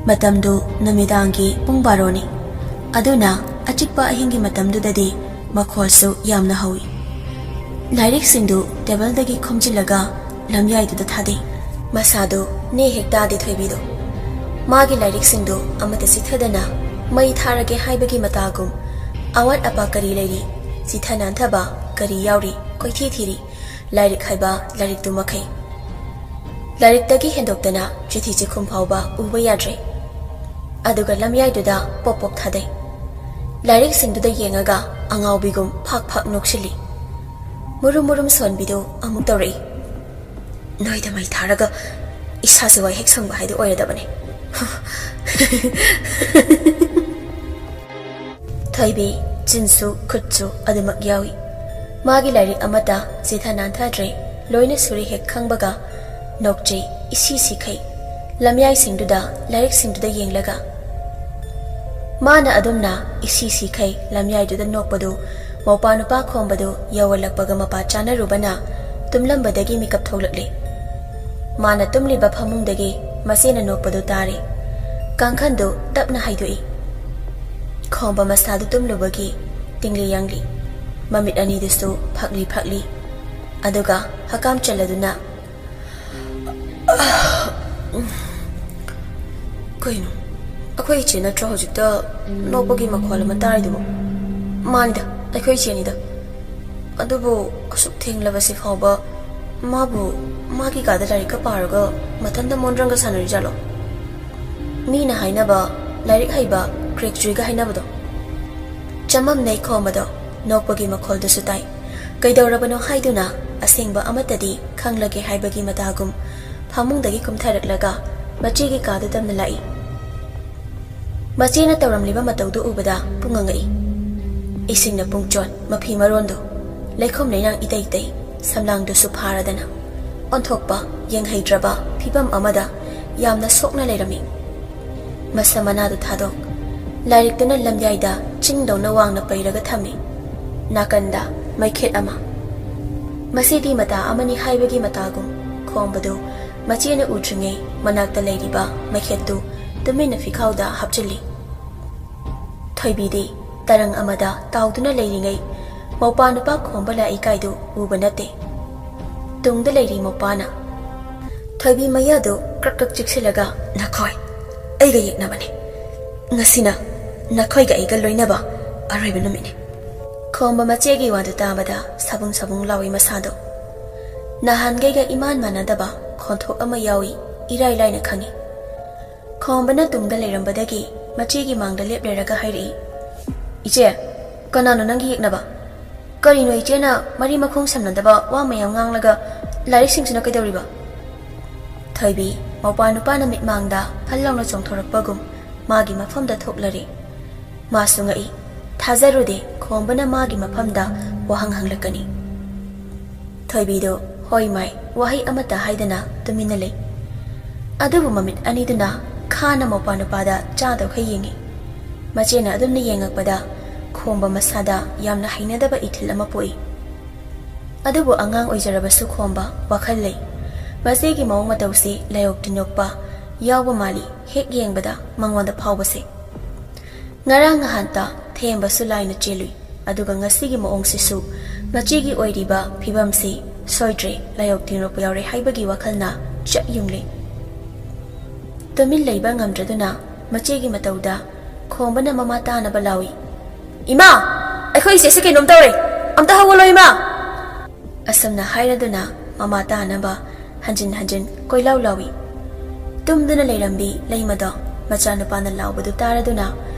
ꯃꯇꯝꯗꯨ ꯅꯨꯃꯤꯗꯥꯡꯒꯤ ꯄꯨꯡ ꯕꯥꯔꯣꯅꯤ꯫ ꯑꯗꯨꯅ ꯑꯆꯤꯛꯄ ꯑꯍꯤꯡꯒꯤ ꯃꯇꯝꯗꯨꯗꯗꯤ ꯃꯈꯣꯜꯁꯨ ꯌꯥꯝꯅ ꯍꯧꯏ꯫ ꯂꯥꯏꯔꯤꯛꯁꯤꯡꯗꯨ ꯇꯦꯕꯜꯗꯒꯤ ꯈꯣꯝꯖꯤꯜꯂꯒ ꯂꯝꯌꯥꯏꯗꯨꯗ ꯊꯥꯗꯩ꯫ ꯃꯁꯥꯗꯨ ꯅꯦ ꯍꯦꯛ ꯇꯥꯗꯦ ꯊꯣꯏꯕꯤꯗꯨ꯫ ꯃꯥꯒꯤ ꯂꯥꯏꯔꯤꯛꯁꯤꯡꯗꯨ ꯑꯃꯠꯇ ꯆꯤꯊꯗꯅ ꯃꯩ ꯊꯥꯔꯒꯦ ꯍꯥꯏꯕꯒꯤ ꯃꯇꯥꯒꯨꯝ ꯑꯋꯥꯠ ꯑꯄꯥ ꯀꯔꯤ ꯂꯩꯔꯤ, ꯆꯤꯊ ꯅꯥꯟꯊꯕ ꯀꯔꯤ ꯌꯥꯎꯔꯤ ꯀꯣꯏꯊꯤ ꯊꯤꯔꯤ꯫ ꯂꯥꯏꯔꯤꯛ ꯍꯥꯏꯕ ꯂꯥꯏꯔꯤꯛꯇꯨ ꯃꯈꯩ꯫ ꯂꯥꯏꯔꯤꯛꯇꯒꯤ ꯍꯦꯟꯗꯣꯛꯇꯅ ꯆꯤꯊꯤ ꯆꯤꯈꯨꯝ ꯐꯥꯎꯕ ꯎꯕ ꯌꯥꯗ꯭ꯔꯦ꯫ ꯑꯗꯨꯒ ꯂꯝꯌꯥꯏꯗꯨꯗ ꯄꯣꯞ ꯄꯣꯞ ꯊꯥꯗꯩ꯫ ꯂꯥꯏꯔꯤꯛꯁꯤꯡꯗꯨꯗ ꯌꯦꯡꯉꯒ ꯑꯉꯥꯎꯕꯤꯒꯨꯝ ꯐꯥꯛ ꯐꯥꯛ ꯅꯣꯛꯁꯤꯜꯂꯤ꯫ ꯃꯨꯔꯨꯝ ꯃꯨꯔꯨꯝ ꯁꯣꯟꯕꯤꯗꯨ ꯑꯃꯨꯛ ꯇꯧꯔꯛꯏ꯫ "ꯅꯣꯏꯗ ꯃꯩ ꯊꯥꯔꯒ ꯏꯁꯥꯁꯦ ꯋꯥꯏ ꯍꯦꯛ ꯁꯪꯕ ꯍꯥꯏꯗꯨ ꯑꯣꯏꯔꯗꯕꯅꯦ꯫" ꯊꯣꯏꯕꯤ, ꯆꯤꯟꯁꯨ ꯈꯨꯠꯁꯨ ꯑꯗꯨꯃꯛ ꯌꯥꯎꯏ꯫ ꯃꯥꯒꯤ ꯂꯥꯏꯔꯤꯛ ꯑꯃꯠꯇ ꯆꯤꯊ ꯅꯥꯟꯊꯗ꯭ꯔꯦ, ꯂꯣꯏꯅ ꯁꯨꯔꯦ ꯍꯦꯛ ꯈꯪꯕꯒ ꯅꯣꯛꯆꯩ ꯏꯁꯤ ꯁꯤꯈꯩ꯫ ꯂꯝꯌꯥꯏꯁꯤꯡꯗꯨꯗ, ꯂꯥꯏꯔꯤꯛꯁꯤꯡꯗꯨꯗ ꯌꯦꯡꯂꯒ꯫ ꯃꯥꯅ ꯑꯗꯨꯝꯅ ꯏꯁꯤ ꯁꯤꯈꯩ ꯂꯝꯌꯥꯏꯗꯨꯗ ꯅꯣꯛꯄꯗꯨ ꯃꯧꯄꯥ ꯅꯨꯄꯥ ꯈꯣꯝꯕꯗꯨ ꯌꯧꯍꯜꯂꯛꯄꯒ ꯃꯄꯥ ꯆꯥꯅꯔꯨꯕꯅ ꯇꯨꯝꯂꯝꯕꯗꯒꯤ ꯃꯤꯀꯞ ꯊꯣꯛꯂꯛꯂꯦ꯫ ꯃꯥꯅ ꯇꯨꯝꯂꯤꯕ ꯐꯃꯨꯡꯗꯒꯤ ꯃꯆꯦꯅ ꯅꯣꯛꯄꯗꯨ ꯇꯥꯔꯦ꯫ ꯀꯥꯡꯈꯟꯗꯨ ꯇꯞꯅ ꯍꯩꯗꯣꯛꯏ꯫ ꯈꯣꯝꯕ ꯃꯁꯥꯗꯨ ꯇꯨꯝꯂꯨꯕꯒꯤ ꯇꯤꯡꯂꯤ ꯌꯥꯡꯂꯤ꯫ ꯃꯃꯤꯠ ꯑꯅꯤꯗꯨꯁꯨ ꯐꯛꯂꯤ ꯐꯛꯂꯤ꯫ ꯑꯗꯨꯒ ꯍꯀꯥꯝ ꯆꯜꯂꯗꯨꯅ, "ꯀꯩꯅꯣ? ꯑꯩꯈꯣꯏ ꯏꯆꯦ ꯅꯠꯇ꯭ꯔꯣ ꯍꯧꯖꯤꯛꯇ ꯅꯣꯛꯄꯒꯤ ꯃꯈꯣꯜ ꯑꯃ ꯇꯥꯔꯤꯗꯨꯕꯣ?" "ꯃꯥꯅꯤꯗ, ꯑꯩꯈꯣꯏ ꯏꯆꯦꯅꯤꯗ꯫ ꯑꯗꯨꯕꯨ ꯑꯁꯨꯛ ꯊꯦꯡꯂꯕꯁꯤ ꯐꯥꯎꯕ ꯃꯥꯕꯨ ꯃꯥꯒꯤ ꯀꯥꯗ ꯂꯥꯏꯔꯤꯛꯀ ꯄꯥꯔꯒ ꯃꯊꯟꯇ ꯃꯣꯟꯗ꯭ꯔꯪꯒ ꯁꯥꯟꯅꯔꯤꯖꯥꯠꯂꯣ? ꯃꯤꯅ ꯍꯥꯏꯅꯕ ꯂꯥꯏꯔꯤꯛ ꯍꯩꯕ ꯀ꯭ꯔꯦꯛ ꯆꯨꯏꯒ ꯍꯥꯏꯅꯕꯗꯣ?" ꯆꯃꯝꯅꯩ ꯈꯣꯝꯕꯗꯣ ꯅꯣꯛꯄꯒꯤ ꯃꯈꯣꯜꯗꯨꯁꯨ ꯇꯥꯏ꯫ ꯀꯩꯗꯧꯔꯕꯅꯣ ꯍꯥꯏꯗꯨꯅ ꯑꯁꯦꯡꯕ ꯑꯃꯠꯇꯗꯤ ꯈꯪꯂꯒꯦ ꯍꯥꯏꯕꯒꯤ ꯃꯇꯥꯒꯨꯝ ꯐꯃꯨꯡꯗꯒꯤ ꯀꯨꯝꯊꯔꯛꯂꯒ ꯃꯆꯦꯒꯤ ꯀꯥꯗꯨ ꯇꯝꯅ ꯂꯥꯛꯏ꯫ ꯃꯆꯦꯅ ꯇꯧꯔꯝꯂꯤꯕ ꯃꯇꯧꯗꯨ ꯎꯕꯗ ꯄꯨꯡꯉꯪ ꯉꯛꯏ꯫ ꯏꯁꯤꯡꯅ ꯄꯨꯡꯆꯣꯠ ꯃꯐꯤ ꯃꯔꯣꯟꯗꯨ ꯂꯩꯈꯣꯝ ꯂꯩꯅꯥꯡ ꯏꯇꯩ ꯇꯩ, ꯁꯝꯂꯥꯡꯗꯨꯁꯨ ꯐꯥꯔꯗꯅ ꯑꯣꯟꯊꯣꯛꯄ ꯌꯦꯡꯍꯩꯗ꯭ꯔꯕ ꯐꯤꯕꯝ ꯑꯃꯗ ꯌꯥꯝꯅ ꯁꯣꯛꯅ ꯂꯩꯔꯝꯃꯤ꯫ ꯃꯁꯝ ꯃꯅꯥꯗꯨ ꯊꯥꯗꯣꯛ, ꯂꯥꯏꯔꯤꯛꯇꯨꯅ ꯂꯝꯌꯥꯏꯗ ꯆꯤꯡꯗꯧꯅ ꯋꯥꯡꯅ ꯄꯩꯔꯒ ꯊꯝꯃꯤ꯫ ꯅꯥꯀꯟꯗ ꯃꯩꯈꯦꯠ ꯑꯃ꯫ ꯃꯁꯤꯗꯤ ꯃꯇꯥ ꯑꯃꯅꯤ ꯍꯥꯏꯕꯒꯤ ꯃꯇꯥꯒꯨꯝ ꯈꯣꯝꯕꯗꯨ ꯃꯆꯦꯅ ꯎꯗ꯭ꯔꯤꯉꯩ ꯃꯅꯥꯛꯇ ꯂꯩꯔꯤꯕ ꯃꯩꯈꯦꯠꯇꯨ ꯇꯨꯃꯤꯟꯅ ꯐꯤꯈꯥꯎꯗ ꯍꯥꯞꯆꯤꯜꯂꯤ꯫ ꯊꯣꯏꯕꯤꯗꯤ ꯇꯔꯪ ꯑꯃꯗ ꯇꯥꯎꯗꯨꯅ ꯂꯩꯔꯤꯉꯩ ꯃꯧꯄꯥ ꯅꯨꯄꯥ ꯈꯣꯝꯕ ꯂꯥꯛꯏ ꯀꯥꯏꯗꯨ ꯎꯕ ꯅꯠꯇꯦ꯫ ꯇꯨꯡꯗ ꯂꯩꯔꯤ ꯃꯧꯄꯥꯅ꯫ ꯊꯣꯏꯕꯤ ꯃꯌꯥꯗꯨ ꯀ꯭ꯔꯛ ꯀ꯭ꯔꯛ ꯆꯤꯛꯁꯤꯜꯂꯒ, "ꯅꯈꯣꯏ ꯑꯩꯒ ꯌꯦꯛꯅꯕꯅꯤ꯫ ꯉꯁꯤꯅ ꯅꯈꯣꯏꯒ ꯑꯩꯒ ꯂꯣꯏꯅꯕ ꯑꯔꯣꯏꯕ ꯅꯨꯃꯤꯠꯅꯤ꯫" ꯈꯣꯝꯕ ꯃꯆꯦꯒꯤ ꯋꯥꯗꯨ ꯇꯥꯕꯗ ꯁꯥꯕꯨꯡ ꯁꯥꯕꯨꯡ ꯂꯥꯎꯏ ꯃꯁꯥꯗꯣ꯫ ꯅꯍꯥꯟꯈꯩꯒ ꯏꯃꯥꯟ ꯃꯥꯟꯅꯗꯕ ꯈꯣꯟꯊꯣꯛ ꯑꯃ ꯌꯥꯎꯏ, ꯏꯔꯥꯏ ꯂꯥꯏꯅ ꯈꯪꯏ꯫ ꯈꯣꯝꯕꯅ ꯇꯨꯡꯗ ꯂꯩꯔꯝꯕꯗꯒꯤ ꯃꯆꯦꯒꯤ ꯃꯥꯡꯗ ꯂꯦꯞꯂꯔꯒ ꯍꯥꯏꯔꯛꯏ, "ꯏꯆꯦ, ꯀꯅꯥꯅꯣ ꯅꯪꯒꯤ ꯌꯦꯛꯅꯕ? ꯀꯔꯤꯅꯣ ꯏꯆꯦꯅ ꯃꯔꯤ ꯃꯈꯣꯡ ꯁꯝꯅꯗꯕ ꯋꯥ ꯃꯌꯥꯝ ꯉꯥꯡꯂꯒ ꯂꯥꯏꯔꯤꯛꯁꯤꯡꯁꯤꯅ ꯀꯩꯗꯧꯔꯤꯕ?" ꯊꯣꯏꯕꯤ, ꯃꯧꯄꯥ ꯅꯨꯄꯥꯅ ꯃꯤꯠꯃꯥꯡꯗ ꯐꯜ ꯂꯥꯎꯅ ꯆꯣꯡꯊꯣꯔꯛꯄꯒꯨꯝ ꯃꯥꯒꯤ ꯃꯐꯝꯗ ꯊꯣꯛꯂꯔꯦ꯫ ꯃꯥꯁꯨ ꯉꯛꯏ꯫ ꯊꯥꯖꯔꯨꯗꯦ ꯈꯣꯝꯕꯅ ꯃꯥꯒꯤ ꯃꯐꯝꯗ ꯋꯥꯍꯪ ꯍꯪꯂꯛꯀꯅꯤ꯫ ꯊꯣꯏꯕꯤꯗꯨ ꯍꯣꯏ ꯃꯥꯏ ꯋꯥꯍꯩ ꯑꯃꯠꯇ ꯍꯥꯏꯗꯅ ꯇꯨꯃꯤꯟꯅ ꯂꯩ꯫ ꯑꯗꯨꯕꯨ ꯃꯃꯤꯠ ꯑꯅꯤꯗꯨꯅ ꯈꯥꯅ ꯃꯧꯄꯥ ꯅꯨꯄꯥꯗ ꯆꯥꯗꯧꯈꯩ ꯌꯦꯡꯏ꯫ ꯃꯆꯦꯅ ꯑꯗꯨꯝꯅ ꯌꯦꯡꯉꯛꯄꯗ ꯈꯣꯝꯕ ꯃꯁꯥꯗ ꯌꯥꯝꯅ ꯍꯩꯅꯗꯕ ꯏꯊꯤꯜ ꯑꯃ ꯄꯣꯛꯏ꯫ ꯑꯗꯨꯕꯨ ꯑꯉꯥꯡ ꯑꯣꯏꯖꯔꯕꯁꯨ ꯈꯣꯝꯕ ꯋꯥꯈꯜ ꯂꯩ꯫ ꯃꯆꯦꯒꯤ ꯃꯑꯣꯡ ꯃꯇꯧꯁꯤ ꯂꯥꯏꯑꯣꯛ ꯇꯤꯟꯑꯣꯛꯄ ꯌꯥꯎꯕ ꯃꯥꯜꯂꯤ, ꯍꯦꯛ ꯌꯦꯡꯕꯗ ꯃꯉꯣꯟꯗ ꯐꯥꯎꯕꯁꯦ꯫ ꯉꯔꯥꯡ ꯉꯍꯥꯟꯇ ꯊꯦꯝꯕꯁꯨ ꯂꯥꯏꯅ ꯆꯦꯜꯂꯨꯏ, ꯑꯗꯨꯒ ꯉꯁꯤꯒꯤ ꯃꯑꯣꯡꯁꯤꯁꯨ ꯃꯆꯦꯒꯤ ꯑꯣꯏꯔꯤꯕ ꯐꯤꯕꯝꯁꯤ ꯁꯣꯏꯗ꯭ꯔꯦ, ꯂꯥꯏꯑꯣꯛ ꯇꯤꯟꯑꯣꯛꯄ ꯌꯥꯎꯔꯦ ꯍꯥꯏꯕꯒꯤ ꯋꯥꯈꯜꯅ ꯆꯞ ꯌꯨꯡꯂꯦ꯫ ꯇꯨꯃꯤꯟ ꯂꯩꯕ ꯉꯝꯗ꯭ꯔꯗꯨꯅ ꯃꯆꯦꯒꯤ ꯃꯇꯧꯗ ꯈꯣꯝꯕꯅ ꯃꯃꯥ ꯇꯥꯅꯕ ꯂꯥꯎꯏ, "ꯏꯃꯥ, ꯑꯩꯈꯣꯏ ꯏꯆꯦꯁꯦ ꯀꯩꯅꯣꯝ ꯇꯧꯔꯦ, ꯑꯝꯇ ꯍꯧꯒꯠꯂꯣ ꯏꯃꯥ!" ꯑꯁꯨꯝꯅ ꯍꯥꯏꯔꯗꯨꯅ ꯃꯃꯥ ꯇꯥꯅꯕ ꯍꯟꯖꯤꯟ ꯍꯟꯖꯤꯟ ꯀꯣꯏꯂꯥꯎ ꯂꯥꯎꯏ꯫ ꯇꯨꯝꯗꯨꯅ ꯂꯩꯔꯝꯕꯤ ꯂꯩꯃꯗꯣ ꯃꯆꯥꯅꯨꯄꯥꯅ ꯂꯥꯎꯕꯗꯨ ꯇꯥꯔꯗꯨꯅ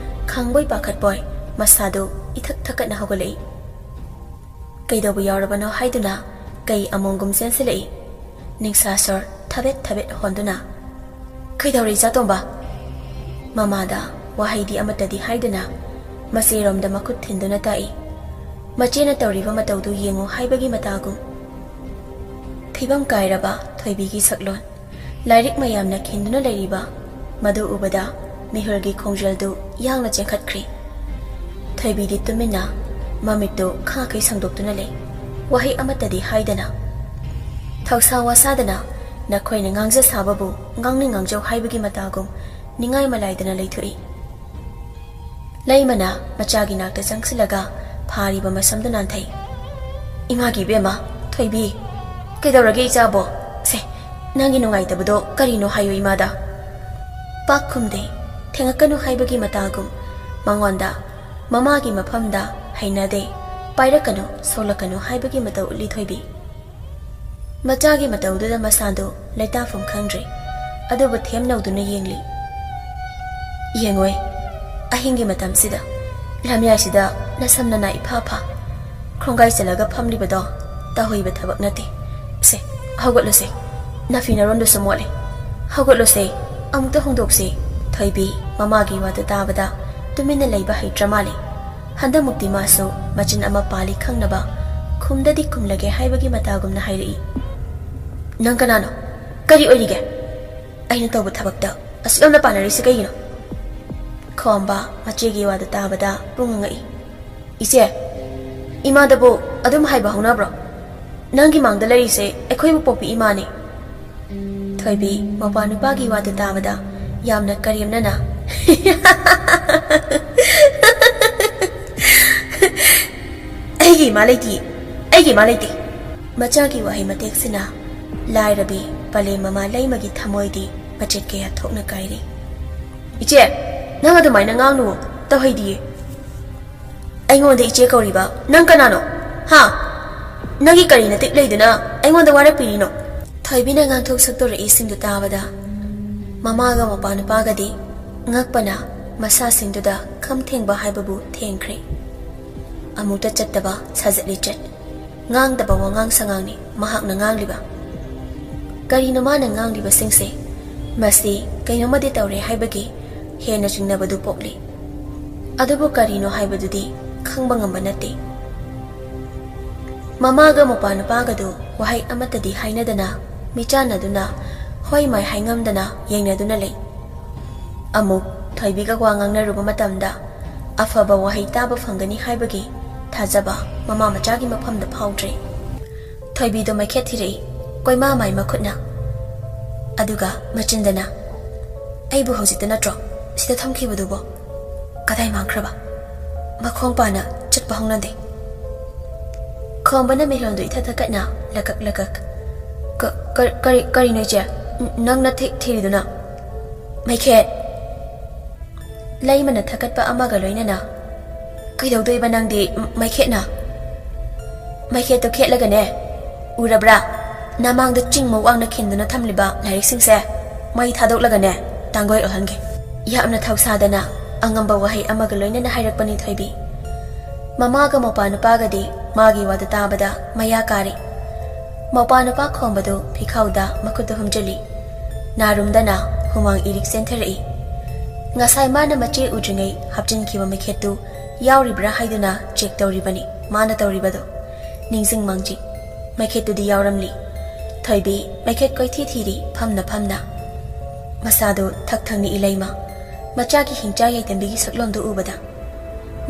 ꯈꯪꯕꯣꯏ ꯄꯥꯈꯠꯄꯣꯏ ꯃꯁꯥꯗꯨ ꯏꯊꯛ ꯊꯛꯀꯠꯅ ꯍꯧꯒꯠꯂꯛꯏ꯫ ꯀꯩꯗꯧꯕ ꯌꯥꯎꯔꯕꯅꯣ ꯍꯥꯏꯗꯨꯅ ꯀꯩ ꯑꯃꯣꯝꯒꯨꯝ ꯆꯦꯟꯁꯤꯜꯂꯛꯏ꯫ ꯅꯤꯡꯁꯥ ꯁꯣꯔ ꯊꯕꯦꯠ ꯊꯕꯦꯠ ꯍꯣꯟꯗꯨꯅ, "ꯀꯩꯗꯧꯔꯦ ꯏꯆꯥꯇꯣꯝꯕ?" ꯃꯃꯥꯗ ꯋꯥꯍꯩꯗꯤ ꯑꯃꯠꯇꯗꯤ ꯍꯥꯏꯗꯨꯅ ꯃꯆꯦꯔꯣꯝꯗ ꯃꯈꯨꯠ ꯊꯤꯟꯗꯨꯅ ꯇꯥꯛꯏ꯫ ꯃꯆꯦꯅ ꯇꯧꯔꯤꯕ ꯃꯇꯧꯗꯨ ꯌꯦꯡꯉꯨ ꯍꯥꯏꯕꯒꯤ ꯃꯇꯥꯒꯨꯝ꯫ ꯐꯤꯕꯝ ꯀꯥꯏꯔꯕ ꯊꯣꯏꯕꯤꯒꯤ ꯁꯛꯂꯣꯟ꯫ ꯂꯥꯏꯔꯤꯛ ꯃꯌꯥꯝꯅ ꯈꯤꯟꯗꯨꯅ ꯂꯩꯔꯤꯕ ꯃꯗꯨ ꯎꯕꯗ ꯃꯤꯍꯨꯜꯒꯤ ꯈꯣꯡꯖꯦꯜꯗꯨ ꯌꯥꯡꯅ ꯆꯦꯟꯈꯠꯈ꯭ꯔꯦ꯫ ꯊꯣꯏꯕꯤꯗꯤ ꯇꯨꯃꯤꯟꯅ ꯃꯃꯤꯠꯇꯨ ꯈꯥꯈꯩ ꯁꯪꯗꯣꯛꯇꯨꯅ ꯂꯩ꯫ ꯋꯥꯍꯩ ꯑꯃꯠꯇꯗꯤ ꯍꯥꯏꯗꯅ꯫ ꯊꯧꯁꯥ ꯋꯥꯁꯥꯗꯅ ꯅꯈꯣꯏꯅ ꯉꯥꯡꯖ ꯁꯥꯕꯕꯨ ꯉꯥꯡꯅꯤꯡ ꯉꯥꯡꯖꯧ ꯍꯥꯏꯕꯒꯤ ꯃꯇꯥꯒꯨꯝ ꯅꯤꯡꯉꯥꯏ ꯃꯂꯥꯏꯗꯅ ꯂꯩꯊꯣꯛꯏ꯫ ꯂꯩꯃꯅ ꯃꯆꯥꯒꯤ ꯅꯥꯛꯇ ꯆꯪꯁꯤꯜꯂꯒ ꯐꯥꯔꯤꯕ ꯃꯁꯝꯗꯨ ꯅꯥꯟꯊꯩ꯫ "ꯏꯃꯥꯒꯤ ꯏꯕꯦꯝꯃ, ꯊꯣꯏꯕꯤ, ꯀꯩꯗꯧꯔꯒꯦ ꯏꯆꯥꯕꯣ? ꯁꯦ, ꯅꯪꯒꯤ ꯅꯨꯡꯉꯥꯏꯇꯕꯗꯣ ꯀꯔꯤꯅꯣ ꯍꯥꯏꯌꯨ ꯏꯃꯥꯗ꯫" ꯄꯥꯛ ꯈꯨꯝꯗꯦ꯫ ꯊꯦꯡꯉꯛꯀꯅꯨ ꯍꯥꯏꯕꯒꯤ ꯃꯇꯥꯒꯨꯝ ꯃꯉꯣꯟꯗ ꯃꯃꯥꯒꯤ ꯃꯐꯝꯗ "ꯍꯩꯅꯗꯦ, ꯄꯥꯏꯔꯛꯀꯅꯨ, ꯁꯣꯛꯂꯛꯀꯅꯨ" ꯍꯥꯏꯕꯒꯤ ꯃꯇꯧ ꯎꯠꯂꯤ ꯊꯣꯏꯕꯤ꯫ ꯃꯆꯥꯒꯤ ꯃꯇꯧꯗꯨꯗ ꯃꯁꯥꯗꯨ ꯂꯩꯇꯥꯐꯝ ꯈꯪꯗ꯭ꯔꯦ, ꯑꯗꯨꯕꯨ ꯊꯦꯝꯅꯧꯗꯨꯅ ꯌꯦꯡꯂꯤ꯫ "ꯌꯦꯡꯉꯣꯏ, ꯑꯍꯤꯡꯒꯤ ꯃꯇꯝꯁꯤꯗ ꯂꯝꯌꯥꯏꯁꯤꯗ ꯅꯁꯝ ꯅꯅꯥ ꯏꯐꯥ ꯐꯥ, ꯈꯣꯡꯒꯥꯏ ꯆꯜꯂꯒ ꯐꯝꯂꯤꯕꯗꯣ ꯇꯧꯍꯩꯕ ꯊꯕꯛ ꯅꯠꯇꯦ꯫ ꯁꯦ, ꯍꯧꯒꯠꯂꯨꯁꯦ, ꯅꯐꯤ ꯅꯔꯣꯟꯗꯨꯁꯨ ꯃꯣꯠꯂꯦ꯫ ꯍꯧꯒꯠꯂꯨꯁꯦ, ꯑꯃꯨꯛꯇ ꯍꯣꯡꯗꯣꯛꯁꯦ꯫" ꯊꯣꯏꯕꯤ ꯃꯃꯥꯒꯤ ꯋꯥꯗꯨ ꯇꯥꯕꯗ ꯇꯨꯃꯤꯟꯅ ꯂꯩꯕ ꯍꯩꯇ꯭ꯔ ꯃꯥꯜꯂꯦ꯫ ꯍꯟꯗꯛꯃꯨꯛꯇꯤ ꯃꯥꯁꯨ ꯃꯆꯤꯟ ꯑꯃ ꯄꯥꯜꯂꯤ ꯈꯪꯅꯕ ꯈꯨꯝꯗꯗꯤ ꯈꯨꯝꯂꯒꯦ ꯍꯥꯏꯕꯒꯤ ꯃꯇꯥꯒꯨꯝꯅ ꯍꯥꯏꯔꯛꯏ꯫ "ꯅꯪ ꯀꯅꯥꯅꯣ? ꯀꯔꯤ ꯑꯣꯏꯔꯤꯒꯦ? ꯑꯩꯅ ꯇꯧꯕ ꯊꯕꯛꯇ ꯑꯁꯨꯛ ꯌꯥꯝꯅ ꯄꯥꯅꯔꯤꯁꯤ ꯀꯩꯒꯤꯅꯣ?" ꯈꯣꯝꯕ ꯃꯆꯦꯒꯤ ꯋꯥꯗꯨ ꯇꯥꯕꯗ ꯄꯨꯡ ꯉꯛꯏ꯫ "ꯏꯆꯦ, ꯏꯃꯥꯗꯕꯨ ꯑꯗꯨꯝ ꯍꯥꯏꯕ ꯍꯧꯅꯕ꯭ꯔꯣ? ꯅꯪꯒꯤ ꯃꯥꯡꯗ ꯂꯩꯔꯤꯁꯦ ꯑꯩꯈꯣꯏꯕꯨ ꯄꯣꯛꯄꯤ ꯏꯃꯥꯅꯤ꯫" ꯊꯣꯏꯕꯤ ꯃꯄꯥ ꯅꯨꯄꯥꯒꯤ ꯋꯥꯗꯨ ꯇꯥꯕꯗ ꯌꯥꯝꯅ ꯀꯔꯦꯝꯅꯅ, "ꯑꯩꯒꯤ ꯏꯃꯥ ꯂꯩꯇꯦ, ꯑꯩꯒꯤ ꯏꯃꯥ ꯂꯩꯇꯦ꯫" ꯃꯆꯥꯒꯤ ꯋꯥꯍꯩ ꯃꯇꯦꯛꯁꯤꯅ ꯂꯥꯏꯔꯕꯤ ꯄꯂꯦꯝ ꯃꯃꯥ ꯂꯩꯃꯒꯤ ꯊꯃꯣꯏꯗꯤ ꯃꯆꯦꯠ ꯀꯌꯥ ꯊꯣꯛꯅ ꯀꯥꯏꯔꯤ꯫ "ꯏꯆꯦ, ꯅꯪ ꯑꯗꯨꯃꯥꯏꯅ ꯉꯥꯡꯅꯨ, ꯇꯧꯍꯩꯗꯤꯌꯦ꯫ ꯑꯩꯉꯣꯟꯗ ꯏꯆꯦ ꯀꯧꯔꯤꯕ ꯅꯪ ꯀꯅꯥꯅꯣ? ꯍꯥ? ꯅꯪꯒꯤ ꯀꯔꯤ ꯅꯇꯤꯛ ꯂꯩꯗꯨꯅ ꯑꯩꯉꯣꯟꯗ ꯋꯥꯔꯛꯄꯤꯔꯤꯅꯣ?" ꯊꯣꯏꯕꯤꯅ ꯉꯥꯡꯊꯣꯛ ꯁꯛꯇꯣꯔꯛꯏꯁꯤꯡꯗꯨ ꯇꯥꯕꯗ ꯃꯃꯥꯒ ꯃꯄꯥ ꯅꯨꯄꯥꯒꯗꯤ ꯉꯛꯄꯅ ꯃꯁꯥꯁꯤꯡꯗꯨꯗ ꯈꯝ ꯊꯦꯡꯕ ꯍꯥꯏꯕꯕꯨ ꯊꯦꯡꯈ꯭ꯔꯦ꯫ ꯑꯃꯨꯛꯇ ꯆꯠꯇꯕ ꯁꯥꯖꯠ ꯂꯤꯆꯠ, ꯉꯥꯡꯗꯕ ꯋꯥꯉꯥꯡ ꯁꯉꯥꯡꯅꯤ ꯃꯍꯥꯛꯅ ꯉꯥꯡꯂꯤꯕ꯫ ꯀꯔꯤꯅꯣ ꯃꯥꯅ ꯉꯥꯡꯂꯤꯕꯁꯤꯡꯁꯦ? ꯃꯁꯤ ꯀꯩꯅꯣꯃꯗꯤ ꯇꯧꯔꯦ ꯍꯥꯏꯕꯒꯤ ꯍꯦꯟꯅ ꯆꯤꯡꯅꯕꯗꯨ ꯄꯣꯛꯂꯤ꯫ ꯑꯗꯨꯕꯨ ꯀꯔꯤꯅꯣ ꯍꯥꯏꯕꯗꯨꯗꯤ ꯈꯪꯕ ꯉꯝꯕ ꯅꯠꯇꯦ꯫ ꯃꯃꯥꯒ ꯃꯄꯥ ꯅꯨꯄꯥꯒꯗꯨ ꯋꯥꯍꯩ ꯑꯃꯠꯇꯗꯤ ꯍꯥꯏꯅꯗꯅ, ꯃꯤꯆꯥꯟꯅꯗꯨꯅ, ꯍꯣꯏ ꯃꯥꯏ ꯍꯥꯏꯉꯝꯗꯅ ꯌꯦꯡꯅꯗꯨꯅ ꯂꯩ꯫ ꯑꯃꯨꯛ ꯊꯣꯏꯕꯤꯒ ꯋꯥ ꯉꯥꯡꯅꯔꯨꯕ ꯃꯇꯝꯗ ꯑꯐꯕ ꯋꯥꯍꯩ ꯇꯥꯕ ꯐꯪꯒꯅꯤ ꯍꯥꯏꯕꯒꯤ ꯊꯥꯖꯕ ꯃꯃꯥ ꯃꯆꯥꯒꯤ ꯃꯐꯝꯗ ꯐꯥꯎꯗ꯭ꯔꯦ꯫ ꯊꯣꯏꯕꯤꯗꯣ ꯃꯩꯈꯦꯠ ꯊꯤꯔꯛꯏ, ꯀꯣꯏꯃꯥ ꯃꯥꯏ ꯃꯈꯨꯠꯅ꯫ ꯑꯗꯨꯒ ꯃꯆꯤꯟꯗꯅ, "ꯑꯩꯕꯨ ꯍꯧꯖꯤꯛꯇ ꯅꯠꯇ꯭ꯔꯣ ꯁꯤꯗ ꯊꯝꯈꯤꯕꯗꯨꯕꯣ? ꯀꯗꯥꯏ ꯃꯥꯡꯈ꯭ꯔꯕ? ꯃꯈꯣꯡ ꯄꯥꯅ ꯆꯠꯄ ꯍꯧꯅꯗꯦ꯫" ꯈꯣꯝꯕꯅ ꯃꯤꯔꯣꯜꯗꯨ ꯏꯊꯛ ꯊꯛꯀꯠꯅ ꯂꯀꯛ ꯂꯀꯛ꯫ "ꯀ-, ꯀ-, ꯀꯔꯤ, ꯀꯔꯤꯅꯣ ꯏꯆꯦ? ꯅ-, ꯅꯪꯅ ꯊꯤ-, ꯊꯤꯔꯤꯗꯨꯅ?" "ꯃꯩꯈꯦꯠ!" ꯂꯩꯃꯅ ꯊꯛꯀꯠꯄ ꯑꯃꯒ ꯂꯣꯏꯅꯅ, "ꯀꯩꯗꯧꯗꯣꯏꯕ ꯅꯪꯗꯤ ꯃꯩꯈꯦꯠꯅ? ꯃꯩꯈꯦꯠꯇꯣ ꯈꯦꯠꯂꯒꯅꯦ, ꯎꯔꯕ꯭ꯔꯥ? ꯅꯃꯥꯡꯗ ꯆꯤꯡꯃ ꯋꯥꯡꯅ ꯈꯤꯟꯗꯨꯅ ꯊꯝꯂꯤꯕ ꯂꯥꯏꯔꯤꯛꯁꯤꯡꯁꯦ ꯃꯩ ꯊꯥꯗꯣꯛꯂꯒꯅꯦ, ꯇꯥꯡꯒꯣꯏ ꯑꯣꯜꯍꯟꯒꯦ꯫" ꯌꯥꯝꯅ ꯊꯧꯁꯥꯗꯅ ꯑꯉꯝꯕ ꯋꯥꯍꯩ ꯑꯃꯒ ꯂꯣꯏꯅꯅ ꯍꯥꯏꯔꯛꯄꯅꯤ ꯊꯣꯏꯕꯤ꯫ ꯃꯃꯥꯒ ꯃꯄꯥ ꯅꯨꯄꯥꯒꯗꯤ ꯃꯥꯒꯤ ꯋꯥꯗꯨ ꯇꯥꯕꯗ ꯃꯌꯥ ꯀꯥꯔꯤ꯫ ꯃꯄꯥ ꯅꯨꯄꯥ ꯈꯣꯝꯕꯗꯨ ꯐꯤꯈꯥꯎꯗ ꯃꯈꯨꯠꯇꯨ ꯍꯨꯝꯖꯤꯜꯂꯤ꯫ ꯅꯥꯔꯨꯝꯗꯅ ꯍꯨꯃꯥꯡ ꯏꯔꯤꯛ ꯆꯦꯟꯊꯔꯛꯏ꯫ ꯉꯁꯥꯏ ꯃꯥꯅ ꯃꯆꯦ ꯎꯗ꯭ꯔꯤꯉꯩ ꯍꯥꯞꯆꯤꯟꯈꯤꯕ ꯃꯩꯈꯦꯠꯇꯨ ꯌꯥꯎꯔꯤꯕ꯭ꯔꯥ ꯍꯥꯏꯗꯨꯅ ꯆꯦꯛ ꯇꯧꯔꯤꯕꯅꯤ ꯃꯥꯅ ꯇꯧꯔꯤꯕꯗꯨ꯫ ꯅꯤꯡꯁꯤꯡ ꯃꯥꯡꯖꯤꯡ꯫ ꯃꯩꯈꯦꯠꯇꯨꯗꯤ ꯌꯥꯎꯔꯝꯂꯤ꯫ ꯊꯣꯏꯕꯤ ꯃꯩꯈꯦꯠ ꯀꯣꯏꯊꯤ ꯊꯤꯔꯤ ꯐꯝꯅ ꯐꯝꯅ꯫ ꯃꯁꯥꯗꯨ ꯊꯛ ꯊꯛ ꯅꯤꯛꯏ ꯂꯩꯃ꯫ ꯃꯆꯥꯒꯤ ꯍꯤꯡꯆꯥ ꯌꯥꯏꯇꯝꯕꯤꯒꯤ ꯁꯛꯂꯣꯟꯗꯨ ꯎꯕꯗ꯫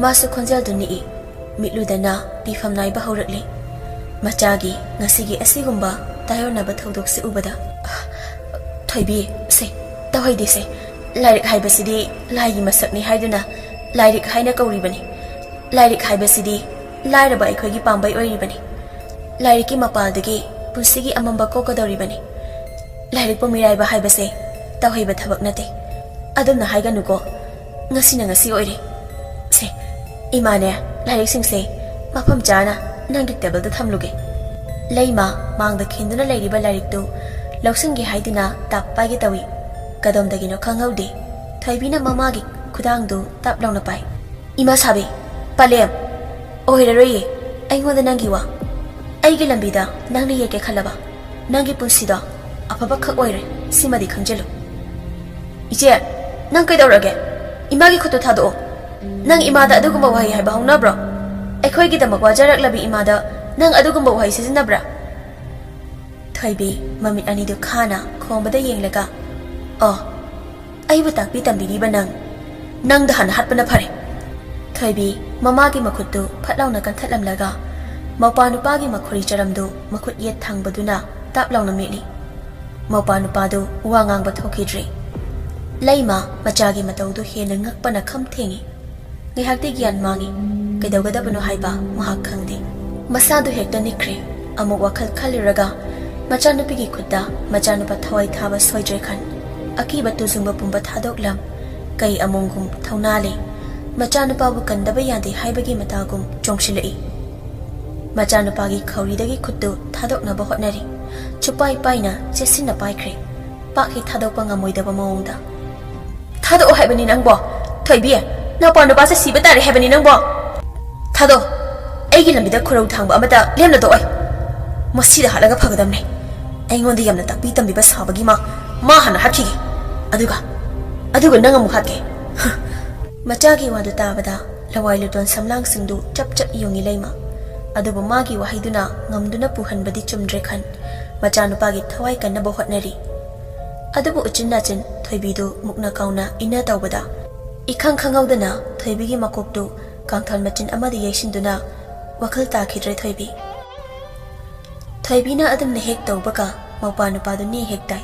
ꯃꯥꯁꯨ ꯈꯣꯟꯖꯦꯜꯗꯨ ꯅꯤꯛꯏ꯫ ꯃꯤꯠꯂꯨꯗꯅ ꯄꯤꯐꯝ ꯅꯥꯏꯕ ꯍꯧꯔꯛꯂꯤ꯫ ꯃꯆꯥꯒꯤ ꯉꯁꯤꯒꯤ ꯑꯁꯤꯒꯨꯝꯕ ꯇꯥꯏꯑꯣꯟꯅꯕ ꯊꯧꯗꯣꯛꯁꯤ ꯎꯕꯗ, "ꯊꯣꯏꯕꯤ, ꯁꯦ, ꯇꯧꯍꯩꯗꯦꯁꯦ꯫ ꯂꯥꯏꯔꯤꯛ ꯍꯥꯏꯕꯁꯤꯗꯤ ꯂꯥꯏꯒꯤ ꯃꯁꯛꯅꯤ ꯍꯥꯏꯗꯨꯅ ꯂꯥꯏꯔꯤꯛ ꯍꯥꯏꯅ ꯀꯧꯔꯤꯕꯅꯤ꯫ ꯂꯥꯏꯔꯤꯛ ꯍꯥꯏꯕꯁꯤꯗꯤ ꯂꯥꯏꯔꯕ ꯑꯩꯈꯣꯏꯒꯤ ꯄꯥꯝꯕꯩ ꯑꯣꯏꯔꯤꯕꯅꯤ꯫ ꯂꯥꯏꯔꯤꯛꯀꯤ ꯃꯄꯥꯜꯗꯒꯤ ꯄꯨꯟꯁꯤꯒꯤ ꯑꯃꯝꯕ ꯀꯣꯛꯀꯗꯧꯔꯤꯕꯅꯤ꯫ ꯂꯥꯏꯔꯤꯛꯄꯨ ꯃꯤꯔꯥꯏꯕ ꯍꯥꯏꯕꯁꯦ ꯇꯧꯍꯩꯕ ꯊꯕꯛ ꯅꯠꯇꯦ꯫ ꯑꯗꯨꯝꯅ ꯍꯥꯏꯒꯅꯨꯀꯣ꯫ ꯉꯁꯤꯅ ꯉꯁꯤ ꯑꯣꯏꯔꯦ꯫ ꯁꯦ, ꯏꯃꯥꯅꯦ, ꯂꯥꯏꯔꯤꯛꯁꯤꯡꯁꯦ ꯃꯐꯝ ꯆꯥꯅ ꯅꯪꯒꯤ ꯇꯦꯕꯜꯗ ꯊꯝꯂꯨꯒꯦ꯫" ꯂꯩꯃ ꯃꯥꯡꯗ ꯈꯤꯟꯗꯨꯅ ꯂꯩꯔꯤꯕ ꯂꯥꯏꯔꯤꯛꯇꯨ ꯂꯧꯁꯤꯟꯒꯦ ꯍꯥꯏꯗꯨꯅ ꯇꯥꯞ ꯄꯥꯏꯒꯦ ꯇꯧꯏ꯫ ꯀꯗꯣꯝꯗꯒꯤꯅꯣ ꯈꯪꯍꯧꯗꯦ꯫ ꯊꯣꯏꯕꯤꯅ ꯃꯃꯥꯒꯤ ꯈꯨꯗꯥꯡꯗꯨ ꯇꯞ ꯂꯥꯎꯅ ꯄꯥꯏ꯫ "ꯏꯃꯥ ꯁꯥꯕꯤ, ꯄꯂꯦꯝ, ꯑꯣꯏꯔꯔꯣꯏꯌꯦ ꯑꯩꯉꯣꯟꯗ ꯅꯪꯒꯤ ꯋꯥ꯫ ꯑꯩꯒꯤ ꯂꯝꯕꯤꯗ ꯅꯪꯅ ꯌꯦꯛꯀꯦ ꯈꯜꯂꯕ ꯅꯪꯒꯤ ꯄꯨꯟꯁꯤꯗꯣ ꯑꯐꯕ ꯈꯛ ꯑꯣꯏꯔꯦ, ꯁꯤꯃꯗꯤ ꯈꯪꯖꯤꯜꯂꯨ꯫" "ꯏꯆꯦ, ꯅꯪ ꯀꯩꯗꯧꯔꯒꯦ? ꯏꯃꯥꯒꯤ ꯈꯨꯠꯇꯨ ꯊꯥꯗꯣꯛꯑꯣ꯫ ꯅꯪ ꯏꯃꯥꯗ ꯑꯗꯨꯒꯨꯝꯕ ꯋꯥꯍꯩ ꯍꯥꯏꯕ ꯍꯧꯅꯕ꯭ꯔꯣ? ꯑꯩꯈꯣꯏꯒꯤꯗꯃꯛ ꯋꯥꯖꯔꯛꯂꯕꯤ ꯏꯃꯥꯗ ꯅꯪ ꯑꯗꯨꯒꯨꯝꯕ ꯋꯥꯍꯩ ꯁꯤꯖꯤꯟꯅꯕ꯭ꯔꯥ?" ꯊꯣꯏꯕꯤ ꯃꯃꯤꯠ ꯑꯅꯤꯗꯨ ꯈꯥꯅ ꯈꯣꯝꯕꯗ ꯌꯦꯡꯂꯒ, "ꯑꯣ, ꯑꯩꯕꯨ ꯇꯥꯛꯄꯤ ꯇꯝꯕꯤꯔꯤꯕ ꯅꯪ, ꯅꯪꯗ ꯍꯥꯟꯅ ꯍꯥꯠꯄꯅ ꯐꯔꯦ꯫" ꯊꯣꯏꯕꯤ ꯃꯃꯥꯒꯤ ꯃꯈꯨꯠꯇꯨ ꯐꯠ ꯂꯥꯎꯅ ꯀꯟꯊꯠꯂꯝꯂꯒ ꯃꯧꯄꯥ ꯅꯨꯄꯥꯒꯤ ꯃꯈꯨꯔꯤ ꯆꯔꯝꯗꯨ ꯃꯈꯨꯠ ꯌꯦꯠ ꯊꯥꯡꯕꯗꯨꯅ ꯇꯥꯞ ꯂꯥꯎꯅ ꯃꯦꯠꯂꯤ꯫ ꯃꯧꯄꯥ ꯅꯨꯄꯥꯗꯨ ꯋꯥ ꯉꯥꯡꯕ ꯊꯣꯛꯈꯤꯗ꯭ꯔꯦ꯫ ꯂꯩꯃ ꯃꯆꯥꯒꯤ ꯃꯇꯧꯗꯨ ꯍꯦꯟꯅ ꯉꯛꯄꯅ ꯈꯝ ꯊꯦꯡꯏ꯫ ꯉꯥꯏꯍꯥꯛꯇꯤ ꯒ꯭ꯌꯥꯟ ꯃꯥꯡꯏ꯫ ꯀꯩꯗꯧꯒꯗꯕꯅꯣ ꯍꯥꯏꯕ ꯃꯍꯥꯛ ꯈꯪꯗꯦ꯫ ꯃꯁꯥꯗꯨ ꯍꯦꯛꯇ ꯅꯤꯛꯈ꯭ꯔꯦ꯫ ꯑꯃꯨꯛ ꯋꯥꯈꯜ ꯈꯜꯂꯨꯔꯒ ꯃꯆꯥꯅꯨꯄꯤꯒꯤ ꯈꯨꯠꯇ ꯃꯆꯥꯅꯨꯄꯥ ꯊꯋꯥꯏ ꯊꯥꯕ ꯁꯣꯏꯗ꯭ꯔꯦ ꯈꯟ꯫ ꯑꯀꯤꯕ ꯇꯨꯖꯨꯡꯕ ꯄꯨꯝꯕ ꯊꯥꯗꯣꯛꯂꯝ꯫ ꯀꯩ ꯑꯃꯣꯡꯒꯨꯝ ꯊꯧꯅꯥ ꯂꯩ꯫ ꯃꯆꯥꯅꯨꯄꯥꯕꯨ ꯀꯟꯗꯕ ꯌꯥꯗꯦ ꯍꯥꯏꯕꯒꯤ ꯃꯇꯥꯒꯨꯝ ꯆꯣꯡꯁꯤꯜꯂꯛꯏ꯫ ꯃꯆꯥꯅꯨꯄꯥꯒꯤ ꯈꯧꯔꯤꯗꯒꯤ ꯈꯨꯠꯇꯨ ꯊꯥꯗꯣꯛꯅꯕ ꯍꯣꯠꯅꯔꯤ꯫ ꯆꯨꯄꯥꯏ ꯄꯥꯏꯅ ꯆꯦꯠꯁꯤꯟꯅ ꯄꯥꯏꯈ꯭ꯔꯦ꯫ ꯄꯥꯛ ꯍꯦꯛ ꯊꯥꯗꯣꯛꯄ ꯉꯝꯃꯣꯏꯗꯕ ꯃꯑꯣꯡꯗ꯫ "ꯊꯥꯗꯣꯛꯑꯣ ꯍꯥꯏꯕꯅꯤ ꯅꯪꯕꯣ꯫ ꯊꯣꯏꯕꯤ, ꯅꯄꯥ ꯅꯨꯄꯥꯁꯦ ꯁꯤꯕ ꯇꯥꯔꯦ ꯍꯥꯏꯕꯅꯤ ꯅꯪꯕꯣ꯫ ꯊꯥꯗꯣꯛꯑꯣ꯫ ꯑꯩꯒꯤ ꯂꯝꯕꯤꯗ ꯈꯨꯔꯧ ꯊꯥꯡꯕ ꯑꯃꯠꯇ ꯂꯦꯝꯅ ꯇꯣꯛꯑꯣꯏ꯫ ꯃꯁꯤꯗ ꯍꯥꯠꯂꯒ ꯐꯒꯗꯕꯅꯦ꯫ ꯑꯩꯉꯣꯟꯗ ꯌꯥꯝꯅ ꯇꯥꯛꯄꯤ ꯇꯝꯕꯤꯕ ꯁꯥꯕꯒꯤ ꯃꯥ, ꯃꯥ ꯍꯥꯟꯅ ꯍꯥꯠꯈꯤꯒꯦ꯫ ꯑꯗꯨꯒ, ꯑꯗꯨꯒ ꯅꯪ ꯑꯃꯨꯛ ꯍꯥꯠꯀꯦ꯫" ꯃꯆꯥꯒꯤ ꯋꯥꯗꯨ ꯇꯥꯕꯗ ꯂꯋꯥꯏ ꯂꯨꯇꯣꯟ ꯁꯝꯂꯥꯡꯁꯤꯡꯗꯨ ꯆꯞ ꯆꯞ ꯌꯨꯡꯉꯤ ꯂꯩꯃ꯫ ꯑꯗꯨꯕꯨ ꯃꯥꯒꯤ ꯋꯥꯍꯩꯗꯨꯅ ꯉꯝꯗꯨꯅ ꯄꯨꯍꯟꯕꯗꯤ ꯆꯨꯝꯗ꯭ꯔꯦ ꯈꯟ꯫ ꯃꯆꯥꯅꯨꯄꯥꯒꯤ ꯊꯋꯥꯏ ꯀꯟꯅꯕ ꯍꯣꯠꯅꯔꯤ꯫ ꯑꯗꯨꯕꯨ ꯎꯆꯤꯟ ꯅꯥꯆꯤꯟ ꯊꯣꯏꯕꯤꯗꯨ ꯃꯨꯛꯅ ꯀꯥꯎꯅ ꯏꯟꯅ ꯇꯧꯕꯗ, ꯏꯈꯪ ꯈꯪꯍꯧꯗꯅ ꯊꯣꯏꯕꯤꯒꯤ ꯃꯀꯣꯛꯇꯨ ꯀꯥꯡꯊꯣꯟ ꯃꯆꯤꯟ ꯑꯃꯗ ꯌꯩꯁꯤꯟꯗꯨꯅ ꯋꯥꯈꯜ ꯇꯥꯈꯤꯗ꯭ꯔꯦ ꯊꯣꯏꯕꯤ꯫ ꯊꯣꯏꯕꯤꯅ ꯑꯗꯨꯝꯅ ꯍꯦꯛ ꯇꯧꯕꯒ ꯃꯧꯄ꯭ꯋꯥ ꯅꯨꯄꯥꯗꯨ ꯅꯦ ꯍꯦꯛ ꯇꯥꯏ꯫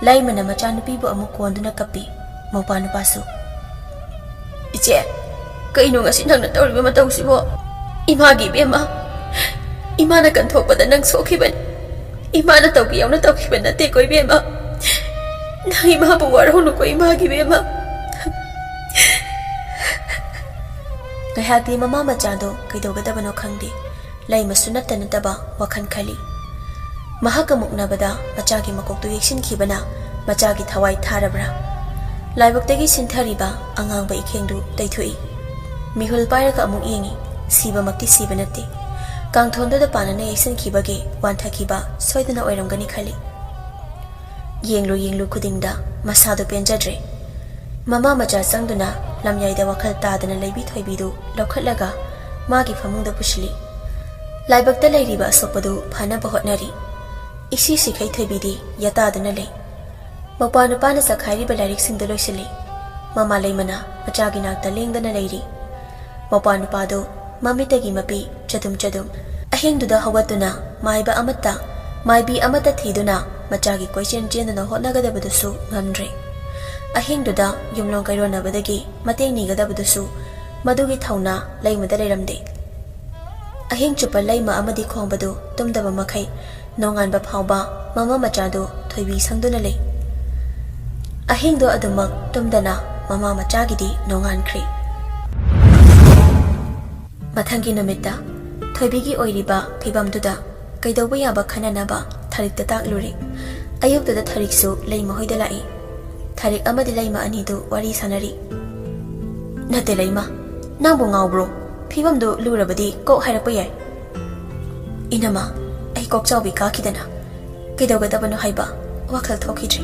ꯂꯩꯃꯅ ꯃꯆꯥꯅꯨꯄꯤꯕꯨ ꯑꯃꯨꯛ ꯀꯣꯟꯗꯨꯅ ꯀꯞꯄꯤ꯫ ꯃꯧꯄ꯭ꯋꯥ ꯅꯨꯄꯥꯁꯨ, "ꯏꯆꯦ, ꯀꯩꯅꯣ ꯉꯁꯤ ꯅꯪꯅ ꯇꯧꯔꯤꯕ ꯃꯇꯧꯁꯤꯕꯣ? ꯏꯃꯥꯒꯤ ꯏꯕꯦꯝꯃ, ꯏꯃꯥꯅ ꯀꯟꯊꯣꯛꯄꯗ ꯅꯪ ꯁꯣꯛꯈꯤꯕꯅꯤ꯫ ꯏꯃꯥꯅ ꯇꯧꯒꯦ ꯌꯥꯎꯅ ꯇꯧꯈꯤꯕ ꯅꯠꯇꯦꯀꯣ ꯏꯕꯦꯝꯃ꯫ ꯅꯪ ꯏꯃꯥꯕꯨ ꯋꯥꯔꯧꯅꯨꯀꯣ ꯏꯃꯥꯒꯤ ꯏꯕꯦꯝꯃ꯫" ꯉꯥꯏꯍꯥꯛꯇꯤ ꯃꯃꯥ ꯃꯆꯥꯗꯣ ꯀꯩꯗꯧꯒꯗꯕꯅꯣ ꯈꯪꯗꯦ꯫ ꯂꯩꯃꯁꯨ ꯅꯠꯇ ꯅꯠꯇꯕ ꯋꯥꯈꯜ ꯈꯜꯂꯤ꯫ ꯃꯍꯥꯛꯀ ꯃꯨꯛꯅꯕꯗ ꯃꯆꯥꯒꯤ ꯃꯀꯣꯛꯇꯨ ꯌꯩꯁꯤꯟꯈꯤꯕꯅ ꯃꯆꯥꯒꯤ ꯊꯋꯥꯏ ꯊꯥꯔꯕ꯭ꯔꯥ? ꯂꯥꯏꯕꯛꯇꯒꯤ ꯁꯤꯟꯊꯔꯤꯕ ꯑꯉꯥꯡꯕ ꯏꯈꯦꯡꯗꯨ ꯇꯩꯊꯣꯛꯏ꯫ ꯃꯤꯍꯨꯜ ꯄꯥꯏꯔꯒ ꯑꯃꯨꯛ ꯌꯦꯡꯏ꯫ ꯁꯤꯕꯃꯛꯇꯤ ꯁꯤꯕ ꯅꯠꯇꯦ꯫ ꯀꯥꯡꯊꯣꯟꯗꯨꯗ ꯄꯥꯟꯅꯅ ꯌꯩꯁꯤꯟꯈꯤꯕꯒꯤ ꯋꯥꯟꯊꯈꯤꯕ ꯁꯣꯏꯗꯅ ꯑꯣꯏꯔꯝꯒꯅꯤ ꯈꯜꯂꯤ꯫ ꯌꯦꯡꯂꯨ ꯌꯦꯡꯂꯨ ꯈꯨꯗꯤꯡꯗ ꯃꯁꯥꯗꯨ ꯄꯦꯟꯖꯗ꯭ꯔꯦ꯫ ꯃꯃꯥ ꯃꯆꯥ ꯆꯪꯗꯨꯅ ꯂꯝꯌꯥꯏꯗ ꯋꯥꯈꯜ ꯇꯥꯗꯅ ꯂꯩꯕꯤ ꯊꯣꯏꯕꯤꯗꯨ ꯂꯧꯈꯠꯂꯒ ꯃꯥꯒꯤ ꯐꯃꯨꯡꯗ ꯄꯨꯁꯤꯜꯂꯤ꯫ ꯂꯥꯏꯕꯛꯇ ꯂꯩꯔꯤꯕ ꯑꯁꯣꯛꯄꯗꯨ ꯐꯅꯕ ꯍꯣꯠꯅꯔꯤ꯫ ꯏꯁꯤ ꯁꯤꯈꯩ ꯊꯣꯏꯕꯤꯗꯤ ꯌꯥꯇꯥꯗꯨꯅ ꯂꯩ꯫ ꯃꯧꯄ꯭ꯋꯥ ꯅꯨꯄꯥꯅ ꯆꯈꯥꯏꯔꯤꯕ ꯂꯥꯏꯔꯤꯛꯁꯤꯡꯗꯨ ꯂꯣꯏꯁꯤꯜꯂꯤ꯫ ꯃꯃꯥ ꯂꯩꯃꯅ ꯃꯆꯥꯒꯤ ꯅꯥꯛꯇ ꯂꯦꯡꯗꯅ ꯂꯩꯔꯤ꯫ ꯃꯧꯄ꯭ꯋꯥ ꯅꯨꯄꯥꯗꯨ ꯃꯃꯤꯠꯇꯒꯤ ꯃꯄꯤ ꯆꯗꯨꯝ ꯆꯗꯨꯝ꯫ ꯑꯍꯤꯡꯗꯨꯗ ꯍꯧꯒꯠꯇꯨꯅ ꯃꯥꯏꯕ ꯑꯃꯠꯇ, ꯃꯥꯏꯕꯤ ꯑꯃꯠꯇ ꯊꯤꯗꯨꯅ ꯃꯆꯥꯒꯤ ꯀꯣꯏꯆꯦꯟ ꯆꯦꯟꯗꯨꯅ ꯍꯣꯠꯅꯒꯗꯕꯗꯨꯁꯨ ꯉꯝꯗ꯭ꯔꯦ꯫ ꯑꯍꯤꯡꯗꯨꯗ ꯌꯨꯝꯂꯣꯟ ꯀꯩꯔꯣꯟꯅꯕꯗꯒꯤ ꯃꯇꯦꯡ ꯅꯤꯒꯗꯕꯗꯨꯁꯨ ꯃꯗꯨꯒꯤ ꯊꯧꯅꯥ ꯂꯩꯃꯗ ꯂꯩꯔꯝꯗꯦ꯫ ꯑꯍꯤꯡ ꯆꯨꯞꯄ ꯂꯩꯃ ꯑꯃꯗꯤ ꯈꯣꯡꯕꯗꯨ ꯇꯨꯝꯗꯕ ꯃꯈꯩ ꯅꯣꯡꯉꯥꯟꯕ ꯐꯥꯎꯕ ꯃꯃꯥ ꯃꯆꯥꯗꯨ ꯊꯣꯏꯕꯤ ꯁꯪꯗꯨꯅ ꯂꯩ꯫ ꯑꯍꯤꯡꯗꯣ ꯑꯗꯨꯃꯛ ꯇꯨꯝꯗꯅ ꯃꯃꯥ ꯃꯆꯥꯒꯤꯗꯤ ꯅꯣꯡꯉꯥꯟꯈ꯭ꯔꯦ꯫ ꯃꯊꯪꯒꯤ ꯅꯨꯃꯤꯠꯇ ꯊꯣꯏꯕꯤꯒꯤ ꯑꯣꯏꯔꯤꯕ ꯐꯤꯕꯝꯗꯨꯗ ꯀꯩꯗꯧꯕ ꯌꯥꯕ ꯈꯟꯅꯅꯕ ꯊꯔꯤꯛꯇ ꯇꯥꯛꯂꯨꯔꯦ꯫ ꯑꯌꯨꯛꯇꯨꯗ ꯊꯔꯤꯛꯁꯨ ꯂꯩꯃ ꯍꯣꯏꯗ ꯂꯥꯛꯏ꯫ ꯊꯔꯤꯛ ꯑꯃꯗꯤ ꯂꯩꯃ ꯑꯅꯤꯗꯨ ꯋꯥꯔꯤ ꯁꯥꯟꯅꯔꯤ꯫ "ꯅꯠꯇꯦ ꯂꯩꯃ, ꯅꯪꯕꯨ ꯉꯥꯎꯕ꯭ꯔꯣ? ꯐꯤꯕꯝꯗꯨ ꯂꯨꯔꯕꯗꯤ ꯀꯣꯛ ꯍꯥꯏꯔꯛꯄ ꯌꯥꯏ꯫" "ꯏꯅꯃ, ꯑꯩ ꯀꯣꯛ ꯆꯥꯎꯕꯤ ꯀꯥꯈꯤꯗꯅ ꯀꯩꯗꯧꯒꯗꯕꯅꯣ ꯍꯥꯏꯕ ꯋꯥꯈꯜ ꯊꯣꯛꯈꯤꯗ꯭ꯔꯦ꯫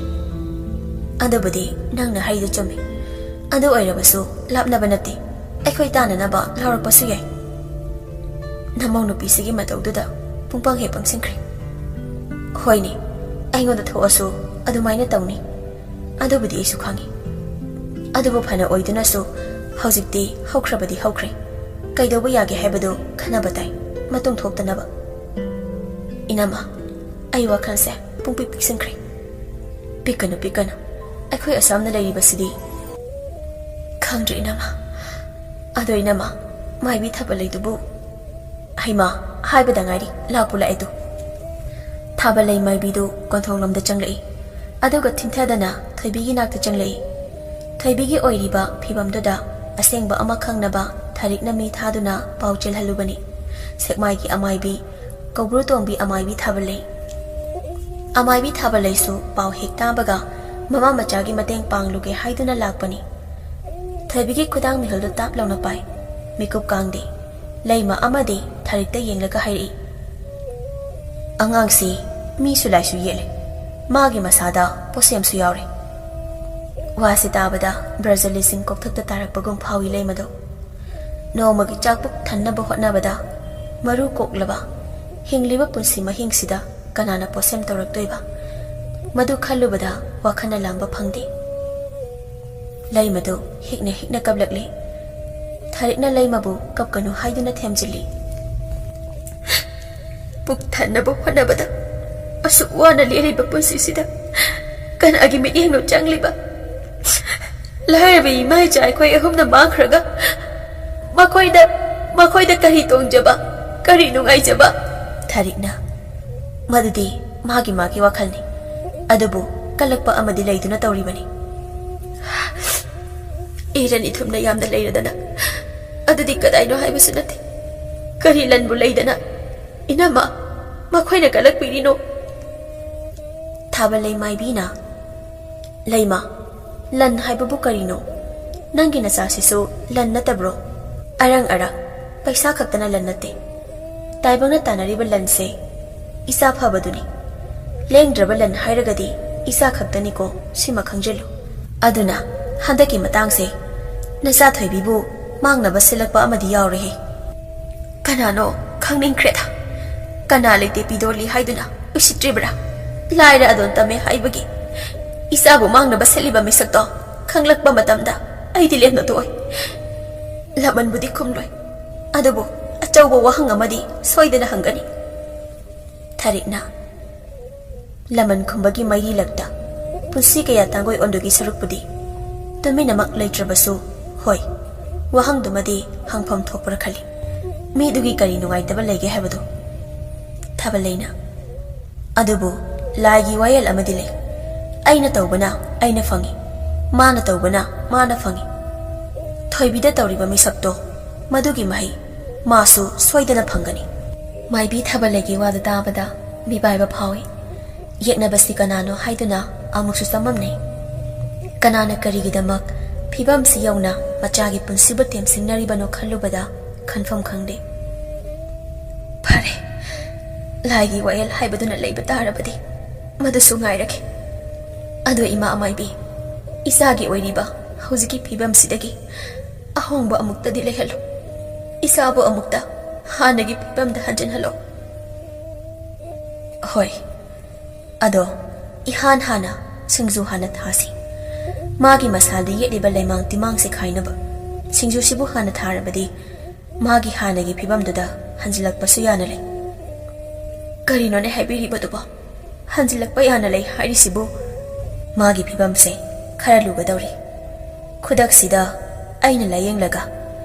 ꯑꯗꯨꯕꯨꯗꯤ ꯅꯪꯅ ꯍꯥꯏꯗꯨ ꯆꯨꯝꯃꯤ꯫ ꯑꯗꯨ ꯑꯣꯏꯔꯕꯁꯨ ꯂꯥꯞꯅꯕ ꯅꯠꯇꯦ, ꯑꯩꯈꯣꯏ ꯇꯥꯟꯅꯅꯕ ꯂꯥꯎꯔꯛꯄꯁꯨ ꯌꯥꯏ꯫" "ꯅꯃꯧ ꯅꯨꯄꯤꯁꯤꯒꯤ ꯃꯇꯧꯗꯨꯗ ꯄꯨꯡꯄꯪ ꯍꯦꯛ ꯄꯪꯁꯤꯟꯈ꯭ꯔꯦ꯫" "ꯍꯣꯏꯅꯦ, ꯑꯩꯉꯣꯟꯗ ꯊꯣꯛꯑꯁꯨ ꯑꯗꯨꯃꯥꯏꯅ ꯇꯧꯅꯤ꯫ ꯑꯗꯨꯕꯨꯗꯤ ꯑꯩꯁꯨ ꯈꯪꯉꯤ꯫ ꯑꯗꯨꯕꯨ ꯐꯅ ꯑꯣꯏꯗꯨꯅꯁꯨ ꯍꯧꯖꯤꯛꯇꯤ ꯍꯧꯈ꯭ꯔꯕꯗꯤ ꯍꯧꯈ꯭ꯔꯦ꯫ ꯀꯩꯗꯧꯕ ꯌꯥꯒꯦ ꯍꯥꯏꯕꯗꯨ ꯈꯟꯅꯕ ꯇꯥꯏ, ꯃꯇꯨꯡ ꯊꯣꯛꯇꯅꯕ꯫ ꯏꯅꯝꯃ, ꯑꯩ ꯋꯥꯈꯜꯁꯦ ꯄꯨꯡꯄꯤꯛ ꯄꯤꯛꯁꯤꯟꯈ꯭ꯔꯦ꯫ ꯄꯤꯛꯀꯅꯨ, ꯄꯤꯛꯀꯅꯨ꯫ ꯑꯩꯈꯣꯏ ꯑꯁꯥꯝꯅ ꯂꯩꯔꯤꯕꯁꯤꯗꯤ꯫ ꯈꯪꯗ꯭ꯔꯦ ꯏꯅꯝꯃ꯫ ꯑꯗꯣ ꯏꯅꯝꯃ, ꯃꯥꯏꯕꯤ ꯊꯥꯕꯜ ꯂꯩꯗꯨꯕꯨ? ꯍꯩꯃꯥ, ꯍꯥꯏꯕꯗ ꯉꯥꯏꯔꯤ, ꯂꯥꯛꯄꯨ ꯂꯥꯛꯑꯦ ꯇꯨ꯫ ꯊꯥꯕꯜ ꯂꯩ ꯃꯥꯏꯕꯤꯗꯨ ꯀꯣꯟꯊꯣꯡꯂꯣꯝꯗ ꯆꯪꯂꯛꯏ꯫ ꯑꯗꯨꯒ ꯊꯤꯟꯊꯗꯅ ꯊꯣꯏꯕꯤꯒꯤ ꯅꯥꯛꯇ ꯆꯪꯂꯛꯏ꯫ ꯊꯣꯏꯕꯤꯒꯤ ꯑꯣꯏꯔꯤꯕ ꯐꯤꯚꯝꯗꯨꯗ ꯑꯁꯦꯡꯕ ꯑꯃ ꯈꯪꯅꯕ ꯊꯥꯔꯤꯛꯅ ꯃꯤ ꯊꯥꯗꯨꯅ ꯄꯥꯎ ꯆꯦꯜꯍꯜꯂꯨꯕꯅꯤ꯫ ꯁꯦꯛꯃꯥꯏꯒꯤ ꯑꯃꯥꯏꯕꯤ, ꯀꯧꯕ꯭ꯔꯨ ꯇꯣꯡꯕꯤ ꯑꯃꯥꯏꯕꯤ ꯊꯥꯕꯜꯂꯩ꯫ ꯑꯃꯥꯏꯕꯤ ꯊꯥꯕꯜꯂꯩꯁꯨ ꯄꯥꯎ ꯍꯦꯛ ꯇꯥꯕꯒ ꯃꯃꯥ ꯃꯆꯥꯒꯤ ꯃꯇꯦꯡ ꯄꯥꯡꯂꯨꯒꯦ ꯍꯥꯏꯗꯨꯅ ꯂꯥꯛꯄꯅꯤ꯫ ꯊꯣꯏꯕꯤꯒꯤ ꯈꯨꯗꯥꯡ ꯃꯤꯍꯨꯜꯗꯨ ꯇꯥꯞ ꯂꯥꯎꯅ ꯄꯥꯏ꯫ ꯃꯤꯀꯨꯞ ꯀꯥꯡꯗꯦ꯫ ꯂꯩꯃ ꯑꯃꯗꯤ ꯊꯥꯔꯤꯛꯇ ꯌꯦꯡꯂꯒ ꯍꯥꯏꯔꯛꯏ, "ꯑꯉꯥꯡꯁꯤ ꯃꯤꯁꯨ ꯂꯥꯏꯁꯨ ꯌꯦꯠꯂꯦ꯫ ꯃꯥꯒꯤ ꯃꯁꯥꯗ ꯄꯣꯠꯁꯦꯝꯁꯨ ꯌꯥꯎꯔꯦ꯫" ꯋꯥꯁꯤ ꯇꯥꯕꯗ ꯕ꯭ꯔꯖꯂꯤꯁꯤꯡ ꯀꯣꯛꯊꯛꯇ ꯇꯥꯔꯛꯄꯒꯨꯝ ꯐꯥꯎꯏ ꯂꯩꯃꯗꯣ꯫ ꯅꯣꯡꯃꯒꯤ ꯆꯥꯛ ꯄꯨꯛ ꯊꯟꯅꯕ ꯍꯣꯠꯅꯕꯗ ꯃꯔꯨ ꯀꯣꯛꯂꯕ ꯍꯤꯡꯂꯤꯕ ꯄꯨꯟꯁꯤ ꯃꯍꯤꯡꯁꯤꯗ ꯀꯅꯥꯅ ꯄꯣꯠꯁꯦꯝ ꯇꯧꯔꯛꯇꯣꯏꯕ? ꯃꯗꯨ ꯈꯜꯂꯨꯕꯗ ꯋꯥꯈꯜꯅ ꯂꯥꯝꯕ ꯐꯪꯗꯦ꯫ ꯂꯩꯃꯗꯨ ꯍꯤꯛꯅ ꯍꯤꯛꯅ ꯀꯞꯂꯛꯂꯤ꯫ ꯊꯥꯔꯤꯛꯅ ꯂꯩꯃꯕꯨ ꯀꯞꯀꯅꯨ ꯍꯥꯏꯗꯨꯅ ꯊꯦꯝꯖꯤꯜꯂꯤ꯫ ꯄꯨꯛ ꯊꯟꯅꯕ ꯍꯣꯠꯅꯕꯗ ꯑꯁꯨꯛ ꯋꯥꯅ ꯂꯦꯜꯂꯤꯕ ꯄꯨꯟꯁꯤꯁꯤꯗ ꯀꯅꯥꯒꯤ ꯃꯤꯠꯌꯦꯡꯅꯣ ꯆꯪꯂꯤꯕ? ꯂꯥꯏꯔꯕ ꯏꯃꯥ ꯏꯆꯥ ꯑꯩꯈꯣꯏ ꯑꯍꯨꯝꯅ ꯃꯥꯡꯈ꯭ꯔꯒ ꯃꯈꯣꯏꯗ, ꯃꯈꯣꯏꯗ ꯀꯔꯤ ꯇꯣꯡꯖꯕ, ꯀꯔꯤ ꯅꯨꯡꯉꯥꯏꯖꯕ? ꯊꯥꯔꯤꯛꯅ, ꯃꯗꯨꯗꯤ ꯃꯥꯒꯤ ꯃꯥꯒꯤ ꯋꯥꯈꯜꯅꯤ꯫ ꯑꯗꯨꯕꯨ ꯀꯜꯂꯛꯄ ꯑꯃꯗꯤ ꯂꯩꯗꯨꯅ ꯇꯧꯔꯤꯕꯅꯤ꯫ ꯏꯔꯟ ꯏꯊꯨꯝꯅ ꯌꯥꯝꯅ ꯂꯩꯔꯗꯅ ꯑꯗꯨꯗꯤ ꯀꯗꯥꯏꯅꯣ ꯍꯥꯏꯕꯁꯨ ꯅꯠꯇꯦ꯫ ꯀꯔꯤ ꯂꯟꯕꯨ ꯂꯩꯗꯅ? ꯏꯅꯝꯃ, ꯃꯈꯣꯏꯅ ꯀꯜꯂꯛꯄꯤꯔꯤꯅꯣ? ꯊꯥꯕꯜꯂꯩ ꯃꯥꯏꯕꯤꯅ, "ꯂꯩꯃ, ꯂꯟ ꯍꯥꯏꯕꯕꯨ ꯀꯔꯤꯅꯣ? ꯅꯪꯒꯤ ꯅꯆꯥꯁꯤꯁꯨ ꯂꯟ ꯅꯠꯇꯕ꯭ꯔꯣ? ꯑꯔꯪ ꯑꯔꯥꯛ, ꯄꯩꯁꯥ ꯈꯛꯇꯅ ꯂꯟ ꯅꯠꯇꯦ꯫ ꯇꯥꯏꯕꯪꯅ ꯇꯥꯟꯅꯔꯤꯕ ꯂꯟꯁꯦ ꯏꯆꯥ ꯐꯕꯗꯨꯅꯤ꯫ ꯂꯦꯡꯗ꯭ꯔꯕ ꯂꯟ ꯍꯥꯏꯔꯒꯗꯤ ꯏꯆꯥ ꯈꯛꯇꯅꯤꯀꯣ, ꯁꯤꯃ ꯈꯪꯖꯤꯜꯂꯨ꯫" ꯑꯗꯨꯅ ꯍꯟꯗꯛꯀꯤ ꯃꯇꯥꯡꯁꯦ ꯅꯆꯥ ꯊꯣꯏꯕꯤꯕꯨ ꯃꯥꯡꯅꯕ ꯁꯤꯜꯂꯛꯄ ꯑꯃꯗꯤ ꯌꯥꯎꯔꯦꯍꯦ꯫ ꯀꯅꯥꯅꯣ ꯈꯪꯅꯤꯡꯈ꯭ꯔꯦꯗ꯫ ꯀꯅꯥ ꯂꯩꯇꯦ ꯄꯤꯗꯣꯜꯂꯤ ꯍꯥꯏꯗꯨꯅ ꯎꯁꯤꯠꯇ꯭ꯔꯤꯕ꯭ꯔꯥ? ꯂꯥꯏꯔ ꯑꯗꯣꯟ ꯇꯝꯃꯦ ꯍꯥꯏꯕꯒꯤ ꯏꯆꯥꯕꯨ ꯃꯥꯡꯅꯕ ꯁꯤꯜꯂꯤꯕ ꯃꯤꯁꯛꯇꯣ ꯈꯪꯂꯛꯄ ꯃꯇꯝꯗ ꯑꯩꯗꯤ ꯂꯦꯝꯅ ꯇꯣꯛꯑꯣꯏ꯫ ꯂꯃꯟꯕꯨꯗꯤ ꯈꯨꯝꯂꯣꯏ꯫ ꯑꯗꯨꯕꯨ ꯑꯆꯧꯕ ꯋꯥꯍꯪ ꯑꯃꯗꯤ ꯁꯣꯏꯗꯅ ꯍꯪꯒꯅꯤ꯫ ꯊꯥꯔꯤꯛꯅ, ꯂꯃꯟ ꯈꯨꯝꯕꯒꯤ ꯃꯩꯔꯤ ꯂꯛꯇ ꯄꯨꯟꯁꯤ ꯀꯌꯥ ꯇꯥꯡꯒꯣꯏ ꯑꯣꯟꯗꯨꯒꯤ ꯁꯔꯨꯛꯄꯨꯗꯤ ꯇꯨꯃꯤꯟꯅꯃꯛ ꯂꯩꯇ꯭ꯔꯕꯁꯨ, ꯍꯣꯏ, ꯋꯥꯍꯪꯗꯨꯃꯗꯤ ꯍꯪꯐꯝ ꯊꯣꯛꯄ꯭ꯔꯥ ꯈꯜꯂꯤ꯫ ꯃꯤꯗꯨꯒꯤ ꯀꯔꯤ ꯅꯨꯡꯉꯥꯏꯇꯕ ꯂꯩꯒꯦ ꯍꯥꯏꯕꯗꯨ? ꯊꯥꯕꯜꯂꯩꯅ, ꯑꯗꯨꯕꯨ ꯂꯥꯏꯒꯤ ꯋꯥꯌꯦꯜ ꯑꯃꯗꯤ ꯂꯩ꯫ ꯑꯩꯅ ꯇꯧꯕꯅ ꯑꯩꯅ ꯐꯪꯏ, ꯃꯥꯅ ꯇꯧꯕꯅ ꯃꯥꯅ ꯐꯪꯏ꯫ ꯊꯣꯏꯕꯤꯗ ꯇꯧꯔꯤꯕ ꯃꯤꯁꯛꯇꯣ, ꯃꯗꯨꯒꯤ ꯃꯍꯩ ꯃꯥꯁꯨ ꯁꯣꯏꯗꯅ ꯐꯪꯒꯅꯤ꯫ ꯃꯥꯏꯕꯤ ꯊꯥꯕꯜꯂꯩꯒꯤ ꯋꯥꯗꯨ ꯇꯥꯕꯗ ꯃꯤꯄꯥꯏꯕ ꯐꯥꯎꯏ꯫ ꯌꯦꯛꯅꯕꯁꯤ ꯀꯅꯥꯅꯣ ꯍꯥꯏꯗꯨꯅ ꯑꯃꯨꯛꯁꯨ ꯆꯃꯝꯅꯩ꯫ ꯀꯅꯥꯅ ꯀꯔꯤꯒꯤꯗꯃꯛ ꯐꯤꯕꯝꯁꯤ ꯌꯧꯅ ꯃꯆꯥꯒꯤ ꯄꯨꯟꯁꯤꯕꯨ ꯇꯦꯝꯁꯤꯡꯅꯔꯤꯕꯅꯣ ꯈꯜꯂꯨꯕꯗ ꯈꯟꯐꯝ ꯈꯪꯗꯦ꯫ ꯐꯔꯦ, ꯂꯥꯏꯒꯤ ꯋꯥꯌꯦꯜ ꯍꯥꯏꯕꯗꯨꯅ ꯂꯩꯕ ꯇꯥꯔꯕꯗꯤ ꯃꯗꯨꯁꯨ ꯉꯥꯏꯔꯒꯦ꯫ ꯑꯗꯣ ꯏꯃꯥ ꯃꯥꯏꯕꯤ, ꯏꯆꯥꯒꯤ ꯑꯣꯏꯔꯤꯕ ꯍꯧꯖꯤꯛꯀꯤ ꯐꯤꯕꯝꯁꯤꯗꯒꯤ ꯑꯍꯣꯡꯕ ꯑꯃꯨꯛꯇꯗꯤ ꯂꯩꯍꯜꯂꯨ꯫ ꯏꯆꯥꯕꯨ ꯑꯃꯨꯛꯇ ꯍꯥꯟꯅꯒꯤ ꯐꯤꯕꯝꯗ ꯍꯟꯖꯤꯟꯍꯜꯂꯣ꯫ ꯍꯣꯏ, ꯑꯗꯣ ꯏꯍꯥꯟ ꯍꯥꯟꯅ ꯁꯤꯡꯖꯨ ꯍꯥꯟꯅ ꯊꯥꯁꯤ꯫ ꯃꯥꯒꯤ ꯃꯁꯥꯗ ꯌꯦꯠꯂꯤꯕ ꯂꯩꯃꯥꯡ ꯇꯤꯃꯥꯡꯁꯦ ꯈꯥꯏꯅꯕ ꯁꯤꯡꯖꯨꯁꯤꯕꯨ ꯍꯥꯟꯅ ꯊꯥꯔꯕꯗꯤ ꯃꯥꯒꯤ ꯍꯥꯟꯅꯒꯤ ꯐꯤꯕꯝꯗꯨꯗ ꯍꯟꯖꯤꯜꯂꯛꯄꯁꯨ ꯌꯥꯅ ꯂꯩ꯫ ꯀꯔꯤꯅꯣꯅꯦ ꯍꯥꯏꯕꯤꯔꯤꯕꯗꯨꯕꯣ? ꯍꯟꯖꯤꯜꯂꯛꯄ ꯌꯥꯅ ꯂꯩ ꯍꯥꯏꯔꯤꯁꯤꯕꯨ? ꯃꯥꯒꯤ ꯐꯤꯕꯝꯁꯦ ꯈꯔ ꯂꯨꯒꯗꯧꯔꯤ꯫ ꯈꯨꯗꯛꯁꯤꯗ ꯑꯩꯅ ꯂꯥꯌꯦꯡꯂꯒ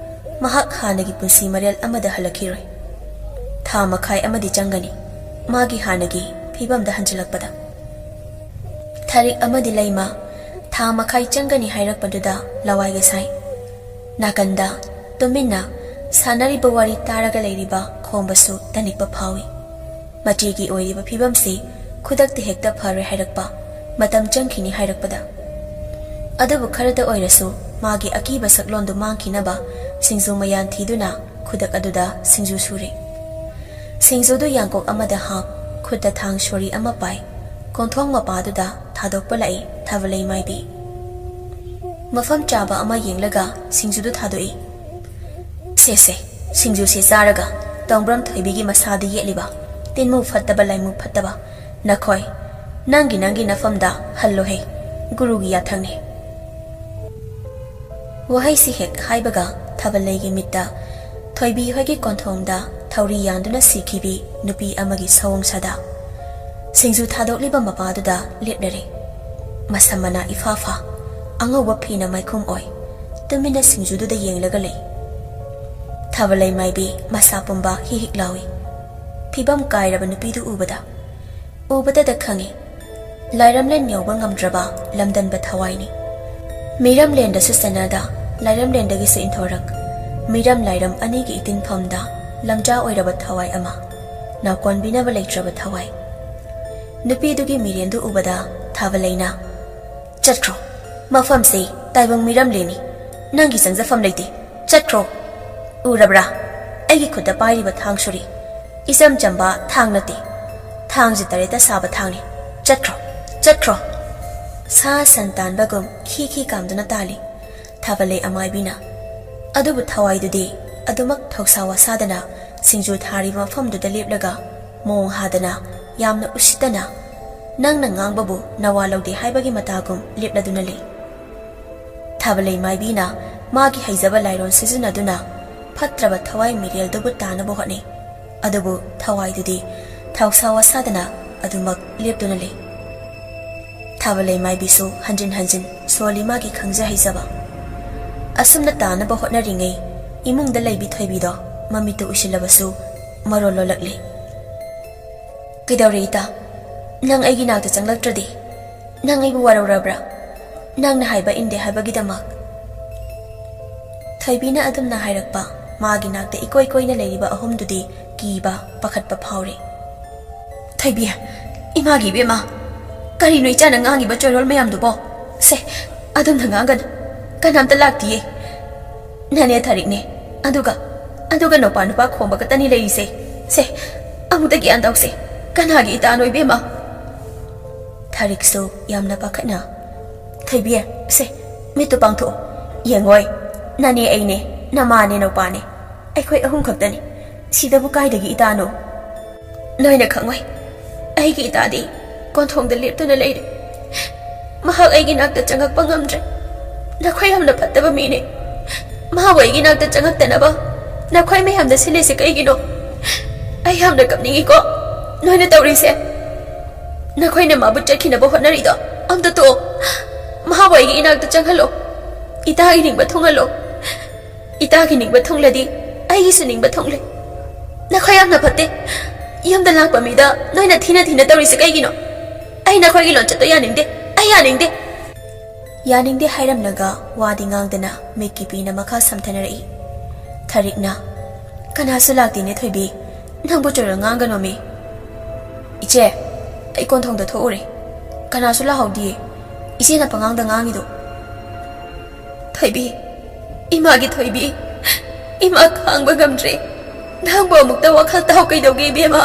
ꯃꯍꯥꯛ ꯍꯥꯟꯅꯒꯤ ꯄꯨꯟꯁꯤ ꯃꯔꯦꯜ ꯑꯃꯗ ꯍꯜꯂꯛꯈꯤꯔꯣꯏ꯫ ꯊꯥ ꯃꯈꯥꯏ ꯑꯃꯗꯤ ꯆꯪꯒꯅꯤ ꯃꯥꯒꯤ ꯍꯥꯟꯅꯒꯤ ꯐꯤꯕꯝꯗ ꯍꯟꯖꯤꯜꯂꯛꯄꯗ꯫ ꯊꯥꯔꯤꯛ ꯑꯃꯗꯤ ꯂꯩꯃ ꯊꯥ ꯃꯈꯥꯏ ꯆꯪꯒꯅꯤ ꯍꯥꯏꯔꯛꯄꯗꯨꯗ ꯂꯋꯥꯏꯒ ꯁꯥꯏ꯫ ꯅꯥꯀꯟꯗ ꯇꯨꯃꯤꯟꯅ ꯁꯥꯟꯅꯔꯤꯕ ꯋꯥꯔꯤ ꯇꯥꯔꯒ ꯂꯩꯔꯤꯕ ꯈꯣꯝꯕꯁꯨ ꯇꯅꯤꯛꯄ ꯐꯥꯎꯏ꯫ ꯃꯆꯦꯒꯤ ꯑꯣꯏꯔꯤꯕ ꯐꯤꯕꯝꯁꯤ ꯈꯨꯗꯛꯇ ꯍꯦꯛꯇ ꯐꯔꯣꯏ ꯍꯥꯏꯔꯛꯄ, ꯃꯇꯝ ꯆꯪꯈꯤꯅꯤ ꯍꯥꯏꯔꯛꯄꯗ꯫ ꯑꯗꯨꯕꯨ ꯈꯔꯇ ꯑꯣꯏꯔꯁꯨ ꯃꯥꯒꯤ ꯑꯀꯤꯕ ꯁꯛꯂꯣꯟꯗꯨ ꯃꯥꯡꯈꯤꯅꯕ ꯁꯤꯡꯖꯨ ꯃꯌꯥꯟ ꯊꯤꯗꯨꯅ ꯈꯨꯗꯛ ꯑꯗꯨꯗ ꯁꯤꯡꯖꯨ ꯁꯨꯔꯦ꯫ ꯁꯤꯡꯖꯨꯗꯨ ꯌꯥꯡꯀꯣꯛ ꯑꯃꯗ ꯍꯥꯞ, ꯈꯨꯠꯇ ꯊꯥꯡ ꯁꯣꯔꯤ ꯑꯃ ꯄꯥꯏ, ꯀꯣꯟꯊꯣꯡ ꯃꯄꯥꯗꯨꯗ ꯊꯥꯗꯣꯛꯄ ꯂꯥꯛꯏ ꯊꯥꯕꯂꯩ ꯃꯥꯏꯕꯤ꯫ ꯃꯐꯝ ꯆꯥꯕ ꯑꯃ ꯌꯦꯡꯂꯒ ꯁꯤꯡꯖꯨꯗꯨ ꯊꯥꯗꯣꯛꯏ꯫ "ꯁꯦ, ꯁꯦ, ꯁꯤꯡꯖꯨꯁꯦ ꯆꯥꯔꯒ ꯇꯣꯡꯕ꯭ꯔꯝ ꯊꯣꯏꯕꯤꯒꯤ ꯃꯁꯥꯗ ꯌꯦꯠꯂꯤꯕ ꯇꯤꯟꯃꯨ ꯐꯠꯇꯕ, ꯂꯥꯏꯃꯨ ꯐꯠꯇꯕ, ꯅꯈꯣꯏ, ꯅꯪꯒꯤ, ꯅꯪꯒꯤ ꯅꯐꯝꯗ ꯍꯜꯂꯣꯍꯦ, ꯒꯨꯔꯨꯒꯤ ꯌꯥꯊꯪꯅꯦ꯫" ꯋꯥꯍꯩꯁꯤ ꯍꯦꯛ ꯍꯥꯏꯕꯒ ꯊꯥꯕꯂꯩꯒꯤ ꯃꯤꯠꯇ ꯊꯣꯏꯕꯤ ꯍꯣꯏꯒꯤ ꯀꯣꯟꯊꯣꯡꯗ ꯊꯧꯔꯤ ꯌꯥꯟꯗꯨꯅ ꯁꯤꯈꯤꯕꯤ ꯅꯨꯄꯤ ꯑꯃꯒꯤ ꯁꯑꯣꯡ ꯁꯥꯗꯥ꯫ ꯁꯤꯡꯖꯨ ꯊꯥꯗꯣꯛꯂꯤꯕ ꯃꯄꯥꯗꯨꯗ ꯂꯦꯞꯂꯔꯦ꯫ ꯃꯁꯝ ꯃꯅꯥ ꯏꯐꯥ ꯐꯥ, ꯑꯉꯧꯕ ꯐꯤꯅ ꯃꯥꯏꯈꯨꯝ ꯑꯣꯏ꯫ ꯇꯨꯃꯤꯟꯅ ꯁꯤꯡꯖꯨꯗꯨꯗ ꯌꯦꯡꯂꯒ ꯂꯩ꯫ ꯊꯥꯕꯂꯩ ꯃꯥꯏꯕꯤ ꯃꯁꯥ ꯄꯨꯝꯕ ꯍꯤ ꯍꯤꯛ ꯂꯥꯎꯏ꯫ ꯐꯤꯕꯝ ꯀꯥꯏꯔꯕ ꯅꯨꯄꯤꯗꯨ ꯎꯕꯗ꯫ ꯎꯕꯗꯗ ꯈꯪꯏ, ꯂꯥꯏꯔꯝꯂꯦꯟ ꯌꯧꯕ ꯉꯝꯗ꯭ꯔꯕ ꯂꯝꯗꯟꯕ ꯊꯋꯥꯏꯅꯤ꯫ ꯃꯤꯔꯝꯂꯦꯟꯗꯁꯨ ꯆꯟꯅꯗ, ꯂꯥꯏꯔꯝꯂꯦꯟꯗꯒꯤꯁꯨ ꯏꯟꯊꯣꯔꯛ, ꯃꯤꯔꯝ ꯂꯥꯏꯔꯝ ꯑꯅꯤꯒꯤ ꯏꯇꯤꯟꯐꯝꯗ ꯂꯪꯖꯥ ꯑꯣꯏꯔꯕ ꯊꯋꯥꯏ ꯑꯃ, ꯅꯥꯎꯀꯣꯟꯕꯤꯅꯕ ꯂꯩꯇ꯭ꯔꯕ ꯊꯋꯥꯏ꯫ ꯅꯨꯄꯤꯗꯨꯒꯤ ꯃꯤꯔꯦꯟꯗꯨ ꯎꯕꯗ ꯊꯥꯕꯂꯩꯅ, "ꯆꯠꯈ꯭ꯔꯣ, ꯃꯐꯝꯁꯤ ꯇꯥꯏꯕꯪ ꯃꯤꯔꯝꯂꯦꯟꯅꯤ, ꯅꯪꯒꯤ ꯆꯪꯖꯐꯝ ꯂꯩꯇꯦ, ꯆꯠꯈ꯭ꯔꯣ꯫ ꯎꯔꯕ꯭ꯔꯥ? ꯑꯩꯒꯤ ꯈꯨꯠꯇ ꯄꯥꯏꯔꯤꯕ ꯊꯥꯡ ꯁꯨꯔꯤ ꯏꯆꯝ ꯆꯝꯕ ꯊꯥꯡ ꯅꯠꯇꯦ, ꯊꯥꯡꯁꯦ ꯇꯔꯦꯠꯇ ꯁꯥꯕ ꯊꯥꯡꯅꯤ, ꯆꯠꯈ꯭ꯔꯣ, ꯆꯠꯈ꯭ꯔꯣ!" ꯁꯥ ꯁꯟ ꯇꯥꯟꯕꯒꯨꯝ ꯈꯤ ꯈꯤ ꯀꯥꯝꯗꯨꯅ ꯇꯥꯜꯂꯤ ꯊꯥꯕꯂꯩ ꯑꯃꯥꯏꯕꯤꯅ꯫ ꯑꯗꯨꯕꯨ ꯊꯋꯥꯏꯗꯨꯗꯤ ꯑꯗꯨꯃꯛ ꯊꯧꯁꯥ ꯋꯥꯁꯥꯗꯅ ꯁꯤꯡꯖꯨ ꯊꯥꯔꯤꯕ ꯃꯐꯝꯗꯨꯗ ꯂꯦꯞꯂꯒ ꯃꯣꯡ ꯍꯥꯗꯅ, ꯌꯥꯝꯅ ꯎꯁꯤꯠꯇꯅ, ꯅꯪꯅ ꯉꯥꯡꯕꯕꯨ ꯅꯋꯥ ꯂꯧꯗꯦ ꯍꯥꯏꯕꯒꯤ ꯃꯇꯥꯒꯨꯝ ꯂꯦꯞꯂꯗꯨꯅ ꯂꯩ꯫ ꯊꯥꯕꯂꯩ ꯃꯥꯏꯕꯤꯅ ꯃꯥꯒꯤ ꯍꯩꯖꯕ ꯂꯥꯏꯔꯣꯟ ꯁꯤꯖꯤꯟꯅꯗꯨꯅ ꯐꯠꯇ꯭ꯔꯕ ꯊꯋꯥꯏ ꯃꯤꯔꯦꯜꯗꯨꯕꯨ ꯇꯥꯅꯕ ꯍꯣꯠꯅꯩ꯫ ꯑꯗꯨꯕꯨ ꯊꯋꯥꯏꯗꯨꯗꯤ ꯊꯧꯁꯥ ꯋꯥꯁꯥꯗꯅ ꯑꯗꯨꯃꯛ ꯂꯦꯞꯇꯨꯅ ꯂꯩ꯫ ꯊꯥꯕꯂꯩ ꯃꯥꯏꯕꯤꯁꯨ ꯍꯟꯖꯤꯟ ꯍꯟꯖꯤꯟ ꯁꯣꯜꯂꯤ ꯃꯥꯒꯤ ꯈꯪꯖ ꯍꯩꯖꯕ꯫ ꯑꯁꯨꯝꯅ ꯇꯥꯅꯕ ꯍꯣꯠꯅꯔꯤꯉꯩ ꯏꯃꯨꯡꯗ ꯂꯩꯕꯤ ꯊꯣꯏꯕꯤꯗꯣ ꯃꯃꯤꯠꯇꯨ ꯎꯏꯁꯤꯜꯂꯕꯁꯨ ꯃꯔꯣꯜ ꯂꯣꯜꯂꯛꯂꯤ꯫ "ꯀꯩꯗꯧꯔꯦ ꯏꯇꯥ? ꯅꯪ ꯑꯩꯒꯤ ꯅꯥꯛꯇ ꯆꯪꯂꯛꯇ꯭ꯔꯗꯤ? ꯅꯪ ꯑꯩꯕꯨ ꯋꯥꯔꯧꯔꯕ꯭ꯔꯥ? ꯅꯪꯅ ꯍꯥꯏꯕ ꯏꯟꯗꯦ ꯍꯥꯏꯕꯒꯤꯗꯃꯛ?" ꯊꯣꯏꯕꯤꯅ ꯑꯗꯨꯝꯅ ꯍꯥꯏꯔꯛꯄ ꯃꯥꯒꯤ ꯅꯥꯛꯇ ꯏꯀꯣꯏ ꯀꯣꯏꯅ ꯂꯩꯔꯤꯕ ꯑꯍꯨꯝꯗꯨꯗꯤ ꯀꯤꯕ, ꯄꯥꯈꯠꯄ ꯐꯥꯎꯔꯦ꯫ "ꯊꯣꯏꯕꯤ, ꯏꯃꯥꯒꯤ ꯏꯕꯦꯝꯃ, ꯀꯔꯤꯅꯣ ꯏꯆꯥꯅ ꯉꯥꯡꯉꯤꯕ ꯆꯣꯏꯔꯣꯜ ꯃꯌꯥꯝꯗꯨꯕꯣ? ꯁꯦ, ꯑꯗꯨꯝꯅ ꯉꯥꯡꯒꯅꯨ, ꯀꯅꯥꯝꯇ ꯂꯥꯛꯇꯤꯌꯦ꯫ ꯅꯅꯦ ꯊꯥꯔꯤꯛꯅꯦ, ꯑꯗꯨꯒ, ꯑꯗꯨꯒ ꯅꯨꯄꯥ ꯅꯨꯄꯥ ꯈꯣꯝꯕ ꯈꯛꯇꯅꯤ ꯂꯩꯔꯤꯁꯦ꯫ ꯁꯦ, ꯑꯃꯨꯛꯇ ꯒ꯭ꯌꯥꯟ ꯇꯧꯁꯦ, ꯀꯅꯥꯒꯤ ꯏꯇꯥꯅꯣ ꯏꯕꯦꯝꯃ?" ꯊꯥꯔꯤꯛꯁꯨ ꯌꯥꯝꯅ ꯄꯥꯈꯠꯅ, "ꯊꯣꯏꯕꯤ, ꯁꯦ, ꯃꯤꯠꯇꯨ ꯄꯥꯡꯊꯣꯛꯑꯣ꯫ ꯌꯦꯡꯉꯣꯏ, ꯅꯅꯦ ꯑꯩꯅꯦ, ꯅꯃꯥꯅꯦ ꯅꯧꯄꯥꯅꯦ, ꯑꯩꯈꯣꯏ ꯑꯍꯨꯝ ꯈꯛꯇꯅꯤ꯫ ꯁꯤꯗꯕꯨ ꯀꯥꯏꯗꯒꯤ ꯏꯇꯥꯅꯣ?" "ꯅꯣꯏꯅ ꯈꯪꯉꯣꯏ꯫ ꯑꯩꯒꯤ ꯏꯇꯥꯗꯤ ꯀꯣꯟꯊꯣꯡꯗ ꯂꯦꯞꯇꯨꯅ ꯂꯩꯔꯦ꯫ ꯃꯍꯥꯛ ꯑꯩꯒꯤ ꯅꯥꯛꯇ ꯆꯪꯉꯛꯄ ꯉꯝꯗ꯭ꯔꯦ꯫ ꯅꯈꯣꯏ ꯌꯥꯝꯅ ꯐꯠꯇꯕ ꯃꯤꯅꯦ꯫ ꯃꯍꯥꯛ ꯑꯩꯒꯤ ꯅꯥꯛꯇ ꯆꯪꯉꯛꯇꯅꯕ ꯅꯈꯣꯏ ꯃꯌꯥꯝꯗ ꯁꯤꯜꯂꯤꯁꯦ ꯀꯩꯒꯤꯅꯣ? ꯑꯩ ꯌꯥꯝꯅ ꯀꯞꯅꯤꯡꯉꯤꯀꯣ, ꯅꯣꯏꯅ ꯇꯧꯔꯤꯁꯦ꯫ ꯅꯈꯣꯏꯅ ꯃꯥꯕꯨ ꯆꯠꯈꯤꯅꯕ ꯍꯣꯠꯅꯔꯤꯗꯣ ꯑꯝꯇ ꯇꯣꯛꯑꯣ꯫ ꯃꯍꯥꯛꯄꯨ ꯑꯩꯒꯤ ꯏꯅꯥꯛꯇ ꯆꯪꯍꯜꯂꯣ꯫ ꯏꯇꯥꯒꯤ ꯅꯤꯡꯕ ꯊꯨꯡꯍꯜꯂꯣ꯫ ꯏꯇꯥꯒꯤ ꯅꯤꯡꯕ ꯊꯨꯡꯂꯗꯤ ꯑꯩꯒꯤꯁꯨ ꯅꯤꯡꯕ ꯊꯨꯡꯂꯦ꯫ ꯅꯈꯣꯏ ꯌꯥꯝꯅ ꯐꯠꯇꯦ꯫ ꯌꯨꯝꯗ ꯂꯥꯛꯄ ꯃꯤꯗ ꯅꯣꯏꯅ ꯊꯤꯅ ꯊꯤꯅ ꯇꯧꯔꯤꯁꯦ ꯀꯩꯒꯤꯅꯣ? ꯑꯩ ꯅꯈꯣꯏꯒꯤ ꯂꯣꯟꯆꯠꯇꯣ ꯌꯥꯅꯤꯡꯗꯦ꯫ ꯑꯩ ꯌꯥꯅꯤꯡꯗꯦ꯫ ꯌꯥꯅꯤꯡꯗꯦ ꯍꯥꯏꯔꯝꯂꯒ ꯋꯥꯗꯤ ꯉꯥꯡꯗꯅ ꯃꯤꯠꯀꯤ ꯄꯤꯅ ꯃꯈꯥ ꯁꯝꯊꯅꯔꯛꯏ꯫ ꯊꯔꯤꯛꯅ, "ꯀꯅꯥꯁꯨ ꯂꯥꯛꯇꯦꯅꯦ ꯊꯣꯏꯕꯤ, ꯅꯪꯕꯨ ꯆꯨꯔ ꯉꯥꯡꯒꯅꯣꯃꯤ꯫" "ꯏꯆꯦ, ꯑꯩ ꯀꯣꯟꯊꯣꯡꯗ ꯊꯣꯛꯎꯔꯦ, ꯀꯅꯥꯁꯨ ꯂꯥꯛꯍꯧꯗꯤꯌꯦ, ꯏꯆꯦꯅ ꯄꯉꯥꯡꯗ ꯉꯥꯡꯉꯤꯗꯣ꯫" "ꯊꯣꯏꯕꯤ, ꯏꯃꯥꯒꯤ ꯊꯣꯏꯕꯤ, ꯏꯃꯥ ꯈꯥꯡꯕ ꯉꯝꯗ꯭ꯔꯦ, ꯅꯪꯕꯨ ꯑꯃꯨꯛꯇ ꯋꯥꯈꯜ ꯇꯥꯎ ꯀꯩꯗꯧꯒꯦ ꯏꯕꯦꯝꯃ?"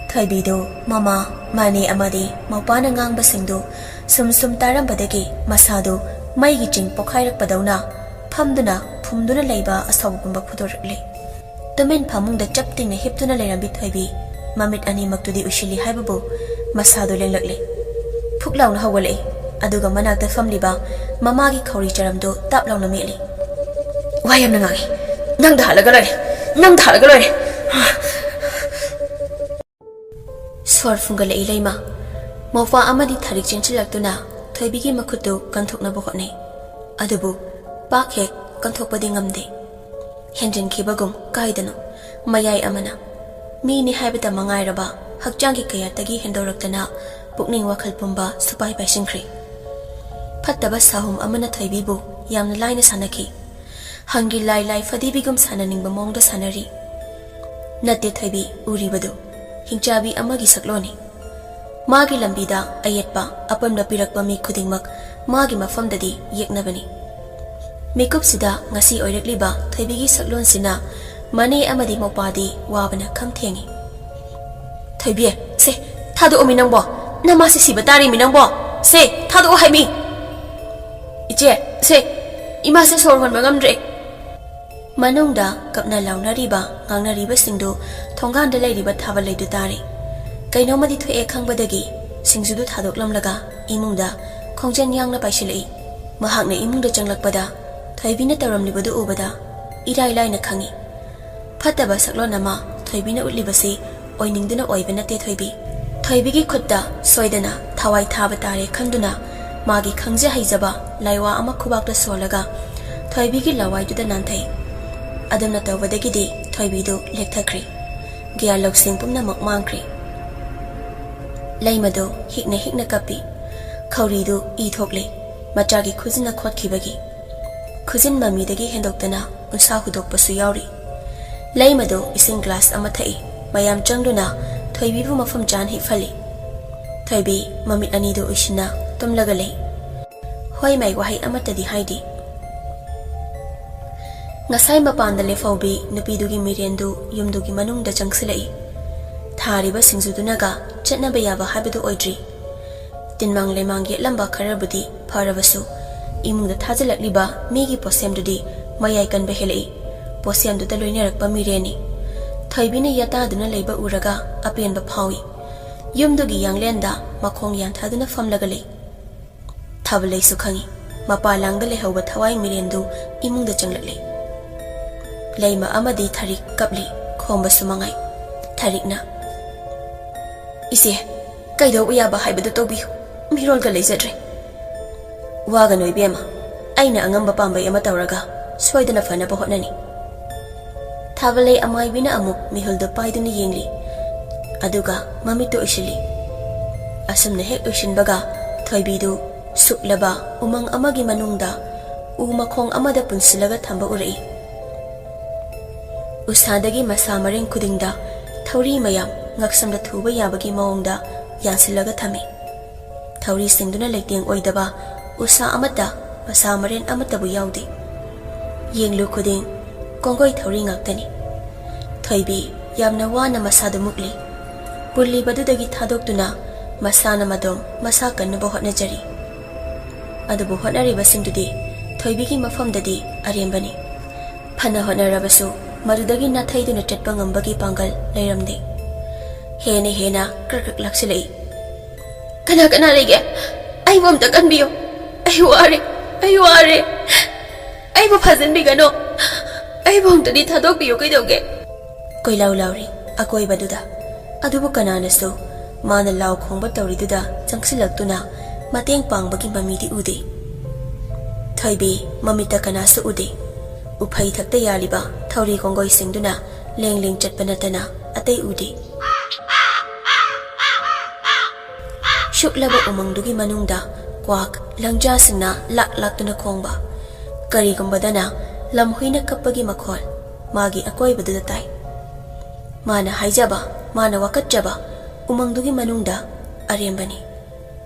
ꯊꯣꯏꯕꯤꯗꯨ ꯃꯃꯥ, ꯃꯅꯦ ꯑꯃꯗꯤ ꯃꯧꯄꯥꯅ ꯉꯥꯡꯕꯁꯤꯡꯗꯨ ꯁꯨꯝ ꯁꯨꯝ ꯇꯥꯔꯝꯕꯗꯒꯤ ꯃꯁꯥꯗꯨ ꯃꯩꯒꯤ ꯆꯤꯡ ꯄꯣꯈꯥꯏꯔꯛꯄꯗꯧꯅ ꯐꯝꯗꯨꯅ ꯐꯨꯝꯗꯨꯅ ꯂꯩꯕ ꯑꯁꯥꯎꯕ ꯄꯨꯝꯕ ꯐꯨꯗꯣꯔꯛꯂꯦ꯫ ꯇꯨꯃꯤꯟ ꯐꯃꯨꯡꯗ ꯆꯞ ꯇꯤꯡꯅ ꯍꯤꯞꯇꯨꯅ ꯂꯩꯔꯝꯕꯤ ꯊꯣꯏꯕꯤ ꯃꯃꯤꯠ ꯑꯅꯤꯃꯛꯇꯨꯗꯤ ꯎꯏꯁꯤꯜꯂꯤ ꯍꯥꯏꯕꯕꯨ ꯃꯁꯥꯗꯨ ꯂꯦꯡꯂꯛꯂꯦ꯫ ꯐꯨꯛ ꯂꯥꯎꯅ ꯍꯧꯒꯠꯂꯛꯏ, ꯑꯗꯨꯒ ꯃꯅꯥꯛꯇ ꯐꯝꯂꯤꯕ ꯃꯃꯥꯒꯤ ꯈꯧꯔꯤ ꯆꯔꯝꯗꯨ ꯇꯞ ꯂꯥꯎꯅ ꯃꯦꯠꯂꯤ꯫ "ꯋꯥ ꯌꯥꯝꯅ ꯉꯥꯡꯉꯤ, ꯅꯪꯗ ꯍꯥꯠꯂꯒ ꯂꯣꯏꯔꯦ, ꯅꯪꯗ ꯍꯥꯠꯂꯒ ꯂꯣꯏꯔꯦ꯫" ꯁꯣꯔ ꯐꯨꯡꯒꯠꯂꯛꯏ ꯂꯩꯃ꯫ ꯃꯧꯄꯥ ꯑꯃꯗꯤ ꯊꯔꯤꯛ ꯆꯦꯟꯁꯤꯜꯂꯛꯇꯨꯅ ꯊꯣꯏꯕꯤꯒꯤ ꯃꯈꯨꯠꯇꯨ ꯀꯟꯊꯣꯛꯅꯕ ꯍꯣꯠꯅꯩ꯫ ꯑꯗꯨꯕꯨ ꯄꯥꯛ ꯍꯦꯛ ꯀꯟꯊꯣꯛꯄꯗꯤ ꯉꯝꯗꯦ꯫ ꯍꯦꯟꯖꯤꯟꯈꯤꯕꯒꯨꯝ ꯀꯥꯏꯗꯅꯣ ꯃꯌꯥꯏ ꯑꯃꯅ ꯃꯤꯅꯤ ꯍꯥꯏꯕꯇ ꯃꯉꯥꯏꯔꯕ ꯍꯛꯆꯥꯡꯒꯤ ꯀꯌꯥꯠꯇꯒꯤ ꯍꯦꯟꯗꯣꯔꯛꯇꯅ ꯄꯨꯛꯅꯤꯡ ꯋꯥꯈꯜ ꯄꯨꯝꯕ ꯁꯨꯄꯥꯏ ꯄꯥꯏꯁꯤꯟꯈ꯭ꯔꯦ꯫ ꯐꯠꯇꯕ ꯁꯥꯍꯨꯝ ꯑꯃꯅ ꯊꯣꯏꯕꯤꯕꯨ ꯌꯥꯝꯅ ꯂꯥꯏꯅ ꯁꯥꯟꯅꯈꯤ꯫ ꯍꯪꯒꯤ ꯂꯥꯏ ꯂꯥꯏ ꯐꯗꯤꯕꯤꯒꯨꯝ ꯁꯥꯟꯅꯅꯤꯡꯕ ꯃꯑꯣꯡꯗ ꯁꯥꯟꯅꯔꯤ꯫ ꯅꯠꯇꯦ ꯊꯣꯏꯕꯤ, ꯎꯔꯤꯕꯗꯨ ꯍꯤꯡꯆꯥꯕꯤ ꯑꯃꯒꯤ ꯁꯛꯂꯣꯟꯅꯤ꯫ ꯃꯥꯒꯤ ꯂꯝꯕꯤꯗ ꯑꯌꯦꯠꯄ ꯑꯄꯟꯕ ꯄꯤꯔꯛꯄ ꯃꯤ ꯈꯨꯗꯤꯡꯃꯛ ꯃꯥꯒꯤ ꯃꯐꯝꯗꯗꯤ ꯌꯦꯛꯅꯕꯅꯤ꯫ ꯃꯤꯀꯨꯞꯁꯤꯗ ꯉꯁꯤ ꯑꯣꯏꯔꯛꯂꯤꯕ ꯊꯣꯏꯕꯤꯒꯤ ꯁꯛꯂꯣꯟꯁꯤꯅ ꯃꯅꯦ ꯑꯃꯗꯤ ꯃꯧꯄꯥꯗꯤ ꯋꯥꯕꯅ ꯈꯝ ꯊꯦꯡꯉꯤ꯫ "ꯊꯣꯏꯕꯤ, ꯁꯦ, ꯊꯥꯗꯣꯛꯑꯣꯃꯤ ꯅꯪꯕꯣ꯫ ꯅꯃꯥꯁꯦ ꯁꯤꯕ ꯇꯥꯔꯦꯃꯤ ꯅꯪꯕꯣ꯫ ꯁꯦ, ꯊꯥꯗꯣꯛꯑꯣ ꯍꯥꯏꯃꯤ꯫ ꯏꯆꯦ, ꯁꯦ, ꯏꯃꯥꯁꯦ ꯁꯣꯔ ꯍꯣꯟꯕ ꯉꯝꯗ꯭ꯔꯦ꯫" ꯃꯅꯨꯡꯗ ꯀꯞꯅ ꯂꯥꯎꯅꯔꯤꯕ, ꯉꯥꯡꯅꯔꯤꯕꯁꯤꯡꯗꯨ ꯊꯣꯡꯒꯥꯟꯗ ꯂꯩꯔꯤꯕ ꯊꯥꯕꯜ ꯂꯩꯗꯨ ꯇꯥꯔꯦ꯫ ꯀꯩꯅꯣꯝꯃꯗꯤ ꯊꯣꯛꯑꯦ ꯈꯪꯕꯗꯒꯤ ꯁꯤꯡꯖꯨꯗꯨ ꯊꯥꯗꯣꯛꯂꯝꯂꯒ ꯏꯃꯨꯡꯗ ꯈꯣꯡꯖꯦꯜ ꯌꯥꯡꯅ ꯄꯥꯏꯁꯤꯜꯂꯛꯏ꯫ ꯃꯍꯥꯛꯅ ꯏꯃꯨꯡꯗ ꯆꯪꯂꯛꯄꯗ ꯊꯣꯏꯕꯤꯅ ꯇꯧꯔꯝꯂꯤꯕꯗꯨ ꯎꯕꯗ ꯏꯔꯥꯏ ꯂꯥꯏꯅ ꯈꯪꯏ꯫ ꯐꯠꯇꯕ ꯁꯛꯂꯣꯟ ꯑꯃ ꯊꯣꯏꯕꯤꯅ ꯎꯠꯂꯤꯕꯁꯤ ꯑꯣꯏꯅꯤꯡꯗꯨꯅ ꯑꯣꯏꯕ ꯅꯠꯇꯦ ꯊꯣꯏꯕꯤ꯫ ꯊꯣꯏꯕꯤꯒꯤ ꯈꯨꯠꯇ ꯁꯣꯏꯗꯅ ꯊꯋꯥꯏ ꯊꯥꯕ ꯇꯥꯔꯦ ꯈꯟꯗꯨꯅ ꯃꯥꯒꯤ ꯈꯪꯖ ꯍꯩꯖꯕ ꯂꯥꯏꯋꯥ ꯑꯃ ꯈꯨꯕꯥꯛꯇ ꯁꯣꯜꯂꯒ ꯊꯣꯏꯕꯤꯒꯤ ꯂꯋꯥꯏꯗꯨꯗ ꯅꯥꯟꯊꯩ꯫ ꯑꯗꯨꯝꯅ ꯇꯧꯕꯗꯒꯤꯗꯤ ꯊꯣꯏꯕꯤꯗꯨ ꯂꯦꯛꯊꯈ꯭ꯔꯦ꯫ ꯒ꯭ꯌꯥꯟ ꯂꯧꯁꯤꯡ ꯄꯨꯝꯅꯃꯛ ꯃꯥꯡꯈ꯭ꯔꯦ꯫ ꯂꯩꯃꯗꯨ ꯍꯤꯛꯅ ꯍꯤꯛꯅ ꯀꯞꯄꯤ꯫ ꯈꯧꯔꯤꯗꯨ ꯏ ꯊꯣꯛꯂꯦ꯫ ꯃꯆꯥꯒꯤ ꯈꯨꯖꯤꯟꯅ ꯈꯣꯠꯈꯤꯕꯒꯤ꯫ ꯈꯨꯖꯤꯟ ꯃꯃꯤꯗꯒꯤ ꯍꯦꯟꯗꯣꯛꯇꯅ ꯎꯟꯁꯥ ꯍꯨꯗꯣꯛꯄꯁꯨ ꯌꯥꯎꯔꯤ꯫ ꯂꯩꯃꯗꯨ ꯏꯁꯤꯡ ꯒ꯭ꯂꯥꯁ ꯑꯃ ꯊꯛꯏ꯫ ꯃꯌꯥꯝ ꯆꯪꯗꯨꯅ ꯊꯣꯏꯕꯤꯕꯨ ꯃꯐꯝ ꯆꯥꯅ ꯍꯤꯞꯍꯜꯂꯤ꯫ ꯊꯣꯏꯕꯤ ꯃꯃꯤꯠ ꯑꯅꯤꯗꯨ ꯎꯏꯁꯤꯟꯅ ꯇꯨꯝꯂꯒ ꯂꯩ꯫ ꯍꯣꯏ ꯃꯥꯏ ꯋꯥꯍꯩ ꯑꯃꯠꯇꯗꯤ ꯍꯥꯏꯗꯦ꯫ ꯉꯁꯥꯏ ꯃꯄꯥꯟꯗ ꯂꯦꯞꯍꯧꯕꯤ ꯅꯨꯄꯤꯗꯨꯒꯤ ꯃꯤꯔꯦꯟꯗꯨ ꯌꯨꯝꯗꯨꯒꯤ ꯃꯅꯨꯡꯗ ꯆꯪꯁꯤꯜꯂꯛꯏ꯫ ꯊꯥꯔꯤꯕ ꯁꯤꯡꯖꯨꯗꯨꯅꯒ ꯆꯠꯅꯕ ꯌꯥꯕ ꯍꯥꯏꯕꯗꯨ ꯑꯣꯏꯗ꯭ꯔꯤ꯫ ꯇꯤꯟꯃꯥꯡ ꯂꯩꯃꯥꯡ ꯌꯦꯠꯂꯝꯕ ꯈꯔꯕꯨꯗꯤ ꯐꯔꯕꯁꯨ, ꯏꯃꯨꯡꯗ ꯊꯥꯖꯤꯜꯂꯛꯂꯤꯕ ꯃꯤꯒꯤ ꯄꯣꯠꯁꯦꯝꯗꯨꯗꯤ ꯃꯌꯥꯏ ꯀꯟꯕ ꯍꯦꯜꯂꯛꯏ꯫ ꯄꯣꯠꯁꯦꯝꯗꯨꯗ ꯂꯣꯏꯅꯔꯛꯄ ꯃꯤꯔꯦꯟꯅꯤ꯫ ꯊꯣꯏꯕꯤꯅ ꯌꯥꯇꯥꯗꯨꯅ ꯂꯩꯕ ꯎꯔꯒ ꯑꯄꯦꯟꯕ ꯐꯥꯎꯏ꯫ ꯌꯨꯝꯗꯨꯒꯤ ꯌꯥꯡꯂꯦꯟꯗ ꯃꯈꯣꯡ ꯌꯥꯟꯊꯗꯨꯅ ꯐꯝꯂꯒ ꯂꯩ꯫ ꯊꯥꯕꯂꯩꯁꯨ ꯈꯪꯏ꯫ ꯃꯄꯥ ꯂꯥꯡꯗ ꯂꯩꯍꯧꯕ ꯊꯋꯥꯏ ꯃꯤꯔꯦꯟꯗꯨ ꯏꯃꯨꯡꯗ ꯆꯪꯂꯛꯂꯦ꯫ ꯂꯩꯃ ꯑꯃꯗꯤ ꯊꯔꯤꯛ ꯀꯞꯂꯤ꯫ ꯈꯣꯝꯕꯁꯨ ꯃꯉꯥꯏ꯫ ꯊꯔꯤꯛꯅ, "ꯏꯆꯦ, ꯀꯩꯗꯧꯕ ꯌꯥꯕ ꯍꯥꯏꯕꯗꯨ ꯇꯧꯕꯤꯌꯨ꯫ ꯃꯤꯔꯣꯜꯒ ꯂꯩꯖꯗ꯭ꯔꯦ꯫" "ꯋꯥꯒꯅꯨ ꯏꯕꯦꯝꯃ, ꯑꯩꯅ ꯑꯉꯝꯕ ꯄꯥꯝꯕꯩ ꯑꯃ ꯇꯧꯔꯒ ꯁꯣꯏꯗꯅ ꯐꯅꯕ ꯍꯣꯠꯅꯅꯤ꯫" ꯊꯥꯕꯂꯩ ꯑꯃꯥꯏꯕꯤꯅ ꯑꯃꯨꯛ ꯃꯤꯍꯨꯜꯗꯨ ꯄꯥꯏꯗꯨꯅ ꯌꯦꯡꯂꯤ꯫ ꯑꯗꯨꯒ ꯃꯃꯤꯠꯇꯨ ꯎꯏꯁꯤꯜꯂꯤ꯫ ꯑꯁꯨꯝꯅ ꯍꯦꯛ ꯎꯏꯁꯤꯟꯕꯒ ꯊꯣꯏꯕꯤꯗꯨ ꯁꯨꯛꯂꯕ ꯎꯃꯪ ꯑꯃꯒꯤ ꯃꯅꯨꯡꯗ ꯎ ꯃꯈꯣꯡ ꯑꯃꯗ ꯄꯨꯟꯁꯤꯜꯂꯒ ꯊꯝꯕ ꯎꯔꯛꯏ꯫ ꯎꯁꯥꯗꯒꯤ ꯃꯁꯥ ꯃꯔꯦꯡ ꯈꯨꯗꯤꯡꯗ ꯊꯧꯔꯤ ꯃꯌꯥꯝ ꯉꯛꯁꯝꯗ ꯊꯨꯕ ꯌꯥꯕꯒꯤ ꯃꯑꯣꯡꯗ ꯌꯥꯟꯁꯤꯜꯂꯒ ꯊꯝꯃꯤ꯫ ꯊꯧꯔꯤꯁꯤꯡꯗꯨꯅ ꯂꯩꯇꯦꯡ ꯑꯣꯏꯗꯕ ꯎꯁꯥ ꯑꯃꯠꯇ, ꯃꯁꯥ ꯃꯔꯦꯟ ꯑꯃꯠꯇꯕꯨ ꯌꯥꯎꯗꯦ꯫ ꯌꯦꯡꯂꯨ ꯈꯨꯗꯤꯡ ꯀꯣꯡꯒꯣꯏ ꯊꯧꯔꯤ ꯉꯥꯛꯇꯅꯤ꯫ ꯊꯣꯏꯕꯤ ꯌꯥꯝꯅ ꯋꯥꯅ ꯃꯁꯥꯗꯨ ꯃꯨꯛꯂꯤ꯫ ꯄꯨꯜꯂꯤꯕꯗꯨꯗꯒꯤ ꯊꯥꯗꯣꯛꯇꯨꯅ ꯃꯁꯥꯅ ꯃꯗꯣꯝ ꯃꯁꯥ ꯀꯟꯅꯕ ꯍꯣꯠꯅꯖꯔꯤ꯫ ꯑꯗꯨꯕꯨ ꯍꯣꯠꯅꯔꯤꯕꯁꯤꯡꯗꯨꯗꯤ ꯊꯣꯏꯕꯤꯒꯤ ꯃꯐꯝꯗꯗꯤ ꯑꯔꯦꯝꯕꯅꯤ꯫ ꯐꯅ ꯍꯣꯠꯅꯔꯕꯁꯨ ꯃꯗꯨꯗꯒꯤ ꯅꯥꯊꯩꯗꯨꯅ ꯆꯠꯄ ꯉꯝꯕꯒꯤ ꯄꯥꯡꯒꯜ ꯂꯩꯔꯝꯗꯦ꯫ ꯍꯦꯟꯅ ꯍꯦꯟꯅ ꯀ꯭ꯔꯛ ꯀ꯭ꯔꯛ ꯂꯥꯛꯁꯤꯜꯂꯛꯏ꯫ "ꯀꯅꯥ ꯀꯅꯥ ꯂꯩꯒꯦ? ꯑꯩꯕꯨ ꯑꯝꯇ ꯀꯟꯕꯤꯌꯨ꯫ ꯑꯩ ꯋꯥꯔꯦ, ꯑꯩ ꯋꯥꯔꯦ꯫ ꯑꯩꯕꯨ ꯐꯥꯖꯤꯟꯕꯤꯒꯅꯨ꯫ ꯑꯩꯕꯨ ꯑꯃꯨꯛꯇꯗꯤ ꯊꯥꯗꯣꯛꯄꯤꯌꯨ ꯀꯩꯗꯧꯒꯦ? ꯀꯣꯏꯂꯥꯎ ꯂꯥꯎꯔꯤ ꯑꯀꯣꯏꯕꯗꯨꯗ꯫ ꯑꯗꯨꯕꯨ ꯀꯅꯥꯅꯁꯨ ꯃꯥꯅ ꯂꯥꯎ ꯈꯣꯡꯕ ꯇꯧꯔꯤꯗꯨꯗ ꯆꯪꯁꯤꯜꯂꯛꯇꯨꯅ ꯃꯇꯦꯡ ꯄꯥꯡꯕꯒꯤ ꯃꯃꯤꯗꯤ ꯎꯗꯦ꯫ ꯊꯣꯏꯕꯤ ꯃꯃꯤꯠꯇ ꯀꯅꯥꯁꯨ ꯎꯗꯦ꯫ ꯎꯐꯩ ꯊꯛꯇ ꯌꯥꯜꯂꯤꯕ ꯊꯧꯔꯤ ꯀꯣꯡꯒꯣꯏꯁꯤꯡꯗꯨꯅ ꯂꯦꯡ ꯂꯦꯡ ꯆꯠꯄ ꯅꯠꯇꯅ ꯑꯇꯩ ꯎꯗꯦ꯫ ꯁꯨꯛꯂꯕ ꯎꯃꯪꯗꯨꯒꯤ ꯃꯅꯨꯡꯗ ꯀ꯭ꯋꯥꯛ ꯂꯪꯖꯥꯁꯤꯡꯅ ꯂꯥꯛ ꯂꯥꯛꯇꯨꯅ ꯈꯣꯡꯕ, ꯀꯔꯤꯒꯨꯝꯕꯗꯅ ꯂꯝꯍꯨꯏꯅ ꯀꯞꯄꯒꯤ ꯃꯈꯣꯜ ꯃꯥꯒꯤ ꯑꯀꯣꯏꯕꯗꯨꯗ ꯇꯥꯏ꯫ ꯃꯥꯅ ꯍꯥꯏꯖꯕ, ꯃꯥꯅ ꯋꯥꯀꯠꯆꯕ ꯎꯃꯪꯗꯨꯒꯤ ꯃꯅꯨꯡꯗ ꯑꯔꯦꯝꯕꯅꯤ꯫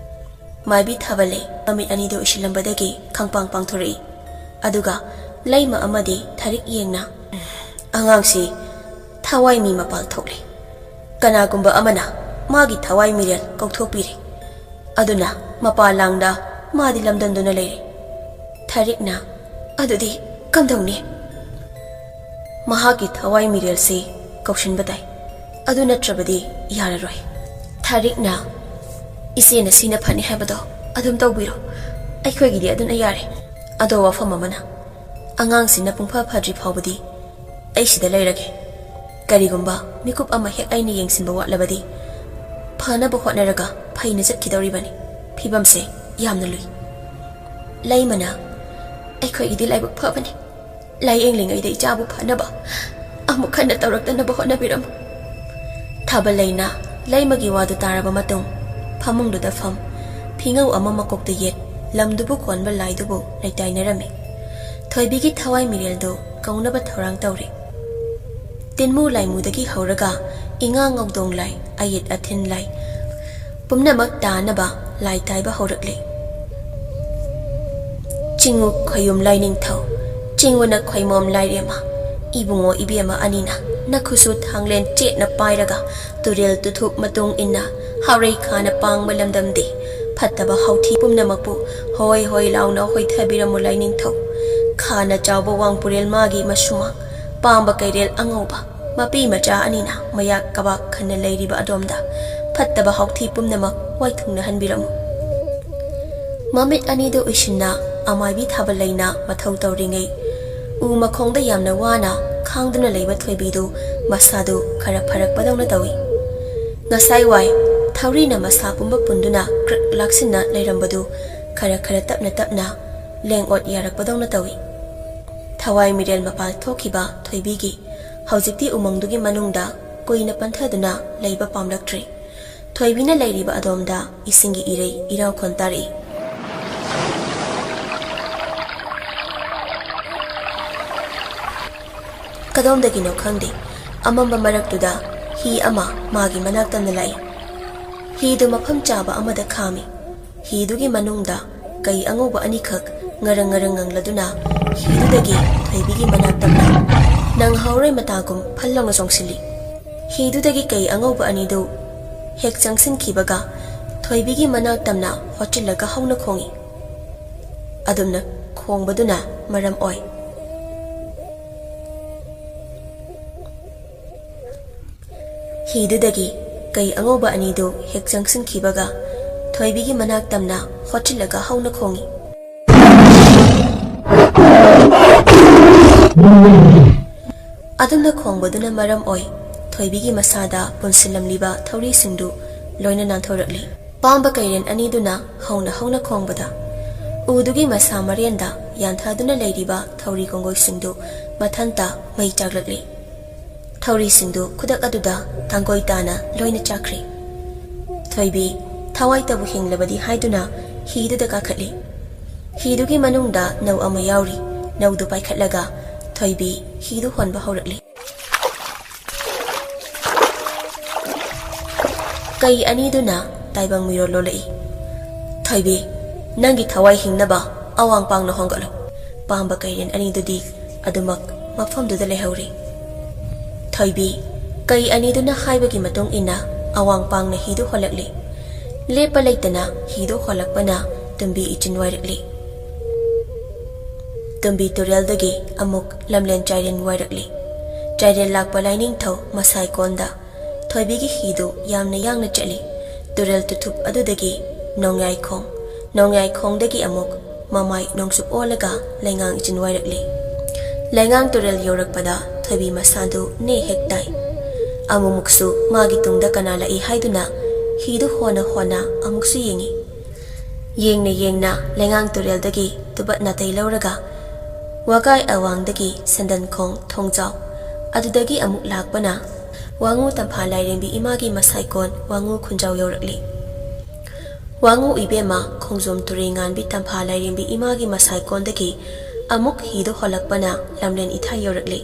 ꯃꯥꯏꯕꯤ ꯊꯥꯕꯜꯂꯩ ꯃꯃꯤꯠ ꯑꯅꯤꯗꯨ ꯎꯏꯁꯤꯜꯂꯝꯕꯗꯒꯤ ꯈꯪꯄꯥꯡ ꯄꯥꯡꯊꯣꯔꯛꯏ꯫ ꯑꯗꯨꯒ ꯂꯩꯃ ꯑꯃꯗꯤ ꯊꯥꯔꯤꯛ ꯌꯦꯡꯅ, "ꯑꯉꯥꯡꯁꯤ ꯊꯋꯥꯏ ꯃꯤ ꯃꯄꯥꯜ ꯊꯣꯛꯂꯦ꯫ ꯀꯅꯥꯒꯨꯝꯕ ꯑꯃꯅ ꯃꯥꯒꯤ ꯊꯋꯥꯏ ꯃꯤꯔꯦꯜ ꯀꯧꯊꯣꯛꯄꯤꯔꯦ꯫ ꯑꯗꯨꯅ ꯃꯄꯥ ꯂꯥꯡꯗ ꯃꯥꯗꯤ ꯂꯝꯗꯝꯗꯨꯅ ꯂꯩꯔꯦ꯫" ꯊꯥꯔꯤꯛꯅ, "ꯑꯗꯨꯗꯤ ꯀꯝꯗꯧꯅꯤ?" "ꯃꯍꯥꯛꯀꯤ ꯊꯋꯥꯏ ꯃꯤꯔꯦꯜꯁꯤ ꯀꯧꯁꯤꯟꯕ ꯇꯥꯏ꯫ ꯑꯗꯨ ꯅꯠꯇ꯭ꯔꯕꯗꯤ ꯌꯥꯔꯔꯣꯏ꯫" ꯊꯥꯔꯤꯛꯅ, "ꯏꯆꯦꯅ ꯁꯤꯅ ꯐꯅꯤ ꯍꯥꯏꯕꯗꯣ ꯑꯗꯨꯝ ꯇꯧꯕꯤꯔꯣ꯫ ꯑꯩꯈꯣꯏꯒꯤꯗꯤ ꯑꯗꯨꯅ ꯌꯥꯔꯦ꯫ ꯑꯗꯣ ꯋꯥꯐꯝ ꯑꯃꯅ, ꯑꯉꯥꯡꯁꯤꯅ ꯄꯨꯡꯐ ꯐꯗ꯭ꯔꯤ ꯐꯥꯎꯕꯗꯤ ꯑꯩ ꯁꯤꯗ ꯂꯩꯔꯒꯦ꯫ ꯀꯔꯤꯒꯨꯝꯕ ꯃꯤꯀꯨꯞ ꯑꯃ ꯍꯦꯛ ꯑꯩꯅ ꯌꯦꯡꯁꯤꯟꯕ ꯋꯥꯠꯂꯕꯗꯤ ꯐꯅꯕ ꯍꯣꯠꯅꯔꯒ ꯐꯩꯅ ꯆꯠꯈꯤꯗꯧꯔꯤꯕꯅꯤ꯫ ꯐꯤꯕꯝꯁꯦ ꯌꯥꯝꯅ ꯂꯨꯏ꯫" ꯂꯩꯃꯅ, "ꯑꯩꯈꯣꯏꯒꯤꯗꯤ ꯂꯥꯏꯕꯛ ꯐꯕꯅꯤ꯫ ꯂꯥꯏꯌꯦꯡꯂꯤꯉꯩꯗ ꯏꯆꯥꯕꯨ ꯐꯅꯕ ꯑꯃꯨꯛ ꯍꯟꯅ ꯇꯧꯔꯛꯇꯅꯕ ꯍꯣꯠꯅꯕꯤꯔꯝꯃꯨ꯫" ꯊꯥꯕꯜꯂꯩꯅ ꯂꯩꯃꯒꯤ ꯋꯥꯗꯨ ꯇꯥꯔꯕ ꯃꯇꯨꯡ ꯐꯃꯨꯡꯗꯨꯗ ꯐꯝ, ꯐꯤꯉꯧ ꯑꯃ ꯃꯀꯣꯛꯇ ꯌꯦꯠ, ꯂꯝꯗꯨꯕꯨ ꯀꯣꯟꯕ ꯂꯥꯏꯗꯨꯕꯨ ꯂꯩꯇꯥꯏꯅꯔꯝꯃꯤ꯫ ꯊꯣꯏꯕꯤꯒꯤ ꯊꯋꯥꯏ ꯃꯤꯔꯦꯜꯗꯨ ꯀꯧꯅꯕ ꯊꯧꯔꯥꯡ ꯇꯧꯔꯤ꯫ ꯇꯤꯟꯃꯨ ꯂꯥꯏꯃꯨꯗꯒꯤ ꯍꯧꯔꯒ ꯏꯉꯥ ꯉꯧꯗꯣꯡ ꯂꯥꯏ, ꯑꯌꯦꯠ ꯑꯊꯤꯟ ꯂꯥꯏ, ꯄꯨꯝꯅꯃꯛ ꯇꯥꯅꯕ ꯂꯥꯏ ꯇꯥꯏꯕ ꯍꯧꯔꯛꯂꯤ꯫ ꯆꯤꯡꯉꯨ ꯈꯣꯌꯨꯝ ꯂꯥꯏꯅꯤꯡꯊꯧ, ꯆꯤꯡꯉꯨꯅ ꯈꯣꯏꯃꯣꯝ ꯂꯥꯏꯔꯦꯝꯃ, ꯏꯕꯨꯡꯉꯣ ꯏꯕꯦꯝꯃ ꯑꯅꯤꯅ ꯅꯈꯨꯠꯁꯨ ꯊꯥꯡꯂꯦꯟ ꯆꯦꯠꯅ ꯄꯥꯏꯔꯒ ꯇꯨꯔꯦꯜ ꯇꯨꯊꯨꯞ ꯃꯇꯨꯡ ꯏꯟꯅ ꯍꯥꯎꯔꯩ ꯈꯥꯅ ꯄꯥꯡꯕ ꯂꯝꯗꯝꯗꯤ ꯐꯠꯇꯕ ꯍꯥꯎꯊꯤ ꯄꯨꯝꯅꯃꯛꯄꯨ ꯍꯣꯏ ꯍꯣꯏ ꯂꯥꯎꯅ ꯍꯣꯏꯊꯕꯤꯔꯝꯃꯨ ꯂꯥꯏꯅꯤꯡꯊꯧ꯫ ꯈꯥꯅ ꯆꯥꯎꯕ ꯋꯥꯡ ꯄꯨꯔꯦꯜ ꯃꯥꯒꯤ ꯃꯁꯨꯃꯥꯡ, ꯄꯥꯝꯕ ꯀꯩꯔꯦꯜ ꯑꯉꯧꯕ, ꯃꯄꯤ ꯃꯆꯥ ꯑꯅꯤꯅ ꯃꯌꯥꯛ ꯀꯕꯥꯛ ꯈꯟꯅ ꯂꯩꯔꯤꯕ ꯑꯗꯣꯝꯗ ꯐꯠꯇꯕ ꯍꯥꯎꯊꯤ ꯄꯨꯝꯅꯃꯛ ꯋꯥꯏꯊꯨꯡꯅꯍꯟꯕꯤꯔꯝꯃꯨ꯫ ꯃꯃꯤꯠ ꯑꯅꯤꯗꯨ ꯎꯏꯁꯤꯟꯅ ꯑꯃꯥꯏꯕꯤ ꯊꯥꯕꯜꯂꯩꯅ ꯃꯊꯧ ꯇꯧꯔꯤꯉꯩ, ꯎ ꯃꯈꯣꯡꯗ ꯌꯥꯝꯅ ꯋꯥꯅ ꯈꯥꯡꯗꯨꯅ ꯂꯩꯕ ꯊꯣꯏꯕꯤꯗꯨ ꯃꯁꯥꯗꯨ ꯈꯔ ꯐꯔꯛꯄꯗꯧꯅ ꯇꯧꯏ꯫ ꯉꯁꯥꯏ ꯋꯥꯏ ꯊꯧꯔꯤꯅ ꯃꯁꯥ ꯄꯨꯝꯕ ꯄꯨꯟꯗꯨꯅ ꯀ꯭ꯔꯛ ꯂꯥꯛꯁꯤꯟꯅ ꯂꯩꯔꯝꯕꯗꯨ ꯈꯔ ꯈꯔ ꯇꯞꯅ ꯇꯞꯅ ꯂꯦꯡ ꯑꯣꯠ ꯌꯥꯔꯛꯄꯗꯧꯅ ꯇꯧꯏ꯫ ꯊꯋꯥꯏ ꯃꯤꯔꯦꯜ ꯃꯄꯥꯜ ꯊꯣꯛꯈꯤꯕ ꯊꯣꯏꯕꯤꯒꯤ ꯍꯧꯖꯤꯛꯇꯤ ꯎꯃꯪꯗꯨꯒꯤ ꯃꯅꯨꯡꯗ ꯀꯨꯏꯅ ꯄꯟꯊꯗꯨꯅ ꯂꯩꯕ ꯄꯥꯝꯂꯛꯇ꯭ꯔꯦ꯫ ꯊꯣꯏꯕꯤꯅ ꯂꯩꯔꯤꯕ ꯑꯗꯣꯝꯗ ꯏꯁꯤꯡꯒꯤ ꯏꯔꯩ ꯏꯔꯥꯎꯈꯣꯟ ꯇꯥꯔꯛꯏ꯫ ꯀꯗꯣꯝꯗꯒꯤꯅꯣ ꯈꯪꯗꯦ, ꯑꯃꯝꯕ ꯃꯔꯛꯇꯨꯗ ꯍꯤ ꯑꯃ ꯃꯥꯒꯤ ꯃꯅꯥꯛ ꯇꯝꯅ ꯂꯥꯛꯏ꯫ ꯍꯤꯗꯨ ꯃꯐꯝ ꯆꯥꯕ ꯑꯃꯗ ꯈꯥꯝꯃꯤ꯫ ꯍꯤꯗꯨꯒꯤ ꯃꯅꯨꯡꯗ ꯀꯩ ꯑꯉꯧꯕ ꯑꯅꯤꯈꯛ ꯉꯔꯪ ꯉꯔꯪ ꯉꯪꯂꯗꯨꯅ ꯍꯤꯗꯨꯗꯒꯤ ꯊꯣꯏꯕꯤꯒꯤ ꯃꯅꯥꯛ ꯇꯝꯅ ꯅꯪꯍꯧꯔꯣꯏ ꯃꯇꯥꯒꯨꯝ ꯐꯜ ꯂꯥꯎꯅ ꯆꯣꯡꯁꯤꯜꯂꯤ꯫ ꯍꯤꯗꯨꯗꯒꯤ ꯀꯩ ꯑꯉꯧꯕ ꯑꯅꯤꯗꯨ ꯍꯦꯛ ꯆꯪꯁꯤꯟꯈꯤꯕꯒ ꯊꯣꯏꯕꯤꯒꯤ ꯃꯅꯥꯛ ꯇꯝꯅ ꯍꯣꯠꯆꯤꯜꯂꯒ ꯍꯧꯅ ꯈꯣꯡꯏ꯫ ꯑꯗꯨꯝꯅ ꯈꯣꯡꯕꯗꯨꯅ ꯃꯔꯝ ꯑꯣꯏ꯫ ꯍꯤꯗꯨꯗꯒꯤ ꯀꯩ ꯑꯉꯧꯕ ꯑꯅꯤꯗꯨ ꯍꯦꯛ ꯆꯪꯁꯤꯟꯈꯤꯕꯒ ꯊꯣꯏꯕꯤꯒꯤ ꯃꯅꯥꯛ ꯇꯝꯅ ꯍꯣꯠꯆꯤꯜꯂꯒ ꯍꯧꯅ ꯈꯣꯡꯏ꯫ ꯑꯗꯨꯝꯅ ꯈꯣꯡꯕꯗꯨꯅ ꯃꯔꯝ ꯑꯣꯏ ꯊꯣꯏꯕꯤꯒꯤ ꯃꯁꯥꯗ ꯄꯨꯟꯁꯤꯜꯂꯝꯂꯤꯕ ꯊꯧꯔꯤꯁꯤꯡꯗꯨ ꯂꯣꯏꯅ ꯅꯥꯟꯊꯣꯔꯛꯂꯤ꯫ ꯄꯥꯝꯕ ꯀꯩꯔꯦꯟ ꯑꯅꯤꯗꯨꯅ ꯍꯧꯅ ꯍꯧꯅ ꯈꯣꯡꯕꯗ ꯎꯗꯨꯒꯤ ꯃꯁꯥ ꯃꯔꯦꯟꯗ ꯌꯥꯟꯊꯗꯨꯅ ꯂꯩꯔꯤꯕ ꯊꯧꯔꯤ ꯀꯣꯡꯒꯣꯏꯁꯤꯡꯗꯨ ꯃꯊꯟꯇ ꯃꯩ ꯆꯥꯛꯂꯛꯂꯤ꯫ ꯊꯧꯔꯤꯁꯤꯡꯗꯨ ꯈꯨꯗꯛ ꯑꯗꯨꯗ ꯇꯥꯡꯒꯣꯏ ꯇꯥꯅ ꯂꯣꯏꯅ ꯆꯥꯛꯈ꯭ꯔꯦ꯫ ꯊꯣꯏꯕꯤ ꯊꯋꯥꯏꯇꯕꯨ ꯍꯤꯡꯂꯕꯗꯤ ꯍꯥꯏꯗꯨꯅ ꯍꯤꯗꯨꯗ ꯀꯥꯈꯠꯂꯤ꯫ ꯍꯤꯗꯨꯒꯤ ꯃꯅꯨꯡꯗ ꯅꯧ ꯑꯃ ꯌꯥꯎꯔꯤ꯫ ꯅꯧꯗꯨ ꯄꯥꯏꯈꯠꯂꯒ ꯊꯣꯏꯕꯤ ꯍꯤꯗꯨ ꯍꯣꯟꯕ ꯍꯧꯔꯛꯂꯤ꯫ ꯀꯩ ꯑꯅꯤꯗꯨꯅ ꯇꯥꯏꯕꯪ ꯃꯤꯔꯣꯜ ꯂꯣꯜꯂꯛꯏ꯫ "ꯊꯣꯏꯕꯤ, ꯅꯪꯒꯤ ꯊꯋꯥꯏ ꯍꯤꯡꯅꯕ ꯑꯋꯥꯡ ꯄꯥꯡꯅ ꯍꯣꯡꯒꯠꯂꯨ꯫" ꯄꯥꯝꯕ ꯀꯩꯔꯦꯟ ꯑꯅꯤꯗꯨꯗꯤ ꯑꯗꯨꯃꯛ ꯃꯐꯝꯗꯨꯗ ꯂꯩꯍꯧꯔꯤ꯫ ꯊꯣꯏꯕꯤ, ꯀꯩ ꯑꯅꯤꯗꯨꯅ ꯍꯥꯏꯕꯒꯤ ꯃꯇꯨꯡ ꯏꯟꯅ ꯑꯋꯥꯡ ꯄꯥꯡꯅ ꯍꯤꯗꯨ ꯍꯣꯜꯂꯛꯂꯤ꯫ ꯂꯦꯞꯄ ꯂꯩꯇꯅ ꯍꯤꯗꯨ ꯍꯣꯜꯂꯛꯄꯅ ꯇꯨꯝꯕꯤ ꯏꯆꯤꯟ ꯋꯥꯏꯔꯛꯂꯤ꯫ ꯇꯨꯝꯕꯤ ꯇꯨꯔꯦꯜꯗꯒꯤ ꯑꯃꯨꯛ ꯂꯝꯂꯦꯟ ꯆꯥꯏꯔꯦꯟ ꯋꯥꯏꯔꯛꯂꯤ꯫ ꯆꯥꯏꯔꯦꯟ ꯂꯥꯛꯄ ꯂꯥꯏꯅꯤꯡꯊꯧ ꯃꯁꯥꯏ ꯀꯣꯟꯗ ꯊꯣꯏꯕꯤꯒꯤ ꯍꯤꯗꯨ ꯌꯥꯝꯅ ꯌꯥꯡꯅ ꯆꯠꯂꯤ꯫ ꯇꯨꯔꯦꯜ ꯇꯨꯊꯨꯞ ꯑꯗꯨꯗꯒꯤ ꯅꯣꯡꯌꯥꯏꯈꯣꯡ, ꯅꯣꯡꯌꯥꯏꯈꯣꯡꯗꯒꯤ ꯑꯃꯨꯛ ꯃꯃꯥꯏ ꯅꯣꯡꯆꯨꯞ ꯑꯣꯜꯂꯒ ꯂꯩꯉꯥꯡ ꯏꯆꯤꯟ ꯋꯥꯏꯔꯛꯂꯤ꯫ ꯂꯩꯉꯥꯡ ꯇꯨꯔꯦꯜ ꯌꯧꯔꯛꯄꯗ ꯊꯣꯏꯕꯤ ꯃꯁꯥꯗꯨ ꯅꯦ ꯍꯦꯛ ꯇꯥꯏ꯫ ꯑꯃꯨꯛꯃꯨꯛꯁꯨ ꯃꯥꯒꯤ ꯇꯨꯡꯗ ꯀꯅꯥ ꯂꯥꯛꯏ ꯍꯥꯏꯗꯨꯅ ꯍꯤꯗꯨ ꯍꯣꯟꯅ ꯍꯣꯟꯅ ꯑꯃꯨꯛꯁꯨ ꯌꯦꯡꯏ꯫ ꯌꯦꯡꯅ ꯌꯦꯡꯅ ꯂꯩꯉꯥꯡ ꯇꯨꯔꯦꯜꯗꯒꯤ ꯇꯨꯕꯠ ꯅꯥꯇꯩ ꯂꯧꯔꯒ ꯋꯥꯒꯥꯏ ꯑꯋꯥꯡꯗꯒꯤ ꯁꯟꯗꯟꯈꯣꯡ ꯊꯣꯡꯖꯥꯎ, ꯑꯗꯨꯗꯒꯤ ꯑꯃꯨꯛ ꯂꯥꯛꯄꯅ ꯋꯥꯉꯨ ꯇꯝꯐꯥ ꯂꯥꯏꯔꯦꯝꯕꯤ ꯏꯃꯥꯒꯤ ꯃꯁꯥꯏꯀꯣꯟ ꯋꯥꯉꯨ ꯈꯨꯟꯖꯥꯎ ꯌꯧꯔꯛꯂꯤ꯫ ꯋꯥꯉꯨ ꯏꯕꯦꯝꯃ ꯈꯣꯡꯖꯣꯝ ꯇꯨꯔꯦꯜ ꯉꯥꯟꯕꯤ ꯇꯝꯐꯥ ꯂꯥꯏꯔꯦꯝꯕꯤ ꯏꯃꯥꯒꯤ ꯃꯁꯥꯏꯀꯣꯟꯗꯒꯤ ꯑꯃꯨꯛ ꯍꯤꯗꯨ ꯍꯣꯜꯂꯛꯄꯅ ꯂꯝꯂꯦꯟ ꯏꯊꯥꯏ ꯌꯧꯔꯛꯂꯤ꯫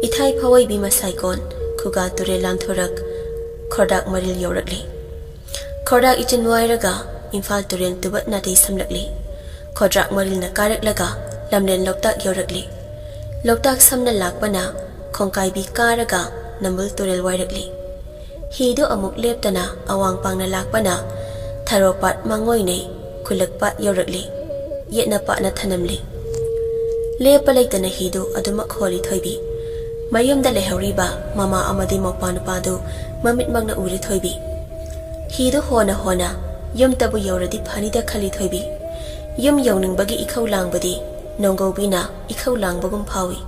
ꯏꯊꯥꯏ ꯐꯋꯥꯏꯕꯤ ꯃꯁꯥꯏꯀꯣꯟ ꯈꯨꯒꯥ ꯇꯨꯔꯦꯜ ꯂꯥꯟꯊꯣꯔꯛ ꯈꯣꯔꯗꯥꯛ ꯃꯔꯤꯜ ꯌꯧꯔꯛꯂꯤ꯫ ꯈꯣꯔꯗꯥꯛ ꯏꯆꯤꯟ ꯋꯥꯏꯔꯒ ꯏꯝꯐꯥꯜ ꯇꯨꯔꯦꯜ ꯇꯨꯕꯠ ꯅꯥꯇꯩ ꯁꯝꯂꯛꯂꯤ꯫ ꯈꯣꯗ꯭ꯔꯥꯛ ꯃꯔꯤꯜꯅ ꯀꯥꯔꯛꯂꯒ ꯂꯝꯂꯦꯟ ꯂꯣꯛꯇꯥꯛ ꯌꯧꯔꯛꯂꯤ꯫ ꯂꯣꯛꯇꯥꯛ ꯁꯝꯅ ꯂꯥꯛꯄꯅ ꯈꯣꯡꯀꯥꯏꯕꯤ ꯀꯥꯔꯒ ꯅꯝꯕꯨꯜ ꯇꯨꯔꯦꯜ ꯋꯥꯏꯔꯛꯂꯤ꯫ ꯍꯤꯗꯨ ꯑꯃꯨꯛ ꯂꯦꯞꯇꯅ ꯑꯋꯥꯡ ꯄꯥꯡꯅ ꯂꯥꯛꯄꯅ ꯊꯔꯣ ꯄꯥꯠ ꯃꯥꯡꯉꯣꯏꯅꯩ ꯈꯨꯜꯂꯛ ꯄꯥꯠ ꯌꯧꯔꯛꯂꯤ꯫ ꯌꯦꯠꯅ ꯄꯥꯠꯅ ꯊꯅꯝꯂꯤ꯫ ꯂꯦꯞꯄ ꯂꯩꯇꯅ ꯍꯤꯗꯨ ꯑꯗꯨꯃꯛ ꯍꯣꯜꯂꯤ ꯊꯣꯏꯕꯤ꯫ ꯃꯌꯨꯝꯗ ꯂꯩꯍꯧꯔꯤꯕ ꯃꯃꯥ ꯑꯃꯗꯤ ꯃꯧꯄ꯭ꯋꯥ ꯅꯨꯄꯥꯗꯨ ꯃꯃꯤꯠꯃꯛꯅ ꯎꯔꯤ ꯊꯣꯏꯕꯤ꯫ ꯍꯤꯗꯨ ꯍꯣꯟꯅ ꯍꯣꯟꯅ ꯌꯨꯝꯇꯕꯨ ꯌꯧꯔꯗꯤ ꯐꯅꯤꯗ ꯈꯜꯂꯤ ꯊꯣꯏꯕꯤ꯫ ꯌꯨꯝ ꯌꯧꯅꯤꯡꯕꯒꯤ ꯏꯈꯧ ꯂꯥꯡꯕꯗꯤ ꯅꯣꯡꯒꯧꯕꯤꯅ ꯏꯈꯧ ꯂꯥꯡꯕꯒꯨꯝ ꯐꯥꯎꯏ꯫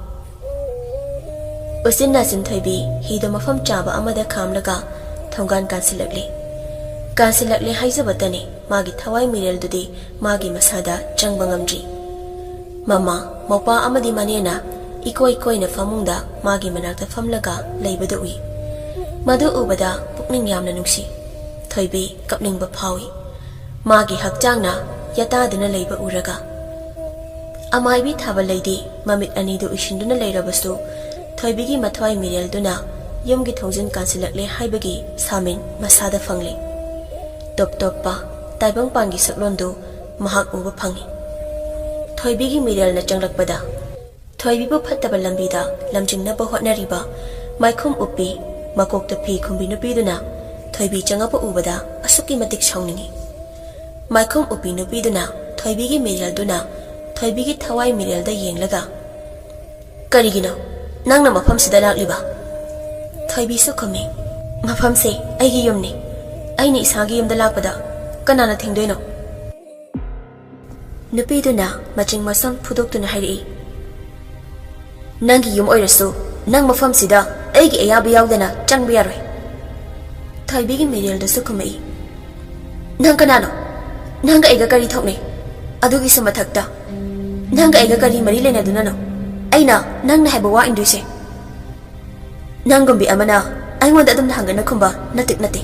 ꯎꯆꯤꯟ ꯅꯥꯆꯤꯟ ꯊꯣꯏꯕꯤ ꯍꯤꯗꯨ ꯃꯐꯝ ꯆꯥꯕ ꯑꯃꯗ ꯈꯥꯝꯂꯒ ꯊꯣꯡꯒꯥꯟ ꯀꯥꯟꯁꯤꯜꯂꯛꯂꯤ꯫ ꯀꯥꯟꯁꯤꯜꯂꯛꯂꯦ ꯍꯥꯏꯖꯕꯇꯅꯤ, ꯃꯥꯒꯤ ꯊꯋꯥꯏ ꯃꯤꯔꯦꯜꯗꯨꯗꯤ ꯃꯥꯒꯤ ꯃꯁꯥꯗ ꯆꯪꯕ ꯉꯝꯗ꯭ꯔꯤ꯫ ꯃꯃꯥ, ꯃꯧꯄ꯭ꯋꯥ ꯑꯃꯗꯤ ꯃꯅꯦꯅ ꯏꯀꯣꯏ ꯀꯣꯏꯅ ꯐꯃꯨꯡꯗ ꯃꯥꯒꯤ ꯃꯅꯥꯛꯇ ꯐꯝꯂꯒ ꯂꯩꯕꯗꯨ ꯎꯏ꯫ ꯃꯗꯨ ꯎꯕꯗ ꯄꯨꯛꯅꯤꯡ ꯌꯥꯝꯅ ꯅꯨꯡꯁꯤ꯫ ꯊꯣꯏꯕꯤ ꯀꯞꯅꯤꯡꯕ ꯐꯥꯎꯏ꯫ ꯃꯥꯒꯤ ꯍꯛꯆꯥꯡꯅ ꯌꯥꯇꯥꯗꯨꯅ ꯂꯩꯕ ꯎꯔꯒ꯫ ꯑꯃꯥꯏꯕꯤ ꯊꯥꯕ ꯂꯩꯗꯤ ꯃꯃꯤꯠ ꯑꯅꯤꯗꯨ ꯎꯏꯁꯤꯟꯗꯨꯅ ꯂꯩꯔꯕꯁꯨ, ꯊꯣꯏꯕꯤꯒꯤ ꯃꯊ꯭ꯋꯥꯏ ꯃꯤꯔꯦꯜꯗꯨꯅ ꯌꯨꯝꯒꯤ ꯊꯣꯡꯖꯤꯟ ꯀꯥꯟꯁꯤꯜꯂꯛꯂꯦ ꯍꯥꯏꯕꯒꯤ ꯁꯥꯃꯤꯟ ꯃꯁꯥꯗ ꯐꯪꯂꯦ꯫ ꯇꯣꯞ ꯇꯣꯞꯄ ꯇꯥꯏꯕꯪꯄꯥꯟꯒꯤ ꯁꯛꯂꯣꯟꯗꯨ ꯃꯍꯥꯛ ꯎꯕ ꯐꯪꯏ꯫ ꯊꯣꯏꯕꯤꯒꯤ ꯃꯤꯔꯦꯜꯅ ꯆꯪꯂꯛꯄꯗ, ꯊꯣꯏꯕꯤꯕꯨ ꯐꯠꯇꯕ ꯂꯝꯕꯤꯗ ꯂꯝꯖꯤꯡꯅꯕ ꯍꯣꯠꯅꯔꯤꯕ ꯃꯥꯏꯈꯨꯝ ꯎꯞꯄꯤ, ꯃꯀꯣꯛꯇ ꯐꯤ ꯈꯨꯝꯕꯤ ꯅꯨꯄꯤꯗꯨꯅ ꯊꯣꯏꯕꯤ ꯆꯪꯉꯛꯄ ꯎꯕꯗ ꯑꯁꯨꯛꯀꯤ ꯃꯇꯤꯛ ꯁꯥꯎꯅꯤꯡꯏ꯫ ꯃꯥꯏꯈꯨꯝ ꯎꯞꯄꯤ ꯅꯨꯄꯤꯗꯨꯅ ꯊꯣꯏꯕꯤꯒꯤ ꯃꯤꯔꯦꯜꯗꯨꯅ ꯊꯣꯏꯕꯤꯒꯤ ꯊꯋꯥꯏ ꯃꯤꯔꯦꯜꯗ ꯌꯦꯡꯂꯒ, "ꯀꯔꯤꯒꯤꯅꯣ ꯅꯪꯅ ꯃꯐꯝꯁꯤꯗ ꯂꯥꯛꯂꯤꯕ?" ꯊꯣꯏꯕꯤꯁꯨ ꯈꯨꯝꯃꯤ, "ꯃꯐꯝꯁꯦ ꯑꯩꯒꯤ ꯌꯨꯝꯅꯤ꯫ ꯑꯩꯅ ꯏꯁꯥꯒꯤ ꯌꯨꯝꯗ ꯂꯥꯛꯄꯗ ꯀꯅꯥꯅ ꯊꯤꯡꯗꯣꯏꯅꯣ?" ꯅꯨꯄꯤꯗꯨꯅ ꯃꯆꯤꯡ ꯃꯁꯝ ꯐꯨꯗꯣꯛꯇꯨꯅ ꯍꯥꯏꯔꯛꯏ, ꯅꯪꯒꯤ ꯌꯨꯝ ꯑꯣꯏꯔꯁꯨ, ꯅꯪ ꯃꯐꯝꯁꯤꯗ ꯑꯩꯒꯤ ꯑꯌꯥꯕ ꯌꯥꯎꯗꯅ ꯆꯪꯕ ꯌꯥꯔꯣꯏ꯫ ꯊꯣꯏꯕꯤꯒꯤ ꯃꯤꯔꯦꯜꯗꯁꯨ ꯈꯨꯝꯃꯛꯏ, "ꯅꯪ ꯀꯅꯥꯅꯣ? ꯅꯪꯒ ꯑꯩꯒ ꯀꯔꯤ ꯊꯣꯛꯅꯩ? ꯑꯗꯨꯒꯤꯁꯨ ꯃꯊꯛꯇ, ꯅꯪꯒ ꯑꯩꯒ ꯀꯔꯤ ꯃꯔꯤ ꯂꯩꯅꯗꯨꯅꯅꯣ ꯑꯩꯅ ꯅꯪꯅ ꯍꯥꯏꯕ ꯋꯥ ꯏꯟꯗꯣꯏꯁꯦ?" ꯅꯪꯒꯨꯝꯕꯤ ꯑꯃꯅ ꯑꯩꯉꯣꯟꯗ ꯑꯗꯨꯝꯅ ꯍꯪꯒꯅ ꯈꯨꯝꯕ ꯅꯇꯤꯛ ꯅꯠꯇꯦ꯫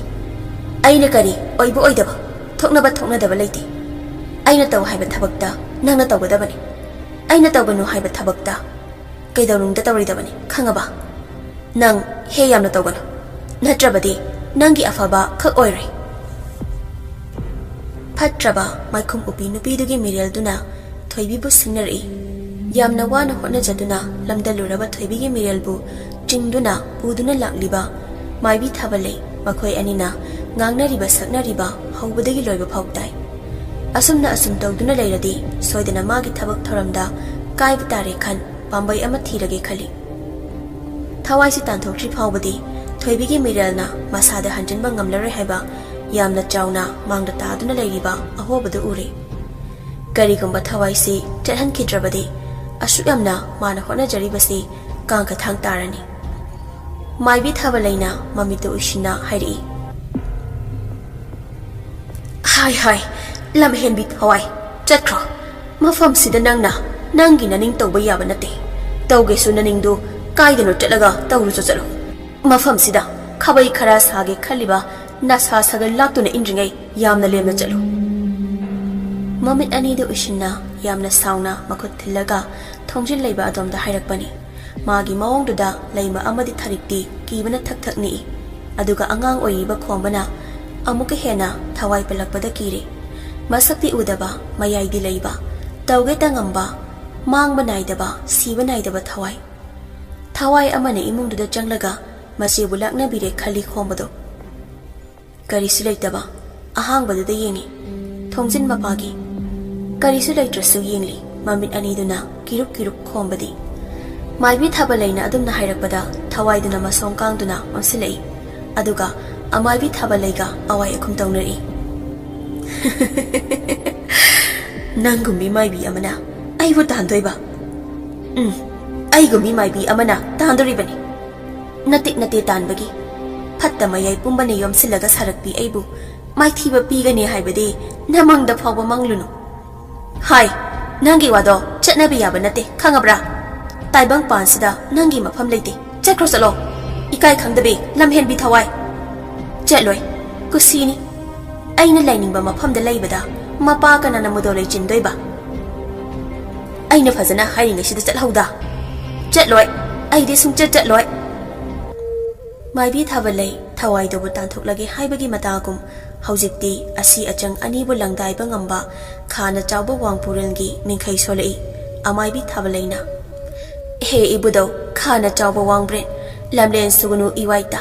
ꯑꯩꯅ ꯀꯔꯤ ꯑꯣꯏꯕ ꯑꯣꯏꯗꯕ, ꯊꯣꯛꯅꯕ ꯊꯣꯛꯅꯗꯕ ꯂꯩꯇꯦ꯫ ꯑꯩꯅ ꯇꯧ ꯍꯥꯏꯕ ꯊꯕꯛꯇ ꯅꯪꯅ ꯇꯧꯒꯗꯕꯅꯤ꯫ ꯑꯩꯅ ꯇꯧꯒꯅꯨ ꯍꯥꯏꯕ ꯊꯕꯛꯇ ꯀꯩꯗꯧꯅꯨꯡꯗ ꯇꯧꯔꯣꯏꯗꯕꯅꯤ, ꯈꯪꯉꯕ? ꯅꯪ ꯍꯦ ꯌꯥꯝꯅ ꯇꯧꯒꯅꯨ, ꯅꯠꯇ꯭ꯔꯕꯗꯤ ꯅꯪꯒꯤ ꯑꯐꯕ ꯈꯛ ꯑꯣꯏꯔꯣꯏ꯫ ꯐꯠꯇ꯭ꯔꯕ ꯃꯥꯏꯈꯨꯝ ꯎꯞꯄꯤ ꯅꯨꯄꯤꯗꯨꯒꯤ ꯃꯤꯔꯦꯜꯗꯨꯅ ꯊꯣꯏꯕꯤꯕꯨ ꯁꯤꯡꯅꯔꯛꯏ꯫ ꯌꯥꯝꯅ ꯋꯥꯅ ꯍꯣꯠꯅꯖꯗꯨꯅ ꯂꯝꯗꯜꯂꯨꯔꯕ ꯊꯣꯏꯕꯤꯒꯤ ꯃꯤꯔꯦꯜꯕꯨ ꯆꯤꯡꯗꯨꯅ ꯄꯨꯗꯨꯅ ꯂꯥꯛꯂꯤꯕ ꯃꯥꯏꯕꯤ ꯊꯥꯕꯂꯩ, ꯃꯈꯣꯏ ꯑꯅꯤꯅ ꯉꯥꯡꯅꯔꯤꯕ ꯁꯛꯅꯔꯤꯕ ꯍꯧꯕꯗꯒꯤ ꯂꯣꯏꯕ ꯐꯥꯎ ꯇꯥꯏ꯫ ꯑꯁꯨꯝꯅ ꯑꯁꯨꯝ ꯇꯧꯗꯨꯅ ꯂꯩꯔꯗꯤ ꯁꯣꯏꯗꯅ ꯃꯥꯒꯤ ꯊꯕꯛ ꯊꯧꯔꯝꯗ ꯀꯥꯏꯕ ꯇꯥꯔꯦ ꯈꯟ ꯄꯥꯝꯕꯩ ꯑꯃ ꯊꯤꯔꯒꯦ ꯈꯜꯂꯤ꯫ ꯊꯋꯥꯏꯁꯤ ꯇꯥꯟꯊꯣꯛꯇ꯭ꯔꯤ ꯐꯥꯎꯕꯗꯤ ꯊꯣꯏꯕꯤꯒꯤ ꯃꯤꯔꯦꯜꯅ ꯃꯁꯥꯗ ꯍꯟꯖꯤꯟꯕ ꯉꯝꯂꯔꯣꯏ ꯍꯥꯏꯕ ꯌꯥꯝꯅ ꯆꯥꯎꯅ ꯃꯥꯡꯗ ꯇꯥꯗꯨꯅ ꯂꯩꯔꯤꯕ ꯑꯍꯣꯕꯗꯨ ꯎꯔꯦ꯫ ꯀꯔꯤꯒꯨꯝꯕ ꯊꯋꯥꯏꯁꯤ ꯆꯠꯍꯟꯈꯤꯗ꯭ꯔꯕꯗꯤ ꯑꯁꯨꯛ ꯌꯥꯝꯅ ꯃꯥꯅ ꯍꯣꯠꯅꯖꯔꯤꯕꯁꯤ ꯀꯥꯡꯈ ꯊꯥꯡ ꯇꯥꯔꯅꯤ꯫ ꯃꯥꯏꯕꯤ ꯊꯥꯕꯂꯩꯅ ꯃꯃꯤꯠꯇꯨ ꯎꯏꯁꯤꯟꯅ ꯍꯥꯏꯔꯛꯏ, "ꯍꯥꯏ ꯍꯥꯏ, ꯂꯝꯍꯦꯟꯕꯤ ꯊꯋꯥꯏ, ꯆꯠꯈ꯭ꯔꯣ꯫ ꯃꯐꯝꯁꯤꯗ ꯅꯪꯅ ꯅꯪꯒꯤ ꯅꯅꯤꯡ ꯇꯧꯕ ꯌꯥꯕ ꯅꯠꯇꯦ꯫ ꯇꯧꯒꯦꯁꯨ ꯅꯅꯤꯡꯗꯨ ꯀꯥꯏꯗꯅꯣ ꯆꯠꯂꯒ ꯇꯧꯔꯨꯆꯣ ꯆꯠꯂꯣ꯫ ꯃꯐꯝꯁꯤꯗ ꯈꯥꯕꯩ ꯈꯔ ꯁꯥꯒꯦ ꯈꯜꯂꯤꯕ ꯅꯁꯥ ꯁꯥꯒꯩ ꯂꯥꯛꯇꯨꯅ ꯏꯟꯗ꯭ꯔꯤꯉꯩ ꯌꯥꯝꯅ ꯂꯦꯝꯅ ꯆꯠꯂꯨ꯫" ꯃꯃꯤꯠ ꯑꯅꯤꯗꯨ ꯎꯏꯁꯤꯟꯅ ꯌꯥꯝꯅ ꯁꯥꯎꯅ ꯃꯈꯨꯠ ꯊꯤꯜꯂꯒ ꯊꯣꯡꯖꯤꯜ ꯂꯩꯕ ꯑꯗꯣꯝꯗ ꯍꯥꯏꯔꯛꯄꯅꯤ꯫ ꯃꯥꯒꯤ ꯃꯑꯣꯡꯗꯨꯗ ꯂꯩꯃ ꯑꯃꯗꯤ ꯊꯥꯔꯤꯛꯇꯤ ꯀꯤꯕꯅ ꯊꯛ ꯊꯛ ꯅꯤꯛꯏ꯫ ꯑꯗꯨꯒ ꯑꯉꯥꯡ ꯑꯣꯏꯔꯤꯕ ꯈꯣꯝꯕꯅ ꯑꯃꯨꯛꯀ ꯍꯦꯟꯅ ꯊꯋꯥꯏ ꯄꯜꯂꯛꯄꯗ ꯀꯤꯔꯦ꯫ ꯃꯁꯛꯇꯤ ꯎꯗꯕ, ꯃꯌꯥꯏꯗꯤ ꯂꯩꯕ, ꯇꯧꯒꯦꯇ ꯉꯝꯕ, ꯃꯥꯡꯕ ꯅꯥꯏꯗꯕ, ꯁꯤꯕ ꯅꯥꯏꯗꯕ ꯊꯋꯥꯏ꯫ ꯊꯋꯥꯏ ꯑꯃꯅ ꯏꯃꯨꯡꯗꯨꯗ ꯆꯪꯂꯒ ꯃꯆꯦꯕꯨ ꯂꯥꯛꯅꯕꯤꯔꯦ ꯈꯜꯂꯤ ꯈꯣꯝꯕꯗꯣ꯫ ꯀꯔꯤꯁꯨ ꯂꯩꯇꯕ ꯑꯍꯥꯡꯕꯗꯨꯗ ꯌꯦꯡꯉꯤ꯫ ꯊꯣꯡꯖꯤꯟ ꯃꯄꯥꯒꯤ꯫ ꯀꯔꯤꯁꯨ ꯂꯩꯇ꯭ꯔꯁꯨ ꯌꯦꯡꯂꯤ꯫ ꯃꯃꯤꯠ ꯑꯅꯤꯗꯨꯅ ꯀꯤꯔꯨꯛ ꯀꯤꯔꯨꯛ ꯈꯣꯝꯕꯗꯤ꯫ ꯃꯥꯏꯕꯤ ꯊꯥꯕꯂꯩꯅ ꯑꯗꯨꯝꯅ ꯍꯥꯏꯔꯛꯄꯗ ꯊꯋꯥꯏꯗꯨꯅ ꯃꯁꯣꯡ ꯀꯥꯡꯗꯨꯅ ꯑꯣꯟꯁꯤꯜꯂꯛꯏ꯫ ꯑꯗꯨꯒ ꯑꯃꯥꯏꯕꯤ ꯊꯥꯕꯂꯩꯒ ꯑꯋꯥꯏ ꯑꯈꯨꯝ ꯇꯧꯅꯔꯛꯏ꯫ "ꯅꯪꯒꯨꯝꯕꯤ ꯃꯥꯏꯕꯤ ꯑꯃꯅ ꯑꯩꯕꯨ ꯇꯥꯟꯗꯣꯏꯕ? ꯎꯝ, ꯑꯩꯒꯨꯝꯕꯤ ꯃꯥꯏꯕꯤ ꯑꯃꯅ ꯇꯥꯟꯗꯣꯔꯤꯕꯅꯤ꯫ ꯅꯇꯤꯛ ꯅꯇꯦ ꯇꯥꯟꯕꯒꯤ ꯐꯠꯇ ꯃꯌꯥꯏ ꯄꯨꯝꯕꯅ ꯌꯣꯝꯁꯤꯜꯂꯒ ꯁꯥꯔꯛꯄꯤ ꯑꯩꯕꯨ ꯃꯥꯏꯊꯤꯕ ꯄꯤꯒꯅꯤ ꯍꯥꯏꯕꯗꯤ ꯅꯃꯪꯗ ꯐꯥꯎꯕ ꯃꯪꯂꯨꯅꯨ꯫ ꯍꯥꯏ, ꯅꯪꯒꯤ ꯋꯥꯗꯣ ꯆꯠꯅꯕ ꯌꯥꯕ ꯅꯠꯇꯦ, ꯈꯪꯉꯕ꯭ꯔꯥ? ꯇꯥꯏꯕꯪ ꯄꯥꯟꯁꯤꯗ ꯅꯪꯒꯤ ꯃꯐꯝ ꯂꯩꯇꯦ꯫ ꯆꯠꯈ꯭ꯔꯣ ꯆꯠꯂꯣ꯫ ꯏꯀꯥꯏ ꯈꯪꯗꯕꯤ, ꯂꯝꯍꯦꯟꯕꯤ ꯊꯋꯥꯏ꯫ ꯆꯠꯂꯣꯏ꯫ ꯀꯨꯁꯤꯅꯤ꯫ ꯑꯩꯅ ꯂꯩꯅꯤꯡꯕ ꯃꯐꯝꯗ ꯂꯩꯕꯗ ꯃꯄꯥ ꯀꯅꯥꯅ ꯃꯨꯗꯣ ꯂꯩꯆꯤꯟꯗꯣꯏꯕ? ꯑꯩꯅ ꯐꯖꯅ ꯍꯥꯏꯔꯤꯉꯩꯁꯤꯗ ꯆꯠꯍꯧꯗ꯫ ꯆꯠꯂꯣꯏ꯫ ꯑꯩꯗꯤ ꯁꯨꯡꯆꯠ ꯆꯠꯂꯣꯏ꯫ ꯃꯥꯏꯕꯤ ꯊꯥꯕꯂꯩ ꯊꯋꯥꯏꯗꯨꯕꯨ ꯇꯥꯟꯊꯣꯛꯂꯒꯦ ꯍꯥꯏꯕꯒꯤ ꯃꯇꯥꯒꯨꯝ ꯍꯧꯖꯤꯛꯇꯤ ꯑꯁꯤ ꯑꯆꯪ ꯑꯅꯤꯕꯨ ꯂꯪꯗꯥꯏꯕ ꯉꯝꯕ ꯈꯥꯅ ꯆꯥꯎꯕ ꯋꯥꯡꯄꯨꯔꯦꯜꯒꯤ ꯃꯤꯡꯈꯩ ꯁꯣꯜꯂꯛꯏ꯫ ꯑꯃꯥꯏꯕꯤ ꯊꯥꯕꯂꯩꯅ, "ꯍꯦ ꯏꯕꯨꯙꯧ, ꯈꯥꯅ ꯆꯥꯎꯕ ꯋꯥꯡꯕ꯭ꯔꯦꯟ, ꯂꯝꯂꯦꯟ ꯁꯨꯒꯅꯨ ꯏꯋꯥꯏꯇ,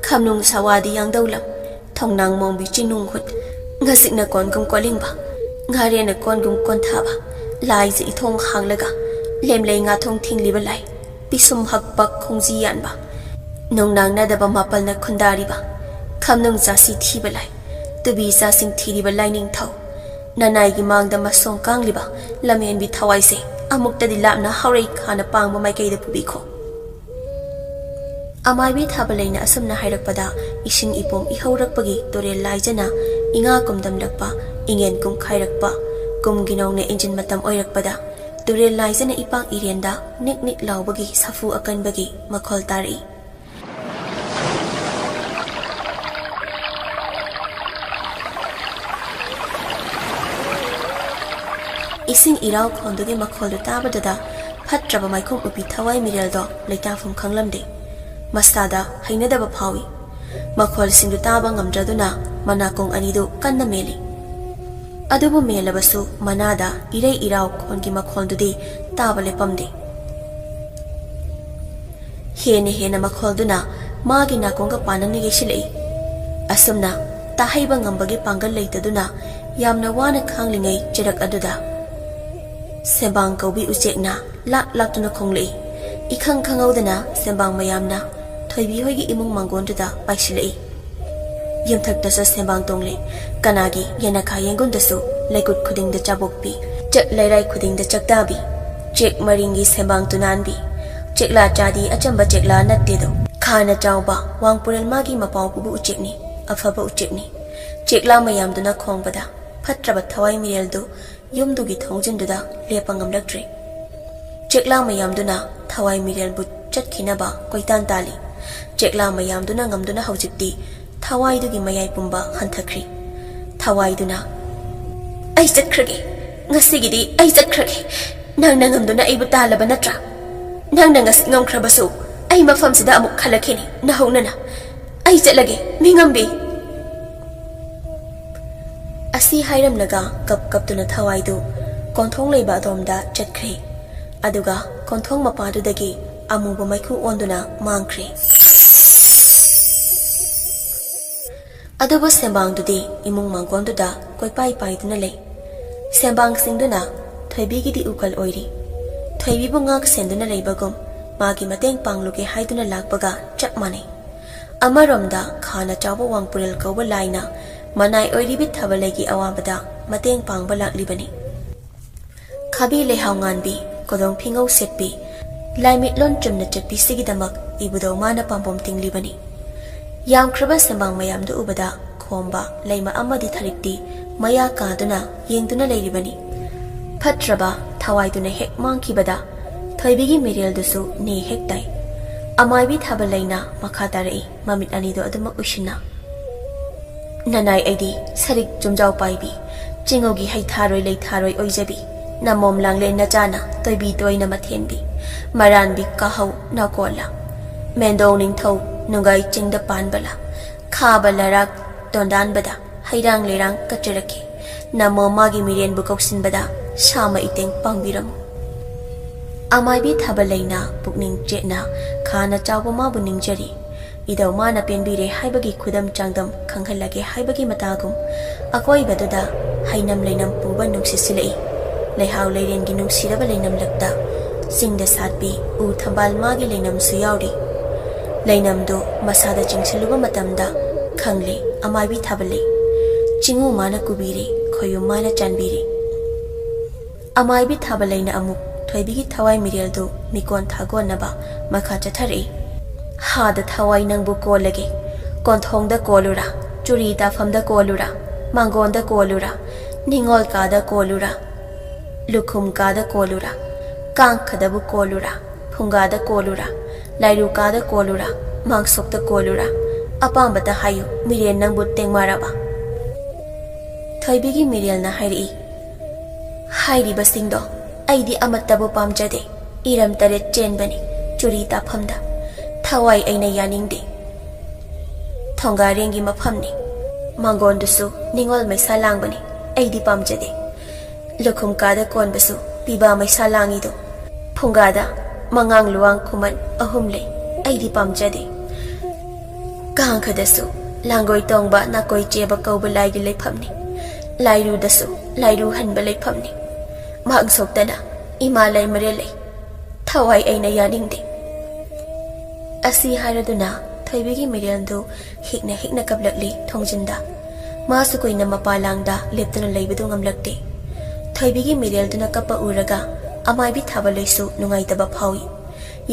ꯈꯝꯅꯨꯡ ꯁꯋꯥꯗꯤ ꯌꯥꯡꯗꯧꯂꯝ, ꯊꯣꯡꯅꯥꯡ ꯃꯣꯡꯕꯤ ꯆꯤꯡꯅꯨꯡ ꯍꯨꯠ, ꯉꯥꯁꯤꯛꯅ ꯀꯣꯟꯒꯨꯝ ꯀꯣꯜꯂꯤꯡꯕ, ꯉꯥꯔꯦꯟꯅ ꯀꯣꯟꯒꯨꯝ ꯀꯣꯟꯊꯥꯕ, ꯂꯥꯏꯖ ꯏꯊꯣꯡ ꯍꯥꯡꯂꯒ, ꯂꯦꯝꯂꯩ ꯉꯥꯊꯣꯡ ꯊꯤꯡꯂꯤꯕ ꯂꯥꯏ, ꯄꯤꯁꯨꯝ ꯍꯛꯄ ꯈꯣꯡꯖꯤ ꯌꯥꯟꯕ, ꯅꯣꯡꯅꯥꯡ ꯅꯗꯕ ꯃꯥꯄꯜꯅ ꯈꯨꯟꯗꯥꯔꯤꯕ, ꯈꯝꯅꯨꯡ ꯆꯥꯁꯤ ꯊꯤꯕ ꯂꯥꯏ, ꯇꯨꯕꯤ ꯆꯥꯁꯤꯡ ꯊꯤꯔꯤꯕ ꯂꯥꯏꯅꯤꯡꯊꯧ, ꯅꯅꯥꯏꯒꯤ ꯃꯥꯡꯗ ꯃꯁꯣꯡ ꯀꯥꯡꯂꯤꯕ ꯂꯝꯍꯦꯟꯕꯤ ꯊꯋꯥꯏꯁꯦ ꯑꯃꯨꯛꯇꯗꯤ ꯂꯥꯞꯅ ꯍꯧꯔꯩ ꯈꯥꯅ ꯄꯥꯡꯕ ꯃꯥꯏꯀꯩꯗ ꯄꯨꯕꯤꯈꯣ꯫" ꯑꯃꯥꯏꯕꯤ ꯊꯥꯕꯂꯩꯅ ꯑꯁꯨꯝꯅ ꯍꯥꯏꯔꯛꯄꯗ ꯏꯁꯤꯡ ꯏꯄꯣꯝ ꯏꯍꯧꯔꯛꯄꯒꯤ ꯇꯨꯔꯦꯜ ꯂꯥꯏꯖꯅ ꯏꯉꯥ ꯀꯨꯝꯗꯝꯂꯛꯄ, ꯏꯉꯦꯟ ꯀꯨꯝꯈꯥꯏꯔꯛꯄ, ꯀꯨꯝꯒꯤ ꯅꯣꯡꯅ ꯏꯟꯖꯤꯟ ꯃꯇꯝ ꯑꯣꯏꯔꯛꯄꯗ ꯇꯨꯔꯦꯜ ꯂꯥꯏꯖꯅ ꯏꯄꯥꯛ ꯏꯔꯦꯟꯗ ꯅꯤꯛ ꯅꯤꯛ ꯂꯥꯎꯕꯒꯤ ꯁꯥꯐꯨ ꯑꯀꯟꯕꯒꯤ ꯃꯈꯣꯜ ꯇꯥꯔꯛꯏ꯫ ꯏꯁꯤꯡ ꯏꯔꯥꯎ ꯈꯣꯟꯗꯨꯒꯤ ꯃꯈꯣꯜꯗꯨ ꯇꯥꯕꯗꯨꯗ ꯐꯠꯇ꯭ꯔꯕ ꯃꯥꯏꯈꯨꯝ ꯎꯄꯤ ꯊꯋꯥꯏ ꯃꯤꯔꯦꯜꯗꯣ ꯂꯩꯇꯥꯐꯝ ꯈꯪꯂꯝꯗꯦ꯫ ꯃꯁꯥꯗ ꯍꯩꯅꯗꯕ ꯐꯥꯎꯏ꯫ ꯃꯈꯣꯜꯁꯤꯡꯗꯨ ꯇꯥꯕ ꯉꯝꯗ꯭ꯔꯗꯨꯅ ꯃꯅꯥꯀꯣꯡ ꯑꯅꯤꯗꯨ ꯀꯟꯅ ꯃꯦꯜꯂꯤ꯫ ꯑꯗꯨꯕꯨ ꯃꯦꯜꯂꯕꯁꯨ ꯃꯅꯥꯗ ꯏꯔꯩ ꯏꯔꯥꯎ ꯈꯣꯟꯒꯤ ꯃꯈꯣꯜꯗꯨꯗꯤ ꯇꯥꯕ ꯂꯦꯞꯄꯝꯗꯦ꯫ ꯍꯦꯟꯅ ꯍꯦꯟꯅ ꯃꯈꯣꯜꯗꯨꯅ ꯃꯥꯒꯤ ꯅꯥꯀꯣꯡꯒ ꯄꯥꯟꯅꯅ ꯌꯩꯁꯤꯜꯂꯛꯏ꯫ ꯑꯁꯨꯝꯅ ꯇꯥꯍꯩꯕ ꯉꯝꯕꯒꯤ ꯄꯥꯡꯒꯜ ꯂꯩꯇꯗꯨꯅ ꯌꯥꯝꯅ ꯋꯥꯅ ꯈꯥꯡꯂꯤꯉꯩ ꯆꯩꯔꯛ ꯑꯗꯨꯗ ꯁꯦꯝꯕꯥꯡ ꯀꯧꯕꯤ ꯎꯆꯦꯛꯅ ꯂꯥꯛ ꯂꯥꯛꯇꯨꯅ ꯈꯣꯡꯂꯛꯏ꯫ ꯏꯈꯪ ꯈꯪꯍꯧꯗꯅ ꯁꯦꯝꯕꯥꯡ ꯃꯌꯥꯝꯅ ꯊꯣꯏꯕꯤ ꯍꯣꯏꯒꯤ ꯏꯃꯨꯡ ꯃꯥꯡꯒꯣꯟꯗꯨꯗ ꯄꯥꯏꯁꯤꯜꯂꯛꯏ꯫ ꯌꯨꯝꯊꯛꯇꯁꯨ ꯁꯦꯝꯕꯥꯡ ꯇꯣꯡꯂꯦ꯫ ꯀꯅꯥꯒꯤ ꯌꯦꯅꯈꯥ ꯌꯦꯡꯒꯨꯟꯗꯁꯨ ꯂꯩꯀꯨꯠ ꯈꯨꯗꯤꯡꯗ ꯆꯥꯕꯣꯛꯄꯤ, ꯆꯠ ꯂꯩꯔꯥꯏ ꯈꯨꯗꯤꯡꯗ ꯆꯥꯛꯇꯥꯕꯤ, ꯆꯦꯛ ꯃꯔꯤꯡꯒꯤ ꯁꯦꯝꯕꯥꯡ ꯇꯨꯅꯥꯟꯕꯤ, ꯆꯦꯛꯂꯥ ꯆꯥꯗꯤ ꯑꯆꯝꯕ ꯆꯦꯛꯂꯥ ꯅꯠꯇꯦꯗꯣ꯫ ꯈꯥꯅ ꯆꯥꯎꯕ ꯋꯥꯡꯄꯨꯔꯦꯜ ꯃꯥꯒꯤ ꯃꯄꯥꯎ ꯄꯨꯕ ꯎꯆꯦꯛꯅꯤ, ꯑꯐꯕ ꯎꯆꯦꯛꯅꯤ꯫ ꯆꯦꯛꯂꯥ ꯃꯌꯥꯝꯗꯨꯅ ꯈꯣꯡꯕꯗ ꯐꯠꯇ꯭ꯔꯕ ꯊꯋꯥꯏ ꯃꯤꯔꯦꯜꯗꯨ ꯌꯨꯝꯗꯨꯒꯤ ꯊꯣꯡꯖꯤꯟꯗꯨꯗ ꯂꯦꯞꯄ ꯉꯝꯂꯛꯇ꯭ꯔꯦ꯫ ꯆꯦꯛꯂꯥ ꯃꯌꯥꯝꯗꯨꯅ ꯊꯋꯥꯏ ꯃꯤꯔꯦꯜꯕꯨ ꯆꯠꯈꯤꯅꯕ ꯀꯣꯏꯇꯥꯟ ꯇꯥꯜꯂꯤ꯫ ꯆꯦꯛꯂꯥ ꯃꯌꯥꯝꯗꯨꯅ ꯉꯝꯗꯨꯅ ꯍꯧꯖꯤꯛꯇꯤ ꯊꯋꯥꯏꯗꯨꯒꯤ ꯃꯌꯥꯏ ꯄꯨꯝꯕ ꯍꯟꯊꯈ꯭ꯔꯦ꯫ ꯊꯋꯥꯏꯗꯨꯅ, "ꯑꯩ ꯆꯠꯈ꯭ꯔꯒꯦ, ꯉꯁꯤꯒꯤꯗꯤ ꯑꯩ ꯆꯠꯈ꯭ꯔꯒꯦ꯫ ꯅꯪꯅ ꯉꯝꯗꯨꯅ ꯑꯩꯕꯨ ꯇꯥꯜꯂꯕ ꯅꯠꯇ꯭ꯔꯥ? ꯅꯪꯅ ꯉꯁꯤ ꯉꯝꯈ꯭ꯔꯕꯁꯨ ꯑꯩ ꯃꯐꯝꯁꯤꯗ ꯑꯃꯨꯛ ꯍꯜꯂꯛꯈꯤꯅꯤ, ꯅꯍꯧꯅꯅ꯫ ꯑꯩ ꯆꯠꯂꯒꯦ, ꯃꯤꯉꯝꯕꯤ!" ꯑꯁꯤ ꯍꯥꯏꯔꯝꯂꯒ ꯀꯞ ꯀꯞꯇꯨꯅ ꯊꯋꯥꯏꯗꯨ ꯀꯣꯟꯊꯣꯡ ꯂꯩꯕ ꯑꯗꯣꯝꯗ ꯆꯠꯈ꯭ꯔꯦ꯫ ꯑꯗꯨꯒ ꯀꯣꯟꯊꯣꯡ ꯃꯄꯥꯗꯨꯗꯒꯤ ꯑꯃꯨꯕ ꯃꯩꯈꯨ ꯑꯣꯟꯗꯨꯅ ꯃꯥꯡꯈ꯭ꯔꯦ꯫ ꯑꯗꯨꯕꯨ ꯁꯦꯝꯕꯥꯡꯗꯨꯗꯤ ꯏꯃꯨꯡ ꯃꯥꯡꯒꯣꯟꯗꯨꯗ ꯀꯣꯏꯄꯥꯏ ꯄꯥꯏꯗꯨꯅ ꯂꯩ꯫ ꯁꯦꯝꯕꯥꯡꯁꯤꯡꯗꯨꯅ ꯊꯣꯏꯕꯤꯒꯤꯗꯤ ꯎꯀꯜ ꯑꯣꯏꯔꯤ꯫ ꯊꯣꯏꯕꯤꯕꯨ ꯉꯥꯛ ꯁꯦꯟꯗꯨꯅ ꯂꯩꯕꯒꯨꯝ ꯃꯥꯒꯤ ꯃꯇꯦꯡ ꯄꯥꯡꯂꯨꯒꯦ ꯍꯥꯏꯗꯨꯅ ꯂꯥꯛꯄꯒ ꯆꯞ ꯃꯥꯟꯅꯩ꯫ ꯑꯃꯔꯣꯝꯗ ꯈꯥꯅ ꯆꯥꯎꯕ ꯋꯥꯡꯄꯨꯔꯦꯜ ꯀꯧꯕ ꯂꯥꯏꯅ ꯃꯅꯥꯏ ꯑꯣꯏꯔꯤꯕꯤ ꯊꯥꯕꯂꯩꯒꯤ ꯑꯋꯥꯕꯗ ꯃꯇꯦꯡ ꯄꯥꯡꯕ ꯂꯥꯛꯂꯤꯕꯅꯤ꯫ ꯈꯥꯕꯤ ꯂꯩꯍꯥꯎ ꯉꯥꯟꯕꯤ, ꯀꯣꯗꯣꯡ ꯐꯤꯉꯧ ꯁꯦꯠꯄꯤ, ꯂꯥꯏꯃꯤꯠꯂꯣꯟ ꯆꯨꯝꯅ ꯆꯠꯄꯤꯁꯤꯒꯤꯗꯃꯛ ꯏꯕꯨꯙꯧ ꯃꯥꯅ ꯄꯥꯝꯕꯣꯝ ꯇꯤꯡꯂꯤꯕꯅꯤ꯫ ꯌꯥꯝꯈ꯭ꯔꯕ ꯁꯦꯝꯕꯥꯡ ꯃꯌꯥꯝꯗꯨ ꯎꯕꯗ ꯈꯣꯝꯕ ꯂꯩꯃ ꯑꯃꯗꯤ ꯊꯔꯤꯛꯇꯤ ꯃꯌꯥ ꯀꯥꯗꯨꯅ ꯌꯦꯡꯗꯨꯅ ꯂꯩꯔꯤꯕꯅꯤ꯫ ꯐꯠꯇ꯭ꯔꯕ ꯊꯋꯥꯏꯗꯨꯅ ꯍꯦꯛ ꯃꯥꯡꯈꯤꯕꯗ ꯊꯣꯏꯕꯤꯒꯤ ꯃꯤꯔꯦꯜꯗꯨꯁꯨ ꯅꯦ ꯍꯦꯛ ꯇꯥꯏ꯫ ꯑꯃꯥꯏꯕꯤ ꯊꯥꯕꯂꯩꯅ ꯃꯈꯥ ꯇꯥꯔꯛꯏ, ꯃꯃꯤꯠ ꯑꯅꯤꯗꯨ ꯑꯗꯨꯃꯛ ꯎꯏꯁꯤꯟꯅ꯫ "ꯅꯅꯥꯏ ꯑꯩꯗꯤ ꯁꯔꯤꯛ ꯆꯨꯝꯖꯥꯎ ꯄꯥꯏꯕꯤ, ꯆꯤꯡꯉꯧꯒꯤ ꯍꯩꯊꯥꯔꯣꯏ ꯂꯩꯊꯥꯔꯣꯏ ꯑꯣꯏꯖꯕꯤ, ꯅꯃꯣꯝ ꯂꯥꯡꯂꯦꯟ ꯅꯆꯥꯅ ꯇꯣꯏꯕꯤ ꯇꯣꯏꯅ ꯃꯊꯦꯟꯕꯤ, ꯃꯔꯥꯟꯕꯤ ꯀꯥꯍꯧ ꯅꯥꯀꯣꯜꯂ, ꯃꯦꯟꯗꯣꯡ ꯅꯤꯡꯊꯧ ꯅꯨꯡꯒꯥꯏ ꯆꯤꯡꯗ ꯄꯥꯟꯕꯂ, ꯈꯥꯕ ꯂꯔꯥꯛ ꯇꯣꯟꯗꯥꯟꯕꯗ ꯍꯩꯔꯥꯡ ꯂꯩꯔꯥꯡ ꯀꯠꯆꯔꯛꯈꯤ꯫ ꯅꯃꯣꯝ ꯃꯥꯒꯤ ꯃꯤꯔꯦꯟꯕꯨ ꯀꯧꯁꯤꯟꯕꯗ ꯁꯥꯃ ꯏꯇꯦꯡ ꯄꯥꯡꯕꯤꯔꯝꯃꯨ꯫" ꯑꯃꯥꯏꯕꯤ ꯊꯥꯕꯂꯩꯅ ꯄꯨꯛꯅꯤꯡ ꯆꯦꯠꯅ ꯈꯥꯅ ꯆꯥꯎꯕ ꯃꯥꯕꯨ ꯅꯤꯡꯖꯔꯤ꯫ ꯏꯙꯧ ꯃꯥꯅ ꯄꯦꯟꯕꯤꯔꯦ ꯍꯥꯏꯕꯒꯤ ꯈꯨꯗꯝ ꯆꯥꯡꯗꯝ ꯈꯪꯍꯜꯂꯒꯦ ꯍꯥꯏꯕꯒꯤ ꯃꯇꯥꯒꯨꯝ ꯑꯀꯣꯏꯕꯗꯨꯗ ꯍꯩꯅꯝ ꯂꯩꯅꯝ ꯄꯨꯕ ꯅꯨꯡꯁꯤꯠ ꯁꯤꯜꯂꯛꯏ꯫ ꯂꯩꯍꯥꯎ ꯂꯩꯔꯦꯟꯒꯤ ꯅꯨꯡꯁꯤꯔꯕ ꯂꯩꯅꯝꯂꯛꯇ ꯆꯤꯡꯗ ꯁꯥꯠꯄꯤ ꯎ ꯊꯝꯕꯥꯜ ꯃꯥꯒꯤ ꯂꯩꯅꯝꯁꯨ ꯌꯥꯎꯔꯤ꯫ ꯂꯩꯅꯝꯗꯨ ꯃꯁꯥꯗ ꯆꯤꯡꯁꯤꯜꯂꯨꯕ ꯃꯇꯝꯗ ꯈꯪꯂꯦ, ꯑꯃꯥꯏꯕꯤ ꯊꯥꯕꯂꯩ꯫ ꯆꯤꯡꯉꯨ ꯃꯥꯅ ꯀꯨꯕꯤꯔꯦ, ꯈꯣꯌꯨꯝ ꯃꯥꯅ ꯆꯥꯟꯕꯤꯔꯦ꯫ ꯑꯃꯥꯏꯕꯤ ꯊꯥꯕꯂꯩꯅ ꯑꯃꯨꯛ ꯊꯣꯏꯕꯤꯒꯤ ꯊꯋꯥꯏ ꯃꯤꯔꯦꯜꯗꯨ ꯃꯤꯀꯣꯟ ꯊꯥꯒꯣꯟꯅꯕ ꯃꯈꯥ ꯆꯠꯊꯔꯛꯏ꯫ ꯍꯥꯗ ꯊꯋꯥꯏ ꯅꯪꯕꯨ ꯀꯣꯜꯂꯒꯦ꯫ ꯀꯣꯟꯊꯣꯡꯗ ꯀꯣꯜꯂꯨꯔꯥ, ꯆꯨꯔꯤ ꯇꯥꯐꯝꯗ ꯀꯣꯜꯂꯨꯔꯥ, ꯃꯥꯡꯒꯣꯟꯗ ꯀꯣꯜꯂꯨꯔꯥ, ꯅꯤꯉꯣꯜ ꯀꯥꯗ ꯀꯣꯜꯂꯨꯔꯥ, ꯂꯨꯈꯨꯝ ꯀꯥꯗ ꯀꯣꯜꯂꯨꯔꯥ, ꯀꯥꯡꯈꯗꯕꯨ ꯀꯣꯜꯂꯨꯔꯥ, ꯐꯨꯡꯒꯥꯗ ꯀꯣꯜꯂꯨꯔꯥ, ꯂꯥꯏꯔꯨ ꯀꯥꯗ ꯀꯣꯜꯂꯨꯔꯥ, ꯃꯥꯡꯁꯣꯛꯇ ꯀꯣꯜꯂꯨꯔꯥ, ꯑꯄꯥꯝꯕꯇ ꯍꯥꯏꯌꯨ, ꯃꯤꯔꯦꯜ ꯅꯪꯕꯨ ꯇꯦꯡꯃꯥꯔꯕ? ꯊꯣꯏꯕꯤꯒꯤ ꯃꯤꯔꯦꯜꯅ ꯍꯥꯏꯔꯛꯏ, ꯍꯥꯏꯔꯤꯕꯁꯤꯡꯗꯣ ꯑꯩꯗꯤ ꯑꯃꯠꯇꯕꯨ ꯄꯥꯝꯖꯗꯦ꯫ ꯏꯔꯝ ꯇꯔꯦꯠ ꯆꯦꯟꯕꯅꯤ ꯆꯨꯔꯤ ꯇꯥꯐꯝꯗ꯫ ꯊꯋꯥꯏ ꯑꯩꯅ ꯌꯥꯅꯤꯡꯗꯦ꯫ ꯊꯣꯡꯒꯥꯔꯦꯡꯒꯤ ꯃꯐꯝꯅꯤ꯫ ꯃꯥꯡꯒꯣꯟꯗꯨꯁꯨ ꯅꯤꯉꯣꯜ ꯃꯩꯁꯥ ꯂꯥꯡꯕꯅꯤ꯫ ꯑꯩꯗꯤ ꯄꯥꯝꯖꯗꯦ꯫ ꯂꯨꯈꯨꯝ ꯀꯥꯗ ꯀꯣꯟꯕꯁꯨ ꯄꯤꯕꯥ ꯃꯩꯁꯥ ꯂꯥꯡꯉꯤꯗꯣ꯫ ꯐꯨꯡꯒꯥꯗ ꯃꯉꯥꯡ ꯂꯨꯋꯥꯡ ꯈꯨꯃꯟ ꯑꯍꯨꯝ ꯂꯩ꯫ ꯑꯩꯗꯤ ꯄꯥꯝꯖꯗꯦ꯫ ꯀꯥꯡꯈꯗꯁꯨ ꯂꯥꯡꯒꯣꯏ ꯇꯣꯡꯕ ꯅꯥꯀꯣꯏ ꯆꯦꯕ ꯀꯧꯕ ꯂꯥꯏꯒꯤ ꯂꯩꯐꯝꯅꯤ꯫ ꯂꯥꯏꯔꯨꯗꯁꯨ ꯂꯥꯏꯔꯨ ꯍꯟꯕ ꯂꯩꯐꯝꯅꯤ꯫ ꯃꯥꯡꯁꯣꯛꯇꯅ ꯏꯃꯥ ꯂꯩꯃꯔꯦꯜ ꯂꯩ꯫ ꯊꯋꯥꯏ ꯑꯩꯅ ꯌꯥꯅꯤꯡꯗꯦ꯫ ꯑꯁꯤ ꯍꯥꯏꯔꯗꯨꯅ ꯊꯣꯏꯕꯤꯒꯤ ꯃꯤꯔꯦꯜꯗꯨ ꯍꯤꯛꯅ ꯍꯤꯛꯅ ꯀꯞꯂꯛꯂꯤ ꯊꯣꯡꯖꯤꯟꯗ꯫ ꯃꯥꯁꯨ ꯀꯨꯏꯅ ꯃꯄꯥ ꯂꯥꯡꯗ ꯂꯦꯞꯇꯨꯅ ꯂꯩꯕꯗꯨ ꯉꯝꯂꯛꯇꯦ꯫ ꯊꯣꯏꯕꯤꯒꯤ ꯃꯤꯔꯦꯜꯗꯨꯅ ꯀꯞꯄ ꯎꯔꯒ ꯑꯃꯥꯏꯕꯤ ꯊꯥꯕ ꯂꯩꯁꯨ ꯅꯨꯡꯉꯥꯏꯇꯕ ꯐꯥꯎꯏ꯫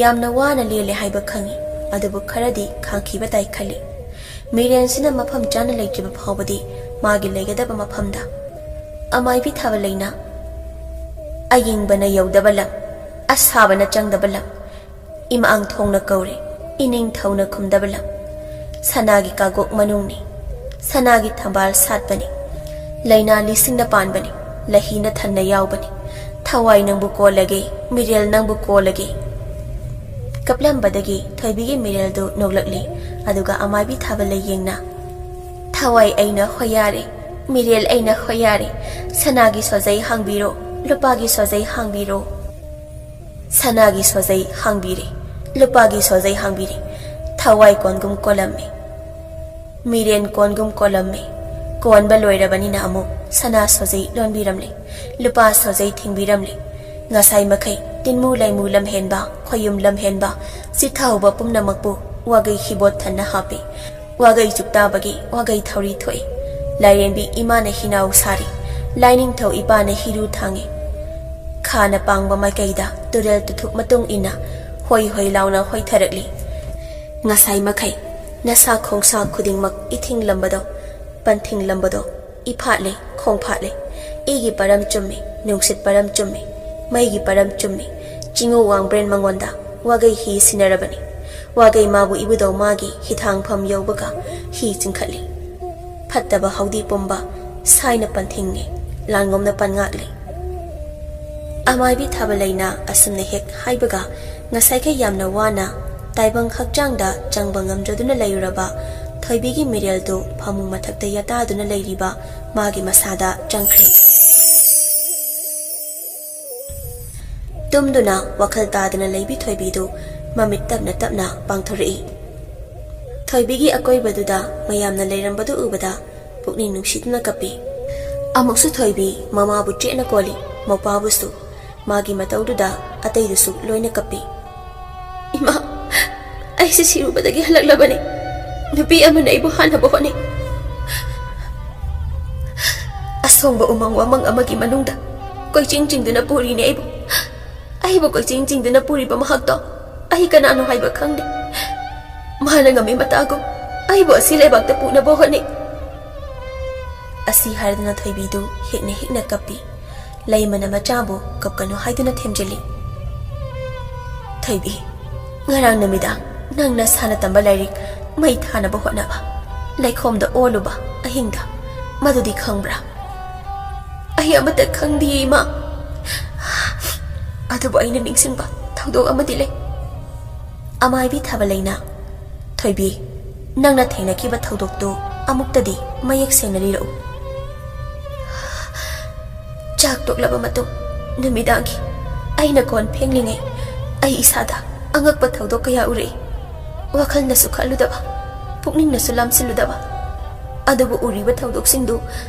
ꯌꯥꯝꯅ ꯋꯥꯅ ꯂꯦꯜꯂꯦ ꯍꯥꯏꯕ ꯈꯪꯏ, ꯑꯗꯨꯕꯨ ꯈꯔꯗꯤ ꯈꯥꯡꯈꯤꯕ ꯇꯥꯏ ꯈꯜꯂꯤ꯫ ꯃꯤꯔꯦꯟꯁꯤꯅ ꯃꯐꯝ ꯆꯥꯅ ꯂꯩꯇ꯭ꯔꯤꯕ ꯐꯥꯎꯕꯗꯤ ꯃꯥꯒꯤ ꯂꯩꯒꯗꯕ ꯃꯐꯝꯗ꯫ ꯑꯃꯥꯏꯕꯤ ꯊꯥꯕ ꯂꯩꯅ ꯑꯌꯤꯡꯕꯅ ꯌꯧꯗꯕ ꯂꯝ, ꯑꯁꯥꯕꯅ ꯆꯪꯗꯕ ꯂꯝ, ꯏꯃꯥꯡ ꯊꯣꯡꯅ ꯀꯧꯔꯦ, ꯏꯅꯤꯡꯊꯧꯅ ꯈꯨꯝꯗꯕ ꯂꯝ꯫ ꯁꯅꯥꯒꯤ ꯀꯥꯒꯣꯛ ꯃꯅꯨꯡꯅꯤ, ꯁꯅꯥꯒꯤ ꯊꯝꯕꯥꯜ ꯁꯥꯠꯄꯅꯤ꯫ ꯂꯩꯅꯥ ꯂꯤꯁꯤꯡꯅ ꯄꯥꯟꯕꯅꯤ, ꯂꯍꯤꯅ ꯊꯟꯅ ꯌꯥꯎꯕꯅꯤ꯫ ꯊꯋꯥꯏ ꯅꯪꯕꯨ ꯀꯣꯜꯂꯒꯦ, ꯃꯤꯔꯦꯜ ꯅꯪꯕꯨ ꯀꯣꯜꯂꯒꯦ꯫ ꯀꯞꯂꯝꯕꯗꯒꯤ ꯊꯣꯏꯕꯤꯒꯤ ꯃꯤꯔꯦꯜꯗꯨ ꯅꯣꯛꯂꯛꯂꯤ, ꯑꯗꯨꯒ ꯑꯃꯥꯏꯕꯤ ꯊꯥꯕ ꯂꯩꯌꯦꯡꯅ, ꯊꯋꯥꯏ ꯑꯩꯅ ꯍꯣꯌꯥꯔꯦ, ꯃꯤꯔꯦꯜ ꯑꯩꯅ ꯍꯣꯌꯥꯔꯦ, ꯁꯅꯥꯒꯤ ꯁꯣꯖꯩ ꯍꯥꯡꯕꯤꯔꯣ, ꯂꯨꯄꯥꯒꯤ ꯁꯣꯖꯩ ꯍꯥꯡꯕꯤꯔꯣ꯫ ꯁꯅꯥꯒꯤ ꯁꯣꯖꯩ ꯍꯥꯡꯕꯤꯔꯦ, ꯂꯨꯄꯥꯒꯤ ꯁꯣꯖꯩ ꯍꯥꯡꯕꯤꯔꯦ꯫ ꯊꯋꯥꯏ ꯀꯣꯟꯒꯨꯝ ꯀꯣꯜꯂꯝꯃꯤ, ꯃꯤꯔꯦꯟ ꯀꯣꯟꯒꯨꯝ ꯀꯣꯜꯂꯝꯃꯤ꯫ ꯀꯣꯟꯕ ꯂꯣꯏꯔꯕꯅꯤꯅ ꯑꯃꯨꯛ ꯁꯅꯥ ꯁꯣꯖꯩ ꯂꯣꯟꯕꯤꯔꯝꯂꯦ, ꯂꯨꯄꯥ ꯁꯣꯖꯩ ꯊꯤꯡꯕꯤꯔꯝꯂꯦ꯫ ꯉꯁꯥꯏ ꯃꯈꯩ ꯇꯤꯟꯃꯨ ꯂꯩꯃꯨ ꯂꯝꯍꯦꯟꯕ, ꯈꯣꯌꯨꯝ ꯂꯝꯍꯦꯟꯕ, ꯆꯤꯊꯍꯧꯕ ꯄꯨꯝꯅꯃꯛꯄꯨ ꯋꯥꯒꯩ ꯍꯤꯕꯣꯠ ꯊꯟꯅ ꯍꯥꯞꯄꯤ꯫ ꯋꯥꯒꯩ ꯆꯨꯞꯇꯥꯕꯒꯤ ꯋꯥꯒꯩ ꯊꯧꯔꯤ ꯊꯣꯛꯏ꯫ ꯂꯥꯏꯔꯦꯝꯕꯤ ꯏꯃꯥꯅ ꯍꯤꯅꯥꯎ ꯁꯥꯔꯤ꯫ ꯂꯥꯏꯅꯤꯡꯊꯧ ꯏꯄꯥꯅ ꯍꯤꯔꯨ ꯊꯥꯡꯉꯤ꯫ ꯈꯥꯅ ꯄꯥꯡꯕ ꯃꯥꯏꯀꯩꯗ ꯇꯨꯔꯦꯜ ꯇꯨꯊꯨꯞ ꯃꯇꯨꯡ ꯏꯟꯅ ꯍꯣꯏ ꯍꯣꯏ ꯂꯥꯎꯅ ꯍꯣꯏꯊꯔꯛꯂꯤ꯫ ꯉꯁꯥꯏ ꯃꯈꯩ ꯅꯁꯥ ꯈꯣꯡꯁꯥ ꯈꯨꯗꯤꯡꯃꯛ ꯏꯊꯤꯡꯂꯝꯕꯗꯣ, ꯄꯟꯊꯤꯡꯂꯝꯕꯗꯣ, ꯏꯐꯥꯠꯂꯦ, ꯈꯣꯡꯐꯥꯠꯂꯦ꯫ ꯏꯒꯤ ꯄꯔꯝ ꯆꯨꯝꯃꯤ, ꯅꯨꯡꯁꯤꯠ ꯄꯔꯝ ꯆꯨꯝꯃꯤ, ꯃꯩꯒꯤ ꯄꯔꯝ ꯆꯨꯝꯃꯤ꯫ ꯆꯤꯡꯉꯨ ꯋꯥꯡꯕ꯭ꯔꯦꯟ ꯃꯉꯣꯟꯗ ꯋꯥꯒꯩ ꯍꯤ ꯁꯤꯟꯅꯔꯕꯅꯤ꯫ ꯋꯥꯒꯩ ꯃꯥꯕꯨ ꯏꯕꯨꯙꯧ ꯃꯥꯒꯤ ꯍꯤꯊꯥꯡꯐꯝ ꯌꯧꯕꯒ ꯍꯤ ꯆꯤꯡꯈꯠꯂꯤ꯫ ꯐꯠꯇꯕ ꯍꯥꯎꯗꯤ ꯄꯨꯝꯕ ꯁꯥꯏꯅ ꯄꯟꯊꯤꯡꯉꯦ, ꯂꯥꯟꯉꯧꯅ ꯄꯟꯉꯥꯛꯂꯦ꯫ ꯑꯃꯥꯏꯕꯤ ꯊꯥꯕꯂꯩꯅ ꯑꯁꯨꯝꯅ ꯍꯦꯛ ꯍꯥꯏꯕꯒ, ꯉꯁꯥꯏꯈꯩ ꯌꯥꯝꯅ ꯋꯥꯅ ꯇꯥꯏꯕꯪ ꯍꯛꯆꯥꯡꯗ ꯆꯪꯕ ꯉꯝꯗ꯭ꯔꯗꯨꯅ ꯂꯩꯔꯨꯔꯕ ꯊꯣꯏꯕꯤꯒꯤ ꯃꯤꯔꯦꯜꯗꯨ ꯐꯃꯨꯡ ꯃꯊꯛꯇ ꯌꯥꯇꯥꯗꯨꯅ ꯂꯩꯔꯤꯕ ꯃꯥꯒꯤ ꯃꯁꯥꯗ ꯆꯪꯈ꯭ꯔꯦ꯫ ꯇꯨꯝꯗꯨꯅ ꯋꯥꯈꯜ ꯇꯥꯗꯅ ꯂꯩꯕꯤ ꯊꯣꯏꯕꯤꯗꯨ ꯃꯃꯤꯠ ꯇꯞꯅ ꯇꯞꯅ ꯄꯥꯡꯊꯣꯔꯛꯏ꯫ ꯊꯣꯏꯕꯤꯒꯤ ꯑꯀꯣꯏꯕꯗꯨꯗ ꯃꯌꯥꯝꯅ ꯂꯩꯔꯝꯕꯗꯨ ꯎꯕꯗ ꯄꯨꯛꯅꯤꯡ ꯅꯨꯡꯁꯤꯗꯨꯅ ꯀꯞꯄꯤ꯫ ꯑꯃꯨꯛꯁꯨ ꯊꯣꯏꯕꯤ ꯃꯃꯥꯕꯨ ꯆꯦꯠꯅ ꯀꯣꯜꯂꯤ, ꯃꯧꯄꯥꯕꯨꯁꯨ꯫ ꯃꯥꯒꯤ ꯃꯇꯧꯗꯨꯗ ꯑꯇꯩꯗꯨꯁꯨ ꯂꯣꯏꯅ ꯀꯞꯄꯤ꯫ "ꯏꯃꯥ, ꯑꯩꯁꯦ ꯁꯤꯔꯨꯕꯗꯒꯤ ꯍꯜꯂꯛꯂꯕꯅꯤ꯫ ꯅꯨꯄꯤ ꯑꯃꯅ ꯑꯩꯕꯨ ꯍꯥꯠꯅꯕ ꯍꯣꯠꯅꯩ꯫ ꯑꯁꯣꯡꯕ ꯎꯃꯪ ꯋꯥꯃꯪ ꯑꯃꯒꯤ ꯃꯅꯨꯡꯗ ꯀꯣꯏꯆꯤꯡ ꯆꯤꯡꯗꯨꯅ ꯄꯨꯔꯤꯅꯦ ꯑꯩꯕꯨ꯫ ꯑꯩꯕꯨ ꯀꯣꯏꯆꯤꯡ ꯆꯤꯡꯗꯨꯅ ꯄꯨꯔꯤꯕ ꯃꯍꯥꯛꯇꯣ ꯑꯩ ꯀꯅꯥꯅꯣ ꯍꯥꯏꯕ ꯈꯪꯗꯦ꯫ ꯃꯥꯅ ꯉꯝꯃꯤ ꯃꯇꯥꯒꯨꯝ ꯑꯩꯕꯨ ꯑꯁꯤ ꯂꯩꯕꯥꯛꯇ ꯄꯨꯅꯕ ꯍꯣꯠꯅꯩ"꯫ ꯑꯁꯤ ꯍꯥꯏꯔꯗꯨꯅ ꯊꯣꯏꯕꯤꯗꯨ ꯍꯦꯛꯅ ꯍꯦꯛꯅ ꯀꯞꯄꯤ꯫ ꯂꯩꯃꯅ ꯃꯆꯥꯕꯨ ꯀꯞꯀꯅꯨ ꯍꯥꯏꯗꯨꯅ ꯊꯦꯝꯖꯤꯜꯂꯤ꯫ "ꯊꯣꯏꯕꯤ, ꯉꯔꯥꯡ ꯅꯨꯃꯤꯗꯥꯡ ꯅꯪ ꯅꯁꯥꯅ ꯇꯝꯕ ꯂꯥꯏꯔꯤꯛ ꯃꯩ ꯊꯥꯅꯕ ꯍꯣꯠꯅꯕ, ꯂꯩꯈꯣꯝꯗ ꯑꯣꯜꯂꯨꯕ ꯑꯍꯤꯡꯗ, ꯃꯗꯨꯗꯤ ꯈꯪꯕ꯭ꯔꯥ?" "ꯑꯩ ꯑꯃꯠꯇ ꯈꯪꯗꯤꯌꯦ, ꯏꯃꯥ꯫ ꯑꯗꯨꯕꯨ ꯑꯩꯅ ꯅꯤꯡꯁꯤꯡꯕ ꯊꯧꯗꯣꯛ ꯑꯃꯗꯤ ꯂꯩ"꯫ ꯑꯃꯥꯏꯕꯤ ꯊꯥꯕꯂꯩꯅ, "ꯊꯣꯏꯕꯤ, ꯅꯪꯅ ꯊꯦꯡꯅꯈꯤꯕ ꯊꯧꯗꯣꯛꯇꯨ ꯑꯃꯨꯛꯇꯗꯤ ꯃꯌꯦꯛ ꯁꯦꯡꯅ ꯂꯤꯔꯛꯎ"꯫ "ꯆꯥꯛ ꯇꯣꯛꯂꯕ ꯃꯇꯨꯡ ꯅꯨꯃꯤꯗꯥꯡꯒꯤ ꯑꯩꯅ ꯀꯣꯟ ꯐꯦꯡꯂꯤꯉꯩ ꯑꯩ ꯏꯁꯥꯗ ꯑꯉꯛꯄ ꯊꯧꯗꯣꯛ ꯀꯌꯥ ꯎꯔꯛꯏ꯫ ꯋꯥꯈꯜꯅꯁꯨ ꯈꯜꯂꯨꯗꯕ, ꯄꯨꯛꯅꯤꯡꯅꯁꯨ ꯂꯥꯝꯁꯤꯜꯂꯨꯗꯕ꯫ ꯑꯗꯨꯕꯨ ꯎꯔꯤꯕ ꯊꯧꯗꯣꯛꯁꯤꯡꯗꯨ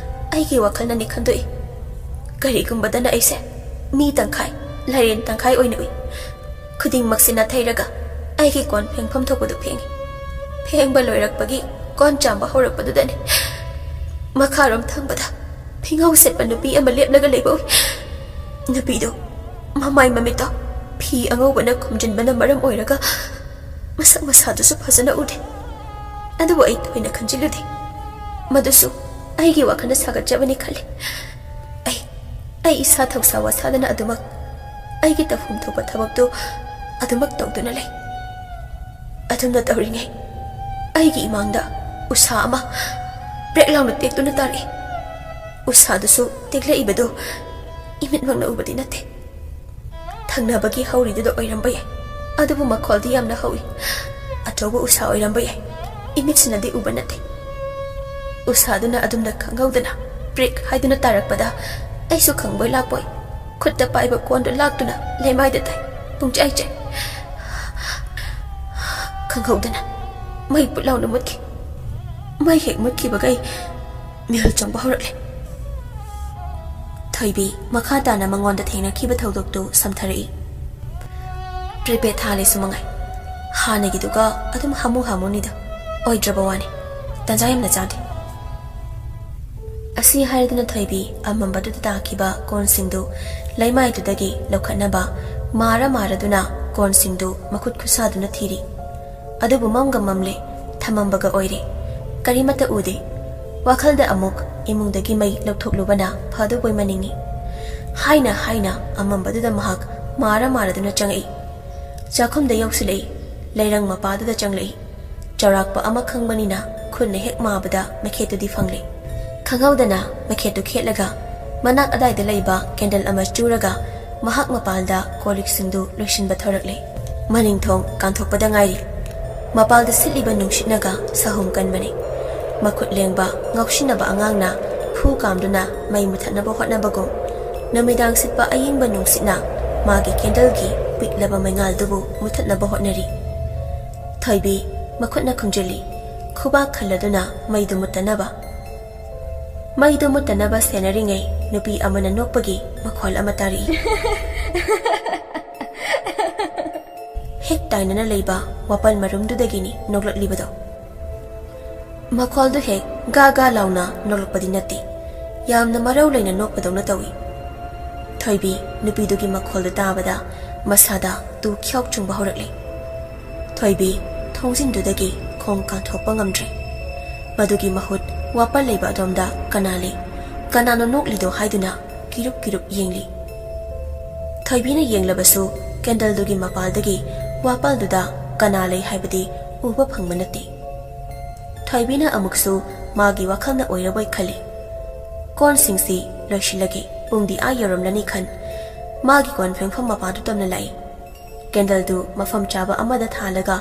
ꯑꯩꯒꯤ ꯋꯥꯈꯜꯅꯅꯤ ꯈꯟꯗꯣꯛꯏ꯫ ꯀꯔꯤꯒꯨꯝꯕꯗꯅ ꯑꯩꯁꯦ ꯃꯤ ꯇꯪꯈꯥꯏ, ꯂꯥꯏꯔꯦꯟ ꯇꯪꯈꯥꯏ ꯑꯣꯏꯅ ꯎꯏ꯫ ꯈꯨꯗꯤꯡꯃꯛꯁꯤ ꯅꯥꯊꯩꯔꯒ ꯑꯩꯒꯤ ꯀꯣꯟ ꯐꯦꯡꯐꯝ ꯊꯣꯛꯄꯗꯨ ꯐꯦꯡꯉꯤ꯫ ꯐꯦꯡꯕ ꯂꯣꯏꯔꯛꯄꯒꯤ ꯀꯣꯟ ꯆꯥꯝꯕ ꯍꯧꯔꯛꯄꯗꯨꯗꯅꯤ ꯃꯈꯥꯔꯣꯝ ꯊꯪꯕꯗ ꯐꯤꯉꯧ ꯁꯦꯠꯄ ꯅꯨꯄꯤ ꯑꯃ ꯂꯦꯞꯂꯒ ꯂꯩꯕ ꯎꯏ꯫ ꯅꯨꯄꯤꯗꯨ ꯃꯃꯥꯏ ꯃꯃꯤꯠꯇꯣ ꯐꯤ ꯑꯉꯧꯕꯅ ꯈꯨꯝꯖꯤꯟꯕꯅ ꯃꯔꯝ ꯑꯣꯏꯔꯒ ꯃꯁꯛ ꯃꯁꯥꯗꯨꯁꯨ ꯐꯖꯅ ꯎꯗꯦ꯫ ꯑꯗꯨꯕꯨ ꯑꯩ ꯊꯣꯏꯅ ꯈꯟꯖꯤꯜꯂꯨꯗꯦ꯫ ꯃꯗꯨꯁꯨ ꯑꯩꯒꯤ ꯋꯥꯈꯜꯅ ꯁꯥꯒꯠꯆꯕꯅꯤ ꯈꯜꯂꯤ꯫ ꯑꯩ, ꯑꯩ ꯏꯁꯥ ꯊꯧꯁꯥ ꯋꯥꯁꯥꯗꯅ ꯑꯗꯨꯃꯛ ꯑꯩꯒꯤ ꯇꯧꯐꯝ ꯊꯣꯛꯄ ꯊꯕꯛꯇꯨ ꯑꯗꯨꯃꯛ ꯇꯧꯗꯨꯅ ꯂꯩ꯫ ꯑꯗꯨꯝꯅ ꯇꯧꯔꯤꯉꯩ ꯑꯩꯒꯤ ꯏꯃꯥꯡꯗ ꯎꯁꯥ ꯑꯃ ꯕ꯭ꯔꯦꯛ ꯂꯥꯎꯅ ꯇꯦꯛꯇꯨꯅ ꯇꯥꯔꯛꯏ꯫ ꯎꯁꯥꯗꯨꯁꯨ ꯇꯦꯛꯂꯛꯏꯕꯗꯨ ꯏꯃꯤꯠꯃꯛꯅ ꯎꯕꯗꯤ ꯅꯠꯇꯦ꯫ ꯊꯪꯅꯕꯒꯤ ꯍꯧꯔꯤꯗꯨꯗ ꯑꯣꯏꯔꯝꯕ ꯌꯥꯏ, ꯑꯗꯨꯕꯨ ꯃꯈꯣꯜꯗꯤ ꯌꯥꯝꯅ ꯍꯧꯏ꯫ ꯑꯆꯧꯕ ꯎꯁꯥ ꯑꯣꯏꯔꯝꯕ ꯌꯥꯏ, ꯏꯃꯤꯠꯁꯤꯅꯗꯤ ꯎꯕ ꯅꯠꯇꯦ꯫ ꯎꯁꯥꯗꯨꯅ ꯑꯗꯨꯝꯅ ꯈꯪꯍꯧꯗꯅ ꯕ꯭ꯔꯦꯛ ꯍꯥꯏꯗꯨꯅ ꯇꯥꯔꯛꯄꯗ ꯑꯩꯁꯨ ꯈꯪꯕꯣꯏ ꯂꯥꯛꯄꯣꯏ ꯈꯨꯠꯇ ꯄꯥꯏꯕ ꯀꯣꯟꯗꯨ ꯂꯥꯛꯇꯨꯅ ꯂꯩꯃꯥꯏꯗ ꯇꯥꯏ꯫ ꯄꯨꯡꯆꯥꯏ ꯆꯥꯏ꯫ ꯈꯪꯍꯧꯗꯅ ꯃꯩ ꯄꯨꯠ ꯂꯥꯎꯅ ꯃꯨꯠꯈꯤ꯫ ꯃꯩ ꯍꯦꯛ ꯃꯨꯠꯈꯤꯕꯒꯩ ꯃꯤꯍꯨꯜ ꯆꯪꯕ ꯍꯧꯔꯛꯂꯦ꯫ ꯊꯣꯏꯕꯤ ꯃꯈꯥ ꯇꯥꯅ ꯃꯉꯣꯟꯗ ꯊꯦꯡꯅꯈꯤꯕ ꯊꯧꯗꯣꯛꯇꯨ ꯁꯝꯊꯔꯛꯏ꯫ ꯄ꯭ꯔꯤꯄꯦꯗ ꯊꯥꯜꯂꯦ ꯁꯨꯃꯉꯥꯏ꯫ ꯍꯥꯟꯅꯒꯤꯗꯨꯒ ꯑꯗꯨꯝ ꯍꯥꯃꯨ ꯍꯥꯃꯨꯅꯤꯗ꯫ ꯑꯣꯏꯗ꯭ꯔꯕ ꯋꯥꯅꯤ꯫ ꯇꯟꯖꯥ ꯌꯥꯝꯅ ꯆꯥꯗꯦ꯫ ꯑꯁꯤ ꯍꯥꯏꯔꯗꯨꯅ ꯊꯣꯏꯕꯤ ꯑꯃꯝꯕꯗꯨꯗ ꯇꯥꯈꯤꯕ ꯀꯣꯟꯁꯤꯡꯗꯨ ꯂꯩꯃꯥꯏꯗꯨꯗꯒꯤ ꯂꯧꯈꯠꯅꯕ ꯃꯥꯔ ꯃꯥꯔꯗꯨꯅ ꯀꯣꯟꯁꯤꯡꯗꯨ ꯃꯈꯨꯠ ꯈꯨꯠꯁꯥꯗꯨꯅ ꯊꯤꯔꯤ꯫ ꯑꯗꯨꯕꯨ ꯃꯝꯒ ꯃꯝꯂꯦ, ꯊꯃꯝꯕꯒ ꯑꯣꯏꯔꯦ꯫ ꯀꯔꯤꯃꯠꯇ ꯎꯗꯦ꯫ ꯋꯥꯈꯜꯗ ꯑꯃꯨꯛ ꯏꯃꯨꯡꯗꯒꯤ ꯃꯩ ꯂꯧꯊꯣꯛꯂꯨꯕꯅ ꯐꯗꯧꯕꯣꯏ ꯃꯅꯤꯡꯏ꯫ ꯍꯥꯏꯅ ꯍꯥꯏꯅ ꯑꯃꯝꯕꯗꯨꯗ ꯃꯍꯥꯛ ꯃꯥꯔ ꯃꯥꯔꯗꯨꯅ ꯆꯪꯉꯛꯏ꯫ ꯆꯥꯛꯈꯨꯝꯗ ꯌꯧꯁꯤꯜꯂꯛꯏ꯫ ꯂꯩꯔꯪ ꯃꯄꯥꯗꯨꯗ ꯆꯪꯂꯛꯏ꯫ ꯆꯥꯎꯔꯥꯛꯄ ꯑꯃ ꯈꯪꯕꯅꯤꯅ ꯈꯨꯠꯅ ꯍꯦꯛ ꯃꯥꯕꯗ ꯃꯩꯈꯦꯠꯇꯨꯗꯤ ꯐꯪꯂꯦ꯫ ꯈꯪꯍꯧꯗꯅ ꯃꯩꯈꯦꯠꯇꯨ ꯈꯦꯠꯂꯒ ꯃꯅꯥꯛ ꯑꯗꯥꯏꯗ ꯂꯩꯕ ꯀꯦꯟꯗꯜ ꯑꯃ ꯆꯨꯔꯒ ꯃꯍꯥꯛ ꯃꯄꯥꯜꯗ ꯀꯣꯜ ꯂꯤꯛꯁꯤꯡꯗꯨ ꯂꯣꯏꯁꯤꯟꯕ ꯊꯧꯔꯛꯂꯦ꯫ ꯃꯅꯤꯡ ꯊꯣꯡ ꯀꯥꯟꯊꯣꯛꯄꯗ ꯉꯥꯏꯔꯤ꯫ ꯃꯄꯥꯜꯗ ꯁꯤꯠꯂꯤꯕ ꯅꯨꯡꯁꯤꯠꯅꯒ ꯁꯍꯨꯝ ꯀꯟꯕꯅꯤ꯫ ꯃꯈꯨꯠ ꯂꯦꯡꯕ ꯉꯥꯎꯁꯤꯟꯅꯕ ꯑꯉꯥꯡꯅ ꯐꯨ ꯀꯥꯝꯗꯨꯅ ꯃꯩ ꯃꯨꯊꯠꯅꯕ ꯍꯣꯠꯅꯕꯒꯨꯝ, ꯅꯨꯃꯤꯗꯥꯡ ꯁꯤꯠꯄ ꯑꯏꯪꯕ ꯅꯨꯡꯁꯤꯠꯅ ꯃꯥꯒꯤ ꯀꯦꯟꯗꯜꯒꯤ ꯄꯤꯛꯂꯕ ꯃꯩꯉꯥꯜꯗꯨꯕꯨ ꯃꯨꯊꯠꯅꯕ ꯍꯣꯠꯅꯔꯤ꯫ ꯊꯣꯏꯕꯤ ꯃꯈꯨꯠꯅ ꯈꯨꯝꯖꯤꯜꯂꯤ, ꯈꯨꯕꯥꯛ ꯈꯜꯂꯗꯨꯅ ꯃꯩꯗꯨ ꯃꯨꯠꯇꯅꯕ꯫ ꯃꯩꯗꯨ ꯃꯨꯠꯇꯅꯕ ꯁꯦꯟꯅꯔꯤꯉꯩ ꯅꯨꯄꯤ ꯑꯃꯅ ꯅꯣꯛꯄꯒꯤ ꯃꯈꯣꯜ ꯑꯃ ꯇꯥꯔꯛꯏ꯫ ꯍꯦꯛ ꯇꯥꯏꯅꯅ ꯂꯩꯕ ꯋꯥꯄꯜ ꯃꯔꯨꯝꯗꯨꯗꯒꯤꯅꯤ ꯅꯣꯛꯂꯛꯂꯤꯕꯗꯣ꯫ ꯃꯈꯣꯜꯗꯨ ꯍꯦꯛ ꯒꯥ ꯒꯥ ꯂꯥꯎꯅ ꯅꯣꯛꯂꯛꯄꯗꯤ ꯅꯠꯇꯦ, ꯌꯥꯝꯅ ꯃꯔꯧ ꯂꯩꯅ ꯅꯣꯛꯄꯗꯧꯅ ꯇꯧꯏ꯫ ꯊꯣꯏꯕꯤ ꯅꯨꯄꯤꯗꯨꯒꯤ ꯃꯈꯣꯜꯗꯨ ꯇꯥꯕꯗ ꯃꯁꯥꯗ ꯇꯨ ꯈ꯭ꯌꯥꯎ ꯆꯨꯡꯕ ꯍꯧꯔꯛꯂꯦ꯫ ꯊꯣꯏꯕꯤ ꯊꯣꯡꯖꯤꯟꯗꯨꯗꯒꯤ ꯈꯣꯡ ꯀꯥꯟꯊꯣꯛꯄ ꯉꯝꯗ꯭ꯔꯦ꯫ ꯃꯗꯨꯒꯤ ꯃꯍꯨꯠ ꯋꯥꯄꯜ ꯂꯩꯕ ꯑꯗꯣꯝꯗ ꯀꯅꯥ ꯂꯩ, ꯀꯅꯥꯅꯣ ꯅꯣꯛꯂꯤꯗꯣ ꯍꯥꯏꯗꯨꯅ ꯀꯤꯔꯨꯞ ꯀꯤꯔꯨꯞ ꯌꯦꯡꯂꯤ꯫ ꯊꯣꯏꯕꯤꯅ ꯌꯦꯡꯂꯕꯁꯨ ꯀꯦꯟꯗꯜꯗꯨꯒꯤ ꯃꯄꯥꯜꯗꯒꯤ ꯋꯥꯄꯜꯗꯨꯗ ꯀꯅꯥ ꯂꯩ ꯍꯥꯏꯕꯗꯤ ꯎꯕ ꯐꯪꯕ ꯅꯠꯇꯦ꯫ ꯊꯣꯏꯕꯤꯅ ꯑꯃꯨꯛꯁꯨ ꯃꯥꯒꯤ ꯋꯥꯈꯜꯅ ꯑꯣꯏꯔꯕꯣꯏ ꯈꯜꯂꯤ꯫ ꯀꯣꯟꯁꯤꯡꯁꯤ ꯂꯣꯏꯁꯤꯜꯂꯒꯦ, ꯄꯨꯡꯗꯤ ꯑꯥ ꯌꯧꯔꯝꯂꯅꯤ ꯈꯟ ꯃꯥꯒꯤ ꯀꯣꯟ ꯐꯦꯡꯐꯝ ꯃꯄꯥꯗꯨ ꯇꯝꯅ ꯂꯥꯛꯏ꯫ ꯀꯦꯟꯗꯜꯗꯨ ꯃꯐꯝ ꯆꯥꯕ ꯑꯃꯗ ꯊꯥꯜꯂꯒ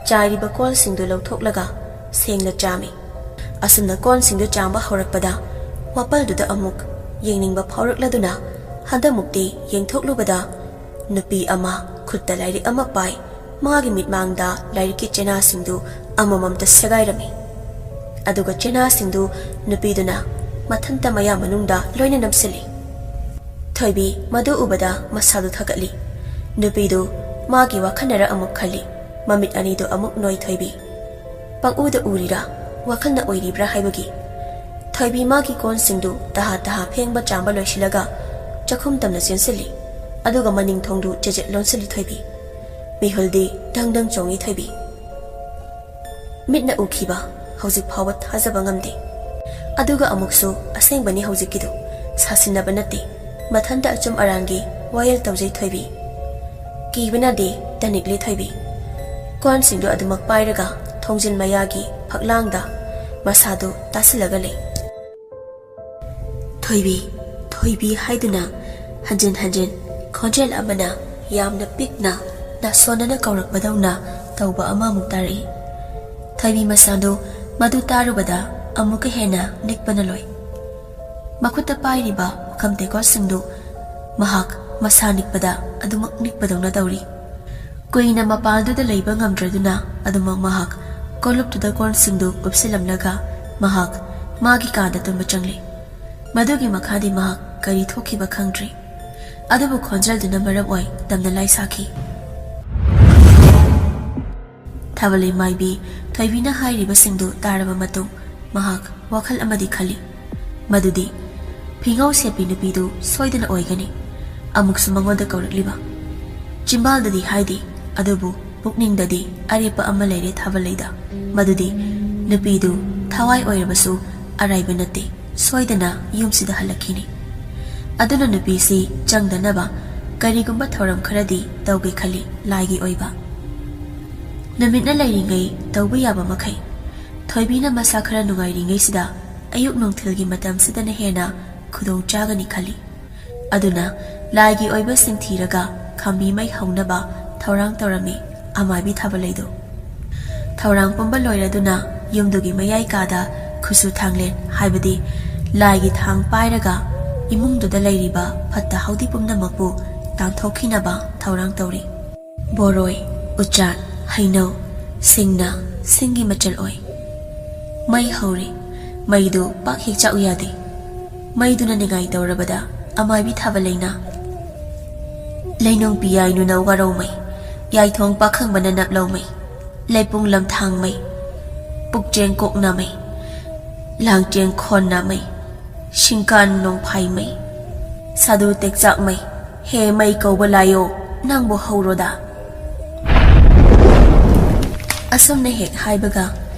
ꯆꯥꯏꯔꯤꯕ ꯀꯣꯜꯁꯤꯡꯗꯨ ꯂꯧꯊꯣꯛꯂꯒ ꯁꯦꯡꯅ ꯆꯥꯝꯃꯤ꯫ ꯑꯁꯨꯝꯅ ꯀꯣꯟꯁꯤꯡꯗꯨ ꯆꯥꯝꯕ ꯍꯧꯔꯛꯄꯗ ꯋꯥꯄꯜꯗꯨꯗ ꯑꯃꯨꯛ ꯌꯦꯡꯅꯤꯡꯕ ꯐꯥꯎꯔꯛꯂꯗꯨꯅ ꯍꯟꯗꯛꯃꯨꯛꯇꯤ ꯌꯦꯡꯊꯣꯛꯂꯨꯕꯗ ꯅꯨꯄꯤ ꯑꯃ ꯈꯨꯠꯇ ꯂꯥꯏꯔꯤꯛ ꯑꯃ ꯄꯥꯏ, ꯃꯥꯒꯤ ꯃꯤꯠꯃꯥꯡꯗ ꯂꯥꯏꯔꯤꯛꯀꯤ ꯆꯦꯅꯥꯁꯤꯡꯗꯨ ꯑꯃꯃꯝꯇ ꯁꯦꯒꯥꯏꯔꯝꯃꯤ꯫ ꯑꯗꯨꯒ ꯆꯦꯅꯥꯁꯤꯡꯗꯨ ꯅꯨꯄꯤꯗꯨꯅ ꯃꯊꯟꯇ ꯃꯌꯥ ꯃꯅꯨꯡꯗ ꯂꯣꯏꯅ ꯅꯝꯁꯤꯜꯂꯤ꯫ ꯊꯣꯏꯕꯤ ꯃꯗꯨ ꯎꯕꯗ ꯃꯁꯥꯗꯨ ꯊꯛꯀꯠꯂꯤ꯫ ꯅꯨꯄꯤꯗꯨ ꯃꯥꯒꯤ ꯋꯥꯈꯜꯅꯔ ꯑꯃꯨꯛ ꯈꯜꯂꯤ꯫ ꯃꯃꯤꯠ ꯑꯅꯤꯗꯨ ꯑꯃꯨꯛ ꯅꯣꯏ ꯊꯣꯏꯕꯤ꯫ ꯄꯪꯎꯗ ꯎꯔꯤꯔꯥ, ꯋꯥꯈꯜꯅ ꯑꯣꯏꯔꯤꯕ꯭ꯔꯥ ꯍꯥꯏꯕꯒꯤ꯫ ꯊꯣꯏꯕꯤ ꯃꯥꯒꯤ ꯀꯣꯟꯁꯤꯡꯗꯨ ꯇꯍꯥ ꯇꯍꯥ ꯐꯦꯡꯕ ꯆꯥꯝꯕ ꯂꯣꯏꯁꯤꯜꯂꯒ ꯆꯥꯛꯈꯨꯝ ꯇꯝꯅ ꯆꯦꯟꯁꯤꯜꯂꯤ꯫ ꯑꯗꯨꯒ ꯃꯅꯤꯡ ꯊꯣꯡꯗꯨ ꯆꯦꯖꯦꯠ ꯂꯣꯟꯁꯤꯜꯂꯤ ꯊꯣꯏꯕꯤ꯫ ꯃꯤꯍꯨꯜꯗꯤ ꯗꯪ ꯗꯪ ꯆꯣꯡꯏ ꯊꯣꯏꯕꯤ꯫ ꯃꯤꯠꯅ ꯎꯈꯤꯕ ꯍꯧꯖꯤꯛ ꯐꯥꯎꯕ ꯊꯥꯖꯕ ꯉꯝꯗꯦ꯫ ꯑꯗꯨꯒ ꯑꯃꯨꯛꯁꯨ ꯑꯁꯦꯡꯕꯅꯤ ꯍꯧꯖꯤꯛꯀꯤꯗꯨ, ꯁꯥꯁꯤꯟꯅꯕ ꯅꯠꯇꯦ, ꯃꯊꯟꯇ ꯑꯆꯨꯝ ꯑꯔꯥꯟꯒꯤ ꯋꯥꯌꯦꯜ ꯇꯧꯖꯩ ꯊꯣꯏꯕꯤ꯫ ꯀꯤꯕꯅꯗꯤ ꯇꯅꯤꯛꯂꯤ ꯊꯣꯏꯕꯤ꯫ ꯀꯣꯟꯁꯤꯡꯗꯨ ꯑꯗꯨꯃꯛ ꯄꯥꯏꯔꯒ ꯊꯣꯡꯖꯤꯟ ꯃꯌꯥꯒꯤ ꯐꯛꯂꯥꯡꯗ ꯃꯁꯥꯗꯨ ꯇꯥꯁꯤꯜꯂꯒ ꯂꯩ꯫ "ꯊꯣꯏꯕꯤ, ꯊꯣꯏꯕꯤ" ꯍꯥꯏꯗꯨꯅ ꯍꯟꯖꯤꯟ ꯍꯟꯖꯤꯟ ꯈꯣꯟꯖꯦꯜ ꯑꯃꯅ ꯌꯥꯝꯅ ꯄꯤꯛꯅ ꯅꯥꯁꯣꯟꯅꯅ ꯀꯧꯔꯛꯄꯗꯧꯅ ꯇꯧꯕ ꯑꯃꯃꯨꯛ ꯇꯥꯔꯛꯏ꯫ ꯊꯣꯏꯕꯤ ꯃꯁꯥꯗꯨ ꯃꯗꯨ ꯇꯥꯔꯨꯕꯗ ꯑꯃꯨꯛꯀ ꯍꯦꯟꯅ ꯅꯤꯛꯄꯅ ꯂꯣꯏ꯫ ꯃꯈꯨꯠꯇ ꯄꯥꯏꯔꯤꯕ ꯄꯨꯈꯝ ꯇꯦꯡꯀꯣꯠꯁꯤꯡꯗꯨ ꯃꯍꯥꯛ ꯃꯁꯥ ꯅꯤꯛꯄꯗ ꯑꯗꯨꯃꯛ ꯅꯤꯛꯄꯗꯧꯅ ꯇꯧꯔꯤ꯫ ꯀꯨꯏꯅ ꯃꯄꯥꯜꯗꯨꯗ ꯂꯩꯕ ꯉꯝꯗ꯭ꯔꯗꯨꯅ ꯑꯗꯨꯃꯛ ꯃꯍꯥꯛ ꯀꯣꯂꯨꯞꯇꯨꯗ ꯀꯣꯟꯁꯤꯡꯗꯨ ꯀꯨꯞꯁꯤꯜꯂꯝꯂꯒ ꯃꯍꯥꯛ ꯃꯥꯒꯤ ꯀꯥꯗ ꯇꯨꯝꯕ ꯆꯪꯂꯤ꯫ ꯃꯗꯨꯒꯤ ꯃꯈꯥꯗꯤ ꯃꯍꯥꯛ ꯀꯔꯤ ꯊꯣꯛꯈꯤꯕ ꯈꯪꯗ꯭ꯔꯤ꯫ ꯑꯗꯨꯕꯨ ꯈꯣꯟꯖꯦꯜꯗꯨꯅ ꯃꯔꯝ ꯑꯣꯏ ꯇꯝꯅ ꯂꯥꯏ ꯁꯥꯈꯤ꯫ ꯊꯥꯕꯜꯂꯩ ꯃꯥꯏꯕꯤ ꯊꯣꯏꯕꯤꯅ ꯍꯥꯏꯔꯤꯕꯁꯤꯡꯗꯨ ꯇꯥꯔꯕ ꯃꯇꯨꯡ ꯃꯍꯥꯛ ꯋꯥꯈꯜ ꯑꯃꯗꯤ ꯈꯜꯂꯤ, ꯃꯗꯨꯗꯤ ꯐꯤꯉꯧ ꯁꯦꯠꯄꯤ ꯅꯨꯄꯤꯗꯨ ꯁꯣꯏꯗꯅ ꯑꯣꯏꯒꯅꯤ꯫ ꯑꯃꯨꯛꯁꯨ ꯃꯉꯣꯟꯗ ꯀꯧꯔꯛꯂꯤꯕ꯫ ꯆꯤꯝꯕꯥꯜꯗꯗꯤ ꯍꯥꯏꯗꯦ, ꯑꯗꯨꯕꯨ ꯄꯨꯛꯅꯤꯡꯗꯗꯤ ꯑꯔꯦꯞꯄ ꯑꯃ ꯂꯩꯔꯦ ꯊꯥꯕꯂꯩꯗ, ꯃꯗꯨꯗꯤ ꯅꯨꯄꯤꯗꯨ ꯊꯋꯥꯏ ꯑꯣꯏꯔꯕꯁꯨ ꯑꯔꯥꯏꯕ ꯅꯠꯇꯦ, ꯁꯣꯏꯗꯅ ꯌꯨꯝꯁꯤꯗ ꯍꯜꯂꯛꯈꯤꯅꯤ꯫ ꯑꯗꯨꯅ ꯅꯨꯄꯤꯁꯤ ꯆꯪꯗꯅꯕ ꯀꯔꯤꯒꯨꯝꯕ ꯊꯧꯔꯝ ꯈꯔꯗꯤ ꯇꯧꯒꯦ ꯈꯜꯂꯤ, ꯂꯥꯏꯒꯤ ꯑꯣꯏꯕ꯫ ꯅꯨꯃꯤꯠꯅ ꯂꯩꯔꯤꯉꯩ ꯇꯧꯕ ꯌꯥꯕ ꯃꯈꯩ꯫ ꯊꯣꯏꯕꯤꯅ ꯃꯁꯥ ꯈꯔ ꯅꯨꯡꯉꯥꯏꯔꯤꯉꯩꯁꯤꯗ ꯑꯌꯨꯛ ꯅꯨꯡꯊꯤꯜꯒꯤ ꯃꯇꯝꯁꯤꯗꯅ ꯍꯦꯟꯅ ꯈꯨꯗꯣꯡ ꯆꯥꯒꯅꯤ ꯈꯜꯂꯤ꯫ ꯑꯗꯨꯅ ꯂꯥꯏꯒꯤ ꯑꯣꯏꯕꯁꯤꯡ ꯊꯤꯔꯒ ꯈꯥꯝꯕꯤ ꯃꯩ ꯍꯧꯅꯕ ꯊꯧꯔꯥꯡ ꯇꯧꯔꯝꯃꯤ ꯑꯃꯥꯏꯕꯤ ꯊꯥꯕꯂꯩꯗꯨ꯫ ꯊꯧꯔꯥꯡ ꯄꯨꯝꯕ ꯂꯣꯏꯔꯗꯨꯅ ꯌꯨꯝꯗꯨꯒꯤ ꯃꯌꯥꯏ ꯀꯥꯗ ꯈꯨꯠꯁꯨ ꯊꯥꯡꯂꯦꯟ, ꯍꯥꯏꯕꯗꯤ ꯂꯥꯏꯒꯤ ꯊꯥꯡ ꯄꯥꯏꯔꯒ ꯏꯃꯨꯡꯗꯨꯗ ꯂꯩꯔꯤꯕ ꯐꯠꯇ ꯍꯥꯎꯗꯤ ꯄꯨꯝꯅꯃꯛꯄꯨ ꯇꯥꯟꯊꯣꯛꯈꯤꯅꯕ ꯊꯧꯔꯥꯡ ꯇꯧꯔꯤ꯫ ꯕꯣꯔꯣꯏ, ꯎꯆꯥꯟ, ꯍꯩꯅꯧ, ꯁꯤꯡꯅ ꯁꯤꯡꯒꯤ ꯃꯆꯜ ꯑꯣꯏ꯫ ꯃꯩ ꯍꯧꯔꯦ꯫ ꯃꯩꯗꯨ ꯄꯥꯛ ꯍꯦꯛ ꯆꯥꯛꯎ ꯌꯥꯗꯦ꯫ ꯃꯩꯗꯨꯅ ꯅꯤꯡꯉꯥꯏ ꯇꯧꯔꯕꯗ ꯑꯃꯥꯏꯕꯤ ꯊꯥꯕꯂꯩꯅ, "ꯂꯩꯅꯨꯡ ꯄꯤꯌꯥꯏꯅꯨꯅ ꯋꯥꯔꯧꯃꯩ, ꯌꯥꯏꯊꯣꯡ ꯄꯥꯈꯪꯕꯅ ꯅꯞꯂꯧꯃꯩ, ꯂꯩꯄꯨꯡ ꯂꯝꯊꯥꯡꯃꯩ, ꯄꯨꯛꯆꯦꯡ ꯀꯣꯛꯅꯃꯩ, ꯂꯥꯡꯆꯦꯡ ꯈꯣꯟꯅꯃꯩ, ꯁꯤꯡꯀꯥꯟ ꯅꯣꯡꯐꯥꯏꯃꯩ, ꯁꯥꯗꯨ ꯇꯦꯛꯆꯥꯛꯃꯩ, ꯍꯦ ꯃꯩ ꯀꯧꯕ ꯂꯥꯏꯌꯣ, ꯅꯪꯕꯨ ꯍꯧꯔꯣꯗ?" ꯑꯁꯨꯝꯅ ꯍꯦꯛ ꯍꯥꯏꯕꯒ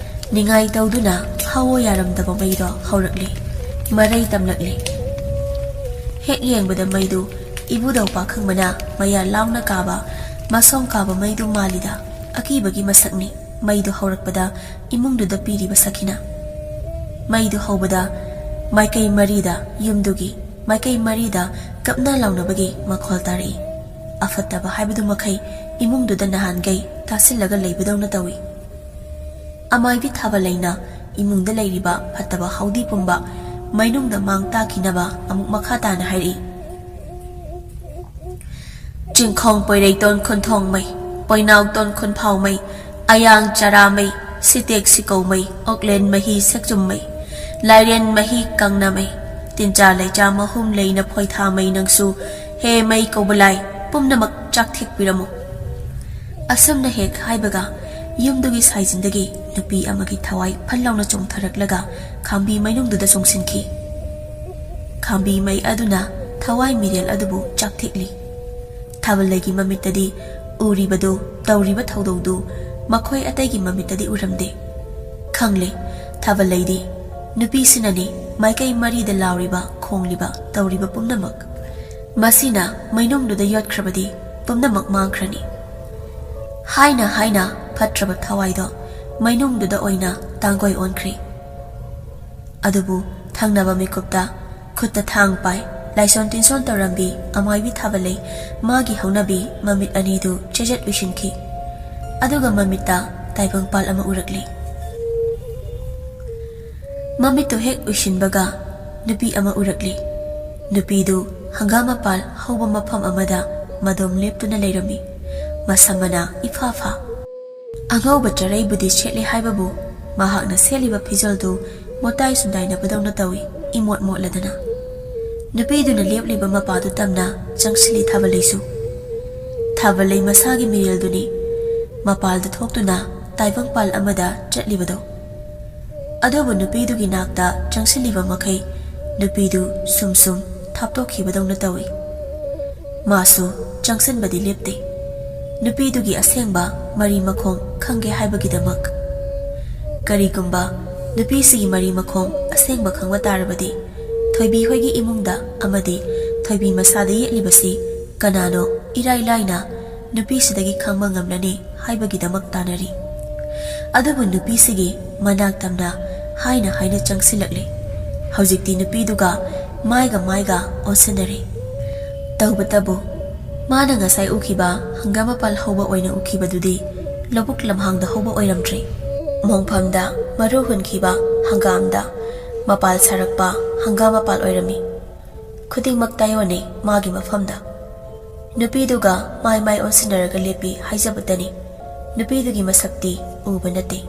ꯅꯤꯡꯉꯥꯏ ꯇꯧꯗꯨꯅ ꯍꯧꯑꯣ ꯌꯥꯔꯝꯗꯕ ꯃꯩꯗꯣ ꯍꯧꯔꯛꯂꯦ, ꯃꯔꯩ ꯇꯝꯂꯛꯂꯦ꯫ ꯍꯦꯛ ꯌꯦꯡꯕꯗ ꯃꯩꯗꯨ ꯏꯕꯨꯙꯧ ꯄꯥꯈꯪꯕꯅ ꯃꯌꯥ ꯂꯥꯎꯅ ꯀꯥꯕ, ꯃꯁꯣꯝ ꯀꯥꯕ ꯃꯩꯗꯨ ꯃꯥꯜꯂꯤꯗ꯫ ꯑꯀꯤꯕꯒꯤ ꯃꯁꯛꯅꯤ ꯃꯩꯗꯨ ꯍꯧꯔꯛꯄꯗ ꯏꯃꯨꯡꯗꯨꯗ ꯄꯤꯔꯤꯕ ꯁꯛꯈꯤꯅ꯫ ꯃꯩꯗꯨ ꯍꯧꯕꯗ ꯃꯥꯏꯀꯩ ꯃꯔꯤꯗ, ꯌꯨꯝꯗꯨꯒꯤ ꯃꯥꯏꯀꯩ ꯃꯔꯤꯗ ꯀꯞꯅ ꯂꯥꯎꯅꯕꯒꯤ ꯃꯈꯣꯜ ꯇꯥꯔꯛꯏ꯫ ꯑꯐꯠꯇꯕ ꯍꯥꯏꯕꯗꯨ ꯃꯈꯩ ꯏꯃꯨꯡꯗꯨꯗ ꯅꯍꯥꯟꯒꯩ ꯇꯥꯁꯤꯜꯂꯒ ꯂꯩꯕꯗꯧꯅ ꯇꯧꯏ꯫ ꯑꯃꯥꯏꯕꯤ ꯊꯥꯕꯂꯩꯅ ꯏꯃꯨꯡꯗ ꯂꯩꯔꯤꯕ ꯐꯠꯇꯕ ꯍꯥꯎꯗꯤ ꯄꯨꯝꯕ ꯃꯩꯅꯨꯡꯗ ꯃꯥꯡ ꯇꯥꯛꯈꯤꯅꯕ ꯑꯃꯨꯛ ꯃꯈꯥ ꯇꯥꯅ ꯍꯥꯏꯔꯛꯏ꯫ ꯆꯤꯡꯈꯣꯡ ꯄꯣꯏꯔꯩꯇꯣꯟ ꯈꯨꯟꯊꯣꯡꯃꯩ, ꯄꯣꯏꯅꯥꯎꯇꯣꯟ ꯈꯨꯟꯐꯥꯎꯃꯩ, ꯑꯌꯥꯡ ꯆꯔꯥꯃꯩ, ꯁꯤꯇꯦꯛ ꯁꯤꯀꯧꯃꯩ, ꯑꯣꯛꯂꯦꯟ ꯃꯍꯤ ꯁꯦꯛꯆꯨꯝꯃꯩ, ꯂꯥꯏꯔꯦꯟ ꯃꯍꯤ ꯀꯪꯅꯃꯩ, ꯇꯤꯟꯆꯥ ꯂꯩꯆꯥ ꯃꯍꯨꯝ ꯂꯩꯅ ꯐꯣꯏꯊꯥꯃꯩ ꯅꯪꯁꯨ, ꯍꯦ ꯃꯩ ꯀꯧꯕ ꯂꯥꯏ, ꯄꯨꯝꯅꯃꯛ ꯆꯥꯛꯊꯦꯛꯄꯤꯔꯝꯃꯨ꯫ ꯑꯁꯨꯝꯅ ꯍꯦꯛ ꯍꯥꯏꯕꯒ ꯌꯨꯝꯗꯨꯒꯤ ꯁꯥꯏꯖꯤꯟꯗꯒꯤ ꯅꯨꯄꯤ ꯑꯃꯒꯤ ꯊꯋꯥꯏ ꯐꯟ ꯂꯥꯎꯅ ꯆꯣꯡꯊꯔꯛꯂꯒ ꯈꯥꯝꯕꯤ ꯃꯩꯅꯨꯡꯗꯨꯗ ꯆꯣꯡꯁꯤꯟꯈꯤ꯫ ꯈꯥꯝꯕꯤ ꯃꯩ ꯑꯗꯨꯅ ꯊꯋꯥꯏ ꯃꯤꯔꯦꯜ ꯑꯗꯨꯕꯨ ꯆꯥꯛꯊꯤꯛꯂꯤ꯫ ꯊꯥꯕꯜꯂꯩꯒꯤ ꯃꯃꯤꯠꯇꯗꯤ ꯎꯔꯤꯕꯗꯨ, ꯇꯧꯔꯤꯕ ꯊꯧꯗꯧꯗꯨ ꯃꯈꯣꯏ ꯑꯇꯩꯒꯤ ꯃꯃꯤꯠꯇꯗꯤ ꯎꯔꯝꯗꯦ꯫ ꯈꯪꯂꯦ, ꯊꯥꯕꯜꯂꯩꯗꯤ ꯅꯨꯄꯤꯁꯤꯅꯅꯤ ꯃꯥꯏꯀꯩ ꯃꯔꯤꯗ ꯂꯥꯎꯔꯤꯕ, ꯈꯣꯡꯂꯤꯕ, ꯇꯧꯔꯤꯕ ꯄꯨꯝꯅꯃꯛ꯫ ꯃꯁꯤꯅ ꯃꯩꯅꯨꯡꯗꯨꯗ ꯌꯣꯠꯈ꯭ꯔꯕꯗꯤ ꯄꯨꯝꯅꯃꯛ ꯃꯥꯡꯈ꯭ꯔꯅꯤ ꯍꯥꯏꯅ ꯍꯥꯏꯅ ꯐꯠꯇ꯭ꯔꯕ ꯊꯋꯥꯏꯗꯣ ꯃꯩꯅꯨꯡꯗꯨꯗ ꯑꯣꯏꯅ ꯇꯥꯡꯒꯣꯏ ꯑꯣꯟꯈ꯭ꯔꯦ꯫ ꯑꯗꯨꯕꯨ ꯊꯪꯅꯕ ꯃꯤꯀꯨꯞꯇ ꯈꯨꯠꯇ ꯊꯥꯡ ꯄꯥꯏ, ꯂꯥꯏꯁꯣꯟ ꯇꯤꯟꯁꯣꯟ ꯇꯧꯔꯝꯕꯤ ꯑꯃꯥꯏꯕꯤ ꯊꯥꯕꯜꯂꯩ ꯃꯥꯒꯤ ꯍꯧꯅꯕꯤ ꯃꯃꯤꯠ ꯑꯅꯤꯗꯨ ꯆꯦꯖꯠ ꯎꯏꯁꯤꯟꯈꯤ꯫ ꯑꯗꯨꯒ ꯃꯃꯤꯠꯇ ꯇꯥꯏꯕꯪꯄꯥꯜ ꯑꯃ ꯎꯔꯛꯂꯤ꯫ ꯃꯃꯤꯠꯇꯨ ꯍꯦꯛ ꯎꯏꯁꯤꯟꯕꯒ ꯅꯨꯄꯤ ꯑꯃ ꯎꯔꯛꯂꯤ꯫ ꯅꯨꯄꯤꯗꯨ ꯍꯪꯒꯥꯝ ꯃꯄꯥꯜ ꯍꯧꯕ ꯃꯐꯝ ꯑꯃꯗ ꯃꯗꯣꯝ ꯂꯦꯞꯇꯨꯅ ꯂꯩꯔꯝꯃꯤ꯫ ꯃꯁꯝ ꯃꯅꯥ ꯏꯐꯥ ꯐꯥ꯫ ꯑꯉꯧꯕ ꯆꯔꯩꯕꯨꯗꯤ ꯁꯦꯠꯂꯤ ꯍꯥꯏꯕꯕꯨ ꯃꯍꯥꯛꯅ ꯁꯦꯠꯂꯤꯕ ꯐꯤꯖꯣꯜꯗꯨ ꯃꯣꯇꯥꯏ ꯁꯨꯟꯗꯥꯏꯅꯕꯗꯧꯅ ꯇꯧꯏ, ꯏꯃꯣꯠ ꯃꯣꯠꯂꯗꯅ꯫ ꯅꯨꯄꯤꯗꯨꯅ ꯂꯦꯞꯂꯤꯕ ꯃꯄꯥꯗꯨ ꯇꯝꯅ ꯆꯪꯁꯤꯜꯂꯤ ꯊꯥꯕꯜꯂꯩꯁꯨ꯫ ꯊꯥꯕꯜꯂꯩ ꯃꯁꯥꯒꯤ ꯃꯤꯔꯦꯜꯗꯨꯅꯤ ꯃꯄꯥꯜꯗ ꯊꯣꯛꯇꯨꯅ ꯇꯥꯏꯕꯪꯄꯥꯜ ꯑꯃꯗ ꯆꯠꯂꯤꯕꯗꯣ꯫ ꯑꯗꯨꯕꯨ ꯅꯨꯄꯤꯗꯨꯒꯤ ꯅꯥꯛꯇ ꯆꯪꯁꯤꯜꯂꯤꯕ ꯃꯈꯩ ꯅꯨꯄꯤꯗꯨ ꯁꯨꯝ ꯁꯨꯝ ꯊꯥꯞꯇꯣꯛꯈꯤꯕꯗꯧꯅ ꯇꯧꯏ꯫ ꯃꯥꯁꯨ ꯆꯪꯁꯤꯟꯕꯗꯤ ꯂꯦꯞꯇꯦ, ꯅꯨꯄꯤꯗꯨꯒꯤ ꯑꯁꯦꯡꯕ ꯃꯔꯤ ꯃꯈꯣꯡ ꯈꯪꯒꯦ ꯍꯥꯏꯕꯒꯤꯗꯃꯛ꯫ ꯀꯔꯤꯒꯨꯝꯕ ꯅꯨꯄꯤꯁꯤꯒꯤ ꯃꯔꯤ ꯃꯈꯣꯡ ꯑꯁꯦꯡꯕ ꯈꯪꯕ ꯇꯥꯔꯕꯗꯤ, ꯊꯣꯏꯕꯤ ꯍꯣꯏꯒꯤ ꯏꯃꯨꯡꯗ ꯑꯃꯗꯤ ꯊꯣꯏꯕꯤ ꯃꯁꯥꯗ ꯌꯦꯛꯂꯤꯕꯁꯤ ꯀꯅꯥꯅꯣ ꯏꯔꯥꯏ ꯂꯥꯏꯅ ꯅꯨꯄꯤꯁꯤꯗꯒꯤ ꯈꯪꯕ ꯉꯝꯂꯅꯤ ꯍꯥꯏꯕꯒꯤꯗꯃꯛ ꯇꯥꯅꯔꯤ꯫ ꯑꯗꯨꯕꯨ ꯅꯨꯄꯤꯁꯤꯒꯤ ꯃꯅꯥꯛ ꯇꯝꯅ ꯍꯥꯏꯅ ꯍꯥꯏꯅ ꯆꯪꯁꯤꯜꯂꯛꯂꯦ꯫ ꯍꯧꯖꯤꯛꯇꯤ ꯅꯨꯄꯤꯗꯨꯒ ꯃꯥꯏꯒ ꯃꯥꯏꯒ ꯑꯣꯟꯁꯤꯟꯅꯔꯦ꯫ ꯇꯧꯕꯇꯕꯨ ꯃꯥꯅ ꯉꯁꯥꯏ ꯎꯈꯤꯕ ꯍꯪꯒꯥꯝ ꯃꯄꯥꯜ ꯍꯧꯕ ꯑꯣꯏꯅ ꯎꯈꯤꯕꯗꯨꯗꯤ ꯂꯧꯕꯨꯛ ꯂꯝꯍꯥꯡꯗ ꯍꯧꯕ ꯑꯣꯏꯔꯝꯗ꯭ꯔꯦ꯫ ꯃꯣꯡꯐꯝꯗ ꯃꯔꯨ ꯍꯨꯟꯈꯤꯕ ꯍꯪꯒꯥꯝꯗ ꯃꯄꯥꯜ ꯁꯥꯔꯛꯄ ꯍꯪꯒꯥꯝ ꯃꯄꯥꯜ ꯑꯣꯏꯔꯝꯃꯤ꯫ ꯈꯨꯗꯤꯡꯃꯛ ꯇꯥꯏꯑꯣꯟꯅꯩ ꯃꯥꯒꯤ ꯃꯐꯝꯗ꯫ ꯅꯨꯄꯤꯗꯨꯒ ꯃꯥꯏ ꯃꯥꯏ ꯑꯣꯟꯁꯤꯟꯅꯔꯒ ꯂꯦꯞꯄꯤ ꯍꯥꯏꯖꯕꯇꯅꯤ꯫ ꯅꯨꯄꯤꯗꯨꯒꯤ ꯃꯁꯛꯇꯤ ꯎꯕ ꯅꯠꯇꯦ꯫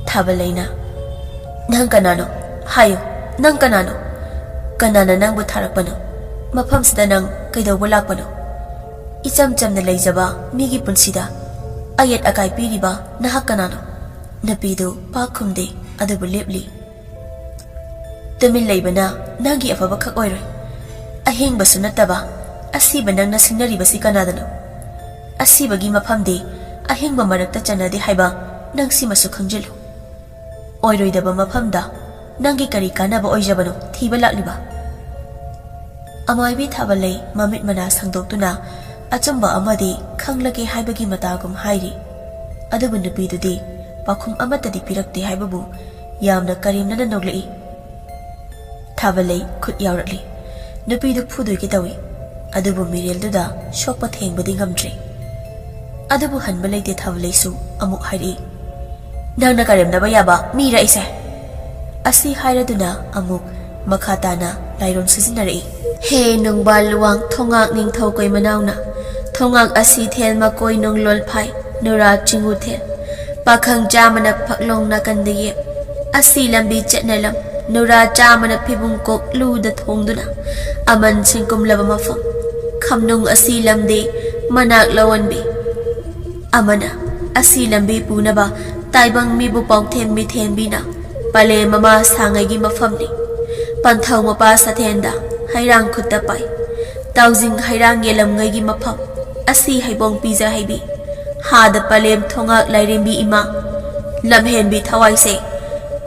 ꯊꯥꯕꯜꯂꯩꯅ, "ꯅꯪ ꯀꯅꯥꯅꯣ? ꯍꯥꯏꯌꯨ, ꯅꯪ ꯀꯅꯥꯅꯣ? ꯀꯅꯥꯅ ꯅꯪꯕꯨ ꯊꯥꯔꯛꯄꯅꯣ? ꯃꯐꯝꯁꯤꯗ ꯅꯪ ꯀꯩꯗꯧꯕ ꯂꯥꯛꯄꯅꯣ? ꯏꯆꯝ ꯆꯝꯅ ꯂꯩꯖꯕ ꯃꯤꯒꯤ ꯄꯨꯟꯁꯤꯗ ꯑꯌꯦꯠ ꯑꯀꯥꯏ ꯄꯤꯔꯤꯕ ꯅꯍꯥꯛ ꯀꯅꯥꯅꯣ?" ꯅꯨꯄꯤꯗꯨ ꯄꯥꯛ ꯈꯨꯝꯗꯦ, ꯑꯗꯨꯕꯨ ꯂꯦꯞꯂꯤ꯫ "ꯇꯨꯃꯤꯟ ꯂꯩꯕꯅ ꯅꯪꯒꯤ ꯑꯐꯕ ꯈꯛ ꯑꯣꯏꯔꯣꯏ꯫ ꯑꯍꯤꯡꯕꯁꯨ ꯅꯠꯇꯕ ꯑꯁꯤꯕ ꯅꯪꯅ ꯁꯤꯡꯅꯔꯤꯕꯁꯤ ꯀꯅꯥꯗꯅꯣ? ꯑꯁꯤꯕꯒꯤ ꯃꯐꯝꯗꯤ ꯑꯍꯤꯡꯕ ꯃꯔꯛꯇ ꯆꯟꯅꯗꯦ ꯍꯥꯏꯕ ꯅꯪ ꯁꯤꯃꯁꯨ ꯈꯪꯖꯤꯜꯂꯨ꯫ ꯑꯣꯏꯔꯣꯏꯗꯕ ꯃꯐꯝꯗ ꯅꯪꯒꯤ ꯀꯔꯤ ꯀꯥꯟꯅꯕ ꯑꯣꯏꯖꯕꯅꯣ ꯊꯤꯕ ꯂꯥꯛꯂꯤꯕ? ꯑꯃꯥꯏꯕꯤ ꯊꯥꯕꯂꯩ ꯃꯃꯤꯠ ꯃꯅꯥ ꯁꯪꯗꯣꯛꯇꯨꯅ ꯑꯆꯨꯝꯕ ꯑꯃꯗꯤ ꯈꯪꯂꯒꯦ ꯍꯥꯏꯕꯒꯤ ꯃꯇꯥꯒꯨꯝ ꯍꯥꯏꯔꯤ꯫ ꯑꯗꯨꯕꯨ ꯅꯨꯄꯤꯗꯨꯗꯤ ꯄꯥꯎꯈꯨꯝ ꯑꯃꯠꯇꯗꯤ ꯄꯤꯔꯛꯇꯦ ꯍꯥꯏꯕꯕꯨ ꯌꯥꯝꯅ ꯀꯔꯦꯝꯅꯅ ꯅꯣꯛꯂꯛꯏ꯫ ꯊꯥꯕꯂꯩ ꯈꯨꯠ ꯌꯥꯎꯔꯛꯂꯤ꯫ ꯅꯨꯄꯤꯗꯨ ꯐꯨꯗꯣꯏꯒꯦ ꯇꯧꯏ꯫ ꯑꯗꯨꯕꯨ ꯃꯤꯔꯦꯜꯗꯨꯗ ꯁꯣꯛꯄ ꯊꯦꯡꯕꯗꯤ ꯉꯝꯗ꯭ꯔꯦ꯫ ꯑꯗꯨꯕꯨ ꯍꯟꯕ ꯂꯩꯇꯦ꯫ ꯊꯥꯕꯂꯩꯁꯨ ꯑꯃꯨꯛ ꯍꯥꯏꯔꯛꯏ, "ꯅꯪꯅ ꯀꯔꯦꯝꯅꯕ ꯌꯥꯕ ꯃꯤꯔ ꯑꯩꯁꯦ?" ꯑꯁꯤ ꯍꯥꯏꯔꯗꯨꯅ ꯑꯃꯨꯛ ꯃꯈꯥ ꯇꯥꯅ ꯂꯥꯏꯔꯣꯟ ꯁꯤꯖꯤꯟꯅꯔꯛꯏ꯫ ꯍꯦ ꯅꯨꯡꯕꯥꯜ ꯂꯨꯋꯥꯡ ꯊꯣꯉꯥꯛ ꯅꯤꯡꯊꯧ ꯀꯣꯏ ꯃꯅꯥꯎꯅ, ꯊꯣꯉꯥꯛ ꯑꯁꯤ ꯊꯦꯜ ꯃꯀꯣꯏ ꯅꯨꯡꯂꯣꯜ ꯐꯥꯏ, ꯅꯨꯔꯥ ꯆꯤꯡꯉꯨ ꯊꯦꯜ꯫ ꯄꯥꯈꯪ ꯆꯥꯝꯃꯅ ꯐꯛꯂꯣꯡ ꯅꯥꯀꯟꯗ ꯌꯦꯞ꯫ ꯑꯁꯤ ꯂꯝꯕꯤ ꯆꯠꯅꯂꯝ꯫ ꯅꯨꯔꯥ ꯆꯥꯝꯃꯅ ꯐꯤꯕꯨꯡ ꯀꯣꯛ ꯂꯨꯗ ꯊꯣꯡꯗꯨꯅ꯫ ꯑꯃꯟ ꯁꯤꯡꯀꯨꯝꯂꯕ ꯃꯐꯝ꯫ ꯈꯝꯅꯨꯡ ꯑꯁꯤ ꯂꯝꯗꯤ ꯃꯅꯥꯛ ꯂꯧꯍꯟꯕꯤ꯫ ꯑꯃꯅ ꯑꯁꯤ ꯂꯝꯕꯤ ꯄꯨꯅꯕ ꯇꯥꯏꯕꯪ ꯃꯤꯕꯨ ꯄꯥꯎꯊꯦꯝ ꯃꯤꯊꯦꯝꯕꯤꯅ ꯄꯂꯦꯝ ꯃꯃꯥ ꯁꯥꯉꯩꯒꯤ ꯃꯐꯝꯅꯤ꯫ ꯄꯟꯊꯧ ꯃꯄꯥ ꯁꯊꯦꯟꯗ ꯍꯩꯔꯥꯡ ꯈꯨꯠꯇ ꯄꯥꯏ꯫ ꯇꯥꯎꯖꯤꯡ ꯍꯩꯔꯥꯡ ꯌꯦꯜꯂꯝꯉꯩꯒꯤ ꯃꯐꯝ꯫ ꯑꯁꯤ ꯍꯩꯕꯣꯡ ꯄꯤꯖ ꯍꯩꯕꯤ꯫ ꯍꯥꯗ ꯄꯂꯦꯝ ꯊꯣꯉꯥꯛ ꯂꯥꯏꯔꯦꯝꯕꯤ ꯏꯃꯥ꯫ ꯂꯝꯍꯦꯟꯕꯤ ꯊꯋꯥꯏꯁꯦ꯫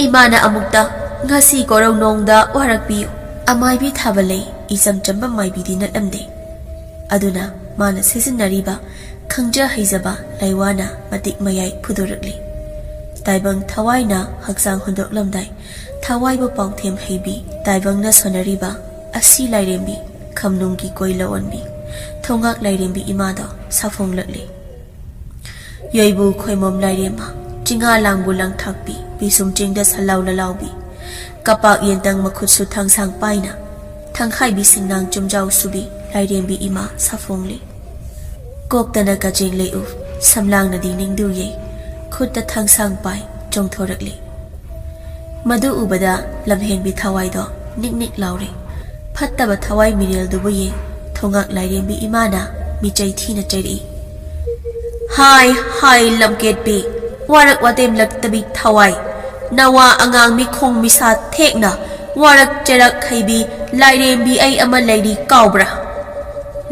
ꯏꯃꯥꯅ ꯑꯃꯨꯛꯇ ꯉꯁꯤ ꯀꯣꯔꯧ ꯅꯣꯡꯗ ꯋꯥꯔꯛꯄꯤꯌꯨ꯫ ꯑꯃꯥꯏꯕꯤ ꯊꯥꯕꯂꯩ ꯏꯆꯝ ꯆꯝꯕ ꯃꯥꯏꯕꯤꯗꯤ ꯅꯠꯂꯝꯗꯦ꯫ ꯑꯗꯨꯅ ꯃꯥꯅ ꯁꯤꯖꯤꯟꯅꯔꯤꯕ ꯈꯪꯖ ꯍꯩꯖꯕ ꯂꯥꯏꯋꯥꯅ ꯃꯇꯤꯛ ꯃꯌꯥꯏ ꯐꯨꯗꯣꯔꯛꯂꯤ꯫ ꯇꯥꯏꯕꯪ ꯊꯋꯥꯏꯅ ꯍꯛꯆꯥꯡ ꯍꯨꯟꯗꯣꯛꯂꯝꯗꯥꯏ, ꯊꯋꯥꯏꯕꯨ ꯄꯥꯎꯊꯦꯝ ꯍꯩꯕꯤ ꯇꯥꯏꯕꯪꯅ ꯁꯣꯟꯅꯔꯤꯕ ꯑꯁꯤ ꯂꯥꯏꯔꯦꯝꯕꯤ ꯈꯝꯅꯨꯡꯒꯤ ꯀꯣꯏ ꯂꯧꯑꯣꯟꯕꯤ ꯊꯣꯉꯥꯛ ꯂꯥꯏꯔꯦꯝꯕꯤ ꯏꯃꯥꯗꯣ ꯁꯥꯐꯣꯡꯂꯛꯂꯤ꯫ ꯌꯩꯕꯨ ꯈꯣꯏꯃꯣꯝ ꯂꯥꯏꯔꯦꯝꯃ, ꯆꯤꯡꯉꯥ ꯂꯥꯡꯕꯨ ꯂꯪꯊꯥꯛꯄꯤ, ꯄꯤꯁꯨꯝ ꯆꯤꯡꯗ ꯁꯂꯥꯎ ꯂꯂꯥꯎꯕꯤ, ꯀꯄꯥꯛ ꯌꯦꯟꯇꯪ ꯃꯈꯨꯠꯁꯨ ꯊꯥꯡꯁꯥꯡ ꯄꯥꯏꯅ, ꯊꯪꯈꯥꯏꯕꯤ ꯁꯤꯡꯅꯥꯡ ꯆꯨꯝꯖꯥꯎ ꯁꯨꯕꯤ ꯂꯥꯏꯔꯦꯝꯕꯤ ꯏꯃꯥ ꯁꯥꯐꯣꯡꯂꯤ꯫ ꯀꯣꯛꯇꯅ ꯀꯆꯦꯡ ꯂꯩꯎ, ꯁꯝꯂꯥꯡꯅꯗꯤ ꯅꯤꯡꯗꯨ ꯌꯩ, ꯈꯨꯠꯇ ꯊꯥꯡꯁꯥꯡ ꯄꯥꯏ ꯆꯣꯡꯊꯣꯔꯛꯂꯤ꯫ ꯃꯗꯨ ꯎꯕꯗ ꯂꯝꯍꯦꯟꯕꯤ ꯊꯋꯥꯏꯗꯣ ꯅꯤꯛ ꯅꯤꯛ ꯂꯥꯎꯔꯦ꯫ ꯐꯠꯇꯕ ꯊꯋꯥꯏ ꯃꯤꯔꯦꯜꯗꯨꯕꯨ ꯌꯦꯡ ꯊꯣꯉꯥꯛ ꯂꯥꯏꯔꯦꯝꯕꯤ ꯏꯃꯥꯅ ꯃꯤꯆꯩ ꯊꯤꯅ ꯆꯩꯔꯛꯏ꯫ "ꯍꯥꯏ, ꯍꯥꯏ, ꯂꯝꯀꯦꯠꯄꯤ, ꯋꯥꯔꯛ ꯋꯥꯇꯦꯝꯂꯛꯇꯕꯤ ꯊꯋꯥꯏ, ꯅꯋꯥ ꯑꯉꯥꯡ ꯃꯤꯈꯣꯡ ꯃꯤꯁꯥ ꯊꯦꯛꯅ ꯋꯥꯔꯛ ꯆꯦꯔꯛ ꯍꯩꯕꯤ ꯂꯥꯏꯔꯦꯝꯕꯤ ꯑꯩ ꯑꯃ ꯂꯩꯔꯤ ꯀꯥꯎꯕ꯭ꯔꯥ?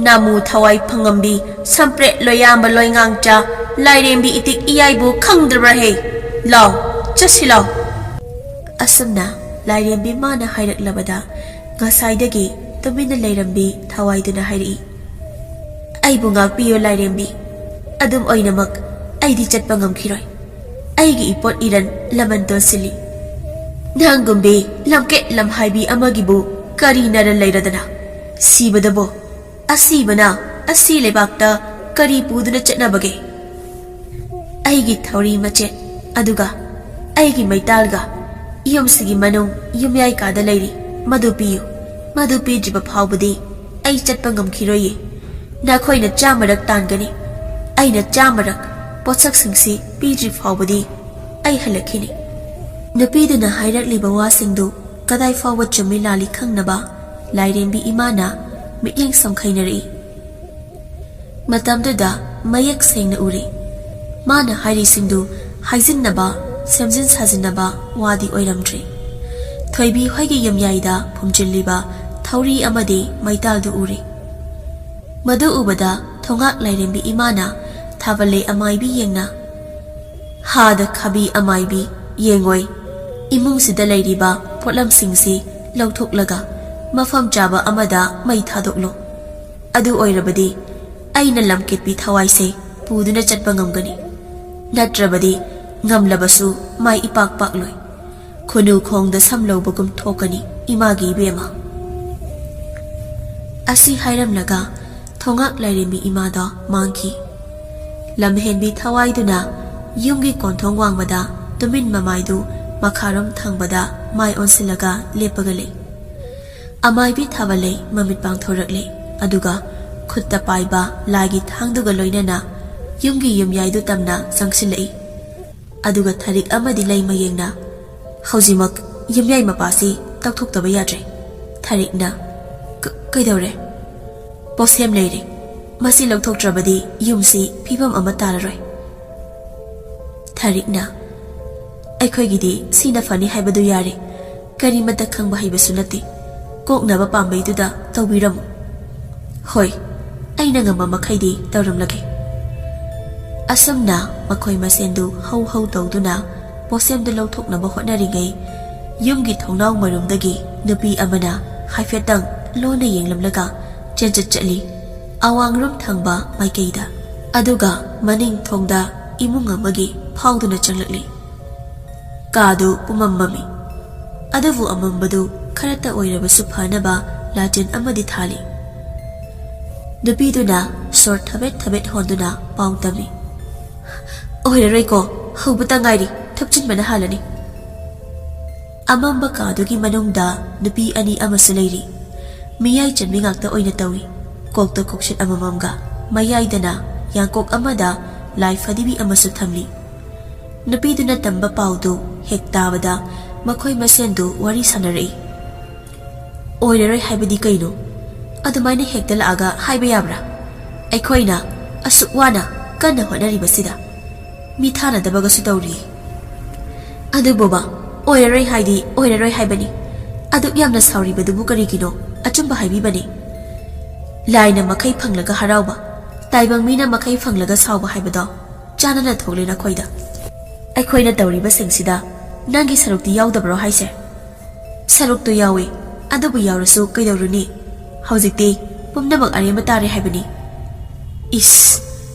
ꯅꯥꯃꯨ ꯊꯋꯥꯏ ꯐꯪꯉꯝꯕꯤ, ꯁꯝꯄ꯭ꯔꯦꯠ ꯂꯣꯌꯥꯝꯕ ꯂꯣꯏꯉꯥꯡꯆꯥ, ꯂꯥꯏꯔꯦꯝꯕꯤ ꯏꯇꯤꯛ ꯏꯌꯥꯏꯕꯨ ꯈꯪꯗ꯭ꯔꯕ꯭ꯔꯥ ꯍꯦ? ꯂꯥꯎ, ꯆꯠꯁꯤ ꯂꯥꯎ꯫ ꯑꯁꯨꯝꯅ ꯂꯥꯏꯔꯦꯝꯕꯤ ꯃꯥꯅ ꯍꯥꯏꯔꯛꯂꯕꯗ ꯉꯁꯥꯏꯗꯒꯤ ꯇꯨꯃꯤꯟꯅ ꯂꯩꯔꯝꯕꯤ ꯊꯋꯥꯏꯗꯨꯅ ꯍꯥꯏꯔꯛꯏ, "ꯑꯩꯕꯨ ꯉꯥꯛꯄꯤꯌꯨ ꯂꯥꯏꯔꯦꯝꯕꯤ, ꯑꯗꯨꯝ ꯑꯣꯏꯅꯃꯛ ꯑꯩꯗꯤ ꯆꯠꯄ ꯉꯝꯈꯤꯔꯣꯏ꯫ ꯑꯩꯒꯤ ꯏꯄꯣꯠ ꯏꯔꯟ ꯂꯃꯟ ꯇꯣꯟꯁꯤꯜꯂꯤ꯫ ꯅꯪꯒꯨꯝꯕꯤ ꯂꯝꯀꯦꯠ ꯂꯝꯍꯥꯏꯕꯤ ꯑꯃꯒꯤꯕꯨ ꯀꯔꯤ ꯅꯔꯟ ꯂꯩꯔꯗꯅ? ꯁꯤꯕꯗꯕꯣ, ꯑꯁꯤꯕꯅ ꯑꯁꯤ ꯂꯩꯕꯥꯛꯇ ꯀꯔꯤ ꯄꯨꯗꯨꯅ ꯆꯠꯅꯕꯒꯦ? ꯑꯩꯒꯤ ꯊꯧꯔꯤ ꯃꯆꯦꯠ, ꯑꯗꯨꯒ ꯑꯩꯒꯤ ꯃꯩꯇꯥꯜꯒ ꯌꯨꯝꯁꯤꯒꯤ ꯃꯅꯨꯡ ꯌꯨꯝꯌꯥꯏ ꯀꯥꯗ ꯂꯩꯔꯤ, ꯃꯗꯨ ꯄꯤꯌꯨ꯫ ꯃꯗꯨ ꯄꯤꯗ꯭ꯔꯤꯕ ꯐꯥꯎꯕꯗꯤ ꯑꯩ ꯆꯠꯄ ꯉꯝꯈꯤꯔꯣꯏꯌꯦ꯫ ꯅꯈꯣꯏꯅ ꯆꯥꯝꯃꯔꯛ ꯇꯥꯟꯒꯅꯤ, ꯑꯩꯅ ꯆꯥꯝꯃꯔꯛ ꯄꯣꯠꯁꯛꯁꯤꯡꯁꯤ ꯄꯤꯗ꯭ꯔꯤ ꯐꯥꯎꯕꯗꯤ ꯑꯩ ꯍꯜꯂꯛꯈꯤꯅꯤ꯫" ꯅꯨꯄꯤꯗꯨꯅ ꯍꯥꯏꯔꯛꯂꯤꯕ ꯋꯥꯁꯤꯡꯗꯨ ꯀꯗꯥꯏ ꯐꯥꯎꯕ ꯆꯨꯝꯃꯤ ꯂꯥꯜꯂꯤ ꯈꯪꯅꯕ ꯂꯥꯏꯔꯦꯝꯕꯤ ꯏꯃꯥꯅ ꯃꯤꯠꯌꯦꯡ ꯁꯝꯈꯩꯅꯔꯛꯏ꯫ ꯃꯇꯝꯗꯨꯗ ꯃꯌꯦꯛ ꯁꯦꯡꯅ ꯎꯔꯤ꯫ ꯃꯥꯅ ꯍꯥꯏꯔꯤꯁꯤꯡꯗꯨ ꯍꯥꯏꯖꯤꯟꯅꯕ, ꯁꯦꯝꯖꯤꯟ ꯁꯥꯖꯤꯟꯅꯕ ꯋꯥꯗꯤ ꯑꯣꯏꯔꯝꯗ꯭ꯔꯦ꯫ ꯊꯣꯏꯕꯤ ꯍꯣꯏꯒꯤ ꯌꯨꯝꯌꯥꯏꯗ ꯐꯨꯝꯖꯤꯜꯂꯤꯕ ꯊꯧꯔꯤ ꯑꯃꯗꯤ ꯃꯩꯇꯥꯜꯗꯨ ꯎꯔꯤ꯫ ꯃꯗꯨ ꯎꯕꯗ ꯊꯣꯉꯥꯛ ꯂꯥꯏꯔꯦꯝꯕꯤ ꯏꯃꯥꯅ ꯊꯥꯕꯜꯂꯩ ꯑꯃꯥꯏꯕꯤ ꯌꯦꯡꯅ, "ꯍꯥꯗ ꯈꯥꯕꯤ ꯑꯃꯥꯏꯕꯤ, ꯌꯦꯡꯉꯣꯏ, ꯏꯃꯨꯡꯁꯤꯗ ꯂꯩꯔꯤꯕ ꯄꯣꯠꯂꯝꯁꯤꯡꯁꯤ ꯂꯧꯊꯣꯛꯂꯒ ꯃꯐꯝ ꯆꯥꯕ ꯑꯃꯗ ꯃꯩ ꯊꯥꯗꯣꯛꯂꯣ꯫ ꯑꯗꯨ ꯑꯣꯏꯔꯕꯗꯤ ꯑꯩꯅ ꯂꯝꯀꯦꯠꯄꯤ ꯊꯋꯥꯏꯁꯦ ꯄꯨꯗꯨꯅ ꯆꯠꯄ ꯉꯝꯒꯅꯤ꯫ ꯅꯠꯇ꯭ꯔꯕꯗꯤ ꯉꯝꯂꯕꯁꯨ ꯃꯥꯏ ꯏꯄꯥꯛ ꯄꯥꯛꯂꯣꯏ꯫ ꯈꯨꯅꯨ ꯈꯣꯡꯗ ꯁꯝ ꯂꯧꯕꯒꯨꯝ ꯊꯣꯛꯀꯅꯤ ꯏꯃꯥꯒꯤ ꯏꯕꯦꯝꯃ꯫" ꯑꯁꯤ ꯍꯥꯏꯔꯝꯂꯒ ꯊꯣꯉꯥꯛ ꯂꯥꯏꯔꯦꯝꯕꯤ ꯏꯃꯥꯗꯣ ꯃꯥꯡꯈꯤ꯫ ꯂꯝꯍꯦꯟꯕꯤ ꯊꯋꯥꯏꯗꯨꯅ ꯌꯨꯝꯒꯤ ꯀꯣꯟꯊꯣꯡ ꯋꯥꯡꯃꯗ ꯇꯨꯃꯤꯟ ꯃꯃꯥꯏꯗꯨ ꯃꯈꯥꯔꯣꯝ ꯊꯪꯕꯗ ꯃꯥꯏ ꯑꯣꯟꯁꯤꯜꯂꯒ ꯂꯦꯞꯄꯒ ꯂꯩ꯫ ꯑꯃꯥꯏꯕꯤ ꯊꯥꯕꯜꯂꯩ ꯃꯃꯤꯠ ꯄꯥꯡꯊꯣꯔꯛꯂꯦ, ꯑꯗꯨꯒ ꯈꯨꯠꯇ ꯄꯥꯏꯕ ꯂꯥꯏꯒꯤ ꯊꯥꯡꯗꯨꯒ ꯂꯣꯏꯅꯅ ꯌꯨꯝꯒꯤ ꯌꯨꯝꯌꯥꯏꯗꯨ ꯇꯝꯅ ꯆꯪꯁꯤꯜꯂꯛꯏ꯫ ꯑꯗꯨꯒ ꯊꯔꯤꯛ ꯑꯃꯗꯤ ꯂꯩꯃ ꯌꯦꯡꯅ, "ꯍꯧꯖꯤꯛꯃꯛ ꯌꯨꯝꯌꯥꯏ ꯃꯄꯥꯁꯤ ꯇꯧꯊꯣꯛꯇꯕ ꯌꯥꯗ꯭ꯔꯦ꯫" ꯊꯔꯤꯛꯅ, "ꯀ-, ꯀꯩꯗꯧꯔꯦ?" "ꯄꯣꯠꯁꯦꯝ ꯂꯩꯔꯦ꯫ ꯃꯁꯤ ꯂꯧꯊꯣꯛꯇ꯭ꯔꯕꯗꯤ ꯌꯨꯝꯁꯤ ꯐꯤꯕꯝ ꯑꯃ ꯇꯥꯔꯔꯣꯏ꯫" ꯊꯔꯤꯛꯅ, "ꯑꯩꯈꯣꯏꯒꯤꯗꯤ ꯁꯤꯅ ꯐꯅꯤ ꯍꯥꯏꯕꯗꯨ ꯌꯥꯔꯦ꯫ ꯀꯔꯤꯃꯠꯇ ꯈꯪꯕ ꯍꯩꯕꯁꯨ ꯅꯠꯇꯦ꯫ ꯀꯣꯛꯅꯕ ꯄꯥꯝꯕꯩꯗꯨꯗ ꯇꯧꯕꯤꯔꯝꯃꯨ꯫ ꯍꯣꯏ, ꯑꯩꯅ ꯉꯝꯕ ꯃꯈꯩꯗꯤ ꯇꯧꯔꯝꯂꯒꯦ꯫ ꯑꯁꯨꯝꯅ ꯃꯈꯣꯏ ꯃꯁꯦꯟꯗꯨ ꯍꯧ ꯍꯧ ꯇꯧꯗꯨꯅ ꯄꯣꯠꯁꯦꯝꯗꯨ ꯂꯧꯊꯣꯛꯅꯕ ꯍꯣꯠꯅꯔꯤꯉꯩ, ꯌꯨꯝꯒꯤ ꯊꯣꯡꯅꯥꯎ ꯃꯔꯨꯝꯗꯒꯤ ꯅꯨꯄꯤ ꯑꯃꯅ ꯍꯥꯏꯐꯦꯠꯇꯪ ꯂꯣꯟꯅ ꯌꯦꯡꯂꯝꯂꯒ ꯆꯦꯟꯆꯠ ꯆꯠꯂꯤ꯫ ꯑꯋꯥꯡꯔꯣꯝ ꯊꯪꯕ ꯃꯥꯏꯀꯩꯗ, ꯑꯗꯨꯒ ꯃꯅꯤꯡ ꯊꯣꯡꯗ ꯏꯃꯨꯡ ꯑꯃꯒꯤ ꯐꯥꯎꯗꯨꯅ ꯆꯪꯂꯛꯂꯤ꯫ ꯀꯥꯗꯨ ꯄꯨꯝꯃꯝ ꯃꯝꯃꯤ꯫ ꯑꯗꯨꯕꯨ ꯑꯃꯝꯕꯗꯨ ꯈꯔꯇ ꯑꯣꯏꯔꯕꯁꯨ ꯐꯅꯕ ꯂꯥꯇꯦꯟ ꯑꯃꯗꯤ ꯊꯥꯜꯂꯤ꯫ ꯅꯨꯄꯤꯗꯨꯅ ꯁꯣꯔ ꯊꯕꯦꯠ ꯊꯕꯦꯠ ꯍꯣꯟꯗꯨꯅ ꯄꯥꯎ ꯇꯝꯃꯤ꯫ "ꯑꯣꯏꯔꯔꯣꯏꯀꯣ, ꯍꯧꯕꯇ ꯉꯥꯏꯔꯤ, ꯊꯨꯞꯆꯤꯟꯕꯅ ꯍꯥꯜꯂꯅꯤ꯫" ꯑꯃꯝꯕ ꯀꯥꯗꯨꯒꯤ ꯃꯅꯨꯡꯗ ꯅꯨꯄꯤ ꯑꯅꯤ ꯑꯃꯁꯨ ꯂꯩꯔꯤ꯫ ꯃꯤꯌꯥꯏ ꯆꯟꯕꯤ ꯉꯥꯛꯇ ꯑꯣꯏꯅ ꯇꯧꯏ꯫ ꯀꯣꯛꯇ ꯀꯣꯛꯁꯤꯠ ꯑꯃꯃꯝꯒ, ꯃꯌꯥꯏꯗꯅ ꯌꯥꯡꯀꯣꯛ ꯑꯃꯗ ꯂꯥꯏ ꯐꯗꯤꯕꯤ ꯑꯃꯁꯨ ꯊꯝꯂꯤ꯫ ꯅꯨꯄꯤꯗꯨꯅ ꯇꯝꯕ ꯄꯥꯎꯗꯨ ꯍꯦꯛ ꯇꯥꯕꯗ ꯃꯈꯣꯏ ꯃꯁꯦꯟꯗꯨ ꯋꯥꯔꯤ ꯁꯥꯟꯅꯔꯛꯏ꯫ "ꯑꯣꯏꯔꯔꯣꯏ ꯍꯥꯏꯕꯗꯤ ꯀꯩꯅꯣ? ꯑꯗꯨꯃꯥꯏꯅ ꯍꯦꯛꯇ ꯂꯥꯛꯑꯒ ꯍꯥꯏꯕ ꯌꯥꯕ꯭ꯔꯥ? ꯑꯩꯈꯣꯏꯅ ꯑꯁꯨꯛ ꯋꯥꯅ ꯀꯟꯅ ꯍꯣꯠꯅꯔꯤꯕꯁꯤꯗ ꯃꯤ ꯊꯥꯅꯗꯕꯒꯁꯨ ꯇꯧꯔꯤ꯫" "ꯑꯗꯨꯕꯨꯕ, ꯑꯣꯏꯔꯔꯣꯏ ꯍꯥꯏꯗꯤ ꯑꯣꯏꯔꯔꯣꯏ ꯍꯥꯏꯕꯅꯤ꯫ ꯑꯗꯨꯛ ꯌꯥꯝꯅ ꯁꯥꯎꯔꯤꯕꯗꯨꯕꯨ ꯀꯔꯤꯒꯤꯅꯣ? ꯑꯆꯨꯝꯕ ꯍꯥꯏꯕꯤꯕꯅꯤ꯫ ꯂꯥꯏꯅ ꯃꯈꯩ ꯐꯪꯂꯒ ꯍꯔꯥꯎꯕ, ꯇꯥꯏꯕꯪ ꯃꯤꯅ ꯃꯈꯩ ꯐꯪꯂꯒ ꯁꯥꯎꯕ ꯍꯥꯏꯕꯗꯣ ꯆꯥꯅꯅ ꯊꯣꯛꯂꯦ ꯅꯈꯣꯏꯗ꯫ ꯑꯩꯈꯣꯏꯅ ꯇꯧꯔꯤꯕꯁꯤꯡꯁꯤꯗ ꯅꯪꯒꯤ ꯁꯔꯨꯛꯇꯤ ꯌꯥꯎꯗꯕ꯭ꯔꯣ ꯍꯥꯏꯁꯦ?" "ꯁꯔꯨꯛꯇꯣ ꯌꯥꯎꯏ, ꯑꯗꯨꯕꯨ ꯌꯥꯎꯔꯁꯨ ꯀꯩꯗꯧꯔꯨꯅꯤ? ꯍꯧꯖꯤꯛꯇꯤ ꯄꯨꯝꯅꯃꯛ ꯑꯔꯦꯝꯕ ꯇꯥꯔꯦ ꯍꯥꯏꯕꯅꯤ꯫" "ꯏꯁ,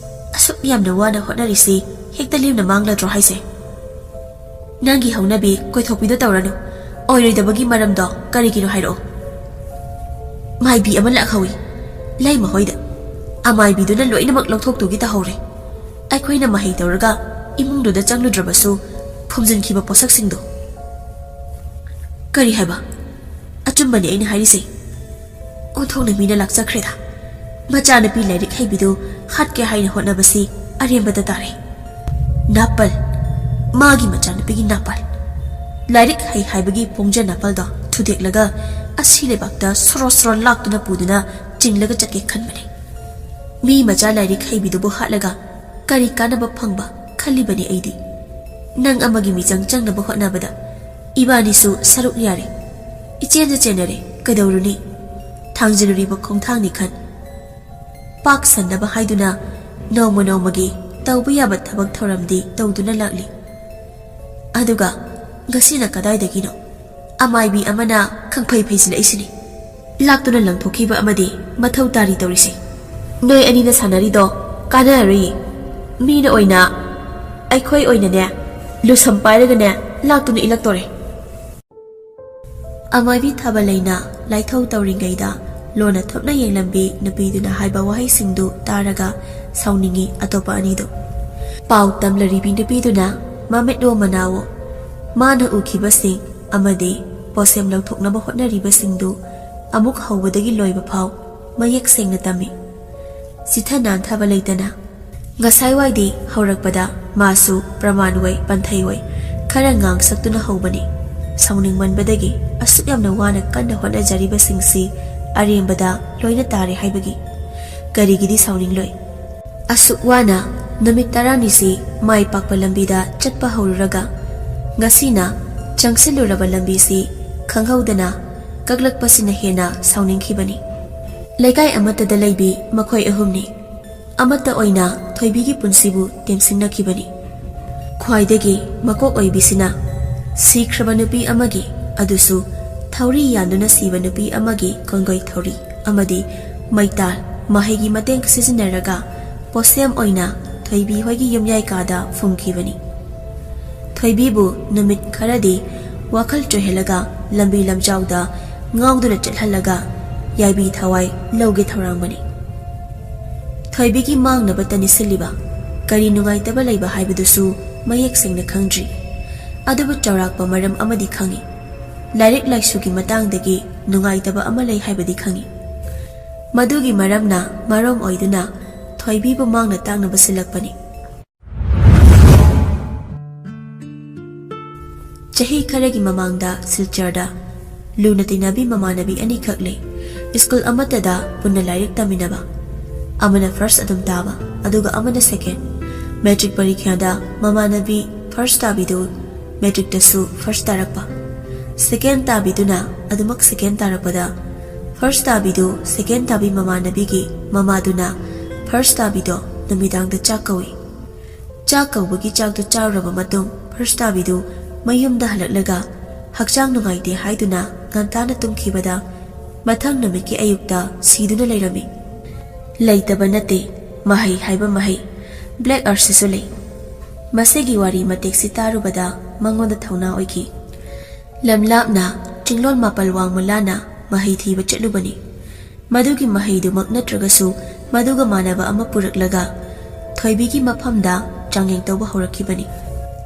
ꯑꯁꯨꯛ ꯌꯥꯝꯅ ꯋꯥꯅ ꯍꯣꯠꯅꯔꯤꯁꯤ ꯍꯦꯛꯇ ꯂꯦꯝꯅ ꯃꯥꯡꯂꯗ꯭ꯔꯣ ꯍꯥꯏꯁꯦ?" "ꯅꯪꯒꯤ ꯍꯧꯅꯕꯤ ꯀꯣꯏꯊꯣꯛꯄꯤꯗꯣ ꯇꯧꯔꯅꯨ꯫ ꯑꯣꯏꯔꯣꯏꯗꯕꯒꯤ ꯃꯔꯝꯗꯣ ꯀꯔꯤꯒꯤꯅꯣ ꯍꯥꯏꯔꯛꯑꯣ꯫" "ꯃꯥꯏꯕꯤ ꯑꯃ ꯂꯥꯛꯍꯧꯏ꯫ ꯂꯩꯃ ꯍꯣꯏꯗ꯫ ꯑꯃꯥꯏꯕꯤꯗꯨꯅ ꯂꯣꯏꯅꯃꯛ ꯂꯧꯊꯣꯛꯇꯨꯒꯤ ꯇꯧꯍꯧꯔꯦ꯫ ꯑꯩꯈꯣꯏꯅ ꯃꯍꯩ ꯇꯧꯔꯒ ꯏꯃꯨꯡꯗꯨꯗ ꯆꯪꯂꯨꯗ꯭ꯔꯕꯁꯨ ꯐꯨꯝꯖꯤꯟꯈꯤꯕ ꯄꯣꯠꯁꯛꯁꯤꯡꯗꯣ꯫" "ꯀꯔꯤ ꯍꯥꯏꯕ?" "ꯑꯆꯨꯝꯕꯅꯤ ꯑꯩꯅ ꯍꯥꯏꯔꯤꯁꯦ꯫ ꯑꯣꯟꯊꯣꯛꯅ ꯃꯤꯅ ꯂꯥꯛꯆꯈ꯭ꯔꯦꯗ꯫ ꯃꯆꯥꯅꯨꯄꯤ ꯂꯥꯏꯔꯤꯛ ꯍꯩꯕꯤꯗꯨ ꯍꯥꯠꯀꯦ ꯍꯥꯏꯅ ꯍꯣꯠꯅꯕꯁꯤ ꯑꯔꯦꯝꯕꯗ ꯇꯥꯔꯦ꯫" "ꯅꯥꯄꯜ꯫ ꯃꯥꯒꯤ ꯃꯆꯥꯅꯨꯄꯤꯒꯤ ꯅꯥꯄꯜ꯫ ꯂꯥꯏꯔꯤꯛ ꯍꯩ ꯍꯥꯏꯕꯒꯤ ꯄꯣꯡꯖ ꯅꯥꯄꯜꯗꯣ ꯊꯨꯗꯦꯛꯂꯒ ꯑꯁꯤ ꯂꯩꯕꯥꯛꯇ ꯁꯣꯔꯣ ꯁꯣꯔꯣ ꯂꯥꯛꯇꯨꯅ ꯄꯨꯗꯨꯅ ꯆꯤꯡꯂꯒ ꯆꯠꯀꯦ ꯈꯟꯕꯅꯦ꯫ ꯃꯤ ꯃꯆꯥ ꯂꯥꯏꯔꯤꯛ ꯍꯩꯕꯤꯗꯨꯕꯨ ꯍꯥꯠꯂꯒ ꯀꯔꯤ ꯀꯥꯟꯅꯕ ꯐꯪꯕ ꯈꯜꯂꯤꯕꯅꯤ ꯑꯩꯗꯤ꯫ ꯅꯪ ꯑꯃꯒꯤ ꯃꯤꯆꯪ ꯆꯪꯅꯕ ꯍꯣꯠꯅꯕꯗ ꯏꯕꯥꯅꯤꯁꯨ ꯁꯔꯨꯛ ꯌꯥꯔꯦ꯫ ꯏꯆꯦꯟꯗ ꯆꯦꯟꯅꯔꯦ꯫ ꯀꯩꯗꯧꯔꯨꯅꯤ? ꯊꯥꯡꯖꯤꯜꯂꯨꯔꯤꯕ ꯈꯣꯡꯊꯥꯡꯅꯤ ꯈꯟ꯫ ꯄꯥꯛ ꯁꯟꯅꯕ ꯍꯥꯏꯗꯨꯅ ꯅꯣꯡꯃ ꯅꯣꯡꯃꯒꯤ ꯇꯧꯕ ꯌꯥꯕ ꯊꯕꯛ ꯊꯧꯔꯝꯗꯤ ꯇꯧꯗꯨꯅ ꯂꯥꯛꯂꯤ꯫ ꯑꯗꯨꯒ ꯉꯁꯤꯅ ꯀꯗꯥꯏꯗꯒꯤꯅꯣ ꯑꯃꯥꯏꯕꯤ ꯑꯃꯅ ꯈꯪꯐꯩ ꯐꯩꯖꯤꯜꯂꯛꯏꯁꯤꯅꯤ? ꯂꯥꯛꯇꯨꯅ ꯂꯪꯊꯣꯛꯈꯤꯕ ꯑꯃꯗꯤ ꯃꯊꯧ ꯇꯥꯔꯤ ꯇꯧꯔꯤꯁꯦ꯫ ꯅꯣꯏ ꯑꯅꯤꯅ ꯁꯥꯟꯅꯔꯤꯗꯣ ꯀꯥꯟꯅꯔꯔꯣꯏꯌꯦ꯫ ꯃꯤꯅ ꯑꯣꯏꯅ, ꯑꯩꯈꯣꯏ ꯑꯣꯏꯅꯅꯦ, ꯂꯨꯁꯝ ꯄꯥꯏꯔꯒꯅꯦ, ꯂꯥꯛꯇꯨꯅ ꯏꯜꯂꯛꯇꯣꯔꯦ꯫ ꯑꯃꯥꯏꯕꯤ ꯊꯥꯕꯂꯩꯅ ꯂꯥꯏꯊꯧ ꯇꯧꯔꯤꯉꯩꯗ ꯂꯣꯟꯅ ꯊꯨꯞꯅ ꯌꯦꯡꯂꯝꯕꯤ ꯅꯨꯄꯤꯗꯨꯅ ꯍꯥꯏꯕ ꯋꯥꯍꯩꯁꯤꯡꯗꯨ ꯇꯥꯔꯒ ꯁꯥꯎꯅꯤꯡꯉꯤ ꯑꯇꯣꯞꯄ ꯑꯅꯤꯗꯨ꯫ ꯄꯥꯎ ꯇꯝꯂꯔꯤꯕꯤ ꯅꯨꯄꯤꯗꯨꯅ ꯃꯃꯤꯠꯋꯣ ꯃꯅꯥꯋꯣ ꯃꯥꯅ ꯎꯈꯤꯕꯁꯤꯡ ꯑꯃꯗꯤ ꯄꯣꯠꯁꯦꯝ ꯂꯧꯊꯣꯛꯅꯕ ꯍꯣꯠꯅꯔꯤꯕꯁꯤꯡꯗꯨ ꯑꯃꯨꯛ ꯍꯧꯕꯗꯒꯤ ꯂꯣꯏꯕ ꯐꯥꯎ ꯃꯌꯦꯛ ꯁꯦꯡꯅ ꯇꯝꯃꯤ꯫ ꯆꯤꯊ ꯅꯥꯟꯊꯕ ꯂꯩꯇꯅ꯫ ꯉꯁꯥꯏꯋꯥꯏꯗꯤ ꯍꯧꯔꯛꯄꯗ ꯃꯥꯁꯨ ꯄ꯭ꯔꯃꯥꯟ ꯑꯣꯏ ꯄꯟꯊꯩ ꯑꯣꯏ ꯈꯔ ꯉꯥꯡꯁꯛꯇꯨꯅ ꯍꯧꯕꯅꯤ꯫ ꯁꯥꯎꯅꯤꯡꯃꯟꯕꯗꯒꯤ ꯑꯁꯨꯛ ꯌꯥꯝꯅ ꯋꯥꯅ ꯀꯟꯅ ꯍꯣꯠꯅꯖꯔꯤꯕꯁꯤꯡꯁꯤ ꯑꯔꯦꯝꯕꯗ ꯂꯣꯏꯅ ꯇꯥꯔꯦ ꯍꯥꯏꯕꯒꯤ꯫ ꯀꯔꯤꯒꯤꯗꯤ ꯁꯥꯎꯅꯤꯡꯂꯣꯏ? ꯑꯁꯨꯛ ꯋꯥꯅ ꯅꯨꯃꯤꯠ ꯇꯔꯥꯅꯤꯁꯤ ꯃꯥꯏ ꯄꯥꯛꯄ ꯂꯝꯕꯤꯗ ꯆꯠꯄ ꯍꯧꯔꯨꯔꯒ ꯉꯁꯤꯅ ꯆꯪꯁꯤꯜꯂꯨꯔꯕ ꯂꯝꯕꯤꯁꯤ ꯈꯪꯍꯧꯗꯅ ꯀꯛꯂꯛꯄꯁꯤꯅ ꯍꯦꯟꯅ ꯁꯥꯎꯅꯤꯡꯈꯤꯕꯅꯤ꯫ ꯂꯩꯀꯥꯏ ꯑꯃꯠꯇꯗ ꯂꯩꯕꯤ ꯃꯈꯣꯏ ꯑꯍꯨꯝꯅꯤ꯫ ꯑꯃꯠꯇ ꯑꯣꯏꯅ ꯊꯣꯏꯕꯤꯒꯤ ꯄꯨꯟꯁꯤꯕꯨ ꯇꯦꯝꯁꯤꯡꯅꯈꯤꯕꯅꯤ꯫ ꯈ꯭ꯋꯥꯏꯗꯒꯤ ꯃꯀꯣꯛ ꯑꯣꯏꯕꯤꯁꯤꯅ ꯁꯤꯈ꯭ꯔꯕ ꯅꯨꯄꯤ ꯑꯃꯒꯤ, ꯑꯗꯨꯁꯨ ꯊꯧꯔꯤ ꯌꯥꯟꯗꯨꯅ ꯁꯤꯕ ꯅꯨꯄꯤ ꯑꯃꯒꯤ ꯀꯣꯟꯒꯣꯏ ꯊꯧꯔꯤ ꯑꯃꯗꯤ ꯃꯩꯇꯥꯜ ꯃꯍꯩꯒꯤ ꯃꯇꯦꯡ ꯁꯤꯖꯤꯟꯅꯔꯒ ꯄꯣꯠꯁꯦꯝ ꯑꯣꯏꯅ ꯊꯣꯏꯕꯤ ꯍꯣꯏꯒꯤ ꯌꯨꯝꯌꯥꯏ ꯀꯥꯗ ꯐꯨꯝꯈꯤꯕꯅꯤ꯫ ꯊꯣꯏꯕꯤꯕꯨ ꯅꯨꯃꯤꯠ ꯈꯔꯗꯤ ꯋꯥꯈꯜ ꯆꯣꯏꯍꯜꯂꯒ ꯂꯝꯕꯤ ꯂꯝꯖꯥꯎꯗ ꯉꯥꯎꯗꯨꯅ ꯆꯠꯍꯜꯂꯒ ꯌꯥꯏꯕꯤ ꯊꯋꯥꯏ ꯂꯧꯒꯦ ꯊꯧꯔꯥꯡꯕꯅꯤ꯫ ꯊꯣꯏꯕꯤꯒꯤ ꯃꯥꯡꯅꯕꯇ ꯅꯤꯁꯤꯜꯂꯤꯕ ꯀꯔꯤ ꯅꯨꯡꯉꯥꯏꯇꯕ ꯂꯩꯕ ꯍꯥꯏꯕꯗꯨꯁꯨ ꯃꯌꯦꯛ ꯁꯦꯡꯅ ꯈꯪꯗ꯭ꯔꯤ꯫ ꯑꯗꯨꯕꯨ ꯆꯥꯎꯔꯥꯛꯄ ꯃꯔꯝ ꯑꯃꯗꯤ ꯈꯪꯏ꯫ ꯂꯥꯏꯔꯤꯛ ꯂꯥꯏꯁꯨꯒꯤ ꯃꯇꯥꯡꯗꯒꯤ ꯅꯨꯡꯉꯥꯏꯇꯕ ꯑꯃ ꯂꯩ ꯍꯥꯏꯕꯗꯤ ꯈꯪꯏ꯫ ꯃꯗꯨꯒꯤ ꯃꯔꯝꯅ ꯃꯔꯝ ꯑꯣꯏꯗꯨꯅ ꯊꯣꯏꯕꯤꯕꯨ ꯃꯥꯡꯅ ꯇꯥꯛꯅꯕ ꯁꯤꯜꯂꯛꯄꯅꯤ꯫ ꯆꯍꯤ ꯈꯔꯒꯤ ꯃꯃꯥꯡꯗ ꯁꯤꯜꯆꯔꯗ ꯂꯨꯅ ꯇꯤꯟꯅꯕꯤ ꯃꯃꯥꯟꯅꯕꯤ ꯑꯅꯤꯈꯛ ꯂꯩ꯫ ꯁ꯭ꯀꯨꯜ ꯑꯃꯠꯇꯗ ꯄꯨꯟꯅ ꯂꯥꯏꯔꯤꯛ ꯇꯝꯃꯤꯟꯅꯕ꯫ ꯑꯃꯅ ꯐꯥꯔꯁ ꯑꯗꯨꯝ ꯇꯥꯕ, ꯑꯗꯨꯒ ꯑꯃꯅ ꯁꯦꯀꯦꯟ꯫ ꯃꯦꯇ꯭ꯔꯤꯛ ꯄꯔꯤꯈ꯭ꯌꯥꯗ ꯃꯃꯥꯟꯅꯕꯤ ꯐꯥꯔꯁ ꯇꯥꯕꯤꯗꯨ ꯃꯦꯇ꯭ꯔꯤꯛꯇꯁꯨ ꯐꯥꯔꯁ ꯇꯥꯔꯛꯄ꯫ ꯁꯦꯀꯦꯟ ꯇꯥꯕꯤꯗꯨꯅ ꯑꯗꯨꯃꯛ ꯁꯦꯀꯦꯟ ꯇꯥꯔꯛꯄꯗ, ꯐꯥꯔꯁ ꯇꯥꯕꯤꯗꯨ ꯁꯦꯀꯦꯟ ꯇꯥꯕꯤ ꯃꯃꯥꯟꯅꯕꯤꯒꯤ ꯃꯃꯥꯗꯨꯅ ꯐꯥꯔꯁ ꯇꯥꯕꯤꯗꯣ ꯅꯨꯃꯤꯗꯥꯡꯗ ꯆꯥꯛ ꯀꯧꯏ꯫ ꯆꯥꯛ ꯀꯧꯕꯒꯤ ꯆꯥꯛꯇꯨ ꯆꯥꯔꯨꯔꯕ ꯃꯇꯨꯡ, ꯐꯥꯔꯁ ꯇꯥꯕꯤꯗꯨ ꯃꯌꯨꯝꯗ ꯍꯜꯂꯛꯂꯒ ꯍꯛꯆꯥꯡ ꯅꯨꯡꯉꯥꯏꯇꯦ ꯍꯥꯏꯗꯨꯅ ꯉꯟꯇꯥꯅ ꯇꯨꯝꯈꯤꯕꯗ, ꯃꯊꯪ ꯅꯨꯃꯤꯠꯀꯤ ꯑꯌꯨꯛꯇ ꯁꯤꯗꯨꯅ ꯂꯩꯔꯝꯃꯤ꯫ ꯂꯩꯇꯕ ꯅꯠꯇꯦ, ꯃꯍꯩ ꯍꯥꯏꯕ ꯃꯍꯩ, ꯕ꯭ꯂꯦꯛ ꯑꯥꯔꯠꯁꯤꯁꯨ ꯂꯩ꯫ ꯃꯁꯤꯒꯤ ꯋꯥꯔꯤ ꯃꯇꯦꯛꯁꯤ ꯇꯥꯔꯨꯕꯗ ꯃꯉꯣꯟꯗ ꯊꯧꯅꯥ ꯑꯣꯏꯈꯤ꯫ ꯂꯝ ꯂꯥꯞꯅ ꯆꯤꯡꯂꯣꯟ ꯃꯥꯄꯜ ꯋꯥꯡꯃ ꯂꯥꯟꯅ ꯃꯍꯩ ꯊꯤꯕ ꯆꯠꯂꯨꯕꯅꯤ꯫ ꯃꯗꯨꯒꯤ ꯃꯍꯩꯗꯨꯃꯛ ꯅꯠꯇ꯭ꯔꯒꯁꯨ ꯃꯗꯨꯒ ꯃꯥꯟꯅꯕ ꯑꯃ ꯄꯨꯔꯛꯂꯒ ꯊꯣꯏꯕꯤꯒꯤ ꯃꯐꯝꯗ ꯆꯥꯡꯌꯦꯡ ꯇꯧꯕ ꯍꯧꯔꯛꯈꯤꯕꯅꯤ꯫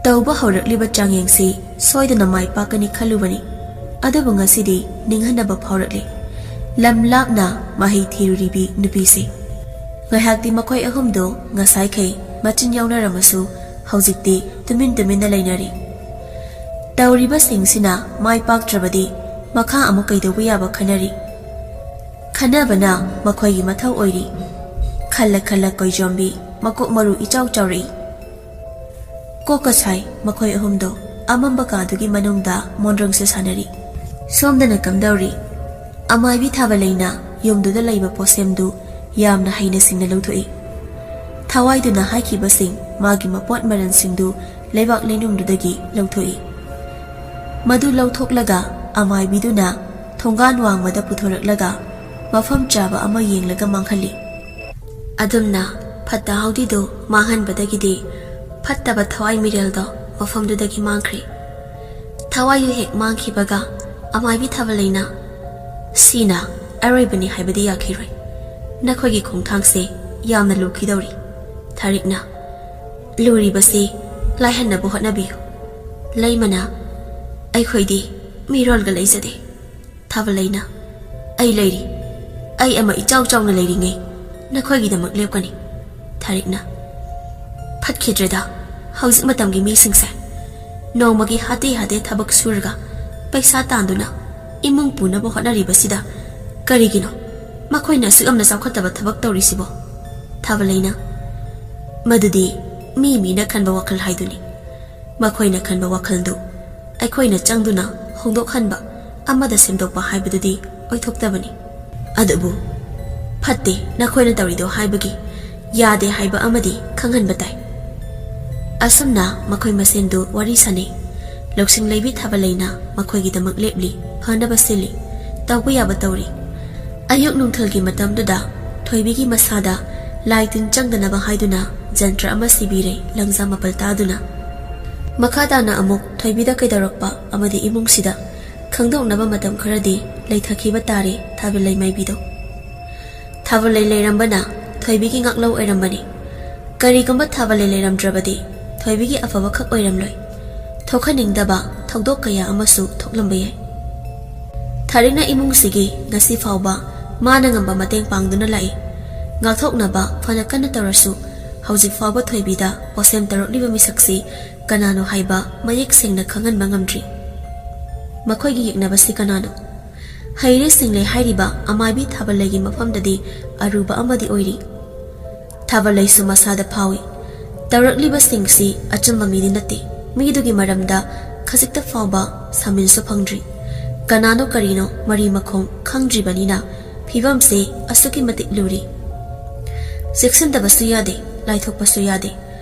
ꯇꯧꯕ ꯍꯧꯔꯛꯂꯤꯕ ꯆꯥꯡꯌꯦꯡꯁꯤ ꯁꯣꯏꯗꯅ ꯃꯥꯏ ꯄꯥꯛꯀꯅꯤ ꯈꯜꯂꯨꯕꯅꯤ, ꯑꯗꯨꯕꯨ ꯉꯁꯤꯗꯤ ꯅꯤꯡꯍꯟꯅꯕ ꯐꯥꯎꯔꯛꯂꯤ꯫ ꯂꯝ ꯂꯥꯞꯅ ꯃꯍꯩ ꯊꯤꯔꯨꯔꯤꯕꯤ ꯅꯨꯄꯤꯁꯤ꯫ ꯉꯥꯏꯍꯥꯛꯇꯤ ꯃꯈꯣꯏ ꯑꯍꯨꯝꯗꯨ ꯉꯁꯥꯏꯈꯩ ꯃꯆꯤꯟ ꯌꯥꯎꯅꯔꯝꯃꯁꯨ, ꯍꯧꯖꯤꯛꯇꯤ ꯇꯨꯃꯤꯟ ꯇꯨꯃꯤꯟꯅ ꯂꯩꯅꯔꯤ꯫ ꯇꯧꯔꯤꯕꯁꯤꯡꯁꯤꯅ ꯃꯥꯏ ꯄꯥꯛꯇ꯭ꯔꯕꯗꯤ ꯃꯈꯥ ꯑꯃꯨꯛ ꯀꯩꯗꯧꯕ ꯌꯥꯕ ꯈꯟꯅꯔꯤ꯫ ꯈꯟꯅꯕꯅ ꯃꯈꯣꯏꯒꯤ ꯃꯊꯧ ꯑꯣꯏꯔꯤ꯫ ꯈꯜꯂ ꯈꯜꯂ ꯀꯣꯏꯖꯣꯝꯕꯤ ꯃꯀꯣꯛ ꯃꯔꯨ ꯏꯆꯥꯎ ꯆꯥꯎꯔꯛꯏ꯫ ꯀꯣꯛꯀ ꯁꯥꯏ ꯃꯈꯣꯏ ꯑꯍꯨꯝꯗꯣ ꯑꯃꯝꯕ ꯀꯥꯗꯨꯒꯤ ꯃꯅꯨꯡꯗ ꯃꯣꯟꯗ꯭ꯔꯪꯁꯦ ꯁꯥꯟꯅꯔꯤ꯫ ꯁꯣꯝꯗꯅ ꯀꯝꯗꯧꯔꯤ? ꯑꯃꯥꯏꯕꯤ ꯊꯥꯕꯂꯩꯅ ꯌꯨꯝꯗꯨꯗ ꯂꯩꯕ ꯄꯣꯠꯁꯦꯝꯗꯨ ꯌꯥꯝꯅ ꯍꯩꯅ ꯁꯤꯡꯅ ꯂꯧꯊꯣꯛꯏ꯫ ꯊꯋꯥꯏꯗꯨꯅ ꯍꯥꯏꯈꯤꯕꯁꯤꯡ ꯃꯥꯒꯤ ꯃꯄꯣꯠ ꯃꯔꯜꯁꯤꯡꯗꯨ ꯂꯩꯕꯥꯛ ꯂꯩꯅꯨꯡꯗꯨꯗꯒꯤ ꯂꯧꯊꯣꯛꯏ꯫ ꯃꯗꯨ ꯂꯧꯊꯣꯛꯂꯒ ꯑꯃꯥꯏꯕꯤꯗꯨꯅ ꯊꯣꯡꯒꯥꯟ ꯋꯥꯡꯃꯗ ꯄꯨꯊꯣꯔꯛꯂꯒ ꯃꯐꯝ ꯆꯥꯕ ꯑꯃ ꯌꯦꯡꯂꯒ ꯃꯥꯡꯍꯜꯂꯤ꯫ ꯑꯗꯨꯝꯅ ꯐꯠꯇ ꯍꯥꯎꯗꯤꯗꯨ ꯃꯥꯡꯍꯟꯕꯗꯒꯤꯗꯤ ꯐꯠꯇꯕ ꯊꯋꯥꯏ ꯃꯤꯔꯦꯜꯗꯣ ꯃꯐꯝꯗꯨꯗꯒꯤ ꯃꯥꯡꯈ꯭ꯔꯦ꯫ ꯊꯋꯥꯏꯗꯨ ꯍꯦꯛ ꯃꯥꯡꯈꯤꯕꯒ ꯑꯃꯥꯏꯕꯤ ꯊꯥꯕꯂꯩꯅ, "ꯁꯤꯅ ꯑꯔꯣꯏꯕꯅꯤ ꯍꯥꯏꯕꯗꯤ ꯌꯥꯈꯤꯔꯣꯏ꯫ ꯅꯈꯣꯏꯒꯤ ꯈꯣꯡꯊꯥꯡꯁꯦ ꯌꯥꯝꯅ ꯂꯨꯈꯤꯗꯧꯔꯤ꯫" ꯊꯥꯔꯤꯛꯅ, "ꯂꯨꯔꯤꯕꯁꯤ ꯂꯥꯏꯍꯟꯅꯕ ꯍꯣꯠꯅꯕꯤꯌꯨ꯫ ꯂꯩꯃꯅ, ꯑꯩꯈꯣꯏꯗꯤ ꯃꯤꯔꯣꯜꯒ ꯂꯩꯖꯗꯦ꯫" ꯊꯥꯕꯂꯩꯅ, "ꯑꯩ ꯂꯩꯔꯤ꯫ ꯑꯩ ꯑꯃ ꯏꯆꯥꯎ ꯆꯥꯎꯅ ꯂꯩꯔꯤꯉꯩ ꯅꯈꯣꯏꯒꯤꯗꯃꯛ ꯂꯦꯞꯀꯅꯤ꯫" ꯊꯥꯔꯤꯛꯅ, "ꯐꯠꯈꯤꯗ꯭ꯔꯦꯗ ꯍꯧꯖꯤꯛ ꯃꯇꯝꯒꯤ ꯃꯤꯁꯤꯡꯁꯦ꯫ ꯅꯣꯡꯃꯒꯤ ꯍꯥꯇꯦ ꯍꯥꯇꯦ ꯊꯕꯛ ꯁꯨꯔꯒ ꯄꯩꯁꯥ ꯇꯥꯟꯗꯨꯅ ꯏꯃꯨꯡ ꯄꯨꯅꯕ ꯍꯣꯠꯅꯔꯤꯕꯁꯤꯗ ꯀꯔꯤꯒꯤꯅꯣ ꯃꯈꯣꯏꯅ ꯑꯁꯨꯛ ꯌꯥꯝꯅ ꯆꯥꯎꯈꯠꯇꯕ ꯊꯕꯛ ꯇꯧꯔꯤꯁꯤꯕꯣ?" ꯊꯥꯕꯂꯩꯅ, "ꯃꯗꯨꯗꯤ ꯃꯤ ꯃꯤꯅ ꯈꯟꯕ ꯋꯥꯈꯜ ꯍꯥꯏꯗꯨꯅꯤ꯫ ꯃꯈꯣꯏꯅ ꯈꯟꯕ ꯋꯥꯈꯜꯗꯨ ꯑꯩꯈꯣꯏꯅ ꯆꯪꯗꯨꯅ ꯍꯣꯡꯗꯣꯛꯍꯟꯕ ꯑꯃꯗ ꯁꯦꯝꯗꯣꯛꯄ ꯍꯥꯏꯕꯗꯨꯗꯤ ꯑꯣꯏꯊꯣꯛꯇꯕꯅꯤ꯫ ꯑꯗꯨꯕꯨ ꯐꯠꯇꯦ ꯅꯈꯣꯏꯅ ꯇꯧꯔꯤꯗꯣ ꯍꯥꯏꯕꯒꯤ ꯌꯥꯗꯦ ꯍꯥꯏꯕ ꯑꯃꯗꯤ ꯈꯪꯍꯟꯕ ꯇꯥꯏ꯫ ꯑꯁꯨꯝꯅ ꯃꯈꯣꯏ ꯃꯁꯦꯟꯗꯨ ꯋꯥꯔꯤ ꯁꯥꯅꯩ꯫ ꯂꯧꯁꯤꯡ ꯂꯩꯕꯤ ꯊꯥꯕꯂꯩꯅ ꯃꯈꯣꯏꯒꯤꯗꯃꯛ ꯂꯦꯞꯂꯤ, ꯐꯅꯕ ꯁꯤꯜꯂꯤ, ꯇꯧꯕ ꯌꯥꯕ ꯇꯧꯔꯤ꯫ ꯑꯌꯨꯛ ꯅꯨꯡꯊꯤꯜꯒꯤ ꯃꯇꯝꯗꯨꯗ ꯊꯣꯏꯕꯤꯒꯤ ꯃꯁꯥꯗ ꯂꯥꯏ ꯇꯤꯟ ꯆꯪꯗꯅꯕ ꯍꯥꯏꯗꯨꯅ ꯖꯟꯇ꯭ꯔ ꯑꯃ ꯁꯤꯕꯤꯔꯦ, ꯂꯪꯖꯥ ꯃꯥꯄꯜ ꯇꯥꯗꯨꯅ꯫ ꯃꯈꯥ ꯇꯥꯅ ꯑꯃꯨꯛ ꯊꯣꯏꯕꯤꯗ ꯀꯩꯗꯧꯔꯛꯄ ꯑꯃꯗꯤ ꯏꯃꯨꯡꯁꯤꯗ ꯈꯪꯗꯣꯛꯅꯕ ꯃꯇꯝ ꯈꯔꯗꯤ ꯂꯩꯊꯈꯤꯕ ꯇꯥꯔꯦ ꯊꯥꯕꯂꯩ ꯃꯥꯏꯕꯤꯗꯣ꯫ ꯊꯥꯕꯂꯩ ꯂꯩꯔꯝꯕꯅ ꯊꯣꯏꯕꯤꯒꯤ ꯉꯥꯛꯂꯧ ꯑꯣꯏꯔꯝꯕꯅꯤ꯫ ꯀꯔꯤꯒꯨꯝꯕ ꯊꯥꯕꯂꯩ ꯂꯩꯔꯝꯗ꯭ꯔꯕꯗꯤ ꯊꯣꯏꯕꯤꯒꯤ ꯑꯐꯕꯈꯛ ꯑꯣꯏꯔꯝꯂꯣꯏ꯫ ꯊꯣꯛꯍꯟꯅꯤꯡꯗꯕ ꯊꯧꯗꯣꯛ ꯀꯌꯥ ꯑꯃꯁꯨ ꯊꯣꯛꯂꯝꯕ ꯌꯥꯏ꯫ ꯊꯥꯔꯤꯛꯅ ꯏꯃꯨꯡꯁꯤꯒꯤ ꯉꯁꯤ ꯐꯥꯎꯕ ꯃꯥꯅ ꯉꯝꯕ ꯃꯇꯦꯡ ꯄꯥꯡꯗꯨꯅ ꯂꯥꯛꯏ꯫ ꯉꯥꯛꯊꯣꯛꯅꯕ ꯐꯅ ꯀꯟꯅ ꯇꯧꯔꯁꯨ ꯍꯧꯖꯤꯛ ꯐꯥꯎꯕ ꯊꯣꯏꯕꯤꯗ ꯄꯣꯁꯦꯝ ꯇꯧꯔꯛꯂꯤꯕ ꯃꯤꯁꯛꯁꯤ ꯀꯅꯥꯅꯣ ꯍꯥꯏꯕ ꯃꯌꯦꯛ ꯁꯦꯡꯅ ꯈꯪꯍꯟꯕ ꯉꯝꯗ꯭ꯔꯤ꯫ ꯃꯈꯣꯏꯒꯤ ꯌꯦꯛꯅꯕꯁꯤ ꯀꯅꯥꯅꯣ? ꯍꯩꯔꯦ ꯁꯤꯡꯂꯦ ꯍꯥꯏꯔꯤꯕ ꯑꯃꯥꯏꯕꯤ ꯊꯥꯕꯂꯩꯒꯤ ꯃꯐꯝꯗꯗꯤ ꯑꯔꯨꯕ ꯑꯃꯗꯤ ꯑꯣꯏꯔꯤ꯫ ꯊꯥꯕꯂꯩꯁꯨ ꯃꯁꯥꯗ ꯐꯥꯎꯏ꯫ ꯇꯧꯔꯛꯂꯤꯕꯁꯤꯡꯁꯤ ꯑꯆꯨꯝꯕ ꯃꯤꯗꯤ ꯅꯠꯇꯦ꯫ ꯃꯤꯗꯨꯒꯤ ꯃꯔꯝꯗ ꯈꯖꯤꯛꯇ ꯐꯥꯎꯕ ꯁꯥꯃꯤꯟꯁꯨ ꯐꯪꯗ꯭ꯔꯤ꯫ ꯀꯅꯥꯅꯣ ꯀꯔꯤꯅꯣ ꯃꯔꯤ ꯃꯈꯣꯡ ꯈꯪꯗ꯭ꯔꯤꯕꯅꯤꯅ ꯐꯤꯕꯝꯁꯦ ꯑꯁꯨꯛꯀꯤ ꯃꯇꯤꯛ ꯂꯨꯔꯤ꯫ ꯆꯦꯛꯁꯤꯟꯗꯕꯁꯨ ꯌꯥꯗꯦ, ꯂꯥꯏꯊꯣꯛꯄꯁꯨ ꯌꯥꯗꯦ꯫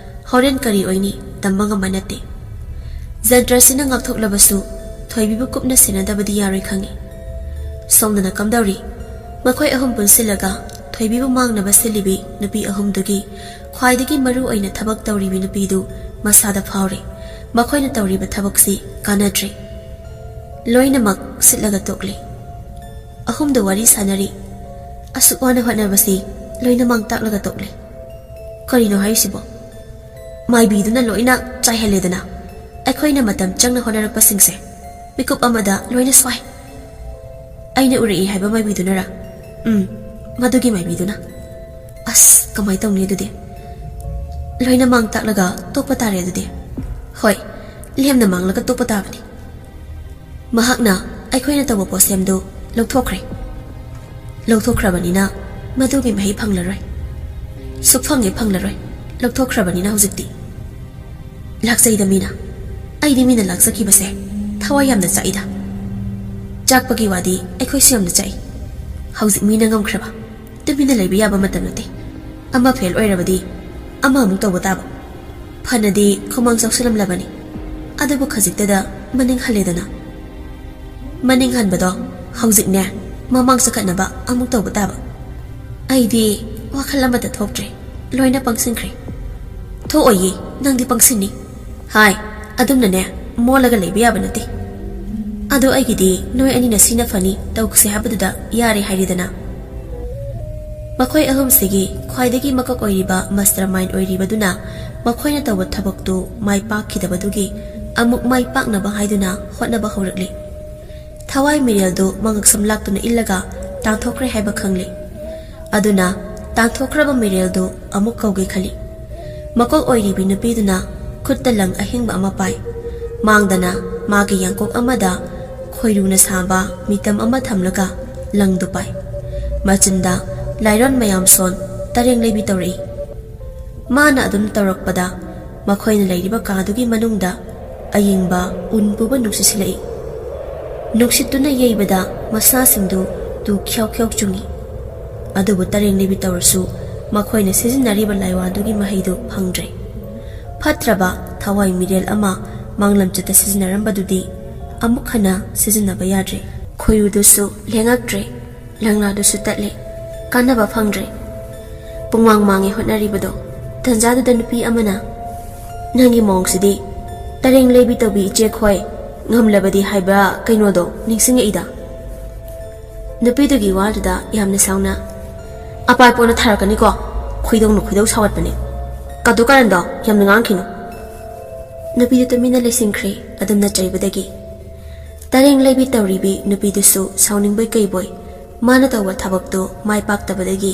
ꯍꯣꯔꯦꯟ ꯀꯔꯤ ꯑꯣꯏꯅꯤ ꯇꯝꯕ ꯉꯝꯕ ꯅꯠꯇꯦ꯫ ꯖꯟꯇ꯭ꯔꯁꯤꯅ ꯉꯥꯛꯊꯣꯛꯂꯕꯁꯨ ꯊꯣꯏꯕꯤꯕꯨ ꯀꯨꯞꯅ ꯁꯦꯟꯅꯗꯕꯗꯤ ꯌꯥꯔꯣꯏ ꯈꯪꯏ꯫ ꯁꯣꯝꯗꯅ ꯀꯝꯗꯧꯔꯤ? ꯃꯈꯣꯏ ꯑꯍꯨꯝ ꯄꯨꯟꯁꯤꯜꯂꯒ ꯊꯣꯏꯕꯤꯕꯨ ꯃꯥꯡꯅꯕ ꯁꯤꯜꯂꯤꯕꯤ ꯅꯨꯄꯤ ꯑꯍꯨꯝꯗꯨꯒꯤ ꯈ꯭ꯋꯥꯏꯗꯒꯤ ꯃꯔꯨ ꯑꯣꯏꯅ ꯊꯕꯛ ꯇꯧꯔꯤꯕꯤ ꯅꯨꯄꯤꯗꯨ ꯃꯁꯥꯗ ꯐꯥꯎꯔꯦ꯫ ꯃꯈꯣꯏꯅ ꯇꯧꯔꯤꯕ ꯊꯕꯛꯁꯤ ꯀꯥꯟꯅꯗ꯭ꯔꯦ꯫ ꯂꯣꯏꯅꯃꯛ ꯁꯤꯠꯂꯒ ꯇꯣꯛꯂꯦ꯫ ꯑꯍꯨꯝꯗ ꯋꯥꯔꯤ ꯁꯥꯟꯅꯔꯤ꯫ ꯑꯁꯨꯛ ꯋꯥꯅ ꯍꯣꯠꯅꯕꯁꯤ ꯂꯣꯏꯅ ꯃꯥꯡ ꯇꯥꯛꯂꯒ ꯇꯣꯛꯂꯦ꯫ ꯀꯔꯤꯅꯣ ꯍꯥꯏꯔꯤꯁꯤꯕꯣ? ꯃꯥꯏꯕꯤꯗꯨꯅ ꯂꯣꯏꯅ ꯆꯥꯏꯍꯜꯂꯦꯗꯅ꯫ ꯑꯩꯈꯣꯏꯅ ꯃꯇꯝ ꯆꯪꯅ ꯍꯣꯠꯅꯔꯛꯄꯁꯤꯡꯁꯦ ꯃꯤꯀꯨꯞ ꯑꯃꯗ ꯂꯣꯏꯅ ꯁ꯭ꯋꯥꯏ꯫ ꯑꯩꯅ ꯎꯔꯛꯏ ꯍꯥꯏꯕ ꯃꯥꯏꯕꯤꯗꯨꯅꯔꯥ? ꯎꯝ, ꯃꯗꯨꯒꯤ ꯃꯥꯏꯕꯤꯗꯨꯅ꯫ ꯑꯁ, ꯀꯃꯥꯏ ꯇꯧꯅꯤ ꯑꯗꯨꯗꯤ? ꯂꯣꯏꯅ ꯃꯥꯡ ꯇꯥꯛꯂꯒ ꯇꯣꯛꯄ ꯇꯥꯔꯦ ꯑꯗꯨꯗꯤ꯫ ꯍꯣꯏ, ꯂꯦꯝꯅ ꯃꯥꯡꯂꯒ ꯇꯣꯛꯄ ꯇꯥꯕꯅꯤ꯫ ꯃꯍꯥꯛꯅ ꯑꯩꯈꯣꯏꯅ ꯇꯧꯕ ꯄꯣꯠꯁꯦꯝꯗꯨ ꯂꯧꯊꯣꯛꯈ꯭ꯔꯦ꯫ ꯂꯧꯊꯣꯛꯈ꯭ꯔꯕꯅꯤꯅ ꯃꯗꯨꯒꯤ ꯃꯍꯩ ꯐꯪꯂꯔꯣꯏ꯫ ꯁꯨꯛꯐꯪ ꯍꯦꯛ ꯐꯪꯂꯔꯣꯏ, ꯂꯧꯊꯣꯛꯈ꯭ꯔꯕꯅꯤꯅ ꯍꯧꯖꯤꯛꯇꯤ꯫ ꯂꯥꯛꯆꯩꯗ ꯃꯤꯅ꯫ ꯑꯩꯗꯤ ꯃꯤꯅ ꯂꯥꯛꯆꯈꯤꯕꯁꯦ ꯊꯋꯥꯏ ꯌꯥꯝꯅ ꯆꯥꯛꯏꯗ꯫ ꯆꯥꯛꯄꯒꯤ ꯋꯥꯗꯤ ꯑꯩꯈꯣꯏꯁꯨ ꯌꯥꯝꯅ ꯆꯥꯛꯏ꯫ ꯍꯧꯖꯤꯛ ꯃꯤꯅ ꯉꯝꯈ꯭ꯔꯕ? ꯇꯨꯃꯤꯟꯅ ꯂꯩꯕ ꯌꯥꯕ ꯃꯇꯝ ꯅꯠꯇꯦ꯫ ꯑꯃ ꯐꯦꯜ ꯑꯣꯏꯔꯕꯗꯤ ꯑꯃ ꯑꯃꯨꯛ ꯇꯧꯕ ꯇꯥꯕ꯫ ꯐꯅꯗꯤ ꯈꯨꯃꯥꯡ ꯆꯥꯎꯁꯤꯜꯂꯝꯂꯕꯅꯤ, ꯑꯗꯨꯕꯨ ꯈꯖꯤꯛꯇꯗ ꯃꯅꯤꯡ ꯍꯜꯂꯦꯗꯅ꯫ ꯃꯅꯤꯡ ꯍꯟꯕꯗꯣ ꯍꯧꯖꯤꯛꯅꯦ, ꯃꯃꯥꯡ ꯆꯈꯠꯅꯕ ꯑꯃꯨꯛ ꯇꯧꯕ ꯇꯥꯕ꯫ ꯑꯩꯗꯤ ꯋꯥꯈꯜ ꯑꯃꯠꯇ ꯊꯣꯛꯇ꯭ꯔꯦ, ꯂꯣꯏꯅ ꯄꯪꯁꯤꯟꯈ꯭ꯔꯦ꯫ ꯊꯣꯛꯑꯣꯏꯌꯦ, ꯅꯪꯗꯤ ꯄꯪꯁꯤꯟꯅꯤ꯫ ꯍꯥꯏ, ꯑꯗꯨꯝꯅꯅꯦ, ꯃꯣꯜꯂꯒ ꯂꯩꯕ ꯌꯥꯕ ꯅꯠꯇꯦ꯫ ꯑꯗꯣ ꯑꯩꯒꯤꯗꯤ ꯅꯣꯏ ꯑꯅꯤꯅ ꯁꯤꯅ ꯐꯅꯤ ꯇꯧꯁꯦ ꯍꯥꯏꯕꯗꯨꯗ ꯌꯥꯔꯦ ꯍꯥꯏꯔꯦꯗꯅ꯫ ꯃꯈꯣꯏ ꯑꯍꯨꯝꯁꯤꯒꯤ ꯈ꯭ꯋꯥꯏꯗꯒꯤ ꯃꯀꯣꯛ ꯑꯣꯏꯔꯤꯕ ꯃꯁꯇꯔ ꯃꯥꯏꯟ ꯑꯣꯏꯔꯤꯕꯗꯨꯅ ꯃꯈꯣꯏꯅ ꯇꯧꯕ ꯊꯕꯛꯇꯨ ꯃꯥꯏ ꯄꯥꯛꯈꯤꯗꯕꯗꯨꯒꯤ ꯑꯃꯨꯛ ꯃꯥꯏ ꯄꯥꯛꯅꯕ ꯍꯥꯏꯗꯨꯅ ꯍꯣꯠꯅꯕ ꯍꯧꯔꯛꯂꯤ꯫ ꯊꯋꯥꯏ ꯃꯤꯔꯦꯜꯗꯨ ꯃꯉꯛꯁꯝ ꯂꯥꯛꯇꯨꯅ ꯏꯜꯂꯒ ꯇꯥꯟꯊꯣꯛꯈ꯭ꯔꯦ ꯍꯥꯏꯕ ꯈꯪꯂꯤ꯫ ꯑꯗꯨꯅ ꯇꯥꯟꯊꯣꯛꯈ꯭ꯔꯕ ꯃꯤꯔꯦꯜꯗꯨ ꯑꯃꯨꯛ ꯀꯧꯒꯦ ꯈꯜꯂꯤ꯫ ꯃꯀꯣꯛ ꯑꯣꯏꯔꯤꯕꯤ ꯅꯨꯄꯤꯗꯨꯅ ꯈꯨꯠꯇ ꯂꯪ ꯑꯍꯤꯡꯕ ꯑꯃ ꯄꯥꯏ꯫ ꯃꯥꯡꯗꯅ ꯃꯥꯒꯤ ꯌꯥꯡꯀꯣꯛ ꯑꯃꯗ ꯈꯣꯏꯔꯨꯅ ꯁꯥꯕ ꯃꯤꯇꯝ ꯑꯃ ꯊꯝꯂꯒ ꯂꯪꯗꯨ ꯄꯥꯏ꯫ ꯃꯆꯤꯟꯗ ꯂꯥꯏꯔꯣꯟ ꯃꯌꯥꯝ ꯁꯣꯟ ꯇꯔꯦꯡ ꯂꯩꯕꯤ ꯇꯧꯔꯛꯏ꯫ ꯃꯥꯅ ꯑꯗꯨꯝ ꯇꯧꯔꯛꯄꯗ ꯃꯈꯣꯏꯅ ꯂꯩꯔꯤꯕ ꯀꯥꯗꯨꯒꯤ ꯃꯅꯨꯡꯗ ꯑꯌꯤꯡꯕ ꯎꯟ ꯄꯨꯕ ꯅꯨꯡꯁꯤꯠ ꯁꯤꯜꯂꯛꯏ꯫ ꯅꯨꯡꯁꯤꯠꯇꯨꯅ ꯌꯩꯕꯗ ꯃꯁꯥꯁꯤꯡꯗꯨ ꯇꯨ ꯈ꯭ꯌꯥꯎ ꯈ꯭ꯌꯥꯎ ꯆꯨꯡꯏ꯫ ꯑꯗꯨꯕꯨ ꯇꯔꯦꯡ ꯂꯩꯕꯤ ꯇꯧꯔꯁꯨ ꯃꯈꯣꯏꯅ ꯁꯤꯖꯤꯟꯅꯔꯤꯕ ꯂꯥꯏꯋꯥꯗꯨꯒꯤ ꯃꯍꯩꯗꯨ ꯐꯪꯗ꯭ꯔꯦ꯫ ꯐꯠꯇ꯭ꯔꯕ ꯊꯋꯥꯏ ꯃꯤꯔꯦꯜ ꯑꯃ ꯃꯥꯡꯂꯝꯆꯠꯇ ꯁꯤꯖꯤꯟꯅꯔꯝꯕꯗꯨꯗꯤ ꯑꯃꯨꯛ ꯍꯟꯅ ꯁꯤꯖꯤꯟꯅꯕ ꯌꯥꯗ꯭ꯔꯦ꯫ ꯈꯣꯏꯔꯨꯗꯨꯁꯨ ꯂꯦꯡꯉꯛꯇ꯭ꯔꯦ, ꯂꯪꯂꯥꯗꯨꯁꯨ ꯇꯠꯂꯦ, ꯀꯥꯟꯅꯕ ꯐꯪꯗ꯭ꯔꯦ꯫ ꯄꯨꯡꯃꯥꯡ ꯃꯥꯡꯉꯦ ꯍꯣꯠꯅꯔꯤꯕꯗꯣ꯫ ꯇꯟꯖꯥꯗꯨꯗ ꯅꯨꯄꯤ ꯑꯃꯅ, "ꯅꯪꯒꯤ ꯃꯑꯣꯡꯁꯤꯗꯤ ꯇꯔꯦꯡ ꯂꯩꯕꯤ ꯇꯧꯕꯤ ꯏꯆꯦ ꯈꯣꯏ ꯉꯝꯂꯕꯗꯤ ꯍꯥꯏꯕ ꯀꯩꯅꯣꯗꯣ ꯅꯤꯡꯁꯤꯡꯉꯛꯏꯗ?" ꯅꯨꯄꯤꯗꯨꯒꯤ ꯋꯥꯗꯨꯗ ꯌꯥꯝꯅ ꯁꯥꯎꯅ, "ꯑꯄꯥꯏ ꯄꯣꯅ ꯊꯥꯔꯛꯀꯅꯤꯀꯣ, ꯈꯣꯏꯗꯧꯅ ꯈꯣꯏꯗꯧ ꯁꯥꯎꯒꯠꯄꯅꯦ꯫ ꯀꯥꯇꯨ ꯀꯥꯔꯟꯗꯣ ꯌꯥꯝꯅ ꯉꯥꯡꯈꯤꯅꯨ꯫" ꯅꯨꯄꯤꯗꯨ ꯇꯨꯃꯤꯟꯅ ꯂꯩꯁꯤꯟꯈ꯭ꯔꯦ, ꯑꯗꯨꯝꯅ ꯆꯩꯕꯗꯒꯤ꯫ ꯇꯔꯦꯡ ꯂꯩꯕꯤ ꯇꯧꯔꯤꯕꯤ ꯅꯨꯄꯤꯗꯨꯁꯨ ꯁꯥꯎꯅꯤꯡꯕꯣꯏ ꯀꯩꯕꯣꯏ, ꯃꯥꯅ ꯇꯧꯕ ꯊꯕꯛꯇꯨ ꯃꯥꯏ ꯄꯥꯛꯇꯕꯗꯒꯤ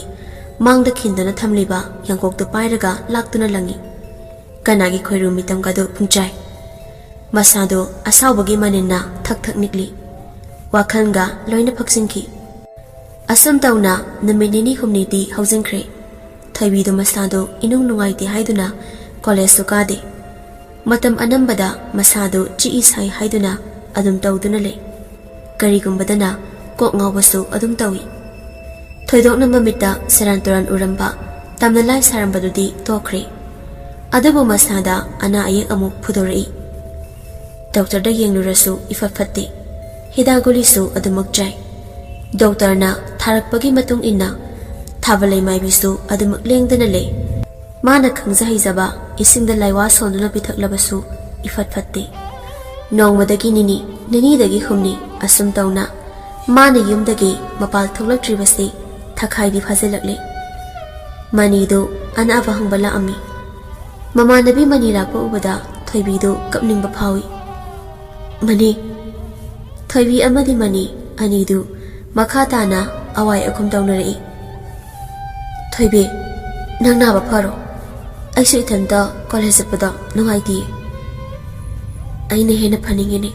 ꯃꯥꯡꯗ ꯈꯤꯟꯗꯨꯅ ꯊꯝꯂꯤꯕ ꯌꯥꯡꯀꯣꯛꯇꯨ ꯄꯥꯏꯔꯒ ꯂꯥꯛꯇꯨꯅ ꯂꯪꯏ꯫ ꯀꯅꯥꯒꯤ ꯈꯣꯏꯔꯨ ꯃꯤꯇꯝꯒꯗꯨ ꯄꯨꯡꯆꯥꯏ꯫ ꯃꯁꯥꯗꯨ ꯑꯁꯥꯎꯕꯒꯤ ꯃꯅꯤꯟꯅ ꯊꯛ ꯊꯛ ꯅꯤꯛꯂꯤ꯫ ꯋꯥꯈꯜꯒ ꯂꯣꯏꯅ ꯐꯛꯆꯤꯟꯈꯤ꯫ ꯑꯁꯨꯝ ꯇꯧꯅ ꯅꯨꯃꯤꯠ ꯅꯤꯅꯤ ꯍꯨꯝꯅꯤꯗꯤ ꯍꯧꯖꯤꯟꯈ꯭ꯔꯦ꯫ ꯊꯣꯏꯕꯤꯗꯨ ꯃꯁꯥꯗꯨ ꯏꯅꯨꯡ ꯅꯨꯡꯉꯥꯏꯇꯦ ꯍꯥꯏꯗꯨꯅ ꯀꯣꯂꯦꯖꯁꯨ ꯀꯥꯗꯦ꯫ ꯃꯇꯝ ꯑꯅꯝꯕꯗ ꯃꯁꯥꯗꯨ ꯆꯤꯛꯏ ꯁꯥꯏ ꯍꯥꯏꯗꯨꯅ ꯑꯗꯨꯝ ꯇꯧꯗꯨꯅ ꯂꯩ꯫ ꯀꯔꯤꯒꯨꯝꯕꯗꯅ ꯀꯣꯛ ꯉꯥꯎꯕꯁꯨ ꯑꯗꯨꯝ ꯇꯧꯏ꯫ ꯊꯣꯏꯗꯣꯛꯅ ꯃꯃꯤꯠꯇ ꯁꯦꯔꯥꯟ ꯇꯨꯔꯥꯟ ꯎꯔꯝꯕ, ꯇꯝꯅ ꯂꯥꯏ ꯁꯥꯔꯝꯕꯗꯨꯗꯤ ꯇꯣꯛꯈ꯭ꯔꯦ꯫ ꯑꯗꯨꯕꯨ ꯃꯁꯥꯗ ꯑꯅꯥ ꯑꯌꯦꯛ ꯑꯃꯨꯛ ꯐꯨꯗꯣꯔꯛꯏ꯫ ꯗꯣꯛꯇꯔꯗ ꯌꯦꯡꯂꯨꯔꯁꯨ ꯏꯐꯠ ꯐꯠꯇꯦ꯫ ꯍꯤꯗꯥꯛ ꯒꯨꯂꯤꯁꯨ ꯑꯗꯨꯃꯛ ꯆꯥꯏ꯫ ꯗꯣꯛꯇꯔꯅ ꯊꯥꯔꯛꯄꯒꯤ ꯃꯇꯨꯡ ꯏꯟꯅ ꯊꯥꯕ ꯂꯩꯃꯥꯏꯕꯤꯁꯨ ꯑꯗꯨꯃꯛ ꯂꯦꯡꯗꯅ ꯂꯩ꯫ ꯃꯥꯅ ꯈꯪꯖ ꯍꯩꯖꯕ ꯏꯁꯤꯡꯗ ꯂꯥꯏꯋꯥ ꯁꯣꯟꯗꯨꯅ ꯄꯤꯊꯛꯂꯕꯁꯨ ꯏꯐꯠ ꯐꯠꯇꯦ꯫ ꯅꯣꯡꯃꯗꯒꯤ ꯅꯤꯅꯤ, ꯅꯤꯅꯤꯗꯒꯤ ꯍꯨꯝꯅꯤ, ꯑꯁꯨꯝ ꯇꯧꯅ ꯃꯥꯅ ꯌꯨꯝꯗꯒꯤ ꯃꯄꯥꯜ ꯊꯣꯛꯂꯛꯇ꯭ꯔꯤꯕꯁꯤ ꯊꯈꯥꯏꯗꯤ ꯐꯥꯖꯤꯜꯂꯛꯂꯦ꯫ ꯃꯅꯤꯗꯨ ꯑꯅꯥꯕ ꯍꯪꯕ ꯂꯥꯛꯑꯝꯃꯤ꯫ ꯃꯃꯥꯟꯅꯕꯤ ꯃꯅꯤ ꯂꯥꯛꯄ ꯎꯕꯗ ꯊꯣꯏꯕꯤꯗꯨ ꯀꯞꯅꯤꯡꯕ ꯐꯥꯎꯏ꯫ "ꯃꯅꯤ!" ꯊꯣꯏꯕꯤ ꯑꯃꯗꯤ ꯃꯅꯤ ꯑꯅꯤꯗꯨ ꯃꯈꯥ ꯇꯥꯅ ꯑꯋꯥꯏ ꯑꯈꯨꯝ ꯇꯧꯅꯔꯛꯏ꯫ "ꯊꯣꯏꯕꯤ, ꯅꯪ ꯅꯥꯕ ꯐꯔꯣ꯫ ꯑꯩꯁꯨ ꯏꯊꯟꯇ ꯀꯣꯂꯦꯖ ꯆꯠꯄꯗ ꯅꯨꯡꯉꯥꯏꯇꯦ꯫" "ꯑꯩꯅ ꯍꯦꯟꯅ ꯐꯅꯤꯡꯉꯤꯅꯦ꯫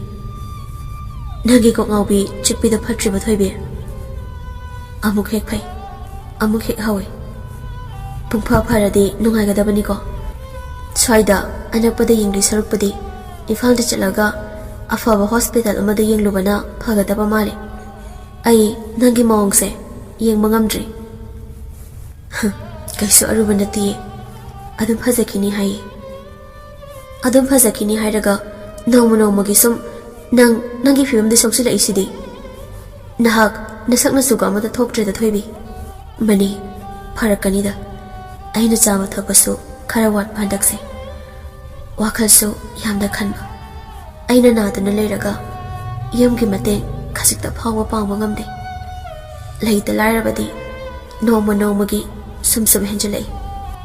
ꯅꯪꯒꯤ ꯀꯣꯛ ꯉꯥꯎꯕꯤ ꯆꯤꯛꯄꯤꯗꯣ ꯐꯠꯇ꯭ꯔꯤꯕ, ꯊꯣꯏꯕꯤ?" "ꯑꯃꯨꯛ ꯍꯦꯛ ꯐꯩ, ꯑꯃꯨꯛ ꯍꯦꯛ ꯍꯧꯋꯦ꯫ ꯄꯨꯡꯐ ꯐꯔꯗꯤ ꯅꯨꯡꯉꯥꯏꯒꯗꯕꯅꯤꯀꯣ꯫ ꯁ꯭ꯋꯥꯏꯗ ꯑꯅꯛꯄꯗ ꯌꯦꯡꯗꯣꯏ ꯁꯔꯨꯛꯄꯨꯗꯤ ꯏꯝꯐꯥꯜꯗ ꯆꯠꯂꯒ ꯑꯐꯕ ꯍꯣꯁꯄꯤꯇꯥꯜ ꯑꯃꯗ ꯌꯦꯡꯂꯨꯕꯅ ꯐꯒꯗꯕ ꯃꯥꯜꯂꯦ꯫ ꯑꯩ ꯅꯪꯒꯤ ꯃꯑꯣꯡꯁꯦ ꯌꯦꯡꯕ ꯉꯝꯗ꯭ꯔꯤ꯫" "ꯍ, ꯀꯩꯁꯨ ꯑꯔꯨꯕ ꯅꯠꯇꯤꯌꯦ꯫ ꯑꯗꯨꯝ ꯐꯖꯈꯤꯅꯤ ꯍꯥꯏꯌꯦ꯫" "ꯑꯗꯨꯝ ꯐꯖꯈꯤꯅꯤ ꯍꯥꯏꯔꯒ ꯅꯣꯡꯃ ꯅꯣꯡꯃꯒꯤ ꯁꯨꯝ ꯅꯪ ꯅꯪꯒꯤ ꯐꯤꯕꯝꯗ ꯁꯣꯛꯆꯤꯜꯂꯛꯏꯁꯤꯗꯤ꯫ ꯅꯍꯥꯛ ꯅꯁꯛ ꯅꯁꯨꯒ ꯑꯃꯠꯇ ꯊꯣꯛꯇ꯭ꯔꯦꯗ, ꯊꯣꯏꯕꯤ꯫" "ꯃꯅꯤ, ꯐꯔꯛꯀꯅꯤꯗ꯫ ꯑꯩꯅ ꯆꯥꯕ ꯊꯛꯄꯁꯨ ꯈꯔ ꯋꯥꯠꯄ ꯍꯟꯗꯛꯁꯦ꯫ ꯋꯥꯈꯜꯁꯨ ꯌꯥꯝꯅ ꯈꯟꯕ꯫ ꯑꯩꯅ ꯅꯥꯗꯨꯅ ꯂꯩꯔꯒ ꯌꯨꯝꯒꯤ ꯃꯇꯦꯡ ꯈꯖꯤꯛꯇ ꯐꯥꯎꯕ ꯄꯥꯡꯕ ꯉꯝꯗꯦ꯫ ꯂꯩꯇ ꯂꯥꯏꯔꯕꯗꯤ ꯅꯣꯡꯃ ꯅꯣꯡꯃꯒꯤ ꯁꯨꯝ ꯁꯨꯝ ꯍꯦꯟꯖꯤꯜꯂꯛꯏ꯫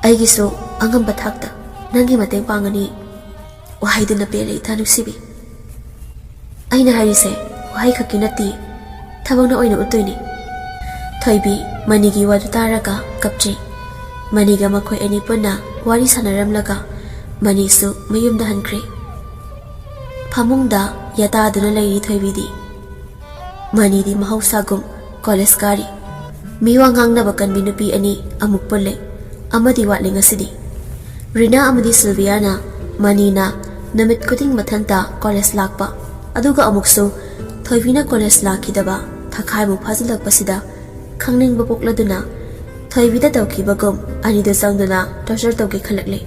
ꯑꯩꯒꯤꯁꯨ ꯑꯉꯝꯕ ꯊꯥꯛꯇ ꯅꯪꯒꯤ ꯃꯇꯦꯡ ꯄꯥꯡꯒꯅꯤ꯫ ꯋꯥꯍꯩꯗꯨꯅ ꯄꯦꯜꯂꯦ, ꯏꯇꯥ ꯅꯨꯡꯁꯤꯕꯤ꯫ ꯑꯩꯅ ꯍꯥꯏꯔꯤꯁꯦ ꯋꯥꯍꯩ ꯈꯛꯀꯤ ꯅꯠꯇꯦ, ꯊꯕꯛꯅ ꯑꯣꯏꯅ ꯎꯠꯇꯣꯏꯅꯤ꯫" ꯊꯣꯏꯕꯤ ꯃꯅꯤꯒꯤ ꯋꯥꯗꯨ ꯇꯥꯔꯒ ꯀꯞꯆꯩ꯫ ꯃꯅꯤꯒ ꯃꯈꯣꯏ ꯑꯅꯤ ꯄꯨꯟꯅ ꯋꯥꯔꯤ ꯁꯥꯟꯅꯔꯝꯂꯒ ꯃꯅꯤꯁꯨ ꯃꯌꯨꯝꯗ ꯍꯟꯈ꯭ꯔꯦ꯫ ꯐꯃꯨꯡꯗ ꯌꯥꯇꯥꯗꯨꯅ ꯂꯩꯔꯤ ꯊꯣꯏꯕꯤꯗꯤ꯫ ꯃꯅꯤꯗꯤ ꯃꯍꯧꯁꯥꯒꯨꯝ ꯀꯣꯂꯦꯖ ꯀꯥꯔꯤ꯫ ꯃꯤꯋꯥ ꯉꯥꯡꯅꯕ ꯀꯟꯕꯤ ꯅꯨꯄꯤ ꯑꯅꯤ ꯑꯃꯨꯛ ꯄꯨꯜꯂꯦ꯫ ꯑꯃꯗꯤ ꯋꯥꯠꯂꯦ ꯉꯁꯤꯗꯤ꯫ ꯔꯤꯅꯥ ꯑꯃꯗꯤ ꯁꯤꯜꯚꯤꯌꯥꯅ ꯃꯅꯤꯅ ꯅꯨꯃꯤꯠ ꯈꯨꯗꯤꯡ ꯃꯊꯟꯇ ꯀꯣꯂꯦꯖ ꯂꯥꯛꯄ, ꯑꯗꯨꯒ ꯑꯃꯨꯛꯁꯨ ꯊꯣꯏꯕꯤꯅ ꯀꯣꯂꯦꯖ ꯂꯥꯛꯈꯤꯗꯕ ꯊꯥꯈꯥꯏꯃꯨꯛ ꯐꯥꯖꯤꯜꯂꯛꯄꯁꯤꯗ ꯈꯪꯅꯤꯡꯕ ꯄꯣꯛꯂꯗꯨꯅ ꯊꯣꯏꯕꯤꯗ ꯇꯧꯈꯤꯕꯒꯨꯝ ꯑꯅꯤꯗꯨ ꯆꯪꯗꯨꯅ ꯇꯣꯔꯆꯔ ꯇꯧꯒꯦ ꯈꯜꯂꯛꯂꯦ꯫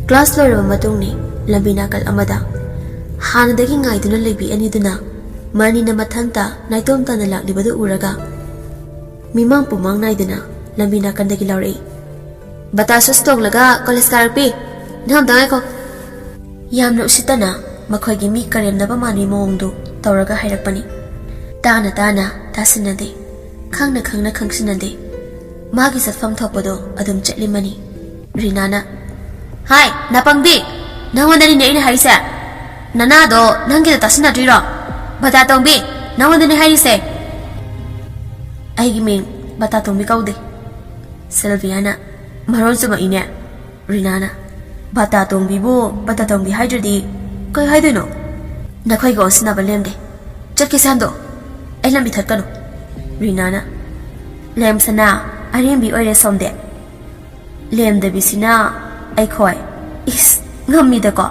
ꯀ꯭ꯂꯥꯁ ꯂꯣꯏꯔꯕ ꯃꯇꯨꯡꯅꯤ꯫ ꯂꯝꯕꯤ ꯅꯥꯀꯜ ꯑꯃꯗ ꯍꯥꯟꯅꯗꯒꯤ ꯉꯥꯏꯗꯨꯅ ꯂꯩꯕꯤ ꯑꯅꯤꯗꯨꯅ ꯃꯅꯤꯅ ꯃꯊꯟꯇ ꯅꯥꯏꯇꯣꯝ ꯇꯥꯅ ꯂꯥꯛꯂꯤꯕꯗꯨ ꯎꯔꯒ ꯃꯤꯃꯥꯡ ꯄꯨꯃꯥꯡ ꯅꯥꯏꯗꯨꯅ ꯂꯝꯕꯤ ꯅꯥꯀꯟꯗꯒꯤ ꯂꯥꯎꯔꯛꯏ꯫ "ꯕꯇꯥꯁꯨꯁ ꯇꯣꯡꯂꯒ ꯀꯣꯂꯦꯖ ꯀꯥꯔꯛꯄꯤ, ꯅꯪ ꯑꯝꯇ ꯉꯥꯏꯈꯣ!" ꯌꯥꯝꯅ ꯎꯁꯤꯠꯇꯅ ꯃꯈꯣꯏꯒꯤ ꯃꯤ ꯀꯔꯦꯝꯅꯕ ꯃꯥꯟꯕꯤ ꯃꯑꯣꯡꯗꯨ ꯇꯧꯔꯒ ꯍꯥꯏꯔꯛꯄꯅꯤ꯫ ꯇꯥꯅ ꯇꯥꯅ ꯇꯥꯁꯤꯟꯅꯗꯦ, ꯈꯪꯅ ꯈꯪꯅ ꯈꯪꯁꯤꯟꯅꯗꯦ꯫ ꯃꯥꯒꯤ ꯆꯠꯐꯝ ꯊꯣꯛꯄꯗꯣ ꯑꯗꯨꯝ ꯆꯠꯂꯤꯃꯅꯤ꯫ ꯔꯤꯅꯥꯅ, "ꯍꯥꯏ, ꯅꯥꯄꯪꯕꯤ! ꯅꯪꯉꯣꯟꯗꯅꯤꯅꯦ ꯑꯩꯅ ꯍꯥꯏꯔꯤꯁꯦ꯫ ꯅꯅꯥꯗꯣ ꯅꯪꯒꯤꯗ ꯇꯥꯁꯤꯟꯅꯗ꯭ꯔꯤꯔꯣ? ꯕꯇꯥ ꯇꯣꯡꯕꯤ, ꯅꯪꯉꯣꯟꯗꯅꯦ ꯍꯥꯏꯔꯤꯁꯦ!" "ꯑꯩꯒꯤ ꯃꯤꯡ ꯕꯇꯥ ꯇꯣꯡꯕꯤ ꯀꯧꯗꯦ꯫" ꯁꯤꯜꯚꯤꯌꯥꯅ, "ꯃꯔꯣꯟ ꯆꯨꯝꯃꯛꯏꯅꯦ꯫" ꯔꯤꯅꯥꯅ, "ꯕꯇꯥ ꯇꯣꯡꯕꯤꯕꯨ ꯕꯇꯥ ꯇꯣꯡꯕꯤ ꯍꯥꯏꯗ꯭ꯔꯗꯤ ꯀꯩ ꯍꯥꯏꯗꯣꯏꯅꯣ? ꯅꯈꯣꯏꯒ ꯑꯣꯟꯁꯤꯟꯅꯕ ꯂꯦꯝꯗꯦ꯫ ꯆꯠꯀꯦꯁꯦ ꯍꯟꯗꯣ꯫ ꯑꯩ ꯂꯝꯕꯤ ꯊꯠꯀꯅꯨ꯫" ꯔꯤꯅꯥꯅ, "ꯂꯦꯝꯁꯅꯥ, ꯑꯔꯦꯝꯕꯤ ꯑꯣꯏꯔꯦ ꯁꯣꯝꯗꯤ꯫ ꯂꯦꯝꯗꯕꯤꯁꯤꯅ ꯑꯩꯈꯣꯏ꯫ ꯏꯁ, ꯉꯝꯃꯤꯗꯀꯣ꯫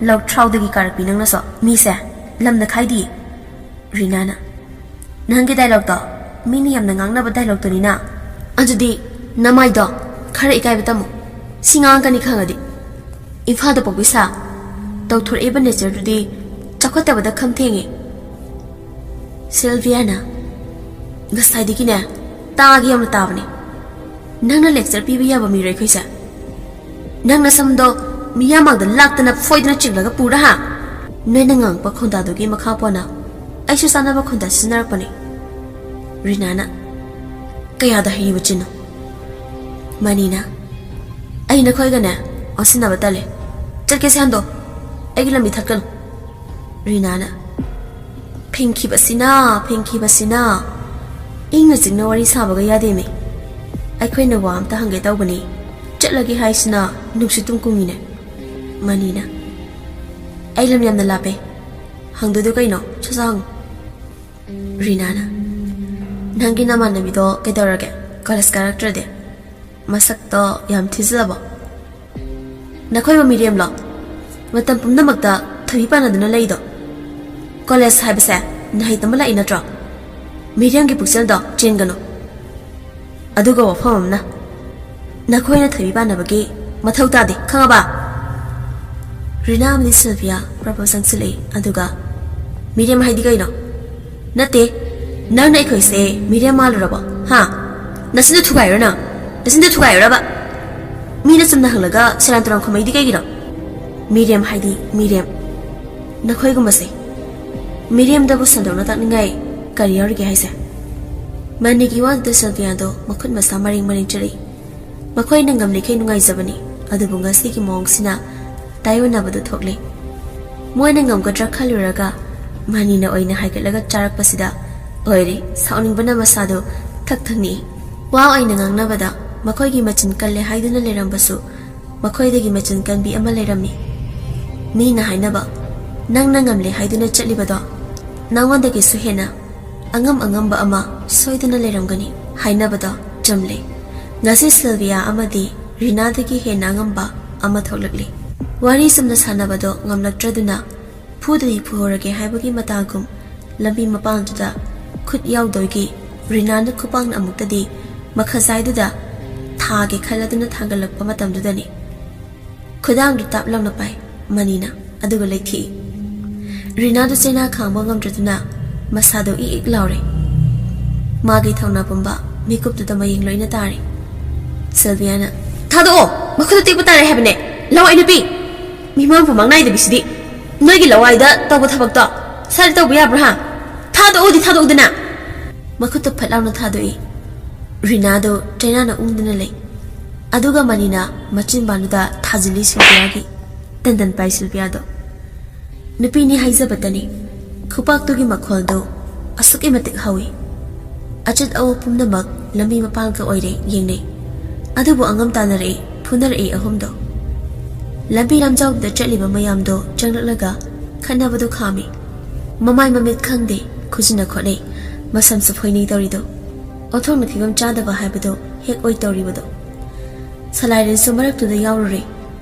ꯂꯧꯊ꯭ꯔꯥꯎꯗꯒꯤ ꯀꯥꯔꯛꯄꯤ ꯅꯪꯅꯁꯨ꯫ ꯃꯤꯁꯦ ꯂꯝꯅ ꯈꯥꯏꯗꯤꯌꯦ꯫" ꯔꯤꯅꯥꯅ, "ꯅꯪꯒꯤ ꯗꯥꯏꯂꯣꯛꯇꯣ ꯃꯤꯅ ꯌꯥꯝꯅ ꯉꯥꯡꯅꯕ ꯗꯥꯏꯂꯣꯛꯇꯨꯅꯤꯅ꯫ ꯑꯗꯨꯗꯤ ꯅꯃꯥꯏꯗꯣ ꯈꯔ ꯏꯀꯥꯏꯕ ꯇꯝꯃꯨ꯫ ꯁꯤ ꯉꯥꯡꯉꯛꯀꯅꯤ ꯈꯪꯉꯗꯤ꯫ ꯏꯝꯐꯥꯜꯗ ꯄꯣꯛꯄꯤ ꯁꯥ꯫ ꯇꯧꯊꯣꯔꯛꯏꯕ ꯅꯦꯆꯔꯗꯨꯗꯤ ꯆꯥꯎꯈꯠꯇꯕꯗ ꯈꯝ ꯊꯦꯡꯉꯦ꯫" ꯁꯤꯜꯚꯤꯌꯥꯅ, "ꯉꯁꯥꯏꯗꯒꯤꯅꯦ ꯇꯥꯒꯦ ꯌꯥꯝꯅ ꯇꯥꯕꯅꯦ꯫ ꯅꯪꯅ ꯂꯦꯛꯆꯔ ꯄꯤꯕ ꯌꯥꯕ ꯃꯤꯔꯣ ꯑꯩꯈꯣꯏꯁꯦ? ꯅꯪ ꯅꯁꯝꯗꯣ ꯃꯤꯌꯥꯝ ꯃꯥꯡꯗ ꯂꯥꯛꯇꯅ ꯐꯣꯏꯗꯅ ꯆꯤꯡꯂꯒ ꯄꯨꯔꯥ ꯍꯥ? ꯅꯣꯏꯅ ꯉꯥꯡꯉꯛꯄ ꯈꯣꯟꯗꯥꯗꯨꯒꯤ ꯃꯈꯥ ꯄꯣꯟꯅ ꯑꯩꯁꯨ ꯆꯥꯅꯕ ꯈꯣꯟꯗꯥ ꯁꯤꯖꯤꯟꯅꯔꯛꯄꯅꯦ꯫" ꯔꯤꯅꯥꯅ, "ꯀꯌꯥꯗ ꯍꯩꯔꯤꯕ ꯆꯤꯟꯅꯣ?" ꯃꯅꯤꯅ, "ꯑꯩ ꯅꯈꯣꯏꯒꯅꯦ ꯑꯣꯟꯁꯤꯟꯅꯕ ꯇꯜꯂꯦ꯫ ꯆꯠꯀꯦꯁꯦ ꯍꯟꯗꯣ꯫ ꯑꯩꯒꯤ ꯂꯝꯕꯤ ꯊꯠꯀꯅꯨ꯫" ꯔꯤꯅꯥꯅ, "ꯐꯤꯡꯈꯤꯕꯁꯤꯅ, ꯐꯤꯡꯈꯤꯕꯁꯤꯅ꯫ ꯏꯪꯅ ꯆꯤꯛꯅ ꯋꯥꯔꯤ ꯁꯥꯕꯒ ꯌꯥꯗꯦꯃꯤ꯫ ꯑꯩꯈꯣꯏꯅ ꯋꯥ ꯑꯝꯇ ꯍꯪꯒꯦ ꯇꯧꯕꯅꯤ꯫ ꯆꯠꯂꯒꯦ ꯍꯥꯏꯁꯤꯅ ꯅꯨꯡꯁꯤꯠ ꯇꯨꯝ ꯀꯨꯡꯉꯤꯅꯦ꯫" ꯃꯅꯤꯅ, "ꯑꯩ ꯂꯝ ꯌꯥꯝꯅ ꯂꯥꯞꯄꯦ꯫ ꯍꯪꯗꯣꯏꯗꯣ ꯀꯩꯅꯣ? ꯁꯠ ꯁꯠ ꯍꯪꯉꯨ꯫" ꯔꯤꯅꯥꯅ, "ꯅꯪꯒꯤ ꯅꯃꯥꯟꯅꯕꯤꯗꯣ ꯀꯩꯗꯧꯔꯒꯦ? ꯀꯣꯂꯦꯖ ꯀꯥꯔꯛꯇ꯭ꯔꯗꯤ? ꯃꯁꯛꯇꯣ ꯌꯥꯝ ꯊꯤꯖꯤꯜꯂꯕꯣ?" ꯅꯈꯣꯏꯕꯨ ꯃꯤꯔꯦꯝꯂꯣ? ꯃꯇꯝ ꯄꯨꯝꯅꯃꯛꯇ ꯊꯣꯏꯕꯤ ꯄꯥꯟꯅꯗꯨꯅ ꯂꯩꯗꯣ? ꯀꯣꯂꯦꯖ ꯍꯥꯏꯕꯁꯦ ꯅꯍꯩ ꯇꯝꯕ ꯂꯥꯛꯏ ꯅꯠꯇ꯭ꯔꯣ? ꯃꯤꯔꯦꯝꯒꯤ ꯄꯨꯛꯆꯦꯜꯗꯣ ꯆꯦꯟꯒꯅꯨ꯫ ꯑꯗꯨꯒ ꯋꯥꯐꯝ ꯑꯃꯅ, ꯅꯈꯣꯏꯅ ꯊꯣꯏꯕꯤ ꯄꯥꯟꯅꯕꯒꯤ ꯃꯊꯧ ꯇꯥꯗꯦ, ꯈꯪꯉꯕ? ꯔꯤꯅꯥ ꯑꯃꯗꯤ ꯁꯤꯜꯚꯤꯌꯥ ꯄ꯭ꯔꯄꯣꯁ ꯆꯪꯁꯤꯜꯂꯛꯏ, ꯑꯗꯨꯒ, "ꯃꯤꯔꯦꯝ ꯍꯥꯏꯗꯤ ꯀꯩꯅꯣ?" "ꯅꯠꯇꯦ, ꯅꯪꯅ ꯑꯩꯈꯣꯏꯁꯦ ꯃꯤꯔꯦꯝ ꯃꯥꯜꯂꯨꯔꯕꯣ? ꯍꯥ? ꯅꯆꯤꯟꯗꯣ ꯊꯨꯒꯥꯏꯔꯣ ꯅꯪ, ꯅꯆꯤꯟꯗꯣ ꯊꯨꯒꯥꯏꯔꯣꯔꯕ? ꯃꯤꯅ ꯆꯨꯝꯅ ꯍꯪꯂꯒ ꯁꯦꯔꯥꯟ ꯇꯨꯔꯥꯟ ꯈꯨꯝꯃꯛꯏꯗꯤ ꯀꯩꯒꯤꯅꯣ? ꯃꯤꯔꯦꯝ ꯍꯥꯏꯗꯤ ꯃꯤꯔꯦꯝ꯫ ꯅꯈꯣꯏꯒꯨꯝꯕꯁꯦ꯫ ꯃꯤꯔꯦꯝꯗꯕꯨ ꯁꯟꯗꯣꯛꯅ ꯇꯥꯛꯅꯤꯡꯉꯥꯏ ꯀꯔꯤ ꯌꯥꯎꯔꯤꯒꯦ ꯍꯥꯏꯁꯦ?" ꯃꯅꯤꯒꯤ ꯋꯥꯗꯨꯗ ꯁꯤꯜꯚꯤꯌꯥꯗꯣ ꯃꯈꯨꯠ ꯃꯁꯥ ꯃꯔꯦꯡ ꯃꯔꯦꯡ ꯆꯠꯂꯛꯏ꯫ ꯃꯈꯣꯏꯅ ꯉꯝꯂꯤꯈꯩ ꯅꯨꯡꯉꯥꯏꯖꯕꯅꯤ, ꯑꯗꯨꯕꯨ ꯉꯁꯤꯒꯤ ꯃꯑꯣꯡꯁꯤꯅ ꯇꯥꯏꯑꯣꯟꯅꯕꯗꯨ ꯊꯣꯛꯂꯦ꯫ ꯃꯣꯏꯅ ꯉꯝꯒꯗ꯭ꯔꯥ ꯈꯜꯂꯨꯔꯒ ꯃꯅꯤꯅ ꯑꯣꯏꯅ ꯍꯥꯏꯒꯠꯂꯒ ꯆꯥꯔꯛꯄꯁꯤꯗ ꯑꯣꯏꯔꯦ ꯁꯥꯎꯅꯤꯡꯕꯅ ꯃꯁꯥꯗꯨ ꯊꯛ ꯊꯛ ꯅꯤꯛꯏ꯫ ꯋꯥ ꯑꯣꯏꯅ ꯉꯥꯡꯅꯕꯗ ꯃꯈꯣꯏꯒꯤ ꯃꯆꯤꯟ ꯀꯜꯂꯦ ꯍꯥꯏꯗꯨꯅ ꯂꯩꯔꯝꯕꯁꯨ ꯃꯈꯣꯏꯗꯒꯤ ꯃꯆꯤꯟ ꯀꯟꯕꯤ ꯑꯃ ꯂꯩꯔꯝꯃꯤ꯫ ꯃꯤꯅ ꯍꯥꯏꯅꯕ, "ꯅꯪꯅ ꯉꯝꯂꯦ ꯍꯥꯏꯗꯨꯅ ꯆꯠꯂꯤꯕꯗꯣ ꯅꯉꯣꯟꯗꯒꯤꯁꯨ ꯍꯦꯟꯅ ꯑꯉꯝ ꯑꯉꯝꯕ ꯑꯃ ꯁꯣꯏꯗꯅ ꯂꯩꯔꯝꯒꯅꯤ" ꯍꯥꯏꯅꯕꯗꯣ ꯆꯨꯝꯂꯦ꯫ ꯉꯁꯤ ꯁꯤꯜꯚꯤꯌꯥ ꯑꯃꯗꯤ ꯔꯤꯅꯥꯗꯒꯤ ꯍꯦꯟꯅ ꯑꯉꯝꯕ ꯑꯃ ꯊꯣꯛꯂꯛꯂꯤ꯫ ꯋꯥꯔꯤ ꯆꯨꯝꯅ ꯁꯥꯟꯅꯕꯗꯣ ꯉꯝꯂꯛꯇ꯭ꯔꯗꯨꯅ ꯐꯨꯗꯗꯤ ꯐꯨꯍꯧꯔꯒꯦ ꯍꯥꯏꯕꯒꯤ ꯃꯇꯥꯒꯨꯝ ꯂꯝꯕꯤ ꯃꯄꯥꯟꯗꯨꯗ ꯈꯨꯠ ꯌꯥꯎꯗꯣꯏꯒꯤ ꯔꯤꯅꯥꯅ ꯈꯨꯄꯥꯛꯅ ꯑꯃꯨꯛꯇꯗꯤ ꯃꯈꯖꯥꯏꯗꯨꯗ ꯊꯥꯒꯦ ꯈꯜꯂꯗꯨꯅ ꯊꯥꯡꯒꯠꯂꯛꯄ ꯃꯇꯝꯗꯨꯗꯅꯤ꯫ ꯈꯨꯗꯥꯡꯗꯨ ꯇꯥꯞ ꯂꯥꯎꯅ ꯄꯥꯏ ꯃꯅꯤꯅ, ꯑꯗꯨꯒ ꯂꯩꯊꯦꯛꯏ꯫ ꯔꯤꯅꯥꯗꯨ ꯆꯩꯅꯥ ꯈꯥꯡꯕ ꯉꯝꯗ꯭ꯔꯗꯨꯅ ꯃꯁꯥꯗꯨ ꯏꯛ ꯏꯛ ꯂꯥꯎꯔꯦ꯫ ꯃꯥꯒꯤ ꯊꯧꯅꯥ ꯄꯨꯝꯕ ꯃꯤꯀꯨꯞꯇꯨꯗ ꯃꯌꯦꯡ ꯂꯣꯏꯅ ꯇꯥꯔꯦ꯫ ꯁꯤꯜꯚꯤꯌꯥꯅ, "ꯊꯥꯗꯣꯛꯑꯣ! ꯃꯈꯨꯠꯇ ꯇꯦꯛꯄ ꯇꯥꯔꯦ ꯍꯥꯏꯕꯅꯦ! ꯂꯋꯥꯏ ꯅꯨꯄꯤ! ꯃꯤꯃꯥꯡ ꯐꯝꯃꯥꯡ ꯅꯥꯏꯗꯕꯤꯁꯤꯗꯤ! ꯅꯣꯏꯒꯤ ꯂꯋꯥꯏꯗ ꯇꯧꯕ ꯊꯕꯛꯇꯣ ꯁ꯭ꯋꯥꯏꯗ ꯇꯧꯕ ꯌꯥꯕ꯭ꯔꯥ, ꯍꯥ? ꯊꯥꯗꯣꯛꯑꯣꯗꯤ ꯊꯥꯗꯣꯛꯎꯗꯅ!" ꯃꯈꯨꯠꯇꯨ ꯐꯠ ꯂꯥꯎꯅ ꯊꯥꯗꯣꯛꯏ꯫ ꯔꯤꯅꯥꯗꯨ ꯆꯩꯅꯥꯅ ꯎꯪꯗꯨꯅ ꯂꯩ꯫ ꯑꯗꯨꯒ ꯃꯅꯤꯅ ꯃꯆꯤꯟꯕꯥꯟꯗꯨꯗ ꯊꯥꯖꯤꯜꯂꯤ ꯁꯤꯜꯚꯤꯌꯥꯒꯤ꯫ ꯇꯟ ꯇꯟ ꯄꯥꯏ ꯁꯤꯜꯚꯤꯌꯥꯗꯣ꯫ ꯅꯨꯄꯤꯅꯤ ꯍꯥꯏꯖꯕꯇꯅꯤ꯫ ꯈꯨꯄꯥꯛꯇꯨꯒꯤ ꯃꯈꯣꯜꯗꯨ ꯑꯁꯨꯛꯀꯤ ꯃꯇꯤꯛ ꯍꯧꯏ꯫ ꯑꯆꯠ ꯑꯋꯣꯛ ꯄꯨꯝꯅꯃꯛ ꯂꯝꯕꯤ ꯃꯄꯥꯟꯒ ꯑꯣꯏꯔꯦ ꯌꯦꯡꯅꯩ꯫ ꯑꯗꯨꯕꯨ ꯑꯉꯝ ꯇꯥꯟꯅꯔꯛꯏ, ꯐꯨꯅꯔꯛꯏ ꯑꯍꯨꯝꯗꯣ꯫ ꯂꯝꯕꯤ ꯂꯝꯖꯥꯎꯗꯨꯗ ꯆꯠꯂꯤꯕ ꯃꯌꯥꯝꯗꯣ ꯆꯪꯂꯛꯂꯒ ꯈꯠꯅꯕꯗꯨ ꯈꯥꯝꯃꯤ꯫ ꯃꯃꯥꯏ ꯃꯃꯤꯠ ꯈꯪꯗꯦ, ꯈꯨꯖꯤꯟꯅ ꯈꯣꯠꯅꯩ, ꯃꯁꯝꯁꯨ ꯐꯣꯏꯅꯩ ꯇꯧꯔꯤꯗꯣ꯫ ꯑꯣꯟꯊꯣꯛꯅ ꯐꯤꯕꯝ ꯆꯥꯗꯕ ꯍꯥꯏꯕꯗꯣ ꯍꯦꯛ ꯑꯣꯏ ꯇꯧꯔꯤꯕꯗꯣ꯫ ꯁꯂꯥꯏꯔꯦꯟꯁꯨ ꯃꯔꯛꯇꯨꯗ ꯌꯥꯎꯔꯨꯔꯦ꯫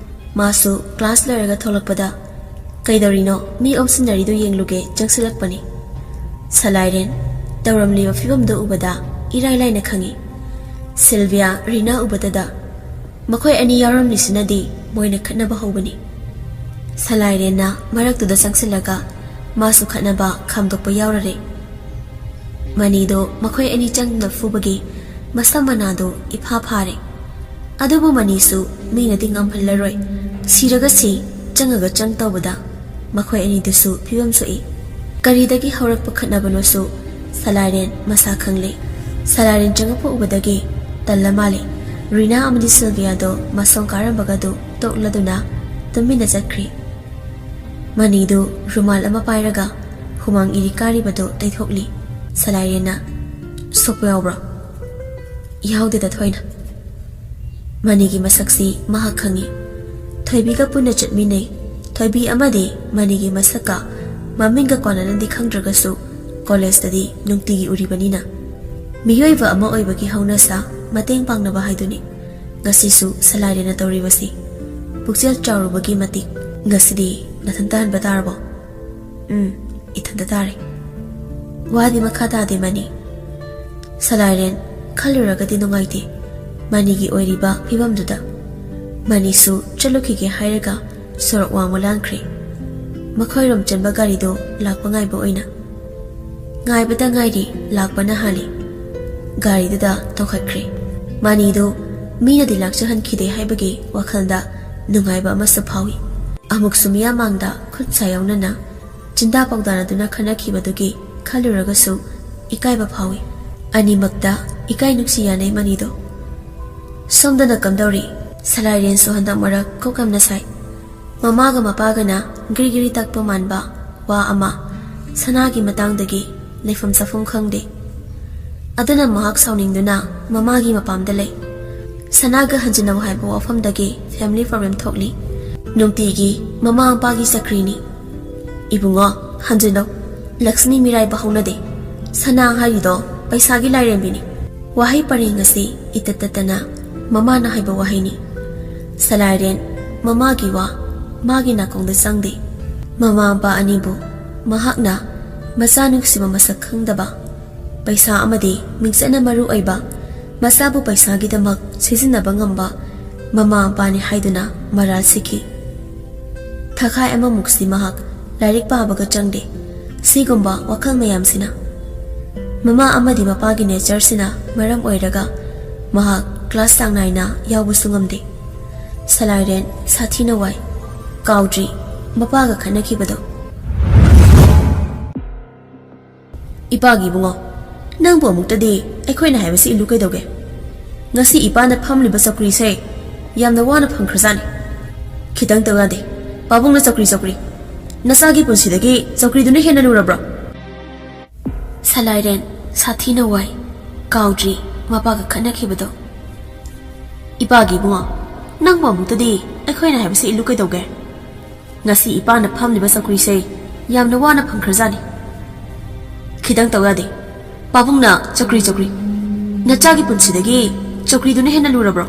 ꯃꯥꯁꯨ ꯀ꯭ꯂꯥꯁ ꯂꯣꯏꯔꯒ ꯊꯣꯛꯂꯛꯄꯗ, "ꯀꯩꯗꯧꯔꯤꯅꯣ? ꯃꯤ ꯑꯣꯝꯁꯤꯟꯅꯔꯤꯗꯨ ꯌꯦꯡꯂꯨꯒꯦ" ꯆꯪꯁꯤꯜꯂꯛꯄꯅꯤ꯫ ꯁꯂꯥꯏꯔꯦꯟ ꯇꯧꯔꯝꯂꯤꯕ ꯐꯤꯕꯝꯗꯨ ꯎꯕꯗ ꯏꯔꯥꯏ ꯂꯥꯏꯅ ꯈꯪꯏ꯫ ꯁꯤꯜꯚꯤꯌꯥ ꯔꯤꯅꯥ ꯎꯕꯗꯗ ꯃꯈꯣꯏ ꯑꯅꯤ ꯌꯥꯎꯔꯝꯂꯤꯁꯤꯅꯗꯤ ꯃꯣꯏꯅ ꯈꯠꯅꯕ ꯍꯧꯕꯅꯤ꯫ ꯁꯂꯥꯏꯔꯦꯟꯅ ꯃꯔꯛꯇꯨꯗ ꯆꯪꯁꯤꯜꯂꯒ ꯃꯥꯁꯨ ꯈꯠꯅꯕ ꯈꯥꯝꯗꯣꯛꯄ ꯌꯥꯎꯔꯔꯦ꯫ ꯃꯅꯤꯗꯣ ꯃꯈꯣꯏ ꯑꯅꯤ ꯆꯪꯗꯨꯅ ꯐꯨꯕꯒꯤ ꯃꯁꯝ ꯃꯅꯥꯗꯣ ꯏꯐꯥ ꯐꯥꯔꯦ꯫ ꯑꯗꯨꯕꯨ ꯃꯅꯤꯁꯨ ꯃꯤꯅꯗꯤ ꯉꯝꯍꯜꯂꯔꯣꯏ, ꯁꯤꯔꯒ ꯁꯤ, ꯆꯪꯉꯒ ꯆꯪ ꯇꯧꯕꯗ ꯃꯈꯣꯏ ꯑꯅꯤꯗꯨꯁꯨ ꯐꯤꯕꯝ ꯁꯣꯛꯏ꯫ ꯀꯔꯤꯗꯒꯤ ꯍꯧꯔꯛꯄ ꯈꯠꯅꯕꯅꯣꯁꯨ ꯁꯂꯥꯏꯔꯦꯟ ꯃꯁꯥ ꯈꯪꯂꯦ꯫ ꯁꯂꯥꯏꯔꯦꯟ ꯆꯪꯉꯛꯄ ꯎꯕꯗꯒꯤ ꯇꯜꯂ ꯃꯥꯜꯂꯦ꯫ ꯔꯤꯅꯥ ꯑꯃꯗꯤ ꯁꯤꯜꯚꯤꯌꯥꯗꯣ ꯃꯁꯣꯡ ꯀꯥꯔꯝꯕꯒꯗꯨ ꯇꯣꯛꯂꯗꯨꯅ ꯇꯨꯃꯤꯟꯅ ꯆꯠꯈ꯭ꯔꯤ꯫ ꯃꯅꯤꯗꯨ ꯔꯨꯃꯥꯜ ꯑꯃ ꯄꯥꯏꯔꯒ ꯍꯨꯃꯥꯡ ꯏꯔꯤ ꯀꯥꯔꯤꯕꯗꯨ ꯇꯩꯊꯣꯛꯂꯤ꯫ ꯁꯂꯥꯏꯔꯦꯟꯅ, "ꯁꯣꯛꯄ ꯌꯥꯎꯕ꯭ꯔꯣ?" "ꯌꯥꯎꯗꯦꯗ ꯊꯣꯏꯅ꯫" ꯃꯅꯤꯒꯤ ꯃꯁꯛꯁꯤ ꯃꯍꯥꯛ ꯈꯪꯏ꯫ ꯊꯣꯏꯕꯤꯒ ꯄꯨꯟꯅ ꯆꯠꯃꯤꯟꯅꯩ꯫ ꯊꯣꯏꯕꯤ ꯑꯃꯗꯤ ꯃꯅꯤꯒꯤ ꯃꯁꯛꯀ ꯃꯃꯤꯡꯒ ꯀꯣꯟꯅꯅꯗꯤ ꯈꯪꯗ꯭ꯔꯒꯁꯨ ꯀꯣꯂꯦꯖꯇꯗꯤ ꯅꯨꯡꯇꯤꯒꯤ ꯎꯔꯤꯕꯅꯤꯅ꯫ ꯃꯤꯑꯣꯏꯕ ꯑꯃ ꯑꯣꯏꯕꯒꯤ ꯍꯧꯅꯁꯥ ꯃꯇꯦꯡ ꯄꯥꯡꯅꯕ ꯍꯥꯏꯗꯨꯅꯤ꯫ ꯉꯁꯤꯁꯨ ꯁꯂꯥꯏꯔꯦꯟꯅ ꯇꯧꯔꯤꯕꯁꯤ ꯄꯨꯛꯆꯦꯜ ꯆꯥꯎꯔꯨꯕꯒꯤ ꯃꯇꯤꯛ꯫ "ꯉꯁꯤꯗꯤ ꯅꯊꯟꯇ ꯍꯟꯕ ꯇꯥꯔꯕꯣ?" "ꯎꯝ, ꯏꯊꯟꯇ ꯇꯥꯔꯦ꯫" ꯋꯥꯗꯤ ꯃꯈꯥ ꯇꯥꯗꯦ ꯃꯅꯤ꯫ ꯁꯂꯥꯏꯔꯦꯟ ꯈꯜꯂꯨꯔꯒꯗꯤ ꯅꯨꯡꯉꯥꯏꯇꯦ ꯃꯅꯤꯒꯤ ꯑꯣꯏꯔꯤꯕ ꯐꯤꯕꯝꯗꯨꯗ꯫ ꯃꯅꯤꯁꯨ ꯆꯠꯂꯨꯈꯤꯒꯦ ꯍꯥꯏꯔꯒ ꯁꯣꯔꯣꯛ ꯋꯥꯡꯃ ꯂꯥꯟꯈ꯭ꯔꯦ꯫ ꯃꯈꯣꯏꯔꯣꯝ ꯆꯦꯟꯕ ꯒꯥꯔꯤꯗꯣ ꯂꯥꯛꯄ ꯉꯥꯏꯕ ꯑꯣꯏꯅ꯫ ꯉꯥꯏꯕꯗ ꯉꯥꯏꯔꯤ, ꯂꯥꯛꯄꯅ ꯍꯥꯜꯂꯤ꯫ ꯒꯥꯔꯤꯗꯨꯗ ꯇꯣꯡꯈꯠꯈ꯭ꯔꯦ꯫ ꯃꯅꯤꯗꯨ ꯃꯤꯅꯗꯤ ꯂꯥꯛꯆꯍꯟꯈꯤꯗꯦ ꯍꯥꯏꯕꯒꯤ ꯋꯥꯈꯜꯗ ꯅꯨꯡꯉꯥꯏꯕ ꯑꯃꯁꯨ ꯐꯥꯎꯏ꯫ ꯑꯃꯨꯛꯁꯨ ꯃꯤꯌꯥꯝ ꯃꯥꯡꯗ ꯈꯨꯠ ꯁꯥ ꯌꯥꯎꯅꯅ ꯆꯤꯟꯗꯥ ꯄꯥꯎꯗꯥꯅꯗꯨꯅ ꯈꯟꯅꯈꯤꯕꯗꯨꯒꯤ ꯈꯜꯂꯨꯔꯒꯁꯨ ꯏꯀꯥꯏꯕ ꯐꯥꯎꯏ꯫ ꯑꯅꯤꯃꯛꯇ ꯏꯀꯥꯏ ꯅꯨꯡꯁꯤ ꯌꯥꯅꯩ ꯃꯅꯤꯗꯣ꯫ ꯁꯣꯝꯗꯅ ꯀꯝꯗꯧꯔꯤ? ꯁꯂꯥꯏꯔꯦꯟꯁꯨ ꯍꯟꯗꯛ ꯃꯔꯛ ꯀꯣꯛ ꯌꯥꯝꯅ ꯁꯥꯏ꯫ ꯃꯃꯥꯒ ꯃꯄꯥꯒꯅ ꯒ꯭ꯔꯤ ꯒ꯭ꯔꯤ ꯇꯛꯄ ꯃꯥꯟꯕ ꯋꯥ ꯑꯃ, ꯁꯅꯥꯒꯤ ꯃꯇꯥꯡꯗꯒꯤ ꯂꯩꯐꯝ ꯆꯥꯐꯝ ꯈꯪꯗꯦ꯫ ꯑꯗꯨꯅ ꯃꯍꯥꯛ ꯁꯥꯎꯅꯤꯡꯗꯨꯅ ꯃꯃꯥꯒꯤ ꯃꯄꯥꯝꯗ ꯂꯩ꯫ ꯁꯅꯥꯒ ꯍꯟꯖꯤꯟꯅꯧ ꯍꯥꯏꯕ ꯋꯥꯐꯝꯗꯒꯤ family problem ꯊꯣꯛꯂꯤ꯫ ꯅꯨꯡꯇꯤꯒꯤ ꯃꯃꯥ ꯃꯄꯥꯒꯤ ꯆꯀ꯭ꯔꯤꯅꯤ꯫ ꯏꯕꯨꯡꯉꯣ, ꯍꯟꯖꯤꯜꯂꯣ꯫ ꯂꯛꯁꯃꯤ ꯃꯤꯔꯥꯏꯕ ꯍꯧꯅꯗꯦ꯫ ꯁꯅꯥ ꯍꯥꯏꯔꯤꯗꯣ ꯄꯩꯁꯥꯒꯤ ꯂꯥꯏꯔꯦꯝꯕꯤꯅꯤ꯫ ꯋꯥꯍꯩ ꯄꯔꯦꯡ ꯑꯁꯤ ꯏꯇꯠ ꯇꯠꯇꯅ ꯃꯃꯥꯅ ꯍꯥꯏꯕ ꯋꯥꯍꯩꯅꯤ꯫ ꯁꯂꯥꯏꯔꯦꯟ ꯃꯃꯥꯒꯤ ꯋꯥ ꯃꯥꯒꯤ ꯅꯥꯀꯣꯡꯗ ꯆꯪꯗꯦ꯫ ꯃꯃꯥ ꯃꯄꯥ ꯑꯅꯤꯕꯨ ꯃꯍꯥꯛꯅ ꯃꯆꯥ ꯅꯨꯡꯁꯤꯕ ꯃꯁꯛ ꯈꯪꯗꯕ, ꯄꯩꯁꯥ ꯑꯃꯗꯤ ꯃꯤꯡꯆꯠꯅ ꯃꯔꯨ ꯑꯣꯏꯕ, ꯃꯆꯥꯕꯨ ꯄꯩꯁꯥꯒꯤꯗꯃꯛ ꯁꯤꯖꯤꯟꯅꯕ ꯉꯝꯕ ꯃꯃꯥ ꯃꯄꯥꯅꯤ ꯍꯥꯏꯗꯨꯅ ꯃꯔꯥꯜ ꯁꯤꯈꯤ꯫ ꯊꯥꯈꯥꯏ ꯑꯃꯃꯨꯛꯁꯤ ꯃꯍꯥꯛ ꯂꯥꯏꯔꯤꯛ ꯄꯥꯕꯒ ꯆꯪꯗꯦ꯫ ꯁꯤꯒꯨꯝꯕ ꯋꯥꯈꯜ ꯃꯌꯥꯝꯁꯤꯅ, ꯃꯃꯥ ꯑꯃꯗꯤ ꯃꯄꯥꯒꯤ ꯅꯦꯆꯔꯁꯤꯅ ꯃꯔꯝ ꯑꯣꯏꯔꯒ ꯃꯍꯥꯛ ꯀ꯭ꯂꯥꯁ ꯆꯥꯡ ꯅꯥꯏꯅ ꯌꯥꯎꯕꯁꯨ ꯉꯝꯗꯦ꯫ ꯁꯂꯥꯏꯔꯦꯟ ꯁꯥꯊꯤꯅ ꯋꯥꯏ꯫ ꯀꯥꯎꯗ꯭ꯔꯤ ꯃꯄꯥꯒ ꯈꯠꯅꯈꯤꯕꯗꯣ꯫ ꯏꯄꯥꯒꯤ ꯏꯕꯨꯡꯉꯣ, ꯅꯪꯕꯨ ꯑꯃꯨꯛꯇꯗꯤ ꯑꯩꯈꯣꯏꯅ ꯍꯥꯏꯕꯁꯤ ꯏꯜꯂꯨ ꯀꯩꯗꯧꯒꯦ? ꯉꯁꯤ ꯏꯄꯥꯅ ꯐꯝꯂꯤꯕ ꯆꯧꯀ꯭ꯔꯤꯁꯦ ꯌꯥꯝꯅ ꯋꯥꯅ ꯐꯪꯈ꯭ꯔꯖꯥꯠꯅꯤ꯫ ꯈꯤꯇꯪ ꯇꯧ ꯌꯥꯗꯦ꯫ ꯄꯥꯕꯨꯡꯅ ꯆꯧꯀ꯭ꯔꯤ, ꯆꯧꯀ꯭ꯔꯤ꯫ ꯅꯆꯥꯒꯤ ꯄꯨꯟꯁꯤꯗꯒꯤ ꯆꯧꯀ꯭ꯔꯤꯗꯨꯅ ꯍꯦꯟꯅ ꯂꯨꯔꯕ꯭ꯔꯣ? ꯁꯂꯥꯏꯔꯦꯟ ꯁꯥꯊꯤꯅ ꯋꯥꯏ꯫ ꯀꯥꯎꯗ꯭ꯔꯤ ꯃꯄꯥꯒ ꯈꯠꯅꯈꯤꯕꯗꯣ꯫ ꯏꯄꯥꯒꯤ ꯏꯕꯨꯡꯉꯣ, ꯅꯪꯕꯨ ꯑꯃꯨꯛꯇꯗꯤ ꯑꯩꯈꯣꯏꯅ ꯍꯥꯏꯕꯁꯤ ꯏꯜꯂꯨ ꯀꯩꯗꯧꯒꯦ? ꯉꯁꯤ ꯏꯄꯥꯅ ꯐꯝꯂꯤꯕ ꯆꯧꯀ꯭ꯔꯤꯁꯦ ꯌꯥꯝꯅ ꯋꯥꯅ ꯐꯪꯈ꯭ꯔꯖꯥꯠꯅꯤ꯫ ꯈꯤꯇꯪ ꯇꯧ ꯌꯥꯗꯦ꯫ ꯄꯥꯕꯨꯡꯅ ꯆꯧꯀ꯭ꯔꯤ, ꯆꯧꯀ꯭ꯔꯤ꯫ ꯅꯆꯥꯒꯤ ꯄꯨꯟꯁꯤꯗꯒꯤ ꯆꯧꯀ꯭ꯔꯤꯗꯨꯅ ꯍꯦꯟꯅ ꯂꯨꯔꯕ꯭ꯔꯣ?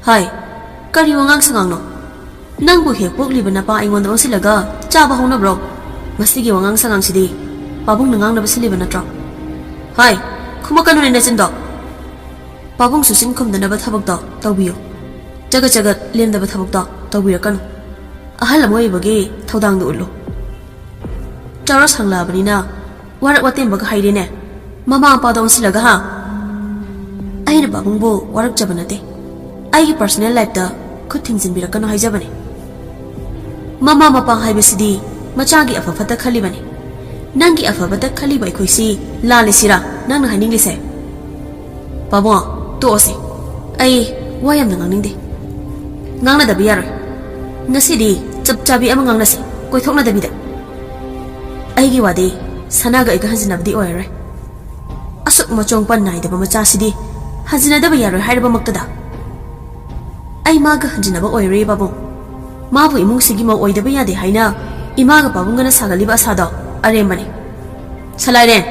ꯍꯥꯏ, ꯀꯔꯤ ꯋꯥꯉꯥꯡ ꯁꯉꯥꯡꯅꯣ? ꯅꯪꯕꯨ ꯍꯦꯛ ꯄꯣꯛꯂꯤꯕ ꯅꯄꯥ ꯑꯩꯉꯣꯟꯗ ꯑꯣꯟꯁꯤꯜꯂꯒ ꯆꯥꯕ ꯍꯧꯅꯕ꯭ꯔꯣ? ꯃꯁꯤꯒꯤ ꯋꯥꯉꯥꯡ ꯁꯉꯥꯡꯁꯤꯗꯤ ꯄꯥꯕꯨꯡꯅ ꯉꯥꯡꯅꯕ ꯁꯤꯜꯂꯤꯕ ꯅꯠꯇ꯭ꯔꯣ? ꯍꯥꯏ, ꯈꯨꯝꯃꯛꯀꯅꯨꯅꯦ ꯅꯆꯤꯟꯗꯣ꯫ ꯄꯥꯕꯨꯡꯁꯨ ꯆꯤꯟ ꯈꯨꯝꯗꯅꯕ ꯊꯕꯛꯇꯣ ꯇꯧꯕꯤꯌꯨ꯫ ꯆꯒꯠ ꯆꯒꯠ ꯂꯦꯝꯗꯕ ꯊꯕꯛꯇꯣ ꯇꯧꯕꯤꯔꯛꯀꯅꯨ꯫ ꯑꯍꯜ ꯑꯃ ꯑꯣꯏꯕꯒꯤ ꯊꯧꯗꯥꯡꯗꯨ ꯎꯠꯂꯨ꯫ ꯆꯥꯎꯔ ꯁꯥꯡꯂꯛꯑꯕꯅꯤꯅ ꯋꯥꯔꯛ ꯋꯥꯇꯦꯝꯕꯒ ꯍꯩꯔꯦꯅꯦ꯫ ꯃꯃꯥ ꯃꯄꯥꯗ ꯑꯣꯟꯁꯤꯜꯂꯒ, ꯍꯥ? ꯑꯩꯅ ꯄꯥꯕꯨꯡꯕꯨ ꯋꯥꯔꯛꯆꯕ ꯅꯠꯇꯦ꯫ ꯑꯩꯒꯤ ꯄꯔꯁꯣꯅꯦꯜ ꯂꯥꯏꯐꯇ ꯈꯨꯠ ꯊꯤꯡꯖꯤꯟꯕꯤꯔꯛꯀꯅꯨ ꯍꯥꯏꯖꯕꯅꯦ꯫ ꯃꯃꯥ ꯃꯄꯥ ꯍꯥꯏꯕꯁꯤꯗꯤ ꯃꯆꯥꯒꯤ ꯑꯐ ꯐꯠꯇ ꯈꯜꯂꯤꯕꯅꯤ꯫ ꯅꯪꯒꯤ ꯑꯐꯕꯇ ꯈꯜꯂꯤꯕ ꯑꯩꯈꯣꯏꯁꯤ ꯂꯥꯜꯂꯤꯁꯤꯔꯥ ꯅꯪꯅ ꯍꯥꯏꯅꯤꯡꯂꯤꯁꯦ? ꯄꯥꯕꯨꯡ, ꯇꯣꯛꯑꯁꯦ꯫ ꯑꯩ ꯋꯥ ꯌꯥꯝꯅ ꯉꯥꯡꯅꯤꯡꯗꯦ꯫ ꯉꯥꯡꯅꯗꯕ ꯌꯥꯔꯣꯏ꯫ ꯉꯁꯤꯗꯤ ꯆꯞ ꯆꯥꯕꯤ ꯑꯃ ꯉꯥꯡꯅꯁꯤ, ꯀꯣꯏꯊꯣꯛꯅꯗꯕꯤꯗ꯫ ꯑꯩꯒꯤ ꯋꯥꯗꯤ ꯁꯅꯥꯒ ꯑꯩꯒ ꯍꯟꯖꯤꯟꯅꯕꯗꯤ ꯑꯣꯏꯔꯔꯣꯏ꯫ ꯑꯁꯨꯛ ꯃꯆꯣꯡ ꯄꯟ ꯅꯥꯏꯗꯕ ꯃꯆꯥꯁꯤꯗꯤ ꯍꯟꯖꯤꯟꯅꯗꯕ ꯌꯥꯔꯣꯏ ꯍꯥꯏꯔꯕꯃꯛꯇꯗ꯫ ꯑꯩ ꯃꯥꯒ ꯍꯟꯖꯤꯟꯅꯕ ꯑꯣꯏꯔꯣꯏ ꯄꯥꯕꯨꯡ꯫ ꯃꯥꯕꯨ ꯏꯃꯨꯡꯁꯤꯒꯤ ꯃꯧ ꯑꯣꯏꯗꯕ ꯌꯥꯗꯦ ꯍꯥꯏꯅ ꯏꯃꯥꯒ ꯄꯥꯕꯨꯡꯒꯅ ꯁꯥꯒꯠꯂꯤꯕ ꯑꯁꯥꯗꯣ ꯑꯔꯦꯝꯕꯅꯤ꯫ ꯁꯂꯥꯏꯔꯦꯟ,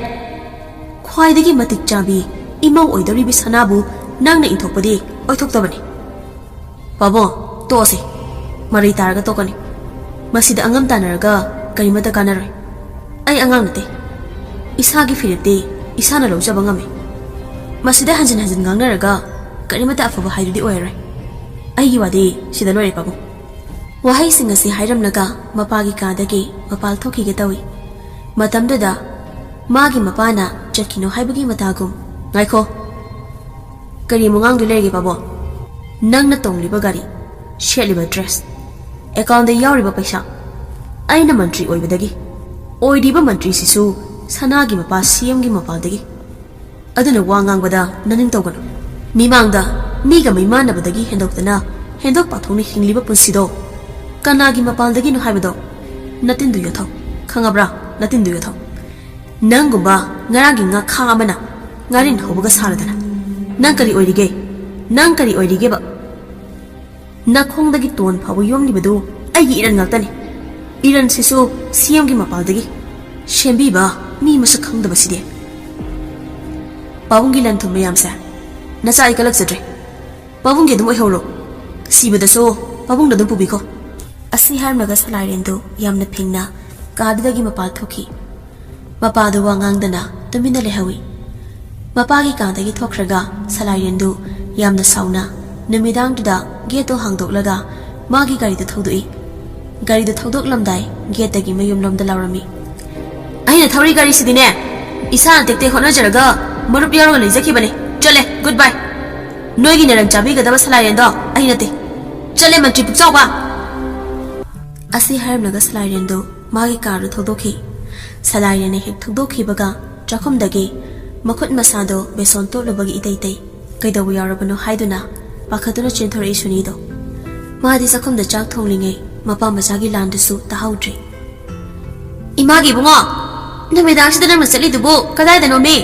ꯈ꯭ꯋꯥꯏꯗꯒꯤ ꯃꯇꯤꯛ ꯆꯥꯕꯤ ꯏꯃꯧ ꯑꯣꯏꯗꯧꯔꯤꯕꯤ ꯁꯅꯥꯕꯨ ꯅꯪꯅ ꯏꯟꯊꯣꯛꯄꯗꯤ ꯑꯣꯏꯊꯣꯛꯇꯕꯅꯤ꯫ ꯄꯥꯕꯨꯡ, ꯇꯣꯛꯑꯁꯤ꯫ ꯃꯔꯩ ꯇꯥꯔꯒ ꯇꯣꯛꯀꯅꯤ꯫ ꯃꯁꯤꯗ ꯑꯉꯝ ꯇꯥꯟꯅꯔꯒ ꯀꯔꯤꯃꯠꯇ ꯀꯥꯟꯅꯔꯣꯏ꯫ ꯑꯩ ꯑꯉꯥꯡ ꯅꯠꯇꯦ꯫ ꯏꯁꯥꯒꯤ ꯐꯤꯔꯦꯞꯇꯤ ꯏꯁꯥꯅ ꯂꯧꯖꯕ ꯉꯝꯃꯤ꯫ ꯃꯁꯤꯗ ꯍꯟꯖꯤꯟ ꯍꯟꯖꯤꯟ ꯉꯥꯡꯅꯔꯒ ꯀꯔꯤꯃꯠꯇ ꯑꯐꯕ ꯍꯥꯏꯗꯨꯗꯤ ꯑꯣꯏꯔꯔꯣꯏ꯫ ꯑꯩꯒꯤ ꯋꯥꯗꯤ ꯁꯤꯗ ꯂꯣꯏꯔꯦ, ꯄꯥꯕꯨꯡ꯫ ꯋꯥꯍꯩꯁꯤꯡ ꯑꯁꯤ ꯍꯥꯏꯔꯝꯂꯒ ꯃꯄꯥꯒꯤ ꯀꯥꯗꯒꯤ ꯃꯄꯥꯜ ꯊꯣꯛꯈꯤꯒꯦ ꯇꯧꯏ꯫ ꯃꯇꯝꯗꯨꯗ ꯃꯥꯒꯤ ꯃꯄꯥꯅ ꯆꯠꯈꯤꯅꯨ ꯍꯥꯏꯕꯒꯤ ꯃꯇꯥꯒꯨꯝ, "ꯉꯥꯏꯈꯣ꯫ ꯀꯔꯤ ꯑꯃꯨꯛ ꯉꯥꯡꯗꯣꯏ ꯂꯩꯔꯒꯦ, ꯄꯥꯕꯨꯡ? ꯅꯪꯅ ꯇꯣꯡꯂꯤꯕ ꯒꯥꯔꯤ, ꯁꯦꯠꯂꯤꯕ ꯗ꯭ꯔꯦꯁ, ꯑꯦꯀꯥꯎꯟꯗ ꯌꯥꯎꯔꯤꯕ ꯄꯩꯁꯥ, ꯑꯩꯅ ꯃꯟꯇ꯭ꯔꯤ ꯑꯣꯏꯕꯗꯒꯤ, ꯑꯣꯏꯔꯤꯕ ꯃꯟꯇ꯭ꯔꯤꯁꯤꯁꯨ ꯁꯅꯥꯒꯤ ꯃꯄꯥ ꯁꯤ ꯑꯦꯝꯒꯤ ꯃꯄꯥꯜꯗꯒꯤ꯫ ꯑꯗꯨꯅ ꯋꯥ ꯉꯥꯡꯕꯗ ꯅꯅꯤꯡ ꯇꯧꯒꯅꯨ꯫ ꯃꯤꯃꯥꯡꯗ ꯃꯤꯒ ꯃꯩꯃꯥꯟꯅꯕꯗꯒꯤ ꯍꯦꯟꯗꯣꯛꯇꯅ ꯍꯦꯟꯗꯣꯛ ꯄꯥꯊꯣꯛꯅ ꯍꯤꯡꯂꯤꯕ ꯄꯨꯟꯁꯤꯗꯣ ꯀꯅꯥꯒꯤ ꯃꯄꯥꯜꯗꯒꯤꯅꯣ ꯍꯥꯏꯕꯗꯣ ꯅꯇꯤꯟꯗꯨ ꯌꯣꯠꯊꯧ꯫ ꯈꯪꯉꯕ꯭ꯔꯥ? ꯅꯇꯤꯟꯗꯨ ꯌꯣꯠꯊꯧ꯫ ꯅꯪꯒꯨꯝꯕ ꯉꯔꯥꯡꯒꯤ ꯉꯥꯈꯥ ꯑꯃꯅ ꯉꯥꯔꯤꯟ ꯍꯧꯕꯒ ꯁꯥꯔꯗꯅ꯫ ꯅꯪ ꯀꯔꯤ ꯑꯣꯏꯔꯤꯒꯦ? ꯅꯪ ꯀꯔꯤ ꯑꯣꯏꯔꯤꯒꯦꯕ? ꯅꯈꯣꯡꯗꯒꯤ ꯇꯣꯟ ꯐꯥꯎꯕ ꯌꯣꯝꯂꯤꯕꯗꯨ ꯑꯩꯒꯤ ꯏꯔꯟ ꯉꯥꯛꯇꯅꯤ꯫ ꯏꯔꯟꯁꯤꯁꯨ ꯁꯤ ꯑꯦꯝꯒꯤ ꯃꯄꯥꯜꯗꯒꯤ꯫ ꯁꯦꯝꯕꯤꯕ ꯃꯤ ꯃꯁꯛ ꯈꯪꯗꯕꯁꯤꯗꯤ꯫ ꯄꯥꯕꯨꯡꯒꯤ ꯂꯟ ꯊꯨꯝ ꯃꯌꯥꯝꯁꯦ ꯅꯆꯥ ꯑꯩ ꯀꯜꯂꯛꯆꯗ꯭ꯔꯦ꯫ ꯄꯥꯕꯨꯡꯒꯤ ꯑꯗꯨꯝ ꯑꯣꯏꯍꯧꯔꯣ꯫ ꯁꯤꯕꯗꯁꯨ ꯄꯥꯕꯨꯡꯅ ꯑꯗꯨꯝ ꯄꯨꯕꯤꯈꯣ꯫ ꯑꯁꯤ ꯍꯥꯏꯔꯝꯂꯒ ꯁꯂꯥꯏꯔꯦꯟꯗꯨ ꯌꯥꯝꯅ ꯐꯤꯡꯅ ꯀꯥꯗꯨꯗꯒꯤ ꯃꯄꯥꯜ ꯊꯣꯛꯈꯤ꯫ ꯃꯄꯥꯗꯨ ꯋꯥ ꯉꯥꯡꯗꯅ ꯇꯨꯃꯤꯟꯅ ꯂꯩꯍꯧꯏ꯫ ꯃꯄꯥꯒꯤ ꯀꯥꯗꯒꯤ ꯊꯣꯛꯈ꯭ꯔꯒ ꯁꯂꯥꯏꯔꯦꯟꯗꯨ ꯌꯥꯝꯅ ꯁꯥꯎꯅ ꯅꯨꯃꯤꯗꯥꯡꯗꯨꯗ ꯒꯦꯠꯇꯨ ꯍꯥꯡꯗꯣꯛꯂꯒ ꯃꯥꯒꯤ ꯒꯥꯔꯤꯗꯨ ꯊꯧꯗꯣꯛꯏ꯫ ꯒꯥꯔꯤꯗꯨ ꯊꯧꯗꯣꯛꯂꯝꯗꯥꯏ ꯒꯦꯠꯇꯒꯤ ꯃꯌꯨꯝꯂꯣꯝꯗ ꯂꯥꯎꯔꯝꯃꯤ, "ꯑꯩꯅ ꯊꯧꯔꯤ ꯒꯥꯔꯤꯁꯤꯗꯤꯅꯦ, ꯏꯁꯥꯅ ꯇꯦꯛꯇꯦꯛ ꯍꯣꯠꯅꯖꯔꯒ ꯃꯔꯨꯞ ꯌꯥꯎꯔꯒ ꯂꯩꯖꯈꯤꯕꯅꯦ꯫ ꯆꯠꯂꯦ, ꯒꯨꯗ ꯕꯥꯏ꯫ ꯅꯣꯏꯒꯤ ꯅꯔꯟ ꯆꯥꯕꯤꯒꯗꯕ ꯁꯂꯥꯏꯔꯦꯟꯗꯣ ꯑꯩ ꯅꯠꯇꯦ꯫ ꯆꯠꯂꯦ, ꯃꯟꯇ꯭ꯔꯤ ꯄꯨꯛꯆꯥꯎꯕ!" ꯑꯁꯤ ꯍꯥꯏꯔꯝꯂꯒ ꯁꯂꯥꯏꯔꯦꯟꯗꯨ ꯃꯥꯒꯤ ꯀꯥꯔꯗꯨ ꯊꯧꯗꯣꯛꯈꯤ꯫ ꯁꯂꯥꯏꯔꯦꯟꯅ ꯍꯦꯛ ꯊꯧꯗꯣꯛꯈꯤꯕꯒ ꯆꯥꯛꯈꯨꯝꯗꯒꯤ ꯃꯈꯨꯠ ꯃꯁꯥꯗꯣ ꯕꯦꯁꯣꯟ ꯇꯣꯠꯂꯨꯕꯒꯤ ꯏꯇꯩ ꯇꯩ꯫ ꯀꯩꯗꯧꯕ ꯌꯥꯎꯔꯕꯅꯣ ꯍꯥꯏꯗꯨꯅ ꯄꯥꯈꯠꯇꯨꯅ ꯆꯦꯟꯊꯣꯔꯛꯏ ꯁꯨꯅꯤꯗꯣ꯫ ꯃꯥꯗꯤ ꯆꯥꯛꯈꯨꯝꯗ ꯆꯥꯛ ꯊꯣꯡꯂꯤꯉꯩ ꯃꯄꯥ ꯃꯆꯥꯒꯤ ꯂꯥꯟꯗꯨꯁꯨ ꯇꯥꯍꯧꯗ꯭ꯔꯦ꯫ "ꯏꯃꯥꯒꯤ ꯏꯕꯨꯡꯉꯣ, ꯅꯨꯃꯤꯗꯥꯡꯁꯤꯗ ꯅꯪꯅ ꯆꯠꯂꯤꯗꯨꯕꯨ ꯀꯗꯥꯏꯗꯅꯣꯃꯤ?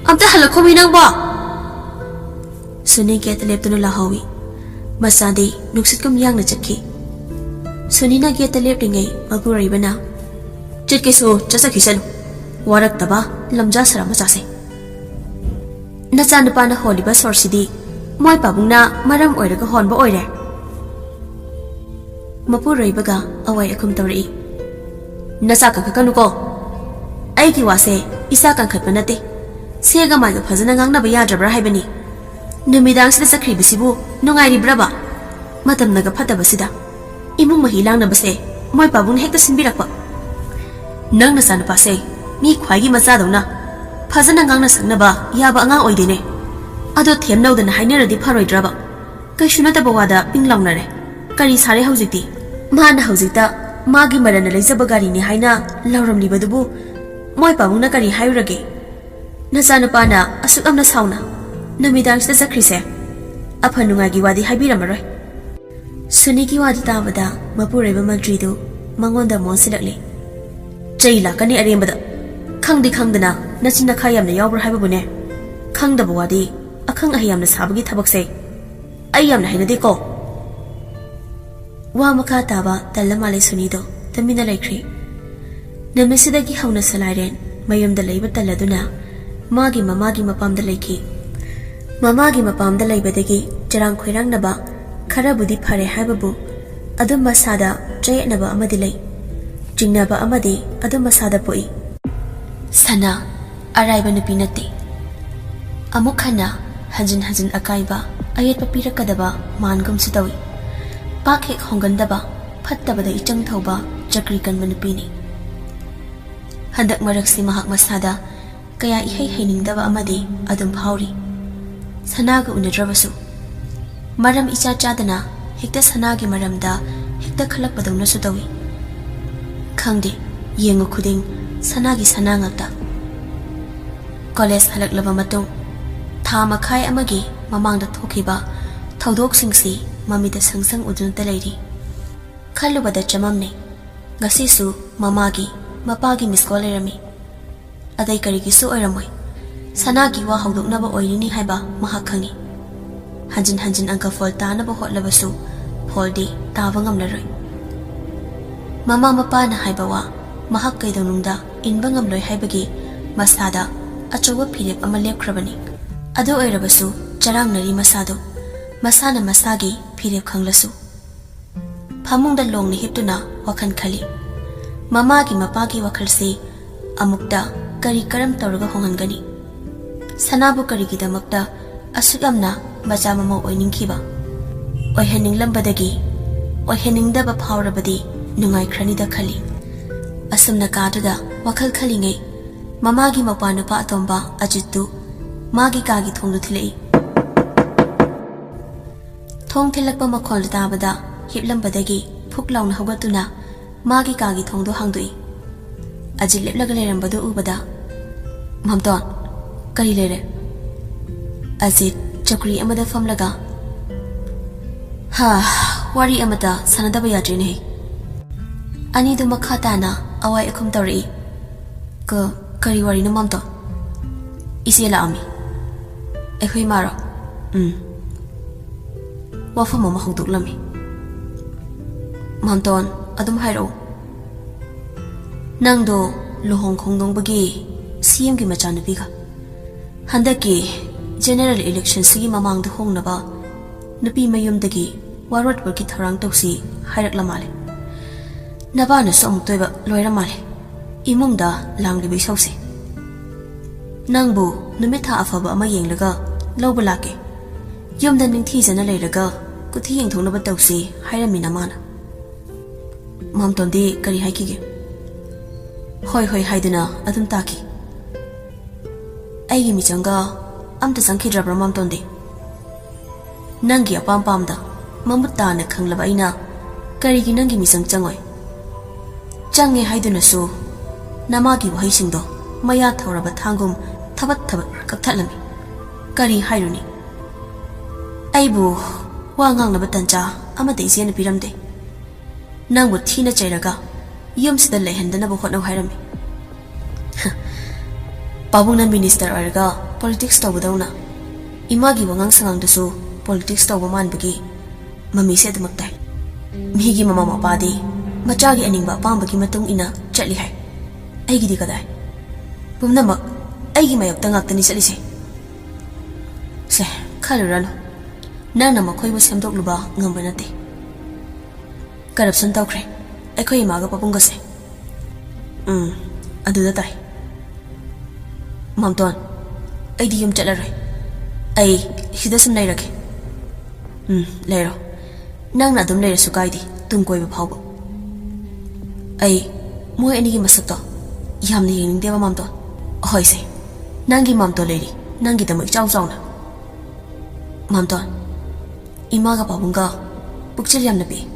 ꯑꯝꯇ ꯍꯜꯂꯛꯈꯣꯃꯤ ꯅꯪꯕꯣ!" ꯁꯨꯅꯤ ꯒꯦꯠꯇ ꯂꯦꯞꯇꯨꯅ ꯂꯥꯎꯍꯧꯏ꯫ ꯃꯆꯥꯗꯤ ꯅꯨꯡꯁꯤꯠꯀꯨꯝ ꯌꯥꯡꯅ ꯆꯠꯈꯤ꯫ ꯁꯨꯅꯤꯅ ꯒꯦꯠꯇ ꯂꯦꯞꯂꯤꯉꯩ ꯃꯄꯨꯔꯣꯏꯕꯅ, "ꯆꯠꯀꯦꯁꯨ ꯆꯠꯆꯈꯤꯁꯅꯨ꯫ ꯋꯥꯔꯛꯇꯕ ꯂꯝꯖꯥ ꯁꯔꯥ ꯃꯆꯥꯁꯦ꯫ ꯅꯆꯥꯅꯨꯄꯥꯅ ꯍꯣꯜꯂꯤꯕ ꯁꯣꯔꯁꯤꯗꯤ ꯃꯣꯏ ꯄꯥꯕꯨꯡꯅ ꯃꯔꯝ ꯑꯣꯏꯔꯒ ꯍꯣꯟꯕ ꯑꯣꯏꯔꯦ꯫ ꯃꯄꯨꯔꯣꯏꯕꯒ ꯑꯋꯥꯏ ꯑꯈꯨꯝ ꯇꯧꯔꯛꯏ꯫ "ꯅꯆꯥ ꯀꯟꯈꯠꯀꯅꯨꯀꯣ꯫ ꯑꯩꯒꯤ ꯋꯥꯁꯦ ꯏꯆꯥ ꯀꯟꯈꯠꯄ ꯅꯠꯇꯦ꯫ ꯁꯦꯒ ꯃꯥꯏꯒ ꯐꯖꯅ ꯉꯥꯡꯅꯕ ꯌꯥꯗ꯭ꯔꯕ꯭ꯔꯥ ꯍꯥꯏꯕꯅꯤ꯫ ꯅꯨꯃꯤꯗꯥꯡꯁꯤꯗ ꯆꯠꯈ꯭ꯔꯤꯕꯁꯤꯕꯨ ꯅꯨꯡꯉꯥꯏꯔꯤꯕ꯭ꯔꯕ? ꯃꯇꯝꯅꯒ ꯐꯠꯇꯕꯁꯤꯗ ꯏꯃꯨꯡ ꯃꯍꯤ ꯂꯥꯡꯅꯕꯁꯦ ꯃꯣꯏ ꯄꯥꯕꯨꯡꯅ ꯍꯦꯛꯇ ꯁꯤꯟꯕꯤꯔꯛꯄ꯫ ꯅꯪ ꯅꯆꯥꯅꯨꯄꯥꯁꯦ ꯃꯤ ꯈ꯭ꯋꯥꯏꯒꯤ ꯃꯆꯥꯗꯧꯅ ꯐꯖꯅ ꯉꯥꯡꯅ ꯁꯛꯅꯕ ꯌꯥꯕ ꯑꯉꯥꯡ ꯑꯣꯏꯗꯦꯅꯦ꯫ ꯑꯗꯣ ꯊꯦꯝꯅꯧꯗꯅ ꯍꯥꯏꯅꯔꯗꯤ ꯐꯔꯣꯏꯗ꯭ꯔꯕ? ꯀꯩꯁꯨ ꯅꯠꯇꯕ ꯋꯥꯗ ꯄꯤꯡ ꯂꯥꯎꯅꯔꯦ꯫ ꯀꯔꯤ ꯁꯥꯔꯦ ꯍꯧꯖꯤꯛꯇꯤ? ꯃꯥꯅ ꯍꯧꯖꯤꯛꯇ ꯃꯥꯒꯤ ꯃꯔꯟꯅ ꯂꯩꯖꯕ ꯒꯥꯔꯤꯅꯤ ꯍꯥꯏꯅ ꯂꯥꯎꯔꯝꯂꯤꯕꯗꯨꯕꯨ ꯃꯣꯏ ꯄꯥꯕꯨꯡꯅ ꯀꯔꯤ ꯍꯥꯏꯔꯨꯔꯒꯦ? ꯅꯆꯥꯅꯨꯄꯥꯅ ꯑꯁꯨꯛ ꯌꯥꯝꯅ ꯁꯥꯎꯅ ꯅꯨꯃꯤꯗꯥꯡꯁꯤꯗ ꯆꯠꯈ꯭ꯔꯤꯁꯦ ꯑꯐ ꯅꯨꯡꯉꯥꯏꯒꯤ ꯋꯥꯗꯤ ꯍꯥꯏꯕꯤꯔꯝꯃꯔꯣꯏ꯫" ꯁꯨꯅꯤꯒꯤ ꯋꯥꯗꯨ ꯇꯥꯕꯗ ꯃꯄꯨꯔꯣꯏꯕ ꯃꯟꯇ꯭ꯔꯤꯗꯨ ꯃꯉꯣꯟꯗ ꯃꯣꯟꯁꯤꯜꯂꯛꯂꯤ꯫ "ꯆꯩ ꯂꯥꯛꯀꯅꯤ ꯑꯔꯦꯝꯕꯗ꯫ ꯈꯪꯗꯤ ꯈꯪꯗꯅ ꯅꯆꯤꯟ ꯅꯈꯥ ꯌꯥꯝꯅ ꯌꯥꯎꯕ꯭ꯔꯥ ꯍꯥꯏꯕꯕꯨꯅꯦ? ꯈꯪꯗꯕ ꯋꯥꯗꯤ ꯑꯈꯪ ꯑꯍꯩ ꯌꯥꯝꯅ ꯁꯥꯕꯒꯤ ꯊꯕꯛꯁꯦ ꯑꯩ ꯌꯥꯝꯅ ꯍꯩꯅꯗꯦꯀꯣ꯫" ꯋꯥ ꯃꯈꯥ ꯇꯥꯕ ꯇꯜꯂ ꯃꯥꯜꯂꯦ ꯁꯨꯅꯤꯗꯣ ꯇꯨꯃꯤꯟꯅ ꯂꯩꯈ꯭ꯔꯤ꯫ ꯅꯨꯃꯤꯠꯁꯤꯗꯒꯤ ꯍꯧꯅ ꯁꯂꯥꯏꯔꯦꯟ ꯃꯌꯨꯝꯗ ꯂꯩꯕ ꯇꯜꯂꯗꯨꯅ ꯃꯥꯒꯤ ꯃꯃꯥꯒꯤ ꯃꯄꯥꯝꯗ ꯂꯩꯈꯤ꯫ ꯃꯃꯥꯒꯤ ꯃꯄꯥꯝꯗ ꯂꯩꯕꯗꯒꯤ ꯆꯔꯥꯡ ꯈꯣꯏꯔꯥꯡꯅꯕ ꯈꯔꯕꯨꯗꯤ ꯐꯔꯦ ꯍꯥꯏꯕꯕꯨ ꯑꯗꯨꯝ ꯃꯁꯥꯗ ꯆꯌꯦꯠꯅꯕ ꯑꯃꯗꯤ ꯂꯩ꯫ ꯆꯤꯡꯅꯕ ꯑꯃꯗꯤ ꯑꯗꯨꯝ ꯃꯁꯥꯗ ꯄꯣꯛꯏ꯫ ꯁꯅꯥ ꯑꯔꯥꯏꯕ ꯅꯨꯄꯤ ꯅꯠꯇꯦ꯫ ꯑꯃꯨꯛ ꯍꯟꯅ ꯍꯟꯖꯤꯟ ꯍꯟꯖꯤꯟ ꯑꯀꯥꯏꯕ ꯑꯌꯦꯠꯄ ꯄꯤꯔꯛꯀꯗꯕ ꯃꯥꯟꯒꯨꯝꯁꯨ ꯇꯧꯏ꯫ ꯄꯥꯛ ꯍꯦꯛ ꯍꯣꯡꯒꯟꯗꯕ, ꯐꯠꯇꯕꯗ ꯏꯆꯪ ꯊꯧꯕ, ꯆꯀ꯭ꯔꯤ ꯀꯟꯕ ꯅꯨꯄꯤꯅꯤ꯫ ꯍꯟꯗꯛ ꯃꯔꯛꯁꯤ ꯃꯍꯥꯛ ꯃꯁꯥꯗ ꯀꯌꯥ ꯏꯍꯩ ꯍꯩꯅꯤꯡꯗꯕ ꯑꯃꯗꯤ ꯑꯗꯨꯝ ꯐꯥꯎꯔꯤ꯫ ꯁꯅꯥꯒ ꯎꯅꯗ꯭ꯔꯕꯁꯨ ꯃꯔꯝ ꯏꯆꯥ ꯆꯥꯗꯅ ꯍꯦꯛꯇ ꯁꯅꯥꯒꯤ ꯃꯔꯝꯗ ꯍꯦꯛꯇ ꯈꯜꯂꯛꯄꯗꯧꯅꯁꯨ ꯇꯧꯏ꯫ ꯈꯪꯗꯦ, ꯌꯦꯡꯉꯨ ꯈꯨꯗꯤꯡ ꯁꯅꯥꯒꯤ ꯁꯅꯥ ꯉꯥꯛꯇ꯫ ꯀꯣꯂꯦꯖ ꯍꯜꯂꯛꯂꯕ ꯃꯇꯨꯡ ꯊꯥ ꯃꯈꯥꯏ ꯑꯃꯒꯤ ꯃꯃꯥꯡꯗ ꯊꯣꯛꯈꯤꯕ ꯊꯧꯗꯣꯛꯁꯤꯡꯁꯤ ꯃꯃꯤꯠꯇ ꯁꯪ ꯁꯪ ꯎꯗꯨꯅꯇ ꯂꯩꯔꯤ꯫ ꯈꯜꯂꯨꯕꯗ ꯆꯃꯝꯅꯩ꯫ ꯉꯁꯤꯁꯨ ꯃꯃꯥꯒꯤ, ꯃꯄꯥꯒꯤ ꯃꯤꯁ ꯀꯣꯜ ꯂꯩꯔꯝꯃꯤ꯫ ꯑꯇꯩ ꯀꯔꯤꯒꯤꯁꯨ ꯑꯣꯏꯔꯝꯃꯣꯏ꯫ ꯁꯅꯥꯒꯤ ꯋꯥ ꯍꯧꯗꯣꯛꯅꯕ ꯑꯣꯏꯔꯤꯅꯤ ꯍꯥꯏꯕ ꯃꯍꯥꯛ ꯈꯪꯏ꯫ ꯍꯟꯖꯤꯟ ꯍꯟꯖꯤꯟ ꯑꯪꯀ ꯐꯣꯜ ꯇꯥꯅꯕ ꯍꯣꯠꯂꯕꯁꯨ ꯐꯣꯜꯗꯤ ꯇꯥꯕ ꯉꯝꯂꯔꯣꯏ꯫ ꯃꯃꯥ ꯃꯄꯥꯅ ꯍꯥꯏꯕ ꯋꯥ ꯃꯍꯥꯛ ꯀꯩꯗꯧꯅꯨꯡꯗ ꯏꯟꯕ ꯉꯝꯂꯣꯏ ꯍꯥꯏꯕꯒꯤ ꯃꯁꯥꯗ ꯑꯆꯧꯕ ꯐꯤꯔꯦꯞ ꯑꯃ ꯂꯦꯞꯈ꯭ꯔꯕꯅꯤ꯫ ꯑꯗꯨ ꯑꯣꯏꯔꯕꯁꯨ ꯆꯔꯥꯡꯅꯔꯤ ꯃꯁꯥꯗꯨ, ꯃꯁꯥꯅ ꯃꯁꯥꯒꯤ ꯐꯤꯔꯦꯞ ꯈꯪꯂꯁꯨ꯫ ꯑꯃꯨꯡꯗ ꯂꯣꯡꯅ ꯍꯤꯞꯇꯨꯅ ꯋꯥꯈꯜ ꯈꯜꯂꯤ꯫ ꯃꯃꯥꯒꯤ ꯃꯄꯥꯒꯤ ꯋꯥꯈꯜꯁꯤ ꯑꯃꯨꯛꯇ ꯀꯔꯤ ꯀꯔꯝ ꯇꯧꯔꯒ ꯍꯣꯡꯍꯟꯒꯅꯤ? ꯁꯅꯥꯕꯨ ꯀꯔꯤꯒꯤꯗꯃꯛꯇ ꯑꯁꯨꯛ ꯌꯥꯝꯅ ꯃꯆꯥ ꯃꯃꯧ ꯑꯣꯏꯅꯤꯡꯈꯤꯕ? ꯑꯣꯏꯍꯟꯅꯤꯡꯂꯝꯕꯗꯒꯤ ꯑꯣꯏꯍꯟꯅꯤꯡꯗꯕ ꯐꯥꯎꯔꯕꯗꯤ ꯅꯨꯡꯉꯥꯏꯈ꯭ꯔꯅꯤꯗ ꯈꯜꯂꯤ꯫ ꯑꯁꯨꯝꯅ ꯀꯥꯗꯨꯗ ꯋꯥꯈꯜ ꯈꯜꯂꯤꯉꯩ, ꯃꯃꯥꯒꯤ ꯃꯧꯄꯥ ꯅꯨꯄꯥ ꯑꯇꯣꯝꯕ ꯑꯖꯤꯠꯇꯨ ꯃꯥꯒꯤ ꯀꯥꯒꯤ ꯊꯣꯡꯗꯨ ꯊꯤꯜꯂꯛꯏ꯫ ꯊꯣꯡ ꯊꯤꯜꯂꯛꯄ ꯃꯈꯣꯜ ꯇꯥꯕꯗ ꯍꯤꯞꯂꯝꯕꯗꯒꯤ ꯐꯨꯛ ꯂꯥꯎꯅ ꯍꯧꯒꯠꯇꯨꯅ ꯃꯥꯒꯤ ꯀꯥꯒꯤ ꯊꯣꯡꯗꯨ ꯍꯥꯡꯗꯣꯛꯏ꯫ ꯑꯖꯤꯠ ꯂꯦꯞꯂꯒ ꯂꯩꯔꯝꯕꯗꯨ ꯎꯕꯗ, "ꯃꯥꯝꯇꯣꯟ, ꯀꯔꯤ ꯂꯩꯔꯦ?" ꯑꯖꯤꯠ ꯆꯧꯀ꯭ꯔꯤ ꯑꯃꯗ ꯐꯝꯂꯒ, "ꯍꯥ, ꯋꯥꯔꯤ ꯑꯃꯇ ꯁꯥꯟꯅꯗꯕ ꯌꯥꯗ꯭ꯔꯦꯅꯦꯍꯦ꯫" ꯑꯅꯤꯗꯨ ꯃꯈꯥ ꯇꯥꯅ ꯑꯋꯥꯏ ꯑꯈꯨꯝ ꯇꯧꯔꯛꯏ꯫ "ꯀ-, ꯀꯔꯤ ꯋꯥꯔꯤꯅꯣ ꯃꯥꯝꯇꯣꯟ?" "ꯏꯆꯦ ꯂꯥꯛꯑꯝꯃꯤ꯫" "ꯑꯩꯈꯣꯏ ꯃꯥꯔꯣ?" "ꯎꯝ꯫" ꯋꯥꯐꯝ ꯑꯃ ꯍꯧꯗꯣꯛꯂꯝꯃꯤ꯫ "ꯃꯥꯝꯇꯣꯟ, ꯑꯗꯨꯝ ꯍꯥꯏꯔꯛꯎ꯫" "ꯅꯪꯗꯣ ꯂꯨꯍꯣꯡ ꯈꯣꯡꯗꯣꯡꯕꯒꯤ ꯁꯤ ꯑꯦꯝꯒꯤ ꯃꯆꯥꯅꯨꯄꯤꯒ ꯍꯟꯗꯛꯀꯤ ꯖꯦꯅꯦꯔꯦꯜ ꯏꯂꯦꯛꯁꯟꯁꯤꯒꯤ ꯃꯃꯥꯡꯗ ꯍꯣꯡꯅꯕ ꯅꯨꯄꯤ ꯃꯌꯨꯝꯗꯒꯤ ꯋꯥꯔꯣꯠꯄꯒꯤ ꯊꯧꯔꯥꯡ ꯇꯧꯁꯤ ꯍꯥꯏꯔꯛꯂ ꯃꯥꯜꯂꯦ꯫ ꯅꯕꯥꯅꯁꯨ ꯑꯃꯨꯛꯇꯣꯏꯕ ꯂꯣꯏꯔ ꯃꯥꯜꯂꯦ ꯏꯃꯨꯡꯗ ꯂꯥꯡꯂꯤꯕ ꯏꯁꯧꯁꯦ꯫ ꯅꯪꯕꯨ ꯅꯨꯃꯤꯠ ꯊꯥ ꯑꯐꯕ ꯑꯃ ꯌꯦꯡꯂꯒ ꯂꯧꯕ ꯂꯥꯛꯀꯦ꯫ ꯌꯨꯝꯗ ꯅꯤꯡꯊꯤꯖꯅ ꯂꯩꯔꯒ ꯀꯨꯊꯤ ꯌꯦꯡꯊꯣꯛꯅꯕ ꯇꯧꯁꯤ ꯍꯥꯏꯔꯝꯃꯤ ꯅꯃꯥꯅ꯫" "ꯃꯥꯝꯇꯣꯟꯗꯤ ꯀꯔꯤ ꯍꯥꯏꯈꯤꯒꯦ?" "ꯍꯣꯏ ꯍꯣꯏ" ꯍꯥꯏꯗꯨꯅ ꯑꯗꯨꯝ ꯇꯥꯈꯤ꯫ "ꯑꯩꯒꯤ ꯃꯤꯆꯪꯒ ꯑꯝꯇ ꯆꯪꯈꯤꯗ꯭ꯔꯕ꯭ꯔꯥ ꯃꯥꯝꯇꯣꯟꯗꯤ?" "ꯅꯪꯒꯤ ꯑꯄꯥꯝ ꯄꯥꯝꯗ ꯃꯃꯨꯠ ꯇꯥꯅ ꯈꯪꯂꯕ ꯑꯩꯅ ꯀꯔꯤꯒꯤ ꯅꯪꯒꯤ ꯃꯤꯆꯪ ꯆꯪꯉꯣꯏ? ꯆꯪꯉꯦ ꯍꯥꯏꯗꯨꯅꯁꯨ ꯅꯃꯥꯒꯤ ꯋꯥꯍꯩꯁꯤꯡꯗꯣ ꯃꯌꯥ ꯊꯧꯔꯕ ꯊꯥꯡꯒꯨꯝ ꯊꯕꯠ ꯊꯕꯠ ꯀꯛꯊꯠꯂꯝꯃꯤ꯫ ꯀꯔꯤ ꯍꯥꯏꯔꯨꯅꯤ? ꯑꯩꯕꯨ ꯋꯥ ꯉꯥꯡꯅꯕ ꯇꯟꯖꯥ ꯑꯃꯠꯇ ꯏꯆꯦꯅ ꯄꯤꯔꯝꯗꯦ꯫ ꯅꯪꯕꯨ ꯊꯤꯅ ꯆꯩꯔꯒ ꯌꯨꯝꯁꯤꯗ ꯂꯩꯍꯟꯗꯅꯕ ꯍꯣꯠꯅꯧ ꯍꯥꯏꯔꯝꯃꯤ꯫" "ꯄꯥꯕꯨꯡꯅ ꯃꯤꯅꯤꯁꯇꯔ ꯑꯣꯏꯔꯒ ꯄꯣꯂꯤꯇꯤꯛꯁ ꯇꯧꯕꯗꯧꯅ ꯏꯃꯥꯒꯤ ꯋꯥꯉꯥꯡ ꯁꯉꯥꯡꯗꯁꯨ ꯄꯣꯂꯤꯇꯤꯛꯁ ꯇꯧꯕ ꯃꯥꯟꯕꯒꯤ ꯃꯃꯤꯁꯦ ꯑꯗꯨꯃꯛ ꯇꯥꯏ꯫ ꯃꯤꯒꯤ ꯃꯃꯥ ꯃꯄꯥꯗꯤ ꯃꯆꯥꯒꯤ ꯑꯅꯤꯡꯕ ꯑꯄꯥꯝꯕꯒꯤ ꯃꯇꯨꯡ ꯏꯟꯅ ꯆꯠꯂꯤ ꯍꯥꯏ꯫ ꯑꯩꯒꯤꯗꯤ ꯀꯗꯥꯏ? ꯄꯨꯝꯅꯃꯛ ꯑꯩꯒꯤ ꯃꯥꯌꯣꯛꯇ ꯉꯥꯛꯇꯅꯤ ꯆꯠꯂꯤꯁꯦ꯫" "ꯁꯦ, ꯈꯜꯂꯨꯔꯅꯨ꯫ ꯅꯪꯅ ꯃꯈꯣꯏꯕꯨ ꯁꯦꯝꯗꯣꯛꯂꯨꯕ ꯉꯝꯕ ꯅꯠꯇꯦ꯫" ꯀꯔꯞꯁꯟ ꯇꯧꯈ꯭ꯔꯦ ꯑꯩꯈꯣꯏ ꯏꯃꯥꯒ ꯄꯥꯕꯨꯡꯒꯁꯦ꯫ ꯎꯝ, ꯑꯗꯨꯗ ꯇꯥꯏ꯫ ꯃꯥꯝꯇꯣꯟ, ꯑꯩꯗꯤ ꯌꯨꯝ ꯆꯠꯂꯔꯣꯏ꯫ ꯑꯩ ꯁꯤꯗ ꯁꯨꯝ ꯂꯩꯔꯒꯦ꯫ ꯎꯝ, ꯂꯩꯔꯣ꯫ ꯅꯪꯅ ꯑꯗꯨꯝ ꯂꯩꯔꯁꯨ ꯀꯥꯏꯗꯦ, ꯇꯨꯡ ꯀꯣꯏꯕ ꯐꯥꯎꯕ꯫ ꯑꯩ ꯃꯣꯏ ꯑꯅꯤꯒꯤ ꯃꯁꯛꯇꯣ ꯌꯥꯝꯅ ꯌꯦꯡꯅꯤꯡꯗꯦꯕ, ꯃꯥꯝꯇꯣꯟ꯫ ꯍꯣꯏꯁꯦ, ꯅꯪꯒꯤ ꯃꯥꯝꯇꯣꯟ ꯂꯩꯔꯤ, ꯅꯪꯒꯤꯗꯃꯛ ꯏꯆꯥꯎ ꯆꯥꯎꯅ꯫ ꯃꯥꯝꯇꯣꯟ, ꯏꯃꯥꯒ ꯄꯥꯕꯨꯡꯒ ꯄꯨꯛꯆꯦꯜ ꯌꯥꯝꯅ ꯄꯤꯛꯏ꯫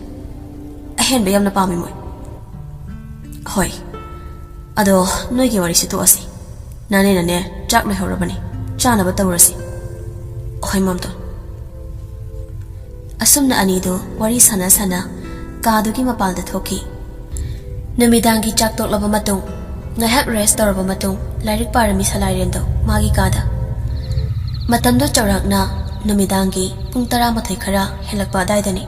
ꯑꯍꯦꯟꯕ ꯌꯥꯝꯅ ꯄꯥꯝꯃꯤ ꯃꯣꯏ꯫ ꯍꯣꯏ, ꯑꯗꯣ ꯅꯣꯏꯒꯤ ꯋꯥꯔꯤꯁꯤ ꯇꯣꯛꯑꯁꯤ꯫ ꯅꯥꯅꯦ, ꯅꯥꯅꯦ, ꯆꯥꯛ ꯂꯣꯏꯍꯧꯔꯕꯅꯤ, ꯆꯥꯅꯕ ꯇꯧꯔꯁꯤ꯫ ꯍꯣꯏ, ꯃꯥꯝꯇꯣꯟ꯫ ꯑꯁꯨꯝꯅ ꯑꯅꯤꯗꯨ ꯋꯥꯔꯤ ꯁꯥꯟꯅ ꯁꯥꯟꯅ ꯀꯥꯗꯨꯒꯤ ꯃꯄꯥꯟꯗ ꯊꯣꯛꯈꯤ꯫ ꯅꯨꯃꯤꯗꯥꯡꯒꯤ ꯆꯥꯛ ꯇꯣꯛꯂꯕ ꯃꯇꯨꯡ, ꯉꯥꯏꯍꯥꯛ rest ꯇꯧꯔꯕ ꯃꯇꯨꯡ, ꯂꯥꯏꯔꯤꯛ ꯄꯥꯔꯝꯃꯤ ꯁꯂꯥꯏꯔꯦꯟꯗꯣ ꯃꯥꯒꯤ ꯀꯥꯗ꯫ ꯃꯇꯝꯗꯣ ꯆꯥꯎꯔꯥꯛꯅ ꯅꯨꯃꯤꯗꯥꯡꯒꯤ ꯄꯨꯡ ꯇꯔꯥꯃꯥꯊꯣꯏ ꯈꯔ ꯍꯦꯜꯂꯛꯄ ꯑꯗꯥꯏꯗꯅꯤ꯫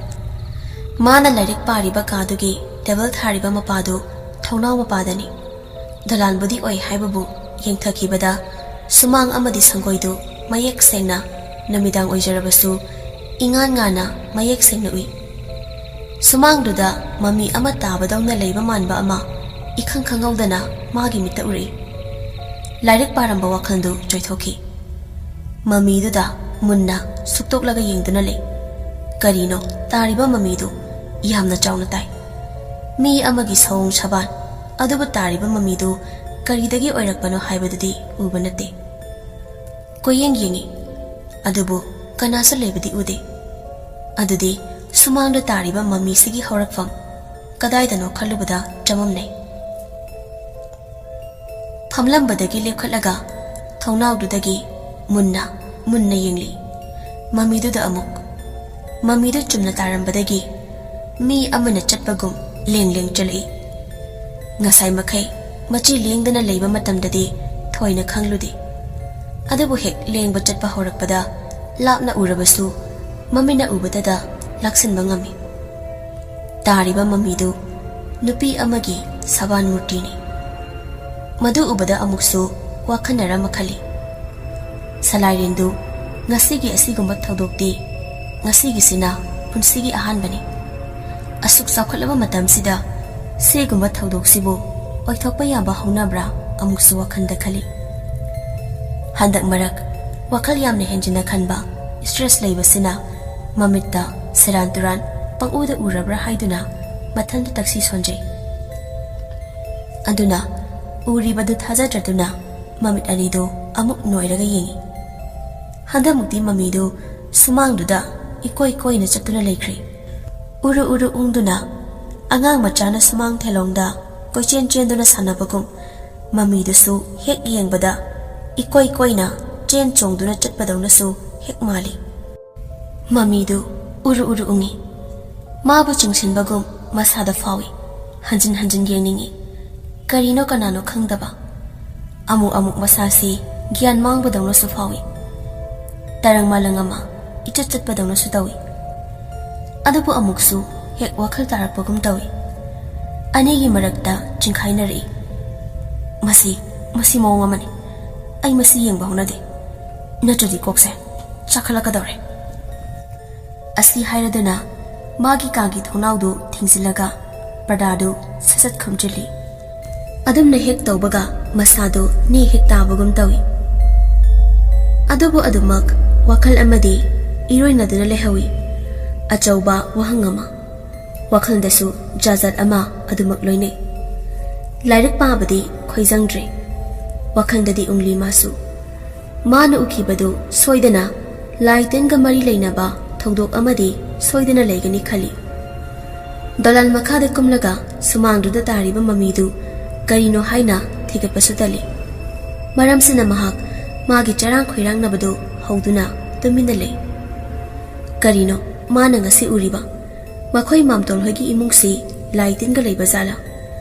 ꯃꯥꯅ ꯂꯥꯏꯔꯤꯛ ꯄꯥꯔꯤꯕ ꯀꯥꯗꯨꯒꯤ table ꯊꯥꯔꯤꯕ ꯃꯄꯥꯗꯨ ꯊꯣꯡꯅꯥꯎ ꯃꯄꯥꯗꯅꯤ꯫ ꯗꯣꯂꯥꯟꯕꯨꯗꯤ ꯑꯣꯏ ꯍꯥꯏꯕꯕꯨ, ꯌꯦꯡꯊꯈꯤꯕꯗ ꯁꯨꯃꯥꯡ ꯑꯃꯗꯤ ꯁꯪꯒꯣꯏꯗꯨ ꯃꯌꯦꯛ ꯁꯦꯡꯅ ꯅꯨꯃꯤꯗꯥꯡ ꯑꯣꯏꯖꯔꯕꯁꯨ ꯏꯉꯥꯟ ꯉꯥꯟꯅ ꯃꯌꯦꯛ ꯁꯦꯡꯅ ꯎꯏ꯫ ꯁꯨꯃꯥꯡꯗꯨꯗ ꯃꯃꯤ ꯑꯃ ꯇꯥꯕꯗꯧꯅ ꯂꯩꯕ ꯃꯥꯟꯕ ꯑꯃ ꯏꯈꯪ ꯈꯪꯍꯧꯗꯅ ꯃꯥꯒꯤ ꯃꯤꯠꯇ ꯎꯔꯛꯏ꯫ ꯂꯥꯏꯔꯤꯛ ꯄꯥꯔꯝꯕ ꯋꯥꯈꯜꯗꯨ ꯆꯣꯏꯊꯣꯛꯈꯤ꯫ ꯃꯃꯤꯗꯨꯗ ꯃꯨꯟꯅ ꯁꯨꯛꯇꯣꯛꯂꯒ ꯌꯦꯡꯗꯨꯅ ꯂꯩ꯫ ꯀꯔꯤꯅꯣ ꯇꯥꯔꯤꯕ ꯃꯃꯤꯗꯨ ꯌꯥꯝꯅ ꯆꯥꯎꯅ ꯇꯥꯏ꯫ ꯃꯤ ꯑꯃꯒꯤ ꯁꯑꯣꯡ ꯁꯕꯥꯟ, ꯑꯗꯨꯕꯨ ꯇꯥꯔꯤꯕ ꯃꯃꯤꯗꯨ ꯀꯔꯤꯗꯒꯤ ꯑꯣꯏꯔꯛꯄꯅꯣ ꯍꯥꯏꯕꯗꯨꯗꯤ ꯎꯕ ꯅꯠꯇꯦ꯫ ꯀꯣꯏꯌꯦꯡ ꯌꯦꯡꯉꯤ, ꯑꯗꯨꯕꯨ ꯀꯅꯥꯁꯨ ꯂꯩꯕꯗꯤ ꯎꯗꯦ꯫ ꯑꯗꯨꯗꯤ ꯁꯨꯃꯥꯡꯗ ꯇꯥꯔꯤꯕ ꯃꯃꯤꯁꯤꯒꯤ ꯍꯧꯔꯛꯐꯝ ꯀꯗꯥꯏꯗꯅꯣ ꯈꯜꯂꯨꯕꯗ ꯆꯃꯝꯅꯩ꯫ ꯐꯝꯂꯝꯕꯗꯒꯤ ꯂꯦꯞꯈꯠꯂꯒ ꯊꯣꯡꯅꯥꯎꯗꯨꯗꯒꯤ ꯃꯨꯟꯅ, ꯃꯨꯟꯅ ꯌꯦꯡꯂꯤ꯫ ꯃꯃꯤꯗꯨꯗ ꯑꯃꯨꯛ꯫ ꯃꯃꯤꯗꯨ ꯆꯨꯝꯅ ꯇꯥꯔꯝꯕꯗꯒꯤ ꯃꯤ ꯑꯃꯅ ꯆꯠꯄꯒꯨꯝ ꯂꯦꯡ ꯂꯦꯡ ꯆꯠꯂꯛꯏ꯫ ꯉꯁꯥꯏ ꯃꯈꯩ ꯃꯆꯤ ꯂꯦꯡꯗꯅ ꯂꯩꯕ ꯃꯇꯝꯗꯗꯤ ꯊꯣꯏꯅ ꯈꯪꯂꯨꯗꯦ꯫ ꯑꯗꯨꯕꯨ ꯍꯦꯛ ꯂꯦꯡꯕ ꯆꯠꯄ ꯍꯧꯔꯛꯄꯗ ꯂꯥꯞꯅ ꯎꯔꯕꯁꯨ ꯃꯃꯤꯠꯅ ꯎꯕꯗꯗ ꯂꯥꯛꯁꯤꯟꯕ ꯉꯝꯃꯤ꯫ ꯇꯥꯔꯤꯕ ꯃꯃꯤꯗꯨ ꯅꯨꯄꯤ ꯑꯃꯒꯤ ꯁꯕꯥꯟ ꯃꯨꯔꯇꯤꯅꯤ꯫ ꯃꯗꯨ ꯎꯕꯗ ꯑꯃꯨꯛꯁꯨ ꯋꯥꯈꯟꯅꯔ ꯃꯈꯜꯂꯤ꯫ ꯁꯂꯥꯏꯔꯦꯟꯗꯨ ꯉꯁꯤꯒꯤ ꯑꯁꯤꯒꯨꯝꯕ ꯊꯧꯗꯣꯛꯇꯤ ꯉꯁꯤꯒꯤꯁꯤꯅ ꯄꯨꯟꯁꯤꯒꯤ ꯑꯍꯥꯟꯕꯅꯤ꯫ ꯑꯁꯨꯛ ꯆꯥꯎꯈꯠꯂꯕ ꯃꯇꯝꯁꯤꯗ ꯁꯤꯒꯨꯝꯕ ꯊꯧꯗꯣꯛꯁꯤꯕꯨ ꯑꯣꯏꯊꯣꯛꯄ ꯌꯥꯕ ꯍꯧꯅꯕ꯭ꯔꯥ ꯑꯃꯨꯛꯁꯨ ꯋꯥꯈꯜꯗ ꯈꯜꯂꯤ꯫ ꯍꯟꯗꯛ ꯃꯔꯛ ꯋꯥꯈꯜ ꯌꯥꯝꯅ ꯍꯦꯟꯖꯤꯟꯅ ꯈꯟꯕ, ꯁ꯭ꯇ꯭ꯔꯦꯁ ꯂꯩꯕꯁꯤꯅ ꯃꯃꯤꯠꯇ ꯁꯦꯔꯥꯟ ꯇꯨꯔꯥꯟ ꯄꯪꯎꯗ ꯎꯔꯕ꯭ꯔꯥ ꯍꯥꯏꯗꯨꯅ ꯃꯊꯟꯇ ꯇꯛꯁꯤ ꯁꯣꯟꯖꯩ꯫ ꯑꯗꯨꯅ ꯎꯔꯤꯕꯗꯨ ꯊꯥꯖꯗ꯭ꯔꯗꯨꯅ ꯃꯃꯤꯠ ꯑꯅꯤꯗꯨ ꯑꯃꯨꯛ ꯅꯣꯏꯔꯒ ꯌꯦꯡꯏ꯫ ꯍꯟꯗꯛꯃꯨꯛꯇꯤ ꯃꯃꯤꯗꯨ ꯁꯨꯃꯥꯡꯗꯨꯗ ꯏꯀꯣꯏ ꯀꯣꯏꯅ ꯆꯠꯇꯨꯅ ꯂꯩꯈ꯭ꯔꯦ꯫ ꯎꯔꯨ ꯎꯔꯨ ꯎꯪꯗꯨꯅ ꯑꯉꯥꯡ ꯃꯆꯥꯅ ꯁꯨꯃꯥꯡ ꯊꯦꯂꯣꯡꯗ ꯀꯣꯏꯆꯦꯟ ꯆꯦꯟꯗꯨꯅ ꯁꯥꯟꯅꯕꯒꯨꯝ, ꯃꯃꯤꯗꯨꯁꯨ ꯍꯦꯛ ꯌꯦꯡꯕꯗ ꯏꯀꯣꯏ ꯀꯣꯏꯅ ꯆꯦꯟ ꯆꯣꯡꯗꯨꯅ ꯆꯠꯄꯗꯧꯅꯁꯨ ꯍꯦꯛ ꯃꯥꯜꯂꯤ꯫ ꯃꯃꯤꯗꯨ ꯎꯔꯨ ꯎꯔꯨ ꯎꯪꯏ꯫ ꯃꯥꯕꯨ ꯆꯤꯡꯁꯤꯟꯕꯒꯨꯝ ꯃꯁꯥꯗ ꯐꯥꯎꯏ꯫ ꯍꯟꯖꯤꯟ ꯍꯟꯖꯤꯟ ꯌꯦꯡꯅꯤꯡꯏ꯫ ꯀꯔꯤꯅꯣ ꯀꯅꯥꯅꯣ ꯈꯪꯗꯕ꯫ ꯑꯃꯨꯛ ꯑꯃꯨꯛ ꯃꯁꯥꯁꯤ ꯒ꯭ꯌꯥꯟ ꯃꯥꯡꯕꯗꯧꯅꯁꯨ ꯐꯥꯎꯏ꯫ ꯇꯔꯪ ꯃꯥꯂꯪ ꯑꯃ ꯏꯆꯠ ꯆꯠꯄꯗꯧꯅꯁꯨ ꯇꯧꯏ꯫ ꯑꯗꯨꯕꯨ ꯑꯃꯨꯛꯁꯨ ꯍꯦꯛ ꯋꯥꯈꯜ ꯇꯥꯔꯛꯄꯒꯨꯝ ꯇꯧꯏ꯫ ꯑꯅꯤꯒꯤ ꯃꯔꯛꯇ ꯆꯤꯡꯈꯥꯏꯅꯔꯛꯏ꯫ ꯃꯁꯤ, ꯃꯁꯤ ꯃꯑꯣꯡ ꯑꯃꯅꯤ꯫ ꯑꯩ ꯃꯁꯤ ꯌꯦꯡꯕ ꯍꯧꯅꯗꯦ꯫ ꯅꯠꯇ꯭ꯔꯗꯤ ꯀꯣꯛꯁꯦ ꯆꯥꯈꯠꯂꯛꯀꯗꯧꯔꯦ꯫ ꯑꯁꯤ ꯍꯥꯏꯔꯗꯨꯅ ꯃꯥꯒꯤ ꯀꯥꯒꯤ ꯊꯣꯡꯅꯥꯎꯗꯨ ꯊꯤꯡꯖꯤꯜꯂꯒ ꯄꯔꯗꯥꯗꯨ ꯁꯠ ꯁꯠ ꯈꯨꯝꯖꯤꯜꯂꯤ꯫ ꯑꯗꯨꯝꯅ ꯍꯦꯛ ꯇꯧꯕꯒ ꯃꯁꯥꯗꯨ ꯅꯦ ꯍꯦꯛ ꯇꯥꯕꯒꯨꯝ ꯇꯧꯏ꯫ ꯑꯗꯨꯕꯨ ꯑꯗꯨꯃꯛ ꯋꯥꯈꯜ ꯑꯃꯗꯤ ꯏꯔꯣꯏꯅꯗꯨꯅ ꯂꯩꯍꯧꯏ꯫ ꯑꯆꯧꯕ ꯋꯥꯍꯪ ꯑꯃ꯫ ꯋꯥꯈꯜꯗꯁꯨ ꯖꯥꯖꯥꯠ ꯑꯃ ꯑꯗꯨꯃꯛ ꯂꯣꯏꯅꯩ꯫ ꯂꯥꯏꯔꯤꯛ ꯄꯥꯕꯗꯤ ꯈꯣꯏꯖꯪꯗ꯭ꯔꯦ꯫ ꯋꯥꯈꯜꯗꯗꯤ ꯎꯪꯂꯤ ꯃꯥꯁꯨ꯫ ꯃꯥꯅ ꯎꯈꯤꯕꯗꯨ ꯁꯣꯏꯗꯅ ꯂꯥꯏ ꯇꯤꯟꯒ ꯃꯔꯤ ꯂꯩꯅꯕ ꯊꯧꯗꯣꯛ ꯑꯃꯗꯤ ꯁꯣꯏꯗꯅ ꯂꯩꯒꯅꯤ ꯈꯜꯂꯤ꯫ ꯗꯣꯂꯥꯟ ꯃꯈꯥꯗ ꯀꯨꯝꯂꯒ ꯁꯨꯃꯥꯡꯗꯨꯗ ꯇꯥꯔꯤꯕ ꯃꯃꯤꯗꯨ ꯀꯔꯤꯅꯣ ꯍꯥꯏꯅ ꯊꯤꯒꯠꯄꯁꯨ ꯇꯜꯂꯤ꯫ ꯃꯔꯝꯁꯤꯅ ꯃꯍꯥꯛ ꯃꯥꯒꯤ ꯆꯔꯥꯡ ꯈꯣꯏꯔꯥꯡꯅꯕꯗꯨ ꯍꯧꯗꯨꯅ ꯇꯨꯃꯤꯟꯅ ꯂꯩ꯫ ꯀꯔꯤꯅꯣ ꯃꯥꯅ ꯉꯁꯤ ꯎꯔꯤꯕ? ꯃꯈꯣꯏ ꯃꯥꯝꯇꯣꯜ ꯍꯣꯏꯒꯤ ꯏꯃꯨꯡꯁꯤ ꯂꯥꯏ ꯇꯤꯟꯒ ꯂꯩꯕ ꯖꯥꯠꯂꯥ?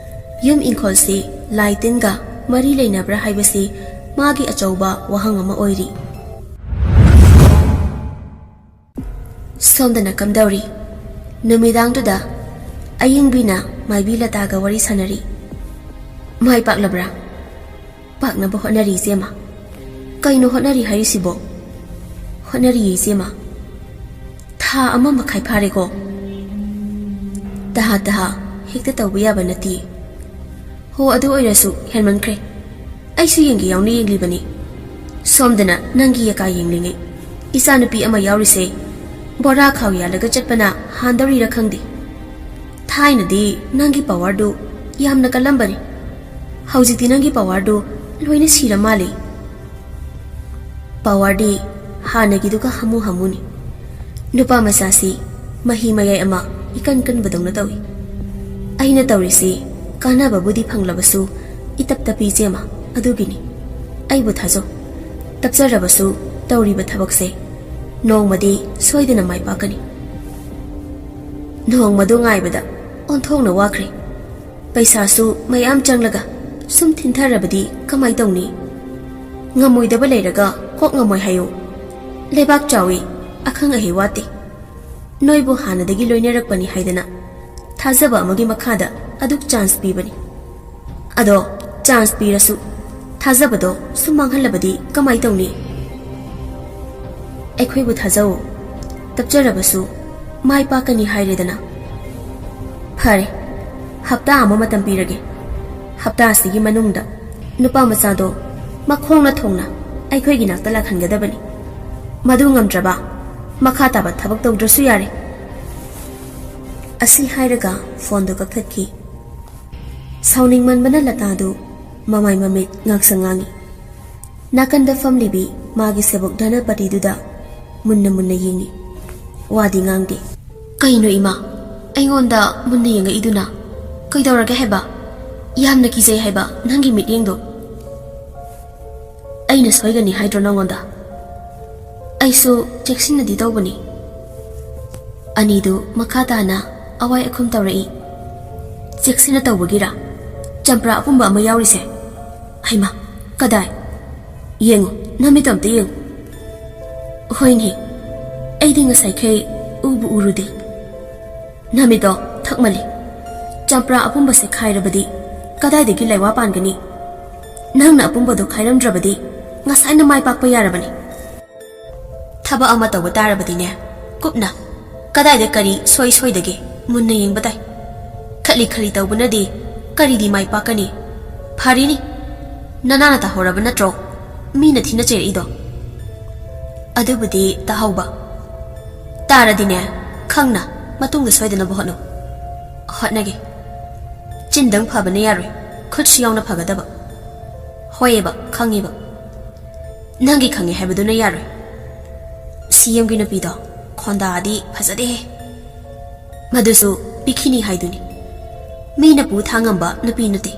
ꯌꯨꯝ ꯏꯪꯈꯣꯜꯁꯤ ꯂꯥꯏ ꯇꯤꯟꯒ ꯃꯔꯤ ꯂꯩꯅꯕ꯭ꯔꯥ ꯍꯥꯏꯕꯁꯤ ꯃꯥꯒꯤ ꯑꯆꯧꯕ ꯋꯥꯍꯪ ꯑꯃ ꯑꯣꯏꯔꯤ꯫ ꯁꯣꯝꯗꯅ ꯀꯝꯗꯧꯔꯤ? ꯅꯨꯃꯤꯗꯥꯡꯗꯨꯗ ꯑꯌꯤꯡꯕꯤꯅ ꯃꯥꯏꯕꯤ ꯂꯇꯥꯒ ꯋꯥꯔꯤ ꯁꯥꯟꯅꯔꯤ꯫ ꯃꯥꯏ ꯄꯥꯛꯂꯕ꯭ꯔꯥ? ꯄꯥꯛꯅꯕ ꯍꯣꯠꯅꯔꯤ, ꯏꯆꯦꯃ꯫ ꯀꯩꯅꯣ ꯍꯣꯠꯅꯔꯤ ꯍꯥꯏꯔꯤꯁꯤꯕꯣ? ꯍꯣꯠꯅꯔꯤꯌꯦ, ꯏꯆꯦꯃ꯫ ꯊꯥ ꯑꯃ ꯃꯈꯥꯏ ꯐꯥꯔꯦꯀꯣ꯫ ꯇꯍꯥ ꯇꯍꯥ ꯍꯦꯛꯇ ꯇꯧꯕ ꯌꯥꯕ ꯅꯠꯇꯦ꯫ ꯍꯣ, ꯑꯗꯨ ꯑꯣꯏꯔꯁꯨ ꯍꯦꯟꯃꯟꯈ꯭ꯔꯦ꯫ ꯑꯩꯁꯨ ꯌꯦꯡꯒꯦ ꯌꯥꯎꯅ ꯌꯦꯡꯂꯤꯕꯅꯤ꯫ ꯁꯣꯝꯗꯅ ꯅꯪꯒꯤ ꯌꯦꯀꯥ ꯌꯦꯡꯂꯤꯉꯩ ꯏꯆꯥꯅꯨꯄꯤ ꯑꯃ ꯌꯥꯎꯔꯤꯁꯦ ꯕꯣꯔꯥ ꯈꯥꯎ ꯌꯥꯜꯂꯒ ꯆꯠꯄꯅ ꯍꯥꯟꯗꯧꯔꯤꯔ ꯈꯪꯗꯦ꯫ ꯊꯥꯏꯅꯗꯤ ꯅꯪꯒꯤ ꯄꯋꯥꯔꯗꯨ ꯌꯥꯝꯅ ꯀꯜꯂꯝꯕꯅꯤ꯫ ꯍꯧꯖꯤꯛꯇꯤ ꯅꯪꯒꯤ ꯄꯋꯥꯔꯗꯨ ꯂꯣꯏꯅ ꯁꯤꯔ ꯃꯥꯜꯂꯦ꯫ ꯄꯋꯥꯔꯗꯤ ꯍꯥꯟꯅꯒꯤꯗꯨꯒ ꯍꯥꯃꯨ ꯍꯥꯃꯨꯅꯤ꯫ ꯅꯨꯄꯥ ꯃꯆꯥꯁꯤ ꯃꯍꯤ ꯃꯌꯥꯏ ꯑꯃ ꯏꯀꯟ ꯀꯟꯕꯗꯧꯅ ꯇꯧꯏ꯫ ꯑꯩꯅ ꯇꯧꯔꯤꯁꯤ ꯀꯥꯟꯅꯕꯕꯨꯗꯤ ꯐꯪꯂꯕꯁꯨ ꯏꯇꯞ ꯇꯞꯄꯤ ꯏꯆꯦꯃ, ꯑꯗꯨꯒꯤꯅꯤ꯫ ꯑꯩꯕꯨ ꯊꯥꯖꯧ꯫ ꯇꯞꯆꯔꯕꯁꯨ ꯇꯧꯔꯤꯕ ꯊꯕꯛꯁꯦ ꯅꯣꯡꯃꯗꯤ ꯁꯣꯏꯗꯅ ꯃꯥꯏ ꯄꯥꯛꯀꯅꯤ꯫ ꯅꯣꯡꯃꯗꯨ ꯉꯥꯏꯕꯗ ꯑꯣꯟꯊꯣꯛꯅ ꯋꯥꯈ꯭ꯔꯦ꯫ ꯄꯩꯁꯥꯁꯨ ꯃꯌꯥꯝ ꯆꯪꯂꯒ ꯁꯨꯝ ꯊꯤꯟꯊꯔꯕꯗꯤ ꯀꯃꯥꯏ ꯇꯧꯅꯤ? ꯉꯝꯃꯣꯏꯗꯕ ꯂꯩꯔꯒ ꯀꯣꯛ ꯉꯝꯃꯣꯏ ꯍꯥꯏꯌꯨ꯫ ꯂꯩꯕꯥꯛ ꯆꯥꯎꯏ, ꯑꯈꯪ ꯑꯍꯩ ꯋꯥꯠꯇꯦ꯫ ꯅꯣꯏꯕꯨ ꯍꯥꯟꯅꯗꯒꯤ ꯂꯣꯏꯅꯔꯛꯄꯅꯤ ꯍꯥꯏꯗꯅ ꯊꯥꯖꯕ ꯑꯃꯒꯤ ꯃꯈꯥꯗ ꯑꯗꯨꯛ ꯆꯥꯟꯁ ꯄꯤꯕꯅꯤ꯫ ꯑꯗꯣ ꯆꯥꯟꯁ ꯄꯤꯔꯁꯨ ꯊꯥꯖꯕꯗꯣ ꯁꯨꯝ ꯃꯥꯡꯍꯜꯂꯕꯗꯤ ꯀꯃꯥꯏ ꯇꯧꯅꯤ? ꯑꯩꯈꯣꯏꯕꯨ ꯊꯥꯖꯧ꯫ ꯇꯞꯆꯔꯕꯁꯨ ꯃꯥꯏ ꯄꯥꯛꯀꯅꯤ ꯍꯥꯏꯔꯦꯗꯅ꯫ ꯐꯔꯦ, ꯍꯞꯇꯥ ꯑꯃ ꯃꯇꯝ ꯄꯤꯔꯒꯦ꯫ ꯍꯞꯇꯥ ꯑꯁꯤꯒꯤ ꯃꯅꯨꯡꯗ ꯅꯨꯄꯥ ꯃꯆꯥꯗꯣ ꯃꯈꯣꯡꯅ ꯊꯣꯡꯅ ꯑꯩꯈꯣꯏꯒꯤ ꯅꯥꯛꯇ ꯂꯥꯛꯍꯟꯒꯗꯕꯅꯤ꯫ ꯃꯗꯨ ꯉꯝꯗ꯭ꯔꯕ ꯃꯈꯥ ꯇꯥꯕ ꯊꯕꯛ ꯇꯧꯗ꯭ꯔꯁꯨ ꯌꯥꯔꯦ꯫ ꯑꯁꯤ ꯍꯥꯏꯔꯒ ꯐꯣꯟꯗꯨ ꯀꯛꯊꯠꯈꯤ꯫ ꯁꯥꯎꯅꯤꯡꯃꯟꯕꯅ ꯂꯇꯥꯗꯨ ꯃꯃꯥꯏ ꯃꯃꯤꯠ ꯉꯥꯡꯁꯪ ꯉꯥꯡꯏ꯫ ꯅꯥꯀꯟꯗ ꯐꯝꯂꯤꯕꯤ ꯃꯥꯒꯤ ꯁꯦꯕꯣꯛ ꯙꯅꯄꯇꯤꯗꯨꯗ ꯃꯨꯟꯅ ꯃꯨꯟꯅ ꯌꯦꯡꯏ꯫ ꯋꯥꯗꯤ ꯉꯥꯡꯗꯦ꯫ "ꯀꯩꯅꯣ ꯏꯃꯥ, ꯑꯩꯉꯣꯟꯗ ꯃꯨꯟꯅ ꯌꯦꯡꯉꯛꯏꯗꯨꯅ? ꯀꯩꯗꯧꯔꯒꯦ ꯍꯥꯏꯕ? ꯌꯥꯝꯅ ꯀꯤꯖꯩ ꯍꯥꯏꯕ ꯅꯪꯒꯤ ꯃꯤꯠꯌꯦꯡꯗꯣ?" "ꯑꯩꯅ ꯁꯣꯏꯒꯅꯤ ꯍꯥꯏꯗ꯭ꯔꯣ ꯅꯉꯣꯟꯗ? ꯑꯩꯁꯨ ꯆꯦꯛꯁꯤꯟꯅꯗꯤ ꯇꯧꯕꯅꯤ꯫" ꯑꯅꯤꯗꯨ ꯃꯈꯥ ꯇꯥꯅ ꯑꯋꯥꯏ ꯑꯈꯨꯝ ꯇꯧꯔꯛꯏ꯫ "ꯆꯦꯛꯁꯤꯟꯅ ꯇꯧꯕꯒꯤꯔ ꯆꯝꯄ꯭ꯔꯥ ꯑꯄꯨꯝꯕ ꯑꯃ ꯌꯥꯎꯔꯤꯁꯦ? ꯍꯩꯃꯥ, ꯀꯗꯥꯏ? ꯌꯦꯡꯉꯨ, ꯅꯃꯤꯠꯇꯣ ꯑꯝꯇ ꯌꯦꯡꯉꯨ꯫" "ꯍꯣꯏꯅꯦ, ꯑꯩꯗꯤ ꯉꯁꯥꯏꯈꯩ ꯎꯕꯨ ꯎꯔꯨꯗꯦ꯫" "ꯅꯃꯤꯠꯇꯣ ꯊꯛꯃꯜꯂꯤ꯫ ꯆꯝꯄ꯭ꯔꯥ ꯑꯄꯨꯝꯕꯁꯦ ꯈꯥꯏꯔꯕꯗꯤ ꯀꯗꯥꯏꯗꯒꯤ ꯂꯥꯏꯋꯥ ꯄꯥꯟꯒꯅꯤ? ꯅꯪꯅ ꯑꯄꯨꯝꯕꯗꯣ ꯈꯥꯏꯔꯝꯗ꯭ꯔꯕꯗꯤ ꯉꯁꯥꯏꯅ ꯃꯥꯏ ꯄꯥꯛꯄ ꯌꯥꯔꯕꯅꯤ꯫ ꯊꯕꯛ ꯑꯃ ꯇꯧꯕ ꯇꯥꯔꯕꯗꯤꯅꯦ, ꯀꯨꯞꯅ ꯀꯗꯥꯏꯗ ꯀꯔꯤ ꯁꯣꯏ ꯁꯣꯏꯗꯒꯦ ꯃꯨꯟꯅ ꯌꯦꯡꯕ ꯇꯥꯏ꯫ ꯈꯠꯂꯤ ꯈꯠꯂꯤ ꯇꯧꯕꯅꯗꯤ ꯀꯔꯤꯗꯤ ꯃꯥꯏ ꯄꯥꯛꯀꯅꯤ? ꯐꯔꯤꯅꯤ, ꯅꯅꯥꯅ ꯇꯥꯍꯧꯔꯕ ꯅꯠꯇ꯭ꯔꯣ ꯃꯤꯅ ꯊꯤꯅ ꯆꯩꯔꯛꯏꯗꯣ? ꯑꯗꯨꯕꯨꯗꯤ ꯇꯥꯍꯧꯕ꯫ ꯇꯥꯔꯗꯤꯅꯦ, ꯈꯪꯅ ꯃꯇꯨꯡꯗ ꯁꯣꯏꯗꯅꯕ ꯍꯣꯠꯅꯧ꯫ ꯍꯣꯠꯅꯒꯦ꯫ ꯆꯤꯟꯗꯪ ꯐꯕꯅ ꯌꯥꯔꯣꯏ, ꯈꯨꯠꯁꯨ ꯌꯥꯎꯅ ꯐꯒꯗꯕ꯫ ꯍꯣꯏꯑꯦꯕ, ꯈꯪꯉꯦꯕ꯫ ꯅꯪꯒꯤ ꯈꯪꯉꯦ ꯍꯥꯏꯕꯗꯨꯅ ꯌꯥꯔꯣꯏ꯫ ꯁꯤ ꯑꯦꯝꯒꯤ ꯅꯨꯄꯤꯗꯣ ꯈꯣꯟꯗꯥꯗꯤ ꯐꯖꯗꯦꯍꯦ꯫ ꯃꯗꯨꯁꯨ ꯄꯤꯈꯤꯅꯤ ꯍꯥꯏꯗꯨꯅꯤ꯫ ꯃꯤꯅ ꯄꯨ ꯊꯥꯡꯉꯝꯕ ꯅꯨꯄꯤ ꯅꯠꯇꯦ꯫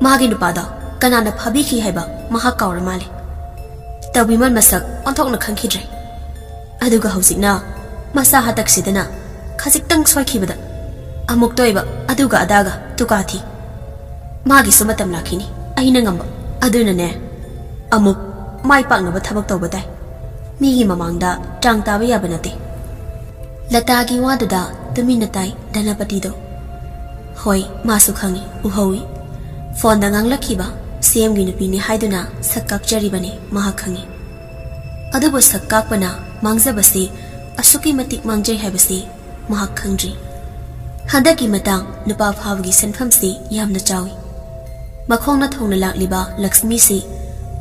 ꯃꯥꯒꯤ ꯅꯨꯄꯥꯗꯣ ꯀꯅꯥꯅ ꯐꯥꯕꯤꯈꯤ ꯍꯥꯏꯕ ꯃꯍꯥꯛ ꯀꯥꯎꯔ ꯃꯥꯜꯂꯦ꯫ ꯇꯧꯕꯤꯃꯜ ꯃꯁꯛ ꯑꯣꯟꯊꯣꯛꯅ ꯈꯪꯈꯤꯗ꯭ꯔꯦ꯫ ꯑꯗꯨꯒ ꯍꯧꯖꯤꯛꯅ ꯃꯁꯥ ꯍꯇꯛꯁꯤꯗꯅ ꯈꯖꯤꯛꯇꯪ ꯁꯣꯏꯈꯤꯕꯗ ꯑꯃꯨꯛꯇ ꯑꯣꯏꯕ ꯑꯗꯨꯒ ꯑꯗꯥꯒ ꯇꯨꯀꯥ ꯊꯤ꯫ ꯃꯥꯒꯤꯁꯨ ꯃꯇꯝ ꯂꯥꯛꯈꯤꯅꯤ, ꯑꯩꯅ ꯉꯝꯕ꯫ ꯑꯗꯨꯅꯅꯦ, ꯑꯃꯨꯛ ꯃꯥꯏ ꯄꯥꯛꯅꯕ ꯊꯕꯛ ꯇꯧꯕ ꯇꯥꯏ꯫ ꯃꯤꯒꯤ ꯃꯃꯥꯡꯗ ꯇ꯭ꯔꯥꯡ ꯇꯥꯕ ꯌꯥꯕ ꯅꯠꯇꯦ꯫ ꯂꯇꯥꯒꯤ ꯋꯥꯗꯨꯗ ꯇꯨꯃꯤꯟꯅ ꯇꯥꯏ ꯙꯅꯄꯇꯤꯗꯣ꯫ ꯍꯣꯏ, ꯃꯥꯁꯨ ꯈꯪꯏ, ꯎꯍꯧꯏ꯫ ꯐꯣꯟꯗ ꯉꯥꯡꯂꯛꯈꯤꯕ ꯁꯤ ꯑꯦꯝꯒꯤ ꯅꯨꯄꯤꯅꯤ ꯍꯥꯏꯗꯨꯅ ꯁꯛ ꯀꯥꯛꯆꯔꯤꯕꯅꯤ ꯃꯍꯥꯛ ꯈꯪꯏ꯫ ꯑꯗꯨꯕꯨ ꯁꯛ ꯀꯥꯛꯄꯅ ꯃꯥꯡꯖꯕꯁꯤ ꯑꯁꯨꯛꯀꯤ ꯃꯇꯤꯛ ꯃꯥꯡꯖꯩ ꯍꯥꯏꯕꯁꯤ ꯃꯍꯥꯛ ꯈꯪꯗ꯭ꯔꯤ꯫ ꯍꯟꯗꯛꯀꯤ ꯃꯇꯥꯡ ꯅꯨꯄꯥ ꯐꯥꯕꯒꯤ ꯁꯦꯟꯐꯝꯁꯤ ꯌꯥꯝꯅ ꯆꯥꯎꯏ꯫ ꯃꯈꯣꯡꯅ ꯊꯣꯡꯅ ꯂꯥꯛꯂꯤꯕ ꯂꯛꯁꯃꯤꯁꯤ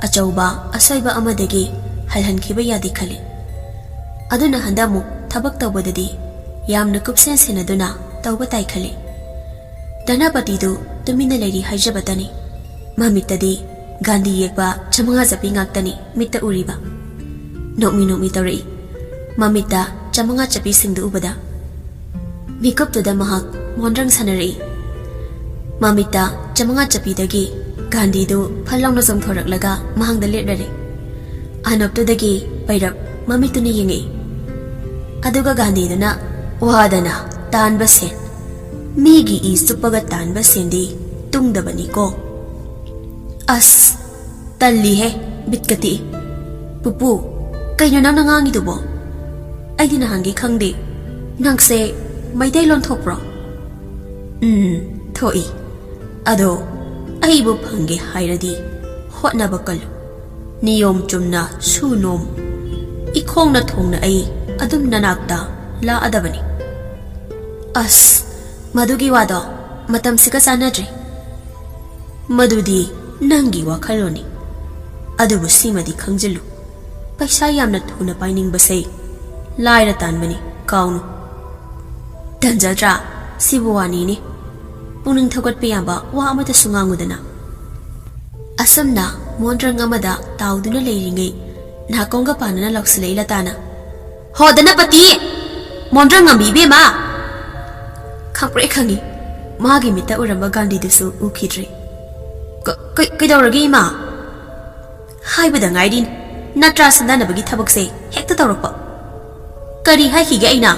ꯑꯆꯧꯕ ꯑꯁꯣꯏꯕ ꯑꯃꯗꯒꯤ ꯍꯜꯍꯟꯈꯤꯕ ꯌꯥꯗꯦ ꯈꯜꯂꯤ꯫ ꯑꯗꯨꯅ ꯍꯟꯗꯛꯃꯨꯛ ꯊꯕꯛ ꯇꯧꯕꯗꯗꯤ ꯌꯥꯝꯅ ꯀꯨꯞꯁꯦꯟ ꯁꯦꯟꯅꯗꯨꯅ ꯇꯧꯕ ꯇꯥꯏ ꯈꯜꯂꯤ꯫ ꯙꯅꯄꯇꯤꯗꯨ ꯇꯨꯃꯤꯟꯅ ꯂꯩꯔꯤ ꯍꯥꯏꯖꯕꯇꯅꯤ꯫ ꯃꯃꯤꯠꯇꯗꯤ ꯒꯥꯟꯙꯤ ꯌꯦꯛꯄ ꯆꯃꯉꯥ ꯆꯞꯄꯤ ꯉꯥꯛꯇꯅꯤ ꯃꯤꯠꯇ ꯎꯔꯤꯕ꯫ ꯅꯣꯛꯃꯤ ꯅꯣꯛꯃꯤ ꯇꯧꯔꯛꯏ꯫ ꯃꯃꯤꯠꯇ ꯆꯃꯉꯥ ꯆꯞꯄꯤꯁꯤꯡꯗꯨ ꯎꯕꯗ ꯃꯤꯀꯨꯞꯇꯨꯗ ꯃꯍꯥꯛ ꯃꯣꯟꯗ꯭ꯔꯪ ꯁꯥꯟꯅꯔꯛꯏ꯫ ꯃꯃꯤꯠꯇ ꯆꯃꯉꯥ ꯆꯞꯄꯤꯗꯒꯤ ꯒꯥꯟꯙꯤꯗꯨ ꯐꯠ ꯂꯥꯎꯅ ꯆꯣꯡꯊꯣꯔꯛꯂꯒ ꯃꯍꯥꯛꯗ ꯂꯦꯞꯂꯔꯦ꯫ ꯑꯅꯣꯞꯇꯨꯗꯒꯤ ꯄꯩꯔꯞ ꯃꯃꯤꯠꯇꯨꯅ ꯌꯦꯡꯉꯛꯏ꯫ ꯑꯗꯨꯒ ꯒꯥꯟꯙꯤꯗꯨꯅ ꯋꯥꯗꯅ ꯇꯥꯟꯕ ꯁꯦꯟ, ꯃꯤꯒꯤ ꯏ ꯆꯨꯞꯄꯒ ꯇꯥꯟꯕ ꯁꯦꯟꯗꯤ ꯇꯨꯡꯗꯕꯅꯤꯀꯣ꯫ ꯑꯁ, ꯇꯜꯂꯤꯍꯦ, ꯕꯤꯠꯀ ꯇꯦꯛꯏ꯫ ꯄꯨꯄꯨ, ꯀꯩꯅꯣ ꯅꯪꯅ ꯉꯥꯡꯉꯤꯗꯨꯕꯣ? ꯑꯩꯗꯤ ꯅꯍꯥꯟꯒꯤ ꯈꯪꯗꯦ꯫ ꯅꯪꯁꯦ ꯃꯩꯇꯩꯂꯣꯟ ꯊꯣꯛꯄ꯭ꯔꯣ? ꯎꯝ, ꯊꯣꯛꯏ꯫ ꯑꯗꯣ ꯑꯩꯕꯨ ꯐꯪꯒꯦ ꯍꯥꯏꯔꯗꯤ ꯍꯣꯠꯅꯕ ꯀꯜꯂꯨ꯫ ꯅꯤꯌꯣꯝ ꯆꯨꯝꯅ ꯁꯨ ꯅꯣꯝ꯫ ꯏꯈꯣꯡꯅ ꯊꯣꯡꯅ ꯑꯩ ꯑꯗꯨꯝ ꯅꯅꯥꯛꯇ ꯂꯥꯛꯑꯗꯕꯅꯤ꯫ ꯑꯁ, ꯃꯗꯨꯒꯤ ꯋꯥꯗꯣ ꯃꯇꯝꯁꯤꯒ ꯆꯥꯟꯅꯗ꯭ꯔꯦ꯫ ꯃꯗꯨꯗꯤ ꯅꯪꯒꯤ ꯋꯥꯈꯜꯂꯣꯟꯅꯤ꯫ ꯑꯗꯨꯕꯨ ꯁꯤꯃꯗꯤ ꯈꯪꯖꯤꯜꯂꯨ, ꯄꯩꯁꯥ ꯌꯥꯝꯅ ꯊꯨꯅ ꯄꯥꯏꯅꯤꯡꯕꯁꯦ ꯂꯥꯏꯔ ꯇꯥꯟꯕꯅꯤ, ꯀꯥꯎꯅꯨ꯫ ꯇꯟꯖꯗ꯭ꯔꯥ? ꯁꯤꯕꯨ ꯋꯥꯅꯤꯅꯦ꯫ ꯄꯨꯛꯅꯤꯡ ꯊꯧꯒꯠꯄ ꯌꯥꯕ ꯋꯥ ꯑꯃꯠꯇꯁꯨ ꯉꯥꯡꯉꯨꯗꯅ꯫ ꯑꯁꯨꯝꯅ ꯃꯣꯟꯗ꯭ꯔꯪ ꯑꯃꯗ ꯇꯥꯎꯗꯨꯅ ꯂꯩꯔꯤꯉꯩ, ꯅꯥꯀꯣꯡꯒ ꯄꯥꯟꯅꯅ ꯂꯥꯎꯁꯤꯜꯂꯛꯏ ꯂꯇꯥꯅ, "ꯍꯣ ꯗꯅꯄꯇꯤ! ꯃꯣꯟꯗ꯭ꯔꯪ ꯉꯝꯕꯤ ꯏꯕꯦꯝꯃ!" ꯈꯪꯄ꯭ꯔꯦꯛ ꯈꯪꯉꯤ꯫ ꯃꯥꯒꯤ ꯃꯤꯠꯇ ꯎꯔꯝꯕ ꯒꯥꯟꯙꯤꯗꯨꯁꯨ ꯎꯈꯤꯗ꯭ꯔꯦ꯫ "ꯀ-, ꯀ-, ꯀꯩꯗꯧꯔꯒꯦ, ꯏꯃꯥ?" "ꯍꯥꯏꯕꯗ ꯉꯥꯏꯔꯤ, ꯅꯠꯇ꯭ꯔꯥ ꯁꯟꯗꯥꯅꯕꯒꯤ ꯊꯕꯛꯁꯦ ꯍꯦꯛꯇ ꯇꯧꯔꯛꯄ?" "ꯀꯔꯤ ꯍꯥꯏꯈꯤꯒꯦ ꯑꯩꯅ?"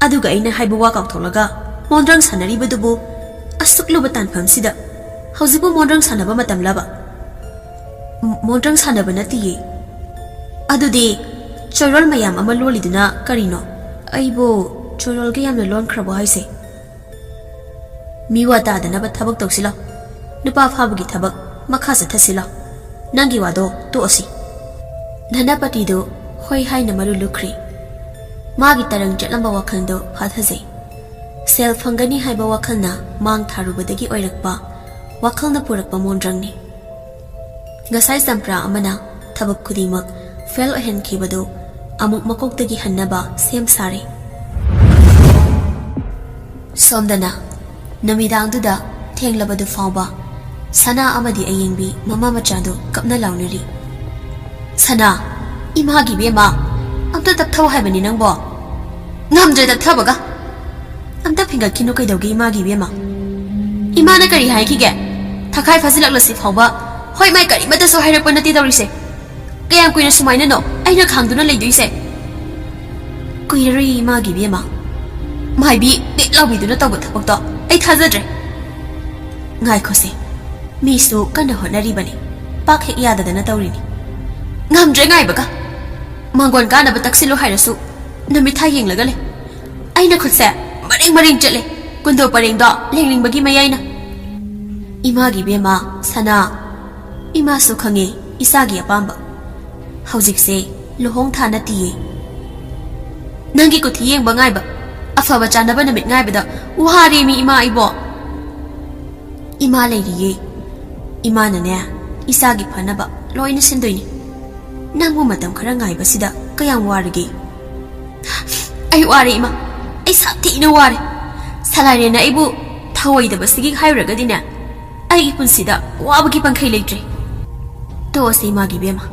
"ꯑꯗꯨꯒ ꯑꯩꯅ ꯍꯥꯏꯕ ꯋꯥ ꯀꯥꯎꯊꯣꯛꯂꯒ ꯃꯣꯟꯗ꯭ꯔꯪ ꯁꯥꯟꯅꯔꯤꯕꯗꯨꯕꯨ ꯑꯁꯨꯛ ꯂꯨꯕ ꯇꯥꯟꯐꯝꯁꯤꯗ ꯍꯧꯖꯤꯛꯄꯨ ꯃꯣꯟꯗ꯭ꯔꯪ ꯁꯥꯟꯅꯕ ꯃꯇꯝꯂꯕ?" "ꯃ-, ꯃꯣꯟꯗ꯭ꯔꯪ ꯁꯥꯟꯅꯕ ꯅꯠꯇꯤꯌꯦ꯫" "ꯑꯗꯨꯗꯤ ꯆꯣꯏꯔꯣꯜ ꯃꯌꯥꯝ ꯑꯃ ꯂꯣꯜꯂꯤꯗꯨꯅ ꯀꯔꯤꯅꯣ?" "ꯑꯩꯕꯨ ꯆꯣꯏꯔꯣꯜꯒ ꯌꯥꯝꯅ ꯂꯣꯟꯈ꯭ꯔꯕꯣ ꯍꯥꯏꯁꯦ?" "ꯃꯤꯋꯥ ꯇꯥꯗꯅꯕ ꯊꯕꯛ ꯇꯧꯁꯤꯂꯣ꯫ ꯅꯨꯄꯥ ꯐꯥꯕꯒꯤ ꯊꯕꯛ ꯃꯈꯥ ꯆꯠꯊꯁꯤꯂꯣ꯫ ꯅꯪꯒꯤ ꯋꯥꯗꯣ ꯇꯣꯛꯑꯁꯤ꯫" ꯙꯅꯄꯇꯤꯗꯨ ꯍꯣꯏ ꯍꯥꯏꯅ ꯃꯔꯨ ꯂꯨꯈ꯭ꯔꯦ꯫ ꯃꯥꯒꯤ ꯇꯔꯪ ꯆꯠꯂꯝꯕ ꯋꯥꯈꯜꯗꯣ ꯐꯥꯊꯖꯩ꯫ ꯁꯦꯜ ꯐꯪꯒꯅꯤ ꯍꯥꯏꯕ ꯋꯥꯈꯜꯅ ꯃꯥꯡ ꯊꯥꯔꯨꯕꯗꯒꯤ ꯑꯣꯏꯔꯛꯄ, ꯋꯥꯈꯜꯅ ꯄꯨꯔꯛꯄ ꯃꯣꯟꯗ꯭ꯔꯪꯅꯤ꯫ ꯉꯁꯥꯏ ꯆꯝꯄ꯭ꯔꯥ ꯑꯃꯅ ꯊꯕꯛ ꯈꯨꯗꯤꯡꯃꯛ ꯐꯦꯜ ꯑꯣꯏꯍꯟꯈꯤꯕꯗꯨ ꯑꯃꯨꯛ ꯃꯀꯣꯛꯇꯒꯤ ꯍꯟꯅꯕ ꯁꯦꯝ ꯁꯥꯔꯦ꯫ ꯁꯣꯝꯗꯅ ꯅꯨꯃꯤꯗꯥꯡꯗꯨꯗ ꯊꯦꯡꯂꯕꯗꯨ ꯐꯥꯎꯕ ꯁꯅꯥ ꯑꯃꯗꯤ ꯑꯌꯦꯡꯕꯤ ꯃꯃꯥ ꯃꯆꯥꯗꯨ ꯀꯞꯅ ꯂꯥꯎꯅꯔꯤ꯫ "ꯁꯅꯥ, ꯏꯃꯥꯒꯤ ꯏꯕꯦꯝꯃ, ꯑꯝꯇ ꯇꯞꯊꯧ ꯍꯥꯏꯕꯅꯤ ꯅꯪꯕꯣ꯫ ꯉꯝꯗ꯭ꯔꯦ ꯇꯞꯊꯕꯒ꯫ ꯑꯝꯇ ꯐꯤꯡꯒꯠꯈꯤꯅꯨ ꯀꯩꯗꯧꯒꯦ ꯏꯃꯥꯒꯤ ꯏꯕꯦꯝꯃ꯫ ꯏꯃꯥꯅ ꯀꯔꯤ ꯍꯥꯏꯈꯤꯒꯦ? ꯊꯈꯥꯏ ꯐꯥꯖꯤꯜꯂꯛꯂꯁꯤ ꯐꯥꯎꯕ ꯍꯣꯏ ꯃꯥꯏ ꯀꯔꯤꯃꯠꯇꯁꯨ ꯍꯥꯏꯔꯛꯄ ꯅꯠꯇꯦ ꯇꯧꯔꯤꯁꯦ꯫ ꯀꯌꯥꯝ ꯀꯨꯏꯅ ꯁꯨꯃꯥꯏꯅꯅꯣ ꯑꯩꯅ ꯈꯥꯡꯗꯨꯅ ꯂꯩꯗꯣꯏꯁꯦ?" "ꯀꯨꯏꯔꯔꯣꯏ ꯏꯃꯥꯒꯤ ꯏꯕꯦꯝꯃ꯫ ꯃꯥꯏꯕꯤ ꯄꯦꯠ ꯂꯥꯎꯕꯤꯗꯨꯅ ꯇꯧꯕ ꯊꯕꯛꯇꯣ ꯑꯩ ꯊꯥꯖꯗ꯭ꯔꯦ꯫" "ꯉꯥꯏꯈꯣꯁꯦ, ꯃꯤꯁꯨ ꯀꯟꯅ ꯍꯣꯠꯅꯔꯤꯕꯅꯤ, ꯄꯥꯛ ꯍꯦꯛ ꯌꯥꯗꯗꯅ ꯇꯧꯔꯤꯅꯤ꯫ ꯉꯝꯗ꯭ꯔꯦ ꯉꯥꯏꯕꯒ꯫ ꯃꯥꯡꯒꯣꯟ ꯀꯥꯅꯕ ꯇꯛꯁꯤꯜꯂꯨ ꯍꯥꯏꯔꯁꯨ ꯅꯨꯃꯤꯠ ꯊꯥ ꯌꯦꯡꯂꯒ ꯂꯩ꯫ ꯑꯩꯅ ꯈꯨꯠꯁꯦ ꯃꯔꯦꯡ ꯃꯔꯦꯡ ꯆꯠꯂꯦ, ꯀꯨꯟꯗꯣ ꯄꯔꯦꯡꯗꯣ ꯂꯦꯡꯅꯤꯡꯕꯒꯤ ꯃꯌꯥꯏꯅ꯫" "ꯏꯃꯥꯒꯤ ꯏꯕꯦꯝꯃ ꯁꯅꯥ, ꯏꯃꯥꯁꯨ ꯈꯪꯉꯦ ꯏꯆꯥꯒꯤ ꯑꯄꯥꯝꯕ꯫ ꯍꯧꯖꯤꯛꯁꯦ ꯂꯨꯍꯣꯡ ꯊꯥ ꯅꯠꯇꯤꯌꯦ꯫ ꯅꯪꯒꯤ ꯀꯨꯊꯤ ꯌꯦꯡꯕ ꯉꯥꯏꯕ ꯑꯐꯕ ꯆꯥꯅꯕ ꯅꯨꯃꯤꯠ ꯉꯥꯏꯕꯗ ꯋꯥꯔꯦꯃꯤ ꯏꯃꯥ ꯑꯩꯕꯣ꯫ ꯏꯃꯥ ꯂꯩꯔꯤꯌꯦ꯫ ꯏꯃꯥꯅꯅꯦ, ꯏꯆꯥꯒꯤ ꯐꯅꯕ ꯂꯣꯏꯅ ꯁꯤꯟꯗꯣꯏꯅꯤ꯫ ꯅꯪꯕꯨ ꯃꯇꯝ ꯈꯔ ꯉꯥꯏꯕꯁꯤꯗ ꯀꯌꯥꯝ ꯋꯥꯔꯒꯦ? ꯑꯩ ꯋꯥꯔꯦ ꯏꯃꯥ, ꯑꯩ ꯁꯥꯊꯤꯅ ꯋꯥꯔꯦ꯫ ꯁꯂꯥꯏꯔꯦꯟꯅ ꯑꯩꯕꯨ ꯊꯧꯑꯣꯏꯗꯕꯁꯤꯒꯤ ꯍꯥꯏꯔꯨꯔꯒꯗꯤꯅꯦ, ꯑꯩꯒꯤ ꯄꯨꯟꯁꯤꯗ ꯋꯥꯕꯒꯤ ꯄꯟꯈꯩ ꯂꯩꯇ꯭ꯔꯦ꯫ ꯇꯣꯛꯑꯁꯦ ꯏꯃꯥꯒꯤ ꯏꯕꯦꯝꯃ,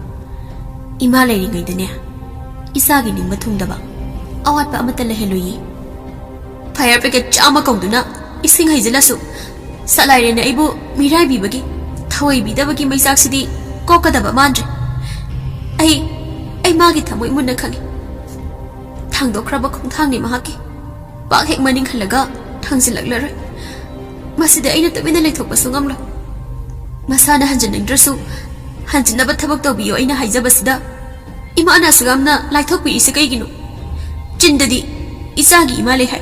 ꯏꯃꯥ ꯂꯩꯔꯤꯉꯩꯗꯅꯦ ꯏꯆꯥꯒꯤ ꯅꯤꯡꯕ ꯊꯨꯡꯗꯕ ꯑꯋꯥꯠꯄ ꯑꯃꯠꯇ ꯂꯩꯍꯜꯂꯣꯏꯌꯦ꯫ ꯐꯥꯌꯔ ꯄꯦꯀꯦꯠ ꯆꯥꯝꯃ ꯀꯧꯗꯨꯅ ꯏꯁꯤꯡ ꯍꯩꯖꯤꯜꯂꯁꯨ ꯁꯂꯥꯏꯔꯦꯟꯅ ꯑꯩꯕꯨ ꯃꯤꯔꯥꯏꯕꯤꯕꯒꯤ, ꯊꯧꯑꯣꯏꯕꯤꯗꯕꯒꯤ ꯃꯩꯆꯥꯛꯁꯤꯗꯤ ꯀꯣꯛꯀꯗꯕ ꯃꯥꯟꯗ꯭ꯔꯦ꯫ ꯑꯩ, ꯑꯩ ꯃꯥꯒꯤ ꯊꯃꯣꯏ ꯃꯨꯟꯅ ꯈꯪꯏ꯫ ꯊꯥꯡꯗꯣꯛꯈ꯭ꯔꯕ ꯈꯣꯡꯊꯥꯡꯅꯤ ꯃꯍꯥꯛꯀꯤ꯫ ꯄꯥꯛ ꯍꯦꯛ ꯃꯅꯤꯡ ꯍꯜꯂꯒ ꯊꯥꯡꯖꯤꯜꯂꯛꯂꯔꯣꯏ꯫ ꯃꯁꯤꯗ ꯑꯩꯅ ꯇꯨꯃꯤꯟꯅ ꯂꯩꯊꯣꯛꯄꯁꯨ ꯉꯝꯂꯣꯏ꯫ ꯃꯁꯥꯅ ꯍꯟꯖꯤꯟꯅꯤꯡꯗ꯭ꯔꯁꯨ ꯍꯟꯖꯤꯟꯅꯕ ꯊꯕꯛ ꯇꯧꯕꯤꯌꯨ ꯑꯩꯅ ꯍꯥꯏꯖꯕꯁꯤꯗ ꯏꯃꯥꯅ ꯑꯁꯨꯛ ꯌꯥꯝꯅ ꯂꯥꯏꯊꯣꯛꯄꯤꯔꯤꯁꯤ ꯀꯩꯒꯤꯅꯣ? ꯆꯤꯟꯗꯗꯤ ꯏꯆꯥꯒꯤ ꯏꯃꯥ ꯂꯩ ꯍꯥꯏ,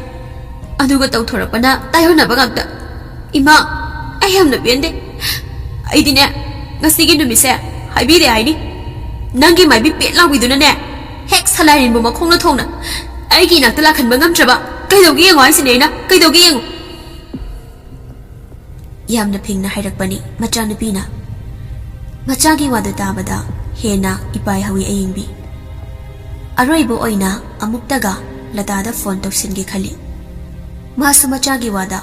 ꯑꯗꯨꯒ ꯇꯧꯊꯣꯔꯛꯄꯅ ꯇꯥꯏꯌꯣꯟꯅꯕ ꯉꯥꯛꯇ꯫ ꯏꯃꯥ, ꯑꯩ ꯌꯥꯝꯅ ꯄꯦꯟꯗꯦ꯫ ꯑꯩꯗꯤꯅꯦ, ꯉꯁꯤꯒꯤ ꯅꯨꯃꯤꯠꯁꯦ ꯍꯥꯏꯕꯤꯔꯦ ꯍꯥꯏꯅꯤ꯫ ꯅꯪꯒꯤ ꯃꯥꯏꯕꯤ ꯄꯦꯠ ꯂꯥꯎꯕꯤꯗꯨꯅꯅꯦ, ꯍꯦꯛ ꯁꯂꯥꯏꯔꯦꯟꯕꯨ ꯃꯈꯣꯡꯅ ꯊꯣꯡꯅ ꯑꯩꯒꯤ ꯏꯅꯥꯛꯇ ꯂꯥꯛꯍꯟꯕ ꯉꯝꯗ꯭ꯔꯕ ꯀꯩꯗꯧꯒꯦ ꯌꯦꯡꯉꯣ ꯍꯥꯏꯁꯤꯅꯦ ꯑꯩꯅ, ꯀꯩꯗꯧꯒꯦ ꯌꯦꯡꯉꯣ꯫ ꯌꯥꯝꯅ ꯐꯤꯡꯅ ꯍꯥꯏꯔꯛꯄꯅꯤ ꯃꯆꯥꯅꯨꯄꯤꯅ꯫ ꯃꯆꯥꯒꯤ ꯋꯥꯗꯨ ꯇꯥꯕꯗ ꯍꯦꯟꯅ ꯏꯄꯥꯏ ꯍꯧꯏ ꯑꯌꯤꯡꯕꯤ꯫ ꯑꯔꯣꯏꯕ ꯑꯣꯏꯅ ꯑꯃꯨꯛꯇꯒ ꯂꯇꯥꯗ ꯐꯣꯟ ꯇꯧꯁꯤꯟꯒꯦ ꯈꯜꯂꯤ꯫ ꯃꯥꯁꯨ ꯃꯆꯥꯒꯤ ꯋꯥꯗ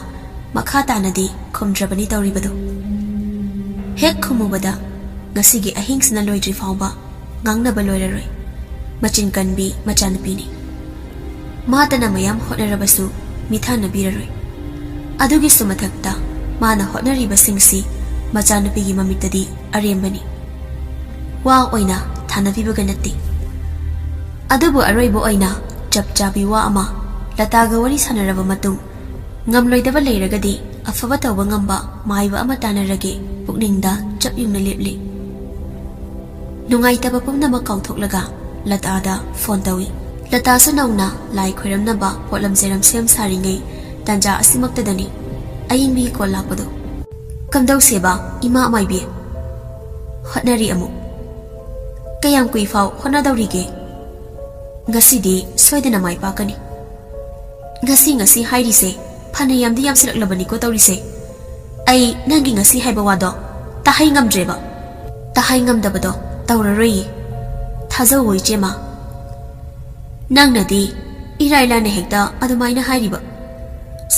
ꯃꯈꯥ ꯇꯥꯅꯗꯤ ꯈꯨꯝꯗ꯭ꯔꯕꯅꯤ ꯇꯧꯔꯤꯕꯗꯨ꯫ ꯍꯦꯛ ꯈꯨꯝꯃꯨꯕꯗ ꯉꯁꯤꯒꯤ ꯑꯍꯤꯡꯁꯤꯅ ꯂꯣꯏꯗ꯭ꯔꯤ ꯐꯥꯎꯕ ꯉꯥꯡꯅꯕ ꯂꯣꯏꯔꯔꯣꯏ꯫ ꯃꯆꯤꯟ ꯀꯟꯕꯤ ꯃꯆꯥꯅꯨꯄꯤꯅꯤ꯫ ꯃꯥꯇꯅ ꯃꯌꯥꯝ ꯍꯣꯠꯅꯔꯕꯁꯨ ꯃꯤꯊꯥꯅꯕꯤꯔꯔꯣꯏ꯫ ꯑꯗꯨꯒꯤꯁꯨ ꯃꯊꯛꯇ ꯃꯥꯅ ꯍꯣꯠꯅꯔꯤꯕꯁꯤꯡꯁꯤ ꯃꯆꯥꯅꯨꯄꯤꯒꯤ ꯃꯃꯤꯠꯇꯗꯤ ꯑꯔꯦꯝꯕꯅꯤ꯫ ꯋꯥ ꯑꯣꯏꯅ ꯊꯥꯅꯕꯤꯕꯒ ꯅꯠꯇꯦ꯫ ꯑꯗꯨꯕꯨ ꯑꯔꯣꯏꯕ ꯑꯣꯏꯅ ꯆꯞ ꯆꯥꯕꯤ ꯋꯥ ꯑꯃ ꯂꯇꯥꯒ ꯋꯥꯔꯤ ꯁꯥꯟꯅꯔꯕ ꯃꯇꯨꯡ ꯉꯝꯂꯣꯏꯗꯕ ꯂꯩꯔꯒꯗꯤ ꯑꯐꯕ ꯇꯧꯕ ꯉꯝꯕ ꯃꯥꯏꯕ ꯑꯃ ꯇꯥꯟꯅꯔꯒꯦ ꯄꯨꯛꯅꯤꯡꯗ ꯆꯞ ꯌꯨꯡꯅ ꯂꯦꯞꯂꯤ꯫ ꯅꯨꯡꯉꯥꯏꯇꯕ ꯄꯨꯝꯅꯃꯛ ꯀꯥꯎꯊꯣꯛꯂꯒ ꯂꯇꯥꯗ ꯐꯣꯟ ꯇꯧꯏ꯫ ꯂꯇꯥꯁꯨ ꯅꯧꯅ ꯂꯥꯏ ꯈꯣꯏꯔꯝꯅꯕ ꯄꯣꯠꯂꯝ ꯆꯩꯔꯝ ꯁꯦꯝ ꯁꯥꯔꯤꯉꯩ ꯇꯥꯟꯖꯥ ꯑꯁꯤꯃꯛꯇꯗꯅꯤ ꯑꯌꯤꯡꯕꯤꯒꯤ ꯀꯣꯜ ꯂꯥꯛꯄꯗꯨ꯫ "ꯀꯝꯗꯧꯁꯦꯕ ꯏꯃꯥ ꯃꯥꯏꯕꯤ?" "ꯍꯣꯠꯅꯔꯤ ꯑꯃꯨꯛ꯫ ꯀꯌꯥꯝ ꯀꯨꯏ ꯐꯥꯎ ꯍꯣꯠꯅꯗꯧꯔꯤꯒꯦ? ꯉꯁꯤꯗꯤ ꯁꯣꯏꯗꯅ ꯃꯥꯏ ꯄꯥꯛꯀꯅꯤ꯫" "ꯉꯁꯤ ꯉꯁꯤ ꯍꯥꯏꯔꯤꯁꯦ ꯐꯅ ꯌꯥꯝꯗꯤ ꯌꯥꯝꯁꯤꯜꯂꯛꯂꯕꯅꯤꯀꯣ ꯇꯧꯔꯤꯁꯦ꯫ ꯑꯩ ꯅꯪꯒꯤ ꯉꯁꯤ ꯍꯥꯏꯕ ꯋꯥꯗꯣ ꯇꯥꯍꯩ ꯉꯝꯗ꯭ꯔꯦꯕ꯫ ꯇꯥꯍꯩ ꯉꯝꯗꯕꯗꯣ ꯇꯧꯔꯔꯣꯏꯌꯦ꯫ ꯊꯥꯖꯧꯋꯣ ꯏꯆꯦꯃ꯫ ꯅꯪꯅꯗꯤ ꯏꯔꯥꯏ ꯂꯥꯏꯅ ꯍꯦꯛꯇ ꯑꯗꯨꯃꯥꯏꯅ ꯍꯥꯏꯔꯤꯕ꯫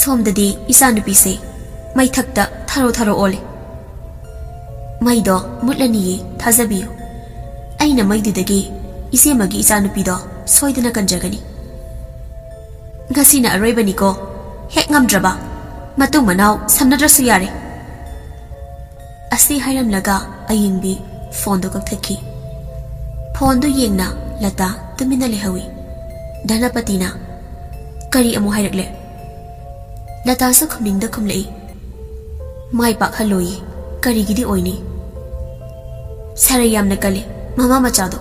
ꯁꯣꯝꯗꯗꯤ ꯏꯆꯥꯅꯨꯄꯤꯁꯦ ꯃꯩꯊꯛꯇ ꯊꯔꯣ ꯊꯔꯣ ꯑꯣꯜꯂꯦ꯫ ꯃꯩꯗꯣ ꯃꯨꯠꯂꯅꯤꯌꯦ, ꯊꯥꯖꯕꯤꯌꯨ꯫ ꯑꯩꯅ ꯃꯩꯗꯨꯗꯒꯤ ꯏꯆꯦꯃꯒꯤ ꯏꯆꯥꯅꯨꯄꯤꯗꯣ ꯁꯣꯏꯗꯅ ꯀꯟꯖꯒꯅꯤ꯫ ꯉꯁꯤꯅ ꯑꯔꯣꯏꯕꯅꯤꯀꯣ꯫ ꯍꯦꯛ ꯉꯝꯗ꯭ꯔꯕ ꯃꯇꯨꯡ ꯃꯅꯥꯎ ꯁꯝꯅꯗ꯭ꯔꯁꯨ ꯌꯥꯔꯦ꯫" ꯑꯁꯤ ꯍꯥꯏꯔꯝꯂꯒ ꯑꯌꯤꯡꯕꯤ ꯐꯣꯟꯗꯨ ꯀꯛꯊꯠꯈꯤ꯫ ꯐꯣꯟꯗꯨ ꯌꯦꯡꯅ ꯂꯇꯥ ꯇꯨꯃꯤꯟꯅ ꯂꯩꯍꯧꯏ꯫ ꯙꯅꯄꯇꯤꯅ, "ꯀꯔꯤ ꯑꯃꯨꯛ ꯍꯥꯏꯔꯛꯂꯦ?" ꯂꯇꯥꯁꯨ ꯈꯨꯝꯅꯤꯡꯗ ꯈꯨꯝꯂꯛꯏ꯫ "ꯃꯥꯏ ꯄꯥꯛꯍꯜꯂꯣꯏꯌꯦ꯫ ꯀꯔꯤꯒꯤꯗꯤ ꯑꯣꯏꯅꯤ? ꯁꯥꯔꯩ ꯌꯥꯝꯅ ꯀꯜꯂꯤ ꯃꯃꯥ ꯃꯆꯥꯗꯣ꯫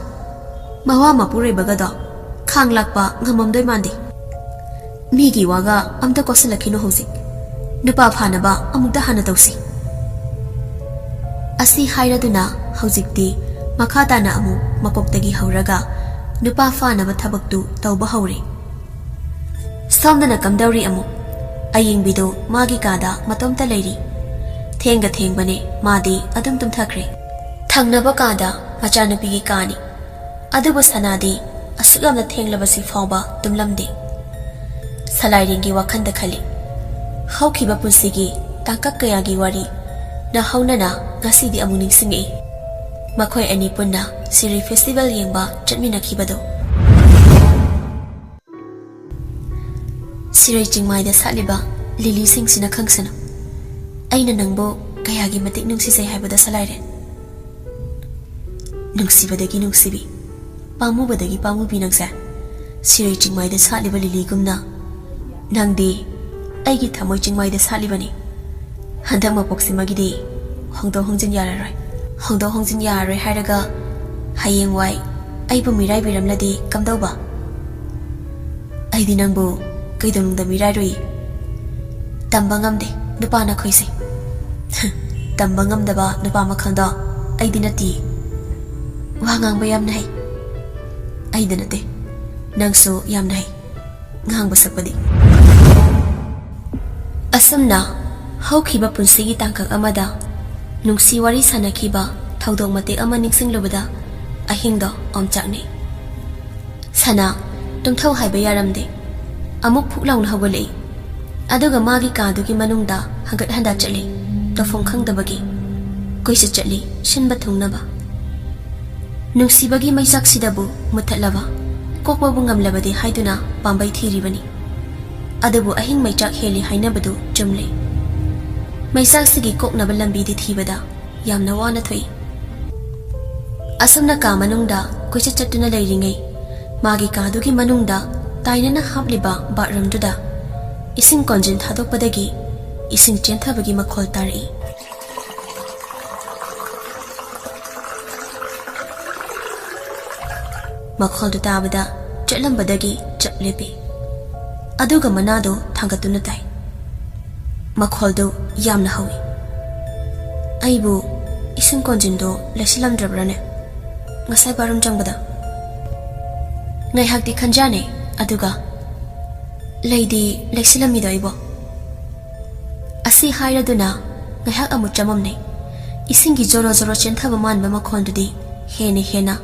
ꯃꯋꯥ ꯃꯄꯨꯔꯣꯏꯕꯒꯗꯣ ꯈꯥꯡ ꯂꯥꯛꯄ ꯉꯝꯃꯝꯗꯣꯏ ꯃꯥꯟꯗꯦ꯫ ꯃꯤꯒꯤ ꯋꯥꯒ ꯑꯝꯇ ꯀꯣꯠꯁꯤꯜꯂꯛꯈꯤꯅꯨ ꯍꯧꯖꯤꯛ꯫ ꯅꯨꯄꯥ ꯐꯥꯅꯕ ꯑꯃꯨꯛꯇ ꯍꯥꯟꯅ ꯇꯧꯁꯤ꯫" ꯑꯁꯤ ꯍꯥꯏꯔꯗꯨꯅ ꯍꯧꯖꯤꯛꯇꯤ ꯃꯈꯥ ꯇꯥꯅ ꯑꯃꯨꯛ ꯃꯀꯣꯛꯇꯒꯤ ꯍꯧꯔꯒ ꯅꯨꯄꯥ ꯐꯥꯅꯕ ꯊꯕꯛꯇꯨ ꯇꯧꯕ ꯍꯧꯔꯦ꯫ ꯁꯣꯝꯗꯅ ꯀꯝꯗꯧꯔꯤ ꯑꯃꯨꯛ? ꯑꯌꯤꯡꯕꯤꯗꯨ ꯃꯥꯒꯤ ꯀꯥꯗ ꯃꯇꯣꯝꯇ ꯂꯩꯔꯤ꯫ ꯊꯦꯡꯒ ꯊꯦꯡꯕꯅꯦ, ꯃꯥꯗꯤ ꯑꯗꯨꯝ ꯇꯨꯝꯊꯈ꯭ꯔꯦ꯫ ꯊꯪꯅꯕ ꯀꯥꯗ ꯃꯆꯥꯅꯨꯄꯤꯒꯤ ꯀꯥꯅꯤ꯫ ꯑꯗꯨꯕꯨ ꯁꯅꯥꯗꯤ ꯑꯁꯨꯛ ꯌꯥꯝꯅ ꯊꯦꯡꯂꯕꯁꯤ ꯐꯥꯎꯕ ꯇꯨꯝꯂꯝꯗꯦ꯫ ꯁꯂꯥꯏꯔꯦꯟꯒꯤ ꯋꯥꯈꯜꯗ ꯈꯜꯂꯤ, ꯍꯧꯈꯤꯕ ꯄꯨꯟꯁꯤꯒꯤ ꯇꯥꯡꯀꯛ ꯀꯌꯥꯒꯤ ꯋꯥꯔꯤ ꯅꯧꯍꯧꯅꯅ ꯉꯁꯤꯗꯤ ꯑꯃꯨꯛ ꯅꯤꯡꯁꯤꯡꯉꯛꯏ꯫ ꯃꯈꯣꯏ ꯑꯅꯤ ꯄꯨꯟꯅ ꯁꯤꯔꯣꯏ ꯐꯦꯁꯇꯤꯚꯦꯜ ꯌꯦꯡꯕ ꯆꯠꯃꯤꯟꯅꯈꯤꯕꯗꯨ꯫ ꯁꯤꯔꯣꯏ ꯆꯤꯡꯃꯥꯏꯗ ꯁꯥꯠꯂꯤꯕ ꯂꯤꯂꯤꯁꯤꯡꯁꯤꯅ ꯈꯪꯁꯅꯨ, ꯑꯩꯅ ꯅꯪꯕꯨ ꯀꯌꯥꯒꯤ ꯃꯇꯤꯛ ꯅꯨꯡꯁꯤꯖꯩ ꯍꯥꯏꯕꯗꯣ, ꯁꯂꯥꯏꯔꯦꯟ꯫ ꯅꯨꯡꯁꯤꯕꯗꯒꯤ ꯅꯨꯡꯁꯤꯕꯤ, ꯄꯥꯝꯃꯨꯕꯗꯒꯤ ꯄꯥꯝꯃꯨꯕꯤ ꯅꯪꯁꯦ꯫ ꯁꯤꯔꯣꯏ ꯆꯤꯡꯃꯥꯏꯗ ꯁꯥꯠꯂꯤꯕ ꯂꯤꯂꯤꯒꯨꯝꯅ ꯅꯪꯗꯤ ꯑꯩꯒꯤ ꯊꯃꯣꯏ ꯆꯤꯡꯃꯥꯏꯗ ꯁꯥꯠꯂꯤꯕꯅꯤ꯫ ꯍꯟꯗꯛ ꯃꯄꯣꯛꯁꯤꯃꯒꯤꯗꯤ ꯍꯣꯡꯗꯣꯛ ꯍꯣꯡꯖꯤꯟ ꯌꯥꯔꯔꯣꯏ꯫ ꯍꯣꯡꯗꯣꯛ ꯍꯣꯡꯖꯤꯟ ꯌꯥꯔꯔꯣꯏ ꯍꯥꯏꯔꯒ ꯍꯌꯦꯡꯋꯥꯏ ꯑꯩꯕꯨ ꯃꯤꯔꯥꯏꯕꯤꯔꯝꯂꯗꯤ ꯀꯝꯗꯧꯕ? ꯑꯩꯗꯤ ꯅꯪꯕꯨ ꯀꯩꯗꯧꯅꯨꯡꯗ ꯃꯤꯔꯥꯏꯔꯨꯏ꯫ ꯇꯝꯕ ꯉꯝꯗꯦ ꯅꯨꯄꯥ ꯅꯈꯣꯏꯁꯦ꯫ ꯇꯝꯕ ꯉꯝꯗꯕ ꯅꯨꯄꯥ ꯃꯈꯜꯗꯣ ꯑꯩꯗꯤ ꯅꯠꯇꯦ꯫ ꯋꯥ ꯉꯥꯡꯕ ꯌꯥꯝꯅ ꯍꯩ꯫ ꯑꯩꯗ ꯅꯠꯇꯦ, ꯅꯪꯁꯨ ꯌꯥꯝꯅ ꯍꯩ ꯉꯥꯡꯕ ꯁꯛꯄꯗꯤ꯫ ꯑꯁꯨꯝꯅ ꯍꯧꯈꯤꯕ ꯄꯨꯟꯁꯤꯒꯤ ꯇꯥꯡꯀꯛ ꯑꯃꯗ ꯅꯨꯡꯁꯤ ꯋꯥꯔꯤ ꯁꯥꯅꯈꯤꯕ ꯊꯧꯗꯣꯛ ꯃꯇꯦꯛ ꯑꯃ ꯅꯤꯡꯁꯤꯡꯂꯨꯕꯗ ꯑꯍꯤꯡꯗꯣ ꯑꯣꯝꯆꯥꯛꯅꯩ꯫ ꯁꯅꯥ ꯇꯨꯝꯊꯧ ꯍꯥꯏꯕ ꯌꯥꯔꯝꯗꯦ꯫ ꯑꯃꯨꯛ ꯐꯨꯛ ꯂꯥꯎꯅ ꯍꯧꯒꯠꯂꯛꯏ꯫ ꯑꯗꯨꯒ ꯃꯥꯒꯤ ꯀꯥꯗꯨꯒꯤ ꯃꯅꯨꯡꯗ ꯍꯪꯒꯠ ꯍꯟꯗ ꯆꯠꯂꯤ꯫ ꯇꯧꯐꯝ ꯈꯪꯗꯕꯒꯤ ꯀꯣꯏꯆꯠ ꯆꯠꯂꯤ, ꯁꯤꯟꯕ ꯊꯨꯡꯅꯕ꯫ ꯅꯨꯡꯁꯤꯕꯒꯤ ꯃꯩꯆꯥꯛꯁꯤꯗꯕꯨ ꯃꯨꯠꯊꯠꯂꯕ, ꯀꯣꯛꯄꯕꯨ ꯉꯝꯂꯕꯗꯤ ꯍꯥꯏꯗꯨꯅ ꯄꯥꯝꯕꯩ ꯊꯤꯔꯤꯕꯅꯤ꯫ ꯑꯗꯨꯕꯨ ꯑꯍꯤꯡ ꯃꯩꯆꯥꯛ ꯍꯦꯜꯂꯤ ꯍꯥꯏꯅꯕꯗꯨ ꯆꯨꯝꯂꯦ꯫ ꯃꯩꯆꯥꯛꯁꯤꯒꯤ ꯀꯣꯛꯅꯕ ꯂꯝꯕꯤꯗꯤ ꯊꯤꯕꯗ ꯌꯥꯝꯅ ꯋꯥꯅ ꯊꯣꯛꯏ꯫ ꯑꯁꯨꯝꯅ ꯀꯥ ꯃꯅꯨꯡꯗ ꯀꯣꯏꯆꯠ ꯆꯠꯇꯨꯅ ꯂꯩꯔꯤꯉꯩ, ꯃꯥꯒꯤ ꯀꯥꯗꯨꯒꯤ ꯃꯅꯨꯡꯗ ꯇꯥꯏꯅꯅ ꯍꯥꯞꯂꯤꯕ ꯕꯥꯠꯔꯨꯝꯗꯨꯗ ꯏꯁꯤꯡ ꯀꯣꯟꯖꯤꯟ ꯊꯥꯗꯣꯛꯄꯗꯒꯤ ꯏꯁꯤꯡ ꯆꯦꯟꯊꯕꯒꯤ ꯃꯈꯣꯜ ꯇꯥꯔꯛꯏ꯫ ꯃꯈꯣꯜꯗꯨ ꯇꯥꯕꯗ ꯆꯠꯂꯝꯕꯗꯒꯤ ꯆꯞ ꯂꯦꯞꯄꯤ꯫ ꯑꯗꯨꯒ ꯃꯅꯥꯗꯣ ꯊꯥꯡꯒꯠꯇꯨꯅ ꯇꯥꯏ꯫ ꯃꯈꯣꯜꯗꯨ ꯌꯥꯝꯅ ꯍꯧꯏ꯫ "ꯑꯩꯕꯨ ꯏꯁꯤꯡ ꯀꯣꯟꯖꯤꯟꯗꯣ ꯂꯩꯁꯤꯜꯂꯝꯗ꯭ꯔꯕ꯭ꯔꯥꯅꯦ ꯉꯁꯥꯏ ꯕꯥꯠꯔꯨꯝ ꯆꯪꯕꯗ?" ꯉꯥꯏꯍꯥꯛꯇꯤ ꯈꯟꯖꯥꯅꯩ, ꯑꯗꯨꯒ, "ꯂꯩꯗꯤ ꯂꯩꯁꯤꯜꯂꯝꯃꯤꯗꯣ ꯑꯩꯕꯣ?" ꯑꯁꯤ ꯍꯥꯏꯔꯗꯨꯅ ꯉꯥꯏꯍꯥꯛ ꯑꯃꯨꯛ ꯆꯃꯝꯅꯩ꯫ ꯏꯁꯤꯡꯒꯤ ꯖꯣꯔꯣ ꯖꯣꯔꯣ ꯆꯦꯟꯊꯕ ꯃꯥꯟꯕ ꯃꯈꯣꯟꯗꯨꯗꯤ ꯍꯦꯟꯅ ꯍꯦꯟꯅ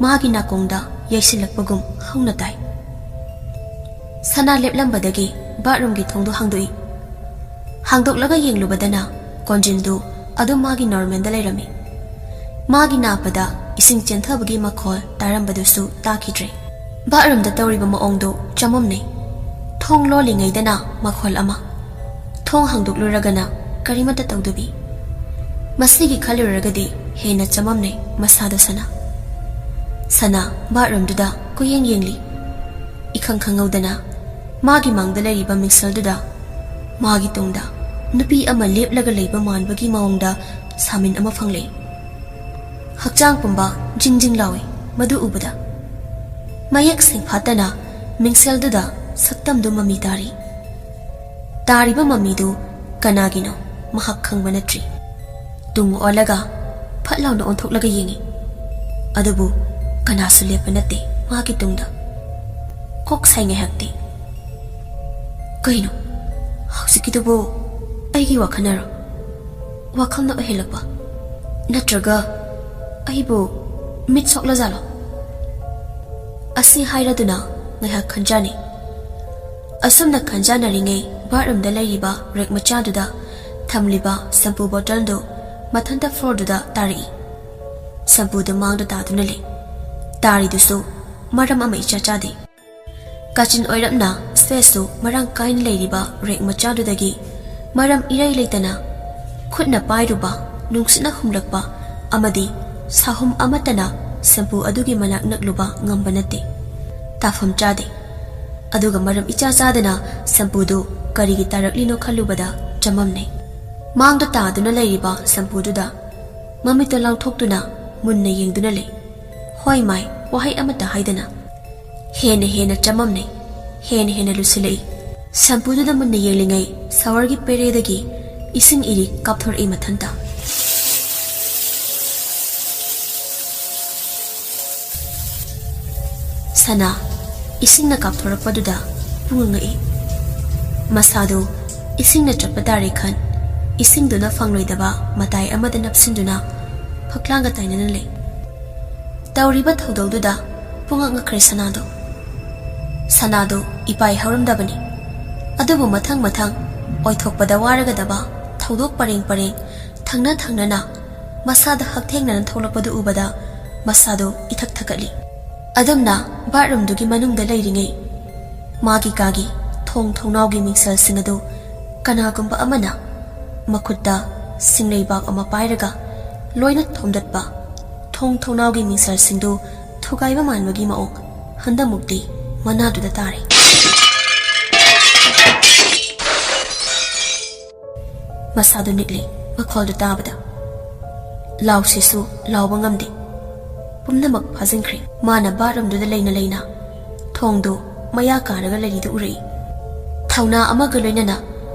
ꯃꯥꯒꯤ ꯅꯥꯀꯣꯡꯗ ꯌꯩꯁꯤꯜꯂꯛꯄꯒꯨꯝ ꯍꯧꯅ ꯇꯥꯏ꯫ ꯁꯅꯥ ꯂꯦꯞꯂꯝꯕꯗꯒꯤ ꯕꯥꯠꯔꯨꯝꯒꯤ ꯊꯣꯡꯗꯨ ꯍꯥꯡꯗꯣꯛꯏ꯫ ꯍꯥꯡꯗꯣꯛꯂꯒ ꯌꯦꯡꯂꯨꯕꯗꯅ ꯀꯣꯟꯖꯤꯟꯗꯨ ꯑꯗꯨꯝ ꯃꯥꯒꯤ ꯅꯣꯔꯃꯦꯜꯗ ꯂꯩꯔꯝꯃꯤ꯫ ꯃꯥꯒꯤ ꯅꯥꯄꯗ ꯏꯁꯤꯡ ꯆꯦꯟꯊꯕꯒꯤ ꯃꯈꯣꯜ ꯇꯥꯔꯝꯕꯗꯨꯁꯨ ꯇꯥꯈꯤꯗ꯭ꯔꯦ꯫ ꯕꯥꯠꯔꯨꯝꯗ ꯇꯧꯔꯤꯕ ꯃꯑꯣꯡꯗꯨ ꯆꯃꯝꯅꯩ꯫ ꯊꯣꯡ ꯂꯣꯜꯂꯤꯉꯩꯗꯅ ꯃꯈꯣꯜ ꯑꯃ, ꯊꯣꯡ ꯍꯥꯡꯗꯣꯛꯂꯨꯔꯒꯅ ꯀꯔꯤꯃꯠꯇ ꯇꯧꯗꯕꯤ꯫ ꯃꯁꯤꯒꯤ ꯈꯜꯂꯨꯔꯒꯗꯤ ꯍꯦꯟꯅ ꯆꯃꯝꯅꯩ ꯃꯁꯥꯗꯣ ꯁꯅꯥ꯫ ꯁꯅꯥ ꯕꯥꯠꯔꯨꯝꯗꯨꯗ ꯀꯣꯏꯌꯦꯡ ꯌꯦꯡꯂꯤ꯫ ꯏꯈꯪ ꯈꯪꯍꯧꯗꯅ ꯃꯥꯒꯤ ꯃꯥꯡꯗ ꯂꯩꯔꯤꯕ ꯃꯤꯡꯁꯦꯜꯗꯨꯗ ꯃꯥꯒꯤ ꯇꯨꯡꯗ ꯅꯨꯄꯤ ꯑꯃ ꯂꯦꯞꯂꯒ ꯂꯩꯕ ꯃꯥꯟꯕꯒꯤ ꯃꯑꯣꯡꯗ ꯁꯥꯃꯤꯟ ꯑꯃ ꯐꯪꯂꯛꯏ꯫ ꯍꯛꯆꯥꯡ ꯄꯨꯝꯕ ꯖꯤꯡ ꯖꯤꯡ ꯂꯥꯎꯏ ꯃꯗꯨ ꯎꯕꯗ꯫ ꯃꯌꯦꯛ ꯁꯦꯡꯐꯥꯠꯇꯅ ꯃꯤꯡꯁꯦꯜꯗꯨꯗ ꯁꯛꯇꯝꯗꯨ ꯃꯃꯤ ꯇꯥꯔꯤ꯫ ꯇꯥꯔꯤꯕ ꯃꯃꯤꯗꯨ ꯀꯅꯥꯒꯤꯅꯣ ꯃꯍꯥꯛ ꯈꯪꯕ ꯅꯠꯇ꯭ꯔꯤ꯫ ꯇꯨꯡ ꯑꯣꯜꯂꯒ ꯐꯠ ꯂꯥꯎꯅ ꯑꯣꯟꯊꯣꯛꯂꯒ ꯌꯦꯡꯏ꯫ ꯑꯗꯨꯕꯨ ꯀꯅꯥꯁꯨ ꯂꯦꯞꯄ ꯅꯠꯇꯦ ꯃꯥꯒꯤ ꯇꯨꯡꯗ꯫ ꯀꯣꯛ ꯁꯥꯏ ꯉꯥꯏꯍꯥꯛꯇꯤ꯫ ꯀꯩꯅꯣ? ꯍꯧꯖꯤꯛ "ꯁꯤꯗꯨꯕꯨ ꯑꯩꯒꯤ ꯋꯥꯈꯜꯅꯔꯣ? ꯋꯥꯈꯜꯅ ꯑꯣꯏꯍꯜꯂꯛꯄ? ꯅꯠꯇ꯭ꯔꯒ ꯑꯩꯕꯨ ꯃꯤꯠ ꯁꯣꯛꯂꯖꯥꯠꯂꯣ?" ꯑꯁꯤ ꯍꯥꯏꯔꯗꯨꯅ ꯉꯥꯏꯍꯥꯛ ꯈꯟꯖꯥꯅꯩ꯫ ꯑꯁꯨꯝꯅ ꯈꯟꯖꯥꯅꯔꯤꯉꯩ, ꯕꯥꯠꯔꯨꯝꯗ ꯂꯩꯔꯤꯕ ꯔꯦꯛ ꯃꯆꯥꯗꯨꯗ ꯊꯝꯂꯤꯕ ꯁꯝꯄꯨ ꯕꯣꯇꯜꯗꯨ ꯃꯊꯟꯇ ꯐ꯭ꯂꯣꯔꯗꯨꯗ ꯇꯥꯔꯛꯏ꯫ ꯁꯝꯄꯨꯗꯨ ꯃꯥꯡꯗ ꯇꯥꯗꯨꯅ ꯂꯩ꯫ ꯇꯥꯔꯤꯗꯨꯁꯨ ꯃꯔꯝ ꯑꯃ ꯏꯆꯥ ꯆꯥꯗꯦ꯫ ꯀꯥꯆꯤꯟ ꯑꯣꯏꯔꯞꯅ ꯁ꯭ꯄꯦꯁꯁꯨ ꯃꯔꯥꯡ ꯀꯥꯏꯅ ꯂꯩꯔꯤꯕ ꯔꯦꯛ ꯃꯆꯥꯗꯨꯗꯒꯤ ꯃꯔꯝ ꯏꯔꯩ ꯂꯩꯇꯅ ꯈꯨꯠꯅ ꯄꯥꯏꯔꯨꯕ, ꯅꯨꯡꯁꯤꯠꯅ ꯍꯨꯝꯂꯛꯄ ꯑꯃꯗꯤ ꯁꯥꯍꯨꯝ ꯑꯃꯠꯇꯅ ꯁꯝꯄꯨ ꯑꯗꯨꯒꯤ ꯃꯅꯥꯛ ꯅꯛꯂꯨꯕ ꯉꯝꯕ ꯅꯠꯇꯦ꯫ ꯇꯥꯐꯝ ꯆꯥꯗꯦ꯫ ꯑꯗꯨꯒ ꯃꯔꯝ ꯏꯆꯥ ꯆꯥꯗꯅ ꯁꯝꯄꯨꯗꯨ ꯀꯔꯤꯒꯤ ꯇꯥꯔꯛꯂꯤꯅꯣ ꯈꯜꯂꯨꯕꯗ ꯆꯃꯝꯅꯩ꯫ ꯃꯥꯡꯗ ꯇꯥꯗꯨꯅ ꯂꯩꯔꯤꯕ ꯁꯝꯄꯨꯗꯨꯗ ꯃꯃꯤꯠꯇꯣ ꯂꯥꯎꯊꯣꯛꯇꯨꯅ ꯃꯨꯟꯅ ꯌꯦꯡꯗꯨꯅ ꯂꯩ꯫ ꯍꯣꯏ ꯃꯥꯏ, ꯋꯥꯍꯩ ꯑꯃꯠꯇ ꯍꯥꯏꯗꯅ꯫ ꯍꯦꯟꯅ ꯍꯦꯟꯅ ꯆꯃꯝꯅꯩ, ꯍꯦꯟꯅ ꯍꯦꯟꯅ ꯂꯨꯁꯤꯜꯂꯛꯏ꯫ ꯁꯝꯄꯨꯗꯨꯗ ꯃꯨꯟꯅ ꯌꯦꯡꯂꯤꯉꯩ ꯁꯥꯋꯔꯒꯤ ꯄꯦꯔꯦꯗꯒꯤ ꯏꯁꯤꯡ ꯏꯔꯤ ꯀꯥꯞꯊꯣꯔꯛꯏ ꯃꯊꯟꯇ꯫ ꯁꯅꯥ, ꯏꯁꯤꯡꯅ ꯀꯥꯞꯊꯣꯔꯛꯄꯗꯨꯗ ꯄꯨꯡꯉꯛ ꯉꯛꯏ꯫ ꯃꯁꯥꯗꯨ ꯏꯁꯤꯡꯅ ꯆꯣꯠꯄ ꯇꯥꯔꯦ ꯈꯟ, ꯏꯁꯤꯡꯗꯨꯅ ꯐꯪꯂꯣꯏꯗꯕ ꯃꯇꯥꯏ ꯑꯃꯗ ꯅꯞꯁꯤꯟꯗꯨꯅ ꯐꯛꯂꯥꯡꯒ ꯇꯥꯏꯅꯅ ꯂꯩ꯫ ꯇꯧꯔꯤꯕ ꯊꯧꯗꯧꯗꯨꯗ ꯄꯨꯡꯉꯛ ꯉꯛꯈ꯭ꯔꯦ ꯁꯅꯥꯗꯣ꯫ ꯁꯅꯥꯗꯣ ꯏꯄꯥꯏ ꯍꯧꯔꯝꯗꯕꯅꯤ꯫ ꯑꯗꯨꯕꯨ ꯃꯊꯪ ꯃꯊꯪ ꯑꯣꯏꯊꯣꯛꯄꯗ ꯋꯥꯔꯒꯗꯕ ꯊꯧꯗꯣꯛ ꯄꯔꯦꯡ ꯄꯔꯦꯡ, ꯊꯪꯅ ꯊꯪꯅꯅ ꯃꯁꯥꯗ ꯍꯛꯊꯦꯡꯅꯅ ꯊꯣꯛꯂꯛꯄꯗꯨ ꯎꯕꯗ ꯃꯁꯥꯗꯣ ꯏꯊꯛ ꯊꯛꯀꯠꯂꯤ꯫ ꯑꯗꯨꯝꯅ ꯕꯥꯠꯔꯨꯝꯗꯨꯒꯤ ꯃꯅꯨꯡꯗ ꯂꯩꯔꯤꯉꯩ, ꯃꯥꯒꯤ ꯀꯥꯒꯤ ꯊꯣꯡ ꯊꯣꯡꯅꯥꯎꯒꯤ ꯃꯤꯡꯁꯦꯜꯁꯤꯡ ꯑꯗꯨ ꯀꯅꯥꯒꯨꯝꯕ ꯑꯃꯅ ꯃꯈꯨꯠꯇ ꯁꯤꯡꯂꯩꯕꯥꯛ ꯑꯃ ꯄꯥꯏꯔꯒ ꯂꯣꯏꯅ ꯊꯣꯝꯗꯠꯄ, ꯊꯣꯡ ꯊꯣꯡꯅꯥꯎꯒꯤ ꯃꯤꯡꯁꯦꯜꯁꯤꯡꯗꯨ ꯊꯨꯒꯥꯏꯕ ꯃꯥꯟꯕꯒꯤ ꯃꯑꯣꯡ ꯍꯟꯗꯛꯃꯨꯛꯇꯤ ꯃꯅꯥꯗꯨꯗ ꯇꯥꯔꯦ꯫ ꯃꯁꯥꯗꯨ ꯅꯤꯛꯂꯤ, ꯃꯈꯣꯜꯗꯨ ꯇꯥꯕꯗ꯫ ꯂꯥꯎꯁꯤꯁꯨ ꯂꯥꯎꯕ ꯉꯝꯗꯦ꯫ ꯄꯨꯝꯅꯃꯛ ꯐꯥꯖꯤꯟꯈ꯭ꯔꯦ꯫ ꯃꯥꯅ ꯕꯥꯠꯔꯨꯝꯗꯨꯗ ꯂꯩꯅ ꯂꯩꯅ ꯊꯣꯡꯗꯨ ꯃꯌꯥ ꯀꯥꯔꯒ ꯂꯩꯔꯤꯗꯨ ꯎꯔꯛꯏ꯫ ꯊꯧꯅꯥ ꯑꯃꯒ ꯂꯣꯏꯅꯅ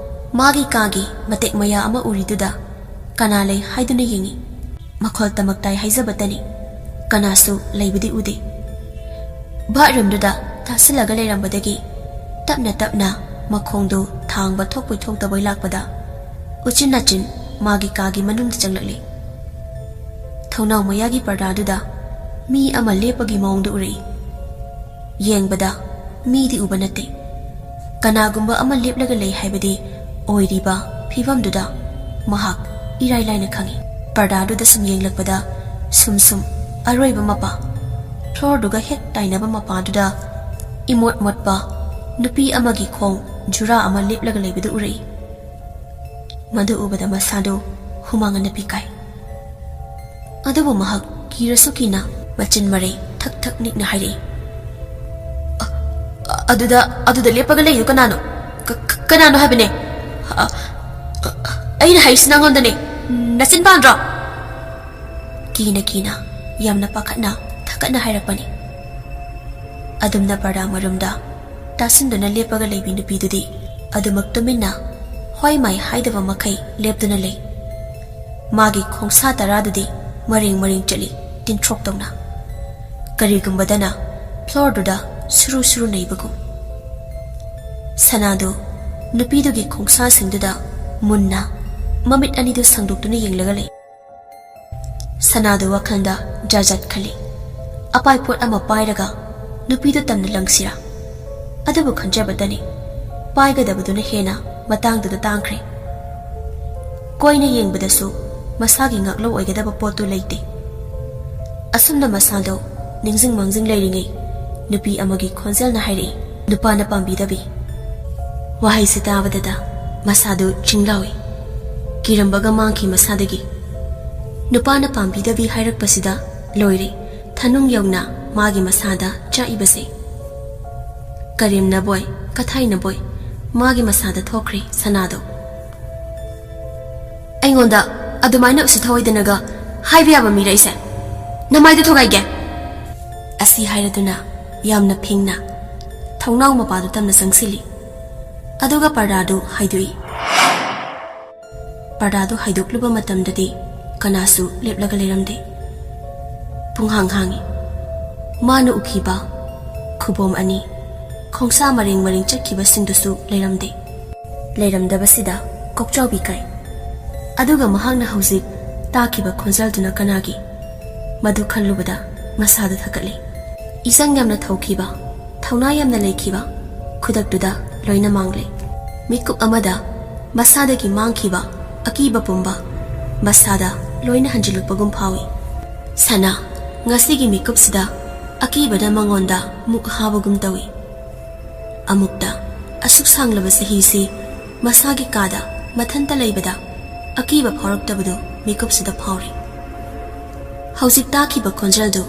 ꯃꯥꯒꯤ ꯀꯥꯒꯤ ꯃꯇꯦꯛ ꯃꯌꯥ ꯑꯃ ꯎꯔꯤꯗꯨꯗ ꯀꯅꯥ ꯂꯩ ꯍꯥꯏꯗꯨꯅ ꯌꯦꯡꯏ꯫ ꯃꯈꯣꯜ ꯇꯃꯛ ꯇꯥꯏ ꯍꯥꯏꯖꯕꯇꯅꯤ꯫ ꯀꯅꯥꯁꯨ ꯂꯩꯕꯗꯤ ꯎꯗꯦ꯫ ꯕꯥꯠꯔꯨꯝꯗꯨꯗ ꯇꯥꯁꯤꯜꯂꯒ ꯂꯩꯔꯝꯕꯗꯒꯤ ꯇꯞꯅ ꯇꯞꯅ ꯃꯈꯣꯡꯗꯨ ꯊꯥꯡꯕ ꯊꯣꯛꯄꯣꯏ ꯊꯣꯛꯇꯕꯣꯏ ꯂꯥꯛꯄꯗ ꯎꯆꯤꯟ ꯅꯥꯆꯤꯟ ꯃꯥꯒꯤ ꯀꯥꯒꯤ ꯃꯅꯨꯡꯗ ꯆꯪꯂꯛꯂꯦ꯫ ꯊꯣꯡꯅꯥꯎ ꯃꯌꯥꯒꯤ ꯄꯔꯗꯥꯗꯨꯗ ꯃꯤ ꯑꯃ ꯂꯦꯞꯄꯒꯤ ꯃꯑꯣꯡꯗ ꯎꯔꯛꯏ꯫ ꯌꯦꯡꯕꯗ ꯃꯤꯗꯤ ꯎꯕ ꯅꯠꯇꯦ꯫ ꯀꯅꯥꯒꯨꯝꯕ ꯑꯃ ꯂꯦꯞꯂꯒ ꯂꯩ ꯍꯥꯏꯕꯗꯤ ꯑꯣꯏꯔꯤꯕ ꯐꯤꯚꯝꯗꯨꯗ ꯃꯍꯥꯛ ꯏꯔꯥꯏ ꯂꯥꯏꯅ ꯈꯪꯏ꯫ ꯄꯔꯗꯥꯗꯨꯗ ꯁꯨꯝ ꯌꯦꯡꯂꯛꯄꯗ ꯁꯨꯝ ꯁꯨꯝ ꯑꯔꯣꯏꯕ ꯃꯄꯥ, ꯐ꯭ꯂꯣꯔꯗꯨꯒ ꯍꯦꯛ ꯇꯥꯏꯅꯕ ꯃꯄꯥꯗꯨꯗ ꯏꯃꯣꯠ ꯃꯣꯠꯄ ꯅꯨꯄꯤ ꯑꯃꯒꯤ ꯈꯣꯡ ꯖꯨꯔꯥ ꯑꯃ ꯂꯦꯞꯂꯒ ꯂꯩꯕꯗꯨ ꯎꯔꯛꯏ꯫ ꯃꯗꯨ ꯎꯕꯗ ꯃꯁꯥꯗꯨ ꯍꯨꯃꯥꯡ ꯑꯅꯞꯄꯤ ꯀꯥꯏ꯫ ꯑꯗꯨꯕꯨ ꯃꯍꯥꯛ ꯀꯤꯔꯁꯨ ꯀꯤꯅ ꯃꯆꯤꯟ ꯃꯔꯩ ꯊꯛ ꯊꯛ ꯅꯤꯛꯅ ꯍꯥꯏꯔꯛꯏ, "ꯑ-, ꯑ-, ꯑꯗꯨꯗ, ꯑꯗꯨꯗ ꯂꯦꯞꯄꯒ ꯂꯩꯗꯨ ꯀꯅꯥꯅꯣ? ꯀ-, ꯀ-, ꯀꯅꯥꯅꯣ ꯍꯥꯏꯕꯅꯦ? ꯑ-, ꯑ-, ꯑ-, ꯑꯩꯅ ꯍꯥꯏꯔꯤꯁꯤ ꯅꯉꯣꯟꯗꯅꯦ꯫ ꯅꯆꯤꯟ ꯄꯥꯟꯗ꯭ꯔꯣ?" ꯀꯤꯅ ꯀꯤꯅ, ꯌꯥꯝꯅ ꯄꯥꯈꯠꯅ, ꯊꯛꯀꯠꯅ ꯍꯥꯏꯔꯛꯄꯅꯤ꯫ ꯑꯗꯨꯝꯅ ꯄꯔꯗꯥ ꯃꯔꯨꯝꯗ ꯇꯥꯁꯤꯟꯗꯨꯅ ꯂꯦꯞꯄꯒ ꯂꯩꯕꯤ ꯅꯨꯄꯤꯗꯨꯗꯤ ꯑꯗꯨꯃꯛ ꯇꯨꯃꯤꯟꯅ ꯍꯣꯏ ꯃꯥꯏ ꯍꯥꯏꯗꯕ ꯃꯈꯩ ꯂꯦꯞꯇꯨꯅ ꯂꯩ꯫ ꯃꯥꯒꯤ ꯈꯣꯡꯁꯥ ꯇꯔꯥꯗꯨꯗꯤ ꯃꯔꯦꯡ ꯃꯔꯦꯡ ꯆꯠꯂꯤ, ꯇꯤꯟꯊ꯭ꯔꯣꯛ ꯇꯧꯅ꯫ ꯀꯔꯤꯒꯨꯝꯕꯗꯅ ꯐ꯭ꯂꯣꯔꯗꯨꯗ ꯁꯨꯔꯨ ꯁꯨꯔꯨ ꯅꯩꯕꯒꯨꯝ꯫ ꯁꯅꯥꯗꯨ ꯅꯨꯄꯤꯗꯨꯒꯤ ꯈꯣꯡꯁꯥꯁꯤꯡꯗꯨꯗ ꯃꯨꯟꯅ ꯃꯃꯤꯠ ꯑꯅꯤꯗꯨ ꯁꯥꯡꯗꯣꯛꯇꯨꯅ ꯌꯦꯡꯂꯒ ꯂꯩ꯫ ꯁꯅꯥꯗꯨ ꯋꯥꯈꯜꯗ ꯖꯥꯠ ꯖꯥꯠ ꯈꯜꯂꯤ꯫ ꯑꯄꯥꯏ ꯄꯣꯠ ꯑꯃ ꯄꯥꯏꯔꯒ ꯅꯨꯄꯤꯗꯨ ꯇꯝꯅ ꯂꯪꯁꯤꯔꯥ? ꯑꯗꯨꯕꯨ ꯈꯟꯖꯕꯇꯅꯤ, ꯄꯥꯏꯒꯗꯕꯗꯨꯅ ꯍꯦꯟꯅ ꯃꯇꯥꯡꯗꯨꯗ ꯇꯥꯡꯈ꯭ꯔꯦ꯫ ꯀꯣꯏꯅ ꯌꯦꯡꯕꯗꯁꯨ ꯃꯁꯥꯒꯤ ꯉꯥꯛꯂꯧ ꯑꯣꯏꯒꯗꯕ ꯄꯣꯠꯇꯨ ꯂꯩꯇꯦ꯫ ꯑꯁꯨꯝꯅ ꯃꯁꯥꯗꯣ ꯅꯤꯡꯁꯤꯡ ꯃꯥꯡꯖꯤꯡ ꯂꯩꯔꯤꯉꯩ, ꯅꯨꯄꯤ ꯑꯃꯒꯤ ꯈꯣꯟꯖꯦꯜꯅ ꯍꯥꯏꯔꯛꯏ, "ꯅꯨꯄꯥꯅ ꯄꯥꯝꯕꯤꯗꯕꯤ"꯫ ꯋꯥꯍꯩꯁꯤ ꯇꯥꯕꯗꯇ ꯃꯁꯥꯗꯨ ꯆꯤꯡꯂꯥꯎꯏ꯫ ꯀꯤꯔꯝꯕꯒ ꯃꯥꯡꯈꯤ ꯃꯁꯥꯗꯒꯤ꯫ ꯅꯨꯄꯥꯅ ꯄꯥꯝꯕꯤꯗꯕꯤ ꯍꯥꯏꯔꯛꯄꯁꯤꯗ ꯂꯣꯏꯔꯦ, ꯊꯅꯨꯡ ꯌꯧꯅ ꯃꯥꯒꯤ ꯃꯁꯥꯗ ꯆꯥꯛꯏꯕꯁꯦ꯫ ꯀꯔꯦꯝꯅꯕꯣꯏ, ꯀꯊꯥꯏꯅꯕꯣꯏ, ꯃꯥꯒꯤ ꯃꯁꯥꯗ ꯊꯣꯛꯈ꯭ꯔꯦ ꯁꯅꯥꯗꯣ꯫ "ꯑꯩꯉꯣꯟꯗ ꯑꯗꯨꯃꯥꯏꯅ ꯎꯁꯤꯠ ꯊꯑꯣꯏꯗꯅꯒ ꯍꯥꯏꯕ ꯌꯥꯕ ꯃꯤꯔ ꯑꯩꯁꯦ? ꯅꯃꯥꯏꯗ ꯊꯨꯒꯥꯏꯒꯦ!" ꯑꯁꯤ ꯍꯥꯏꯔꯗꯨꯅ ꯌꯥꯝꯅ ꯐꯤꯡꯅ ꯊꯣꯡꯅꯥꯎ ꯃꯄꯥꯗꯨ ꯇꯝꯅ ꯆꯪꯁꯤꯜꯂꯤ꯫ ꯑꯗꯨꯒ ꯄꯔꯗꯥꯗꯨ ꯍꯥꯏꯗꯣꯛꯏ꯫ ꯄꯔꯗꯥꯗꯨ ꯍꯥꯏꯗꯣꯛꯂꯨꯕ ꯃꯇꯝꯗꯗꯤ ꯀꯅꯥꯁꯨ ꯂꯦꯞꯂꯒ ꯂꯩꯔꯝꯗꯦ꯫ ꯄꯨꯡꯍꯥꯡ ꯍꯥꯡꯏ꯫ ꯃꯥꯅ ꯎꯈꯤꯕ ꯈꯨꯕꯣꯝ ꯑꯅꯤ, ꯈꯣꯡꯁꯥ ꯃꯔꯦꯡ ꯃꯔꯦꯡ ꯆꯠꯈꯤꯕꯁꯤꯡꯗꯨꯁꯨ ꯂꯩꯔꯝꯗꯦ꯫ ꯂꯩꯔꯝꯗꯕꯁꯤꯗ ꯀꯣꯛꯆꯥꯎꯕꯤ ꯀꯥꯏ꯫ ꯑꯗꯨꯒ ꯃꯍꯥꯛꯅ ꯍꯧꯖꯤꯛ ꯇꯥꯈꯤꯕ ꯈꯣꯟꯖꯦꯜꯗꯨꯅ ꯀꯅꯥꯒꯤ? ꯃꯗꯨ ꯈꯜꯂꯨꯕꯗ ꯃꯁꯥꯗ ꯊꯛꯀꯠꯂꯤ꯫ ꯏꯆꯪ ꯌꯥꯝꯅ ꯊꯧꯈꯤꯕ, ꯊꯧꯅꯥ ꯌꯥꯝꯅ ꯂꯩꯈꯤꯕ, ꯈꯨꯗꯛꯇꯨꯗ ꯂꯣꯏꯅ ꯃꯥꯡꯂꯦ꯫ ꯃꯤꯀꯨꯞ ꯑꯃꯗ ꯃꯁꯥꯗꯒꯤ ꯃꯥꯡꯈꯤꯕ ꯑꯀꯤꯕ ꯄꯨꯝꯕ ꯃꯁꯥꯗ ꯂꯣꯏꯅ ꯍꯟꯖꯤꯜꯂꯛꯄꯒꯨꯝ ꯐꯥꯎꯏ꯫ ꯁꯅꯥ, ꯉꯁꯤꯒꯤ ꯃꯤꯀꯨꯞꯁꯤꯗ ꯑꯀꯤꯕꯅ ꯃꯉꯣꯟꯗ ꯃꯨꯛ ꯍꯥꯕꯒꯨꯝ ꯇꯧꯏ꯫ ꯑꯃꯨꯛꯇ ꯑꯁꯨꯛ ꯁꯥꯡꯂꯕ ꯆꯍꯤꯁꯤ ꯃꯁꯥꯒꯤ ꯀꯥꯗ ꯃꯊꯟꯇ ꯂꯩꯕꯗ ꯑꯀꯤꯕ ꯐꯥꯎꯔꯛꯇꯕꯗꯨ ꯃꯤꯀꯨꯞꯁꯤꯗ ꯐꯥꯎꯔꯤ꯫ ꯍꯧꯖꯤꯛ ꯇꯥꯈꯤꯕ ꯈꯣꯟꯖꯦꯜꯗꯨ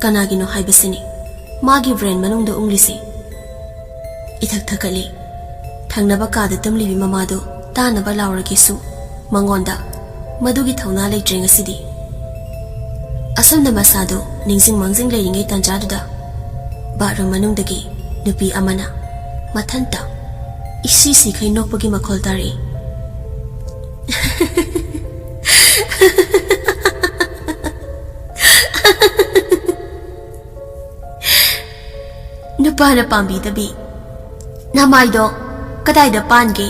ꯀꯅꯥꯒꯤꯅꯣ ꯍꯥꯏꯕꯁꯤꯅꯤ ꯃꯥꯒꯤ ꯕ꯭ꯔꯦꯟ ꯃꯅꯨꯡꯗ ꯎꯪꯂꯤꯁꯤ꯫ ꯏꯊꯛ ꯊꯛꯀꯠꯂꯤ꯫ ꯊꯪꯅꯕ ꯀꯥꯗ ꯇꯨꯝꯂꯤꯕꯤ ꯃꯃꯥꯗꯨ ꯇꯥꯅꯕ ꯂꯥꯎꯔꯒꯦꯁꯨ ꯃꯉꯣꯟꯗ ꯃꯗꯨꯒꯤ ꯊꯧꯅꯥ ꯂꯩꯇ꯭ꯔꯦ ꯉꯁꯤꯗꯤ꯫ ꯑꯁꯨꯝꯅ ꯃꯁꯥꯗꯨ ꯅꯤꯡꯁꯤꯡ ꯃꯥꯡꯖꯤꯡ ꯂꯩꯔꯤꯉꯩ ꯇꯥꯟꯖꯥꯗꯨꯗ ꯕꯥꯠꯔꯨꯝ ꯃꯅꯨꯡꯗꯒꯤ ꯅꯨꯄꯤ ꯑꯃꯅ ꯃꯊꯟꯇ ꯏꯁꯤ ꯁꯤꯈꯩ ꯅꯣꯛꯄꯒꯤ ꯃꯈꯣꯜ ꯇꯥꯔꯛꯏ꯫ ꯅꯨꯄꯥꯅ ꯄꯥꯝꯕꯤꯗꯕꯤ ꯅꯃꯥꯏꯗꯣ ꯀꯗꯥꯏꯗ ꯄꯥꯟꯒꯦ?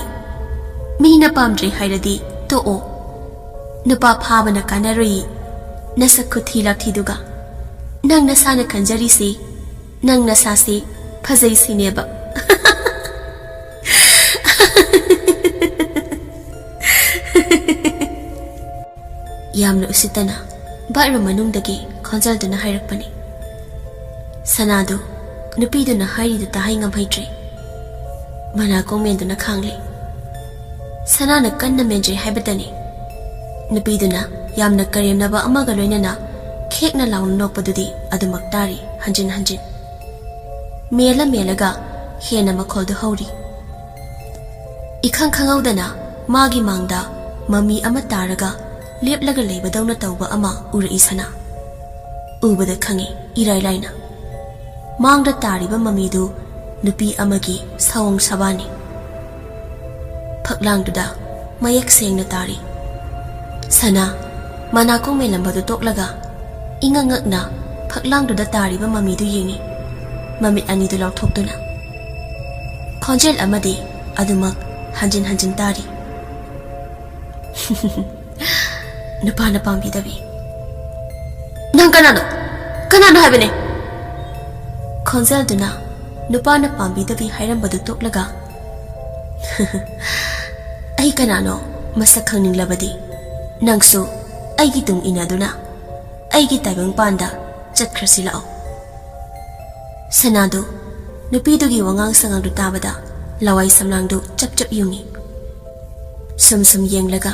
ꯃꯤꯅ ꯄꯥꯝꯗ꯭ꯔꯦ ꯍꯥꯏꯔꯗꯤ ꯇꯣꯛꯑꯣ꯫ ꯅꯨꯄꯥ ꯐꯥꯕꯅ ꯀꯥꯟꯅꯔꯨꯏ꯫ ꯅꯁꯛ ꯈꯨꯊꯤ ꯂꯥꯛꯊꯤꯗꯨꯒ꯫ ꯅꯪ ꯅꯁꯥꯅ ꯈꯟꯖꯔꯤꯁꯤ ꯅꯪ ꯅꯁꯥꯁꯤ ꯐꯖꯩ ꯁꯤꯅꯦꯕ꯫ ꯌꯥꯝꯅ ꯎꯁꯤꯠꯇꯅ ꯕꯥꯠꯔꯨꯝ ꯃꯅꯨꯡꯗꯒꯤ ꯈꯣꯟꯖꯦꯜꯗꯨꯅ ꯍꯥꯏꯔꯛꯄꯅꯤ꯫ ꯁꯅꯥꯗꯨ ꯅꯨꯄꯤꯗꯨꯅ ꯍꯥꯏꯔꯤꯗꯨ ꯇꯥꯍꯩ ꯉꯝꯍꯩꯇ꯭ꯔꯦ꯫ ꯃꯅꯥꯀꯣꯡ ꯃꯦꯟꯗꯨꯅ ꯈꯥꯡꯂꯤ꯫ ꯁꯅꯥꯅ ꯀꯟꯅ ꯃꯦꯟꯖꯩ ꯍꯥꯏꯕꯇꯅꯤ꯫ ꯅꯨꯄꯤꯗꯨꯅ ꯌꯥꯝꯅ ꯀꯔꯦꯝꯅꯕ ꯑꯃꯒ ꯂꯣꯏꯅꯅ ꯈꯦꯛꯅ ꯂꯥꯎꯅ ꯅꯣꯛꯄꯗꯨꯗꯤ ꯑꯗꯨꯃꯛ ꯇꯥꯔꯤ ꯍꯟꯖꯤꯟ ꯍꯟꯖꯤꯟ꯫ ꯃꯦꯜꯂ ꯃꯦꯜꯂꯒ ꯍꯦꯟꯅ ꯃꯈꯣꯜꯗꯨ ꯍꯧꯔꯤ꯫ ꯏꯈꯪ ꯈꯪꯍꯧꯗꯅ ꯃꯥꯒꯤ ꯃꯥꯡꯗ ꯃꯃꯤ ꯑꯃ ꯇꯥꯔꯒ ꯂꯦꯞꯂꯒ ꯂꯩꯕꯗꯧꯅ ꯇꯧꯕ ꯑꯃ ꯎꯔꯛꯏ ꯁꯅꯥ꯫ ꯎꯕꯗ ꯈꯪꯉꯤ ꯏꯔꯥꯏ ꯂꯥꯏꯅ꯫ ꯃꯥꯡꯗ ꯇꯥꯔꯤꯕ ꯃꯃꯤꯗꯨ ꯅꯨꯄꯤ ꯑꯃꯒꯤ ꯁꯑꯣꯡ ꯁꯥꯕꯥꯅꯤ꯫ ꯐꯛꯂꯥꯡꯗꯨꯗ ꯃꯌꯦꯛ ꯁꯦꯡꯅ ꯇꯥꯔꯤ꯫ ꯁꯅꯥ ꯃꯅꯥꯀꯣꯡ ꯃꯦꯜꯂꯝꯕꯗꯨ ꯇꯣꯛꯂꯒ ꯏꯉꯛ ꯉꯛꯅ ꯐꯛꯂꯥꯡꯗꯨꯗ ꯇꯥꯔꯤꯕ ꯃꯃꯤꯗꯨ ꯌꯦꯡꯉꯤ꯫ ꯃꯃꯤꯠ ꯑꯅꯤꯗꯨ ꯂꯥꯎꯊꯣꯛꯇꯨꯅ꯫ ꯈꯣꯟꯖꯦꯜ ꯑꯃꯗꯤ ꯑꯗꯨꯃꯛ ꯍꯟꯖꯤꯟ ꯍꯟꯖꯤꯟ ꯇꯥꯔꯤ꯫ ꯅꯨꯄꯥꯅ ꯄꯥꯝꯕꯤꯗꯕꯤ꯫ "ꯅꯪ ꯀꯅꯥꯅꯣ? ꯀꯅꯥꯅꯣ ꯍꯥꯏꯕꯅꯦ?" ꯈꯣꯟꯖꯦꯜꯗꯨꯅ ꯅꯨꯄꯥꯅ ꯄꯥꯝꯕꯤꯗꯕꯤ ꯍꯥꯏꯔꯝꯕꯗꯨ ꯇꯣꯛꯂꯒ, "ꯑꯩ ꯀꯅꯥꯅꯣ ꯃꯁꯛ ꯈꯪꯅꯤꯡꯂꯕꯗꯤ ꯅꯪꯁꯨ ꯑꯩꯒꯤ ꯇꯨꯡ ꯏꯟꯅꯗꯨꯅ ꯑꯩꯒꯤ ꯇꯥꯏꯕꯪꯄꯥꯟꯗ ꯆꯠꯈ꯭ꯔꯁꯤ ꯂꯥꯛꯑꯣ꯫" ꯁꯅꯥꯗꯨ ꯅꯨꯄꯤꯗꯨꯒꯤ ꯋꯥꯉꯥꯡ ꯁꯉꯥꯡꯗꯨ ꯇꯥꯕꯗ ꯂꯋꯥꯏ ꯁꯝꯂꯥꯡꯗꯨ ꯆꯞ ꯆꯞ ꯌꯨꯡꯏ꯫ ꯁꯨꯝ ꯁꯨꯝ ꯌꯦꯡꯂꯒ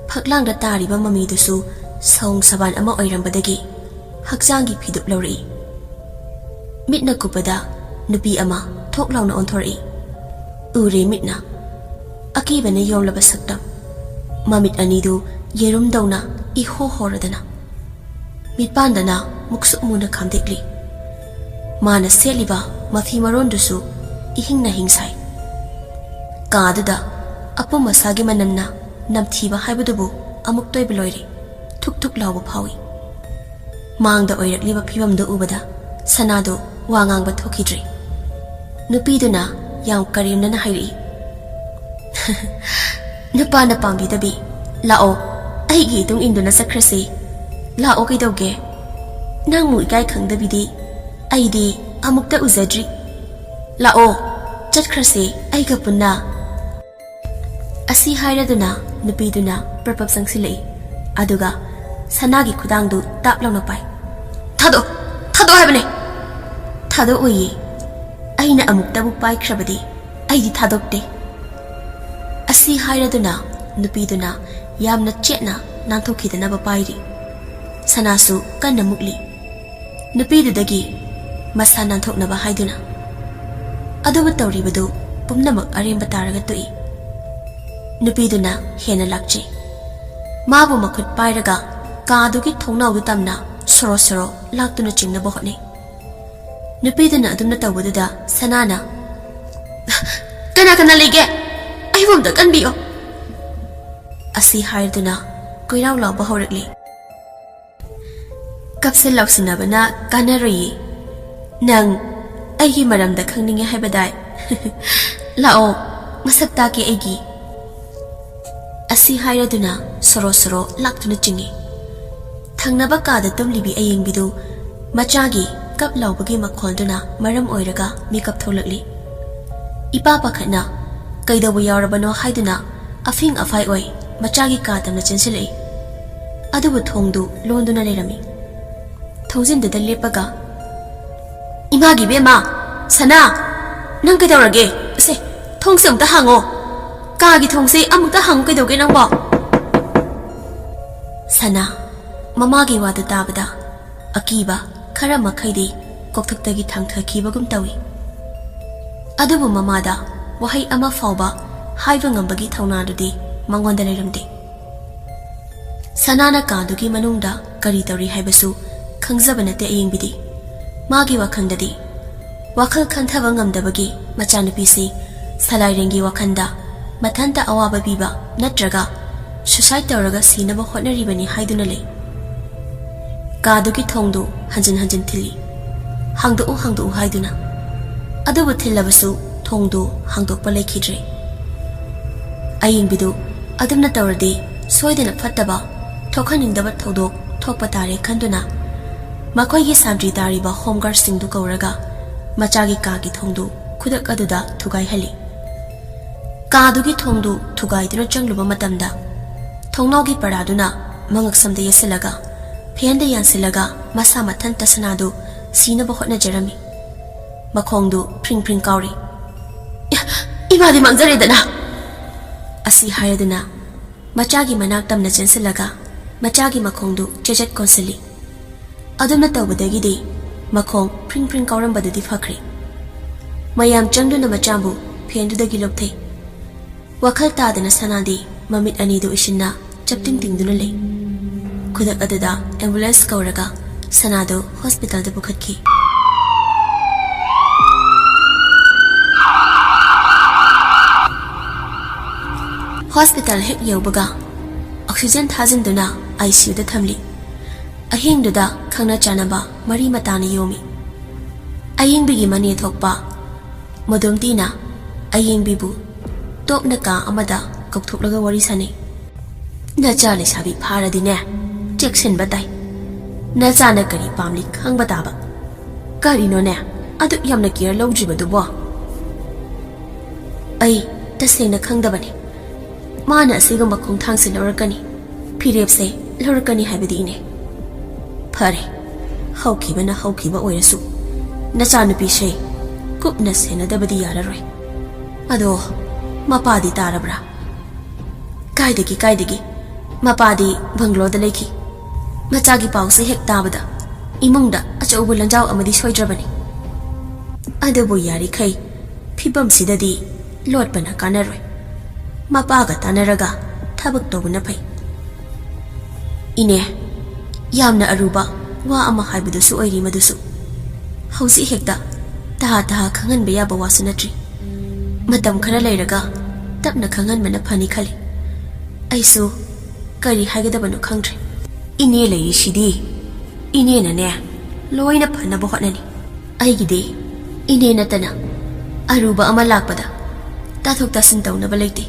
ꯐꯛꯂꯥꯡꯗ ꯇꯥꯔꯤꯕ ꯃꯃꯤꯗꯨꯁꯨ ꯁꯑꯣꯡ ꯁꯕꯥꯟ ꯑꯃ ꯑꯣꯏꯔꯝꯕꯗꯒꯤ ꯍꯛꯆꯥꯡꯒꯤ ꯐꯤꯗꯨꯞ ꯂꯧꯔꯛꯏ꯫ ꯃꯤꯠꯅ ꯀꯨꯞꯄꯗ ꯅꯨꯄꯤ ꯑꯃ ꯊꯣꯛ ꯂꯥꯎꯅ ꯑꯣꯟꯊꯣꯔꯛꯏ꯫ ꯎꯔꯦ ꯃꯤꯠꯅ꯫ ꯑꯀꯤꯕꯅ ꯌꯣꯝꯂꯕ ꯁꯛꯇꯝ꯫ ꯃꯃꯤꯠ ꯑꯅꯤꯗꯨ ꯌꯦꯔꯨꯝꯗꯧꯅ ꯏꯍꯣ ꯍꯣꯔꯗꯅ꯫ ꯃꯤꯠꯄꯥꯟꯗꯅ ꯃꯨꯛꯁꯨꯛ ꯃꯨꯅ ꯈꯥꯝꯗꯦꯛꯂꯤ꯫ ꯃꯥꯅ ꯁꯦꯠꯂꯤꯕ ꯃꯐꯤ ꯃꯔꯣꯟꯗꯨꯁꯨ ꯏꯍꯤꯡ ꯅꯥꯍꯤꯡ ꯁꯥꯏ꯫ ꯀꯥꯗꯨꯗ ꯑꯄꯨꯝ ꯑꯁꯥꯒꯤ ꯃꯅꯝꯅ ꯅꯝꯊꯤꯕ ꯍꯥꯏꯕꯗꯨꯕꯨ ꯑꯃꯨꯛꯇ ꯑꯣꯏꯕ ꯂꯣꯏꯔꯦ꯫ ꯊꯨꯛ ꯊꯨꯛ ꯂꯥꯎꯕ ꯐꯥꯎꯏ꯫ ꯃꯥꯡꯗ ꯑꯣꯏꯔꯛꯂꯤꯕ ꯐꯤꯕꯝꯗꯨ ꯎꯕꯗ ꯁꯅꯥꯗꯨ ꯋꯥ ꯉꯥꯡꯕ ꯊꯣꯛꯈꯤꯗ꯭ꯔꯦ꯫ ꯅꯨꯄꯤꯗꯨꯅ ꯌꯥꯝ ꯀꯔꯦꯝꯅꯅ ꯍꯥꯏꯔꯛꯏ, "ꯅꯨꯄꯥꯅ ꯄꯥꯝꯕꯤꯗꯕꯤ, ꯂꯥꯛꯑꯣ, ꯑꯩꯒꯤ ꯏꯇꯨꯡ ꯏꯟꯗꯨꯅ ꯆꯠꯈ꯭ꯔꯁꯤ꯫ ꯂꯥꯛꯑꯣ, ꯀꯩꯗꯧꯒꯦ? ꯅꯪꯃꯨꯛ ꯏꯀꯥꯏ ꯈꯪꯗꯕꯤꯗꯤ ꯑꯩꯗꯤ ꯑꯃꯨꯛꯇ ꯎꯖꯗ꯭ꯔꯤ꯫ ꯂꯥꯛꯑꯣ, ꯆꯠꯈ꯭ꯔꯁꯤ ꯑꯩꯒ ꯄꯨꯟꯅ꯫" ꯑꯁꯤ ꯍꯥꯏꯔꯗꯨꯅ ꯅꯨꯄꯤꯗꯨꯅ ꯄ꯭ꯔꯞ ꯄ꯭ꯔꯞ ꯆꯪꯁꯤꯜꯂꯛꯏ꯫ ꯑꯗꯨꯒ ꯁꯅꯥꯒꯤ ꯈꯨꯗꯥꯡꯗꯨ ꯇꯥꯞ ꯂꯥꯎꯅ ꯄꯥꯏ꯫ "ꯊꯥꯗꯣꯛ, ꯊꯥꯗꯣꯛ ꯍꯥꯏꯕꯅꯦ!" "ꯊꯥꯗꯣꯛꯑꯣꯏꯌꯦ꯫ ꯑꯩꯅ ꯑꯃꯨꯛꯇꯕꯨ ꯄꯥꯏꯈ꯭ꯔꯕꯗꯤ ꯑꯩꯗꯤ ꯊꯥꯗꯣꯛꯇꯦ꯫" ꯑꯁꯤ ꯍꯥꯏꯔꯗꯨꯅ ꯅꯨꯄꯤꯗꯨꯅ ꯌꯥꯝꯅ ꯆꯦꯠꯅ ꯅꯥꯟꯊꯣꯛꯈꯤꯗꯅꯕ ꯄꯥꯏꯔꯤ꯫ ꯁꯅꯥꯁꯨ ꯀꯟꯅ ꯃꯨꯛꯂꯤ꯫ ꯅꯨꯄꯤꯗꯨꯗꯒꯤ ꯃꯁꯥ ꯅꯥꯟꯊꯣꯛꯅꯕ ꯍꯥꯏꯗꯨꯅ꯫ ꯑꯗꯨꯕꯨ ꯇꯧꯔꯤꯕꯗꯨ ꯄꯨꯝꯅꯃꯛ ꯑꯔꯦꯝꯕ ꯇꯥꯔꯒ ꯇꯣꯛꯏ꯫ ꯅꯨꯄꯤꯗꯨꯅ ꯍꯦꯟꯅ ꯂꯥꯛꯆꯩ꯫ ꯃꯥꯕꯨ ꯃꯈꯨꯠ ꯄꯥꯏꯔꯒ ꯀꯥꯗꯨꯒꯤ ꯊꯣꯡꯅꯥꯎꯗꯨ ꯇꯝꯅ ꯁꯣꯔꯣ ꯁꯣꯔꯣ ꯂꯥꯛꯇꯨꯅ ꯆꯤꯡꯅꯕ ꯍꯣꯠꯅꯩ꯫ ꯅꯨꯄꯤꯗꯨꯅ ꯑꯗꯨꯝꯅ ꯇꯧꯕꯗꯨꯗ ꯁꯅꯥꯅ, "ꯀꯅꯥ ꯀꯅꯥ ꯂꯩꯒꯦ? ꯑꯩꯕꯨ ꯑꯝꯇ ꯀꯟꯕꯤꯌꯣ!" ꯑꯁꯤ ꯍꯥꯏꯔꯗꯨꯅ ꯀꯣꯏꯔꯥꯎ ꯂꯥꯎꯕ ꯍꯧꯔꯛꯂꯤ꯫ "ꯀꯞꯁꯤꯟ ꯂꯥꯎꯁꯤꯟꯅꯕꯅ ꯀꯥꯟꯅꯔꯣꯏꯌꯦ꯫ ꯅꯪ ꯑꯩꯒꯤ ꯃꯔꯝꯗ ꯈꯪꯅꯤꯡꯉꯦ ꯍꯥꯏꯕꯗꯥꯏ? ꯂꯥꯛꯑꯣ, ꯃꯁꯛ ꯇꯥꯛꯀꯦ ꯑꯩꯒꯤ꯫ ꯑꯁꯤ ꯍꯥꯏꯔꯗꯨꯅ ꯁꯣꯔꯣ ꯁꯣꯔꯣ ꯂꯥꯛꯇꯨꯅ ꯆꯤꯡꯏ꯫ ꯊꯪꯅꯕ ꯀꯥꯗ ꯇꯨꯝꯂꯤꯕꯤ ꯑꯌꯦꯡꯕꯤꯗꯨ ꯃꯆꯥꯒꯤ ꯀꯞ ꯂꯥꯎꯕꯒꯤ ꯃꯈꯣꯜꯗꯨꯅ ꯃꯔꯝ ꯑꯣꯏꯔꯒ ꯃꯤꯀꯞ ꯊꯣꯛꯂꯛꯂꯤ꯫ ꯏꯄꯥ ꯄꯥꯈꯠꯅ ꯀꯩꯗꯧꯕ ꯌꯥꯎꯔꯕꯅꯣ ꯍꯥꯏꯗꯨꯅ ꯑꯐꯤꯡ ꯑꯐꯥꯏ ꯑꯣꯏ ꯃꯆꯥꯒꯤ ꯀꯥ ꯇꯝꯅ ꯆꯦꯟꯁꯤꯜꯂꯛꯏ꯫ ꯑꯗꯨꯕꯨ ꯊꯣꯡꯗꯨ ꯂꯣꯟꯗꯨꯅ ꯂꯩꯔꯝꯃꯤ꯫ ꯊꯣꯡꯖꯤꯟꯗꯨꯗ ꯂꯦꯞꯄꯒ, "ꯏꯃꯥꯒꯤ ꯏꯕꯦꯝꯃ, ꯁꯅꯥ, ꯅꯪ ꯀꯩꯗꯧꯔꯒꯦ? ꯑꯁꯦ, ꯊꯣꯡꯁꯦ ꯑꯃꯨꯛꯇ ꯍꯥꯡꯉꯣ꯫ ꯀꯥꯒꯤ ꯊꯣꯡꯁꯦ ꯑꯃꯨꯛꯇ ꯍꯥꯡꯉꯨ ꯀꯩꯗꯧꯒꯦ ꯅꯪꯕꯣ?" ꯁꯅꯥ, ꯃꯃꯥꯒꯤ ꯋꯥꯗꯨ ꯇꯥꯕꯗ ꯑꯀꯤꯕ ꯈꯔ ꯃꯈꯩꯗꯤ ꯀꯣꯛꯊꯛꯇꯒꯤ ꯊꯥꯡꯊꯈꯤꯕꯒꯨꯝ ꯇꯧꯏ꯫ ꯑꯗꯨꯕꯨ ꯃꯃꯥꯗ ꯋꯥꯍꯩ ꯑꯃ ꯐꯥꯎꯕ ꯍꯥꯏꯕ ꯉꯝꯕꯒꯤ ꯊꯧꯅꯥꯗꯨꯗꯤ ꯃꯉꯣꯟꯗ ꯂꯩꯔꯝꯗꯦ꯫ ꯁꯅꯥꯅ ꯀꯥꯗꯨꯒꯤ ꯃꯅꯨꯡꯗ ꯀꯔꯤ ꯇꯧꯔꯤ ꯍꯥꯏꯕꯁꯨ ꯈꯪꯖꯕ ꯅꯠꯇꯦ ꯑꯌꯦꯡꯕꯤꯗꯤ꯫ ꯃꯥꯒꯤ ꯋꯥꯈꯜꯗꯗꯤ ꯋꯥꯈꯜ ꯈꯟꯊꯕ ꯉꯝꯗꯕꯒꯤ ꯃꯆꯥꯅꯨꯄꯤꯁꯤ ꯁꯂꯥꯏꯔꯦꯟꯒꯤ ꯋꯥꯈꯜꯗ ꯃꯊꯟꯇ ꯑꯋꯥꯕ ꯄꯤꯕ ꯅꯠꯇ꯭ꯔꯒ suicide ꯇꯧꯔꯒ ꯁꯤꯅꯕ ꯍꯣꯠꯅꯔꯤꯕꯅꯤ ꯍꯥꯏꯗꯨꯅ ꯂꯩ꯫ ꯀꯥꯗꯨꯒꯤ ꯊꯣꯡꯗꯨ ꯍꯟꯖꯤꯟ ꯍꯟꯖꯤꯟ ꯊꯤꯜꯂꯤ꯫ "ꯍꯥꯡꯗꯣꯛꯎ, ꯍꯥꯡꯗꯣꯛꯎ" ꯍꯥꯏꯗꯨꯅ꯫ ꯑꯗꯨꯕꯨ ꯊꯤꯜꯂꯕꯁꯨ ꯊꯣꯡꯗꯨ ꯍꯥꯡꯗꯣꯛꯄ ꯂꯩꯈꯤꯗ꯭ꯔꯦ꯫ ꯑꯌꯦꯡꯕꯤꯗꯨ ꯑꯗꯨꯝꯅ ꯇꯧꯔꯗꯤ ꯁꯣꯏꯗꯅ ꯐꯠꯇꯕ ꯊꯣꯛꯍꯟꯅꯤꯡꯗꯕ ꯊꯧꯗꯣꯛ ꯊꯣꯛꯄ ꯇꯥꯔꯦ ꯈꯟꯗꯨꯅ ꯃꯈꯣꯏꯒꯤ ꯁꯥꯟꯇ꯭ꯔꯤ ꯇꯥꯔꯤꯕ home guardꯁꯤꯡꯗꯨ ꯀꯧꯔꯒ ꯃꯆꯥꯒꯤ ꯀꯥꯒꯤ ꯊꯣꯡꯗꯨ ꯈꯨꯗꯛ ꯑꯗꯨꯗ ꯊꯨꯒꯥꯏꯍꯜꯂꯤ꯫ ꯀꯥꯗꯨꯒꯤ ꯊꯣꯡꯗꯨ ꯊꯨꯒꯥꯏꯗꯨꯅ ꯆꯪꯂꯨꯕ ꯃꯇꯝꯗ ꯊꯣꯡꯅꯥꯎꯒꯤ ꯄꯔꯥꯗꯨꯅ ꯃꯉꯛꯁꯝꯗ ꯌꯦꯠꯁꯤꯜꯂꯒ ꯐꯦꯟꯗ ꯌꯥꯟꯁꯤꯜꯂꯒ ꯃꯁꯥ ꯃꯊꯟꯇ ꯁꯅꯥꯗꯨ ꯁꯤꯅꯕ ꯍꯣꯠꯅꯖꯔꯝꯃꯤ꯫ ꯃꯈꯣꯡꯗꯨ ꯐ꯭ꯔꯤꯡ ꯐ꯭ꯔꯤꯡ ꯀꯥꯎꯔꯤ꯫ "ꯏ-, ꯏꯃꯥꯗꯤ ꯃꯥꯡꯖꯔꯦꯗꯅ!" ꯑꯁꯤ ꯍꯥꯏꯔꯗꯨꯅ ꯃꯆꯥꯒꯤ ꯃꯅꯥꯛ ꯇꯝꯅ ꯆꯦꯟꯁꯤꯜꯂꯒ ꯃꯆꯥꯒꯤ ꯃꯈꯣꯡꯗꯨ ꯆꯦꯖꯠ ꯀꯣꯟꯁꯤꯜꯂꯤ꯫ ꯑꯗꯨꯝꯅ ꯇꯧꯕꯗꯒꯤꯗꯤ ꯃꯈꯣꯡ ꯐ꯭ꯔꯤꯡ ꯐ꯭ꯔꯤꯡ ꯀꯥꯎꯔꯝꯕꯗꯨꯗꯤ ꯐꯈ꯭ꯔꯦ꯫ ꯃꯌꯥꯝ ꯆꯪꯗꯨꯅ ꯃꯆꯥꯕꯨ ꯐꯦꯟꯗꯨꯗꯒꯤ ꯂꯧꯊꯩ꯫ ꯋꯥꯈꯜ ꯇꯥꯗꯅ ꯁꯅꯥꯗꯤ ꯃꯃꯤꯠ ꯑꯅꯤꯗꯨ ꯎꯏꯁꯤꯟꯅ ꯆꯞꯇꯤꯡ ꯇꯤꯡꯗꯨꯅ ꯂꯩ꯫ ꯈꯨꯗꯛ ꯑꯗꯨꯗ ambulance ꯀꯧꯔꯒ ꯁꯅꯥꯗꯨ hospitalꯗ ꯄꯨꯈꯠꯈꯤ꯫ Hospital ꯍꯦꯛ ꯌꯧꯕꯒ oxygen ꯊꯥꯖꯤꯟꯗꯨꯅ ICUꯗ ꯊꯝꯂꯤ꯫ ꯑꯍꯤꯡꯗꯨꯗ ꯈꯪꯅ ꯆꯥꯟꯅꯕ ꯃꯔꯤ ꯃꯇꯥꯅ ꯌꯣꯝꯃꯤ꯫ ꯑꯌꯦꯡꯕꯤꯒꯤ ꯃꯅꯦ ꯊꯣꯛꯄ ꯃꯣꯗꯣꯝꯇꯤꯅ ꯑꯌꯦꯡꯕꯤꯕꯨ ꯇꯣꯛꯅ ꯀꯥ ꯑꯃꯗ ꯀꯧꯊꯣꯛꯂꯒ ꯋꯥꯔꯤ ꯁꯥꯅꯩ꯫ "ꯅꯆꯥ ꯂꯩꯁꯥꯕꯤ ꯐꯥꯔꯗꯤꯅꯦ, ꯆꯦꯛꯁꯤꯟꯕ ꯇꯥꯏ꯫ ꯅꯆꯥꯅ ꯀꯔꯤ ꯄꯥꯝꯂꯤ ꯈꯪꯕ ꯇꯥꯕ꯫ ꯀꯔꯤꯅꯣꯅꯦ ꯑꯗꯨꯛ ꯌꯥꯝꯅ ꯀꯤꯌꯔ ꯂꯧꯗ꯭ꯔꯤꯕꯗꯨꯕꯣ?" "ꯑꯩ ꯇꯁꯦꯡꯅ ꯈꯪꯗꯕꯅꯤ꯫ ꯃꯥꯅ ꯑꯁꯤꯒꯨꯝꯕ ꯈꯣꯡꯊꯥꯡꯁꯦ ꯂꯧꯔꯛꯀꯅꯤ, ꯐꯤꯔꯦꯞꯁꯦ ꯂꯧꯔꯛꯀꯅꯤ ꯍꯥꯏꯕꯗꯤ, ꯏꯅꯦ꯫" "ꯐꯔꯦ, ꯍꯧꯈꯤꯕꯅ ꯍꯧꯈꯤꯕ ꯑꯣꯏꯔꯁꯨ, ꯅꯆꯥꯅꯨꯄꯤꯁꯦ ꯀꯨꯞꯅ ꯁꯦꯟꯅꯗꯕꯗꯤ ꯌꯥꯔꯔꯣꯏ꯫ ꯑꯗꯣ ꯃꯄꯥꯗꯤ ꯇꯥꯔꯕ꯭ꯔꯥ?" "ꯀꯥꯏꯗꯒꯤ, ꯀꯥꯏꯗꯒꯤ? ꯃꯄꯥꯗꯤ ꯕꯪꯒ꯭ꯂꯣꯗ ꯂꯩꯈꯤ꯫ ꯃꯆꯥꯒꯤ ꯄꯥꯎꯁꯦ ꯍꯦꯛ ꯇꯥꯕꯗ ꯏꯃꯨꯡꯗ ꯑꯆꯧꯕ ꯂꯟꯖꯥꯎ ꯑꯃꯗꯤ ꯁꯣꯏꯗ꯭ꯔꯕꯅꯤ꯫ ꯑꯗꯨꯕꯨ ꯌꯥꯔꯤꯈꯩ ꯐꯤꯕꯝꯁꯤꯗꯗꯤ ꯂꯣꯠꯄꯅ ꯀꯥꯟꯅꯔꯣꯏ꯫ ꯃꯄꯥꯒ ꯇꯥꯟꯅꯔꯒ ꯊꯕꯛ ꯇꯧꯕꯅ ꯐꯩ꯫" "ꯏꯅꯦ, ꯌꯥꯝꯅ ꯑꯔꯨꯕ ꯋꯥ ꯑꯃ ꯍꯥꯏꯕꯗꯨꯁꯨ ꯑꯣꯏꯔꯤ ꯃꯗꯨꯁꯨ꯫ ꯍꯧꯖꯤꯛ ꯍꯦꯛꯇ ꯇꯍꯥ ꯇꯍꯥ ꯈꯪꯍꯟꯕ ꯌꯥꯕ ꯋꯥꯁꯨ ꯅꯠꯇ꯭ꯔꯤ꯫ ꯃꯇꯝ ꯈꯔ ꯂꯩꯔꯒ ꯇꯞꯅ ꯈꯪꯍꯟꯕꯅ ꯐꯅꯤ ꯈꯜꯂꯤ꯫ ꯑꯩꯁꯨ ꯀꯔꯤ ꯍꯥꯏꯒꯗꯕꯅꯣ ꯈꯪꯗ꯭ꯔꯦ꯫" "ꯏꯅꯦ ꯂꯩꯔꯤꯁꯤꯗꯤ, ꯏꯅꯦꯅꯅꯦ ꯂꯣꯏꯅ ꯐꯅꯕ ꯍꯣꯠꯅꯅꯤ꯫ ꯑꯩꯒꯤꯗꯤ ꯏꯅꯦ ꯅꯠꯇꯅ ꯑꯔꯨꯕ ꯑꯃ ꯂꯥꯛꯄꯗ ꯇꯥꯊꯣꯛ ꯇꯥꯁꯤꯟ ꯇꯧꯅꯕ ꯂꯩꯇꯦ꯫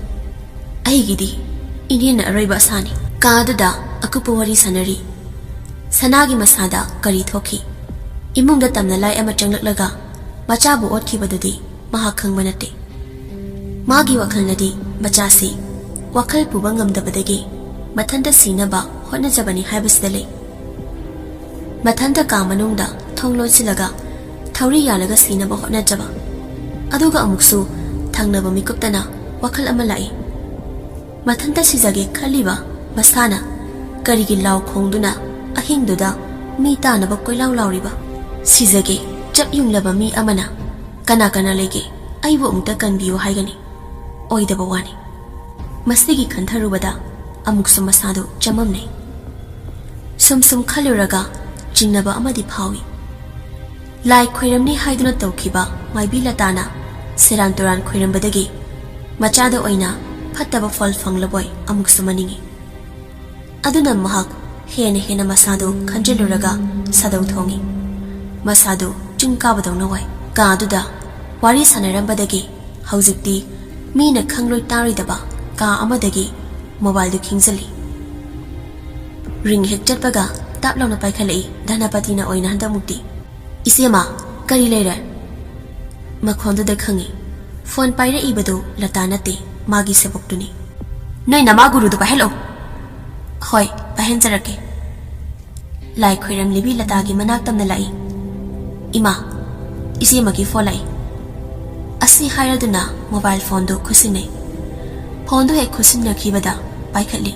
ꯑꯩꯒꯤꯗꯤ ꯏꯅꯦꯅ ꯑꯔꯣꯏꯕ ꯑꯁꯥꯅꯤ꯫" ꯀꯥꯗꯨꯗ ꯑꯀꯨꯞꯄ ꯋꯥꯔꯤ ꯁꯥꯟꯅꯔꯤ꯫ ꯁꯅꯥꯒꯤ ꯃꯁꯥꯗ ꯀꯔꯤ ꯊꯣꯛꯈꯤ? ꯏꯃꯨꯡꯗ ꯇꯝꯅꯂꯥꯏ ꯑꯃ ꯆꯪꯂꯛꯂꯒ ꯃꯆꯥꯕꯨ ꯑꯣꯠꯈꯤꯕꯗꯨꯗꯤ ꯃꯍꯥꯛ ꯈꯪꯕ ꯅꯠꯇꯦ꯫ ꯃꯥꯒꯤ ꯋꯥꯈꯜꯅꯗꯤ ꯃꯆꯥꯁꯤ ꯋꯥꯈꯜ ꯄꯨꯕ ꯉꯝꯗꯕꯗꯒꯤ ꯃꯊꯟꯇ ꯁꯤꯅꯕ ꯍꯣꯠꯅꯖꯕꯅꯤ ꯍꯥꯏꯕꯁꯤꯗ ꯂꯩ꯫ ꯃꯊꯟꯇ ꯀꯥ ꯃꯅꯨꯡꯗ ꯊꯣꯡ ꯂꯣꯟꯁꯤꯜꯂꯒ ꯊꯧꯔꯤ ꯌꯥꯜꯂꯒ ꯁꯤꯅꯕ ꯍꯣꯠꯅꯖꯕ꯫ ꯑꯗꯨꯒ ꯑꯃꯨꯛꯁꯨ ꯊꯪꯅꯕ ꯃꯤꯀꯨꯞꯇꯅ ꯋꯥꯈꯜ ꯑꯃ ꯂꯥꯛꯏ꯫ ꯃꯊꯟꯇ ꯁꯤꯖꯒꯦ ꯈꯜꯂꯤꯕ ꯃꯁꯥꯅ ꯀꯔꯤꯒꯤ ꯂꯥꯎ ꯈꯣꯡꯗꯨꯅ ꯑꯍꯤꯡꯗꯨꯗ ꯃꯤ ꯇꯥꯅꯕ ꯀꯣꯏꯂꯥꯎ ꯂꯥꯎꯔꯤꯕ? ꯁꯤꯖꯒꯦ ꯆꯞ ꯌꯨꯡꯂꯕ ꯃꯤ ꯑꯃꯅ "ꯀꯅꯥ ꯀꯅꯥ ꯂꯩꯒꯦ? ꯑꯩꯕꯨ ꯑꯃꯨꯛꯇ ꯀꯟꯕꯤꯌꯨ" ꯍꯥꯏꯒꯅꯤ꯫ ꯑꯣꯏꯗꯕ ꯋꯥꯅꯤ꯫ ꯃꯁꯤꯒꯤ ꯈꯟꯊꯔꯨꯕꯗ ꯑꯃꯨꯛꯁꯨ ꯃꯁꯥꯗꯨ ꯆꯃꯝꯅꯩ꯫ ꯁꯨꯝ ꯁꯨꯝ ꯈꯜꯂꯨꯔꯒ ꯆꯤꯡꯅꯕ ꯑꯃꯗꯤ ꯐꯥꯎꯏ꯫ ꯂꯥꯏ ꯈꯣꯏꯔꯝꯅꯤ ꯍꯥꯏꯗꯨꯅ ꯇꯧꯈꯤꯕ ꯃꯥꯏꯕꯤ ꯂꯇꯥꯅ ꯁꯦꯔꯥꯟ ꯇꯨꯔꯥꯟ ꯈꯣꯏꯔꯝꯕꯗꯒꯤ ꯃꯆꯥꯗ ꯑꯣꯏꯅ ꯐꯠꯇꯕ ꯐꯜ ꯐꯪꯂꯕꯣꯏ ꯑꯃꯨꯛꯁꯨ ꯃꯅꯤꯡꯏ꯫ ꯑꯗꯨꯅ ꯃꯍꯥꯛ ꯍꯦꯟꯅ ꯍꯦꯟꯅ ꯃꯁꯥꯗꯨ ꯈꯟꯖꯤꯜꯂꯨꯔꯒ ꯁꯥꯗꯧ ꯊꯣꯡꯏ꯫ ꯃꯁꯥꯗꯨ ꯆꯤꯡ ꯀꯥꯕꯗꯧꯅ ꯋꯥꯏ꯫ ꯀꯥ ꯑꯗꯨꯗ ꯋꯥꯔꯤ ꯁꯥꯟꯅꯔꯝꯕꯗꯒꯤ ꯍꯧꯖꯤꯛꯇꯤ ꯃꯤꯅ ꯈꯪꯂꯣꯏ ꯇꯥꯔꯣꯏꯗꯕ ꯀꯥ ꯑꯃꯗꯒꯤ ꯃꯣꯕꯥꯏꯜꯗꯨ ꯈꯤꯡꯖꯤꯜꯂꯤ꯫ ꯔꯤꯡ ꯍꯦꯛ ꯆꯠꯄꯒ ꯇꯞ ꯂꯥꯎꯅ ꯄꯥꯏꯈꯠꯂꯛꯏ ꯙꯅꯄꯇꯤꯅ ꯑꯣꯏꯅ ꯍꯟꯗꯛꯃꯨꯛꯇꯤ꯫ "ꯏꯆꯦꯃ, ꯀꯔꯤ ꯂꯩꯔꯦ?" ꯃꯈꯣꯟꯗꯨꯗ ꯈꯪꯏ꯫ ꯐꯣꯟ ꯄꯥꯏꯔꯛꯏꯕꯗꯨ ꯂꯇꯥ ꯅꯠꯇꯦ, ꯃꯥꯒꯤ ꯁꯦꯕꯣꯛꯇꯨꯅꯤ꯫ "ꯅꯣꯏ ꯅꯃꯥ ꯒꯨꯔꯨꯗꯨ ꯄꯥꯏꯍꯜꯂꯛꯎ꯫" "ꯍꯣꯏ, ꯄꯥꯏꯍꯟꯖꯔꯛꯀꯦ꯫" ꯂꯥꯏ ꯈꯣꯏꯔꯝꯂꯤꯕꯤ ꯂꯇꯥꯒꯤ ꯃꯅꯥꯛ ꯇꯝꯅ ꯂꯥꯛꯏ꯫ "ꯏꯃꯥ, ꯏꯆꯦꯃꯒꯤ ꯐꯣꯟ ꯂꯥꯛꯏ꯫" ꯑꯁꯤ ꯍꯥꯏꯔꯗꯨꯅ ꯃꯣꯕꯥꯏꯜ ꯐꯣꯟꯗꯨ ꯈꯨꯠꯁꯤꯟꯅꯩ꯫ ꯐꯣꯟꯗꯨ ꯍꯦꯛ ꯈꯨꯠꯁꯤꯟꯅꯈꯤꯕꯗ ꯄꯥꯏꯈꯠꯂꯤ꯫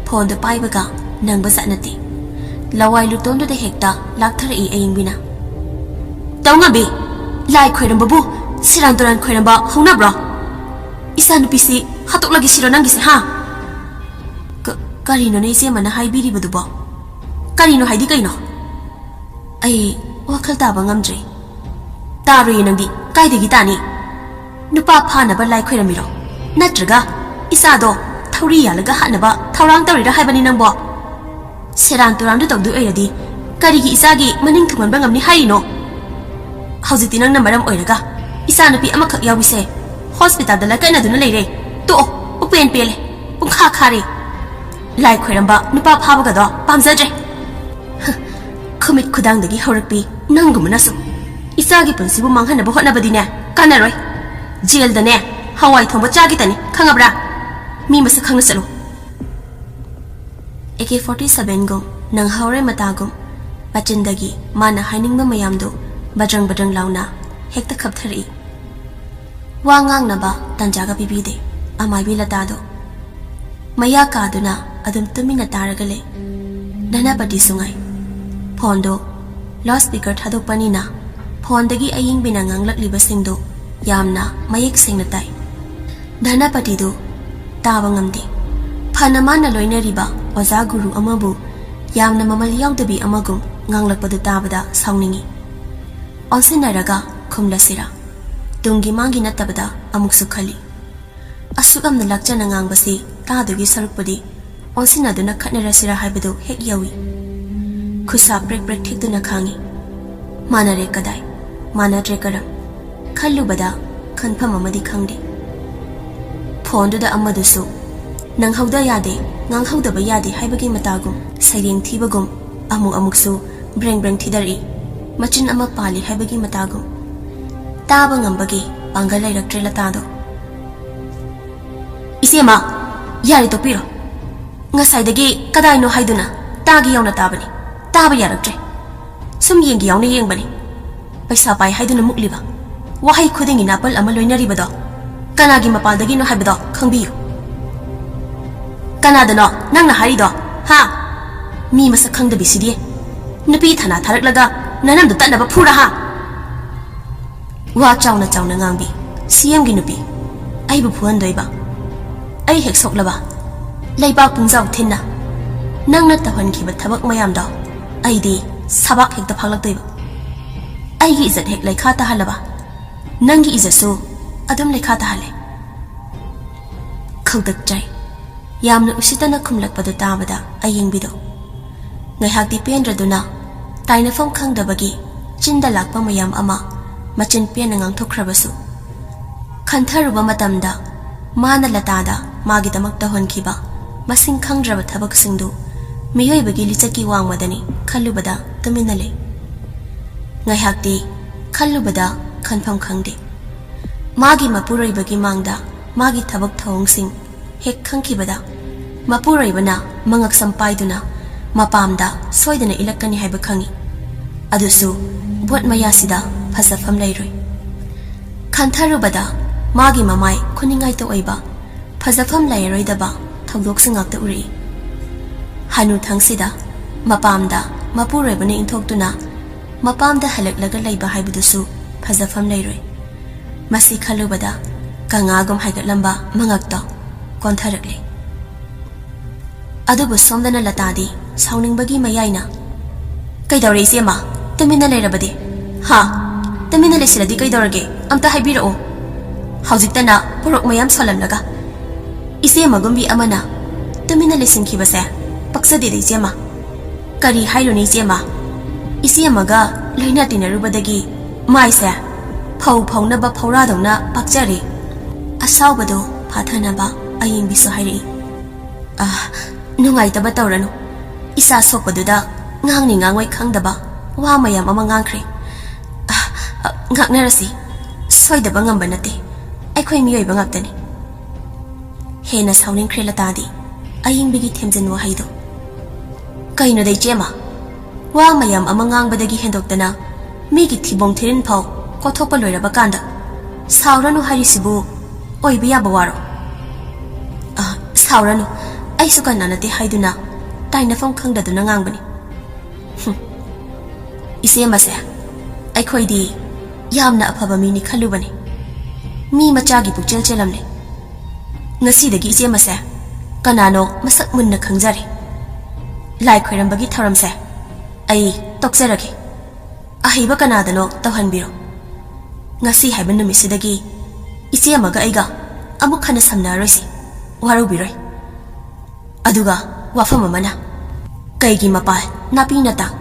ꯐꯣꯟꯗꯨ ꯄꯥꯏꯕꯒ ꯅꯪꯕ ꯖꯥꯠ ꯅꯠꯇꯦ꯫ ꯂꯋꯥꯏ ꯂꯨꯇꯣꯟꯗꯨꯗ ꯍꯦꯛꯇ ꯂꯥꯛꯊꯔꯛꯏ ꯑꯌꯤꯡꯕꯤꯅ꯫ "ꯇꯧꯉꯝꯕꯤ, ꯂꯥꯏ ꯈꯣꯏꯔꯝꯕꯕꯨ ꯁꯦꯔꯥꯟ ꯇꯨꯔꯥꯟ ꯈꯣꯏꯔꯝꯕ ꯍꯧꯅꯕ꯭ꯔꯣ? ꯏꯆꯥꯅꯨꯄꯤꯁꯤ ꯍꯥꯠꯇꯣꯛꯂꯒꯦ ꯁꯤꯔꯣ ꯅꯪꯒꯤꯁꯦ, ꯍꯥ?" "ꯀ-, ꯀꯔꯤꯅꯣꯅꯦ ꯏꯆꯦꯃꯅ ꯍꯥꯏꯕꯤꯔꯤꯕꯗꯨꯕꯣ? ꯀꯔꯤꯅꯣ ꯍꯥꯏꯗꯤ ꯀꯩꯅꯣ? ꯑꯩ ꯋꯥꯈꯜ ꯇꯥꯕ ꯉꯝꯗ꯭ꯔꯦ꯫" "ꯇꯥꯔꯣꯏꯌꯦ ꯅꯪꯗꯤ, ꯀꯥꯏꯗꯒꯤ ꯇꯥꯅꯤ? ꯅꯨꯄꯥ ꯐꯥꯅꯕ ꯂꯥꯏ ꯈꯣꯏꯔꯝꯃꯤꯔꯣ? ꯅꯠꯇ꯭ꯔꯒ ꯏꯆꯥꯗꯣ ꯊꯧꯔꯤ ꯌꯥꯜꯂꯒ ꯍꯥꯠꯅꯕ ꯊꯧꯔꯥꯡ ꯇꯧꯔꯤꯔꯥ ꯍꯥꯏꯕꯅꯤ ꯅꯪꯕꯣ? ꯁꯦꯔꯥꯟ ꯇꯨꯔꯥꯟꯗꯨ ꯇꯧꯗꯣꯏ ꯑꯣꯏꯔꯗꯤ ꯀꯔꯤꯒꯤ ꯏꯆꯥꯒꯤ ꯃꯅꯤꯡ ꯊꯨꯡꯍꯟꯕ ꯉꯝꯅꯤ ꯍꯥꯏꯔꯤꯅꯣ? ꯍꯧꯖꯤꯛꯇꯤ ꯅꯪꯅ ꯃꯔꯝ ꯑꯣꯏꯔꯒ ꯏꯆꯥꯅꯨꯄꯤ ꯑꯃꯈꯛ ꯌꯥꯎꯕꯤꯁꯦ ꯍꯣꯁꯄꯤꯇꯥꯜꯗ ꯂꯥꯏꯀꯠꯅꯗꯨꯅ ꯂꯩꯔꯦ꯫ ꯇꯣꯛꯑꯣ, ꯎꯄꯦꯟ ꯄꯦꯜꯂꯦ, ꯄꯨꯡꯈꯥ ꯈꯥꯔꯦ꯫ ꯂꯥꯏ ꯈꯣꯏꯔꯝꯕ, ꯅꯨꯄꯥ ꯐꯥꯕꯒꯗꯣ ꯄꯥꯝꯖꯗ꯭ꯔꯦ꯫ ꯍ, ꯈꯨꯃꯤꯠ ꯈꯨꯗꯥꯡꯗꯒꯤ ꯍꯧꯔꯛꯄꯤ ꯅꯪꯒꯨꯝꯕꯅꯁꯨ ꯏꯆꯥꯒꯤ ꯄꯨꯟꯁꯤꯕꯨ ꯃꯥꯡꯍꯟꯅꯕ ꯍꯣꯠꯅꯕꯗꯤꯅꯦ ꯀꯥꯟꯅꯔꯣꯏ꯫ ꯖꯦꯜꯗꯅꯦ ꯍꯋꯥꯏ ꯊꯣꯡꯕ ꯆꯥꯒꯦꯇꯅꯤ, ꯈꯪꯉꯕ꯭ꯔꯥ? ꯃꯤ ꯃꯁꯛ ꯈꯪꯅ ꯆꯠꯂꯨ꯫" ꯑꯦ ꯀꯦ ꯐꯣꯔꯇꯤ ꯁꯚꯦꯟꯒꯨꯝ ꯅꯪꯍꯧꯔꯦ ꯃꯇꯥꯒꯨꯝ ꯃꯆꯤꯟꯗꯒꯤ ꯃꯥꯅ ꯍꯥꯏꯅꯤꯡꯕ ꯃꯌꯥꯝꯗꯨ ꯕꯗ꯭ꯔꯪ ꯕꯗ꯭ꯔꯪ ꯂꯥꯎꯅ ꯍꯦꯛꯇ ꯈꯞꯊꯔꯛꯏ꯫ ꯋꯥ ꯉꯥꯡꯅꯕ ꯇꯥꯟꯖꯥꯒ ꯄꯤꯕꯤꯗꯦ ꯑꯃꯥꯏꯕꯤ ꯂꯇꯥꯗꯣ꯫ ꯃꯌꯥ ꯀꯥꯗꯨꯅ ꯑꯗꯨꯝ ꯇꯨꯃꯤꯟꯅ ꯇꯥꯔꯒ ꯂꯩ꯫ ꯙꯅꯄꯇꯤꯁꯨ ꯉꯥꯏ꯫ ꯐꯣꯟꯗꯣ ꯂꯥꯎꯗ ꯁ꯭ꯄꯤꯀꯔ ꯊꯥꯗꯣꯛꯄꯅꯤꯅ ꯐꯣꯟꯗꯒꯤ ꯑꯌꯤꯡꯕꯤꯅ ꯉꯥꯡꯂꯛꯂꯤꯕꯁꯤꯡꯗꯣ ꯌꯥꯝꯅ ꯃꯌꯦꯛ ꯁꯦꯡꯅ ꯇꯥꯏ꯫ ꯙꯅꯄꯇꯤꯗꯨ ꯇꯥꯕ ꯉꯝꯗꯦ꯫ ꯐꯅ ꯃꯥꯅ ꯂꯣꯏꯅꯔꯤꯕ ꯑꯣꯖꯥ ꯒꯨꯔꯨ ꯑꯃꯕꯨ ꯌꯥꯝꯅ ꯃꯃꯜ ꯌꯥꯎꯗꯕꯤ ꯑꯃꯒꯨꯝ ꯉꯥꯡꯂꯛꯄꯗꯨ ꯇꯥꯕꯗ ꯁꯥꯎꯅꯤꯡꯏ꯫ ꯑꯣꯟꯁꯤꯟꯅꯔꯒ ꯈꯨꯝꯂꯁꯤꯔꯥ? ꯇꯨꯡꯒꯤ ꯃꯥꯡꯒꯤ ꯅꯠꯇꯕꯗ ꯑꯃꯨꯛꯁꯨ ꯈꯜꯂꯤ꯫ ꯑꯁꯨꯛ ꯌꯥꯝꯅ ꯂꯥꯛꯆꯅ ꯉꯥꯡꯕꯁꯤ ꯇꯥꯗꯨꯒꯤ ꯁꯔꯨꯛꯄꯨꯗꯤ ꯑꯣꯟꯁꯤꯟꯅꯗꯨꯅ ꯈꯠꯅꯔꯁꯤꯔꯥ ꯍꯥꯏꯕꯗꯨ ꯍꯦꯛ ꯌꯧꯏ꯫ ꯈꯨꯠꯁꯥ ꯄ꯭ꯔꯦꯛ ꯄ꯭ꯔꯦꯛ ꯊꯦꯛꯇꯨꯅ ꯈꯥꯡꯏ꯫ ꯃꯥꯟꯅꯔꯦ ꯀꯗꯥꯏ? ꯃꯥꯟꯅꯗ꯭ꯔꯦ ꯀꯔꯝ? ꯈꯜꯂꯨꯕꯗ ꯈꯟꯐꯝ ꯑꯃꯗꯤ ꯈꯪꯗꯦ꯫ ꯐꯣꯟꯗꯨꯗ ꯑꯃꯗꯨꯁꯨ ꯅꯪꯍꯧꯗ ꯌꯥꯗꯦ, ꯉꯥꯡꯍꯧꯗꯕ ꯌꯥꯗꯦ ꯍꯥꯏꯕꯒꯤ ꯃꯇꯥꯒꯨꯝ, ꯁꯩꯔꯦꯡ ꯊꯤꯕꯒꯨꯝ, ꯑꯃꯨꯛ ꯑꯃꯨꯛꯁꯨ ꯕ꯭ꯔꯦꯡ ꯕ꯭ꯔꯦꯡ ꯊꯤꯗꯔꯛꯏ, ꯃꯆꯤꯟ ꯑꯃ ꯄꯥꯜꯂꯤ ꯍꯥꯏꯕꯒꯤ ꯃꯇꯥꯒꯨꯝ꯫ ꯇꯥꯕ ꯉꯝꯕꯒꯤ ꯄꯥꯡꯒꯜ ꯂꯩꯔꯛꯇ꯭ꯔꯦ ꯂꯇꯥꯗꯣ꯫ "ꯏꯆꯦꯃ, ꯌꯥꯔꯦ, ꯇꯣꯛꯄꯤꯔꯣ꯫ ꯉꯁꯥꯏꯗꯒꯤ ꯀꯗꯥꯏꯅꯣ ꯍꯥꯏꯗꯨꯅ ꯇꯥꯒꯦ ꯌꯥꯎꯅ ꯇꯥꯕꯅꯤ, ꯇꯥꯕ ꯌꯥꯔꯛꯇ꯭ꯔꯦ꯫ ꯁꯨꯝ ꯌꯦꯡꯒꯦ ꯌꯥꯎꯅ ꯌꯦꯡꯕꯅꯤ꯫ ꯄꯩꯁꯥ ꯄꯥꯏ ꯍꯥꯏꯗꯨꯅ ꯃꯨꯛꯂꯤꯕ, ꯋꯥꯍꯩ ꯈꯨꯗꯤꯡꯒꯤ ꯅꯥꯄꯜ ꯑꯃ ꯂꯣꯏꯅꯔꯤꯕꯗꯣ ꯀꯅꯥꯒꯤ ꯃꯄꯥꯜꯗꯒꯤꯅꯣ ꯍꯥꯏꯕꯗꯣ ꯈꯪꯕꯤꯌꯨ꯫" "ꯀꯅꯥꯗꯅꯣ ꯅꯪꯅ ꯍꯥꯏꯔꯤꯗꯣ, ꯍꯥ? ꯃꯤ ꯃꯁꯛ ꯈꯪꯗꯕꯤꯁꯤꯗꯤ꯫ ꯅꯨꯄꯤ ꯊꯥꯅ ꯊꯥꯔꯛꯂꯒ ꯅꯅꯝꯗꯨ ꯇꯠꯅꯕ ꯐꯨꯔꯥ, ꯍꯥ?" ꯋꯥ ꯆꯥꯎꯅ ꯆꯥꯎꯅ ꯉꯥꯡꯕꯤ ꯁꯤ ꯑꯦꯝꯒꯤ ꯅꯨꯄꯤ, ꯑꯩꯕꯨ ꯐꯨꯍꯟꯗꯣꯏꯕ? ꯑꯩ ꯍꯦꯛ ꯁꯣꯛꯂꯕ ꯂꯩꯕꯥꯛ ꯄꯨꯡꯖꯥꯎ ꯊꯤꯟꯅ ꯅꯪꯅ ꯇꯧꯍꯟꯈꯤꯕ ꯊꯕꯛ ꯃꯌꯥꯝꯗꯣ ꯑꯩꯗꯤ ꯁꯕꯥꯛ ꯍꯦꯛꯇ ꯐꯥꯛꯂꯛꯇꯣꯏꯕ꯫ ꯑꯩꯒꯤ ꯏꯖꯠ ꯍꯦꯛ ꯂꯩꯈꯥ ꯇꯥꯍꯜꯂꯕ ꯅꯪꯒꯤ ꯏꯖꯠꯁꯨ ꯑꯗꯨꯝ ꯂꯩꯈꯥ ꯇꯥꯍꯜꯂꯦ꯫ ꯈꯧꯇꯛ ꯆꯥꯏ꯫ ꯌꯥꯝꯅ ꯎꯁꯤꯠꯇꯅ ꯈꯨꯝꯂꯛꯄꯗꯨ ꯇꯥꯕꯗ ꯑꯌꯦꯡꯕꯤꯗꯣ ꯉꯥꯏꯍꯥꯛꯇꯤ ꯄꯦꯟꯗ꯭ꯔꯗꯨꯅ ꯇꯥꯏꯅꯐꯝ ꯈꯪꯗꯕꯒꯤ ꯆꯤꯟꯗ ꯂꯥꯛꯄ ꯃꯌꯥꯝ ꯑꯃ ꯃꯆꯤꯟ ꯄꯦꯟꯅ ꯉꯥꯡꯊꯣꯛꯈ꯭ꯔꯕꯁꯨ, ꯈꯟꯊꯔꯨꯕ ꯃꯇꯝꯗ ꯃꯥꯅ ꯂꯇꯥꯗ ꯃꯥꯒꯤꯗꯃꯛ ꯇꯧꯍꯟꯈꯤꯕ ꯃꯁꯤꯡ ꯈꯪꯗ꯭ꯔꯕ ꯊꯕꯛꯁꯤꯡꯗꯨ ꯃꯤꯑꯣꯏꯕꯒꯤ ꯂꯤꯆꯠꯀꯤ ꯋꯥꯡꯃꯗꯅꯤ ꯈꯜꯂꯨꯕꯗ ꯇꯨꯃꯤꯟꯅ ꯂꯩ꯫ ꯉꯥꯏꯍꯥꯛꯇꯤ ꯈꯜꯂꯨꯕꯗ ꯈꯟꯐꯝ ꯈꯪꯗꯦ꯫ ꯃꯥꯒꯤ ꯃꯄꯨꯔꯣꯏꯕꯒꯤ ꯃꯥꯡꯗ ꯃꯥꯒꯤ ꯊꯕꯛ ꯊꯧꯑꯣꯡꯁꯤꯡ ꯍꯦꯛ ꯈꯪꯈꯤꯕꯗ, ꯃꯄꯨꯔꯣꯏꯕꯅ ꯃꯉꯛꯁꯝ ꯄꯥꯏꯗꯨꯅ ꯃꯄꯥꯝꯗ ꯁꯣꯏꯗꯅ ꯏꯜꯂꯛꯀꯅꯤ ꯍꯥꯏꯕ ꯈꯪꯏ꯫ ꯑꯗꯨꯁꯨ ꯚꯣꯠ ꯃꯌꯥꯁꯤꯗ ꯐꯖꯐꯝ ꯂꯩꯔꯣꯏ꯫ ꯈꯟꯊꯔꯨꯕꯗ ꯃꯥꯒꯤ ꯃꯃꯥꯏ ꯈꯨꯅꯤꯡꯉꯥꯏꯇ ꯑꯣꯏꯕ, ꯐꯖꯐꯝ ꯂꯩꯔꯔꯣꯏꯗꯕ ꯊꯧꯗꯣꯛꯁꯤꯡ ꯉꯥꯛꯇ ꯎꯔꯛꯏ꯫ ꯍꯅꯨꯊꯪꯁꯤꯗ ꯃꯄꯥꯝꯗ ꯃꯄꯨꯔꯣꯏꯕꯅ ꯏꯟꯊꯣꯛꯇꯨꯅ ꯃꯄꯥꯝꯗ ꯍꯜꯂꯛꯂꯒ ꯂꯩꯕ ꯍꯥꯏꯕꯗꯨꯁꯨ ꯐꯖꯐꯝ ꯂꯩꯔꯣꯏ꯫ ꯃꯁꯤ ꯈꯜꯂꯨꯕꯗ ꯀꯪꯉꯥꯒꯨꯝ ꯍꯥꯏꯒꯠꯂꯝꯕ ꯃꯉꯛꯇꯣ ꯀꯣꯟꯊꯔꯛꯂꯦ꯫ ꯑꯗꯨꯕꯨ ꯁꯣꯝꯗꯅ ꯂꯇꯥꯗꯤ ꯁꯥꯎꯅꯤꯡꯕꯒꯤ ꯃꯌꯥꯏꯅ, "ꯀꯩꯗꯧꯔꯦ ꯏꯆꯦꯃ? ꯇꯨꯃꯤꯟꯅ ꯂꯩꯔꯕꯗꯤ? ꯍꯥ? ꯇꯨꯃꯤꯟꯅ ꯂꯩꯁꯤꯜꯂꯗꯤ ꯀꯩꯗꯧꯔꯒꯦ? ꯑꯝꯇ ꯍꯥꯏꯕꯤꯔꯛꯑꯣ꯫ ꯍꯧꯖꯤꯛꯇꯅ ꯄꯣꯔꯣꯛ ꯃꯌꯥꯝ ꯁꯣꯜꯂꯝꯂꯒ꯫" ꯏꯆꯦꯃꯒꯨꯝꯕꯤ ꯑꯃꯅ ꯇꯨꯃꯤꯟꯅ ꯂꯩꯁꯤꯟꯈꯤꯕꯁꯦ ꯄꯛꯆꯗꯦꯗ ꯏꯆꯦꯃ꯫ ꯀꯔꯤ ꯍꯥꯏꯔꯨꯅꯤ ꯏꯆꯦꯃ? ꯏꯆꯦꯃꯒ ꯂꯣꯏꯅ ꯇꯤꯟꯅꯔꯨꯕꯗꯒꯤ ꯃꯥꯏꯁꯦ ꯐꯧ ꯐꯧꯅꯕ ꯐꯧꯔꯥꯗꯧꯅ ꯄꯥꯛꯆꯔꯦ꯫ ꯑꯁꯥꯎꯕꯗꯣ ꯐꯥꯊꯅꯕ ꯑꯌꯤꯡꯕꯤꯁꯨ ꯍꯥꯏꯔꯛꯏ꯫ "ꯑ, ꯅꯨꯡꯉꯥꯏꯇꯕ ꯇꯧꯔꯅꯨ꯫ ꯏꯆꯥ ꯁꯣꯛꯄꯗꯨꯗ ꯉꯥꯡꯅꯤ ꯉꯥꯡꯉꯣꯏ ꯈꯪꯗꯕ ꯋꯥ ꯃꯌꯥꯝ ꯑꯃ ꯉꯥꯡꯈ꯭ꯔꯦ꯫ ꯑ, ꯑ, ꯉꯥꯛꯅꯔꯁꯤ꯫ ꯁꯣꯏꯗꯕ ꯉꯝꯕ ꯅꯠꯇꯦ꯫ ꯑꯩꯈꯣꯏ ꯃꯤꯑꯣꯏꯕ ꯉꯥꯛꯇꯅꯤ꯫" ꯍꯦꯟꯅ ꯁꯥꯎꯅꯤꯡꯈ꯭ꯔꯦ ꯂꯇꯥꯗꯤ ꯑꯌꯤꯡꯕꯤꯒꯤ ꯊꯦꯝꯖꯤꯟ ꯋꯥꯍꯩꯗꯣ꯫ "ꯀꯩꯅꯣꯗ ꯏꯆꯦꯃ? ꯋꯥ ꯃꯌꯥꯝ ꯑꯃ ꯉꯥꯡꯕꯗꯒꯤ ꯍꯦꯟꯗꯣꯛꯇꯅ ꯃꯤꯒꯤ ꯊꯤꯕꯣꯡ ꯊꯤꯔꯤꯟ ꯐꯥꯎ ꯀꯣꯊꯣꯛꯄ ꯂꯣꯏꯔꯕ ꯀꯥꯟꯗ ꯁꯥꯎꯔꯅꯨ ꯍꯥꯏꯔꯤꯁꯤꯕꯨ ꯑꯣꯏꯕ ꯌꯥꯕ ꯋꯥꯔꯣ?" "ꯑ, ꯁꯥꯎꯔꯅꯨ꯫ ꯑꯩꯁꯨ ꯀꯅꯥ ꯅꯠꯇꯦ ꯍꯥꯏꯗꯨꯅ ꯇꯥꯏꯅꯐꯝ ꯈꯪꯗꯗꯨꯅ ꯉꯥꯡꯕꯅꯤ꯫" "ꯍꯨꯝ꯫ ꯏꯆꯦꯃꯁꯦ ꯑꯩꯈꯣꯏꯗꯤ ꯌꯥꯝꯅ ꯑꯐꯕ ꯃꯤꯅꯤ ꯈꯜꯂꯨꯕꯅꯤ꯫ ꯃꯤ ꯃꯆꯥꯒꯤ ꯄꯨꯛꯆꯦꯜ ꯆꯦꯜꯂꯝꯂꯦ꯫ ꯉꯁꯤꯗꯒꯤ ꯏꯆꯦꯃꯁꯦ ꯀꯅꯥꯅꯣ ꯃꯁꯛ ꯃꯨꯟꯅ ꯈꯪꯖꯔꯦ꯫ ꯂꯥꯏ ꯈꯣꯏꯔꯝꯕꯒꯤ ꯊꯧꯔꯝꯁꯦ ꯑꯩ ꯇꯣꯛꯆꯔꯒꯦ꯫ ꯑꯍꯩꯕ ꯀꯅꯥꯗꯅꯣ ꯇꯧꯍꯟꯕꯤꯔꯣ꯫ ꯉꯁꯤ ꯍꯥꯏꯕ ꯅꯨꯃꯤꯠꯁꯤꯗꯒꯤ ꯏꯆꯦ ꯑꯃꯒ ꯑꯩꯒ ꯑꯃꯨꯛ ꯍꯟꯅ ꯁꯝꯅꯔꯔꯣꯏꯁꯤ꯫ ꯋꯥꯔꯧꯕꯤꯔꯣꯏ꯫ ꯑꯗꯨꯒ ꯋꯥꯐꯝ ꯑꯃꯅ, ꯀꯩꯒꯤ ꯃꯄꯥꯜ ꯅꯥꯄꯤꯅ ꯇꯥꯡ,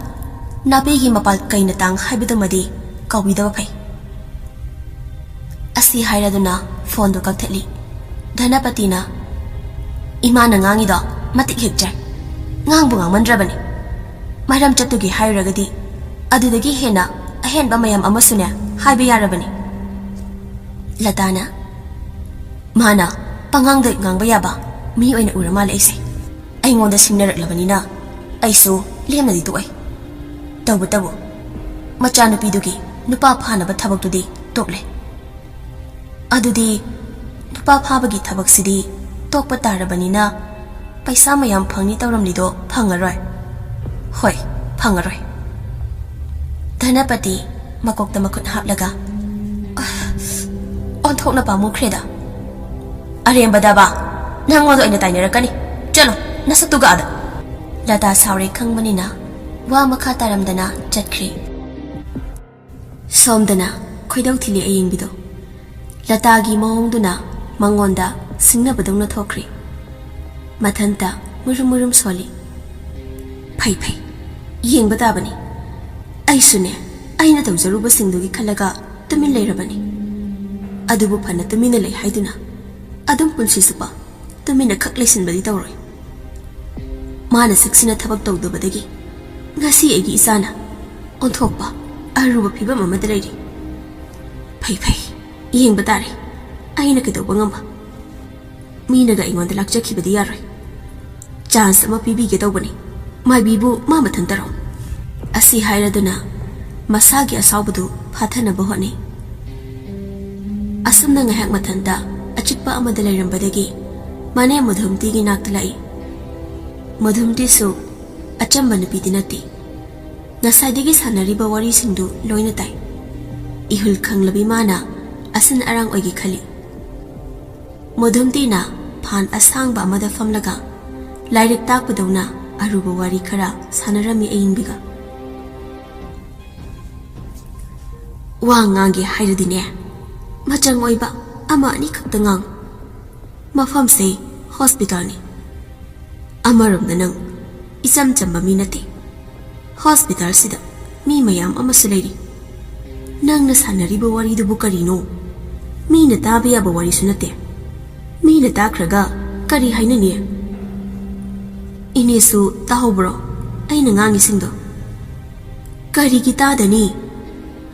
ꯅꯥꯄꯤꯒꯤ ꯃꯄꯥꯜ ꯀꯩꯅ ꯇꯥꯡ ꯍꯥꯏꯕꯗꯨꯃꯗꯤ ꯀꯥꯎꯕꯤꯗꯕ ꯐꯩ꯫" ꯑꯁꯤ ꯍꯥꯏꯔꯗꯨꯅ ꯐꯣꯟꯗꯨ ꯀꯛꯊꯠꯂꯤ꯫ ꯙꯅꯄꯇꯤꯅ, "ꯏꯃꯥꯅ ꯉꯥꯡꯉꯤꯗꯣ ꯃꯇꯤꯛ ꯍꯦꯛ ꯆꯥꯏ꯫ ꯉꯥꯡꯕꯨ ꯉꯥꯡꯃꯟꯗ꯭ꯔꯕꯅꯤ꯫ ꯃꯔꯝ ꯆꯠꯇꯨꯒꯤ ꯍꯥꯏꯔꯨꯔꯒꯗꯤ ꯑꯗꯨꯗꯒꯤ ꯍꯦꯟꯅ ꯑꯍꯦꯟꯕ ꯃꯌꯥꯝ ꯑꯃꯁꯨꯅꯦ ꯍꯥꯏꯕ ꯌꯥꯔꯕꯅꯤ꯫" ꯂꯇꯥꯅ, "ꯃꯥꯅ ꯄꯉꯥꯡꯗ ꯉꯥꯡꯕ ꯌꯥꯕ ꯃꯤ ꯑꯣꯏꯅ ꯎꯔ ꯃꯥꯜꯂꯦ ꯑꯩꯁꯦ꯫ ꯑꯩꯉꯣꯟꯗ ꯁꯤꯡꯅꯔꯛꯂꯕꯅꯤꯅ ꯑꯩꯁꯨ ꯂꯦꯝꯅꯗꯤ ꯇꯣꯛꯑꯣꯏ꯫ ꯇꯧꯕꯇꯕꯨ ꯃꯆꯥꯅꯨꯄꯤꯗꯨꯒꯤ ꯅꯨꯄꯥ ꯐꯥꯅꯕ ꯊꯕꯛꯇꯨꯗꯤ ꯇꯣꯛꯂꯦ꯫ ꯑꯗꯨꯗꯤ ꯅꯨꯄꯥ ꯐꯥꯕꯒꯤ ꯊꯕꯛꯁꯤꯗꯤ ꯇꯣꯛꯄ ꯇꯥꯔꯕꯅꯤꯅ ꯄꯩꯁꯥ ꯃꯌꯥꯝ ꯐꯪꯅꯤ ꯇꯧꯔꯝꯂꯤꯗꯣ ꯐꯪꯉꯔꯣꯏ꯫ ꯍꯣꯏ, ꯐꯪꯉꯔꯣꯏ꯫" ꯙꯅꯄꯇꯤ ꯃꯀꯣꯛꯇ ꯃꯈꯨꯠ ꯍꯥꯞꯂꯒ, "ꯑ, ꯑꯣꯟꯊꯣꯛꯅ ꯄꯥꯝꯃꯨꯈ꯭ꯔꯦꯗ꯫" "ꯑꯔꯦꯝꯕꯗꯕ, ꯅꯪꯉꯣꯟꯗ ꯑꯣꯏꯅ ꯇꯥꯏꯅꯔꯛꯀꯅꯤ꯫ ꯆꯠꯂꯣ, ꯅꯁꯛꯇꯨꯒ ꯑꯥꯗ꯫" ꯂꯇꯥ ꯁꯥꯎꯔꯦ ꯈꯪꯕꯅꯤꯅ ꯋꯥ ꯃꯈꯥ ꯇꯥꯔꯝꯗꯅ ꯆꯠꯈ꯭ꯔꯦ꯫ ꯁꯣꯝꯗꯅ ꯈꯣꯏꯗꯧ ꯊꯤꯜꯂꯤ ꯑꯌꯤꯡꯕꯤꯗꯣ꯫ ꯂꯇꯥꯒꯤ ꯃꯑꯣꯡꯗꯨꯅ ꯃꯉꯣꯟꯗ ꯁꯤꯡꯅꯕꯗꯧꯅ ꯊꯣꯛꯈ꯭ꯔꯦ꯫ ꯃꯊꯟꯇ ꯃꯨꯔꯨꯝ ꯃꯨꯔꯨꯝ ꯁꯣꯜꯂꯤ꯫ "ꯐꯩ ꯐꯩ, ꯌꯦꯡꯕ ꯇꯥꯕꯅꯤ꯫ ꯑꯩꯁꯨꯅꯦ, ꯑꯩꯅ ꯇꯧꯖꯔꯨꯕꯁꯤꯡꯗꯨꯒꯤ ꯈꯜꯂꯒ ꯇꯨꯃꯤꯟ ꯂꯩꯔꯕꯅꯤ꯫ ꯑꯗꯨꯕꯨ ꯐꯅ ꯇꯨꯃꯤꯟꯅ ꯂꯩ ꯍꯥꯏꯗꯨꯅ ꯑꯗꯨꯝ ꯄꯨꯟꯁꯤ ꯆꯨꯞꯄ ꯇꯨꯃꯤꯟꯅ ꯈꯛ ꯂꯩꯁꯤꯟꯕꯗꯤ ꯇꯧꯔꯣꯏ꯫ ꯃꯥꯅ ꯁꯛꯁꯤꯅ ꯊꯕꯛ ꯇꯧꯗꯕꯗꯒꯤ ꯉꯁꯤ ꯑꯩꯒꯤ ꯏꯆꯥꯅ ꯑꯣꯟꯊꯣꯛꯄ ꯑꯔꯨꯕ ꯐꯤꯕꯝ ꯑꯃꯗ ꯂꯩꯔꯤ꯫ ꯐꯩ ꯐꯩ, ꯌꯦꯡꯕ ꯇꯥꯔꯦ ꯑꯩꯅ ꯀꯩꯗꯧꯕ ꯉꯝꯕ꯫ ꯃꯤꯅꯒ ꯑꯩꯉꯣꯟꯗ ꯂꯥꯛꯆꯈꯤꯕꯗꯤ ꯌꯥꯔꯣꯏ꯫ ꯆꯥꯟꯁ ꯑꯃ ꯄꯤꯕꯤꯒꯦ ꯇꯧꯕꯅꯤ꯫ ꯃꯥꯏꯕꯤꯕꯨ ꯃꯥ ꯃꯊꯟꯇꯔꯣ? ꯑꯁꯤ ꯍꯥꯏꯔꯗꯨꯅ ꯃꯁꯥꯒꯤ ꯑꯁꯥꯎꯕꯗꯨ ꯐꯥꯊꯅꯕ ꯍꯣꯠꯅꯩ꯫ ꯑꯁꯨꯝꯅ ꯉꯥꯏꯍꯥꯛ ꯃꯊꯟꯇ ꯑꯆꯤꯛꯄ ꯑꯃꯗ ꯂꯩꯔꯝꯕꯗꯒꯤ ꯃꯅꯦ ꯃꯙꯨꯝꯇꯤꯒꯤ ꯅꯥꯛꯇ ꯂꯥꯛꯏ꯫ ꯃꯙꯨꯝꯇꯤꯁꯨ ꯑꯆꯝꯕ ꯅꯨꯄꯤꯗꯤ ꯅꯠꯇꯦ꯫ ꯉꯁꯥꯏꯗꯒꯤ ꯁꯥꯟꯅꯔꯤꯕ ꯋꯥꯔꯤꯁꯤꯡꯗꯨ ꯂꯣꯏꯅ ꯇꯥꯏ꯫ ꯏꯍꯨꯜ ꯈꯪꯂꯕꯤ ꯃꯥꯅ ꯑꯁꯤꯟ ꯑꯔꯥꯡ ꯑꯣꯏꯒꯦ ꯈꯜꯂꯤ꯫ ꯃꯣꯗꯨꯝꯇꯤꯅ ꯐꯥꯟ ꯑꯁꯥꯡꯕ ꯑꯃꯗ ꯐꯝꯂꯒ ꯂꯥꯏꯔꯤꯛ ꯇꯥꯛꯄꯗꯧꯅ ꯑꯔꯨꯕ ꯋꯥꯔꯤ ꯈꯔ ꯁꯥꯟꯅꯔꯝꯃꯤ ꯑꯏꯪꯕꯤꯒ꯫ "ꯋꯥ ꯉꯥꯡꯒꯦ ꯍꯥꯏꯔꯗꯤꯅꯦ, ꯃꯆꯪ ꯑꯣꯏꯕ ꯑꯃ ꯑꯅꯤ ꯈꯛꯇ ꯉꯥꯡ꯫ ꯃꯐꯝꯁꯦ ꯍꯣꯁꯄꯤꯇꯥꯜꯅꯤ꯫ ꯑꯃꯔꯣꯝꯗ ꯅꯪ ꯏꯆꯝ ꯆꯝꯕ ꯃꯤ ꯅꯠꯇꯦ꯫ ꯍꯣꯁꯄꯤꯇꯥꯜꯁꯤꯗ ꯃꯤ ꯃꯌꯥꯝ ꯑꯃꯁꯨ ꯂꯩꯔꯤ꯫ ꯅꯪꯅ ꯁꯥꯟꯅꯔꯤꯕ ꯋꯥꯔꯤꯗꯨꯕꯨ ꯀꯔꯤꯅꯣ? ꯃꯤꯅ ꯇꯥꯕ ꯌꯥꯕ ꯋꯥꯔꯤꯁꯨ ꯅꯠꯇꯦ꯫ ꯃꯤꯅ ꯇꯥꯈ꯭ꯔꯒ ꯀꯔꯤ ꯍꯥꯏꯅꯅꯤ?" "ꯏꯅꯦꯁꯨ ꯇꯥꯍꯧꯕ꯭ꯔꯣ ꯑꯩꯅ ꯉꯥꯡꯉꯤꯁꯤꯡꯗꯣ?" "ꯀꯔꯤꯒꯤ ꯇꯥꯗꯅꯤ?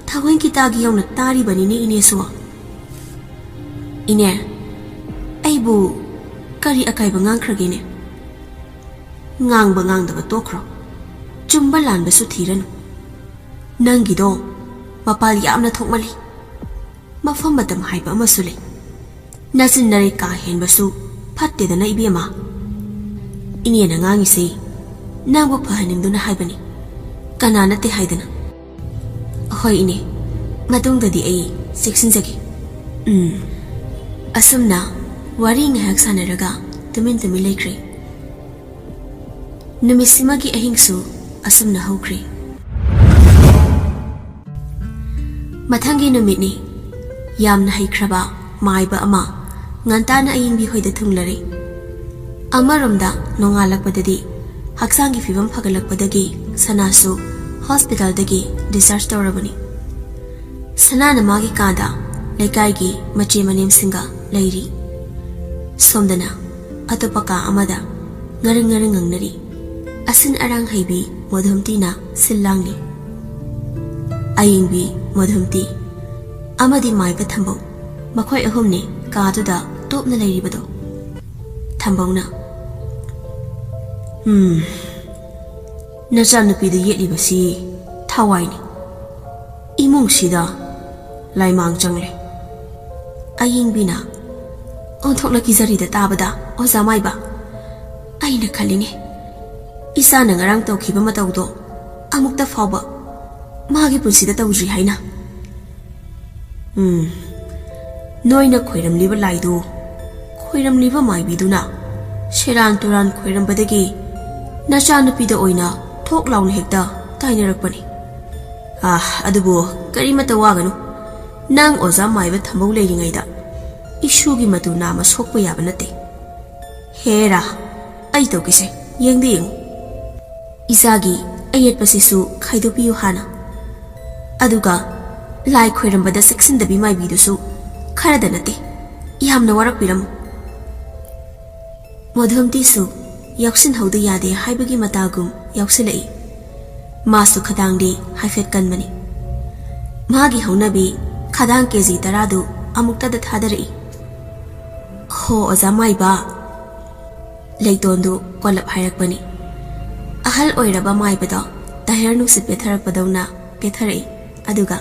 ꯊꯑꯣꯏꯀꯤ ꯇꯥꯒꯦ ꯌꯧꯅ ꯇꯥꯔꯤꯕꯅꯤꯅꯦ ꯏꯅꯦꯁꯨ꯫" "ꯏꯅꯦ, ꯑꯩꯕꯨ ꯀꯔꯤ ꯑꯀꯥꯏꯕ ꯉꯥꯡꯈ꯭ꯔꯒꯦꯅꯦ?" "ꯉꯥꯡꯕ ꯉꯥꯡꯗꯕ ꯇꯣꯛꯈ꯭ꯔꯣ꯫ ꯆꯨꯝꯕ ꯂꯥꯟꯕꯁꯨ ꯊꯤꯔꯅꯨ꯫ ꯅꯪꯒꯤꯗꯣ ꯃꯄꯥꯜ ꯌꯥꯝꯅ ꯊꯣꯛꯃꯜꯂꯤ꯫ ꯃꯐꯝ ꯃꯇꯝ ꯍꯥꯏꯕ ꯑꯃꯁꯨ ꯂꯩ꯫ ꯅꯆꯤꯟ ꯅꯔꯩ ꯀꯥ ꯍꯦꯟꯕꯁꯨ ꯐꯠꯇꯦꯗꯅ ꯏꯕꯦꯝꯃ꯫ ꯏꯅꯦꯅ ꯉꯥꯡꯉꯤꯁꯦ ꯅꯪꯕꯨ ꯐꯍꯟꯅꯤꯡꯗꯨꯅ ꯍꯥꯏꯕꯅꯤ, ꯀꯅꯥ ꯅꯠꯇꯦ ꯍꯥꯏꯗꯅ꯫" "ꯍꯣꯏ ꯏꯅꯦ, ꯃꯇꯨꯡꯗꯗꯤ ꯑꯩ ꯆꯦꯛꯁꯤꯟꯖꯒꯦ꯫" ꯎꯝ꯫ ꯑꯁꯨꯝꯅ ꯋꯥꯔꯤ ꯉꯥꯏꯍꯥꯛ ꯁꯥꯟꯅꯔꯒ ꯇꯨꯃꯤꯟ ꯇꯨꯃꯤꯟ ꯂꯩꯈ꯭ꯔꯦ꯫ ꯅꯨꯃꯤꯠꯁꯤꯃꯒꯤ ꯑꯍꯤꯡꯁꯨ ꯑꯁꯨꯝꯅ ꯍꯧꯈ꯭ꯔꯦ꯫ ꯃꯊꯪꯒꯤ ꯅꯨꯃꯤꯠꯅꯤ꯫ ꯌꯥꯝꯅ ꯍꯩꯈ꯭ꯔꯕ ꯃꯥꯏꯕ ꯑꯃ ꯉꯟꯇꯥꯅ ꯑꯌꯤꯡꯕꯤ ꯍꯣꯏꯗ ꯊꯨꯡꯂꯔꯦ꯫ ꯑꯃꯔꯣꯝꯗ ꯅꯣꯡꯉꯥꯜꯂꯛꯄꯗꯗꯤ ꯍꯛꯆꯥꯡꯒꯤ ꯐꯤꯕꯝ ꯐꯒꯠꯂꯛꯄꯗꯒꯤ ꯁꯅꯥꯁꯨ ꯍꯣꯁꯄꯤꯇꯥꯜꯗꯒꯤ ꯗꯤꯁꯆꯥꯔꯖ ꯇꯧꯔꯕꯅꯤ꯫ ꯁꯅꯥꯅ ꯃꯥꯒꯤ ꯀꯥꯗ ꯂꯩꯀꯥꯏꯒꯤ ꯃꯆꯦ ꯃꯅꯦꯝꯁꯤꯡꯒ ꯂꯩꯔꯤ꯫ ꯁꯣꯝꯗꯅ ꯑꯇꯣꯞꯄ ꯀꯥ ꯑꯃꯗ ꯉꯔꯪ ꯉꯔꯪ ꯉꯪꯅꯔꯤ꯫ ꯑꯁꯤꯟ ꯑꯔꯥꯡ ꯍꯩꯕꯤ ꯃꯣꯙꯨꯝꯇꯤꯅ ꯁꯤꯜ ꯂꯥꯡꯂꯤ꯫ ꯑꯌꯤꯡꯕꯤ ꯃꯣꯙꯨꯝꯇꯤ ꯑꯃꯗꯤ ꯃꯥꯏꯕ ꯊꯝꯕꯧ, ꯃꯈꯣꯏ ꯑꯍꯨꯝꯅꯤ ꯀꯥꯗꯨꯗ ꯇꯣꯞꯅ ꯂꯩꯔꯤꯕꯗꯣ꯫ ꯊꯝꯕꯧꯅ, "ꯎꯝ, ꯅꯆꯥꯅꯨꯄꯤꯗ ꯌꯦꯠꯂꯤꯕꯁꯤ ꯊꯋꯥꯏꯅꯤ꯫ ꯏꯃꯨꯡꯁꯤꯗ ꯂꯥꯏꯃꯥꯡ ꯆꯪꯂꯦ꯫" ꯑꯌꯤꯡꯕꯤꯅ, "ꯑꯣꯟꯊꯣꯛꯅ ꯀꯤꯖꯔꯤꯗ ꯇꯥꯕꯗ, ꯑꯣꯖꯥ ꯃꯥꯏꯕ꯫ ꯑꯩꯅ ꯈꯜꯂꯤꯅꯦ, ꯏꯆꯥꯅ ꯉꯔꯥꯡ ꯇꯧꯈꯤꯕ ꯃꯇꯧꯗꯣ ꯑꯃꯨꯛꯇ ꯐꯥꯎꯕ ꯃꯥꯒꯤ ꯄꯨꯟꯁꯤꯗ ꯇꯧꯗ꯭ꯔꯤ ꯍꯥꯏꯅ꯫" "ꯎꯝ, ꯅꯣꯏꯅ ꯈꯣꯏꯔꯝꯂꯤꯕ ꯂꯥꯏꯗꯨ ꯈꯣꯏꯔꯝꯂꯤꯕ ꯃꯥꯏꯕꯤꯗꯨꯅ ꯁꯦꯔꯥꯟ ꯇꯨꯔꯥꯟ ꯈꯣꯏꯔꯝꯕꯗꯒꯤ ꯅꯆꯥꯅꯨꯄꯤꯗ ꯑꯣꯏꯅ ꯊꯣꯛ ꯂꯥꯎꯅ ꯍꯦꯛꯇ ꯇꯥꯏꯅꯔꯛꯄꯅꯤ꯫ ꯑꯥ, ꯑꯗꯨꯕꯨ ꯀꯔꯤꯃꯠꯇ ꯋꯥꯒꯅꯨ꯫ ꯅꯪ ꯑꯣꯖꯥ ꯃꯥꯏꯕ ꯊꯝꯕꯧ ꯂꯩꯔꯤꯉꯩꯗ ꯏꯁꯨꯒꯤ ꯃꯇꯨ ꯅꯥꯝꯃ ꯁꯣꯛꯄ ꯌꯥꯕ ꯅꯠꯇꯦ꯫ ꯍꯦꯔꯥ, ꯑꯩ ꯇꯧꯒꯦꯁꯦ, ꯌꯦꯡꯗ ꯌꯦꯡꯉꯨ꯫" "ꯏꯆꯥꯒꯤ ꯑꯌꯦꯠꯄꯁꯤꯁꯨ ꯈꯥꯏꯗꯣꯛꯄꯤꯌꯨ ꯍꯥꯟꯅ꯫ ꯑꯗꯨꯒ ꯂꯥꯏ ꯈꯣꯏꯔꯝꯕꯗ ꯆꯦꯛꯁꯤꯟꯗꯕꯤ ꯃꯥꯏꯕꯤꯗꯨꯁꯨ ꯈꯔꯗ ꯅꯠꯇꯦ, ꯌꯥꯝꯅ ꯋꯥꯔꯛꯄꯤꯔꯝꯃꯨ꯫" ꯃꯣꯙꯨꯝꯇꯤꯁꯨ ꯌꯥꯎꯁꯤꯟꯍꯧꯗ ꯌꯥꯗꯦ ꯍꯥꯏꯕꯒꯤ ꯃꯇꯥꯒꯨꯝ ꯌꯥꯎꯁꯤꯜꯂꯛꯏ꯫ ꯃꯥꯁꯨ ꯈꯗꯥꯡꯗꯤ ꯍꯥꯏꯐꯦꯠ ꯀꯟꯕꯅꯤ꯫ ꯃꯥꯒꯤ ꯍꯧꯅꯕꯤ ꯈꯗꯥꯡ ꯀꯦ ꯖꯤ ꯇꯔꯥꯗꯨ ꯑꯃꯨꯛꯇꯗ ꯊꯥꯗꯔꯛꯏ꯫ "ꯍꯣ ꯑꯣꯖꯥ ꯃꯥꯏꯕ꯫" ꯂꯩꯇꯣꯟꯗꯨ ꯀꯣꯜꯂꯞ ꯍꯥꯏꯔꯛꯄꯅꯤ꯫ ꯑꯍꯜ ꯑꯣꯏꯔꯕ ꯃꯥꯏꯕꯗꯣ ꯇꯥꯌꯔ ꯅꯨꯡꯁꯤꯠ ꯄꯦꯊꯔꯛꯄꯗꯧꯅ ꯄꯦꯊꯔꯛꯏ꯫ ꯑꯗꯨꯒ,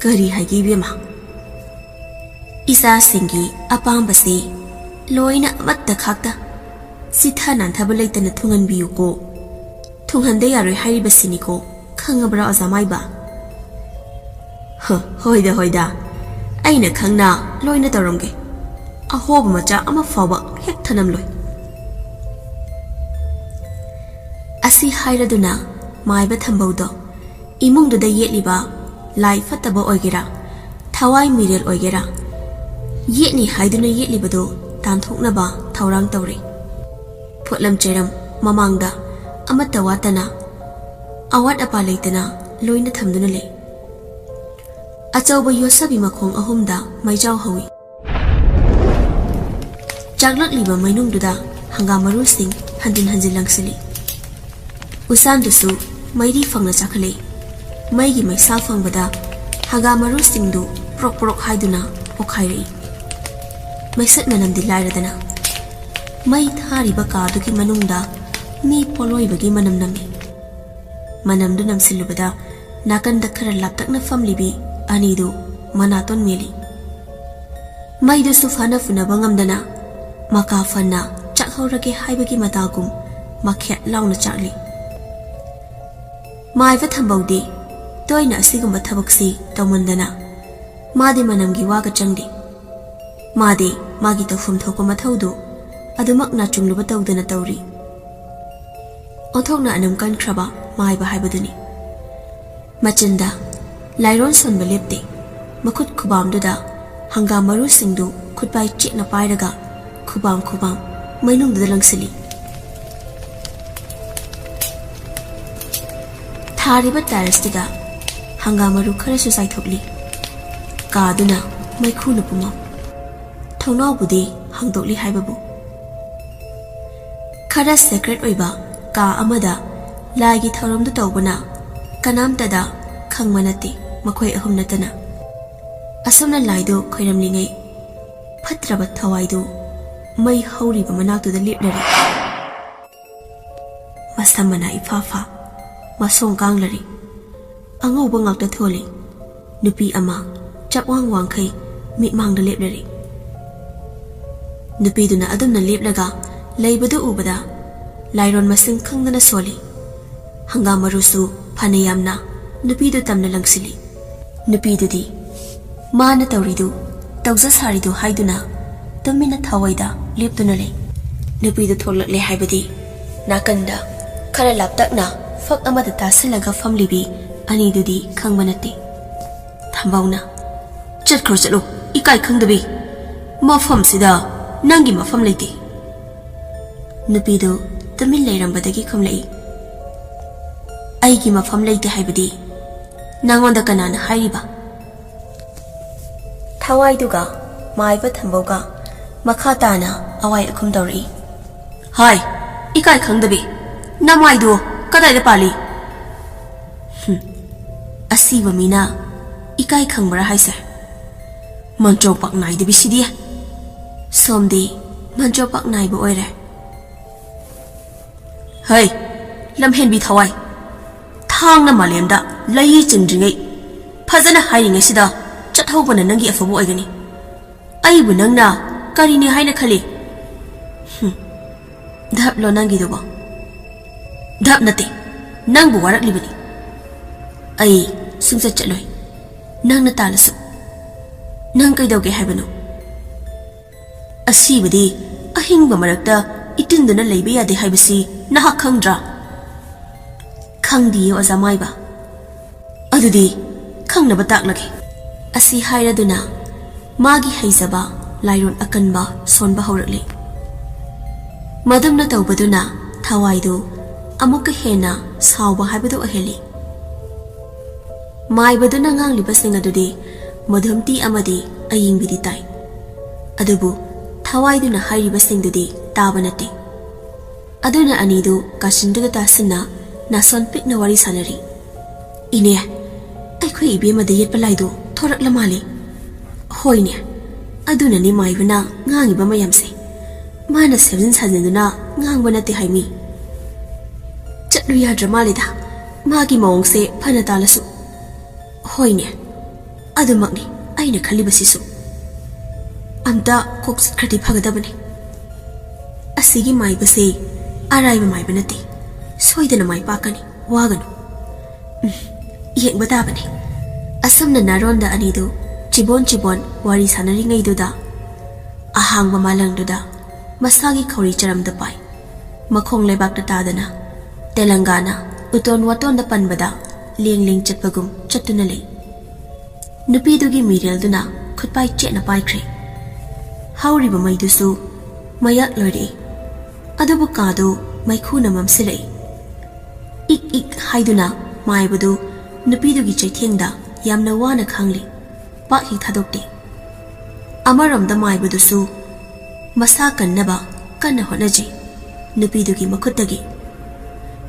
"ꯀꯔꯤ ꯍꯥꯏꯒꯦ ꯏꯕꯦꯝꯃ?" "ꯏꯆꯥꯁꯤꯡꯒꯤ ꯑꯄꯥꯝꯕꯁꯤ ꯂꯣꯏꯅ ꯑꯃꯠꯇ ꯈꯥꯛꯇ ꯆꯤꯊ ꯅꯥꯟꯊꯕ ꯂꯩꯇꯅ ꯊꯨꯡꯍꯟꯕꯤꯌꯨꯀꯣ꯫ ꯊꯨꯡꯍꯟꯗ ꯌꯥꯔꯣꯏ ꯍꯥꯏꯔꯤꯕꯁꯤꯅꯤꯀꯣ, ꯈꯪꯉꯕ꯭ꯔꯥ ꯑꯣꯖꯥ ꯃꯥꯏꯕ?" "ꯍ, ꯍꯣꯏꯗ, ꯍꯣꯏꯗ, ꯑꯩꯅ ꯈꯪꯅ ꯂꯣꯏꯅ ꯇꯧꯔꯝꯒꯦ꯫ ꯑꯍꯣꯕ ꯃꯆꯥ ꯑꯃ ꯐꯥꯎꯕ ꯍꯦꯛ ꯊꯅꯝꯂꯣꯏ꯫" ꯑꯁꯤ ꯍꯥꯏꯔꯗꯨꯅ ꯃꯥꯏꯕ ꯊꯝꯕꯧꯗꯣ ꯏꯃꯨꯡꯗꯨꯗ ꯌꯦꯠꯂꯤꯕ ꯂꯥꯏ ꯐꯠꯇꯕ ꯑꯣꯏꯒꯦꯔꯥ, ꯊꯋꯥꯏ ꯃꯤꯔꯦꯜ ꯑꯣꯏꯒꯦꯔꯥ, ꯌꯦꯠꯅꯤ ꯍꯥꯏꯗꯨꯅ ꯌꯦꯠꯂꯤꯕꯗꯨ ꯇꯥꯟꯊꯣꯛꯅꯕ ꯊꯧꯔꯥꯡ ꯇꯧꯔꯦ꯫ ꯄꯣꯠꯂꯝ ꯆꯩꯔꯝ ꯃꯃꯥꯡꯗ ꯑꯃꯠꯇ ꯋꯥꯠꯇꯅ, ꯑꯋꯥꯠ ꯑꯄꯥ ꯂꯩꯇꯅ ꯂꯣꯏꯅ ꯊꯝꯗꯨꯅ ꯂꯩ꯫ ꯑꯆꯧꯕ ꯌꯣꯠꯁꯕꯤ ꯃꯈꯣꯡ ꯑꯍꯨꯝꯗ ꯃꯩꯖꯥꯎ ꯍꯧꯏ꯫ ꯆꯥꯛꯂꯛꯂꯤꯕ ꯃꯩꯅꯨꯡꯗꯨꯗ ꯍꯪꯒꯥꯝ ꯃꯔꯨꯁꯤꯡ ꯍꯟꯖꯤꯟ ꯍꯟꯖꯤꯟ ꯂꯪꯁꯤꯜꯂꯤ꯫ ꯎꯁꯥꯟꯗꯨꯁꯨ ꯃꯩꯔꯤ ꯐꯪꯅ ꯆꯥꯈꯠꯂꯛꯏ꯫ ꯃꯩꯒꯤ ꯃꯩꯁꯥ ꯐꯪꯕꯗ ꯍꯪꯒꯥꯝ ꯃꯔꯨꯁꯤꯡꯗꯨ ꯄ꯭ꯔꯣꯛ ꯄ꯭ꯔꯣꯛ ꯍꯥꯏꯗꯨꯅ ꯄꯣꯈꯥꯏꯔꯛꯏ꯫ ꯃꯩꯁꯠ ꯃꯅꯝꯗꯤ ꯂꯥꯏꯔꯗꯅ, ꯃꯩ ꯊꯥꯔꯤꯕ ꯀꯥꯗꯨꯒꯤ ꯃꯅꯨꯡꯗ ꯃꯤ ꯄꯣꯂꯣꯏꯕꯒꯤ ꯃꯅꯝ ꯅꯝꯃꯤ꯫ ꯃꯅꯝꯗꯨ ꯅꯝꯁꯤꯜꯂꯨꯕꯗ ꯅꯥꯀꯟꯗ ꯈꯔ ꯂꯥꯞꯇꯛꯅ ꯐꯝꯂꯤꯕꯤ ꯑꯅꯤꯗꯨ ꯃꯅꯥꯇꯣꯟ ꯃꯦꯜꯂꯤ꯫ ꯃꯩꯗꯨꯁꯨ ꯐꯥꯅ ꯐꯨꯅꯕ ꯉꯝꯗꯅ ꯃꯀꯥ ꯐꯟꯅ ꯆꯥꯛꯍꯧꯔꯒꯦ ꯍꯥꯏꯕꯒꯤ ꯃꯇꯥꯒꯨꯝ ꯃꯈꯦꯠ ꯂꯥꯎꯅ ꯆꯥꯛꯂꯤ꯫ ꯃꯥꯏꯕ ꯊꯝꯕꯧꯗꯤ ꯇꯣꯏꯅ ꯑꯁꯤꯒꯨꯝꯕ ꯊꯕꯛꯁꯤ ꯇꯧꯃꯟꯗꯅ ꯃꯥꯗꯤ ꯃꯅꯝꯒꯤ ꯋꯥꯒ ꯆꯪꯗꯦ꯫ ꯃꯥꯗꯤ ꯃꯥꯒꯤ ꯇꯧꯐꯝ ꯊꯣꯛꯄ ꯃꯊꯧꯗꯨ ꯑꯗꯨꯃꯛ ꯅꯥꯆꯨꯡꯂꯨꯕ ꯇꯧꯗꯅ ꯇꯧꯔꯤ꯫ ꯑꯣꯟꯊꯣꯛꯅ ꯑꯅꯝ ꯀꯟꯈ꯭ꯔꯕ ꯃꯥꯏꯕ ꯍꯥꯏꯕꯗꯨꯅꯤ꯫ ꯃꯆꯤꯟꯗ ꯂꯥꯏꯔꯣꯟ ꯁꯣꯟꯕ ꯂꯦꯞꯇꯦ꯫ ꯃꯈꯨꯠ ꯈꯨꯕꯥꯝꯗꯨꯗ ꯍꯪꯒꯥꯝ ꯃꯔꯨꯁꯤꯡꯗꯨ ꯈꯨꯠꯄꯥꯏ ꯆꯦꯠꯅ ꯄꯥꯏꯔꯒ ꯈꯨꯕꯥꯝ ꯈꯨꯕꯥꯝ ꯃꯩꯅꯨꯡꯗꯨꯗ ꯂꯪꯁꯤꯜꯂꯤ꯫ ꯊꯥꯔꯤꯕ ꯇꯥꯏꯜꯁꯇꯨꯗ ꯍꯪꯒꯥꯝ ꯃꯔꯨ ꯈꯔꯁꯨ ꯆꯥꯏꯊꯣꯛꯂꯤ꯫ ꯀꯥꯗꯨꯅ ꯃꯩꯈꯨꯅ ꯄꯨꯝꯃꯝ꯫ ꯊꯣꯡꯅꯥꯎꯕꯨꯗꯤ ꯍꯥꯡꯗꯣꯛꯂꯤ ꯍꯥꯏꯕꯕꯨ꯫ ꯈꯔ ꯁꯦꯀ꯭ꯔꯦꯠ ꯑꯣꯏꯕ ꯀꯥ ꯑꯃꯗ ꯂꯥꯏꯒꯤ ꯊꯧꯔꯝꯗꯨ ꯇꯧꯕꯅ ꯀꯅꯥꯝꯇꯗ ꯈꯪꯕ ꯅꯠꯇꯦ, ꯃꯈꯣꯏ ꯑꯍꯨꯝ ꯅꯠꯇꯅ꯫ ꯑꯁꯨꯝꯅ ꯂꯥꯏꯗꯨ ꯈꯣꯏꯔꯝꯂꯤꯉꯩ ꯐꯠꯇ꯭ꯔꯕ ꯊꯋꯥꯏꯗꯨ ꯃꯩ ꯍꯧꯔꯤꯕ ꯃꯅꯥꯛꯇꯨꯗ ꯂꯦꯞꯂꯔꯦ꯫ ꯃꯁꯝ ꯃꯅꯥ ꯏꯐꯥ ꯐꯥ, ꯃꯁꯣꯡ ꯀꯥꯡꯂꯔꯤ꯫ ꯑꯉꯧꯕ ꯉꯥꯛꯇ ꯊꯣꯜꯂꯤ꯫ ꯅꯨꯄꯤ ꯑꯃ ꯆꯞꯋꯥꯡ ꯋꯥꯡꯈꯩ ꯃꯤꯠꯃꯥꯡꯗ ꯂꯦꯞꯂꯔꯤ꯫ ꯅꯨꯄꯤꯗꯨꯅ ꯑꯗꯨꯝꯅ ꯂꯦꯞꯂꯒ ꯂꯩꯕꯗꯨ ꯎꯕꯗ ꯂꯥꯏꯔꯣꯟ ꯃꯁꯤꯡ ꯈꯪꯗꯅ ꯁꯣꯜꯂꯤ꯫ ꯍꯪꯒꯥꯝ ꯃꯔꯨꯁꯨ ꯐꯅ ꯌꯥꯝꯅ ꯅꯨꯄꯤꯗꯨ ꯇꯝꯅ ꯂꯪꯁꯤꯜꯂꯤ꯫ ꯅꯨꯄꯤꯗꯨꯗꯤ ꯃꯥꯅ ꯇꯧꯔꯤꯗꯨ, ꯇꯧꯖ ꯁꯥꯔꯤꯗꯨ ꯍꯥꯏꯗꯨꯅ ꯇꯨꯃꯤꯟꯅ ꯊꯋꯥꯏꯗ ꯂꯦꯞꯇꯨꯅ ꯂꯩ꯫ ꯅꯨꯄꯤꯗꯨ ꯊꯣꯛꯂꯛꯂꯦ ꯍꯥꯏꯕꯗꯤ ꯅꯥꯀꯟꯗ ꯈꯔ ꯂꯥꯞꯇꯛꯅ ꯐꯛ ꯑꯃꯗ ꯇꯥꯁꯤꯜꯂꯒ ꯐꯝꯂꯤꯕꯤ ꯑꯅꯤꯗꯨꯗꯤ ꯈꯪꯕ ꯅꯠꯇꯦ꯫ ꯊꯝꯕꯧꯅ, "ꯆꯠꯈ꯭ꯔꯣ, ꯆꯠꯂꯣ, ꯏꯀꯥꯏ ꯈꯪꯗꯕꯤ꯫ ꯃꯐꯝꯁꯤꯗ ꯅꯪꯒꯤ ꯃꯐꯝ ꯂꯩꯇꯦ꯫" ꯅꯨꯄꯤꯗꯨ ꯇꯨꯃꯤꯟ ꯂꯩꯔꯝꯕꯗꯒꯤ ꯈꯨꯝꯂꯛꯏ, "ꯑꯩꯒꯤ ꯃꯐꯝ ꯂꯩꯇꯦ ꯍꯥꯏꯕꯗꯤ ꯅꯪꯉꯣꯟꯗ ꯀꯅꯥꯅ ꯍꯥꯏꯔꯤꯕ?" ꯊꯋꯥꯏꯗꯨꯒ ꯃꯥꯏꯕ ꯊꯝꯕꯧꯒ ꯃꯈꯥ ꯇꯥꯅ ꯑꯋꯥꯏ ꯑꯈꯨꯝ ꯇꯧꯔꯛꯏ꯫ ꯍꯥꯏ, ꯏꯀꯥꯏ ꯈꯪꯗꯕꯤ, ꯅꯃꯥꯏꯗꯨ ꯀꯗꯥꯏꯗ ꯄꯥꯜꯂꯤ? ꯍꯨꯝ, ꯑꯁꯤꯕ ꯃꯤꯅ ꯏꯀꯥꯏ ꯈꯪꯕ꯭ꯔꯥ ꯍꯥꯏꯁꯦ? ꯃꯟꯇ꯭ꯔꯣ ꯄꯥꯛ ꯅꯥꯏꯗꯕꯤꯁꯤꯗꯤ꯫ ꯁꯣꯝꯗꯤ ꯃꯟꯇ꯭ꯔꯣ ꯄꯥꯛ ꯅꯥꯏꯕ ꯑꯣꯏꯔꯦ꯫ ꯍꯩ, ꯂꯝꯍꯦꯟꯕꯤ ꯊꯋꯥꯏ, ꯊꯥꯡꯅ ꯃꯥꯂꯦꯝꯗ ꯂꯩ ꯆꯤꯡꯗ꯭ꯔꯤꯉꯩ, ꯐꯖꯅ ꯍꯥꯏꯔꯤꯉꯩꯁꯤꯗ ꯆꯠꯍꯧꯕꯅ ꯅꯪꯒꯤ ꯑꯐꯕ ꯑꯣꯏꯒꯅꯤ꯫ ꯑꯩꯕꯨ ꯅꯪꯅ ꯀꯔꯤꯅꯤ ꯍꯥꯏꯅ ꯈꯜꯂꯤ? ꯍꯨꯝ, ꯙꯞꯂꯣ ꯅꯪꯒꯤꯗꯨꯕꯣ? ꯙꯞ ꯅꯠꯇꯦ, ꯅꯪꯕꯨ ꯋꯥꯔꯛꯂꯤꯕꯅꯤ꯫ ꯑꯩ ꯁꯨꯡꯆꯠ ꯆꯠꯂꯣꯏ, ꯅꯪꯅ ꯇꯥꯜꯂꯁꯨ꯫ ꯅꯪ ꯀꯩꯗꯧꯒꯦ ꯍꯥꯏꯕꯅꯣ? ꯑꯁꯤꯕꯗꯤ ꯑꯍꯤꯡꯕ ꯃꯔꯛꯇ ꯏꯇꯤꯟꯗꯨꯅ ꯂꯩꯕ ꯌꯥꯗꯦ ꯍꯥꯏꯕꯁꯤ ꯅꯍꯥꯛ ꯈꯪꯗ꯭ꯔꯥ? ꯈꯪꯗꯤꯌꯦ, ꯑꯣꯖꯥ ꯃꯥꯏꯕ꯫ ꯑꯗꯨꯗꯤ ꯈꯪꯅꯕ ꯇꯥꯛꯂꯒꯦ꯫ ꯑꯁꯤ ꯍꯥꯏꯔꯗꯨꯅ ꯃꯥꯒꯤ ꯍꯩꯖꯕ ꯂꯥꯏꯔꯣꯟ ꯑꯀꯟꯕ ꯁꯣꯟꯕ ꯍꯧꯔꯛꯂꯤ꯫ ꯃꯗꯨꯝꯅ ꯇꯧꯕꯗꯨꯅ ꯊꯋꯥꯏꯗꯨ ꯑꯃꯨꯛꯀ ꯍꯦꯟꯅ ꯁꯥꯎꯕ ꯍꯥꯏꯕꯗꯨ ꯑꯣꯏꯍꯜꯂꯤ꯫ ꯃꯥꯏꯕꯗꯨꯅ ꯉꯥꯡꯂꯤꯕꯁꯤꯡ ꯑꯗꯨꯗꯤ ꯃꯙꯨꯝꯇꯤ ꯑꯃꯗꯤ ꯑꯌꯤꯡꯕꯤꯗꯤ ꯇꯥꯏ, ꯑꯗꯨꯕꯨ ꯊꯋꯥꯏꯗꯨꯅ ꯍꯥꯏꯔꯤꯕꯁꯤꯡꯗꯨꯗꯤ ꯇꯥꯕ ꯅꯠꯇꯦ꯫ ꯑꯗꯨꯅ ꯑꯅꯤꯗꯨ ꯀꯥꯆꯤꯟꯗꯨꯗ ꯇꯥꯁꯤꯟꯅ ꯅꯥꯁꯣꯟ ꯄꯤꯛꯅ ꯋꯥꯔꯤ ꯁꯥꯟꯅꯔꯤ꯫ "ꯏꯅꯦ, ꯑꯩꯈꯣꯏ ꯏꯕꯦꯝꯃꯗ ꯌꯦꯠꯄ ꯂꯥꯏꯗꯨ ꯊꯣꯔꯛꯂ ꯃꯥꯜꯂꯦ꯫" "ꯍꯣꯏꯅꯦ, ꯑꯗꯨꯅꯅꯦ ꯃꯥꯏꯕꯅ ꯉꯥꯡꯉꯤꯕ ꯃꯌꯥꯝꯁꯦ꯫ ꯃꯥꯅ ꯁꯦꯝꯖꯤꯟ ꯁꯥꯖꯤꯟꯗꯨꯅ ꯉꯥꯡꯕ ꯅꯠꯇꯦ ꯍꯥꯏꯃꯤ꯫ ꯆꯠꯂꯨ ꯌꯥꯗ꯭ꯔ ꯃꯥꯜꯂꯦꯗ, ꯃꯥꯒꯤ ꯃꯑꯣꯡꯁꯦ ꯐꯅ ꯇꯥꯜꯂꯁꯨ꯫" "ꯍꯣꯏꯅꯦ, ꯑꯗꯨꯃꯛꯅꯤ ꯑꯩꯅ ꯈꯜꯂꯤꯕꯁꯤꯁꯨ꯫ ꯑꯝꯇ ꯀꯣꯛ ꯆꯠꯈ꯭ꯔꯗꯤ ꯐꯒꯗꯕꯅꯤ꯫ ꯑꯁꯤꯒꯤ ꯃꯥꯏꯕꯁꯦ ꯑꯔꯥꯏꯕ ꯃꯥꯏꯕ ꯅꯠꯇꯦ꯫ ꯁꯣꯏꯗꯅ ꯃꯥꯏ ꯄꯥꯛꯀꯅꯤ, ꯋꯥꯒꯅꯨ꯫ ꯎꯝ, ꯌꯦꯡꯕ ꯇꯥꯕꯅꯤ꯫" ꯑꯁꯨꯝꯅ ꯅꯥꯔꯣꯟꯗ ꯑꯅꯤꯗꯨ ꯆꯤꯕꯣꯟ ꯆꯤꯕꯣꯟ ꯋꯥꯔꯤ ꯁꯥꯟꯅꯔꯤꯉꯩꯗꯨꯗ, ꯑꯍꯥꯡꯕ ꯃꯥꯂꯪꯗꯨꯗ ꯃꯁꯥꯒꯤ ꯈꯧꯔꯤ ꯆꯔꯝꯗ ꯄꯥꯏ꯫ ꯃꯈꯣꯡ ꯂꯩꯕꯥꯛꯇ ꯇꯥꯗꯅ ꯇꯦꯂꯪꯒꯥꯅ ꯎꯇꯣꯟ ꯋꯥꯇꯣꯟꯗ ꯄꯟꯕꯗ ꯂꯦꯡ ꯂꯦꯡ ꯆꯠꯄꯒꯨꯝ ꯆꯠꯇꯨꯅ ꯂꯩ꯫ ꯅꯨꯄꯤꯗꯨꯒꯤ ꯃꯤꯔꯦꯜꯗꯨꯅ ꯈꯨꯠꯄꯥꯏ ꯆꯦꯠꯅ ꯄꯥꯏꯈ꯭ꯔꯦ꯫ ꯍꯧꯔꯤꯕ ꯃꯩꯗꯨꯁꯨ ꯃꯌꯥꯛ ꯂꯣꯏꯔꯛꯏ꯫ ꯑꯗꯨꯕꯨ ꯀꯥꯗꯨ ꯃꯩꯈꯨꯅ ꯃꯝꯁꯤꯜꯂꯛꯏ꯫ ꯏꯛ ꯏꯛ ꯍꯥꯏꯗꯨꯅ ꯃꯥꯏꯕꯗꯨ ꯅꯨꯄꯤꯗꯨꯒꯤ ꯆꯩꯊꯦꯡꯗ ꯌꯥꯝꯅ ꯋꯥꯅ ꯈꯥꯡꯂꯤ꯫ ꯄꯥꯛ ꯍꯦꯛ ꯊꯥꯗꯣꯛꯇꯦ꯫ ꯑꯃꯔꯣꯝꯗ ꯃꯥꯏꯕꯗꯨꯁꯨ ꯃꯁꯥ ꯀꯟꯅꯕ ꯀꯟꯅ ꯍꯣꯠꯅꯖꯩ ꯅꯨꯄꯤꯗꯨꯒꯤ ꯃꯈꯨꯠꯇꯒꯤ꯫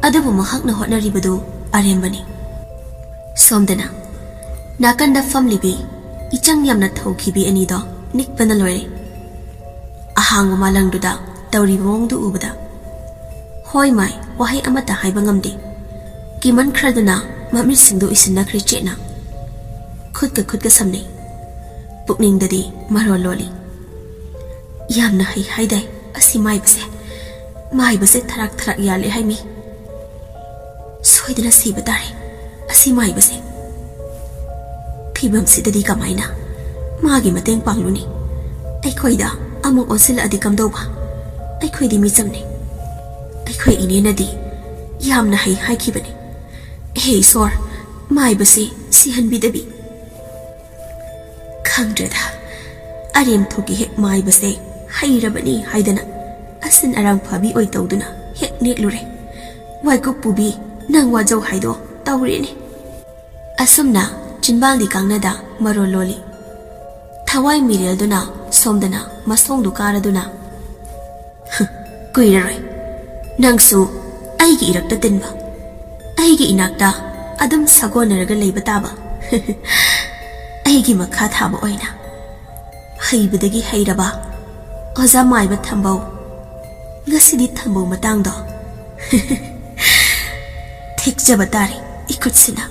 ꯑꯗꯨꯕꯨ ꯃꯍꯥꯛꯅ ꯍꯣꯠꯅꯔꯤꯕꯗꯨ ꯑꯔꯦꯝꯕꯅꯤ꯫ ꯁꯣꯝꯗꯅ ꯅꯥꯀꯟꯗ ꯐꯝꯂꯤꯕꯤ ꯏꯆꯪ ꯌꯥꯝꯅ ꯊꯧꯈꯤꯕꯤ ꯑꯅꯤꯗꯣ ꯅꯤꯛꯄꯅ ꯂꯣꯏꯔꯦ꯫ ꯑꯍꯥꯡꯕ ꯃꯥꯂꯪꯗꯨꯗ ꯇꯧꯔꯤꯕ ꯃꯑꯣꯡꯗꯨ ꯎꯕꯗ꯫ ꯍꯣꯏ ꯃꯥꯏ, ꯋꯥꯍꯩ ꯑꯃꯠꯇ ꯍꯥꯏꯕ ꯉꯝꯗꯦ꯫ ꯀꯤꯃꯟꯈ꯭ꯔꯗꯨꯅ ꯃꯃꯤꯠꯁꯤꯡꯗꯨ ꯎꯏꯁꯤꯟꯅꯈ꯭ꯔꯦ ꯆꯦꯠꯅ꯫ ꯈꯨꯠꯀ ꯈꯨꯠꯀ ꯁꯝꯅꯩ꯫ ꯄꯨꯛꯅꯤꯡꯗꯗꯤ ꯃꯔꯣꯜ ꯂꯣꯜꯂꯤ꯫ "ꯌꯥꯝꯅ ꯍꯩ ꯍꯥꯏꯗꯥꯏ ꯑꯁꯤ ꯃꯥꯏꯕꯁꯦ? ꯃꯥꯏꯕꯁꯦ ꯊꯔꯥꯛ ꯊꯔꯥꯛ ꯌꯥꯜꯂꯦ ꯍꯥꯏꯃꯤ꯫ ꯁꯣꯏꯗꯅ ꯁꯤꯕ ꯇꯥꯔꯦ ꯑꯁꯤ ꯃꯥꯏꯕꯁꯦ꯫ ꯐꯤꯕꯝꯁꯤꯗꯗꯤ ꯀꯃꯥꯏꯅ ꯃꯥꯒꯤ ꯃꯇꯦꯡ ꯄꯥꯡꯂꯨꯅꯤ? ꯑꯩꯈꯣꯏꯗ ꯑꯃꯨꯛ ꯑꯣꯟꯁꯤꯜꯂꯛꯑꯗꯤ ꯀꯝꯗꯧꯕ? ꯑꯩꯈꯣꯏꯗꯤ ꯃꯤꯆꯝꯅꯤ꯫ ꯑꯩꯈꯣꯏ ꯏꯅꯦꯅꯗꯤ ꯌꯥꯝꯅ ꯍꯩ ꯍꯥꯏꯈꯤꯕꯅꯤ꯫ ꯍꯦ ꯏꯁꯣꯔ, ꯃꯥꯏꯕꯁꯤ ꯁꯤꯍꯟꯕꯤꯗꯕꯤ꯫" ꯈꯪꯗ꯭ꯔꯦꯗ, ꯑꯔꯦꯝ ꯊꯣꯛꯀꯤ ꯍꯦꯛ ꯃꯥꯏꯕꯁꯦ ꯍꯩꯔꯕꯅꯤ ꯍꯥꯏꯗꯅ ꯑꯁꯤꯟ ꯑꯔꯥꯡ ꯐꯥꯕꯤ ꯑꯣꯏ ꯇꯧꯗꯨꯅ ꯍꯦꯛ ꯅꯦꯛꯂꯨꯔꯦ꯫ ꯋꯥꯏꯀꯨꯞ ꯄꯨꯕꯤ, ꯅꯪ ꯋꯥꯖꯧ ꯍꯥꯏꯗꯣ ꯇꯧꯔꯦꯅꯦ꯫ ꯑꯁꯨꯝꯅ ꯆꯤꯟꯕꯥꯜꯗꯤ ꯀꯥꯡꯅꯗ ꯃꯔꯣꯜ ꯂꯣꯜꯂꯤ꯫ ꯊꯋꯥꯏ ꯃꯤꯔꯦꯜꯗꯨꯅ ꯁꯣꯝꯗꯅ ꯃꯁꯣꯡꯗꯨ ꯀꯥꯔꯗꯨꯅ, "ꯀꯨꯏꯔꯔꯣꯏ ꯅꯪꯁꯨ ꯑꯩꯒꯤ ꯏꯔꯛꯇ ꯇꯤꯟꯕ, ꯑꯩꯒꯤ ꯏꯅꯥꯛꯇ ꯑꯗꯨꯝ ꯁꯥꯒꯣꯟꯅꯔꯒ ꯂꯩꯕ ꯇꯥꯕ꯫ ꯑꯩꯒꯤ ꯃꯈꯥ ꯊꯥꯕ ꯑꯣꯏꯅ ꯍꯩꯕꯗꯒꯤ ꯍꯩꯔꯕ ꯑꯣꯖꯥ ꯃꯥꯏꯕ ꯊꯝꯕꯧ, ꯉꯁꯤꯗꯤ ꯊꯝꯕꯧ ꯃꯇꯥꯡꯗꯣ ꯊꯦꯛꯆꯕ ꯇꯥꯔꯦ ꯏꯈꯨꯠꯁꯤꯅ꯫"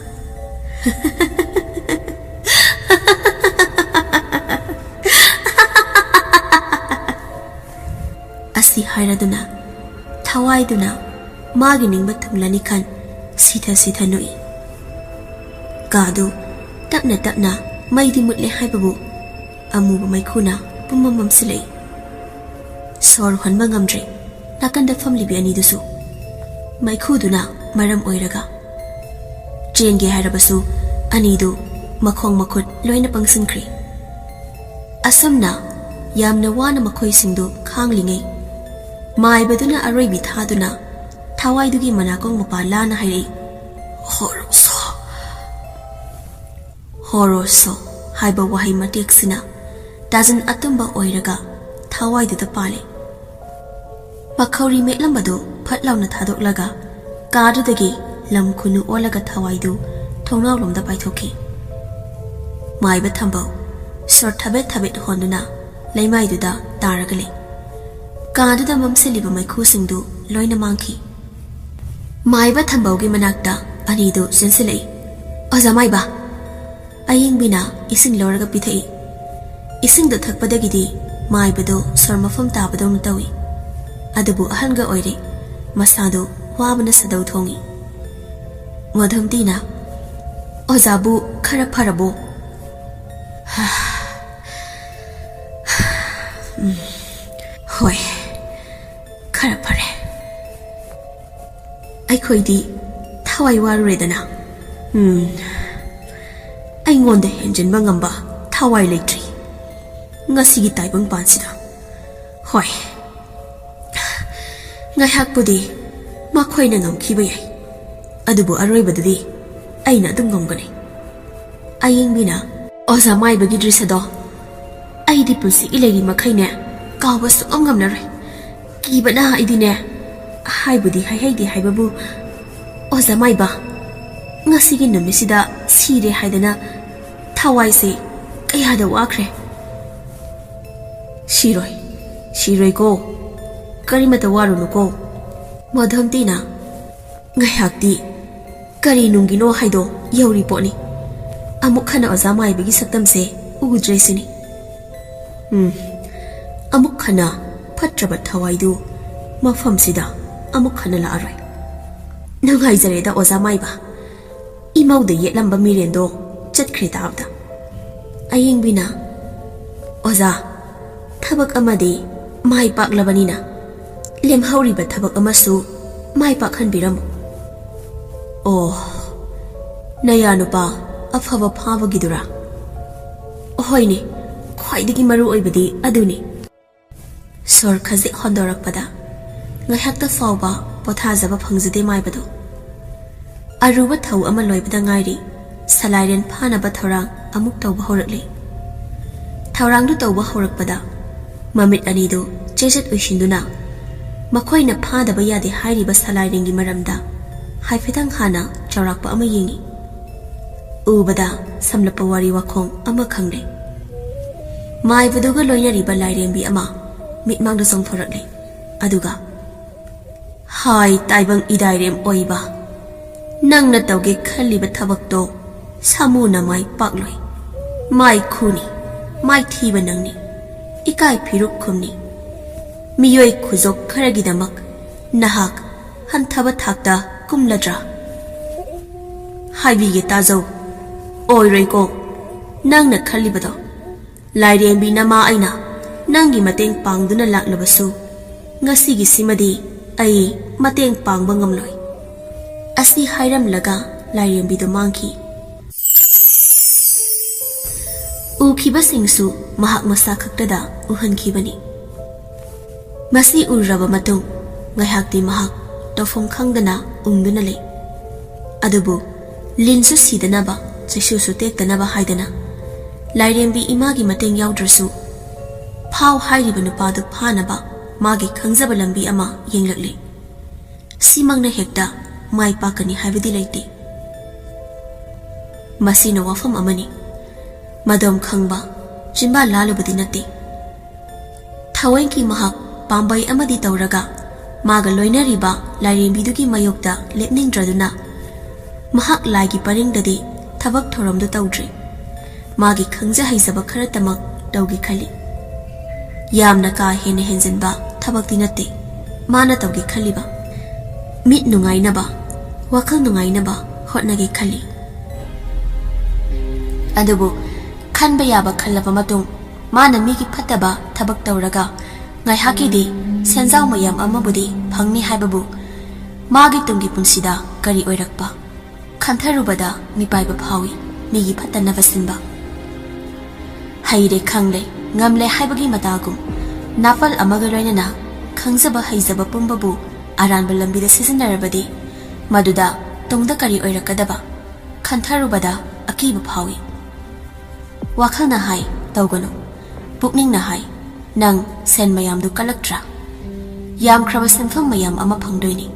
ꯑꯁꯤ ꯍꯥꯏꯔꯗꯨꯅ ꯊꯋꯥꯏꯗꯨꯅ ꯃꯥꯒꯤ ꯅꯤꯡꯕ ꯊꯨꯡꯂꯅꯤ ꯈꯟ ꯁꯤꯊ ꯁꯤꯊ ꯅꯣꯛꯏ꯫ ꯀꯥꯗꯨ ꯇꯞꯅ ꯇꯞꯅ ꯃꯩꯗꯤ ꯃꯨꯠꯂꯦ ꯍꯥꯏꯕꯕꯨ ꯑꯃꯨꯕ ꯃꯩꯈꯨꯅ ꯄꯨꯝꯃꯝ ꯃꯝꯁꯤꯜꯂꯛꯏ꯫ ꯁꯣꯔ ꯍꯣꯟꯕ ꯉꯝꯗ꯭ꯔꯦ ꯅꯥꯀꯟꯗ ꯐꯝꯂꯤꯕꯤ ꯑꯅꯤꯗꯨꯁꯨ꯫ ꯃꯩꯈꯨꯗꯨꯅ ꯃꯔꯝ ꯑꯣꯏꯔꯒ ꯆꯦꯟꯒꯦ ꯍꯥꯏꯔꯕꯁꯨ ꯑꯅꯤꯗꯨ ꯃꯈꯣꯡ ꯃꯈꯨꯠ ꯂꯣꯏꯅ ꯄꯪꯁꯤꯟꯈ꯭ꯔꯦ꯫ ꯑꯁꯨꯝꯅ ꯌꯥꯝꯅ ꯋꯥꯅ ꯃꯈꯣꯏꯁꯤꯡꯗꯨ ꯈꯥꯡꯂꯤꯉꯩ, ꯃꯥꯏꯕꯗꯨꯅ ꯑꯔꯣꯏꯕꯤ ꯊꯥꯗꯨꯅ ꯊꯋꯥꯏꯗꯨꯒꯤ ꯃꯅꯥꯀꯣꯡ ꯃꯄꯥ ꯂꯥꯅ ꯍꯥꯏꯔꯛꯏ, "ꯍꯣꯔꯣꯁꯣ!" "ꯍꯣꯔꯣꯁꯣ" ꯍꯥꯏꯕ ꯋꯥꯍꯩ ꯃꯇꯦꯛꯁꯤꯅ ꯇꯥꯖꯟ ꯑꯇꯨꯝꯕ ꯑꯣꯏꯔꯒ ꯊꯋꯥꯏꯗꯨꯗ ꯄꯥꯜꯂꯦ꯫ ꯃꯈꯧꯔꯤ ꯃꯦꯠꯂꯝꯕꯗꯨ ꯐꯠ ꯂꯥꯎꯅ ꯊꯥꯗꯣꯛꯂꯒ ꯀꯥꯗꯨꯗꯒꯤ ꯂꯝ ꯈꯨꯅꯨ ꯑꯣꯜꯂꯒ ꯊꯋꯥꯏꯗꯨ ꯊꯣꯡꯅꯥꯎꯂꯣꯝꯗ ꯄꯥꯏꯊꯣꯛꯈꯤ꯫ ꯃꯥꯏꯕ ꯊꯝꯕꯧ ꯁꯣꯔ ꯊꯕꯦꯠ ꯊꯕꯦꯠ ꯍꯣꯟꯗꯨꯅ ꯂꯩꯃꯥꯏꯗꯨꯗ ꯇꯥꯔꯒ ꯂꯩ꯫ ꯀꯥꯗꯨꯗ ꯃꯝꯁꯤꯜꯂꯤꯕ ꯃꯩꯈꯨꯁꯤꯡꯗꯨ ꯂꯣꯏꯅ ꯃꯥꯡꯈꯤ꯫ ꯃꯥꯏꯕ ꯊꯝꯕꯧꯒꯤ ꯃꯅꯥꯛꯇ ꯑꯅꯤꯗꯨ ꯆꯦꯟꯁꯤꯜꯂꯛꯏ꯫ "ꯑꯣꯖꯥ ꯃꯥꯏꯕ!" ꯑꯌꯦꯡꯕꯤꯅ ꯏꯁꯤꯡ ꯂꯧꯔꯒ ꯄꯤꯊꯛꯏ꯫ ꯏꯁꯤꯡꯗꯣ ꯊꯛꯄꯗꯒꯤꯗꯤ ꯃꯥꯏꯕꯗꯣ ꯁꯣꯔ ꯃꯐꯝ ꯇꯥꯕꯗꯧꯅ ꯇꯧꯏ꯫ ꯑꯗꯨꯕꯨ ꯑꯍꯟꯒ ꯑꯣꯏꯔꯦ, ꯃꯁꯥꯗꯣ ꯋꯥꯕꯅ ꯁꯥꯗꯧ ꯊꯣꯡꯏ꯫ ꯃꯣꯗꯝꯇꯤꯅ, "ꯑꯣꯖꯥꯕꯨ ꯈꯔ ꯐꯔꯕꯣ?" "ꯎꯝ, ꯍꯣꯏ, ꯈꯔ ꯐꯔꯦ꯫ ꯑꯩꯈꯣꯏꯗꯤ ꯊꯋꯥꯏ ꯋꯥꯔꯨꯔꯦꯗꯅ꯫ ꯎꯝ, ꯑꯩꯉꯣꯟꯗ ꯍꯦꯟꯖꯤꯟꯕ ꯉꯝꯕ ꯊꯋꯥꯏ ꯂꯩꯇ꯭ꯔꯤ ꯉꯁꯤꯒꯤ ꯇꯥꯏꯕꯪ ꯄꯥꯟꯁꯤꯗ꯫ ꯍꯣꯏ, ꯉꯥꯏꯍꯥꯛꯄꯨꯗꯤ ꯃꯈꯣꯏꯅ ꯉꯝꯈꯤꯕ ꯌꯥꯏ, ꯑꯗꯨꯕꯨ ꯑꯔꯣꯏꯕꯗꯗꯤ ꯑꯩꯅ ꯑꯗꯨꯝ ꯉꯝꯒꯅꯤ꯫" ꯑꯌꯦꯡꯕꯤꯅ, "ꯑꯣꯖꯥ ꯃꯥꯏꯕꯒꯤ ꯗ꯭ꯔꯤꯁꯗꯣ ꯑꯩꯗꯤ ꯄꯨꯟꯁꯤꯒꯤ ꯂꯩꯔꯤ ꯃꯈꯩꯅꯦ ꯀꯥꯎꯕ ꯁꯨꯡꯉꯝ ꯉꯝꯂꯔꯣꯏ꯫ ꯀꯤꯕꯅ ꯑꯩꯗꯤꯅꯦ ꯍꯥꯏꯕꯨꯗꯤ ꯍꯥꯏꯍꯩꯗꯦ ꯍꯥꯏꯕꯕꯨ, ꯑꯣꯖꯥ ꯃꯥꯏꯕ, ꯉꯁꯤꯒꯤ ꯅꯨꯃꯤꯠꯁꯤꯗ ꯁꯤꯔꯦ ꯍꯥꯏꯗꯅ ꯊꯋꯥꯏꯁꯦ ꯀꯌꯥꯗ ꯋꯥꯈ꯭ꯔꯦ꯫" "ꯁꯤꯔꯣꯏ, ꯁꯤꯔꯣꯏꯀꯣ, ꯀꯔꯤꯃꯇ ꯋꯥꯔꯨꯅꯨꯀꯣ꯫" ꯃꯣꯗꯝꯇꯤꯅ, "ꯉꯥꯏꯍꯥꯛꯇꯤ ꯀꯔꯤ ꯅꯨꯡꯒꯤꯅꯣ ꯍꯥꯏꯗꯣ ꯌꯧꯔꯤ ꯄꯣꯠꯅꯤ꯫ ꯑꯃꯨꯛ ꯍꯟꯅ ꯑꯣꯖꯥ ꯃꯥꯏꯕꯒꯤ ꯁꯛꯇꯝꯁꯦ ꯎꯗ꯭ꯔꯦ ꯁꯤꯅꯤ꯫ ꯎꯝ, ꯑꯃꯨꯛ ꯍꯟꯅ ꯐꯠꯇ꯭ꯔꯕ ꯊꯋꯥꯏꯗꯨ ꯃꯐꯝꯁꯤꯗ ꯑꯃꯨꯛ ꯍꯟꯅ ꯂꯥꯛꯑꯔꯣꯏ꯫ ꯅꯨꯡꯉꯥꯏꯖꯔꯦꯗ ꯑꯣꯖꯥ ꯃꯥꯏꯕ, ꯏꯃꯧꯗ ꯌꯦꯠꯂꯝꯕ ꯃꯤꯔꯦꯟꯗꯣ ꯆꯠꯈ꯭ꯔꯦ ꯇꯥꯕꯗ꯫" ꯑꯌꯦꯡꯕꯤꯅ, "ꯑꯣꯖꯥ, ꯊꯕꯛ ꯑꯃꯗꯤ ꯃꯥꯏ ꯄꯥꯛꯂꯕꯅꯤꯅ ꯂꯦꯝꯍꯧꯔꯤꯕ ꯊꯕꯛ ꯑꯃꯁꯨ ꯃꯥꯏ ꯄꯥꯛꯍꯟꯕꯤꯔꯝꯃꯨ꯫" "ꯑꯣ, ꯅꯌꯥ ꯅꯨꯄꯥ ꯑꯐꯕ ꯐꯥꯕꯒꯤꯗꯨꯔꯥ?" "ꯍꯣꯏꯅꯦ, ꯈ꯭ꯋꯥꯏꯗꯒꯤ ꯃꯔꯨ ꯑꯣꯏꯕꯗꯤ ꯑꯗꯨꯅꯤ꯫" ꯁꯣꯔ ꯈꯖꯤꯛ ꯍꯣꯟꯗꯣꯔꯛꯄꯗ ꯉꯥꯏꯍꯥꯛꯇ ꯐꯥꯎꯕ ꯄꯣꯊꯥꯖꯕ ꯐꯪꯖꯗꯦ ꯃꯥꯏꯕꯗꯨ꯫ ꯑꯔꯨꯕ ꯊꯧ ꯑꯃ ꯂꯣꯏꯕꯗ ꯉꯥꯏꯔꯤ, ꯁꯂꯥꯏꯔꯦꯟ ꯐꯥꯅꯕ ꯊꯧꯔꯥꯡ ꯑꯃꯨꯛ ꯇꯧꯕ ꯍꯧꯔꯛꯂꯤ꯫ ꯊꯧꯔꯥꯡꯗꯨ ꯇꯧꯕ ꯍꯧꯔꯛꯄꯗ ꯃꯃꯤꯠ ꯑꯅꯤꯗꯨ ꯆꯦꯖꯠ ꯎꯏꯁꯤꯟꯗꯨꯅ ꯃꯈꯣꯏꯅ ꯐꯥꯗꯕ ꯌꯥꯗꯦ ꯍꯥꯏꯔꯤꯕ ꯁꯂꯥꯏꯔꯦꯟꯒꯤ ꯃꯔꯝꯗ ꯍꯥꯏꯐꯦꯠꯇꯪ ꯍꯥꯟꯅ ꯆꯥꯎꯔꯥꯛꯄ ꯑꯃ ꯌꯦꯡꯉꯤ꯫ ꯎꯕꯗ ꯁꯝꯂꯞꯄ ꯋꯥꯔꯤ ꯋꯥꯈꯣꯡ ꯑꯃ ꯈꯪꯂꯦ꯫ ꯃꯥꯏꯕꯗꯨꯒ ꯂꯣꯏꯅꯔꯤꯕ ꯂꯥꯏꯔꯦꯝꯕꯤ ꯑꯃ ꯃꯤꯠꯃꯥꯡꯗ ꯆꯣꯡꯊꯣꯔꯛꯂꯦ꯫ ꯑꯗꯨꯒ, "ꯍꯥꯏ ꯇꯥꯏꯕꯪ ꯏꯗꯥꯏꯔꯦꯝ ꯑꯣꯏꯕ, ꯅꯪꯅ ꯇꯧꯒꯦ ꯈꯜꯂꯤꯕ ꯊꯕꯛꯇꯣ ꯁꯥꯃꯨꯅ ꯃꯥꯏ ꯄꯥꯛꯂꯣꯏ꯫ ꯃꯥꯏ ꯈꯨꯅꯤ, ꯃꯥꯏ ꯊꯤꯕ ꯅꯪꯅꯤ, ꯏꯀꯥꯏ ꯐꯤꯔꯨꯛ ꯈꯨꯝꯅꯤ꯫ ꯃꯤꯑꯣꯏ ꯈꯨꯖꯣꯛ ꯈꯔꯒꯤꯗꯃꯛ ꯅꯍꯥꯛ ꯍꯟꯊꯕ ꯊꯥꯛꯇ ꯀꯨꯝꯂꯗ꯭ꯔꯥ?" "ꯍꯥꯏꯕꯤꯒꯦ ꯇꯥꯖꯧ, ꯑꯣꯏꯔꯣꯏꯀꯣ ꯅꯪꯅ ꯈꯜꯂꯤꯕꯗꯣ꯫ ꯂꯥꯏꯔꯦꯝꯕꯤ ꯅꯃꯥ ꯑꯩꯅ ꯅꯪꯒꯤ ꯃꯇꯦꯡ ꯄꯥꯡꯗꯨꯅ ꯂꯥꯛꯂꯕꯁꯨ, ꯉꯁꯤꯒꯤꯁꯤꯃꯗꯤ ꯑꯩ ꯃꯇꯦꯡ ꯄꯥꯡꯕ ꯉꯝꯂꯣꯏ"꯫ ꯑꯁꯤ ꯍꯥꯏꯔꯝꯂꯒ ꯂꯥꯏꯔꯦꯝꯕꯤꯗꯨ ꯃꯥꯡꯈꯤ꯫ ꯎꯈꯤꯕꯁꯤꯡꯁꯨ ꯃꯍꯥꯛ ꯃꯁꯥ ꯈꯛꯇꯗ ꯎꯍꯟꯈꯤꯕꯅꯤ꯫ ꯃꯁꯤ ꯎꯔꯕ ꯃꯇꯨꯡ ꯉꯥꯏꯍꯥꯛꯇꯤ ꯃꯍꯥꯛ ꯇꯧꯐꯝ ꯈꯪꯗꯅ ꯎꯪꯗꯨꯅ ꯂꯩ꯫ ꯑꯗꯨꯕꯨ ꯂꯤꯟꯁꯨ ꯁꯤꯗꯅꯕ, ꯆꯩꯁꯨꯁꯨ ꯇꯦꯛꯇꯅꯕ ꯍꯥꯏꯗꯅ ꯂꯥꯏꯔꯦꯝꯕꯤ ꯏꯃꯥꯒꯤ ꯃꯇꯦꯡ ꯌꯥꯎꯗ꯭ꯔꯁꯨ ꯐꯥꯎ ꯍꯥꯏꯔꯤꯕ ꯅꯨꯄꯥꯗꯨ ꯐꯥꯅꯕ ꯃꯥꯒꯤ ꯈꯪꯖꯕ ꯂꯝꯕꯤ ꯑꯃ ꯌꯦꯡꯂꯛꯂꯤ꯫ ꯁꯤꯃꯛꯅ ꯍꯦꯛꯇ ꯃꯥꯏ ꯄꯥꯛꯀꯅꯤ ꯍꯥꯏꯕꯗꯤ ꯂꯩꯇꯦ꯫ ꯃꯁꯤꯅ ꯋꯥꯐꯝ ꯑꯃꯅꯤ꯫ ꯃꯗꯣꯝ ꯈꯪꯕ, ꯆꯤꯟꯕꯥ ꯂꯥꯜꯂꯨꯕꯗꯤ ꯅꯠꯇꯦ꯫ ꯊꯋꯥꯏꯒꯤ ꯃꯍꯥꯛ ꯄꯥꯝꯕꯩ ꯑꯃꯗꯤ ꯇꯧꯔꯒ ꯃꯥꯒ ꯂꯣꯏꯅꯔꯤꯕ ꯂꯥꯏꯔꯦꯝꯕꯤꯗꯨꯒꯤ ꯃꯥꯌꯣꯛꯇ ꯂꯦꯞꯅꯤꯡꯗ꯭ꯔꯗꯨꯅ ꯃꯍꯥꯛ ꯂꯥꯏꯒꯤ ꯄꯔꯤꯡꯗꯗꯤ ꯊꯕꯛ ꯊꯧꯔꯝꯗꯨ ꯇꯧꯗ꯭ꯔꯤ꯫ ꯃꯥꯒꯤ ꯈꯪꯖ ꯍꯩꯖꯕ ꯈꯔꯇꯃꯛ ꯇꯧꯒꯦ ꯈꯜꯂꯤ꯫ ꯌꯥꯝꯅ ꯀꯥ ꯍꯦꯟꯅ ꯍꯦꯟꯖꯤꯟꯕ ꯊꯕꯛꯇꯤ ꯅꯠꯇꯦ ꯃꯥꯅ ꯇꯧꯒꯦ ꯈꯜꯂꯤꯕ꯫ ꯃꯤꯠ ꯅꯨꯡꯉꯥꯏꯅꯕ, ꯋꯥꯈꯜ ꯅꯨꯡꯉꯥꯏꯅꯕ ꯍꯣꯠꯅꯒꯦ ꯈꯜꯂꯤ꯫ ꯑꯗꯨꯕꯨ ꯈꯟꯕ ꯌꯥꯕ ꯈꯜꯂꯕ ꯃꯇꯨꯡ ꯃꯥꯅ ꯃꯤꯒꯤ ꯐꯠꯇꯕ ꯊꯕꯛ ꯇꯧꯔꯒ ꯉꯥꯏꯍꯥꯛꯀꯤꯗꯤ ꯁꯦꯟꯖꯥꯎ ꯃꯌꯥꯝ ꯑꯃꯕꯨꯗꯤ ꯐꯪꯅꯤ ꯍꯥꯏꯕꯕꯨ ꯃꯥꯒꯤ ꯇꯨꯡꯒꯤ ꯄꯨꯟꯁꯤꯗ ꯀꯔꯤ ꯑꯣꯏꯔꯛꯄ ꯈꯟꯊꯔꯨꯕꯗ ꯃꯤꯄꯥꯏꯕ ꯐꯥꯎꯏ꯫ ꯃꯤꯒꯤ ꯐꯠꯇꯅꯕ ꯁꯤꯟꯕ꯫ ꯍꯩꯔꯦ ꯈꯪꯂꯦ, ꯉꯝꯂꯦ ꯍꯥꯏꯕꯒꯤ ꯃꯇꯥꯒꯨꯝ ꯅꯥꯄꯜ ꯑꯃꯒ ꯂꯣꯏꯅꯅ ꯈꯪꯖꯕ ꯍꯩꯖꯕ ꯄꯨꯝꯕꯕꯨ ꯑꯔꯥꯟꯕ ꯂꯝꯕꯤꯗ ꯁꯤꯖꯤꯟꯅꯔꯕꯗꯤ ꯃꯗꯨꯗ ꯇꯨꯡꯗ ꯀꯔꯤ ꯑꯣꯏꯔꯛꯀꯗꯕ ꯈꯟꯊꯔꯨꯕꯗ ꯑꯀꯤꯕ ꯐꯥꯎꯏ꯫ ꯋꯥꯈꯜꯅ ꯍꯥꯏ, "ꯇꯧꯒꯅꯨ, ꯄꯨꯛꯅꯤꯡꯅ ꯍꯥꯏ, "ꯅꯪ ꯁꯦꯟ ꯃꯌꯥꯝꯗꯨ ꯀꯜꯂꯛꯇ꯭ꯔꯥ? ꯌꯥꯝꯈ꯭ꯔꯕ ꯁꯦꯟꯐꯝ ꯃꯌꯥꯝ ꯑꯃ ꯐꯪꯗꯣꯏꯅꯤ꯫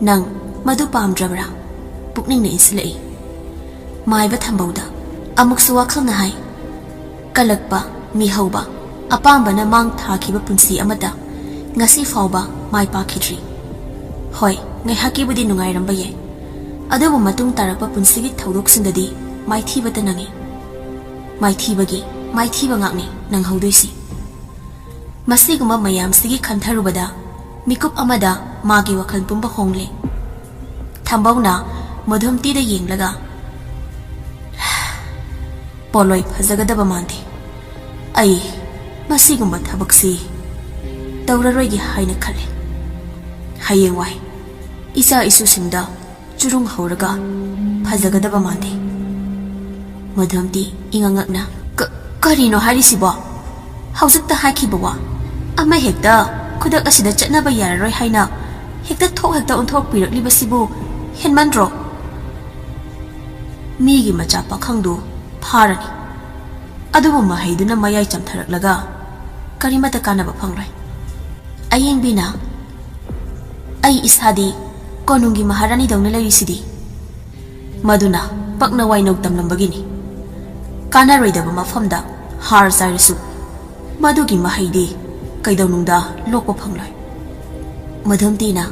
ꯅꯪ ꯃꯗꯨ ꯄꯥꯝꯗ꯭ꯔꯕ꯭ꯔꯥ?" ꯄꯨꯛꯅꯤꯡꯅ ꯏꯟꯁꯤꯜꯂꯛꯏ꯫ ꯃꯥꯏꯕ ꯊꯝꯕꯧꯗ ꯑꯃꯨꯛꯁꯨ ꯋꯥꯈꯜꯅ ꯍꯥꯏ, "ꯀꯜꯂꯛꯄ, ꯃꯤꯍꯧꯕ, ꯑꯄꯥꯝꯕꯅ ꯃꯥꯡ ꯊꯥꯈꯤꯕ ꯄꯨꯟꯁꯤ ꯑꯃꯠꯇ ꯉꯁꯤ ꯐꯥꯎꯕ ꯃꯥꯏ ꯄꯥꯛꯈꯤꯗ꯭ꯔꯤ꯫ ꯍꯣꯏ, ꯉꯥꯏꯍꯥꯛꯀꯤꯕꯨꯗꯤ ꯅꯨꯡꯉꯥꯏꯔꯝꯕ ꯌꯥꯏ, ꯑꯗꯨꯕꯨ ꯃꯇꯨꯡ ꯇꯥꯔꯛꯄ ꯄꯨꯟꯁꯤꯒꯤ ꯊꯧꯗꯣꯛꯁꯤꯡꯗꯗꯤ ꯃꯥꯏꯊꯤꯕꯇ ꯅꯪꯏ꯫ ꯃꯥꯏꯊꯤꯕꯒꯤ ꯃꯥꯏꯊꯤꯕ ꯉꯥꯛꯅꯤ ꯅꯪꯍꯧꯗꯣꯏꯁꯤ꯫" ꯃꯁꯤꯒꯨꯝꯕ ꯃꯌꯥꯝꯁꯤꯒꯤ ꯈꯟꯊꯔꯨꯕꯗ ꯃꯤꯀꯨꯞ ꯑꯃꯗ ꯃꯥꯒꯤ ꯋꯥꯈꯜ ꯄꯨꯝꯕ ꯍꯣꯡꯂꯦ꯫ ꯊꯝꯕꯧꯅ ꯃꯣꯗꯣꯝꯇꯤꯗ ꯌꯦꯡꯂꯒ, "ꯄꯣꯂꯣꯏ ꯐꯖꯒꯗꯕ ꯃꯥꯟꯗꯦ꯫ ꯑꯩ ꯃꯁꯤꯒꯨꯝꯕ ꯊꯕꯛꯁꯤ ꯇꯧꯔꯔꯣꯏꯒꯦ ꯍꯥꯏꯅ ꯈꯜꯂꯦ꯫ ꯍꯌꯦꯡꯋꯥꯏ ꯏꯆꯥ ꯏꯁꯨꯁꯤꯡꯗ ꯆꯨꯔꯨꯡ ꯍꯧꯔꯒ ꯐꯖꯒꯗꯕ ꯃꯥꯟꯗꯦ꯫" ꯃꯣꯗꯣꯝꯇꯤ ꯏꯉꯛꯉꯛꯅ, "ꯀ-, ꯀꯔꯤꯅꯣ ꯍꯥꯏꯔꯤꯁꯤꯕꯣ? ꯍꯧꯖꯤꯛꯇ ꯍꯥꯏꯈꯤꯕ ꯋꯥ ꯑꯃ ꯍꯦꯛꯇ ꯈꯨꯗꯛ ꯑꯁꯤꯗ ꯆꯠꯅꯕ ꯌꯥꯔꯔꯣꯏ ꯍꯥꯏꯅ ꯍꯦꯛꯇ ꯊꯣꯛ ꯍꯦꯛꯇ ꯑꯣꯟꯊꯣꯛꯄꯤꯔꯛꯂꯤꯕꯁꯤꯕꯨ ꯍꯦꯟꯃꯟꯗ꯭ꯔꯣ?" "ꯃꯤꯒꯤ ꯃꯆꯥ ꯄꯥꯈꯪꯗꯨ ꯐꯥꯔꯅꯤ, ꯑꯗꯨꯕꯨ ꯃꯍꯩꯗꯨꯅ ꯃꯌꯥꯏ ꯆꯝꯊꯔꯛꯂꯒ ꯀꯔꯤꯃꯠꯇ ꯀꯥꯟꯅꯕ ꯐꯪꯂꯣꯏ꯫" ꯑꯌꯦꯡꯕꯤꯅ, "ꯑꯩ ꯏꯁꯥꯗꯤ ꯀꯣꯅꯨꯡꯒꯤ ꯃꯍꯥꯔꯥꯅꯤꯗꯧꯅ ꯂꯩꯔꯤꯁꯤꯗꯤ꯫ ꯃꯗꯨꯅ ꯄꯛꯅ ꯋꯥꯏꯅꯧ ꯇꯝꯂꯝꯕꯒꯤꯅꯤ꯫ ꯀꯥꯟꯅꯔꯣꯏꯗꯕ ꯃꯐꯝꯗ ꯍꯥꯔ ꯆꯥꯏꯔꯁꯨ ꯃꯗꯨꯒꯤ ꯃꯍꯩꯗꯤ ꯀꯩꯗꯧꯅꯨꯡꯗ ꯂꯣꯛꯄ ꯐꯪꯂꯣꯏ꯫" ꯃꯣꯗꯣꯝꯇꯤꯅ,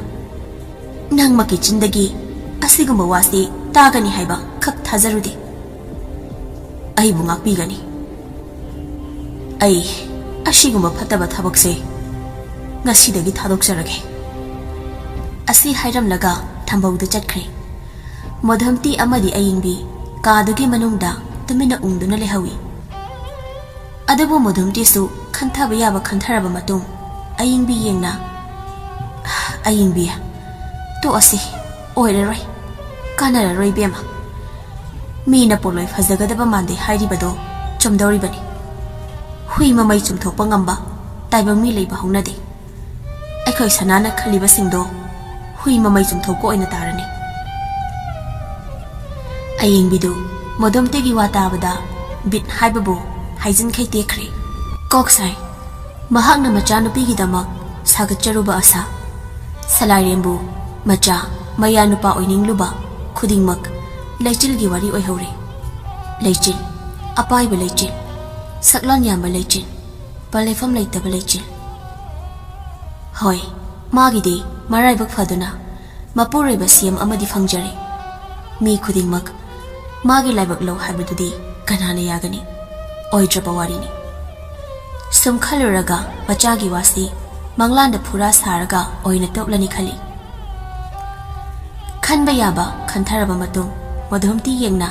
"ꯅꯪꯃꯛꯀꯤ ꯆꯤꯟꯗꯒꯤ ꯑꯁꯤꯒꯨꯝꯕ ꯋꯥꯁꯤ ꯇꯥꯒꯅꯤ ꯍꯥꯏꯕ ꯈꯛ ꯊꯥꯖꯔꯨꯗꯦ꯫ ꯑꯩꯕꯨ ꯉꯥꯛꯄꯤꯒꯅꯤ꯫ ꯑꯩ ꯑꯁꯤꯒꯨꯝꯕ ꯐꯠꯇꯕ ꯊꯕꯛꯁꯦ ꯉꯁꯤꯗꯒꯤ ꯊꯥꯗꯣꯛꯆꯔꯒꯦ꯫" ꯑꯁꯤ ꯍꯥꯏꯔꯝꯂꯒ ꯊꯝꯕꯧꯗ ꯆꯠꯈ꯭ꯔꯦ꯫ ꯃꯣꯗꯣꯝꯇꯤ ꯑꯃꯗꯤ ꯑꯌꯤꯡꯕꯤ ꯀꯥꯗꯨꯒꯤ ꯃꯅꯨꯡꯗ ꯇꯨꯃꯤꯟꯅ ꯎꯪꯗꯨꯅ ꯂꯩꯍꯧꯏ꯫ ꯑꯗꯨꯕꯨ ꯃꯣꯗꯣꯝꯇꯤꯁꯨ ꯈꯟꯊꯕ ꯌꯥꯕ ꯈꯟꯊꯔꯕ ꯃꯇꯨꯡ, ꯑꯌꯤꯡꯕꯤ ꯌꯦꯡꯅ, "ꯑꯌꯤꯡꯕꯤ, ꯇꯣꯛꯑꯁꯤ, ꯑꯣꯏꯔꯔꯣꯏ, ꯀꯥꯟꯅꯔꯔꯣꯏ ꯏꯕꯦꯝꯃ꯫ ꯃꯤꯅ ꯄꯣꯂꯣꯏ ꯐꯖꯒꯗꯕ ꯃꯥꯟꯗꯦ ꯍꯥꯏꯔꯤꯕꯗꯣ ꯆꯨꯝꯗꯧꯔꯤꯕꯅꯤ꯫ ꯍꯨꯏ ꯃꯃꯩ ꯆꯨꯝꯊꯣꯛꯄ ꯉꯝꯕ ꯇꯥꯏꯕꯪ ꯃꯤ ꯂꯩꯕ ꯍꯧꯅꯗꯦ꯫ ꯑꯩꯈꯣꯏ ꯁꯅꯥꯅ ꯈꯜꯂꯤꯕꯁꯤꯡꯗꯣ ꯍꯨꯏ ꯃꯃꯩ ꯆꯨꯝꯊꯣꯛꯄ ꯑꯣꯏꯅ ꯇꯥꯔꯅꯤ꯫" ꯑꯌꯤꯡꯕꯤꯗꯨ ꯃꯣꯗꯣꯝꯇꯤꯒꯤ ꯋꯥ ꯇꯥꯕꯗ ꯕꯤꯠ ꯍꯥꯏꯕꯕꯨ ꯍꯥꯏꯖꯤꯟꯈꯩ ꯇꯦꯛꯈ꯭ꯔꯦ꯫ ꯀꯣꯛ ꯁꯥꯏ꯫ ꯃꯍꯥꯛꯅ ꯃꯆꯥꯅꯨꯄꯤꯒꯤꯗꯃꯛ ꯁꯥꯒꯠꯆꯔꯨꯕ ꯑꯁꯥ, ꯁꯂꯥꯏꯔꯦꯝꯕꯨ ꯃꯆꯥ, ꯃꯌꯥ ꯅꯨꯄꯥ ꯑꯣꯏꯅꯤꯡꯂꯨꯕ ꯈꯨꯗꯤꯡꯃꯛ ꯂꯩꯆꯤꯜꯒꯤ ꯋꯥꯔꯤ ꯑꯣꯏꯍꯧꯔꯦ꯫ ꯂꯩꯆꯤꯜ, ꯑꯄꯥꯏꯕ ꯂꯩꯆꯤꯜ, ꯁꯛꯂꯣꯟ ꯌꯥꯝꯕ ꯂꯩꯆꯤꯜ, ꯄꯜꯂꯩꯐꯝ ꯂꯩꯇꯕ ꯂꯩꯆꯤꯜ꯫ ꯍꯣꯏ, ꯃꯥꯒꯤꯗꯤ ꯃꯔꯥꯏꯕꯛ ꯐꯗꯨꯅ ꯃꯄꯨꯔꯣꯏꯕ ꯁꯤ ꯑꯦꯝ ꯑꯃꯗꯤ ꯐꯪꯖꯔꯦ꯫ ꯃꯤ ꯈꯨꯗꯤꯡꯃꯛ ꯃꯥꯒꯤ ꯂꯥꯏꯕꯛ ꯂꯧ ꯍꯥꯏꯕꯗꯨꯗꯤ ꯀꯅꯥꯅ ꯌꯥꯒꯅꯤ? ꯑꯣꯏꯗ꯭ꯔꯕ ꯋꯥꯔꯤꯅꯤ꯫ ꯁꯨꯝ ꯈꯜꯂꯨꯔꯒ ꯃꯆꯥꯒꯤ ꯋꯥꯁꯤ ꯃꯪꯂꯥꯟꯗ ꯐꯨꯔꯥ ꯁꯥꯔꯒ ꯑꯣꯏꯅ ꯇꯣꯛꯂꯅꯤ ꯈꯜꯂꯤ꯫ ꯈꯟꯕ ꯌꯥꯕ ꯈꯟꯊꯔꯕ ꯃꯇꯨꯡ ꯃꯙꯨꯝꯇꯤ ꯌꯦꯡꯅ,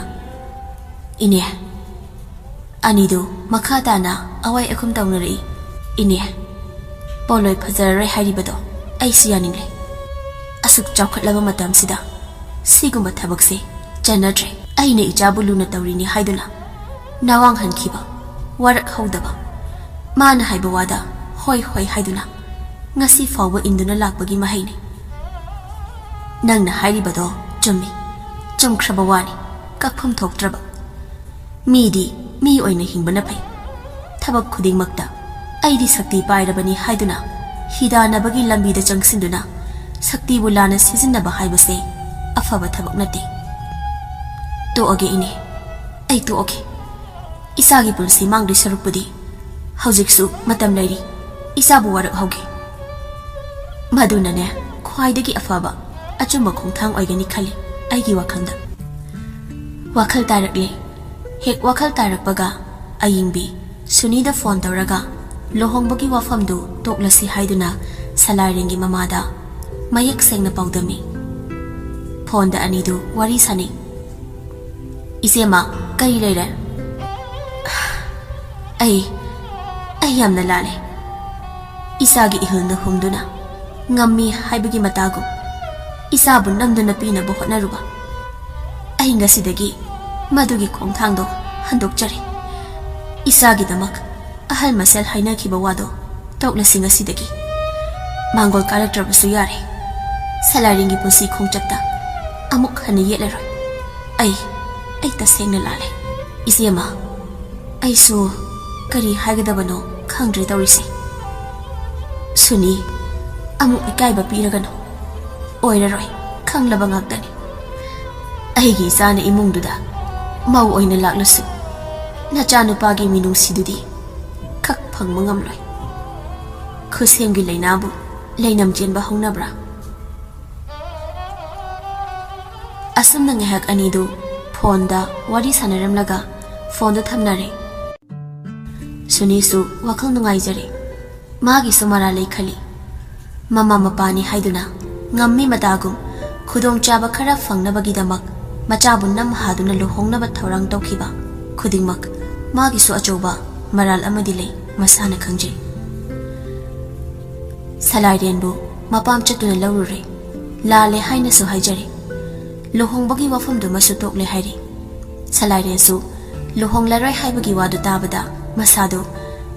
"ꯏꯅꯦ, ꯑꯅꯤꯗꯨ ꯃꯈꯥ ꯇꯥꯅ ꯑꯋꯥꯏ ꯑꯈꯨꯝ ꯇꯧꯅꯔꯛꯏ꯫ ꯏꯅꯦ, ꯄꯣꯂꯣꯏ ꯐꯖꯔꯔꯣꯏ ꯍꯥꯏꯔꯤꯕꯗꯣ ꯑꯩꯁꯨ ꯌꯥꯅꯤꯡꯂꯦ꯫ ꯑꯁꯨꯛ ꯆꯥꯎꯈꯠꯂꯕ ꯃꯇꯝꯁꯤꯗ ꯁꯤꯒꯨꯝꯕ ꯊꯕꯛꯁꯦ ꯆꯠꯅꯗ꯭ꯔꯦ꯫ ꯑꯩꯅ ꯏꯆꯥꯕꯨ ꯂꯨꯅ ꯇꯧꯔꯤꯅꯤ ꯍꯥꯏꯗꯨꯅ ꯅꯋꯥꯡ ꯍꯟꯈꯤꯕ, ꯋꯥꯔꯛ ꯍꯧꯗꯕ, ꯃꯥꯅ ꯍꯥꯏꯕ ꯋꯥꯗ ꯍꯣꯏ ꯍꯣꯏ ꯍꯥꯏꯗꯨꯅ ꯉꯁꯤ ꯐꯥꯎꯕ ꯏꯟꯗꯨꯅ ꯂꯥꯛꯄꯒꯤ ꯃꯍꯩꯅꯤ꯫ ꯅꯪꯅ ꯍꯥꯏꯔꯤꯕꯗꯣ ꯆꯨꯝꯃꯤ, ꯆꯨꯝꯈ꯭ꯔꯕ ꯋꯥꯅꯤ, ꯀꯛꯐꯝ ꯊꯣꯛꯇ꯭ꯔꯕ꯫ ꯃꯤꯗꯤ ꯃꯤ ꯑꯣꯏꯅ ꯍꯤꯡꯕꯅ ꯐꯩ꯫ ꯊꯕꯛ ꯈꯨꯗꯤꯡꯃꯛꯇ ꯑꯩꯗꯤ ꯁꯛꯇꯤ ꯄꯥꯏꯔꯕꯅꯤ ꯍꯥꯏꯗꯨꯅ ꯍꯤꯗꯥꯟꯅꯕꯒꯤ ꯂꯝꯕꯤꯗ ꯆꯪꯁꯤꯟꯗꯨꯅ ꯁꯛꯇꯤꯕꯨ ꯂꯥꯟꯅ ꯁꯤꯖꯤꯟꯅꯕ ꯍꯥꯏꯕꯁꯦ ꯑꯐꯕ ꯊꯕꯛ ꯅꯠꯇꯦ꯫ ꯇꯣꯛꯑꯒꯦ ꯏꯅꯦ, ꯑꯩ ꯇꯣꯛꯑꯒꯦ꯫ ꯏꯆꯥꯒꯤ ꯄꯨꯟꯁꯤ ꯃꯥꯡꯗꯣꯏ ꯁꯔꯨꯛꯄꯨꯗꯤ ꯍꯧꯖꯤꯛꯁꯨ ꯃꯇꯝ ꯂꯩꯔꯤ, ꯏꯆꯥꯕꯨ ꯋꯥꯔꯛꯍꯧꯒꯦ꯫ ꯃꯗꯨꯅꯅꯦ ꯈ꯭ꯋꯥꯏꯗꯒꯤ ꯑꯐꯕ ꯑꯆꯨꯝꯕ ꯈꯣꯡꯊꯥꯡ ꯑꯣꯏꯒꯅꯤ ꯈꯜꯂꯤ ꯑꯩꯒꯤ ꯋꯥꯈꯜꯗ꯫ ꯋꯥꯈꯜ ꯇꯥꯔꯛꯂꯦ꯫ ꯍꯦꯛ ꯋꯥꯈꯜ ꯇꯥꯔꯛꯄꯒ ꯑꯌꯤꯡꯕꯤ ꯁꯨꯅꯤꯗ ꯐꯣꯟ ꯇꯧꯔꯒ ꯂꯨꯍꯣꯡꯕꯒꯤ ꯋꯥꯐꯝꯗꯨ ꯇꯣꯛꯂꯁꯤ ꯍꯥꯏꯗꯨꯅ ꯁꯂꯥꯏꯔꯦꯟꯒꯤ ꯃꯃꯥꯗ ꯃꯌꯦꯛ ꯁꯦꯡꯅ ꯄꯥꯎꯗꯝꯃꯤ꯫ ꯐꯣꯟꯗ ꯑꯅꯤꯗꯨ ꯋꯥꯔꯤ ꯁꯥꯅꯩ꯫ "ꯏꯆꯦꯃ, ꯀꯔꯤ ꯂꯩꯔꯦ?" "ꯑꯩ, ꯑꯩ ꯌꯥꯝꯅ ꯂꯥꯜꯂꯦ꯫ ꯏꯆꯥꯒꯤ ꯏꯍꯨꯜꯗ ꯍꯨꯝꯗꯨꯅ ꯉꯝꯃꯤ ꯍꯥꯏꯕꯒꯤ ꯃꯇꯥꯒꯨꯝ ꯏꯆꯥꯕꯨ ꯅꯝꯗꯨꯅ ꯄꯤꯅꯕ ꯍꯣꯠꯅꯔꯨꯕ꯫ ꯑꯩ ꯉꯁꯤꯗꯒꯤ ꯃꯗꯨꯒꯤ ꯈꯣꯡꯊꯥꯡꯗꯣ ꯍꯟꯗꯣꯛꯆꯔꯦ꯫ ꯏꯆꯥꯒꯤꯗꯃꯛ ꯑꯍꯜ ꯃꯁꯦꯜ ꯍꯥꯏꯅꯈꯤꯕ ꯋꯥꯗꯣ ꯇꯣꯛꯂꯁꯤ ꯉꯁꯤꯗꯒꯤ꯫ ꯃꯥꯡꯒꯣꯜ ꯀꯥꯔꯛꯇ꯭ꯔꯕꯁꯨ ꯌꯥꯔꯦ꯫ ꯁꯂꯥꯏꯔꯦꯟꯒꯤ ꯄꯨꯟꯁꯤ ꯈꯣꯡꯆꯠꯇ ꯑꯃꯨꯛ ꯍꯟꯅ ꯌꯦꯠꯂꯔꯣꯏ꯫ ꯑꯩ, ꯑꯩ ꯇꯁꯦꯡꯅ ꯂꯥꯜꯂꯦ꯫ ꯏꯆꯦꯃ, ꯑꯩꯁꯨ ꯀꯔꯤ ꯍꯥꯏꯒꯗꯕꯅꯣ ꯈꯪꯗ꯭ꯔꯦ ꯇꯧꯔꯤꯁꯦ꯫ ꯁꯨꯅꯤ, ꯑꯃꯨꯛ ꯏꯀꯥꯏꯕ ꯄꯤꯔꯒꯅꯨ꯫ ꯑꯣꯏꯔꯔꯣꯏ, ꯈꯪꯂꯕ ꯉꯥꯛꯇꯅꯤ꯫ ꯑꯩꯒꯤ ꯏꯆꯥꯅ ꯏꯃꯨꯡꯗꯨꯗ ꯃꯧ ꯑꯣꯏꯅ ꯂꯥꯛꯂꯁꯨ, ꯅꯆꯥꯅꯨꯄꯥꯒꯤ ꯃꯤꯅꯨꯡꯁꯤꯗꯨꯗꯤ ꯈꯛ ꯐꯪꯕ ꯉꯝꯂꯣꯏ꯫ ꯈꯨꯁꯦꯝꯒꯤ ꯂꯩꯅꯥꯕꯨ ꯂꯩꯅꯝ ꯆꯦꯟꯕ ꯍꯧꯅꯕ꯭ꯔꯥ? ꯑꯁꯨꯝꯅ ꯉꯥꯏꯍꯥꯛ ꯑꯅꯤꯗꯨ ꯐꯣꯟꯗ ꯋꯥꯔꯤ ꯁꯥꯟꯅꯔꯝꯂꯒ ꯐꯣꯟꯗꯨ ꯊꯝꯅꯔꯦ꯫ ꯁꯨꯅꯤꯁꯨ ꯋꯥꯈꯜ ꯅꯨꯡꯉꯥꯏꯖꯔꯦ꯫ ꯃꯥꯒꯤꯁꯨ ꯃꯔꯥꯜ ꯂꯩ ꯈꯜꯂꯤ꯫ ꯃꯃꯥ ꯃꯄꯥꯅꯤ ꯍꯥꯏꯗꯨꯅ ꯉꯝꯃꯤ ꯃꯇꯥꯒꯨꯝ ꯈꯨꯗꯣꯡꯆꯥꯕ ꯈꯔ ꯐꯪꯅꯕꯒꯤꯗꯃꯛ ꯃꯆꯥꯕꯨ ꯅꯝ ꯍꯥꯗꯨꯅ ꯂꯨꯍꯣꯡꯅꯕ ꯊꯧꯔꯥꯡ ꯇꯧꯈꯤꯕ ꯈꯨꯗꯤꯡꯃꯛ ꯃꯥꯒꯤꯁꯨ ꯑꯆꯧꯕ ꯃꯔꯥꯜ ꯑꯃꯗꯤ ꯂꯩ, ꯃꯁꯥꯅ ꯈꯪꯖꯩ꯫ ꯁꯂꯥꯏꯔꯦꯟꯕꯨ ꯃꯄꯥꯝ ꯆꯠꯇꯨꯅ ꯂꯧꯔꯨꯔꯦ꯫ ꯂꯥꯜꯂꯦ ꯍꯥꯏꯅꯁꯨ ꯍꯥꯏꯖꯔꯦ꯫ ꯂꯨꯍꯣꯡꯕꯒꯤ ꯋꯥꯐꯝꯗꯨꯃꯁꯨ ꯇꯣꯛꯂꯦ ꯍꯥꯏꯔꯤ꯫ ꯁꯂꯥꯏꯔꯦꯟꯁꯨ ꯂꯨꯍꯣꯡꯂꯔꯣꯏ ꯍꯥꯏꯕꯒꯤ ꯋꯥꯗꯨ ꯇꯥꯕꯗ ꯃꯁꯥꯗꯨ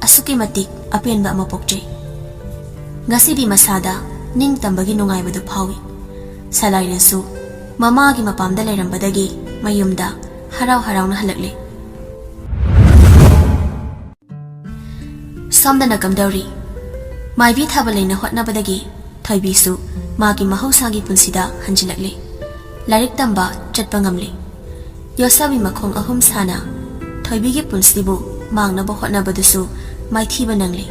ꯑꯁꯨꯛꯀꯤ ꯃꯇꯤꯛ ꯑꯄꯦꯟꯕ ꯑꯃ ꯄꯣꯛꯆꯩ꯫ ꯉꯁꯤꯗꯤ ꯃꯁꯥꯗ ꯅꯤꯡꯇꯝꯕꯒꯤ ꯅꯨꯡꯉꯥꯏꯕꯗꯨ ꯐꯥꯎꯏ꯫ ꯁꯂꯥꯏꯔꯦꯟꯁꯨ ꯃꯃꯥꯒꯤ ꯃꯄꯥꯝꯗ ꯂꯩꯔꯝꯕꯗꯒꯤ ꯃꯌꯨꯝꯗ ꯍꯔꯥꯎ ꯍꯔꯥꯎꯅ ꯍꯜꯂꯛꯂꯦ꯫ ꯁꯣꯝꯗꯅ ꯀꯝꯗꯧꯔꯤ? ꯃꯥꯏꯕꯤ ꯊꯥꯕ ꯂꯩꯅ ꯍꯣꯠꯅꯕꯗꯒꯤ ꯊꯣꯏꯕꯤꯁꯨ ꯃꯥꯒꯤ ꯃꯍꯧꯁꯥꯒꯤ ꯄꯨꯟꯁꯤꯗ ꯍꯟꯖꯤꯜꯂꯛꯂꯤ꯫ ꯂꯥꯏꯔꯤꯛ ꯇꯝꯕ ꯆꯠꯄ ꯉꯝꯂꯤ꯫ ꯌꯣꯠꯁꯥꯕꯤ ꯃꯈꯣꯡ ꯑꯍꯨꯝ ꯁꯥꯅ ꯊꯣꯏꯕꯤꯒꯤ ꯄꯨꯟꯁꯤꯕꯨ ꯃꯥꯡꯅꯕ ꯍꯣꯠꯅꯕꯗꯨꯁꯨ ꯃꯥꯏꯊꯤꯕ ꯅꯪꯂꯤ꯫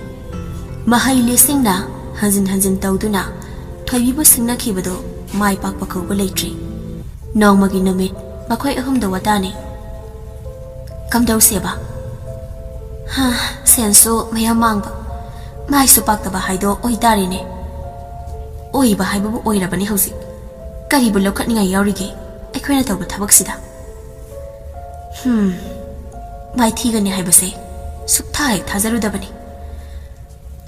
ꯃꯍꯩ ꯂꯤꯁꯤꯡꯅ ꯍꯟꯖꯤꯟ ꯍꯟꯖꯤꯟ ꯇꯧꯗꯨꯅ ꯊꯣꯏꯕꯤꯕꯨ ꯁꯤꯡꯅꯈꯤꯕꯗꯨ ꯃꯥꯏ ꯄꯥꯛꯄ ꯀꯧꯕ ꯂꯩꯇ꯭ꯔꯤ꯫ ꯅꯣꯡꯃꯒꯤ ꯅꯨꯃꯤꯠ ꯃꯈꯣꯏ ꯑꯍꯨꯝꯗ ꯋꯥꯇꯥꯅꯤ꯫ ꯀꯝꯗꯧꯁꯦꯕ? ꯍꯥ, ꯁꯦꯟꯁꯨ ꯃꯌꯥꯝ ꯃꯥꯡꯕ, ꯃꯥꯏꯁꯨ ꯄꯥꯛꯇꯕ ꯍꯥꯏꯗꯣ ꯑꯣꯏꯇꯥꯔꯦꯅꯦ꯫ ꯑꯣꯏꯕ ꯍꯥꯏꯕꯕꯨ ꯑꯣꯏꯔꯕꯅꯤ ꯍꯧꯖꯤꯛ꯫ ꯀꯔꯤꯕꯨ ꯂꯧꯈꯠꯅꯤꯡꯉꯥꯏ ꯌꯥꯎꯔꯤꯒꯦ ꯑꯩꯈꯣꯏꯅ ꯇꯧꯕ ꯊꯕꯛꯁꯤꯗ? ꯍꯝ, ꯃꯥꯏꯊꯤꯒꯅꯤ ꯍꯥꯏꯕꯁꯦ ꯁꯨꯛꯊꯥ ꯍꯦꯛ ꯊꯥꯖꯔꯨꯗꯕꯅꯤ꯫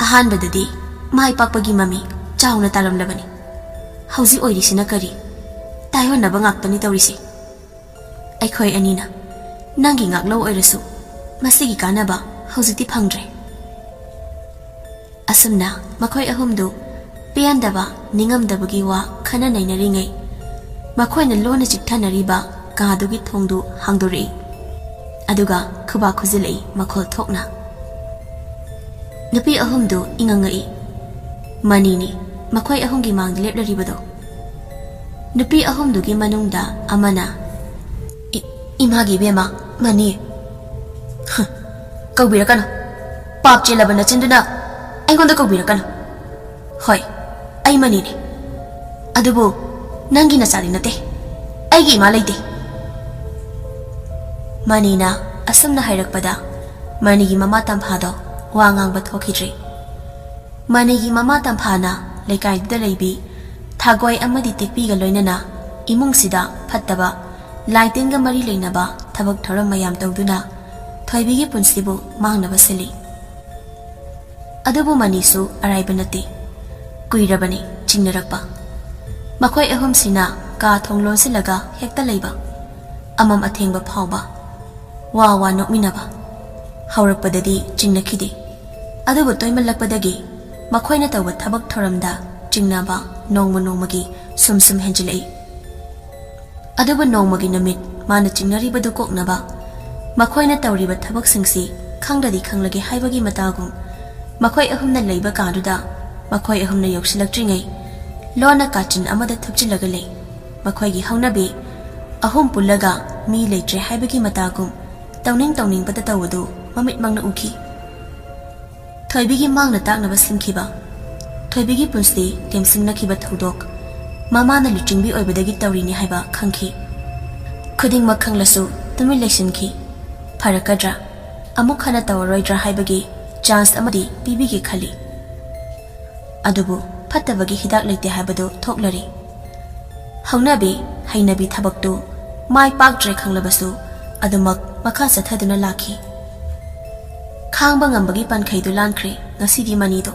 ꯑꯍꯥꯟꯕꯗꯗꯤ ꯃꯥꯏ ꯄꯥꯛꯄꯒꯤ ꯃꯃꯤ ꯆꯥꯎꯅ ꯇꯥꯔꯝꯂꯕꯅꯤ꯫ ꯍꯧꯖꯤꯛ ꯑꯣꯏꯔꯤꯁꯤꯅ ꯀꯔꯤ? ꯇꯥꯏꯑꯣꯟꯅꯕ ꯉꯥꯛꯇꯅꯤ ꯇꯧꯔꯤꯁꯦ꯫ ꯑꯩꯈꯣꯏ ꯑꯅꯤꯅ ꯅꯪꯒꯤ ꯉꯥꯛꯂꯧ ꯑꯣꯏꯔꯁꯨ ꯃꯁꯤꯒꯤ ꯀꯥꯟꯅꯕ ꯍꯧꯖꯤꯛꯇꯤ ꯐꯪꯗ꯭ꯔꯦ꯫ ꯑꯁꯨꯝꯅ ꯃꯈꯣꯏ ꯑꯍꯨꯝꯗꯨ ꯄꯦꯟꯗꯕ, ꯅꯤꯡꯉꯝꯗꯕꯒꯤ ꯋꯥ ꯈꯟꯅ ꯅꯩꯅꯔꯤꯉꯩ, ꯃꯈꯣꯏꯅ ꯂꯣꯟꯅ ꯆꯤꯛꯊꯅꯔꯤꯕ ꯀꯥꯗꯨꯒꯤ ꯊꯣꯡꯗꯨ ꯍꯥꯡꯗꯣꯔꯛꯏ꯫ ꯑꯗꯨꯒ ꯈꯨꯕꯥꯛ ꯈꯨꯖꯤꯜꯂꯛꯏ ꯃꯈꯣꯜ ꯊꯣꯛꯅ꯫ ꯅꯨꯄꯤ ꯑꯍꯨꯝꯗꯨ ꯏꯉꯛ ꯉꯛꯏ꯫ ꯃꯅꯤꯅꯤ ꯃꯈꯣꯏ ꯑꯍꯨꯝꯒꯤ ꯃꯥꯡꯗ ꯂꯦꯞꯂꯔꯤꯕꯗꯣ꯫ ꯅꯨꯄꯤ ꯑꯍꯨꯝꯗꯨꯒꯤ ꯃꯅꯨꯡꯗ ꯑꯃꯅ, "ꯏ-, ꯏꯃꯥꯒꯤ ꯏꯕꯦꯝꯃ, ꯃꯅꯤ꯫ ꯍ, ꯀꯧꯕꯤꯔꯛꯀꯅꯨ꯫ ꯄꯥꯞ ꯆꯦꯜꯂꯕ ꯅꯆꯤꯟꯗꯨꯅ ꯑꯩꯉꯣꯟꯗ ꯀꯧꯕꯤꯔꯛꯀꯅꯨ꯫ ꯍꯣꯏ, ꯑꯩ ꯃꯅꯤꯅꯤ꯫ ꯑꯗꯨꯕꯨ ꯅꯪꯒꯤ ꯅꯆꯥꯗꯤ ꯅꯠꯇꯦ꯫ ꯑꯩꯒꯤ ꯏꯃꯥ ꯂꯩꯇꯦ꯫" ꯃꯅꯤꯅ ꯑꯁꯨꯝꯅ ꯍꯥꯏꯔꯛꯄꯗ ꯃꯅꯤꯒꯤ ꯃꯃꯥ ꯇꯝꯐꯥꯗꯣ ꯋꯥ ꯉꯥꯡꯕ ꯊꯣꯛꯈꯤꯗ꯭ꯔꯦ꯫ ꯃꯅꯤꯒꯤ ꯃꯃꯥ ꯇꯝꯐꯥꯅ ꯂꯩꯀꯥꯏꯗꯨꯗ ꯂꯩꯕꯤ ꯊꯥꯒꯣꯏ ꯑꯃꯗꯤ ꯇꯦꯛꯄꯤꯒ ꯂꯣꯏꯅꯅ ꯏꯃꯨꯡꯁꯤꯗ ꯐꯠꯇꯕ, ꯂꯥꯏꯇꯤꯟꯒ ꯃꯔꯤ ꯂꯩꯅꯕ ꯊꯕꯛ ꯊꯧꯔꯝ ꯃꯌꯥꯝ ꯇꯧꯗꯨꯅ ꯊꯣꯏꯕꯤꯒꯤ ꯄꯨꯟꯁꯤꯕꯨ ꯃꯥꯡꯅꯕ ꯁꯤꯜꯂꯤ꯫ ꯑꯗꯨꯕꯨ ꯃꯅꯤꯁꯨ ꯑꯔꯥꯏꯕ ꯅꯠꯇꯦ꯫ ꯀꯨꯏꯔꯕꯅꯤ ꯆꯤꯡꯅꯔꯛꯄ꯫ ꯃꯈꯣꯏ ꯑꯍꯨꯝꯁꯤꯅ ꯀꯥ ꯊꯣꯡ ꯂꯣꯟꯁꯤꯜꯂꯒ ꯍꯦꯛꯇ ꯂꯩꯕ, ꯑꯃꯝ ꯑꯊꯦꯡꯕ ꯐꯥꯎꯕ꯫ ꯋꯥ ꯋꯥ ꯅꯣꯛꯃꯤꯟꯅꯕ꯫ ꯍꯧꯔꯛꯄꯗꯗꯤ ꯆꯤꯡꯅꯈꯤꯗꯦ, ꯑꯗꯨꯕꯨ ꯇꯣꯏꯃꯜꯂꯛꯄꯗꯒꯤ ꯃꯈꯣꯏꯅ ꯇꯧꯕ ꯊꯕꯛ ꯊꯧꯔꯝꯗ ꯆꯤꯡꯅꯕ ꯅꯣꯡꯃ ꯅꯣꯡꯃꯒꯤ ꯁꯨꯝ ꯁꯨꯝ ꯍꯦꯟꯖꯤꯜꯂꯛꯏ꯫ ꯑꯗꯨꯕꯨ ꯅꯣꯡꯃꯒꯤ ꯅꯨꯃꯤꯠ ꯃꯥꯅ ꯆꯤꯡꯅꯔꯤꯕꯗꯨ ꯀꯣꯛꯅꯕ ꯃꯈꯣꯏꯅ ꯇꯧꯔꯤꯕ ꯊꯕꯛꯁꯤꯡꯁꯤ ꯈꯪꯗꯗꯤ ꯈꯪꯂꯒꯦ ꯍꯥꯏꯕꯒꯤ ꯃꯇꯥꯒꯨꯝ ꯃꯈꯣꯏ ꯑꯍꯨꯝꯅ ꯂꯩꯕ ꯀꯥꯗꯨꯗ ꯃꯈꯣꯏ ꯑꯍꯨꯝꯅ ꯌꯧꯁꯤꯜꯂꯛꯇ꯭ꯔꯤꯉꯩ ꯂꯣꯟꯅ ꯀꯥꯆꯤꯟ ꯑꯃꯗ ꯊꯨꯞꯆꯤꯜꯂꯒ ꯂꯩ꯫ ꯃꯈꯣꯏꯒꯤ ꯍꯧꯅꯕꯤ ꯑꯍꯨꯝ ꯄꯨꯜꯂꯒ ꯃꯤ ꯂꯩꯇ꯭ꯔꯦ ꯍꯥꯏꯕꯒꯤ ꯃꯇꯥꯒꯨꯝ ꯇꯧꯅꯤꯡ ꯇꯧꯅꯤꯡꯕꯗ ꯇꯧꯕꯗꯨ ꯃꯃꯤꯠꯃꯛꯅ ꯎꯈꯤ꯫ ꯊꯣꯏꯕꯤꯒꯤ ꯃꯥꯡꯅ ꯇꯥꯛꯅꯕ ꯁꯤꯟꯈꯤꯕ, ꯊꯣꯏꯕꯤꯒꯤ ꯄꯨꯟꯁꯤ ꯂꯦꯝꯁꯤꯡꯅꯈꯤꯕ ꯊꯧꯗꯣꯛ, ꯃꯃꯥꯅ ꯂꯨꯆꯤꯡꯕꯤ ꯑꯣꯏꯕꯗꯒꯤ ꯇꯧꯔꯤꯅꯤ ꯍꯥꯏꯕ ꯈꯪꯈꯤ꯫ ꯈꯨꯗꯤꯡꯃꯛ ꯈꯪꯂꯁꯨ ꯇꯨꯃꯤꯟ ꯂꯩꯁꯤꯟꯈꯤ꯫ ꯐꯔꯛꯀꯗ꯭ꯔꯥ, ꯑꯃꯨꯛ ꯍꯟꯅ ꯇꯧꯔꯔꯣꯏꯗ꯭ꯔꯥ ꯍꯥꯏꯕꯒꯤ ꯆꯥꯟꯁ ꯑꯃꯗꯤ ꯄꯤꯕꯤꯒꯦ ꯈꯜꯂꯤ꯫ ꯑꯗꯨꯕꯨ ꯐꯠꯇꯕꯒꯤ ꯍꯤꯗꯥꯛ ꯂꯩꯇꯦ ꯍꯥꯏꯕꯗꯨ ꯊꯣꯛꯂꯔꯦ꯫ ꯍꯧꯅꯕꯤ ꯍꯩꯅꯕꯤ ꯊꯕꯛꯇꯨ ꯃꯥꯏ ꯄꯥꯛꯇ꯭ꯔꯦ ꯈꯪꯂꯕꯁꯨ ꯑꯗꯨꯃꯛ ꯃꯈꯥ ꯆꯠꯊꯗꯨꯅ ꯂꯥꯛꯈꯤ꯫ ꯈꯥꯡꯕ ꯉꯝꯕꯒꯤ ꯄꯟꯈꯩꯗꯨ ꯂꯥꯟꯈ꯭ꯔꯦ ꯉꯁꯤꯗꯤ ꯃꯅꯤꯗꯣ꯫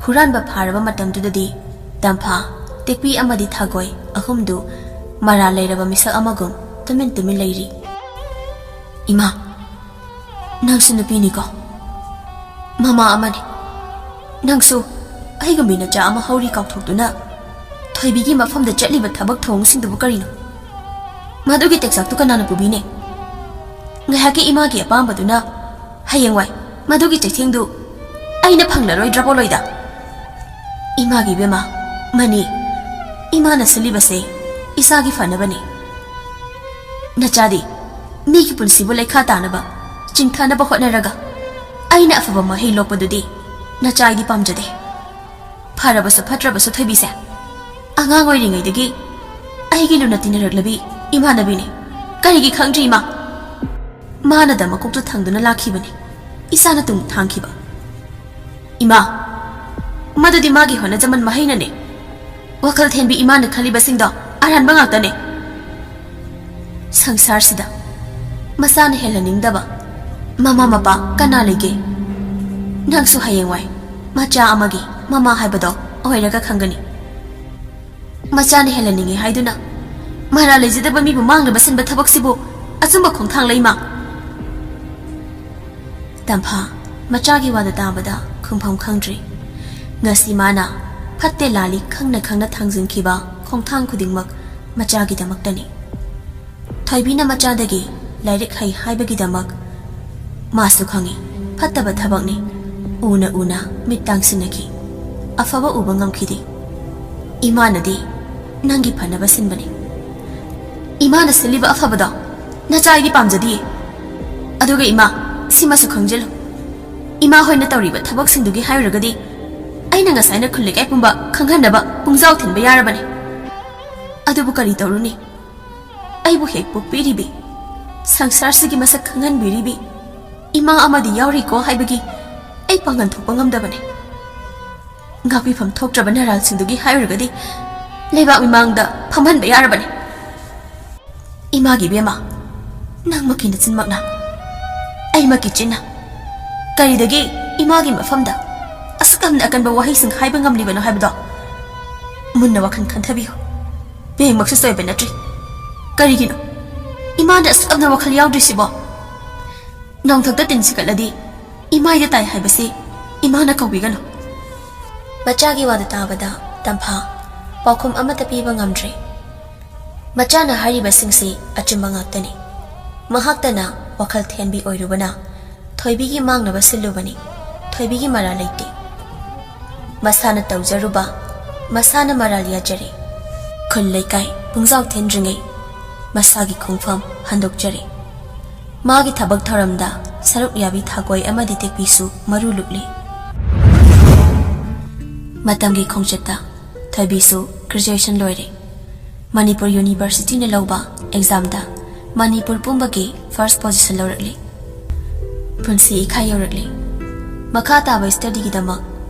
ꯍꯨꯔꯥꯟꯕ ꯐꯥꯔꯕ ꯃꯇꯝꯗꯨꯗꯗꯤ ꯇꯝꯐꯥ, ꯇꯦꯛꯄꯤ ꯑꯃꯗꯤ ꯊꯥꯒꯣꯏ ꯑꯍꯨꯝꯗꯨ ꯃꯔꯥꯜ ꯂꯩꯔꯕ ꯃꯤꯁꯛ ꯑꯃꯒꯨꯝ ꯇꯨꯃꯤꯟ ꯇꯨꯃꯤꯟ ꯂꯩꯔꯤ꯫ "ꯏꯃꯥ, ꯅꯪꯁꯨ ꯅꯨꯄꯤꯅꯤꯀꯣ? ꯃꯃꯥ ꯑꯃꯅꯤ꯫ ꯅꯪꯁꯨ ꯑꯩꯒꯨꯝꯕꯤ ꯅꯆꯥ ꯑꯃ ꯍꯧꯔꯤ ꯀꯥꯎꯊꯣꯛꯇꯨꯅ ꯊꯣꯏꯕꯤꯒꯤ ꯃꯐꯝꯗ ꯆꯠꯂꯤꯕ ꯊꯕꯛ ꯊꯧꯑꯣꯡꯁꯤꯡꯗꯨꯕꯨ ꯀꯔꯤꯅꯣ? ꯃꯗꯨꯒꯤ ꯇꯦꯛꯆꯥꯛꯇꯨ ꯀꯅꯥꯅ ꯄꯨꯕꯤꯅꯤ? ꯉꯥꯏꯍꯥꯛꯀꯤ ꯏꯃꯥꯒꯤ ꯑꯄꯥꯝꯕꯗꯨꯅ ꯍꯌꯦꯡꯋꯥꯏ ꯃꯗꯨꯒꯤ ꯆꯩꯊꯦꯡꯗꯨ ꯑꯩꯅ ꯐꯪꯂꯔꯣꯏꯗ꯭ꯔꯥ ꯄꯣꯂꯣꯏꯗ? ꯏꯃꯥꯒꯤ ꯏꯕꯦꯝꯃ, ꯃꯅꯤ, ꯏꯃꯥꯅ ꯁꯤꯜꯂꯤꯕꯁꯦ ꯏꯆꯥꯒꯤ ꯐꯅꯕꯅꯤ꯫ ꯅꯆꯥꯗꯤ ꯃꯤꯒꯤ ꯄꯨꯟꯁꯤꯕꯨ ꯂꯩꯈꯥ ꯇꯥꯅꯕ, ꯆꯤꯡꯊꯅꯕ ꯍꯣꯠꯅꯔꯒ ꯑꯩꯅ ꯑꯐꯕ ꯃꯍꯩ ꯂꯣꯛꯄꯗꯨꯗꯤ ꯅꯆꯥ ꯑꯩꯗꯤ ꯄꯥꯝꯖꯗꯦ꯫ ꯐꯔꯕꯁꯨ ꯐꯠꯇ꯭ꯔꯕꯁꯨ ꯊꯣꯏꯕꯤꯁꯦ ꯑꯉꯥꯡ ꯑꯣꯏꯔꯤꯉꯩꯗꯒꯤ ꯑꯩꯒꯤ ꯂꯨꯅ ꯇꯤꯟꯅꯔꯛꯂꯕꯤ ꯏꯃꯥꯟꯅꯕꯤꯅꯤ꯫ ꯀꯔꯤꯒꯤ ꯈꯪꯗ꯭ꯔꯤ ꯏꯃꯥ? ꯃꯥꯅꯗ ꯃꯀꯣꯛꯇ ꯊꯥꯡꯗꯨꯅ ꯂꯥꯛꯈꯤꯕꯅꯤ ꯏꯆꯥꯅ ꯇꯨꯡ ꯊꯥꯡꯈꯤꯕ꯫ ꯏꯃꯥ, ꯃꯗꯨꯗꯤ ꯃꯥꯒꯤ ꯍꯣꯠꯅꯖꯃꯟ ꯃꯍꯩꯅꯅꯦ꯫ ꯋꯥꯈꯜ ꯊꯦꯟꯕꯤ ꯏꯃꯥꯅ ꯈꯜꯂꯤꯕꯁꯤꯡꯗꯣ ꯑꯔꯥꯟꯕ ꯉꯥꯛꯇꯅꯦ꯫ ꯁꯪꯁꯥꯔꯁꯤꯗ ꯃꯆꯥꯅ ꯍꯦꯜꯍꯟꯅꯤꯡꯗꯕ ꯃꯃꯥ ꯃꯄꯥ ꯀꯅꯥ ꯂꯩꯒꯦ? ꯅꯪꯁꯨ ꯍꯌꯦꯡꯋꯥꯏ ꯃꯆꯥ ꯑꯃꯒꯤ ꯃꯃꯥ ꯍꯥꯏꯕꯗꯣ ꯑꯣꯏꯔꯒ ꯈꯪꯒꯅꯤ꯫ ꯃꯆꯥꯅ ꯍꯦꯜꯍꯟꯅꯤꯡꯉꯤ ꯍꯥꯏꯗꯨꯅ ꯃꯔꯥꯜ ꯂꯩꯖꯗꯕ ꯃꯤꯕꯨ ꯃꯥꯡꯅꯕ ꯁꯤꯟꯕ ꯊꯕꯛꯁꯤꯕꯨ ꯑꯆꯨꯝꯕ ꯈꯣꯡꯊꯥꯡꯂ ꯏꯃꯥ? ꯇꯝꯐꯥ ꯃꯆꯥꯒꯤ ꯋꯥꯗ ꯇꯥꯕꯗ ꯈꯨꯝꯐꯝ ꯈꯪꯗ꯭ꯔꯤ꯫ ꯉꯁꯤ ꯃꯥꯅ ꯐꯠꯇꯦ ꯂꯥꯜꯂꯤ ꯈꯪꯅ ꯈꯪꯅ ꯊꯥꯡꯖꯤꯟꯈꯤꯕ ꯈꯣꯡꯊꯥꯡ ꯈꯨꯗꯤꯡꯃꯛ ꯃꯆꯥꯒꯤꯗꯃꯛꯇꯅꯤ꯫ ꯊꯣꯏꯕꯤꯅ ꯃꯆꯥꯗꯒꯤ ꯂꯥꯏꯔꯤꯛ ꯍꯩ ꯍꯥꯏꯕꯒꯤꯗꯃꯛ ꯃꯥꯁꯨ ꯈꯪꯏ, ꯐꯠꯇꯕ ꯊꯕꯛꯅꯤ꯫ ꯎꯅ ꯎꯅ ꯃꯤꯠ ꯇꯥꯡꯁꯤꯟꯅꯈꯤ꯫ ꯑꯐꯕ ꯎꯕ ꯉꯝꯈꯤꯗꯦ꯫ ꯏꯃꯥꯅꯗꯤ ꯅꯪꯒꯤ ꯐꯅꯕ ꯁꯤꯟꯕꯅꯤ꯫ ꯏꯃꯥꯅ ꯁꯤꯜꯂꯤꯕ ꯑꯐꯕꯗꯣ ꯅꯆꯥ ꯑꯩꯗꯤ ꯄꯥꯝꯖꯗꯤꯌꯦ꯫ ꯑꯗꯨꯒ ꯏꯃꯥ, ꯁꯤꯃꯁꯨ ꯈꯪꯖꯤꯜꯂꯨ, ꯏꯃꯥ ꯍꯣꯏꯅ ꯇꯧꯔꯤꯕ ꯊꯕꯛꯁꯤꯡꯗꯨꯒꯤ ꯍꯥꯏꯔꯨꯔꯒꯗꯤ ꯑꯩꯅ ꯉꯁꯥꯏꯅ ꯈꯨꯜ ꯂꯩꯀꯥꯏ ꯄꯨꯝꯕ ꯈꯪꯍꯟꯅꯕ ꯄꯨꯡꯖꯥꯎ ꯊꯤꯟꯕ ꯌꯥꯔꯕꯅꯤ꯫ ꯑꯗꯨꯕꯨ ꯀꯔꯤ ꯇꯧꯔꯨꯅꯤ? ꯑꯩꯕꯨ ꯍꯦꯛ ꯄꯣꯛꯄꯤꯔꯤꯕꯤ, ꯁꯪꯁꯥꯔꯁꯤꯒꯤ ꯃꯁꯛ ꯈꯪꯍꯟꯕꯤꯔꯤꯕꯤ ꯏꯃꯥ ꯑꯃꯗꯤ ꯌꯥꯎꯔꯤꯀꯣ ꯍꯥꯏꯕꯒꯤ ꯑꯩ ꯄꯥꯡꯒꯜ ꯊꯣꯛꯄ ꯉꯝꯗꯕꯅꯤ꯫ ꯉꯥꯛꯄꯤꯐꯝ ꯊꯣꯛꯇ꯭ꯔꯕ ꯅꯔꯥꯜꯁꯤꯡꯗꯨꯒꯤ ꯍꯥꯏꯔꯨꯔꯒꯗꯤ ꯂꯩꯕꯥꯛ ꯃꯤꯃꯥꯡꯗ ꯐꯝꯍꯟꯕ ꯌꯥꯔꯕꯅꯤ꯫ ꯏꯃꯥꯒꯤ ꯏꯕꯦꯝꯃ, ꯅꯪꯃꯛꯀꯤ ꯅꯆꯤꯟꯃꯛꯅ, ꯑꯩꯃꯛꯀꯤ ꯆꯤꯟꯅ ꯀꯔꯤꯗꯒꯤ ꯏꯃꯥꯒꯤ ꯃꯐꯝꯗ ꯑꯁꯨꯛ ꯌꯥꯝꯅ ꯑꯀꯟꯕ ꯋꯥꯍꯩꯁꯤꯡ ꯍꯥꯏꯕ ꯉꯝꯂꯤꯕꯅꯣ ꯍꯥꯏꯕꯗꯣ ꯃꯨꯟꯅ ꯋꯥꯈꯜ ꯈꯟꯊꯕꯤꯌꯨ꯫ ꯕꯦꯡꯃꯛꯁꯨ ꯆꯣꯏꯕ ꯅꯠꯇ꯭ꯔꯤ꯫ ꯀꯔꯤꯒꯤꯅꯣ ꯏꯃꯥꯅ ꯑꯁꯨꯛ ꯌꯥꯝꯅ ꯋꯥꯈꯜ ꯌꯥꯎꯗ꯭ꯔꯤꯁꯤꯕꯣ? ꯅꯣꯡꯊꯛꯇ ꯇꯤꯟ ꯁꯤꯒꯠꯂꯗꯤ ꯏꯃꯥꯏꯗ ꯇꯥꯏ ꯍꯥꯏꯕꯁꯤ ꯏꯃꯥꯅ ꯀꯧꯕꯤꯒꯅꯨ꯫ ꯃꯆꯥꯒꯤ ꯋꯥꯗꯨ ꯇꯥꯕꯗ ꯇꯝꯐꯥ ꯄꯥꯎꯈꯨꯝ ꯑꯃꯠꯇ ꯄꯤꯕ ꯉꯝꯗ꯭ꯔꯦ꯫ ꯃꯆꯥꯅ ꯍꯥꯏꯔꯤꯕꯁꯤꯡꯁꯤ ꯑꯆꯨꯝꯕ ꯉꯥꯛꯇꯅꯤ꯫ ꯃꯍꯥꯛꯇꯅ ꯋꯥꯈꯜ ꯊꯦꯟꯕꯤ ꯑꯣꯏꯔꯨꯕꯅ ꯊꯣꯏꯕꯤꯒꯤ ꯃꯥꯡꯅꯕ ꯁꯤꯜꯂꯨꯕꯅꯤ꯫ ꯊꯣꯏꯕꯤꯒꯤ ꯃꯔꯥꯜ ꯂꯩꯇꯦ꯫ ꯃꯁꯥꯅ ꯇꯧꯖꯔꯨꯕ, ꯃꯁꯥꯅ ꯃꯔꯥꯜ ꯌꯥꯖꯔꯦ꯫ ꯈꯨꯜ ꯂꯩꯀꯥꯏ ꯄꯨꯡꯖꯥꯎ ꯊꯤꯟꯗ꯭ꯔꯤꯉꯩ ꯃꯁꯥꯒꯤ ꯈꯣꯡꯐꯝ ꯍꯟꯗꯣꯛꯆꯔꯦ꯫ ꯃꯥꯒꯤ ꯊꯕꯛ ꯊꯧꯔꯝꯗ ꯁꯔꯨꯛ ꯌꯥꯕꯤ ꯊꯥꯒꯣꯏ ꯑꯃꯗꯤ ꯇꯦꯛꯄꯤꯁꯨ ꯃꯔꯨ ꯂꯨꯛꯂꯤ꯫ ꯃꯇꯝꯒꯤ ꯈꯣꯡꯆꯠꯇ ꯊꯣꯏꯕꯤꯁꯨ graduation ꯂꯣꯏꯔꯦ꯫ ꯃꯅꯤꯄꯨꯔ ꯌꯨꯅꯤꯚꯔꯁꯤꯇꯤꯅ ꯂꯧꯕ ꯑꯦꯛꯖꯥꯝꯗ ꯃꯅꯤꯄꯨꯔ ꯄꯨꯝꯕꯒꯤ first position ꯂꯧꯔꯛꯂꯤ꯫ ꯄꯨꯟꯁꯤ ꯏꯈꯥ ꯌꯧꯔꯛꯂꯤ꯫ ꯃꯈꯥ ꯇꯥꯕ studyꯒꯤꯗꯃꯛ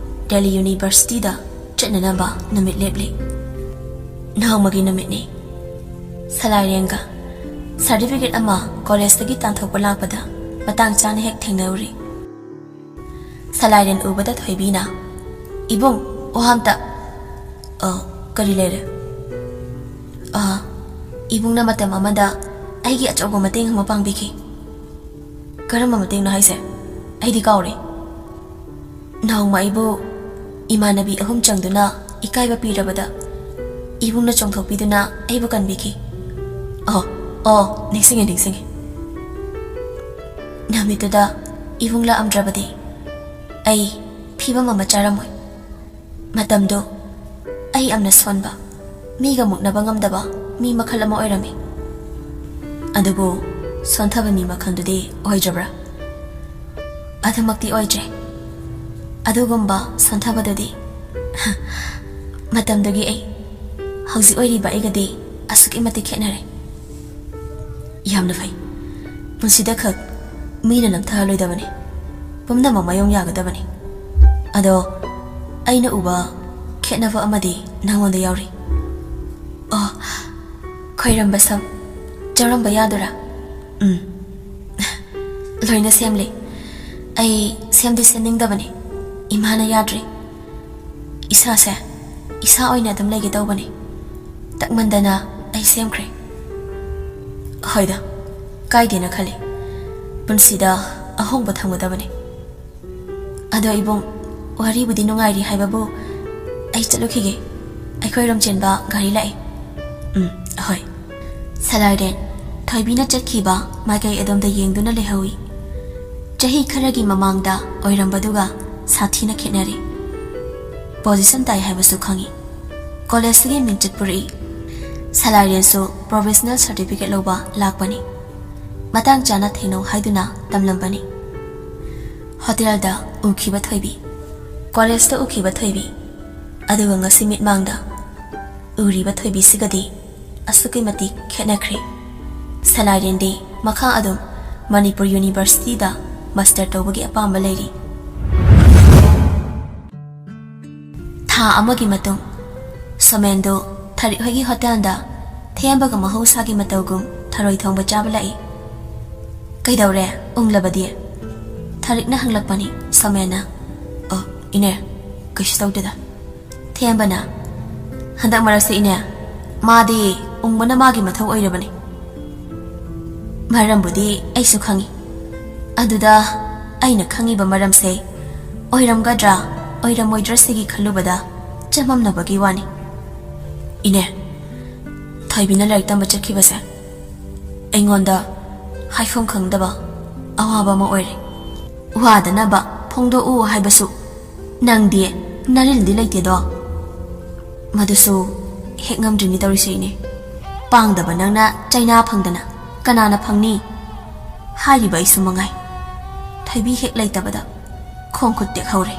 ꯗꯦꯜꯂꯤ ꯌꯨꯅꯤꯚꯔꯁꯤꯇꯤꯗ ꯆꯠꯅꯅꯕ ꯅꯨꯃꯤꯠ ꯂꯦꯞꯂꯤ꯫ ꯅꯣꯡꯃꯒꯤ ꯅꯨꯃꯤꯠꯅꯤ꯫ ꯁꯂꯥꯏꯔꯦꯟꯒ certificate ꯑꯃ ꯀꯣꯂꯦꯖꯇꯒꯤ ꯇꯥꯟꯊꯣꯛꯄ ꯂꯥꯛꯄꯗ ꯃꯇꯥꯡ ꯆꯥꯅ ꯍꯦꯛ ꯊꯦꯡꯅꯔꯨꯔꯤ꯫ ꯁꯂꯥꯏꯔꯦꯟ ꯎꯕꯗ ꯊꯣꯏꯕꯤꯅ, "ꯏꯕꯨꯡ, ꯋꯥ ꯑꯝꯇ꯫" "ꯑ, ꯀꯔꯤ ꯂꯩꯔꯦ?" "ꯑ, ꯏꯕꯨꯡꯅ ꯃꯇꯝ ꯑꯃꯗ ꯑꯩꯒꯤ ꯑꯆꯧꯕ ꯃꯇꯦꯡ ꯑꯃ ꯄꯥꯡꯕꯤꯈꯤ꯫" "ꯀꯔꯝꯕ ꯃꯇꯦꯡꯅꯣ ꯍꯥꯏꯁꯦ? ꯑꯩꯗꯤ ꯀꯥꯎꯔꯦ꯫" "ꯅꯣꯡꯃ ꯑꯩꯕꯨ ꯏꯃꯥꯟꯅꯕꯤ ꯑꯍꯨꯝ ꯆꯪꯗꯨꯅ ꯏꯀꯥꯏꯕ ꯄꯤꯔꯕꯗ ꯏꯕꯨꯡꯅ ꯆꯣꯡꯊꯣꯛꯄꯤꯗꯨꯅ ꯑꯩꯕꯨ ꯀꯟꯕꯤꯈꯤ꯫" "ꯑꯣ, ꯑꯣ, ꯅꯤꯡꯁꯤꯡꯉꯦ, ꯅꯤꯡꯁꯤꯡꯉꯦ꯫ ꯅꯨꯃꯤꯠꯇꯨꯗ ꯏꯕꯨꯡ ꯂꯥꯛꯑꯝꯗ꯭ꯔꯕꯗꯤ ꯑꯩ ꯐꯤꯕꯝ ꯑꯃ ꯆꯥꯔꯝꯃꯣꯏ꯫ ꯃꯇꯝꯗꯨ ꯑꯩ ꯌꯥꯝꯅ ꯁꯣꯟꯕ, ꯃꯤꯒ ꯃꯨꯛꯅꯕ ꯉꯝꯗꯕ ꯃꯤ ꯃꯈꯜ ꯑꯃ ꯑꯣꯏꯔꯝꯃꯤ꯫ ꯑꯗꯨꯕꯨ ꯁꯣꯟꯊꯕ ꯃꯤ ꯃꯈꯜꯗꯨꯗꯤ ꯑꯣꯏꯗ꯭ꯔꯕ꯭ꯔꯥ?" "ꯑꯗꯨꯃꯛꯇꯤ ꯑꯣꯏꯗ꯭ꯔꯦ꯫ ꯑꯗꯨꯒꯨꯝꯕ ꯁꯣꯟꯊꯕꯗꯨꯗꯤ ꯃꯇꯝꯗꯨꯒꯤ ꯑꯩ ꯍꯧꯖꯤꯛ ꯑꯣꯏꯔꯤꯕ ꯑꯩꯒꯗꯤ ꯑꯁꯨꯛꯀꯤ ꯃꯇꯤꯛ ꯈꯦꯠꯅꯔꯦ꯫" "ꯌꯥꯝꯅ ꯐꯩ꯫ ꯄꯨꯟꯁꯤꯗ ꯈꯛ ꯃꯤꯅ ꯅꯝꯊꯍꯜꯂꯣꯏꯗꯕꯅꯤ꯫ ꯄꯨꯝꯅꯃꯛ ꯃꯥꯌꯣꯡ ꯌꯥꯒꯗꯕꯅꯤ꯫ ꯑꯗꯣ ꯑꯩꯅ ꯎꯕ ꯈꯦꯠꯅꯕ ꯑꯃꯗꯤ ꯅꯉꯣꯟꯗ ꯌꯥꯎꯔꯤ꯫" "ꯑꯣ, ꯈꯣꯏꯔꯝꯕ ꯁꯝ, ꯆꯧꯔꯝꯕ ꯌꯥꯗꯨꯔꯥ?" "ꯎꯝ, ꯂꯣꯏꯅ ꯁꯦꯝꯂꯦ꯫ ꯑꯩ ꯁꯦꯝꯗꯤ ꯁꯦꯝꯅꯤꯡꯗꯕꯅꯤ, ꯏꯃꯥꯅ ꯌꯥꯗ꯭ꯔꯤ꯫ ꯏꯁꯥꯁꯦ ꯏꯁꯥ ꯑꯣꯏꯅ ꯑꯗꯨꯝ ꯂꯩꯒꯦ ꯇꯧꯕꯅꯤ꯫ ꯇꯛꯃꯟꯗꯅ ꯑꯩ ꯁꯦꯝꯈ꯭ꯔꯦ꯫" "ꯍꯣꯏꯗ, ꯀꯥꯏꯗꯦꯅ ꯈꯜꯂꯤ꯫ ꯄꯨꯟꯁꯤꯗ ꯑꯍꯣꯡꯕ ꯊꯝꯒꯗꯕꯅꯤ꯫ ꯑꯗꯣ ꯏꯕꯨꯡ, ꯋꯥꯔꯤꯕꯨꯗꯤ ꯅꯨꯡꯉꯥꯏꯔꯤ ꯍꯥꯏꯕꯕꯨ ꯑꯩ ꯆꯠꯂꯨꯈꯤꯒꯦ꯫ ꯑꯩꯈꯣꯏꯔꯣꯝ ꯆꯦꯟꯕ ꯒꯥꯔꯤ ꯂꯥꯛꯑꯦ꯫" "ꯎꯝ, ꯍꯣꯏ꯫" ꯁꯂꯥꯏꯔꯦꯟ ꯊꯣꯏꯕꯤꯅ ꯆꯠꯈꯤꯕ ꯃꯥꯏꯀꯩ ꯑꯗꯣꯝꯗ ꯌꯦꯡꯗꯨꯅ ꯂꯩꯍꯧꯏ꯫ ꯆꯍꯤ ꯈꯔꯒꯤ ꯃꯃꯥꯡꯗ ꯑꯣꯏꯔꯝꯕꯗꯨꯒ ꯁꯥꯊꯤꯅ ꯈꯦꯠꯅꯔꯦ꯫ ꯄꯣꯖꯤꯁꯟ ꯇꯥꯏ ꯍꯥꯏꯕꯁꯨ ꯈꯪꯏ꯫ ꯀꯣꯂꯦꯖꯇꯒꯤ ꯃꯤꯡꯆꯠ ꯄꯨꯔꯛꯏ꯫ ꯁꯂꯥꯏꯔꯦꯟꯁꯨ ꯄ꯭ꯔꯣꯐꯦꯁꯅꯦꯜ ꯁꯥꯔꯇꯤꯐꯤꯀꯦꯠ ꯂꯧꯕ ꯂꯥꯛꯄꯅꯤ꯫ ꯃꯇꯥꯡ ꯆꯥꯅ ꯊꯦꯡꯅꯧ ꯍꯥꯏꯗꯨꯅ ꯇꯝꯂꯝꯕꯅꯤ꯫ ꯍꯣꯇꯦꯜꯗ ꯎꯈꯤꯕ ꯊꯣꯏꯕꯤ, ꯀꯣꯂꯦꯖꯇ ꯎꯈꯤꯕ ꯊꯣꯏꯕꯤ, ꯑꯗꯨꯒ ꯉꯁꯤ ꯃꯤꯠꯃꯥꯡꯗ ꯎꯔꯤꯕ ꯊꯣꯏꯕꯤꯁꯤꯒꯗꯤ ꯑꯁꯨꯛꯀꯤ ꯃꯇꯤꯛ ꯈꯦꯠꯅꯈ꯭ꯔꯦ꯫ ꯁꯂꯥꯏꯔꯦꯟꯗꯤ ꯃꯈꯥ ꯑꯗꯨꯝ ꯃꯅꯤꯄꯨꯔ ꯌꯨꯅꯤꯚꯔꯁꯤꯇꯤꯗ ꯃꯥꯁꯇꯔ ꯇꯧꯕꯒꯤ ꯑꯄꯥꯝꯕ ꯂꯩꯔꯤ꯫ ꯊꯥ ꯑꯃꯒꯤ ꯃꯇꯨꯡ ꯁꯣꯃꯦꯟꯗꯨ ꯊꯔꯤꯛ ꯍꯣꯏꯒꯤ ꯍꯣꯇꯦꯜꯗ ꯊꯦꯝꯕꯒ ꯃꯍꯧꯁꯥꯒꯤ ꯃꯇꯧꯒꯨꯝ ꯊꯔꯣꯏ ꯊꯣꯡꯕ ꯆꯥꯕ ꯂꯥꯛꯏ꯫ "ꯀꯩꯗꯧꯔꯦ? ꯎꯪꯂꯕꯗꯤ?" ꯊꯔꯤꯛꯅ ꯍꯪꯂꯛꯄꯅꯤ꯫ ꯁꯣꯃꯦꯟꯅ, "ꯑꯣ, ꯏꯅꯦ, ꯀꯩꯁꯨ ꯇꯧꯗꯦꯗ꯫" ꯊꯦꯝꯕꯅ, "ꯍꯟꯗꯛ ꯃꯔꯛꯁꯦ ꯏꯅꯦ, ꯃꯥꯗꯤ ꯎꯪꯕꯅ ꯃꯥꯒꯤ ꯃꯊꯧ ꯑꯣꯏꯔꯕꯅꯤ꯫" ꯃꯔꯝꯕꯨꯗꯤ ꯑꯩꯁꯨ ꯈꯪꯏ꯫ ꯑꯗꯨꯗ ꯑꯩꯅ ꯈꯪꯉꯤꯕ ꯃꯔꯝꯁꯦ ꯑꯣꯏꯔꯝꯒꯗ꯭ꯔꯥ ꯑꯣꯏꯔꯝꯃꯣꯏꯗ꯭ꯔꯥ ꯁꯤꯒꯤ ꯈꯜꯂꯨꯕꯗ ꯆꯃꯝꯅꯕꯒꯤ ꯋꯥꯅꯤ꯫ "ꯏꯅꯦ, ꯊꯣꯏꯕꯤꯅ ꯂꯥꯏꯔꯤꯛ ꯇꯝꯕ ꯆꯠꯈꯤꯕꯁꯦ ꯑꯩꯉꯣꯟꯗ ꯍꯥꯏꯐꯝ ꯈꯪꯗꯕ ꯑꯋꯥꯕ ꯑꯃ ꯑꯣꯏꯔꯦ꯫ ꯋꯥꯗꯅꯕ ꯐꯣꯡꯗꯣꯛꯎ ꯍꯥꯏꯕꯁꯨ ꯅꯪꯗꯤ ꯅꯔꯤꯜꯗꯤ ꯂꯩꯇꯦꯗꯣ꯫" "ꯃꯗꯨꯁꯨ ꯍꯦꯛ ꯉꯝꯗ꯭ꯔꯤꯅꯤ ꯇꯧꯔꯤꯁꯦ ꯏꯅꯦ꯫ ꯄꯥꯡꯗꯕ ꯅꯪꯅ ꯆꯩꯅꯥ ꯐꯪꯗꯅ ꯀꯅꯥꯅ ꯐꯪꯅꯤ?" ꯍꯥꯏꯔꯤꯕ ꯑꯩꯁꯨ ꯃꯉꯥꯏ꯫ ꯊꯣꯏꯕꯤ ꯍꯦꯛ ꯂꯩꯇꯕꯗ ꯈꯣꯡ ꯈꯨꯠ ꯇꯦꯛꯍꯧꯔꯦ꯫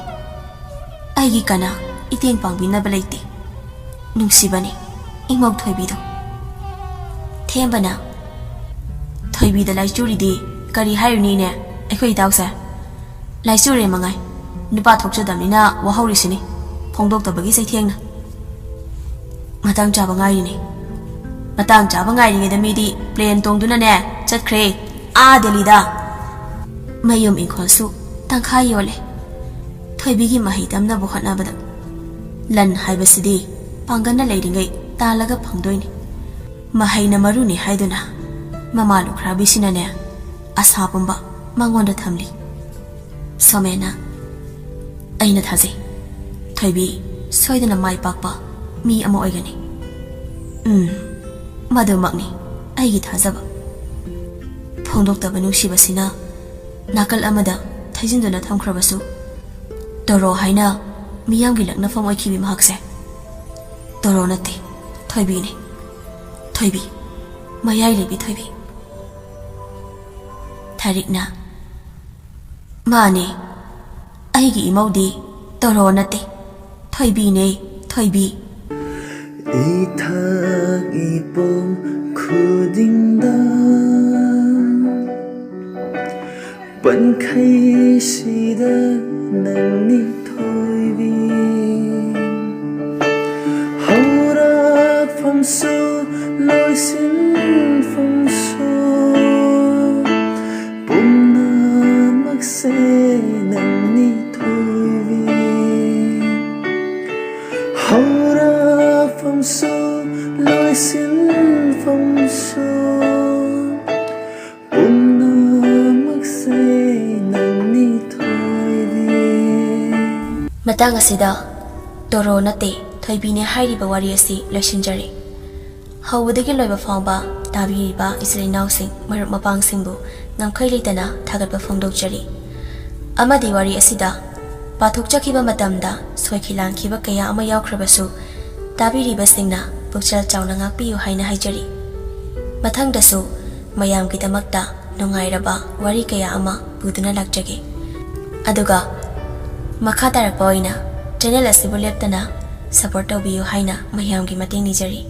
ꯑꯩꯒꯤ ꯀꯅꯥ ꯏꯇꯦꯡ ꯄꯥꯡꯕꯤꯅꯕ ꯂꯩꯇꯦ꯫ ꯅꯨꯡꯁꯤꯕꯅꯤ ꯏꯃꯧ ꯊꯣꯏꯕꯤꯗꯣ꯫ ꯊꯦꯝꯕꯅ, "ꯊꯣꯏꯕꯤꯗ ꯂꯥꯏꯆꯨꯔꯤꯗꯤ ꯀꯔꯤ ꯍꯥꯏꯔꯨꯅꯤꯅꯦ ꯑꯩꯈꯣꯏ ꯏꯇꯥꯎꯁꯦ? ꯂꯥꯏꯆꯨꯔꯦ ꯃꯉꯥꯏ꯫ ꯅꯨꯄꯥ ꯊꯣꯛꯆꯗꯕꯅꯤꯅ ꯋꯥꯍꯧꯔꯤꯁꯤꯅꯤ ꯐꯣꯡꯗꯣꯛꯇꯕꯒꯤ ꯆꯩꯊꯦꯡꯅ꯫ ꯃꯇꯥꯡ ꯆꯥꯕ ꯉꯥꯏꯔꯤꯅꯤ꯫" ꯃꯇꯥꯡ ꯆꯥꯕ ꯉꯥꯏꯔꯤꯉꯩꯗ ꯃꯤꯗꯤ ꯄ꯭ꯂꯦꯟ ꯇꯣꯡꯗꯨꯅꯅꯦ ꯆꯠꯈ꯭ꯔꯦ, ꯑꯥ ꯗꯦꯜꯂꯤꯗ꯫ ꯃꯌꯨꯝ ꯏꯪꯈꯣꯜꯁꯨ ꯇꯪꯈꯥꯏ ꯌꯣꯜꯂꯦ꯫ ꯊꯣꯏꯕꯤꯒꯤ ꯃꯍꯩ ꯇꯝꯅꯕ ꯍꯣꯠꯅꯕꯗ ꯂꯟ ꯍꯥꯏꯕꯁꯤꯗꯤ ꯄꯥꯡꯒꯜꯅ ꯂꯩꯔꯤꯉꯩ ꯇꯥꯜꯂꯒ ꯐꯪꯗꯣꯏꯅꯤ꯫ ꯃꯍꯩꯅ ꯃꯔꯨꯅꯤ ꯍꯥꯏꯗꯨꯅ ꯃꯃꯥ ꯂꯨꯈ꯭ꯔꯥꯕꯤꯁꯤꯅꯅꯦ ꯑꯁꯥ ꯄꯨꯝꯕ ꯃꯉꯣꯟꯗ ꯊꯝꯂꯤ꯫ ꯁꯣꯃꯦꯟꯅ, "ꯑꯩꯅ ꯊꯥꯖꯩ, ꯊꯣꯏꯕꯤ ꯁꯣꯏꯗꯅ ꯃꯥꯏ ꯄꯥꯛꯄ ꯃꯤ ꯑꯃ ꯑꯣꯏꯒꯅꯤ꯫" "ꯎꯝ, ꯃꯗꯨꯃꯛꯅꯤ ꯑꯩꯒꯤ ꯊꯥꯖꯕ꯫" ꯐꯣꯡꯗꯣꯛꯇꯕ ꯅꯨꯡꯁꯤꯕꯁꯤꯅ ꯅꯥꯀꯜ ꯑꯃꯗ ꯊꯩꯖꯤꯟꯗꯨꯅ ꯊꯝꯈ꯭ꯔꯕꯁꯨ, ꯇꯣꯔꯣ ꯍꯥꯏꯅ ꯃꯤꯌꯥꯝꯒꯤ ꯂꯛꯅꯐꯝ ꯑꯣꯏꯈꯤꯕꯤ ꯃꯍꯥꯛꯁꯦ ꯇꯣꯔꯣ ꯅꯠꯇꯦ, ꯊꯣꯏꯕꯤꯅꯤ꯫ ꯊꯣꯏꯕꯤ, ꯃꯌꯥꯏ ꯂꯩꯕꯤ ꯊꯣꯏꯕꯤ꯫ ꯊꯥꯔꯤꯛꯅ, "ꯃꯥꯅꯦ, ꯑꯩꯒꯤ ꯏꯃꯧꯗꯤ ꯇꯣꯔꯣ ꯅꯠꯇꯦ, ꯊꯣꯏꯕꯤꯅꯦ, ꯊꯣꯏꯕꯤ"꯫ ꯏꯊꯛ ꯏꯄꯣꯝ ꯈꯨꯗꯤꯡꯗ ꯄꯟꯈꯩꯁꯤꯗ ꯅꯪꯅꯤ ꯊꯣꯏꯕꯤ꯫ ꯍꯧꯔꯛꯐꯝꯁꯨ ꯂꯣꯏꯁꯤꯟꯐꯝꯁꯨ ꯄꯨꯝꯅꯃꯛꯁꯦ ꯅꯪꯅꯤ ꯊꯣꯏꯕꯤ꯫ ꯍꯧꯔꯛꯐꯝꯁꯨ ꯂꯣꯏꯁꯤꯟꯐꯝꯁꯨ ꯄꯨꯝꯅꯃꯛꯁꯦ ꯅꯪꯅꯤ ꯊꯣꯏꯕꯤ꯫ ꯃꯇꯥꯡ ꯑꯁꯤꯗ ꯇꯣꯔꯣ ꯅꯠꯇꯦ, ꯊꯣꯏꯕꯤꯅꯦ ꯍꯥꯏꯔꯤꯕ ꯋꯥꯔꯤ ꯑꯁꯤ ꯂꯣꯏꯁꯤꯟꯖꯔꯦ꯫ ꯍꯧꯕꯗꯒꯤ ꯂꯣꯏꯕ ꯐꯥꯎꯕ ꯇꯥꯕꯤꯔꯤꯕ ꯏꯆꯤꯜ ꯏꯅꯥꯎꯁꯤꯡ, ꯃꯔꯨꯞ ꯃꯄꯥꯡꯁꯤꯡꯕꯨ ꯉꯝꯈꯩ ꯂꯩꯇꯅ ꯊꯥꯒꯠꯄ ꯐꯣꯡꯗꯣꯛꯆꯔꯤ꯫ ꯑꯃꯗꯤ ꯋꯥꯔꯤ ꯑꯁꯤꯗ ꯄꯥꯊꯣꯛꯆꯈꯤꯕ ꯃꯇꯝꯗ ꯁꯣꯏꯈꯤ ꯂꯥꯟꯈꯤꯕ ꯀꯌꯥ ꯑꯃ ꯌꯥꯎꯈ꯭ꯔꯕꯁꯨ, ꯇꯥꯕꯤꯔꯤꯕꯁꯤꯡꯅ ꯄꯨꯛꯆꯦꯜ ꯆꯥꯎꯅ ꯉꯥꯛꯄꯤꯌꯨ ꯍꯥꯏꯅ ꯍꯥꯏꯖꯔꯤ꯫ ꯃꯊꯪꯗꯁꯨ ꯃꯌꯥꯝꯒꯤꯗꯃꯛꯇ ꯅꯨꯡꯉꯥꯏꯔꯕ ꯋꯥꯔꯤ ꯀꯌꯥ ꯑꯃ ꯄꯨꯗꯨꯅ ꯂꯥꯛꯆꯒꯦ꯫ ꯑꯗꯨꯒ ꯃꯈꯥ ꯇꯥꯔꯛꯄ ꯑꯣꯏꯅ ꯆꯦꯅꯦꯜ ꯑꯁꯤꯕꯨ ꯂꯦꯞꯇꯅ ꯁꯄꯣꯔꯠ ꯇꯧꯕꯤꯌꯨ ꯍꯥꯏꯅ ꯃꯌꯥꯝꯒꯤ ꯃꯇꯦꯡ ꯅꯤꯖꯔꯤ꯫